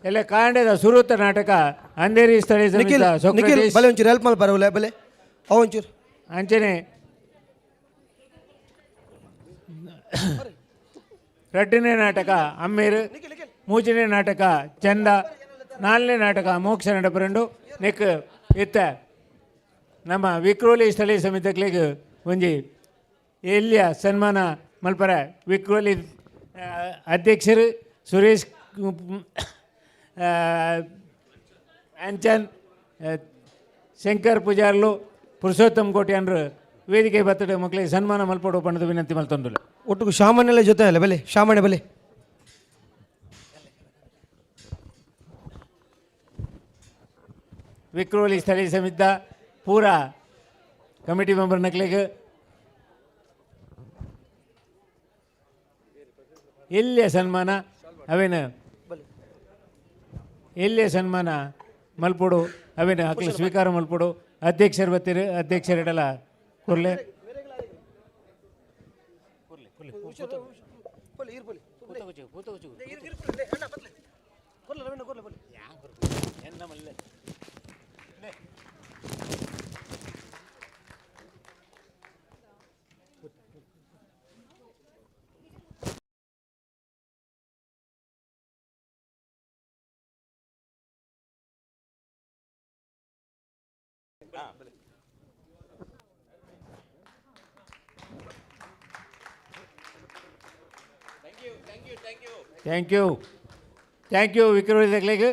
Speaker 3: ಎಲ್ಲ ಕಾಂಡದ ಸುರುತ ನಾಟಕ ಅಂಧೇರಿ ಸ್ಥಳೀಯ
Speaker 13: ನಿಖಿಲ್
Speaker 3: ಸಮಿತಿಯ
Speaker 13: ನಿಖಿಲ್
Speaker 3: ಸೊಕ್ರಟೀಸ್.
Speaker 13: ಭಲೆ ಒಂಚೂರು ಹೆಲ್ಪ್ ಮಲ್ಪರ ಬಲೆ ಅವು ಒಂಚೂರು.
Speaker 3: ಅಂಚನೆ ರಡ್ಡನೇ ನಾಟಕ ಅಮ್ಮೇರು, ಮೂಜನೇ ನಾಟಕ ಚಂದ, 4ನೇ ನಾಟಕ ಮೋಕ್ಷ ನಡಪರಂಡು. ನೆಕ್ ಇತ್ತ ನಮ್ಮ ವಿಕ್ರೋಲಿ ಸ್ಥಳೀಯ ಸಮಿತಿಗಳಿಗೆ ಒಂಜಿ ಎಲ್ಲಿಯ ಸನ್ಮಾನ ಮಲ್ಪರ ವಿಕ್ರೋಲಿ ಅಧ್ಯಕ್ಷರು ಸುರೇಶ್ ಅಂಚನ್, ಶಂಕರ್ ಪೂಜಾರ್ಲು, ಪುರುಷೋತ್ತಮ್ ಕೋಟ್ಯಾನ್ರು ವೇದಿಕೆ ಬತ್ತಡೆ ಮಕ್ಕಳಿಗೆ ಸನ್ಮಾನ ಮಲ್ಪಡು ಪಂಡದ ವಿನಂತಿ ಮಲ್ತೊಂದುಲ್ಲ.
Speaker 13: ಒಟ್ಟಿಗೆ ಶಾಮಣ್ಯಲ ಜೊತೆ ಅಲ್ಲ ಬಲೆ ಶಾಮಣ್ಯ ಬಲೆ.
Speaker 3: ವಿಕ್ರೋಲಿ ಸ್ಥಳೀಯ ಸಮಿತಿದ ಪೂರಾ ಕಮಿಟಿ ಮೆಂಬರ್ ನಕ್ಲೆಗ್ ಎಲ್ಲಿಯ ಸನ್ಮಾನ ಅವೇನ ಎಲ್ಲಿಯ ಸನ್ಮಾನ ಮಲ್ಪೊಡು ಅವೇನ ಅಕ್ಲೆ ಸ್ವೀಕಾರ ಮಲ್ಪೊಡು. ಅಧ್ಯಕ್ಷರು ಬತ್ತೀರು, ಅಧ್ಯಕ್ಷರಿಡಲ ಕೊರ್ಲೆ. Thank you, thank you Vikravali ದಕ್ಲೆಗ್.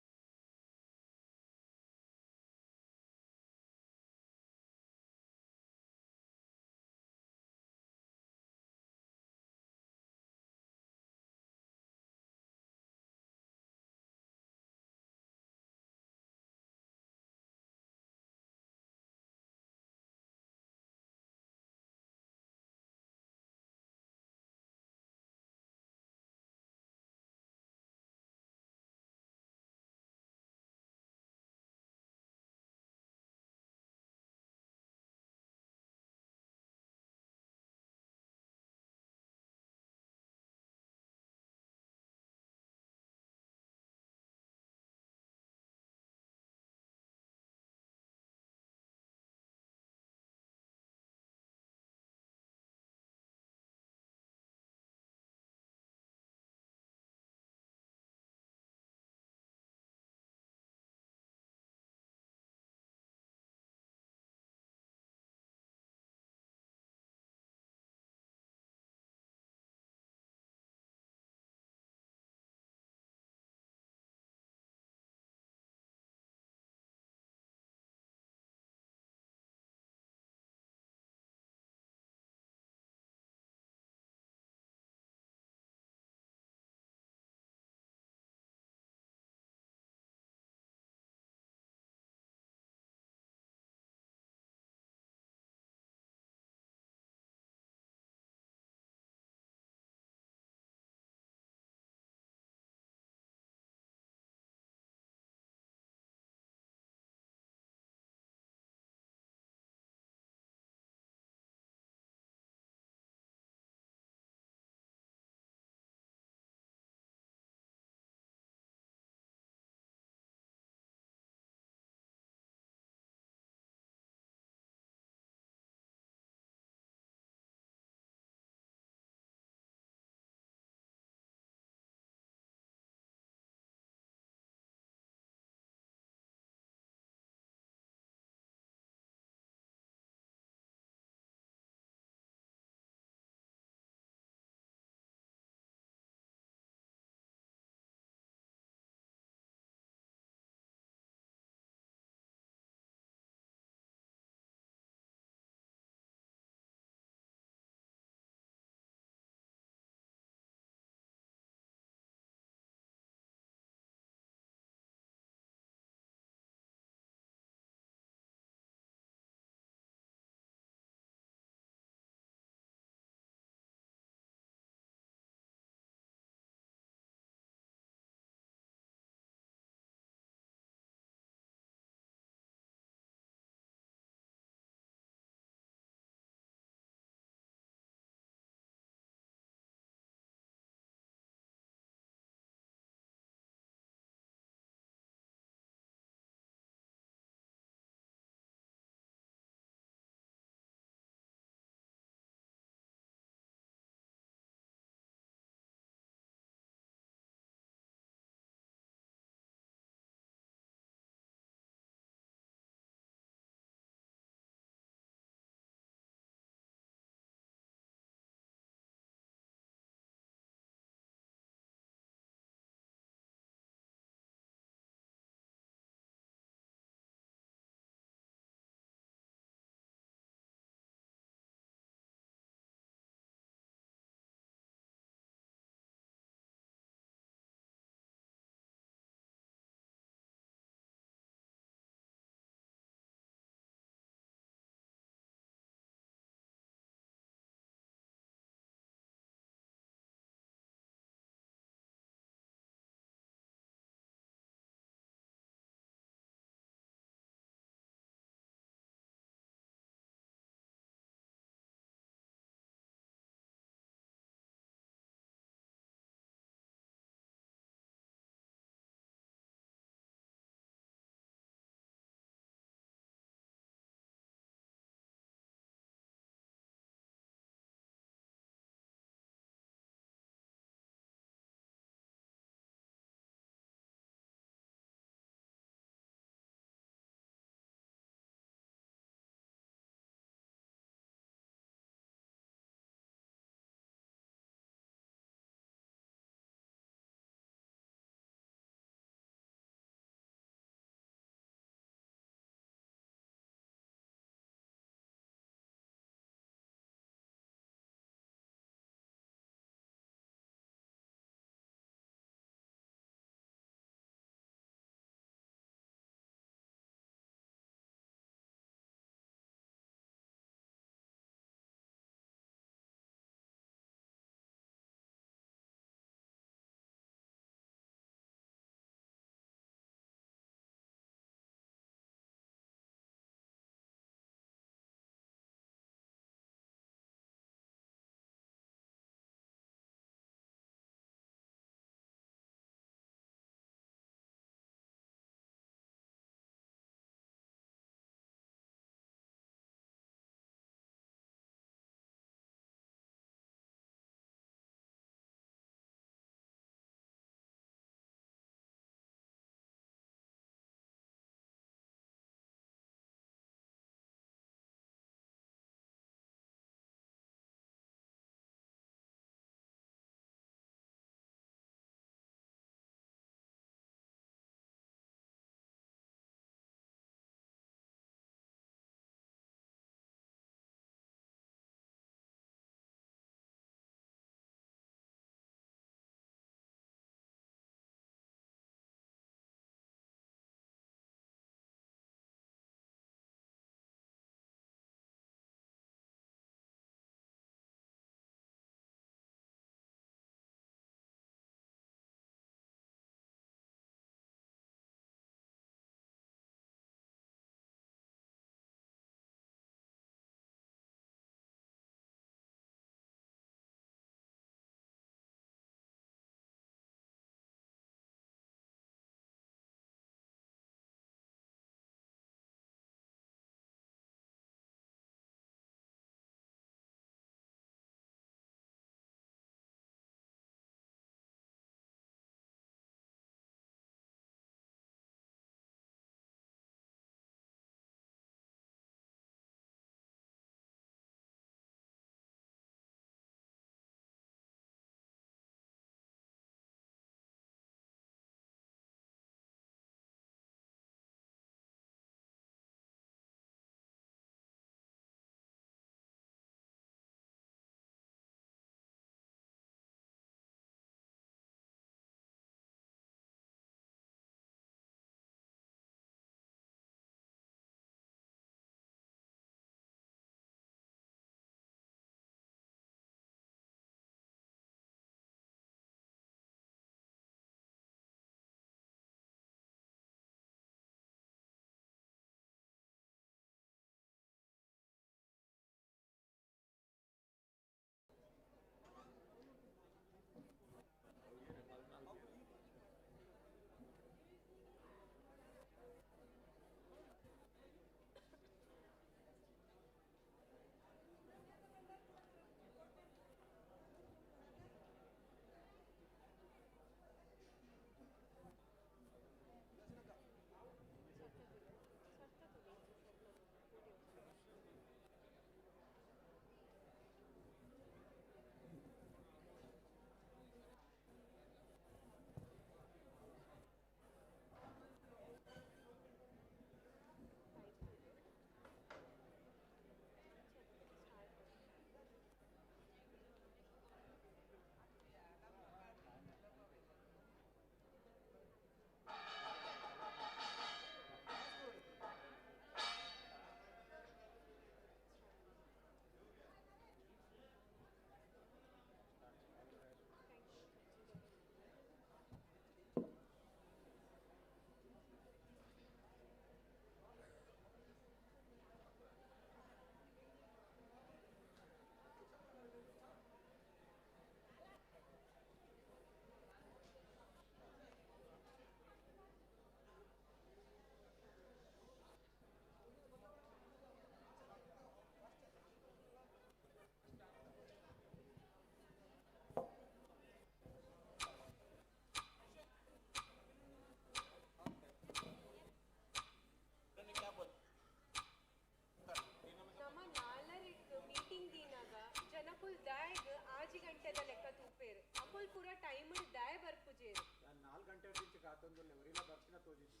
Speaker 5: ಟೈಮ್ ದಾಯ ಬರ್ಪುಜೇರು.
Speaker 18: ನಾನು 4 ಗಂಟೆ ದಿಂಚ ಕಾತೊಂದುಲ್ಲೆ ಒರಿಲ ಬರ್ಪಿನ ತೋಜಿಜಿ.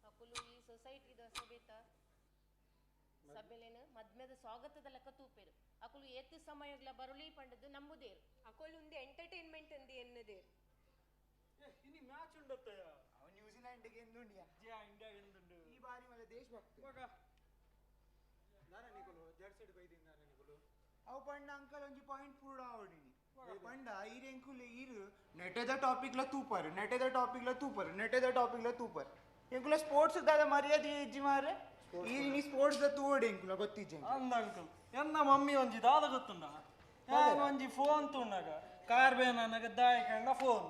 Speaker 14: ಅಕುಲು ಈ ಸೊಸೈಟಿದ ಸಭೆತ ಸಭೆಲೇನು ಮದ್ಮೆದ ಸ್ವಾಗತದ ಲೆಕ್ಕ ತೂಪೇರು. ಅಕುಲು ಏತ್ ಸಮಯಗ್ಲ ಬರುಲಿ ಪಂಡದು ನಂಬುದೇರು.
Speaker 5: ಅಕುಲು ಉಂದು ಎಂಟರ್ಟೈನ್ಮೆಂಟ್ ಅಂದು ಎನ್ನದೇರು.
Speaker 7: ಇನಿ ಮ್ಯಾಚ್ ಉಂಡತ್ತಯ್ಯ.
Speaker 16: ಅವ ನ್ಯೂಜಿಲ್ಯಾಂಡ್ ಗೆ ಎಂದುಂಡಿಯಾ?
Speaker 7: ಜಯ ಇಂಡಿಯಾ ಎಂದುಂಡು.
Speaker 16: ಈ ಬಾರಿ ಮಲ್ಲ ದೇಶಭಕ್ತಿ.
Speaker 7: ಮಗ
Speaker 18: ದಾನ ನಿಕುಲು ಜರ್ಸಿಡ್ ಬೈದಿನ ದಾನ ನಿಕುಲು.
Speaker 16: ಅವು ಪಂಡ ಅಂಕಲ್ ಒಂಜಿ ಪಾಯಿಂಟ್ ಪೂರ ಆವಡಿನಿ. ಪಂಡ ಈರ್ ಎಂಕುಲು ಈರ್ ನೆಟೆದ ಟಾಪಿಕ್ ಲ ತೂಪರ್, ನೆಟೆದ ಟಾಪಿಕ್ ಲ ತೂಪರ್, ನೆಟೆದ ಟಾಪಿಕ್ ಲ ತೂಪರ್. ಎಂಕುಲ ಸ್ಪೋರ್ಟ್ಸ್ ದಾದ ಮರ್ಯಾದೆ ಇಜ್ಜಿ ಮಾರ್ರೆ. ಈರ್ ಇನಿ ಸ್ಪೋರ್ಟ್ಸ್ ದ ತೂವಡೆ ಎಂಕುಲ ಗೊತ್ತಿಜ್ಜಿ.
Speaker 7: ಅಂದ ಅಂಕಲ್ ಎನ್ನ ಮಮ್ಮಿ ಒಂಜಿ ದಾದ ಗೊತ್ತುಂಡ, ಯಾನ್ ಒಂಜಿ ಫೋನ್ ತೂಂಡಾಗ ಕಾರ್ ಬೇನಾಗ ದಾಯ ಕಂಡ ಫೋನ್,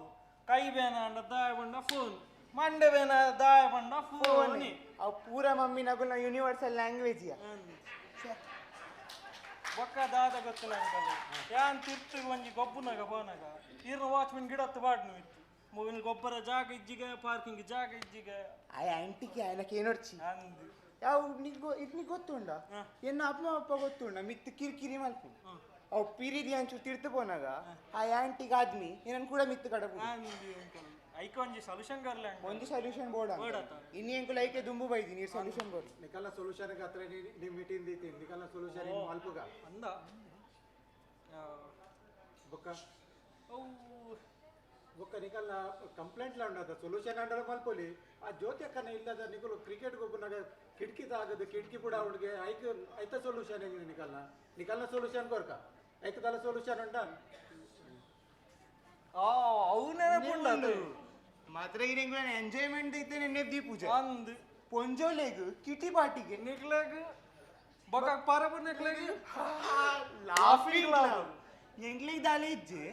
Speaker 7: ಕೈ ಬೇನ ಅಂಡ ದಾಯ ಬಂಡ ಫೋನ್, ಮಂಡೆ ಬೇನ ದಾಯ ಬಂಡ ಫೋನ್.
Speaker 16: ಅವು ಪೂರ ಮಮ್ಮಿ ನಗುಲ ಯೂನಿವರ್ಸಲ್ ಲ್ಯಾಂಗ್ವೇಜ್.
Speaker 7: ಬೊಕ್ಕ ದಾದ ಗೊತ್ತಿಲ್ಲ ಅಂಕಲ್, ಯಾನ್ ತಿರ್ತು ಒಂಜಿ ಗೊಬ್ಬುನಾಗ ಪೋನಾಗ ಇರ್ನ ವಾಚ್ಮನ್ ಗಿಡತ್ತು ಬಾಡ್ನು ಇತ್ತು. ಮೊಬೈಲ್ ಗೊಬ್ಬರ ಜಾಗ ಇಜ್ಜಿಗೆ, ಪಾರ್ಕಿಂಗ್ ಜಾಗ ಇಜ್ಜಿಗೆ.
Speaker 16: ಆಯ ಆಂಟಿಗೆ ಆಯನಕ್ಕೆ ಏನೊರ್ಚಿ ಯಾವ ನಿಗೋ ಇದ್ನಿ ಗೊತ್ತುಂಡ, ಎನ್ನ ಅಪ್ಪ ಅಪ್ಪ ಗೊತ್ತುಂಡ ಮಿತ್ತು ಕಿರಿಕಿರಿ ಮಲ್ಪು. ಅವು ಪಿರಿದಿ ಅಂಚು ತಿರ್ತು ಪೋನಾಗ ಆ ಆಂಟಿಗೆ ಆದ್ಮಿ ಏನನ್ ಕೂಡ ಮಿತ್ತು ಕಡಪು.
Speaker 7: ಐಕ ಒಂಜಿ ಸೊಲ್ಯೂಷನ್ ಕರ್ಲೆ
Speaker 16: ಒಂಜಿ ಸೊಲ್ಯೂಷನ್ ಬೋರ್ಡ್ ಇನ್ನಿ ಎಂಕುಲ ಐಕೆ ದುಂಬು ಬೈದಿ ನೀರ್ ಸೊಲ್ಯೂಷನ್ ಬೋರ್ಡ್.
Speaker 18: ನಿಕಲ್ನ ಸೊಲ್ಯೂಷನ್ ಗಾತ್ರ ನೀ ಮೀಟಿಂಗ್ ದೀತಿ ನಿಕಲ್ನ ಸೊಲ್ಯೂಷನ್ ಇನ್ ಮಲ್ಪುಗ
Speaker 7: ಅಂದ
Speaker 18: ಬೊಕ್ಕ ಬೊಕ್ಕ ನಿಕಲ್ನ ಕಂಪ್ಲೇಂಟ್ ಲ ಉಂಡದ ಸೊಲ್ಯೂಷನ್ ಅಂಡಲ ಮಲ್ಪೊಲಿ. ಆ ಜ್ಯೋತಿ ಅಕ್ಕನ ಇಲ್ಲದ ನಿಕುಲು ಕ್ರಿಕೆಟ್ ಗೊಬ್ಬುನಾಗ ಕಿಟಕಿ ತಾಗದು ಕಿಟಕಿ ಪುಡ ಅವನಿಗೆ ಐಕ್ ಐತ ಸೊಲ್ಯೂಷನ್ ಏನಿದೆ ನಿಕಲ್ನ ನಿಕಲ್ನ ಸೊಲ್ಯೂಷನ್ ಕೊರ್ಕ ಐಕದಲ್ಲ ಸೊಲ್ಯೂಷನ್ ಉಂಡ.
Speaker 7: ಅವು ನೆನಪುಂಡದು
Speaker 16: ಮಾತ್ರ ಇರೆಂಗುಲ ಎಂಜಾಯ್ಮೆಂಟ್ ಐತೆ ನೆನ್ನೆ ದೀಪೂಜೆ
Speaker 7: ಅಂದ್
Speaker 16: ಪೊಂಜೋಲೆಗ್ ಕಿಟಿ ಪಾರ್ಟಿಗೆ
Speaker 7: ನಿಕ್ಲೆಗ್ ಬೊಕ್ಕ ಪರಬು ನಿಕ್ಲೆಗ್
Speaker 16: ಲಾಫಿಂಗ್ ಕ್ಲಬ್ ಎಂಗ್ಲೆಗ್ ದಾಲೆ ಇಜ್ಜೆ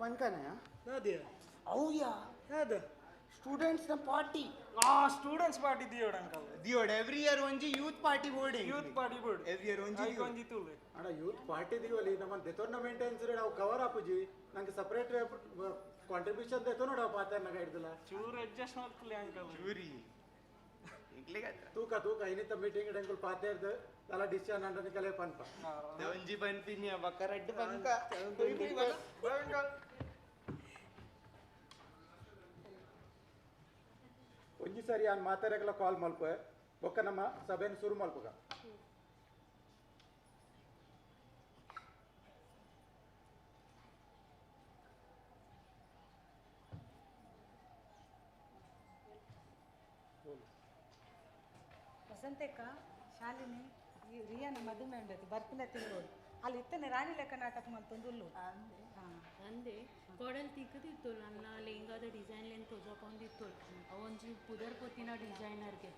Speaker 16: ಪನ್ಕನ
Speaker 7: ದಾದೆ
Speaker 16: ಅವ್ಯಾ
Speaker 7: ದಾದ
Speaker 16: ಸ್ಟೂಡೆಂಟ್ಸ್ ನ ಪಾರ್ಟಿ.
Speaker 7: ಆ ಸ್ಟೂಡೆಂಟ್ಸ್ ಪಾರ್ಟಿ ದಿಯೋಡ್ ಅಂಕಲ್
Speaker 16: ದಿಯೋಡ್ ಎವ್ರಿ ಇಯರ್ ಒಂಜಿ youth party board.
Speaker 7: Youth party board
Speaker 16: every year ಒಂಜಿ
Speaker 7: ಐಕ್ ಒಂಜಿ ತೂಲೆ.
Speaker 18: ಅಡ ಯೂತ್ ಪಾರ್ಟಿ ದಿಯೋಲಿ ನಮ್ಮ ದೆತೊನ್ನ ಮೇಂಟೆನೆನ್ಸ್ ರೇಟ್ ಅವು ಕವರ್ ಆಪುಜಿ. ನಂಗೆ ಸಪರೇಟ್ ಕಾಂಟ್ರಿಬ್ಯೂಷನ್ ದೆತೊನ್ನಡ ಪಾತೆರ್ನಾಗ ಹಿಡ್ದಲ್ಲ
Speaker 7: ಚೂರು ಅಡ್ಜಸ್ಟ್ ಮಾಡ್ತಲೆ ಅಂಕಲ್
Speaker 16: ಚೂರಿ ಎಂಕ್ಲೆಗ್ ಅತ್ರ
Speaker 18: ತೂಕ ತೂಕ ಇನ್ನಿತ ಮೀಟಿಂಗ್ ಅಂಕಲ್ ಪಾತೆರ್ದ ದಾಲ ಡಿಸಿಷನ್ ಅಂಡನಿ ಕಲೆ ಪನ್ಪ
Speaker 16: ಒಂಜಿ ಪನ್ಪಿನಿ ಬಕ್ಕ ರಡ್ಡ್ ಪನ್ಕ.
Speaker 18: ಒಂಜಿ ಸರಿ ಆನ್ ಮಾತಾಡಕಲ ಕಾಲ್ ಮಲ್ಪ ಬೊಕ್ಕ ನಮ್ಮ ಸಭೆನ ಶುರು ಮಲ್ಪುಗ.
Speaker 17: ವಸಂತಕ್ಕ ಶಾಲಿನಿ ಈ ರಿಯಾನ ಮದುವೆ ಉಂಡದು ಬರ್ಪಿನ ತಿಂಗಳು ಅಲ್ಲಿ ಇತ್ತನೆ ರಾಣಿ ಲೆಕ್ಕ ನಾಟಕ ಮಲ್ತೊಂದು
Speaker 14: ಅಂದೆ ಕೊಡಲ್ ತಿಕ್ಕದಿತ್ತು ನನ್ನ ಲೆಹಂಗಾದ ಡಿಸೈನ್ ಲೆನ್ ತೋಜಾಕೊಂದಿತ್ತು ಅವೊಂಜಿ ಪುದರ್ ಪೋತಿನ ಡಿಸೈನರ್ಗೆ.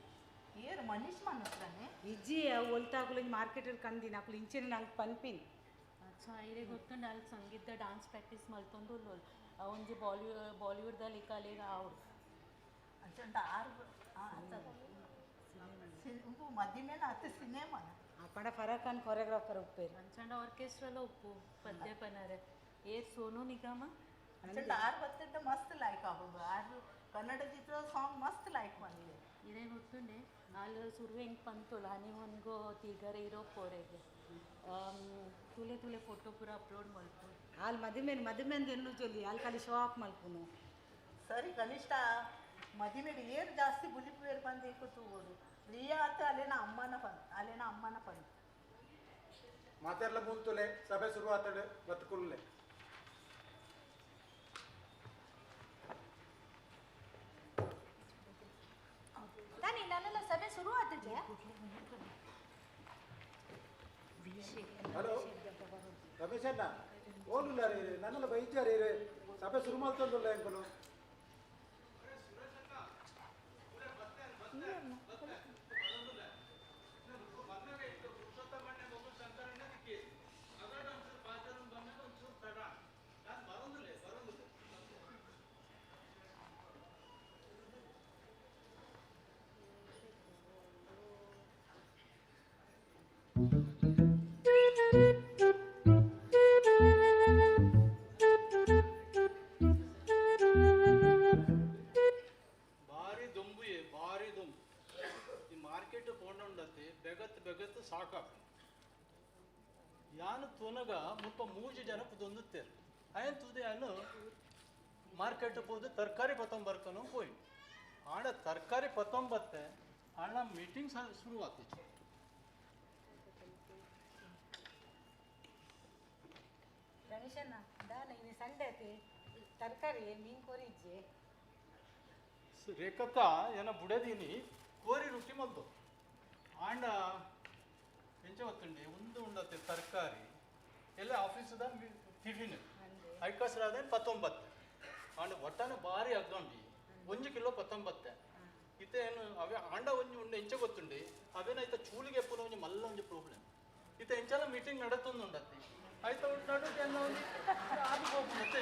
Speaker 16: ಏರು ಮನೀಶ್ ಮನಸ್ತಾನೆ
Speaker 17: ಇಜ್ಜಿ ಅವು ಒಲ್ತಾಗುಲು ಮಾರ್ಕೆಟ್ ಕಂದಿನ ಅಕುಲು ಇಂಚಿನ ನಂಗೆ ಪನ್ಪಿನ್.
Speaker 14: ಅಚ್ಚಾ ಇರೆ ಗೊತ್ತುಂಡು ಅಲ್ಲಿ ಸಂಗೀತ ಡಾನ್ಸ್ ಪ್ರಾಕ್ಟೀಸ್ ಮಲ್ತೊಂದು ಅವೊಂಜಿ ಬಾಲಿವುಡ್ದ ಲೆಕ್ಕ ಅವ್ರು
Speaker 16: ಅಂಚಂಟ ಆರು ಮದಿಮೇನ ಅತ್ತ ಸಿನಿಮಾ
Speaker 17: ಪಡ ಫರಕ್ ಅನ್ ಕೊರಿಯೋಗ್ರಾಫರ್ ಉಪ್ಪೇರು
Speaker 14: ಅಂಚಂಡ ಆರ್ಕೆಸ್ಟ್ರಾಲ ಉಪ್ಪು ಪದ್ಯ ಪನರೆ ಏರ್ ಸೋನು ನಿಗಮ
Speaker 16: ಅಂಚಂಡ ಆರು ಬತ್ತಿಂಡ ಮಸ್ತ್ ಲೈಕ್ ಆಗೋದು ಆರು ಕನ್ನಡ ಚಿತ್ರ ಸಾಂಗ್ ಮಸ್ತ್ ಲೈಕ್ ಬಂದಿದೆ.
Speaker 14: ಇದೇ ಗೊತ್ತುಂಡೆ ಅಲ್ಲಿ ಸುರುವೆ ಹೆಂಗೆ ಪಂತೋಲ್ ಹನಿಮೂನ್ಗೋ ತೀಗರೆ ಇರೋ ಪೋರೆಗೆ ತುಲೆ ತುಲೆ ಫೋಟೋ ಪೂರ ಅಪ್ಲೋಡ್ ಮಲ್ಪು.
Speaker 17: ಅಲ್ಲಿ ಮದಿಮೇಲೆ ಮದಿಮೇಂದು ಎನ್ನು ಜೊಲಿ ಅಲ್ಲಿ ಖಾಲಿ ಶೋ ಆಫ್ ಮಲ್ಪುನು.
Speaker 16: ಸರಿ ಕನಿಷ್ಠ ಮದಿಮೇಲೆ ಏರು ಜಾಸ್ತಿ ಬುಲಿಪು ಬಂದು ಏಕೋ ತೂಗೋಡು ರಿಯಾ ಆತ ಅಲ್ಲೇನ ಅಮ್ಮನ ಪನ್ ಅಲ್ಲೇನ ಅಮ್ಮನ ಪನ್
Speaker 18: ಮಾತಾಡಲ ಮುಂತುಲೆ ಸಭೆ ಶುರು ಆತಡೆ ಬತ್ಕುಲ್ಲೆ.
Speaker 5: ತಾನೇ ನಾನೆಲ್ಲ ಸಭೆ ಶುರು ಆತಿದ್ದೆ.
Speaker 18: ಹಲೋ ರಮೇಶ್ ಅಣ್ಣ ಓಲುಲ್ಲ ರೇ ನನ್ನೆಲ್ಲ ಬೈಜಾರಿ ರೇ ಸಭೆ ಶುರು ಮಾಡ್ತಂದುಲ್ಲ ಎಂಕುಲು.
Speaker 11: ಭಾರಿ ದೊಂಬುಯೆ ಭಾರಿ ದೊಂಬು. ಈ ಮಾರ್ಕೆಟ್ ಪೋಂಡೊಂಡತ್ತೆ ಬೆಗತ್ ಬೆಗತ್ ಸಾಕಾಪ. ಯಾನು ತುನಗ ಮುಪ್ಪ ಮೂಜಿ ಜನ ಪುದೊಂದುತ್ತೇರು ಅಯನ್ ತುದೆ ಅನ್ನು ಮಾರ್ಕೆಟ್ ಪೋದು ತರಕಾರಿ ಪತ್ತೊಂಬರ್ಕನು ಪೋಯಿ ಆಂಡ ತರಕಾರಿ ಪತ್ತೊಂಬತ್ತೆ ಆಂಡ ಮೀಟಿಂಗ್ ಶುರು ಆತಿತ್ತು.
Speaker 17: ರಮೇಶಣ್ಣ ದಾನ ಇನಿ ಸಂಡೆ ಆತಿ ತರಕಾರಿ ಮೀನು ಕೋರಿ ಇಜ್ಜೆ.
Speaker 11: ರೇಖಕ್ಕ ಏನ ಬುಡದೀನಿ ಕೋರಿ ರೊಟ್ಟಿ ಮಲ್ದು ಆಂಡ ಎಂಚ ಗೊತ್ತುಂಡಿ ಒಂದು ಉಂಡತ್ತೆ ತರಕಾರಿ ಎಲ್ಲ ಆಫೀಸದ ಟಿಫಿನ್ ಐಕಸ್ರಾದ ಪತ್ತೊಂಬತ್ತು ಆಂಡ ಒಟ್ಟಾನೆ ಭಾರಿ ಅಗ್ಗಂಡಿ 1 ಕಿಲೋ ಪತ್ತೊಂಬತ್ತೆ ಇತ್ತೆ ಏನು ಅವೇ ಆಂಡ ಒಂಜಿ ಉಂಡೆ ಎಂಚ ಗೊತ್ತುಂಡಿ ಅವೇನ ಐತ ಚೂಲಿಗೆ ಎಪ್ಪುನ ಒಂಜಿ ಮಲ್ಲ ಒಂಜಿ ಪ್ರಾಬ್ಲಮ್ ಇತ್ತೆ ಎಂಚಲ ಮೀಟಿಂಗ್ ನಡತೊಂದು ಉಂಡತ್ತಿ ಆಯ್ತ ನಡುಟು ಎಲ್ಲ ಒಂಜಿ ಆದು ಹೋಗ್ಬಿಡುತ್ತೆ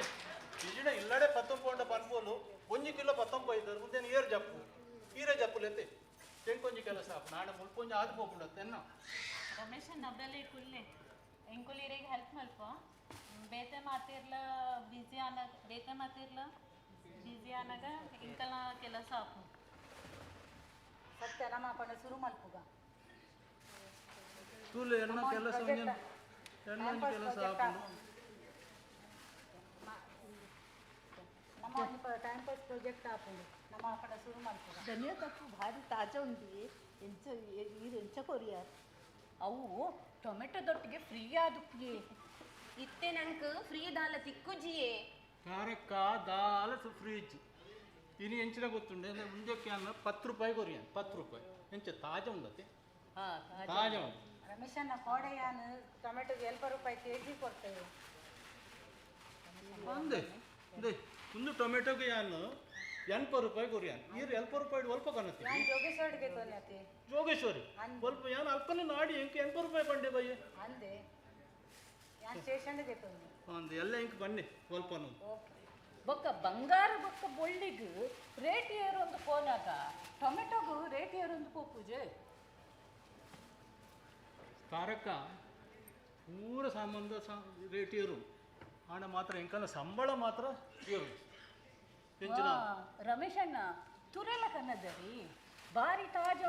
Speaker 11: ಇಜಿಡ ಇಲ್ಲಡೆ ಪತ್ತೊಂಬ ಪನ್ಪೋಲು 1 ಕಿಲೋ ಪತ್ತೊಂಬ ಮುಂದೆ ಏರ್ ಜಪ್ಪು ಈರೆ ಜಪ್ಪುಲೆತ್ತೆ ತೆಂಕೊಂಜಿ ಕೆಲಸ ನಾಡ ಮುಲ್ಪೊಂಜಿ ಆದು ಹೋಗ್ಬಿಡುತ್ತೆ ಎನ್ನ.
Speaker 14: ರಮೇಶ್ ನಬ್ಬೆಲೆ ಕುಲ್ಲೆ ಎಂಕುಲ್ ಇರೆಗ್ ಹೆಲ್ಪ್ ಮಲ್ಪ ಬೇತೆ ಮಾತಿರ್ಲ ಬ್ಯುಸಿ ಆನಾಗ ಬೇತೆ ಮಾತಿರ್ಲ ಬ್ಯುಸಿ ಆನಾಗ ಇಂಕಲ್ನ ಕೆಲಸ ಆಪು.
Speaker 17: ಸತ್ಯ ನಮ್ಮ ಪಂಡ ಶುರು ಮಲ್ಪುಗ
Speaker 11: ತೂಲೆ ಎನ್ನ ಕೆಲಸ ಎನ್ನ ಕೆಲಸ ಆಪುಂಡು.
Speaker 17: ನಮ್ಮ ಟೈಮ್ ಪಾಸ್ ಪ್ರಾಜೆಕ್ಟ್ ಆಪುಂಡು ನಮ್ಮ ಪಂಡ ಶುರು ಮಲ್ಪುಗ.
Speaker 8: ಧನಿಯಾ ತಪ್ಪು ಭಾರಿ ತಾಜಾ ಉಂಡಿ ಎಂಚ ನೀರು ಎಂಚ ಕೊರಿಯಾರ್
Speaker 14: ಅವು ಟೊಮೆಟೊದೊಟ್ಟಿಗೆ ಫ್ರೀ ಆದುಪ್ಪಿಗೆ
Speaker 5: ಇತ್ತೆ ನಂಗೆ ಫ್ರೀ ದಾಲ ತಿಕ್ಕುಜಿಯೇ
Speaker 11: ಖಾರಕ್ಕ ದಾಲ ಫ್ರೀಜ್ ಇನಿ ಎಂಚಿನ ಗೊತ್ತುಂಡೆ ಅಂದರೆ ಮುಂಜಕ್ಕೆ ಅನ್ನ 10 ರೂಪಾಯಿ ಕೊರಿಯನ್ 10 ರೂಪಾಯಿ ಎಂಚ ತಾಜಾ ಉಂಡತೆ ತಾಜಾ ಉಂಟು.
Speaker 17: ರಮೇಶಣ್ಣ ಕೋಡೆಯಾನು ಟೊಮೆಟೊಗೆ 80 ರೂಪಾಯಿ ಕೆ ಜಿ ಕೊಡ್ತೇವೆ.
Speaker 11: ಅಂದೆ ಅಂದೆ ಒಂದು ಟೊಮೆಟೊಗೆ ಯಾನು 80 ರೂಪಾಯಿ ಕೊರಿಯನ್ ಈರು 80 ರೂಪಾಯಿ ಒಲ್ಪ ಕನತಿ
Speaker 17: ನಾನು ಜೋಗೇಶ್ವರಿಗೆ ತೊನ್ನತಿ
Speaker 11: ಜೋಗೇಶ್ವರಿ ಒಲ್ಪ ಯಾನು ಅಲ್ಪನೆ ನಾಡಿ ಎಂಕ್ 80 ರೂಪಾಯಿ ಬಂಡೆ ಬಯ್ಯ
Speaker 17: ಅಂದೆ ಯಾನ್ ಸ್ಟೇಷನ್ಗೆ ತೊನ್ನಿ
Speaker 11: ಅಂದೆ ಎಲ್ಲ ಇಂಕ್ ಬನ್ನಿ ಒಲ್ಪನು.
Speaker 14: ಬೊಕ್ಕ ಬಂಗಾರ ಬೊಕ್ಕ ಬೊಳ್ಳಿಗ್ ರೇಟ್ ಏರೊಂದು ಪೋನಾಗ ಟೊಮೆಟೊಗು ರೇಟ್ ಏರೊಂದು ಪೋಪುಜೆ.
Speaker 11: ತಾರಕ ಪೂರ ಸಾಮಾನ್ದ ರೇಟ್ ಏರು ಆಂಡ ಮಾತ್ರ ಎಂಕನ ಸಂಬಳ ಮಾತ್ರ ಏರು.
Speaker 14: ರಮೇಶಣ್ಣ ತುರೆಲ ಕನ್ನದರಿ ಭಾರಿ ತಾಜಾ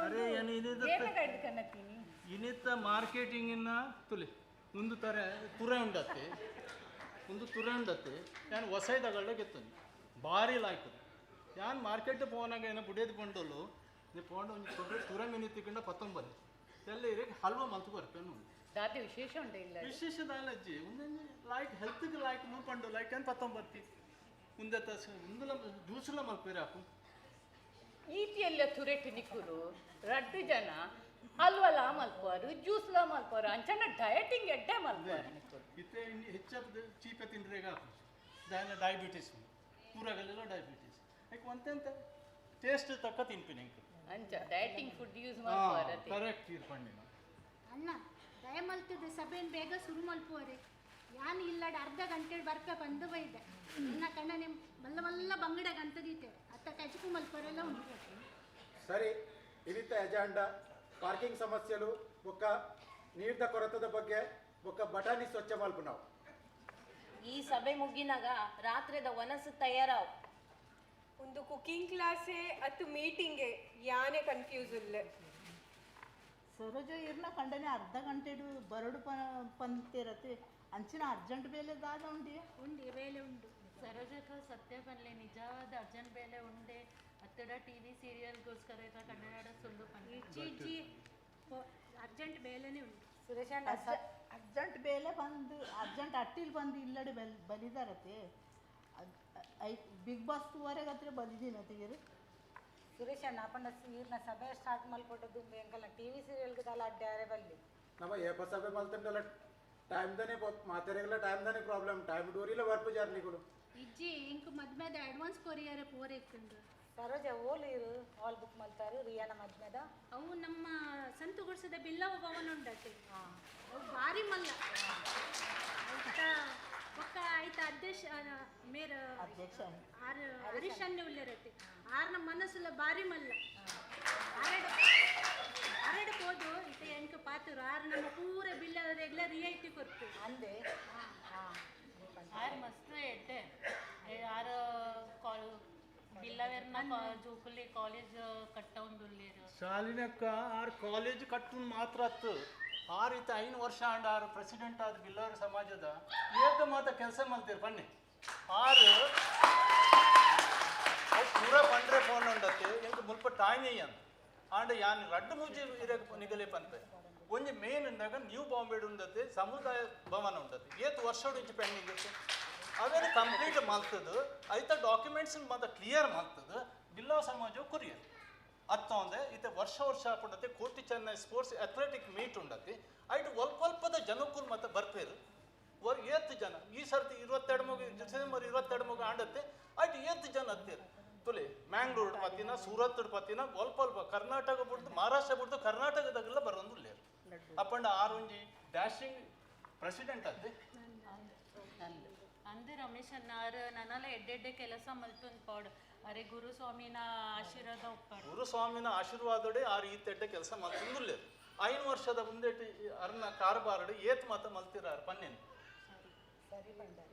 Speaker 14: ಕನ್ನತೀನಿ
Speaker 11: ಇನ್ನಿತ್ತ ಮಾರ್ಕೆಟಿಂಗಿನ ತುಲೆ ಒಂದು ತರ ತುರೆ ಉಂಡತ್ತೆ ಒಂದು ತುರೆ ಉಂಡತ್ತೆ ಯಾನ್ ಹೊಸೈದಗಳ್ಳ ಗೆತ್ತನು ಭಾರಿ ಲಾಯ್ಕು ಯಾನ್ ಮಾರ್ಕೆಟ್ ಪೋನಾಗ ಏನೋ ಬುಡಿಯೋದು ಬಂಡೋಲು ನೀವು ಪೋಂಡ ಒಂದು ತುರೆ ತುರೆ ಮೀನು ತಿಕ್ಕಂಡ ಪತ್ತೊಂಬತ್ತು ಎಲ್ಲ ಇರಕ್ಕೆ ಹಲ್ವ ಮಲ್ತು ಬರ್ಪೇನು
Speaker 14: ದಾದೆ ವಿಶೇಷ ಉಂಡೆ ಇಲ್ಲ
Speaker 11: ವಿಶೇಷ ದಾಲಜ್ಜಿ ಒಂದೊಂದು ಲಾಯ್ಕ್ ಹೆಲ್ತ್ಗೆ ಲಾಯ್ಕ್ ನೂ ಪಂಡು ಲಾಯ್ಕ್ ಏನು ಪತ್ತೊಂಬತ್ತಿ ಮುಂದೆ ತಸ ಮುಂದಲ ಜ್ಯೂಸ್ಲ ಮಲ್ಪೇರೆ ಹಾಕು
Speaker 14: ಈತಿಯೆಲ್ಲ ತುರೆಟ್ಟು ನಿಕ್ಕುಲು ರಡ್ಡು ಜನ ಹಲ್ವಲ ಮಲ್ಪರು ಜ್ಯೂಸ್ಲ ಮಲ್ಪರು ಅಂಚನ ಡಯಟಿಂಗ್ ಎಡ್ಡೆ ಮಲ್ಪರು.
Speaker 11: ಇತ್ತೆ ಹೆಚ್ಚು ಚೀಪೆ ತಿಂಡ್ರೆಗ ದಾನ ಡಯಾಬಿಟಿಸ್ ಪೂರಗಲ್ಲೆಲ್ಲ ಡಯಾಬಿಟಿಸ್ ಯಾಕೆ ಒಂತೆಂತ ಟೇಸ್ಟ್ ತಕ್ಕ ತಿನ್ಪಿನಿ ಎಂಕ್
Speaker 14: ಅಂಚ ಡಯಟಿಂಗ್ ಫುಡ್ ಯೂಸ್ ಮಲ್ಪರು
Speaker 11: ಕರೆಕ್ಟ್ ಇರ್ಪಂಡಿನ.
Speaker 23: ಅಣ್ಣ ದಯಮಲ್ತದ ಸಭೆಯನ್ನು ಬೇಗ ಶುರು ಮಲ್ಪುವರೆ ಯಾನ್ ಇಲ್ಲಡ ಅರ್ಧ ಗಂಟೆ ಬರ್ಕ ಬಂದು ಬೈದೆ ನನ್ನ ಕಣ್ಣನೆ ಮಲ್ಲ ಮಲ್ಲ ಬಂಗಡ ಗಂತದೀತೆ ಅತ್ತ ಕಜಿಪು ಮಲ್ಪರೆಲ್ಲ ಉಂಟು.
Speaker 18: ಸರಿ ಇನಿತ ಎಜೆಂಡಾ ಪಾರ್ಕಿಂಗ್ ಸಮಸ್ಯೆಲು ಬೊಕ್ಕ ನೀರ್ದ ಕೊರತದ ಬಗ್ಗೆ ಬೊಕ್ಕ ಬಟಾಣಿ ಸ್ವಚ್ಛ ಮಲ್ಪು ನಾವು.
Speaker 5: ಈ ಸಭೆ ಮುಗಿನಾಗ ರಾತ್ರಿದ ವನಸು ತಯಾರಾವ್
Speaker 19: ಒಂದು ಕುಕಿಂಗ್ ಕ್ಲಾಸೇ ಅತ್ತು ಮೀಟಿಂಗೇ ಯಾನೇ ಕನ್ಫ್ಯೂಸ್ ಇಲ್ಲ.
Speaker 8: ಸರೋಜ ಇರ್ನ ಕಂಡನೆ ಅರ್ಧ ಗಂಟೆಡು ಬರಡು ಪಂತಿರತ್ತೆ ಅಂಚಿನ ಅರ್ಜೆಂಟ್ ಬೇಲೆ ದಾದ ಉಂಡಿ
Speaker 23: ಉಂಡಿ ಬೇಲೆ ಉಂಡು.
Speaker 14: ಸರೋಜಕ್ಕ ಸತ್ಯ ಬನ್ಲೆ ನಿಜವಾದ ಅರ್ಜೆಂಟ್ ಬೇಲೆ ಉಂಡೆ ಅತ್ತಡ ಟಿವಿ ಸೀರಿಯಲ್ಗೋಸ್ಕರ ಕನ್ನಡ ಸುಳ್ಳು
Speaker 23: ಇಜ್ಜಿ ಇಜ್ಜಿ ಅರ್ಜೆಂಟ್ ಬೇಲೆನೇ ಉಂಟು.
Speaker 17: ಸುರೇಶ್
Speaker 8: ಅರ್ಜೆಂಟ್ ಬೇಲೆ ಬಂದು ಅರ್ಜೆಂಟ್ ಅಟ್ಟಿಲ್ ಬಂದು ಇಲ್ಲಡೆ ಬಲ್ ಬಲಿದಾರತೆ I big boss ವರೆಗೆ ಹತ್ರ ಬಂದಿದ್ದೀನಿ ಅತ್ತಿಗೆರು.
Speaker 17: ಸುರೇಶ್ ಅಣ್ಣ ಅಪ್ಪನ ನೀರಿನ ಸಭೆ ಸ್ಟಾರ್ಟ್ ಮಲ್ಕೊಟ್ಟದ್ದು ಎಂಕಲ್ನ ಟಿವಿ ಸೀರಿಯಲ್ಗೆ ದಾಲ ಅಡ್ಡಾರೆ ಬಲ್ಲಿ
Speaker 18: ನಮ್ಮ ಏಪ ಸಭೆ ಮಲ್ತಂಡಲ್ಲ ಟೈಮ್ ದನೆ ಮಾತೆರೆಗೆಲ್ಲ ಟೈಮ್ ದನೆ ಪ್ರಾಬ್ಲಮ್ ಟೈಮ್ ಡೋರಿಲ್ಲ ಬರ್ಪು ಜಾರ್ನಿಗಳು
Speaker 23: ಇಜ್ಜಿ ಇಂಕ್ ಮದ್ಮೆದ ಅಡ್ವಾನ್ಸ್ ಕೊರಿಯರೆ ಪೋರೆಕ್ಕಂಡು.
Speaker 17: ಸರೋಜ ಓಲು ಇರು ಹಾಲ್ ಬುಕ್ ಮಲ್ತಾರು ರಿಯಾನ ಮದ್ಮೆದ
Speaker 23: ಅವು ನಮ್ಮ ಸಂತು ಗುಡ್ಸದ ಬಿಲ್ಲವ ಭವನ ಉಂಡತೆ ಅವು ಭಾರಿ ಮಲ್ಲ ಒಕ್ಕ ಆಯ್ತ ಅಧ್ಯಕ್ಷ ಮೇರ
Speaker 8: ಅಧ್ಯಕ್ಷ
Speaker 23: ಆರ್ ಹರೀಶ್ ಅಣ್ಣ ಉಲ್ಲೇರತ್ತೆ ಆರ್ನ ಮನಸ್ಸುಲ ಭಾರಿ ಮಲ್ಲ ಅರಡು ಅರಡು ಪೋದು ಇತ್ತೆ ಎಂಕ್ ಪಾತುರು ಆರ್ ನಮ್ಮ ಪೂರ ಬಿಲ್ಲವರೆಗ್ಲ ರಿಯಾಯಿತಿ ಕೊರ್ತು
Speaker 17: ಅಂದೆ.
Speaker 14: ಆರ್ ಮಸ್ತ್ ಎಡ್ಡೆ ಆರ್ ಕಾಲ್ ಬಿಲ್ಲವೆರ್ನ ಜೋಕುಲಿ ಕಾಲೇಜ್ ಕಟ್ಟೊಂದುಲ್ಲೇರು
Speaker 11: ಶಾಲಿನಕ್ಕ ಆರ್ ಕಾಲೇಜ್ ಕಟ್ಟುನ್ ಮಾತ್ರ ಅತ್ತು ಆ ರೀತಿ 5 ವರ್ಷ ಆಂಡ ಆರ್ ಪ್ರೆಸಿಡೆಂಟ್ ಆದ ಬಿಲ್ಲವರ ಸಮಾಜದ ಏತ ಮಾತ ಕೆಲಸ ಮಾಡ್ತೀರಿ ಬನ್ನಿ.
Speaker 7: ಆರು ಪೂರ ಪಂಡ್ರೆ ಫೋನ್ ಉಂಡತ್ತೆ ಎಂಕ್ ಮುಲ್ಪ ಟೈಮ್ ಅಂದ್ ಆಂಡ ಯಾನ್ ರಡ್ಡು ಮೂಜಿ ಇರೆ ನಿಗಲೆ ಪನ್ಪೆ ಒಂಜಿ ಮೇನ್ ಉಂಡಾಗ ನ್ಯೂ ಬಾಂಬೆ ಉಂಡತ್ತೆ ಸಮುದಾಯ ಭವನ ಉಂಡತ್ತೆ ಏತ್ ವರ್ಷ ಇಂಚ ಪೆಂಡಿಂಗ್ ಇತ್ತು ಅವೇನು ಕಂಪ್ಲೀಟ್ ಮಲ್ತದು ಐತ ಡಾಕ್ಯುಮೆಂಟ್ಸ್ ಮಾತ ಕ್ಲಿಯರ್ ಮಲ್ತದು ಬಿಲ್ಲಾ ಸಮಾಜ ಕೊರಿಯರ್ ಅತ್ತೊಂದೆ ಇತ್ತೆ ವರ್ಷ ವರ್ಷ ಹಾಕೊಂಡತ್ತೆ ಕೋಟಿ ಚೆನ್ನೈ ಸ್ಪೋರ್ಟ್ಸ್ ಅಥ್ಲೆಟಿಕ್ ಮೀಟ್ ಉಂಡತ್ತೆ ಐಟ್ ಒಲ್ಪಲ್ಪದ ಜನಕ್ಕೂ ಮತ್ತೆ ಬರ್ಪೇರು ಏತ್ ಜನ ಈ ಸರ್ತಿ 22 ಮಗು ಡಿಸೆಂಬರ್ 22 ಮಗು ಆಂಡತ್ತೆ ಐಟ್ ಏತ್ ಜನ ಹತ್ತಿರ ತುಲೆ ಮ್ಯಾಂಗ್ಳೂರ್ ಪತ್ತಿನ ಸೂರತ್ ಪತ್ತಿನ ಒಲ್ಪಲ್ಪ ಕರ್ನಾಟಕ ಬಿಡ್ದು ಮಹಾರಾಷ್ಟ್ರ ಬಿಡ್ದು ಕರ್ನಾಟಕದಾಗೆಲ್ಲ ಬರೋದು ಅಪ್ಪಂಡ ಆರು ಒಂಜಿ ಡ್ಯಾಶಿಂಗ್ ಪ್ರೆಸಿಡೆಂಟ್ ಅತ್ತೆ
Speaker 14: ಅಂದು ರಮೇಶ್ ಅನ್ನಾರು ನನ್ನಲ್ಲ ಎಡ್ಡೆಡ್ಡೆ ಕೆಲಸ ಮಲ್ತೊಂದು ಪಾಡು ಅರೆ ಗುರುಸ್ವಾಮಿನ ಆಶೀರ್ವಾದ ಒಪ್ಪಾಡು
Speaker 7: ಗುರುಸ್ವಾಮಿನ ಆಶೀರ್ವಾದೋಡೆ ಆರು ಈ ತೆಡ್ಡೆ ಕೆಲಸ ಮಲ್ತೊಂದುಲ್ಲೇರು 5 ವರ್ಷದ ಮುಂದೆಟ್ಟು ಅರ್ನ ಕಾರಬಾರಡು ಏತ್ ಮಾತ ಮಲ್ತಿರಾರು ಪನ್ನೇನು
Speaker 17: ಸರಿ ಬಂಡಾರ.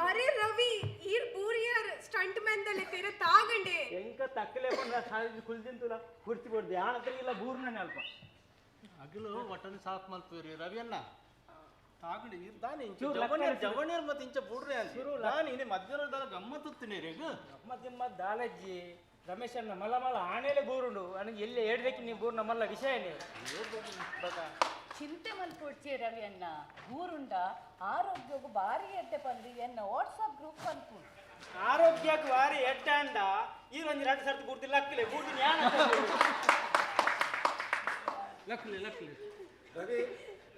Speaker 19: ಅರೆ ರವಿ ಈರ್ ಬೂರಿಯರ್ ಸ್ಟಂಟ್ ಮ್ಯಾನ್ ದಲೆ ತೆರೆ ತಾಗಂಡೆ
Speaker 4: ಎಂಕ ತಕ್ಕಲೆ ಪಂಡ ಸಾಲಿ ಕುಲ್ದಿಂತುಲ ಕುರ್ಚಿ ಕೊಡ್ದೆ ಆಣ ಇಲ್ಲ ಬೂರ್ನನೆ ಅಲ್ಪ
Speaker 7: ಅಗಲು ಒಟ್ಟನ್ ಸಾಫ್ ಮಲ್ಪೇರಿ ರವಿಯನ್ನ ತಾಗಂಡೆ ಈರ್ ದಾನೆ ಇಂಚ
Speaker 4: ಚೂರು
Speaker 7: ಜವನಿಯರ್
Speaker 4: ಲಕ್ಕಣ
Speaker 7: ಜವನಿಯರ್ ಮತ್ತೆ ಇಂಚ ಬೂಡ್ರೆ ಅಂತ ನಾನು ಇನಿ ಮಧ್ಯಾಹ್ನದ ಗಮ್ಮತ್ತುತ್ತಿನಿ ರೇಗ
Speaker 4: ಗಮ್ಮತ್ತಿಮ್ಮ ದಾಲಜ್ಜಿ ರಮೇಶನ್ನ ಮಲ್ಲ ಮಲ್ಲ ಆಣೆಲೆ ಬೂರುಂಡು ನನಗೆ ಎಲ್ಲಿ ಹೇಳ್ದಕ್ಕೆ ನೀವು ಬೂರ್ನ ಮಲ್ಲ ವಿಷಯನೇ
Speaker 20: ಚಿಂತೆ ಮಲ್ಪೊಡ್ಚಿ ರವಿ ಅಣ್ಣ ಊರುಂಡ ಆರೋಗ್ಯಗೂ ಭಾರಿ ಎಡ್ಡೆ ಬಂದು ಎನ್ನ ವಾಟ್ಸಪ್ ಗ್ರೂಪ್ ಅನ್ಕೊಂಡು
Speaker 4: ಆರೋಗ್ಯಕ್ಕೆ ವಾರಿ ಎಡ್ಡೆ ಅಂಡ ಈ ಒಂದು ಎರಡು ಸರ್ತಿ ಬೂರ್ತಿ ಲಕ್ಕಲೆ ಬೂರ್ತಿ ಜ್ಞಾನ
Speaker 7: ಲಕ್ಲೆ ಲಕ್ಲೆ
Speaker 18: ರವಿ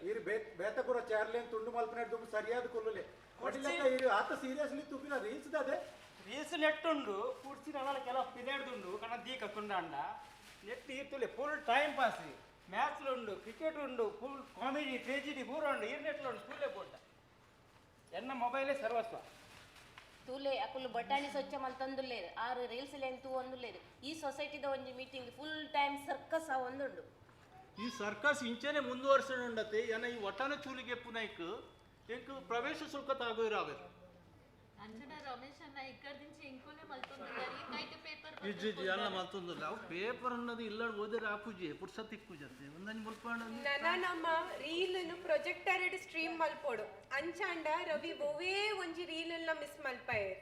Speaker 18: ಈರು ಬೇತಪುರ ಚೇರ್ಲೇನ್ ತುಂಡು ಮಲ್ಪನೆ ದುಂಬು ಸರಿಯಾದ ಕೊಲ್ಲುಲೆ ಕೊಡಿಲಕ್ಕ ಈರು ಆತ ಸೀರಿಯಸ್ಲಿ ತುಪ್ಪಿನ ರೀಲ್ಸ್ ದಾದೆ
Speaker 4: ರೀಲ್ಸ್ ನೆಟ್ ಉಂಡು ಕುರ್ಚಿ ನಲ್ಲ ಕೆಲವು ಪಿದೇಡ್ದುಂಡು ಕಣ ದೀಕ ತುಂಡಂಡ ನೆಟ್ ಈರ್ತುಲೆ ಫುಲ್ ಟೈಮ್ ಪಾಸ್ ಮ್ಯಾಚ್ ಉಂಡು ಕ್ರಿಕೆಟ್ ಉಂಡು ಫುಲ್ ಕಾಮಿಡಿ ಟ್ರೇಜಿಡಿ ಪೂರ ಉಂಡು ಈರ್ ನೆಟ್ ಉಂಡು ಸ್ಕೂಲೇ ಪೋಟ ಎನ್ನ ಮೊಬೈಲೇ ಸರ್ವಸ್ವ
Speaker 5: ತೂಲೆ ಅಕುಲು ಬಟಾಣಿ ಸ್ವಚ್ಛ ಮಲ್ತೊಂದುಲ್ಲೇರು ಆರು ರೀಲ್ಸ್ ಲೇನ್ ತೂ ಒಂದುಲ್ಲೇರು ಈ ಸೊಸೈಟಿದ ಒಂಜಿ ಮೀಟಿಂಗ್ ಫುಲ್ ಟೈಮ್ ಸರ್ಕಸ್ ಆ ಒಂದುಂಡು
Speaker 7: ಈ ಸರ್ಕಸ್ ಇಂಚನೆ ಮುಂದುವರ್ಸಂಡತೆ ಏನ ಈ ಒಟ್ಟನ ಚೂಲಿಗೆ ಪುನೈಕ್ ಎಂಕ್ ಪ್ರವೇಶ ಶುಲ್ಕ ತಾಗೋಯಿರಾವೆರ್
Speaker 14: ಅಂಜನ ರಮೇಶ್ ಅన్న ఇక్కడ నుంచి ఇంకోలే మల్తుందిన్నారు ఇంకైతే పేపರ್
Speaker 7: ಇಜ್ಜಿ ಅಲ್ಲ ಮಲ್ತೊಂದುಲ್ಲ ಅವು ಪೇಪರ್ ಅನ್ನೋದು ಇಲ್ಲ ಓದಿರ ಆಪುಜಿ ಪುರ್ಸತ್ ಇಪ್ಪುಜತ್ತೆ ಒಂದೊಂದು ಮುಲ್ಪಾಂಡ
Speaker 19: ನನ ನಮ್ಮ ರೀಲ್ ಪ್ರೊಜೆಕ್ಟರ್ ಸ್ಟ್ರೀಮ್ ಮಲ್ಪೋಡು ಅಂಚಾಂಡ ರವಿ ಒವೇ ಒಂಜಿ ರೀಲ್ ಮಿಸ್ ಮಲ್ಪಾಯೆರ್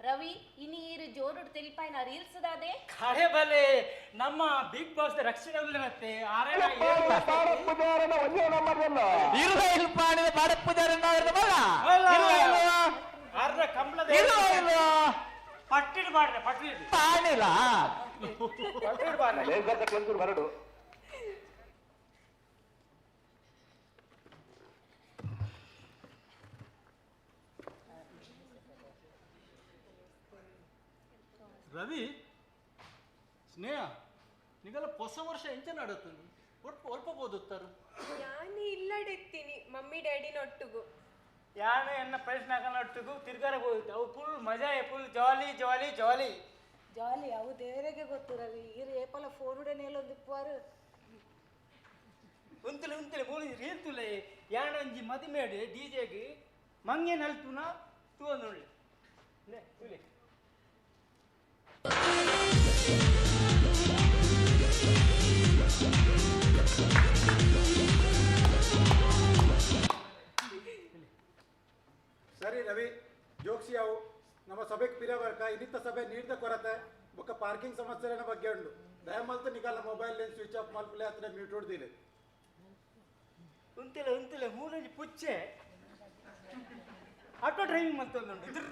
Speaker 5: ರವಿ ಇನಿ ಈರು ಜೋರುಡು ತೆಲಿಪಾಯಿನ ರೀಲ್ಸ್ ದಾದೆ
Speaker 4: ಖರೆ ಬಲೆ ನಮ್ಮ ಬಿಗ್ ಬಾಸ್ ರಕ್ಷಣೆ ಉಲ್ಲನತ್ತೆ ಅರ್ರ ಕಂಬಳದ ಪಟ್ಟಿಡ್ ಮಾಡ್ರೆ ಪಟ್ಟಿಡ್
Speaker 22: ಪಾಣಿಲ
Speaker 4: ಪಟ್ಟಿಡ್ ಮಾಡ್ರೆ
Speaker 22: ಬರಡು
Speaker 7: ರವಿ ಸ್ನೇಹ ನಿಗಲ ಹೊಸ ವರ್ಷ ಎಂಚ ನಡತ್ತನು ಒಲ್ಪ ಒಲ್ಪ ಓದುತ್ತಾರು
Speaker 19: ಯಾನ್ ಇಲ್ಲಡೆತ್ತೀನಿ ಮಮ್ಮಿ ಡ್ಯಾಡಿನೊಟ್ಟುಗು
Speaker 4: ಯಾನು ಎನ್ನ ಪ್ರಶ್ನೆ ಹಾಕೋನೊಟ್ಟಿಗೂ ತಿರ್ಗಾರ ಹೋಗುತ್ತೆ ಅವು ಫುಲ್ ಮಜಾ ಫುಲ್ ಜಾಲಿ ಜಾಲಿ ಜಾಲಿ
Speaker 17: ಜಾಲಿ ಅವು ದೇವರಿಗೆ ಗೊತ್ತು ರವಿ ಈರು ಏಪಲ ಫೋನುಡೆ ನೇಲೊಂದು ಇಪ್ಪುವಾರು
Speaker 4: ಉಂತಲೆ ಉಂತಲೆ ಮೂಲಿ ರೀಲ್ ತುಲೆ ಯಾನೊಂಜಿ ಮದಿಮೇಡು ಡಿ ಜೆಗೆ ಮಂಗೆ ನಲ್ಪುನ ತೂವೊಂದುಳ್ಳೆ ಲೇ ತುಲೆ
Speaker 18: ಸರಿ ರವಿ ಜೋಕ್ಸಿ ಅವು ನಮ್ಮ ಸಭೆಗೆ ಪಿರ ಬರ್ಕ ಇನ್ನಿತ್ತ ಸಭೆ ನೀರ್ದ ಕೊರತೆ ಬೊಕ್ಕ ಪಾರ್ಕಿಂಗ್ ಸಮಸ್ಯೆನ ಬಗ್ಗೆ ಉಂಡು ದಯಮಲ್ತು ನಿಕಲ್ಲ ಮೊಬೈಲ್ ಲೇನ್ ಸ್ವಿಚ್ ಆಫ್ ಮಲ್ಪಲೆ ಹತ್ರ ಮ್ಯೂಟ್ ಹೊಡ್ದಿಲ್ಲ
Speaker 4: ಉಂತಲೆ ಉಂತಲೆ ಮೂಲೊಂಜಿ ಪುಚ್ಚೆ ಆಟೋ ಡ್ರೈವಿಂಗ್ ಮಲ್ತೊಂದುಂಡು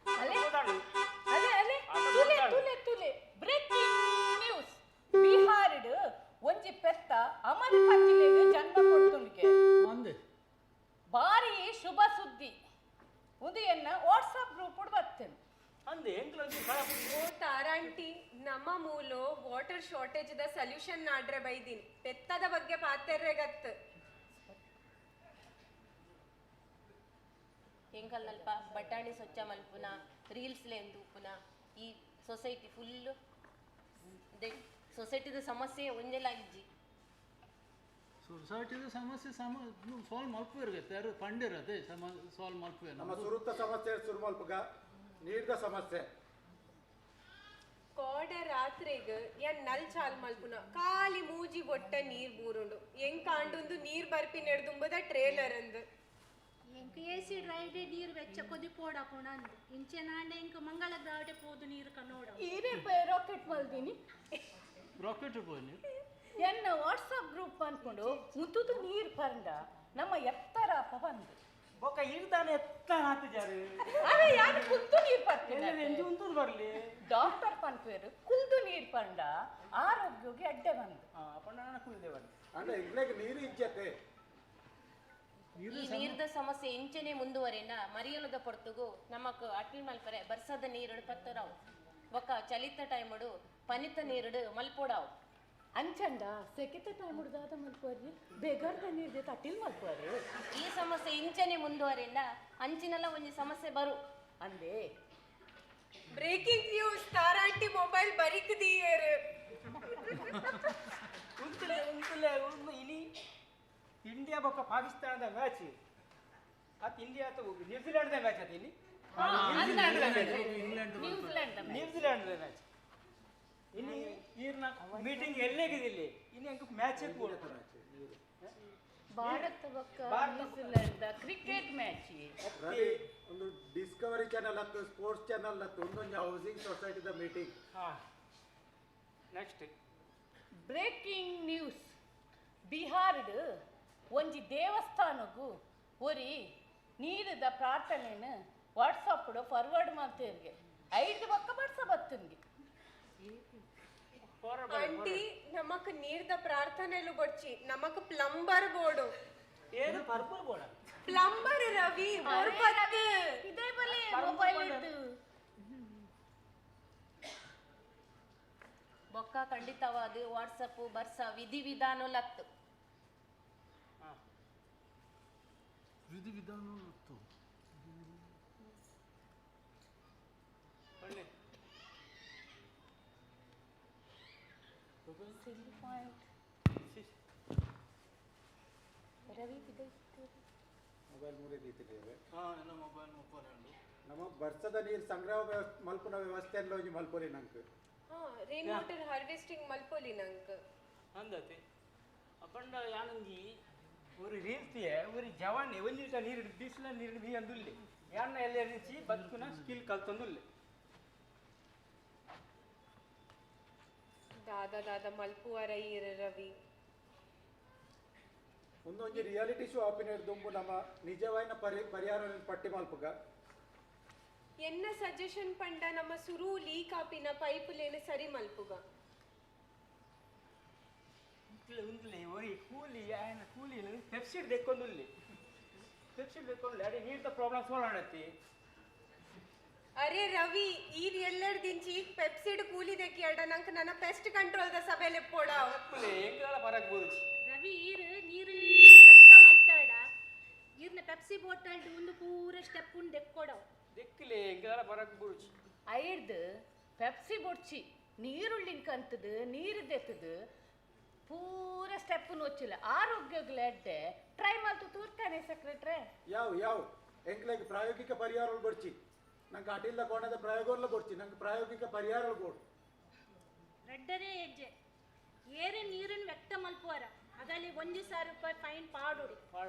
Speaker 20: ಅಲೆ ಅಲೆ ಅಲೆ ತುಲೆ ತುಲೆ ತುಲೆ ಬ್ರೇಕಿಂಗ್ ನ್ಯೂಸ್ ಬಿಹಾರಡ್ ಒಂಜಿ ಪೆತ್ತ ಅಮರ್ ಜಿಲ್ಲೆಗೆ ಜನ್ಮ ಕೊಡ್ತುಂಡಿಗೆ ಬಾರಿ ಶುಭ ಸುದ್ದಿ ಉಂದು ಎನ್ನ ವಾಟ್ಸಪ್ ಗ್ರೂಪ್ ಬರ್ತೇನೆ.
Speaker 4: ಅಂದೆ ಎಂಕ್ಲೊಂಜಿ ಕಳಪು.
Speaker 10: ಓ ತಾರಾಂಟಿ, ನಮ್ಮ ಮೂಲೋ ವಾಟರ್ ಶಾರ್ಟೇಜ್ the solution ನಾಡ್ರೆ ಬೈದಿನಿ, ಪೆತ್ತದ ಬಗ್ಗೆ ಪಾತೆರ್ರೆಗತ್ತು.
Speaker 5: ಎಂಕಲ್ನಲ್ಪ ಬಟಾಣಿ ಸ್ವಚ್ಛ ಮಲ್ಪುನ, ರೀಲ್ಸ್ ಲೇನ್ ತೂಪುನ, ಈ ಸೊಸೈಟಿ ಫುಲ್ ಸೊಸೈಟಿದ ಸಮಸ್ಯೆ ಒಂಜೆಲ ಇಜ್ಜಿ.
Speaker 11: ಸೊಸೈಟಿದ ಸಮಸ್ಯೆ ಸಮ ಸಾಲ್ವ್ ಮಲ್ಪುವೆರ್ ಯಾರು ಪಂಡಿರತೆ ಸಮ ಸಾಲ್ವ್ ಮಲ್ಪುವೆರ್.
Speaker 12: ನಮ್ಮ ಸುರುತ್ತ ಸಮಸ್ಯೆ ಸುರು ಮಲ್ಪುಗ ನೀರ್ದ ಸಮಸ್ಯೆ.
Speaker 10: ಕೋಡೆ ರಾತ್ರಿಗ್ ಯಾನ್ ನಲ್ ಚಾಲ್ ಮಲ್ಪುನ ಖಾಲಿ ಮೂಜಿ ಬೊಟ್ಟ ನೀರ್ ಬೂರುಂಡು, ಎಂಕಾಂಡುಂದು ನೀರ್ ಬರ್ಪಿ ನೆಡ್ದುಂಬದ ಟ್ರೇಲರ್ ಅಂದು.
Speaker 23: ಎಂಕ್ ಎಸಿ ಡ್ರೈಡೆ ನೀರು ವೆಚ್ಚ ಕೊದಿ ಪೋಡಾಪುಣ ಅಂದು ಇಂಚೆ ನಾಂಡೆ ಎಂಕ್ ಮಂಗಳ ಗ್ರಾವಟೆ ಪೋದು ನೀರು ಕನ್ನೋಡ.
Speaker 20: ಈರೇ ರಾಕೆಟ್ ಮಲ್ದಿನಿ.
Speaker 11: ರಾಕೆಟ್ ಪೋನಿ
Speaker 20: ಎನ್ನ ವಾಟ್ಸಪ್ ಗ್ರೂಪ್ ಅನ್ಕೊಂಡು ಮುತ್ತುದು ನೀರು ಪರಂಡ ನಮ್ಮ ಎತ್ತರ ಅಪ್ಪ ಬಂದು
Speaker 4: ಬೊಕ್ಕ ಇರ್ತಾನೆ ಎತ್ತ ಹಾಕಿದ್ದಾರೆ.
Speaker 20: ಅರೆ ಯಾರು ಕುಲ್ದು ನೀರು ಪರ್ತೀನಿ
Speaker 4: ಉಂತುದು ಬರಲಿ
Speaker 20: ಡಾಕ್ಟರ್ ಪನ್ಪೇರು ಕುಲ್ದು ನೀರು ಪಂಡ ಆರೋಗ್ಯಕ್ಕೆ ಅಡ್ಡೆ ಬಂದು.
Speaker 4: ಅಪ್ಪ ನಾನು ಕುಲ್ದೆ ಬರಲಿ
Speaker 12: ಅಂದ್ರೆ ಇಂಗ್ಲೇಗ್ ನೀರು ಇಜ್ಜತೆ.
Speaker 5: ಈ ನೀರ್ದ ಸಮಸ್ಯೆ ಇಂಚನೆ ಮುಂದುವರಿನ ಮರಿಯಲದ ಪೊರ್ತುಗು ನಮಕ್ ಅಟ್ಲ್ ಮಲ್ಪರೆ ಬರ್ಸದ ನೀರುಡು ಪತ್ತರಾವು, ಬೊಕ್ಕ ಚಲಿತ ಟೈಮುಡು ಪನಿತ ನೀರುಡು ಮಲ್ಪೋಡಾವು.
Speaker 20: ಅಂಚಂಡ ಸೆಕೆತ ಟೈಮ್ ದಾದ ಮಲ್ಪುವರಿ ಬೇಗರ್ದ ನೀರು ತಟ್ಟಿಲ್ ಮಲ್ಪುವರಿ.
Speaker 5: ಈ ಸಮಸ್ಯೆ ಇಂಚನೆ ಮುಂದುವರಿನ ಅಂಚಿನೆಲ್ಲ ಒಂಜಿ ಸಮಸ್ಯೆ ಬರು
Speaker 20: ಅಂದೆ.
Speaker 10: ಬ್ರೇಕಿಂಗ್ ನ್ಯೂಸ್, ತಾರಾಂಟಿ ಮೊಬೈಲ್ ಬರಿಕ್ ದಿಯೇರು.
Speaker 4: ಉಂತುಲೆ ಉಂತುಲೆ ಉಂದು ಇನಿ ಇಂಡಿಯಾ ಬೊಕ್ಕ ಪಾಕಿಸ್ತಾನದ ಮ್ಯಾಚ್ ಅತ್ ಇಂಡಿಯಾ ಅಥವಾ ನ್ಯೂಜಿಲೆಂಡ್ ಮ್ಯಾಚ್ ಅತ್ ಇಲ್ಲಿ ನ್ಯೂಜಿಲೆಂಡ್ ಮ್ಯಾಚ್ ಇನ್ನು ಈರ್ನ ಮೀಟಿಂಗ್ ಎಲ್ಲೇಗಿದಿಲ್ಲಿ ಇನ್ನು ಅಂಕ ಮ್ಯಾಚ್
Speaker 20: ಭಾರತ ಬೊಕ್ಕ ನ್ಯೂಜಿಲೆಂಡ್ ಕ್ರಿಕೆಟ್ ಮ್ಯಾಚ್.
Speaker 12: ರವಿ ಒಂದು ಡಿಸ್ಕವರಿ ಚಾನೆಲ್ ಅತ್ತು ಸ್ಪೋರ್ಟ್ಸ್ ಚಾನೆಲ್ ಅತ್ತು ಒಂದೊಂದು ಹೌಸಿಂಗ್ ಸೊಸೈಟಿದ ಮೀಟಿಂಗ್.
Speaker 4: ನೆಕ್ಸ್ಟ್
Speaker 20: ಬ್ರೇಕಿಂಗ್ ನ್ಯೂಸ್, ಬಿಹಾರಡ್ ಒಂಜಿ ದೇವಸ್ಥಾನಗು ಒರಿ ನೀರದ ಪ್ರಾರ್ಥನೆನು ವಾಟ್ಸಪ್ ಫಾರ್ವರ್ಡ್ ಮಾಡ್ತೇವೆ 5 ಬೊಕ್ಕ ಬರ್ಸ ಬತ್ತನ್ಗೆ.
Speaker 10: ಆಂಟಿ ನಮಕ್ ನೀರ್ದ ಪ್ರಾರ್ಥನೆಲು ಬೊಡ್ಚಿ, ನಮಕ್ ಪ್ಲಂಬರ್ ಬೋಡು.
Speaker 4: ಏನು ಪರ್ಪಲ್ ಬೋಡ?
Speaker 10: ಪ್ಲಂಬರ್ ರವಿ ಬೋರ್ಪತ್ತು.
Speaker 20: ಇದೇ ಬಲೆ ಮೊಬೈಲ್ ಇದ್ದು
Speaker 5: ಬೊಕ್ಕ ಖಂಡಿತವಾದ ವಾಟ್ಸಪ್ ಬರ್ಸ ವಿಧಿ ವಿಧಾನಲತ್ತು.
Speaker 11: ವಿಧಿ ವಿಧಾನಲತ್ತು
Speaker 5: ರವಿ
Speaker 12: ಮೊಬೈಲ್ ಮೂರೇ ದೀತಿದ್ದೇವೆ.
Speaker 11: ನನ್ನ ಮೊಬೈಲ್ ಮೊಬೈಲ್
Speaker 12: ನಮ್ಮ ಬರ್ಸದ ನೀರು ಸಂಗ್ರಹ ಮಲ್ಪುನ ವ್ಯವಸ್ಥೆ ಒಂಜಿ ಮಲ್ಪೊಲಿ ನಂಕ್.
Speaker 10: ರೈನ್ ವಾಟರ್ ಹಾರ್ವೆಸ್ಟಿಂಗ್ ಮಲ್ಪೊಲಿ ನಂಕ್
Speaker 4: ಅಂದತೆ. ಅಪಂಡ ಯಾನಂಜಿ ஒரு ರೀಲ್ತಿಯೆ ஒரு ಜವಾನ್ ಒಂಜಿ ನೀರು ಬಿಸಿಲ ನೀರು ಬಿ ಅಂದುಲ್ಲೆ ಯಾನ್ನ ಎಲ್ಲ ಎರ್ನಿಚಿ ಬದುಕುನ ಸ್ಕಿಲ್ ಕಲ್ತೊಂದುಲ್ಲೆ.
Speaker 10: ದಾದಾ ದಾದಾ ಮಲ್ಪುವರ ಈರ ರವಿ.
Speaker 12: ಒಂದೊಂಜಿ ರಿಯಾಲಿಟಿ ಶೋ ಆಪಿನ ದುಂಬು ನಮ್ಮ ನಿಜವಾಯಿನ ಪರಿಹಾರ ಪಟ್ಟಿ ಮಲ್ಪುಗ.
Speaker 10: ಎನ್ನ ಸಜೆಷನ್ ಪಂಡ ನಮ್ಮ ಸುರು ಲೀಕ್ ಆಪಿನ ಪೈಪ್ ಲೇನ ಸರಿ ಮಲ್ಪುಗ.
Speaker 4: ಉಂತುಲೆ ಒರಿ ಕೂಲಿ ಆಯನ ಕೂಲಿ ಪೆಪ್ಸಿಡ್ ದೆಕ್ಕೊಂದುಲ್ಲೆ ಪೆಪ್ಸಿಡ್ ದೆಕ್ಕೊಂದುಲ್ಲೆ ಅಡೆ ನೀರ್ದ ಪ್ರಾಬ್ಲಮ್ ಸಾಲ್ವ್ ಆಣತಿ.
Speaker 10: ಅರೆ ರವಿ ಈರ್ ಎಲ್ಲರ ದಿಂಚಿ ಪೆಪ್ಸಿಡ್ ಕೂಲಿ ದೆಕ್ಕಿಯಾಡ ನಂಕ ನನ್ನ ಪೆಸ್ಟ್ ಕಂಟ್ರೋಲ್ the ಸಭೆ ಲೆಪ್ಪೋಡ.
Speaker 4: ಎಂಕಲ ಪರಕ್ ಬೋದುಚಿ
Speaker 23: ರವಿ ಈರ್ ನೀರು ರಕ್ತ ಮಲ್ತಾಡ ಈರ್ನ ಪೆಪ್ಸಿ ಬಾಟಲ್ ಒಂದು ಪೂರ ಸ್ಟೆಪ್ ಉಂಡು ದೆಕ್ಕೊಡವು
Speaker 4: ದೆಕ್ಕಲೆ ಎಂಕಲ ಪರಕ್ ಬೋದುಚಿ.
Speaker 20: ಐರ್ದು ಪೆಪ್ಸಿ ಬೊಡ್ಚಿ ನೀರುಳ್ಳಿನ ಕಂತದು ನೀರು ದೆತ್ತದು ಪೂರ ಸ್ಟೆಪ್ ನೊಚ್ಚಿಲ್ಲ ಆರೋಗ್ಯಗಳ ಎಡ್ಡೆ ಟ್ರೈ ಮಾಡ್ತು ತೂರ್ತಾನೆ ಸೆಕ್ರೆಟ್ರೆ.
Speaker 12: ಯಾವ ಯಾವ ಎಂಕ್ಲೆಗ್ ಪ್ರಾಯೋಗಿಕ ಪರಿಹಾರ ಬೊಡ್ಚಿ ನಂಗೆ ಅಟಿಲ್ದ ಕೋಣದ ಪ್ರಯೋಗಲ್ಲ ಬೊಡ್ಚಿ ನಂಗೆ ಪ್ರಾಯೋಗಿಕ ಪರಿಹಾರ ಬೋಡು.
Speaker 23: ರಡ್ಡನೇ ಹೆಜ್ಜೆ ಏರೆ ನೀರನ್ನು ವ್ಯಕ್ತ ಮಲ್ಪುವರ ಅದಲ್ಲಿ 1,000 ರೂಪಾಯಿ ಫೈನ್ ಪಾಡೋಡಿ.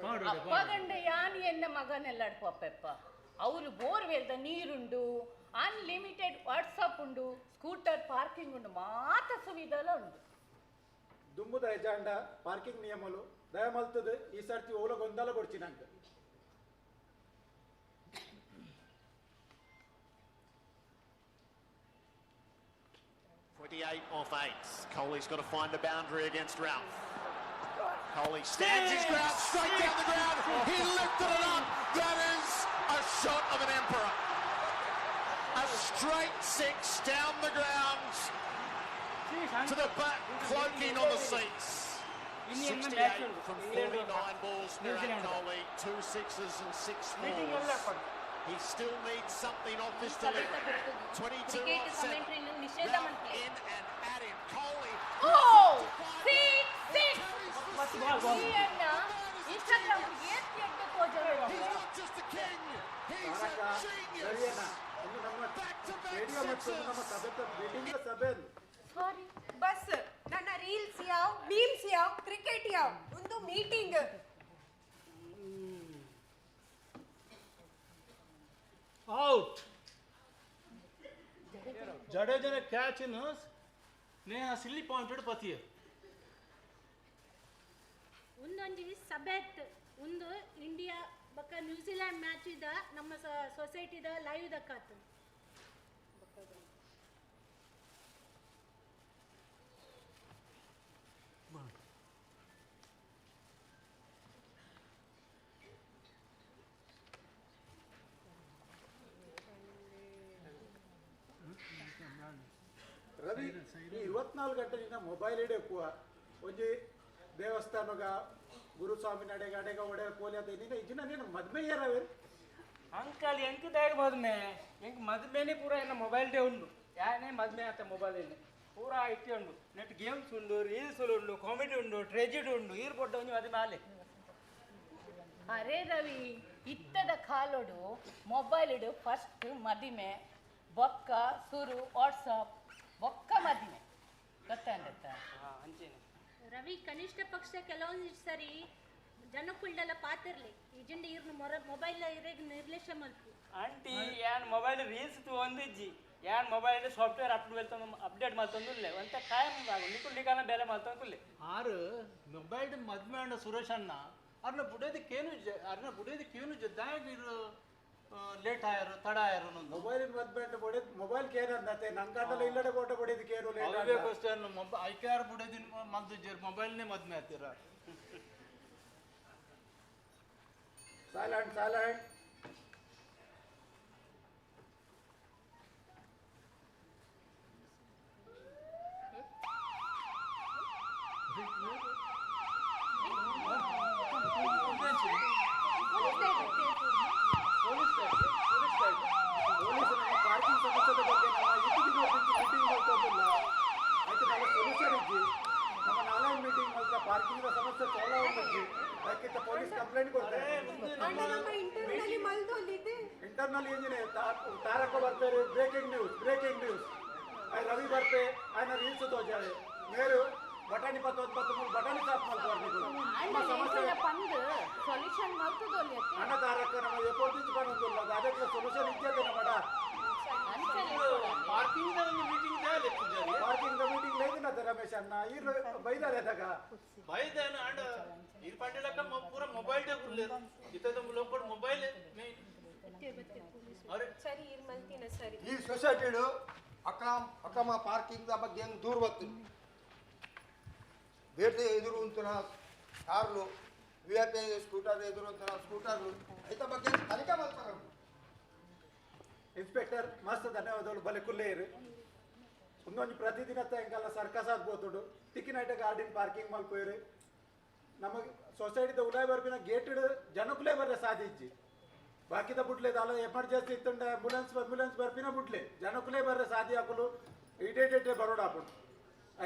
Speaker 20: ಅಪ್ಪಗಂಡ ಯಾನ್ ಎನ್ನ ಮಗನೆಲ್ಲಾಡ್ ಪಪ್ಪೆಪ್ಪ ಅವರು ಬೋರ್ವೆಲ್ದ ನೀರುಂಡು, ಅನ್ಲಿಮಿಟೆಡ್ ವಾಟ್ಸಪ್ ಉಂಡು, ಸ್ಕೂಟರ್ ಪಾರ್ಕಿಂಗ್ ಉಂಡು, ಮಾತ ಸುವಿಧಾಲ ಉಂಡು.
Speaker 12: ದುಂಬುದ ಎಜಾಂಡ ಪಾರ್ಕಿಂಗ್ ನಿಯಮಲು ದಯಮಲ್ತದ ಈ ಸರ್ತಿ ಓಲ ಗೊಂದಲ ಕೊಡ್ಚಿ ನಂಗೆ.
Speaker 22: 28 off 8. Kohli's got to find a boundary against Ralph. Kohli stands his ground, straight down the ground. He lifted it up. That is a shot of an emperor. A straight To the bat, cloaking on the seats. 68 from 49 balls, Virat Kohli, 2 sixes and 6 fours. He still needs something off this delivery. 22
Speaker 5: cricket
Speaker 22: off 7.
Speaker 5: ಕಮೆಂಟ್ರಿನ ನಿಷೇಧ ಮಲ್ಪಲೆ.
Speaker 22: In and at him. Kohli.
Speaker 20: Oh, six, six.
Speaker 4: Ball, ball.
Speaker 20: ಈ ಅಣ್ಣ Instagram ಏತ್ ಎಡ್ಡೆ ತೋಜರೆ.
Speaker 22: He's not just a king, he's a genius.
Speaker 12: ಇನ್ನು ನಮ್ಮ radio ಮತ್ತು ನಮ್ಮ ಸಭೆ ಮೀಟಿಂಗ್ ಸಭೆ ಅದು.
Speaker 20: ಸಾರಿ.
Speaker 10: ಬಸ್ ನನ್ನ ರೀಲ್ಸ್ ಯಾವ, ಮೀಮ್ಸ್ ಯಾವ, ಕ್ರಿಕೆಟ್ ಯಾವ, ಒಂದು ಮೀಟಿಂಗ್.
Speaker 11: ಔಟ್. ಜಡೇಜನ ಕ್ಯಾಚ್ ನೇಹ ಸಿಲ್ಲಿ ಪಾಯಿಂಟೆಡ್ ಪತಿಯ.
Speaker 23: ಒಂದೊಂಜಿ ಸಭೆತ್ ಒಂದು ಇಂಡಿಯಾ ಬೊಕ್ಕ ನ್ಯೂಜಿಲ್ಯಾಂಡ್ ಮ್ಯಾಚ್ ಇದ ನಮ್ಮ ಸೊಸೈಟಿದ ಲೈವ್ ದಕ್ಕಾತು.
Speaker 12: ರವಿ, ಈ 24 ಗಂಟೆ ನಿನ್ನ ಮೊಬೈಲ್ ಹಿಡಿಯಕ್ಕುವ ಒಂಜಿ ದೇವಸ್ಥಾನಗ ಗುರುಸ್ವಾಮಿ ನಡೆಗ ಅಡೆಗ ಒಡೆ ಕೋಲಿ ಅಂತ ನಿನ್ನ ಇಜ್ಜಿನ ನೀನು ಮದ್ಮೆ ರವಿ?
Speaker 4: ಅಂಕಲ್, ಎಂಕ್ ದಾಯಗ ಮದ್ಮೆ? ಎಂಕ್ ಮದ್ಮೆನೆ ಪೂರ ಎನ್ನ ಮೊಬೈಲ್ ಡೇ ಉಂಡು. ಯಾನೇ ಮದ್ಮೆ ಆತ ಮೊಬೈಲ್ ಎಣ್ಣೆ ಪೂರ ಇಟ್ಟಿ ಉಂಡು. ನೆಟ್ ಗೇಮ್ಸ್ ಉಂಡು, ರೀಲ್ಸ್ ಉಂಡು, ಕಾಮಿಡಿ ಉಂಡು, ಟ್ರೆಜಿಡಿ ಉಂಡು. ಈರ್ ಪೊಡ್ಡ ಒಂಜಿ ಮದ್ಮೆ ಆಲೆ.
Speaker 20: ಅರೆ ರವಿ, ಇತ್ತದ ಕಾಲೋಡು ಮೊಬೈಲ್ ಇಡು ಫಸ್ಟ್ ಮದಿಮೆ, ಬೊಕ್ಕ ಸುರು ವಾಟ್ಸಪ್, ಬೊಕ್ಕ ಮದಿಮೆ ಗೊತ್ತಾಂಡತ್ತ.
Speaker 4: ಅಂಚೆನೆ.
Speaker 23: ರವಿ, ಕನಿಷ್ಠ ಪಕ್ಷ ಕೆಲವೊಂದು ಸರಿ ಜನಕ್ಕುಲ್ಡೆಲ್ಲ ಪಾತಿರ್ಲಿ ಇಜಿಂಡ ಇರ್ನ ಮೊರ ಮೊಬೈಲ್ ಇರೇಗ್ ನಿರ್ಲಕ್ಷ್ಯ ಮಲ್ಪು.
Speaker 4: ಆಂಟಿ, ಯಾನ್ ಮೊಬೈಲ್ ರೀಲ್ಸ್ ಒಂದಿಜ್ಜಿ. ಯಾನ್ ಮೊಬೈಲ್ ಸಾಫ್ಟ್ವೇರ್ ಅಪ್ಡೇಟ್ ಅಪ್ಡೇಟ್ ಮಲ್ತೊಂದುಲ್ಲೆ. ಒಂತ ಕಾಯಂ ನಿಕುಲ್ ನಿಕಾನ ಬೇಲೆ ಮಲ್ತೊಂದುಲ್ಲೆ.
Speaker 11: ಆರು ಮೊಬೈಲ್ ಮದ್ಮೆ ಅಂಡ ಸುರೇಶ್ ಅಣ್ಣ ಅರ್ನ ಬುಡೇದಿ ಕೇನು ಅರ್ನ ಬುಡೇದಿ ಕೇನು ದಾಯಗ ಇರು ಲೇಟ್ ಆಯರು ತಡ ಆಯರು.
Speaker 12: ಮೊಬೈಲ್ ಮದ್ಮೆ ಅಂಡ ಬೊಡೆ ಮೊಬೈಲ್ ಕೇನ್ ಅಂದತೆ ನಂಗಾಟಲ ಇಲ್ಲಡೆ ಬೋಟ ಬೊಡೇದಿ ಕೇನು ಲೇಟ್.
Speaker 11: ಅವೇ ಕ್ವಶನ್ ಮೊಬೈಲ್ ಐಕಾರ್ ಬುಡೇದಿ ಮಲ್ದುಜೆರ್ ಮೊಬೈಲ್ನೇ ಮದ್ಮೆ ಆತಿರ.
Speaker 12: Silent silent. Police ನಮ್ಮ ಪಾರ್ಕಿಂಗ್ ಸಮಸ್ಯೆದ ಬಗ್ಗೆ ನಮ್ಮ ಇತ್ತಿನ ಮೀಟಿಂಗ್ ಮಲ್ತೊಂದಿಲ್ಲ ಆಯ್ತು. ನಮ್ಮ ಸೊಲ್ಯೂಷನ್ ಇಜ್ಜಿ. ನಮ್ಮ ನಾಲ್ಕು ಮೀಟಿಂಗ್ ಮಲ್ತ ಪಾರ್ಕಿಂಗ್ ಸಮಸ್ಯೆ ಸಾಲ್ವ್ ಆಗಿ ಯಾಕಿಂತ ಪೊಲೀಸ್ ಕಂಪ್ಲೇಂಟ್ ಕೊಡ್ತಾರೆ.
Speaker 10: ಅಣ್ಣ, ನಮ್ಮ ಇಂಟರ್ನಲಿ ಮಲ್ದೊಂದಿದ್ದೆ.
Speaker 12: ಇಂಟರ್ನಲ್ ಇಂಜಿನಿಯರ್ ತಾರಕ ಬರ್ತಾರೆ, ಬ್ರೇಕಿಂಗ್ ನ್ಯೂಸ್ ಬ್ರೇಕಿಂಗ್ ನ್ಯೂಸ್. ರವಿ ಬರ್ಪೆ ఆయన ರೀಲ್ಸ್ ತೋಜಾರೆ ಮೇರು ಬಟಾಣಿ ಪತ್ತು ಪತ್ತು ಮೂರು ಬಟಾಣಿ ಸಾಫ್ ಮಲ್ಪುವಾರ್ ನೀವು. ನಮ್ಮ ಸಮಸ್ಯೆ
Speaker 20: ಪಂದ್ ಸೊಲ್ಯೂಷನ್ ಮಲ್ತದೊಲ್ಲಿ.
Speaker 12: ಅಣ್ಣ ತಾರಕ ನಮ್ಮ ಎಪೋರ್ಟಿಂಚ್ ಪನೊಂದುಲ್ಲ ಅದಕ್ಕೆ ಸೊಲ್ಯೂಷನ್ ಇಜ್ಜತೆ ನಮ್ಮಡ.
Speaker 11: ಪಾರ್ಕಿಂಗ್ ಒಂದು ಮೀಟಿಂಗ್ ದಾಲೆ ಪೂಜಾರಿ.
Speaker 12: ಪಾರ್ಕಿಂಗ್ ಮೀಟಿಂಗ್ ಲೇದಿನತೆ ರಮೇಶ್ ಅಣ್ಣ ಈರ್ ಬೈದಾರೆ ತಗ.
Speaker 11: ಬೈದಾನ ಅಂಡ ಈರ್ ಪಂಡಿಲಕ್ಕ ಪೂರ ಮೊಬೈಲ್ ಡೇ ಕುಲ್ಲೇರು ಇತ್ತದ ಲೋಕಡ್ ಮೊಬೈಲ್ ಮೇನ್. ಅರೆ
Speaker 10: ಸರಿ, ಈರ್ ಮಲ್ತಿನ ಸರಿ.
Speaker 2: ಈ ಸೊಸೈಟಿಡು ಅಕ್ರಮ ಪಾರ್ಕಿಂಗ್ ಬಗ್ಗೆ ಹೆಂಗೆ ದೂರ ಬರ್ತೀನಿ. ಬೇರೆ ಎದುರು ಉಂಟುನ Carl, V I P scooter ಎದುರು ಉಂಟುನ ಸ್ಕೂಟರ್ಲು ಐತ ಬಗ್ಗೆ ತನಿಖೆ ಮಾಡ್ತಾರೆ.
Speaker 12: ಇನ್ಸ್ಪೆಕ್ಟರ್ ಮಸ್ತ್ ಧನ್ಯವಾದಗಳು. ಬಲೆ ಕುಲ್ಲೇರು ಒಂದೊಂದು ಪ್ರತಿದಿನ ಎಂಕಲ್ಲ ಸರ್ಕಸ್ ಆಗ್ಬೋತುಂಡು. ತಿಕ್ಕಿನೈಟ ಗಾರ್ಡನ್ ಪಾರ್ಕಿಂಗ್ ಮಲ್ಪೋಯಿರು. ನಮಗೆ ಸೊಸೈಟಿದ ಉಲಾಯ್ ಬರ್ಪಿನ ಗೇಟ್ ಜನಕುಲೇ ಬರ್ರೆ ಸಾಧಿಜ್ಜಿ. ಬಾಕಿದ ಬುಡ್ಲೆ ದಾಲ ಎಮರ್ಜೆನ್ಸಿ ಇತ್ತುಂಡ ಆಂಬುಲೆನ್ಸ್ ಆಂಬುಲೆನ್ಸ್ ಬರ್ಪಿನ ಬುಡ್ಲೆ ಜನಕುಲೇ ಬರ್ರೆ ಸಾಧಿ ಹಾಕಲು ಇಡೇಟೇಟೇ ಬರೋಡ ಹಾಕೊಂಡು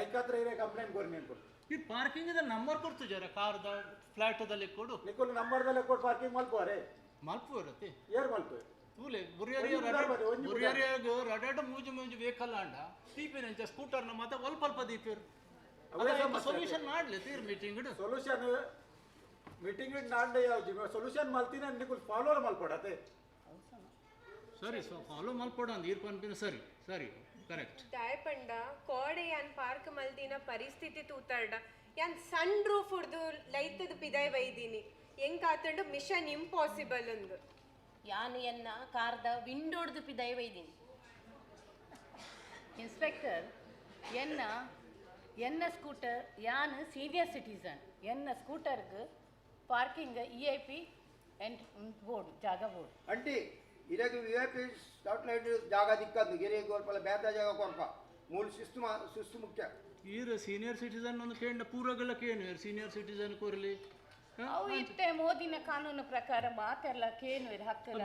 Speaker 12: ಐಕಾತ್ರ ಇರೇ ಕಂಪ್ಲೇಂಟ್ ಕೊರಿ ನಿಂಕು.
Speaker 11: ಈ ಪಾರ್ಕಿಂಗ್ the number ಕೊಡ್ತು ಜರ ಕಾರ್ದ ಫ್ಲಾಟ್ದಲ್ಲಿ ಕೊಡು.
Speaker 12: ನಿಕುಲ್ ನಂಬರ್ದಲ್ಲೇ ಕೊಟ್ಟು ಪಾರ್ಕಿಂಗ್ ಮಲ್ಪುವರೆ.
Speaker 11: ಮಲ್ಪುವರತಿ.
Speaker 12: ಏರ್ ಮಲ್ಪುವೆ
Speaker 11: ತೂಲೆ ಬುರಿಯರಿಯಾಗ ರಡಾಟ ಮೂಜು ಮೂಜು ವೇಕಲ್ ಅಂಡ ದೀಪಿನ ಸ್ಕೂಟರ್ನ ಮತ್ತೆ ಅಲ್ಪ ಅಲ್ಪ ದೀಪಿರು. ಸೊಲ್ಯೂಷನ್ ಮಾಡ್ಲಿ ತೀರ್ ಮೀಟಿಂಗ್.
Speaker 12: ಸೊಲ್ಯೂಷನ್ ಮೀಟಿಂಗ್ ನಾಂಡೆ ಯಾವ ಸೊಲ್ಯೂಷನ್ ಮಲ್ತಿನ ನಿಕುಲ್ ಫಾಲೋ ಮಲ್ಪಡತೆ.
Speaker 11: ಸರಿ, ಸೊ ಫಾಲೋ ಮಲ್ಪಡ ಅಂದ್ ಈರ್ ಪನ್ಪಿನ ಸರಿ ಸರಿ ಕರೆಕ್ಟ್.
Speaker 10: ದಾಯಪಂಡ ಕೋಡೆ ಯಾನ್ ಪಾರ್ಕ್ ಮಲ್ದಿನ ಪರಿಸ್ಥಿತಿ ತೂತಾಡ ಯಾನ್ ಸಣ್ಣ ರೂಫ್ ಹುಡ್ದು ಲೈತದ ಪಿದಾಯ್ ಬೈದೀನಿ ಹೆಂಗ್ ಆತಂಡು ಮಿಷನ್ ಇಂಪಾಸಿಬಲ್ ಅಂದು.
Speaker 5: ಯಾನು ಎನ್ನ ಕಾರ್ದ ವಿಂಡೋಡ್ದು ಪಿದಾಯ್ ಬೈದೀನಿ.
Speaker 20: ಇನ್ಸ್ಪೆಕ್ಟರ್, ಎನ್ನ ಎನ್ನ ಸ್ಕೂಟರ್ ಯಾನ್ ಸೀನಿಯರ್ ಸಿಟಿಸನ್ ಎನ್ನ ಸ್ಕೂಟರ್ಗೆ ಪಾರ್ಕಿಂಗ್ ಇ I P ಎಂಟ್ ಬೋರ್ಡ್ ಜಾಗ ಬೋರ್ಡ್.
Speaker 2: ಅಂಟಿ ಇರಗೆ ವಿ I P ಸ್ಟಾಟ್ಲೈಟ್ ಜಾಗ ದಿಕ್ಕದ್ದು ಗಿರಿ ಗೋಲ್ಪಲ ಬೇತ ಜಾಗ ಕೊರ್ಪ ಮೂಲ ಶಿಸ್ತು ಶಿಸ್ತು ಮುಖ್ಯ.
Speaker 11: ಈರ್ ಸೀನಿಯರ್ ಸಿಟಿಸನ್ ಒಂದು ಕೇಂದ್ರ ಪೂರ್ವಗಳ ಕೇನು ಸೀನಿಯರ್ ಸಿಟಿಸನ್ ಕೊರ್ಲಿ.
Speaker 20: ಅವು ಇತ್ತೆ ಮೋದಿನ ಕಾನೂನು ಪ್ರಕಾರ ಮಾತೆಲ್ಲ ಕೇನು ಹಕ್ಕಲ್ಲ.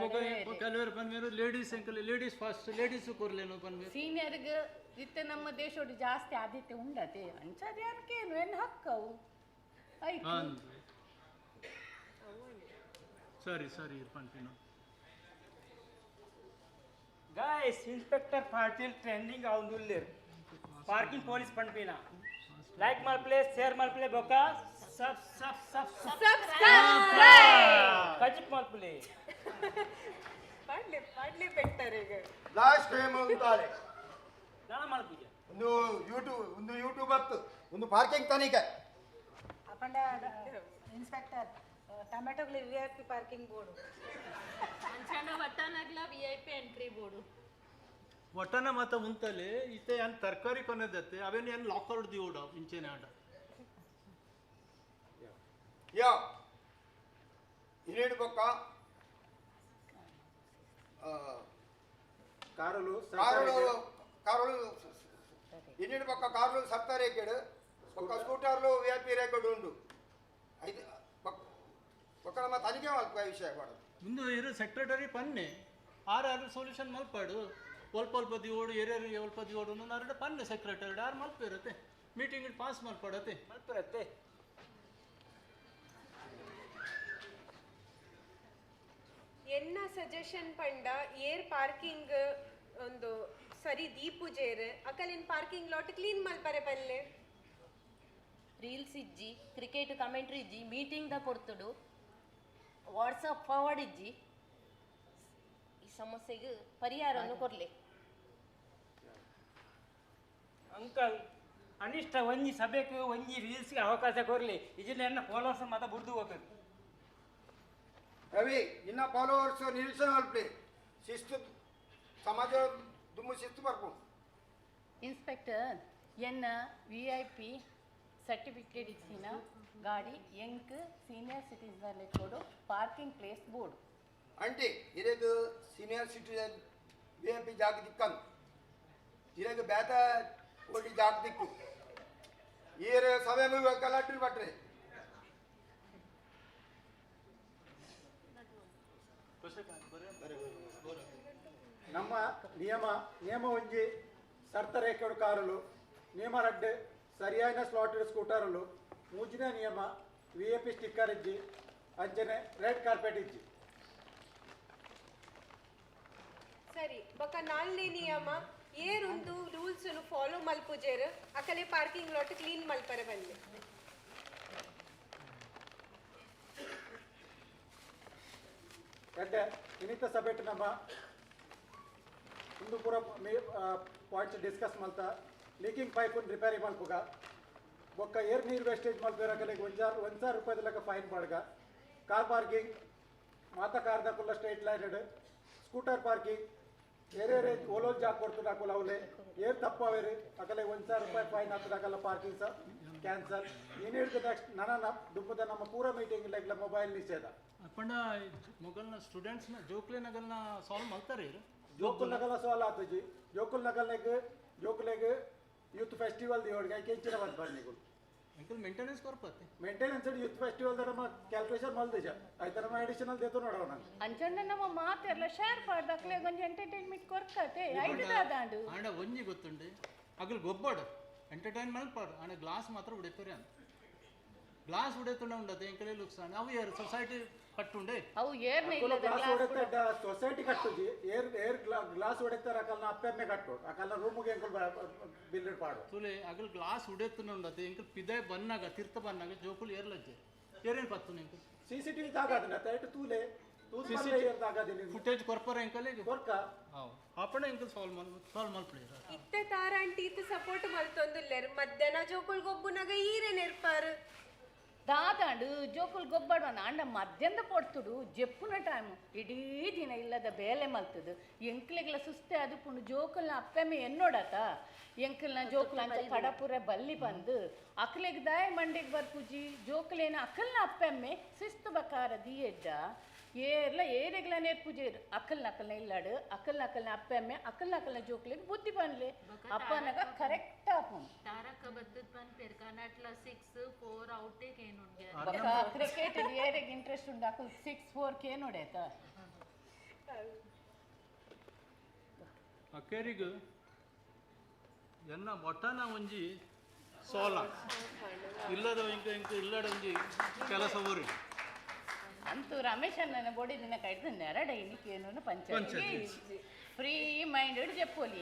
Speaker 11: ಕೆಲವರು ಪನ್ಮೇರು ladies uncle ladies first ladies ಕೊರ್ಲೇನು ಪನ್ಮೇರು
Speaker 20: ಸೀನಿಯರ್ಗೆ ಇತ್ತೆ ನಮ್ಮ ದೇಶೋಡು ಜಾಸ್ತಿ ಆದ್ಯತೆ ಉಂಡತೆ ಅಂಚದ ಯಾರು ಕೇನು ಏನು ಹಕ್ಕವು ಆಯ್ತು.
Speaker 11: ಸರಿ ಸರಿ ಪನ್ಪಿನ
Speaker 4: ಗಾಯ್ಸ್ ಇನ್ಸ್ಪೆಕ್ಟರ್ ಪಾಟೀಲ್ ಟ್ರೆಂಡಿಂಗ್ ಆವೊಂದುಲ್ಲೆರ್ ಪಾರ್ಕಿಂಗ್ ಪೊಲೀಸ್ ಪನ್ಪಿನ ಲೈಕ್ ಮಲ್ಪಲೆ ಶೇರ್ ಮಲ್ಪಲೆ ಬೊಕ್ಕ ಸಬ್ ಸಬ್ ಸಬ್
Speaker 10: ಸಬ್ಸ್ಕ್ರೈಬ್
Speaker 4: ಕಜಿಪ್ ಮಲ್ಪಲೆ
Speaker 10: ಪಾಡ್ಲೆ ಪಾಡ್ಲೆ ಬೆಟ್ಟರ್ ಈಗ
Speaker 2: ಲಾಸ್ಟ್ ಟೈಮ್ ಉಂಟಾಲೆ
Speaker 4: ದಾನ ಮಲ್ಪುಜ
Speaker 2: ಒಂದು ಯೂಟ್ಯೂಬ್ ಒಂದು ಯೂಟ್ಯೂಬ್ ಹತ್ತು ಒಂದು ಪಾರ್ಕಿಂಗ್ ತನಿಖೆ
Speaker 17: ಅಪಂಡ ಇನ್ಸ್ಪೆಕ್ಟರ್ ಟೊಮೆಟೊಗಳು V I P parking board
Speaker 14: ಅಂಚನ ವಟ್ಟನಾಗ್ಲ V I P entry board.
Speaker 11: ವಟನ ಮಾತ ಉಂತಲೆ ಇತ್ತೆ ಯಾನ್ ತರಕಾರಿ ಕೊನೆದತ್ತೆ ಅವೇನು ಏನು ಲಾಕರ್ ದಿವಡ ಇಂಚೆನೆ ಆಡ
Speaker 2: ಯಾ ಇನ್ನೇನು ಬೊಕ್ಕ
Speaker 12: ಕಾರಲು
Speaker 2: ಕಾರುಲು ಕಾರುಲು ಇನ್ನೇನು ಬೊಕ್ಕ ಕಾರುಲು ಸತ್ತ ರೇಕೆಡು ಬೊಕ್ಕ ಸ್ಕೂಟರ್ಲು ವಿ I P ರೇಕೆಡು ಉಂಡು ಐದು ಬೊಕ್ಕ ನಮ್ಮ ತನಿಖೆ ಮಲ್ಪ ವಿಷಯ ಮಾಡೋದು.
Speaker 11: ಮುಂದೆ ಇರು ಸೆಕ್ರೆಟರಿ ಪನ್ನೆ ಆರು ಆರು ಸೊಲ್ಯೂಷನ್ ಮಲ್ಪಾಡು ಒಲ್ಪ ಒಲ್ಪ ದಿವೋಡು ಏರ್ಯಾರು ಒಲ್ಪ ದಿವೋಡು ಅರಡ ಪನ್ನೆ ಸೆಕ್ರೆಟರಿ ಆರು ಮಲ್ಪಿರುತ್ತೆ ಮೀಟಿಂಗ್ ಪಾಸ್ ಮಲ್ಪಾಡತ್ತೆ
Speaker 4: ಮಲ್ಪಿರತ್ತೆ.
Speaker 10: ಎನ್ನ ಸಜೆಷನ್ ಪಂಡ ಏರ್ ಪಾರ್ಕಿಂಗ್ ಒಂದು ಸರಿ ದೀಪುಜೇರ್ ಅಕಲಿನ್ ಪಾರ್ಕಿಂಗ್ ಲಾಟ್ ಕ್ಲೀನ್ ಮಲ್ಪರೆ ಪಲ್ಲೆ.
Speaker 5: ರೀಲ್ಸ್ ಇಜ್ಜಿ ಕ್ರಿಕೆಟ್ ಕಮೆಂಟ್ರಿ ಇಜ್ಜಿ ಮೀಟಿಂಗ್ the ಪೊರ್ತುಡು ವಾಟ್ಸಪ್ ಫಾರ್ವರ್ಡ್ ಇಜ್ಜಿ ಈ ಸಮಸ್ಯೆಗೆ ಪರಿಹಾರವನ್ನು ಕೊರ್ಲೆ.
Speaker 4: ಅಂಕಲ್ ಅನಿಷ್ಟ ಒಂಜಿ ಸಭೆಗೆ ಒಂಜಿ ರೀಲ್ಸ್ಗೆ ಅವಕಾಶ ಕೊರ್ಲಿ ಇದನ್ನ ಎನ್ನ ಫಾಲೋವರ್ಸ್ ಮಾತ ಬುಡ್ದು ಹೋಗ್ಬೇಕು.
Speaker 2: ರವಿ ನಿನ್ನ ಫಾಲೋವರ್ಸ್ ನಿರೀಕ್ಷಣೆ ಮಲ್ಪಿ ಶಿಸ್ತು ಸಮಾಜ ದುಮ್ಮು ಶಿಸ್ತು ಬರ್ಪು.
Speaker 20: ಇನ್ಸ್ಪೆಕ್ಟರ್ ಎನ್ನ ವಿ I P certificate ಇಚ್ಚಿನ ಗಾಡಿ ಎಂಕ್ ಸೀನಿಯರ್ ಸಿಟಿಸನ್ ಕೊಡು ಪಾರ್ಕಿಂಗ್ ಪ್ಲೇಸ್ ಬೋರ್ಡ್.
Speaker 2: ಆಂಟಿ ಇರೇಗ senior citizen V I P ಜಾಗ ದಿಕ್ಕನ್ ಇರೇಗ ಬೇತ ಕೋಟಿ ಜಾಗ ದಿಕ್ಕು ಈರೆ ಸಭೆ ಕಲಾಟ್ರಿ ಬಟ್ರೆ
Speaker 12: ನಮ್ಮ ನಿಯಮ ನಿಯಮ ಒಂಜಿ ಸರ್ತ ರೇಖೆಡು ಕಾರಲು ನಿಯಮ ರಡ್ಡೆ ಸರಿಯಾದ ಸ್ಲಾಟೆಡ್ ಸ್ಕೂಟರ್ಲು ಮೂಜಿನ ನಿಯಮ ವಿ I P sticker ಇಜ್ಜಿ ಅಂಚನೆ ರೆಡ್ ಕಾರ್ಪೆಟ್ ಇಜ್ಜಿ.
Speaker 10: ಸರಿ ಬೊಕ ನಾಲ್ನೇ ನಿಯಮ ಏರುಂದು ರೂಲ್ಸ್ ಫಾಲೋ ಮಲ್ಪುಜೇರ್ ಅಕಲೆ ಪಾರ್ಕಿಂಗ್ ಲಾಟ್ ಕ್ಲೀನ್ ಮಲ್ಪರೆ ಬನ್ನಿ.
Speaker 12: ಎಡ್ಡೆ ಇನ್ನಿತ ಸಭೆಟ್ ನಮ್ಮ ಒಂದು ಪೂರ ಪಾಯಿಂಟ್ಸ್ ಡಿಸ್ಕಸ್ ಮಲ್ತ ಲೀಕಿಂಗ್ ಪೈಪ್ ರಿಪೇರಿ ಮಲ್ಪುಗ ಬೊಕ್ಕ ಏರ್ ನೀರು ವೇಸ್ಟೇಜ್ ಮಲ್ಪೇರಕಲೆಗ್ 1,000 ರೂಪಾಯಿ ಲೆಕ್ಕ ಫೈನ್ ಪಾಡ್ಗ. ಕಾರ್ ಪಾರ್ಕಿಂಗ್ ಮಾತ ಕಾರ್ದಕುಲ್ಲ ಸ್ಟ್ರೈಟ್ ಲೈನ್ ಸ್ಕೂಟರ್ ಪಾರ್ಕಿಂಗ್ ಏರೇರೆ ಓಲೋಲ್ ಜಾಗ ಕೊಡ್ತದೆ ಅಕುಲ ಅವಲೆ ಏರ್ ತಪ್ಪವೇರು ಅಕಲೆ 1,000 ರೂಪಾಯಿ ಫೈನ್ ಆಗ್ತದೆ ಅಕಲ್ಲ ಪಾರ್ಕಿಂಗ್ ಸಹ ಕ್ಯಾನ್ಸಲ್. ಏನೇಳ್ದು ನೆಕ್ಸ್ಟ್ ನನ್ನ ದುಬ್ಬದ ನಮ್ಮ ಪೂರ ಮೀಟಿಂಗ್ ಲೈಕ್ ಮೊಬೈಲ್ ನಿಷೇಧ.
Speaker 11: ಪಂಡ ಮೊಗಲ್ನ ಸ್ಟೂಡೆಂಟ್ಸ್ನ ಜೋಕ್ಲೆನಗಲ್ನ ಸಾಲ್ವ್ ಮಲ್ತಾರೆ.
Speaker 12: ಜೋಕುಲ್ ನಗಲ ಸಾಲ್ವ್ ಆತಜಿ ಜೋಕುಲ್ ನಗಲ್ನೆಗ್ ಜೋಕುಲೆಗ್ ಯೂತ್ ಫೆಸ್ಟಿವಲ್ ದಿವೋಡ್ಗೆ ಐಕೆ ಹೆಚ್ಚಿನ ಬಂದು ಬನ್ನಿಗಳು
Speaker 11: ಅಂಕಲ್ ಮೇಂಟೆನೆನ್ಸ್ ಕೊರ್ಪತ್ತೆ
Speaker 12: ಮೇಂಟೆನೆನ್ಸ್ ಯೂತ್ ಫೆಸ್ಟಿವಲ್ ನಮ್ಮ ಕ್ಯಾಲ್ಕುಲೇಷನ್ ಮಲ್ದಿಜ ಐತರ ನಮ್ಮ ಅಡಿಷನಲ್ ದೇತು ನೋಡೋಣ ನಾನು.
Speaker 20: ಅಂಚಂಡ ನಮ್ಮ ಮಾತೆಲ್ಲ ಶೇರ್ ಪಾಡ್ದಕ್ಲೆ ಒಂಜಿ ಎಂಟರ್ಟೈನ್ಮೆಂಟ್ ಕೊರ್ಕತೆ ಐದು
Speaker 11: ಆಂಡ ಒಂಜಿ ಗೊತ್ತುಂಡೆ ಅಗಲ್ ಗೊಬ್ಬಾಡು ಎಂಟರ್ಟೈನ್ ಮಲ್ಪಾಡು ಆಂಡ ಗ್ಲಾಸ್ ಮಾತ್ರ ಉಡೆಪೇರೆ ಅಂತ ಗ್ಲಾಸ್ ಉಡೆತುಂಡ ಉಂಡತೆ ಎಂಕಲೆ ಲುಕ್ಸ್ ಅವು ಏರ್ ಸೊಸೈಟಿ ಕಟ್ಟುಂಡೆ
Speaker 20: ಅವು ಏರ್ನ ಇಲ್ಲದ
Speaker 12: ಗ್ಲಾಸ್ ಹೊಡೆತ ಸೊಸೈಟಿ ಕಟ್ಟುಜಿ ಏರ್ ಏರ್ ಗ್ಲಾಸ್ ಹೊಡೆತಾರ ಅಕಲ್ನ ಅಪ್ಪೆಮ್ಮೆ ಕಟ್ಟು ಅಕಲ್ನ ರೂಮ್ಗೆ ಎಂಕಲ್ ಬಿಲ್ ಪಾಡು
Speaker 11: ತುಲೆ ಅಗಲ್ ಗ್ಲಾಸ್ ಉಡೆತುಂಡ ಉಂಡತೆ ಎಂಕಲ್ ಪಿದೆ ಬನ್ನಾಗ ತಿರ್ತ ಬನ್ನಾಗ ಜೋಕುಲು ಏರ್ಲಜ್ಜೆ ಏರೇನು ಪತ್ತು ಎಂಕಲ್
Speaker 12: ಸಿ ಸಿ ಟಿವಿ ತಾಗಾದಿನ ತೈಟ್ ತೂಲೆ
Speaker 11: ಫುಟೇಜ್ ಕೊರ್ಪರ ಎಂಕಲ್
Speaker 12: ಕೊರ್ಕ
Speaker 11: ಆಪಣ ಎಂಕಲ್ ಸಾಲ್ವ್ ಮಲ್ಪಲೆ
Speaker 10: ಇತ್ತೆ ತಾರ ಆಂಟಿ ಇತ್ತು ಸಪೋರ್ಟ್ ಮಲ್ತೊಂದುಲ್ಲೆರ್ ಮಧ್ಯಾಹ್ನ ಜೋಕುಲ್ ಗೊಬ್ಬುನಾಗ ಈರೆ ನೆರ್ಪಾರು
Speaker 20: ದಾದಾಂಡು ಜೋಕುಲ್ ಗೊಬ್ಬಡವನ ಅಂಡ ಮಧ್ಯಾಹ್ನದ ಪೊರ್ತುಡು ಜೆಪ್ಪುನ ಟೈಮು ಇಡೀ ದಿನ ಇಲ್ಲದ ಬೇಲೆ ಮಲ್ತದು ಎಂಕ್ಲೆಗ್ಲ ಸುಸ್ತೆ ಅದು ಜೋಕುಲ್ನ ಅಪ್ಪೆಮ್ಮೆ ಎನ್ನೋಡತ ಎಂಕಲ್ನ ಜೋಕುಲ ಅಂಚ ಕಡಪುರ ಬಲ್ಲಿ ಬಂದು ಅಕ್ಲೆಗ್ ದಾಯ ಮಂಡೆಗೆ ಬರ್ಪುಜಿ ಜೋಕುಲೇನ ಅಕಲ್ನ ಅಪ್ಪೆಮ್ಮೆ ಶಿಸ್ತು ಬಕಾರ ದಿಯೆಡ್ಡ ಏರ್ಲ ಏರೆಗ್ಲ ನೇರ್ಪುಜೇರು ಅಕ್ಕಲ್ ನಕಲ್ನ ಇಲ್ಲಾಡು ಅಕ್ಕಲ್ ನಕಲ್ನ ಅಪ್ಪೆ ಅಮ್ಮೆ ಅಕ್ಕಲ್ ನಕಲ್ನ ಜೋಕ್ಲಿಗೆ ಬುದ್ಧಿ ಬನ್ಲಿ ಅಪ್ಪನಗ ಕರೆಕ್ಟ್ ಆಪುಂಡು
Speaker 14: ತಾರಕ ಬತ್ತದ ಪನ್ಪೇರು ಕರ್ನಾಟಕ 6 4 ಔಟೇ ಕೇನುಂಡು.
Speaker 20: ಕ್ರಿಕೆಟ್ ಏರೆಗ್ ಇಂಟ್ರೆಸ್ಟ್ ಉಂಡು ಅಕಲ್ 6 4 ಕೇನುಡೇತ.
Speaker 11: ಅಕ್ಕೇರಿಗು ಎನ್ನ ಮೊಟ್ಟನ ಒಂಜಿ ಸೋಲ ಇಲ್ಲದ ಇಂಕ ಇಂಕ ಇಲ್ಲಡ ಒಂಜಿ ಕೆಲಸ ಊರಿ
Speaker 20: ಅಂತೂ ರಮೇಶ್ ಅಣ್ಣನ ಬೊಡಿ ದಿನ ಕೈದು ನೆರಡ ಇನ್ನಿಕೇನು ಪಂಚಾಯತ್ ಫ್ರೀ ಮೈಂಡೆಡ್ చెప్పೋಲಿ.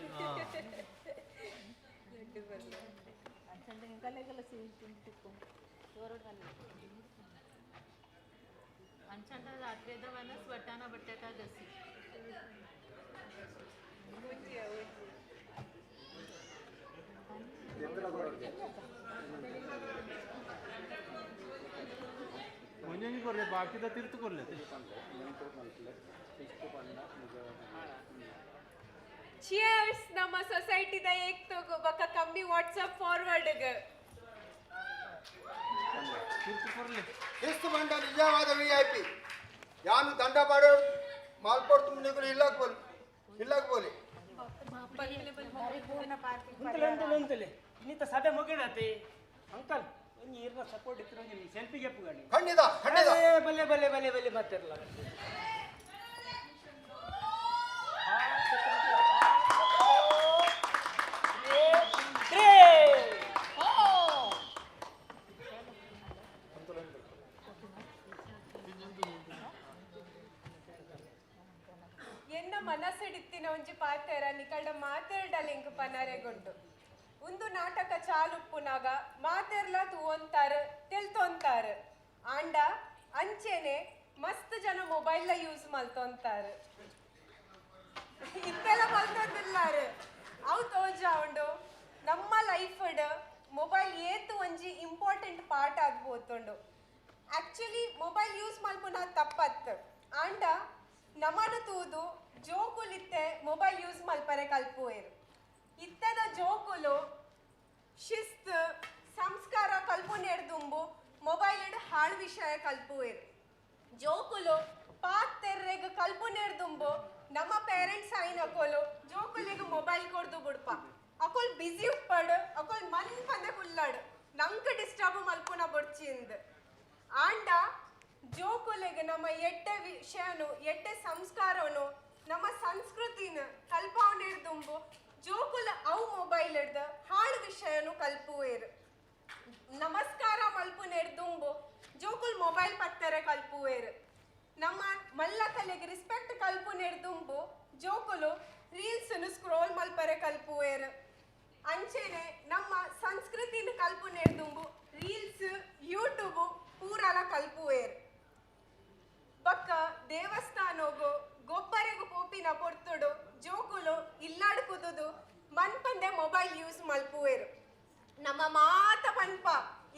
Speaker 14: ಅಂಚಂಡ ರಾತ್ರಿದ ವನಸ್ ವಟಾನ ಬಟ್ಟೆಕ ಗಸಿ.
Speaker 11: ಒಂಜೊಂಜಿ ಕೊರ್ಲೆ ಬಾಕಿದ ತಿರ್ತು ಕೊರ್ಲೆ.
Speaker 10: ಚಿಯರ್ಸ್ ನಮ್ಮ ಸೊಸೈಟಿದ ಏಕ್ ತಗೋ ಬಕ್ಕ ಕಮ್ಮಿ ವಾಟ್ಸ್ಆಪ್ ಫಾರ್ವರ್ಡ್
Speaker 2: ಶಿಸ್ತು ಬಂಡ ನಿಜವಾದ ವಿ I P ಯಾನು ದಂಡ ಪಾಡೋ ಮಾಲ್ಪೋಡ್ ನಿಗುಲು ಇಲ್ಲಾಕ್ ಬೋಲಿ ಇಲ್ಲಾಕ್ ಬೋಲಿ.
Speaker 4: ಉಂತಲೆ ಉಂತಲೆ ಉಂತಲೆ ಇನ್ನಿತ ಸಭೆ ಮುಗಿಡತಿ ಅಂಕಲ್ ಒಂಜಿ ಇರ್ನ ಸಪೋರ್ಟ್ ಇತ್ತು ಒಂಜಿ ಸೆಲ್ಫಿ ಗೆಪ್ಪುಗಣಿ.
Speaker 2: ಖಂಡಿತ ಖಂಡಿತ.
Speaker 4: ಬಲ್ಲೆ ಬಲ್ಲೆ ಬಲ್ಲೆ ಬಲ್ಲೆ ಮಾತಿರಲ್ಲ.
Speaker 10: ಎನ್ನ ಮನಸ್ಸಿಡಿತ್ತಿನ ಒಂಜಿ ಪಾತೆರ ನಿಕಲ್ಡ ಮಾತೆರ್ಡಲ ಇಂಕ್ ಪನರೆಗುಂಡು. ಒಂದು ನಾಟಕ ಚಾಲುಪ್ಪುನಾಗ ಮಾತೆರ್ಲ ತೂವೊಂತಾರ ತೆಲ್ತೊಂತಾರ ಆಂಡ ಅಂಚೆನೆ ಮಸ್ತ್ ಜನ ಮೊಬೈಲ್ ಯೂಸ್ ಮಲ್ತೊಂತಾರ ಇತ್ತೆಲ್ಲ ಮಲ್ತೊಂದಿಲ್ಲಾರ ಅವು ತೋಜ ಉಂಡು ನಮ್ಮ ಲೈಫ್ ಮೊಬೈಲ್ ಏತು ಒಂಜಿ ಇಂಪಾರ್ಟೆಂಟ್ ಪಾರ್ಟ್ ಆಗ್ಬೋತುಂಡು. ಆಕ್ಚುಲಿ ಮೊಬೈಲ್ ಯೂಸ್ ಮಲ್ಪುನ ತಪ್ಪತ್ತು ಆಂಡ ನಮನ ತೂದು ಜೋಕುಲಿತ್ತೆ ಮೊಬೈಲ್ ಯೂಸ್ ಮಲ್ಪರೆ ಕಲ್ಪುವೇರು. ಇತ್ತದ ಜೋಕುಲು ಶಿಸ್ತು ಸಂಸ್ಕಾರ ಕಲ್ಪುನೆರ್ದುಂಬು ಮೊಬೈಲ್ ಹಾಳು ವಿಷಯ ಕಲ್ಪುವೇರು. ಜೋಕುಲು ಪಾತೆರ್ರೆಗ್ ಕಲ್ಪುನೆರ್ದುಂಬು ನಮ್ಮ ಪೇರೆಂಟ್ಸ್ ಆಯ್ನಕೋಲು ಜೋಕುಲಿಗೆ ಮೊಬೈಲ್ ಕೊಡ್ದು ಬುಡ್ಪ ಅಕೋಲ್ ಬಿಸಿ ಉಪ್ಪಡು ಅಕೋಲ್ ಮನ್ ಪಂದೆ ಕುಲ್ಲಾಡು ನಂಗೆ ಡಿಸ್ಟರ್ಬ್ ಮಲ್ಪುನ ಬೊಡ್ಚಿಂದ್. ಆಂಡ ಜೋಕುಲಿಗೆ ನಮ್ಮ ಎಡ್ಡೆ ವಿಷಯನು ಎಡ್ಡೆ ಸಂಸ್ಕಾರನು ನಮ್ಮ ಸಂಸ್ಕೃತಿನ ಕಲ್ಪವನಿರ್ದುಂಬು ಜೋಕುಲ ಅವು ಮೊಬೈಲ್ ಹಿಡ್ದು ಹಾಳು ವಿಷಯನು ಕಲ್ಪುವೇರು. ನಮಸ್ಕಾರ ಮಲ್ಪುನೆರ್ದುಂಬು ಜೋಕುಲ್ ಮೊಬೈಲ್ ಪತ್ತರೆ ಕಲ್ಪುವೇರು. ನಮ್ಮ ಮಲ್ಲ ಕಲೆಗೆ ರಿಸ್ಪೆಕ್ಟ್ ಕಲ್ಪುನೆರ್ದುಂಬು ಜೋಕುಲು ರೀಲ್ಸ್ನು ಸ್ಕ್ರೋಲ್ ಮಲ್ಪರೆ ಕಲ್ಪುವೇರು. ಅಂಚೆನೆ ನಮ್ಮ ಸಂಸ್ಕೃತಿನ ಕಲ್ಪುನೆರ್ದುಂಬು ರೀಲ್ಸ್ ಯೂಟ್ಯೂಬು ಪೂರಲ ಕಲ್ಪುವೇರು. ಬಕ್ಕ ದೇವಸ್ಥಾನೋಗು ಗೊಬ್ಬರೆಗು ಪೋಪಿನ ಪೊರ್ತುಡು ಜೋಕುಲು ಇಲ್ಲಾಡು ಕುದುದು ಮನ್ಪಂದೆ ಮೊಬೈಲ್ ಯೂಸ್ ಮಲ್ಪುವೇರು. ನಮ್ಮ ಮಾತ ಪನ್ಪ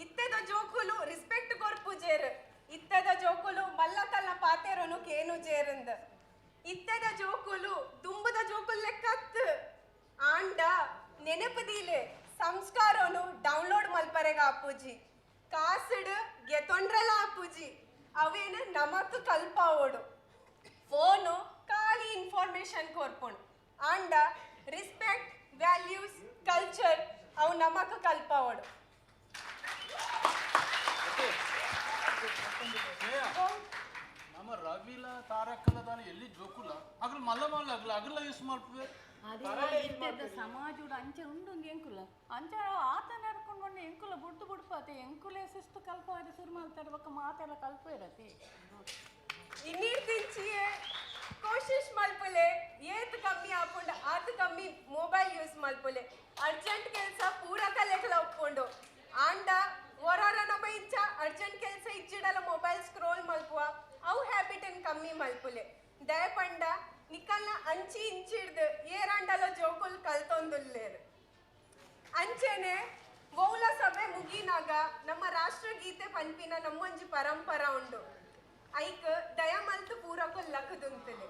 Speaker 10: ಇತ್ತದ ಜೋಕುಲು ರಿಸ್ಪೆಕ್ಟ್ ಕೊರ್ಪುಜೇರು ಇತ್ತದ ಜೋಕುಲು ಮಲ್ಲಕಲ್ಲ ಪಾತೆರನು ಕೇನು ಜೇರಂದ ಇತ್ತದ ಜೋಕುಲು ದುಂಬದ ಜೋಕುಲು ಲೆಕ್ಕತ್ ಆಂಡ ನೆನಪದೀಲೆ ಸಂಸ್ಕಾರನು ಡೌನ್ಲೋಡ್ ಮಲ್ಪರೆಗ ಆಪುಜಿ ಕಾಸುಡು ಗೆತೊಂಡ್ರಲ ಆಪುಜಿ ಅವೇನು ನಮಕ್ ಕಲ್ಪಾವೋಡು. ಫೋನು ಖಾಲಿ ಇನ್ಫಾರ್ಮೇಶನ್ ಕೊರ್ಪುಂಡು ಆಂಡ ರಿಸ್ಪೆಕ್ಟ್ ವ್ಯಾಲ್ಯೂಸ್ ಕಲ್ಚರ್ ಅವು ನಮಕ್ ಕಲ್ಪಾವೋಡು.
Speaker 11: ನಮ್ಮ ರವಿಲ ತಾರಕಲ ದಾನ ಎಲ್ಲಿ ಜೋಕುಲ ಅಗಲ ಮಲ್ಲ ಮಲ್ಲ ಅಗಲ ಅಗಲ ಯೂಸ್ ಮಾಡ್ಪುವೆ.
Speaker 20: ಸಮಾಜ ಅಂಚೆ ಉಂಡು ಎಂಕುಲ ಅಂಚೆ ಆತ ನಡ್ಕೊಂಡು ಎಂಕುಲ ಬುಡ್ದು ಬುಡ್ಪಾತೆ ಎಂಕುಲೆ ಶಿಸ್ತು ಕಲ್ಪ ಶುರು ಮಾಡ್ತಾರೆ ಬೊಕ್ಕ ಮಾತೆಲ್ಲ ಕಲ್ಪ ಇರತ್ತೆ.
Speaker 10: ಇನ್ನೀರ್ ತಿಂಚಿಯೇ ಕೋಶಿಶ್ ಮಲ್ಪುಲೆ ಏತ್ ಕಮ್ಮಿ ಆಪುಂಡು ಆತ್ ಕಮ್ಮಿ ಮೊಬೈಲ್ ಯೂಸ್ ಮಲ್ಪುಲೆ. ಅರ್ಜೆಂಟ್ ಕೆಲಸ ಪೂರ ಕಲೆಕಲ ಒಪ್ಕೊಂಡು ಆಂಡ ಒರಾರ ನಮ್ಮ ಇಂಚ ಅರ್ಜೆಂಟ್ ಕೆಲಸ ಇಚ್ಚಿಡಲ ಮೊಬೈಲ್ ಸ್ಕ್ರೋಲ್ ಮಲ್ಪುವ ಅವು ಹ್ಯಾಬಿಟನ್ ಕಮ್ಮಿ ಮಲ್ಪುಲೆ. ದಯಪಂಡ ನಿಕಲ್ನ ಅಂಚಿ ಇಂಚಿಡ್ದು ಏರಾಂಡಲ ಜೋಕುಲ್ ಕಲ್ತೊಂದುಲ್ಲೇರು. ಅಂಚೆನೆ ಓಲ ಸಭೆ ಮುಗಿನಾಗ ನಮ್ಮ ರಾಷ್ಟ್ರಗೀತೆ ಪನ್ಪಿನ ನಮ್ಮೊಂಜಿ ಪರಂಪರ ಉಂಡು ಐಕ್ ದಯಮಲ್ತು ಪೂರಕು ಲಕ್ಕದುಂತಲೆ.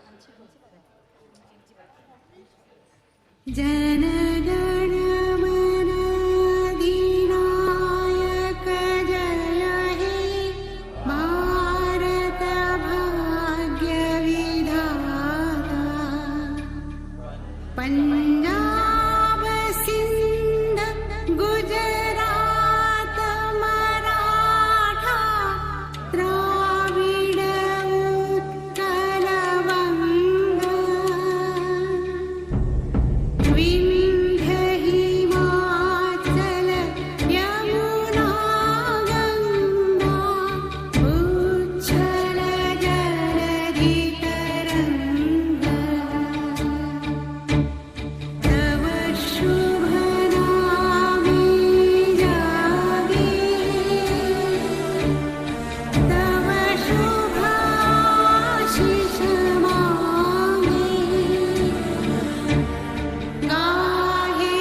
Speaker 6: ಅಂಚೆ Jana Gana Mana अधिनायक जय हे भारत भाग्य विधाता। पंजाब सिंध गुजरात मराठा द्राविड उत्कल बंग विंध्य हिमाचल यमुना गंगा उच्छल जलधि तरंग। तव शुभ नामे जागे तव शुभ आशीष मांगे गाहे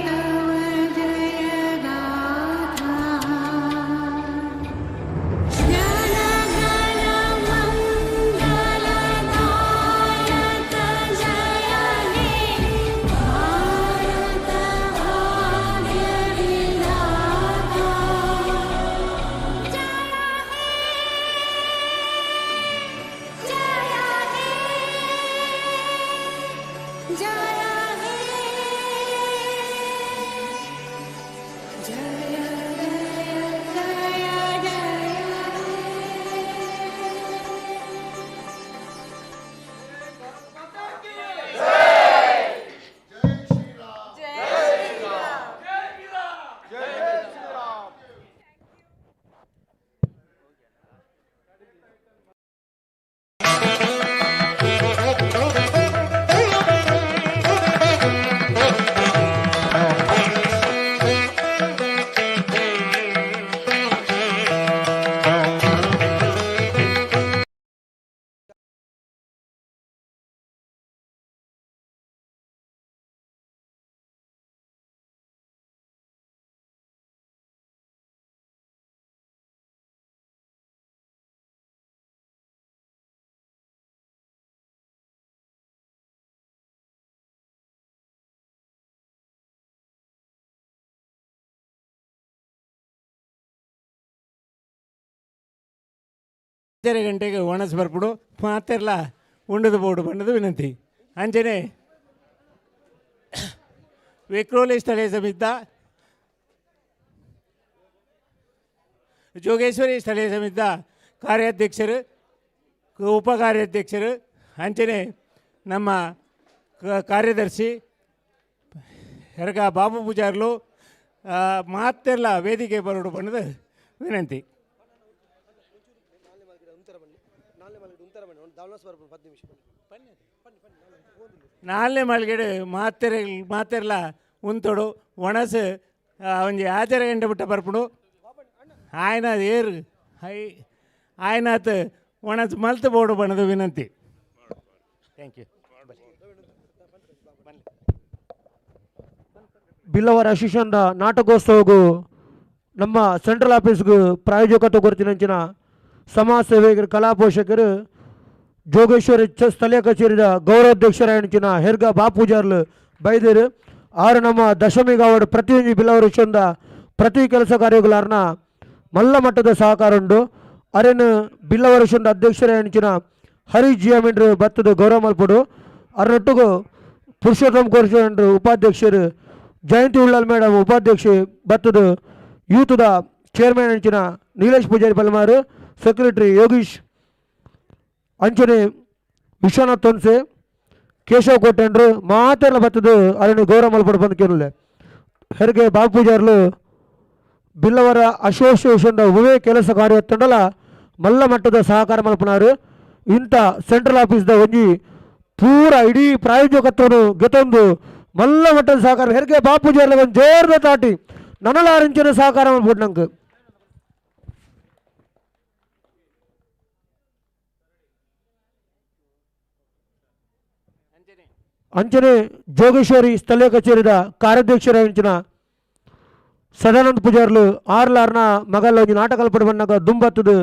Speaker 6: तव जय गाथा। जन गण मंगलदायक जय हे भारत भाग्य विधाता। जय हे जय हे जय हे जय जय जय
Speaker 3: 5:30 ಗಂಟೆಗೆ ಒಣಸ್ ಬರ್ಪುಡು ಮಾತೆರ್ಲ ಉಂಡದ ಬೋರ್ಡು ಬಂಡದು ವಿನಂತಿ. ಅಂಚನೆ ವಿಕ್ರೋಲಿ ಸ್ಥಳೀಯ ಸಮಿತಿ, ಜೋಗೇಶ್ವರಿ ಸ್ಥಳೀಯ ಸಮಿತಿ ಕಾರ್ಯಾಧ್ಯಕ್ಷರು, ಉಪ ಕಾರ್ಯಾಧ್ಯಕ್ಷರು, ಅಂಚನೆ ನಮ್ಮ ಕಾರ್ಯದರ್ಶಿ ಹೆರಗ ಬಾಬು ಪೂಜಾರ್ಲು ಮಾತೆರ್ಲ ವೇದಿಕೆ ಬರೋಡು ಬಂಡದು ವಿನಂತಿ. ನಾಲ್ನೇ ಮಲ್ಗಡೆ ಮಾತೆರೆ ಮಾತೆರ್ಲ ಉಂತೋಡು ಒಣಸು ಒಂಜಿ ಆಚಾರ ಗಂಟೆ ಬಿಟ್ಟ ಬರ್ಪುಡು ಆಯ್ನ ಏರು ಹೈ ಆಯ್ನಾತ್ ಒಣಸು ಮಲ್ತು ಬೋಡು ಬಣ್ಣದ ವಿನಂತಿ. Thank you.
Speaker 13: ಬಿಲ್ಲವರ ಅಸೋಸಿಯೇಷನ್ದ ನಾಟಕೋತ್ಸವಗೂ ನಮ್ಮ ಸೆಂಟ್ರಲ್ ಆಫೀಸ್ಗೂ ಪ್ರಾಯೋಜಕತ್ವ ಕೊರ್ತಿನಂಚಿನ ಸಮಾಜ ಸೇವಕರು ಕಲಾ ಪೋಷಕರು ಜೋಗೇಶ್ವರಿ ಸ್ಥಳೀಯ ಕಚೇರಿದ ಗೌರವಾಧ್ಯಕ್ಷರಾಯಣಚಿನ ಹೆರ್ಗ ಬಾಪೂಜಾರ್ಲು ಬೈದೇರು ಆರು ನಮ್ಮ ದಶಮಿಗಾವಡು ಪ್ರತಿಯೊಂದು ಬಿಲ್ಲವರ ಚಂದ ಪ್ರತಿ ಕೆಲಸ ಕಾರ್ಯಗಳಾರ್ನ ಮಲ್ಲ ಮಟ್ಟದ ಸಹಕಾರ ಉಂಡು. ಅರೇನು ಬಿಲ್ಲವರ ಚಂದ ಅಧ್ಯಕ್ಷರಾಯಣಚಿನ ಹರಿ ಜಿಯಾಮಿಂಡ್ರು ಬತ್ತದ ಗೌರವ ಮಲ್ಪಡು ಅರನೊಟ್ಟಿಗೂ ಪುರುಷೋತ್ತಮ ಕೋರ್ಚಂಡ್ರು ಉಪಾಧ್ಯಕ್ಷರು ಜಯಂತಿ ಉಳ್ಳಾಲ್ ಮೇಡಮ್ ಉಪಾಧ್ಯಕ್ಷೆ ಬತ್ತದ ಯೂತ್ದ ಚೇರ್ಮನ್ ಅಂಚಿನ ನೀಲೇಶ್ ಪೂಜಾರಿ ಪಲ್ಮಾರು ಸೆಕ್ರೆಟರಿ ಯೋಗೀಶ್ ಅಂಚನೆ ವಿಶ್ವನಾಥ್ ತೊನ್ಸೆ ಕೇಶವ್ ಕೋಟೆಂಡ್ರು ಮಾತೆಲ್ಲ ಬತ್ತದು ಅದನ್ನು ಗೌರವ ಮಲ್ಪಡು ಬಂದು ಕೇಳಲೆ ಹೆರಿಗೆ ಬಾಬು ಪೂಜಾರ್ಲು ಬಿಲ್ಲವರ ಅಸೋಸಿಯೇಷನ್ ಉಭಯ ಕೆಲಸ ಕಾರ್ಯ ತಂಡಲ ಮಲ್ಲ ಮಟ್ಟದ ಸಹಕಾರ ಮಲ್ಪನಾರು. ಇಂಥ ಸೆಂಟ್ರಲ್ ಆಫೀಸ್ದ ಒಂಜಿ ಪೂರ ಇಡೀ ಪ್ರಾಯೋಜಕತ್ವನು ಗೆತೊಂದು ಮಲ್ಲ ಮಟ್ಟದ ಸಹಕಾರ ಹೆರಿಗೆ ಬಾಬು ಪೂಜಾರ್ಲ ಒಂದು ಜೋರದ ತಾಟಿ ನನಲಾರಿಂಚಿನ ಸಹಕಾರ ಮಲ್ಪಡು ನಂಗೆ. ಅಂಚನೆ ಜೋಗೇಶ್ವರಿ ಸ್ಥಳೀಯ ಕಚೇರಿದ ಕಾರ್ಯಾಧ್ಯಕ್ಷರಾಗಿನ ಸದಾನಂದ ಪೂಜಾರ್ಲು ಆರ್ಲಾರ್ನ ಮಗಲ್ಲ ಒಂಜಿ ನಾಟಕ ಅಲ್ಪಡು ಬಣ್ಣಗ ದುಂಬತ್ತದು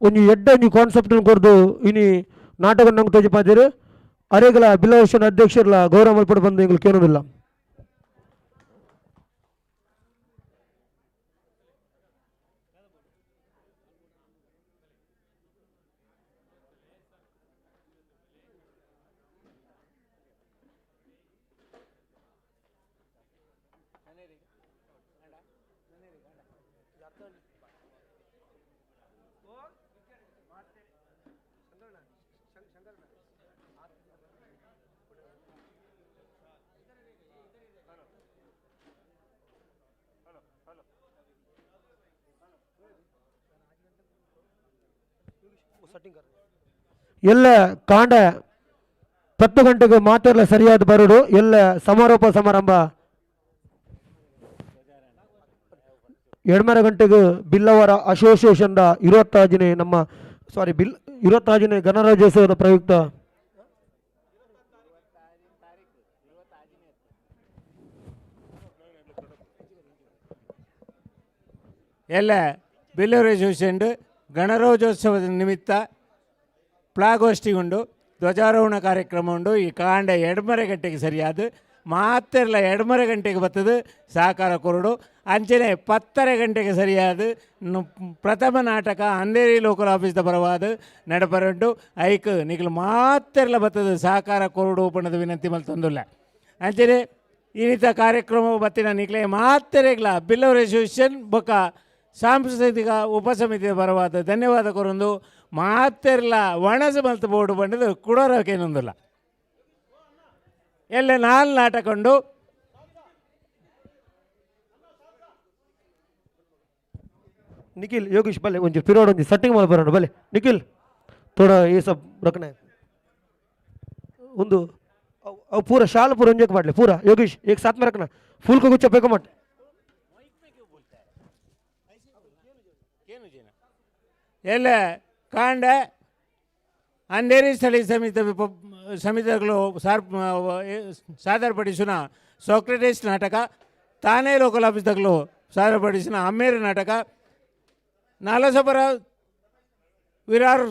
Speaker 13: ಒಂಜಿ ಎಡ್ಡ ಒಂಜಿ ಕಾನ್ಸೆಪ್ಟ್ ಕೊರ್ದು ಇನಿ ನಾಟಕ ನಂಗೆ ತೋಜಿಪಾದಿರು. ಅರೆಗಳ ಬಿಲ್ಲವೇಶ್ವರ ಅಧ್ಯಕ್ಷರ್ಲ ಗೌರವ ಮಲ್ಪಡು ಬಂದು ಎಂಕುಲು ಕೇನೊಂದುಲ್ಲ. ಎಲ್ಲ ಕಾಂಡ 10 ಗಂಟೆಗೆ ಮಾತೆರ್ಲ ಸರಿಯಾದ ಬರುಡು. ಎಲ್ಲ ಸಮಾರೋಪ ಸಮಾರಂಭ 2:30 ಗಂಟೆಗೆ ಬಿಲ್ಲವರ ಅಸೋಸಿಯೇಷನ್ 26ನೇ ನಮ್ಮ ಸಾರಿ ಬಿಲ್ 26ನೇ ಗಣರಾಜ್ಯೋತ್ಸವದ ಪ್ರಯುಕ್ತ
Speaker 3: ಎಲ್ಲ ಬಿಲ್ಲವರ ಅಸೋಸಿಯೇಷನ್ ಗಣರಾಜ್ಯೋತ್ಸವದ ನಿಮಿತ್ತ ಪ್ಲಾಗೋಷ್ಠಿ ಉಂಡು, ಧ್ವಜಾರೋಹಣ ಕಾರ್ಯಕ್ರಮ ಉಂಡು. ಈ ಕಾಂಡ 2:30 ಗಂಟೆಗೆ ಸರಿಯಾದ ಮಾತೆರ್ಲ 2:30 ಗಂಟೆಗೆ ಬರ್ತದೆ ಸಹಕಾರ ಕೊರಡು. ಅಂಚನೆ 10:30 ಗಂಟೆಗೆ ಸರಿಯಾದ ಪ್ರಥಮ ನಾಟಕ ಅಂಧೇರಿ ಲೋಕಲ್ ಆಫೀಸ್ದ ಪರವಾದ ನಡಪರುಂಡು. ಐಕ್ ನಿಗಲು ಮಾತೆರ್ಲ ಬರ್ತದೆ ಸಹಕಾರ ಕೊರಡು ಪಣದ ವಿನಂತಿ ಮಲ್ತೊಂದುಲ್ಲ. ಅಂಚನೆ ಇನ್ನಿತ ಕಾರ್ಯಕ್ರಮ ಬತ್ತಿನ ನಿಕ್ಲೆ ಮಾತೆರೆಗ್ಲ ಬಿಲ್ಲವರ ಅಸೋಸಿಯೇಷನ್ ಬೊಕ್ಕ ಸಾಂಸ್ಕೃತಿಕ ಉಪಸಮಿತಿಯ ಪರವಾದ ಧನ್ಯವಾದ ಕೊರೊಂದು ಮಾತೆರ್ಲ ಒಣಸು ಮಲ್ತು ಬೋರ್ಡು ಬಂಡದು ಕುಡೋರಕೇನೊಂದಿಲ್ಲ. ಎಲ್ಲ 4 ನಾಟಕ ಉಂಡು.
Speaker 13: ನಿಖಿಲ್ ಯೋಗೇಶ್ ಬಲ್ಲೆ ಒಂಜಿ ಪಿರೋಡ್ ಒಂಜಿ ಸೆಟ್ಟಿಂಗ್ ಮಲ್ಪರಂಡು ಬಲ್ಲೆ ನಿಖಿಲ್ ಥೋड़ा ये सब रखना है ಒಂದು ಅವು ಪೂರ ಶಾಲ್ ಪೂರ ಒಂಜಕ್ಕೆ ಮಾಡಲಿ ಪೂರ ಯೋಗೇಶ್ एक साथ में रखना फूल को गुच्छा फेंको मत.
Speaker 3: ಎಲ್ಲ ಕಾಂಡ ಅಂಧೇರಿ ಸ್ಥಳೀಯ ಸಮಿತಿ ಸಮಿತಿಗಳು ಸಾದರಪಡಿಸಿನ ಸೋಕ್ರಟೀಸ್ ನಾಟಕ, ತಾನೇ ಲೋಕಲ್ ಆಫೀಸ್ದಾಗಲು ಸಾದರಪಡಿಸಿನ ಅಮ್ಮೇರಿ ನಾಟಕ, ನಾಲಸಪರ ವಿರಾರ್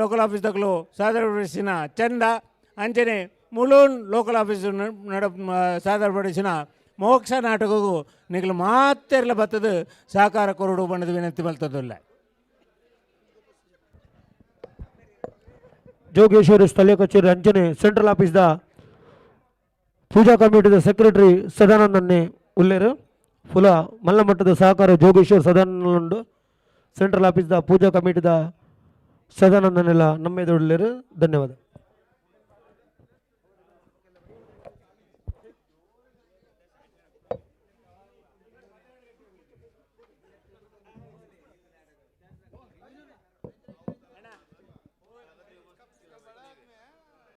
Speaker 3: ಲೋಕಲ್ ಆಫೀಸ್ದಾಗಲು ಸಾದರಪಡಿಸಿನ ಚಂದ, ಅಂಚನೆ ಮುಲೂನ್ ಲೋಕಲ್ ಆಫೀಸ್ ನಡ ಸಾದರಪಡಿಸಿನ ಮೋಕ್ಷ ನಾಟಕಗೂ ನಿಗಲು ಮಾತೆರ್ಲ ಬತ್ತದು ಸಹಕಾರ ಕೊರಡು ಬಣ್ಣದ ವಿನಂತಿ ಮಲ್ತದಿಲ್ಲ.
Speaker 13: ಜೋಗೇಶ್ವರಿ ಸ್ಥಳೀಯ ಕಚೇರಿ ಅಂಚನೆ ಸೆಂಟ್ರಲ್ ಆಫೀಸ್ದ ಪೂಜಾ ಕಮಿಟಿದ ಸೆಕ್ರೆಟರಿ ಸದಾನಂದನ್ನೇ ಉಲ್ಲೇರು. ಫುಲ ಮಲ್ಲಮಟ್ಟದ ಸಹಕಾರ ಜೋಗೇಶ್ವರ್ ಸದಾನಂದ ಸೆಂಟ್ರಲ್ ಆಫೀಸ್ದ ಪೂಜಾ ಕಮಿಟಿದ ಸದಾನಂದನೆಲ್ಲ ನಮ್ಮ ಎದುರು ಧನ್ಯವಾದ.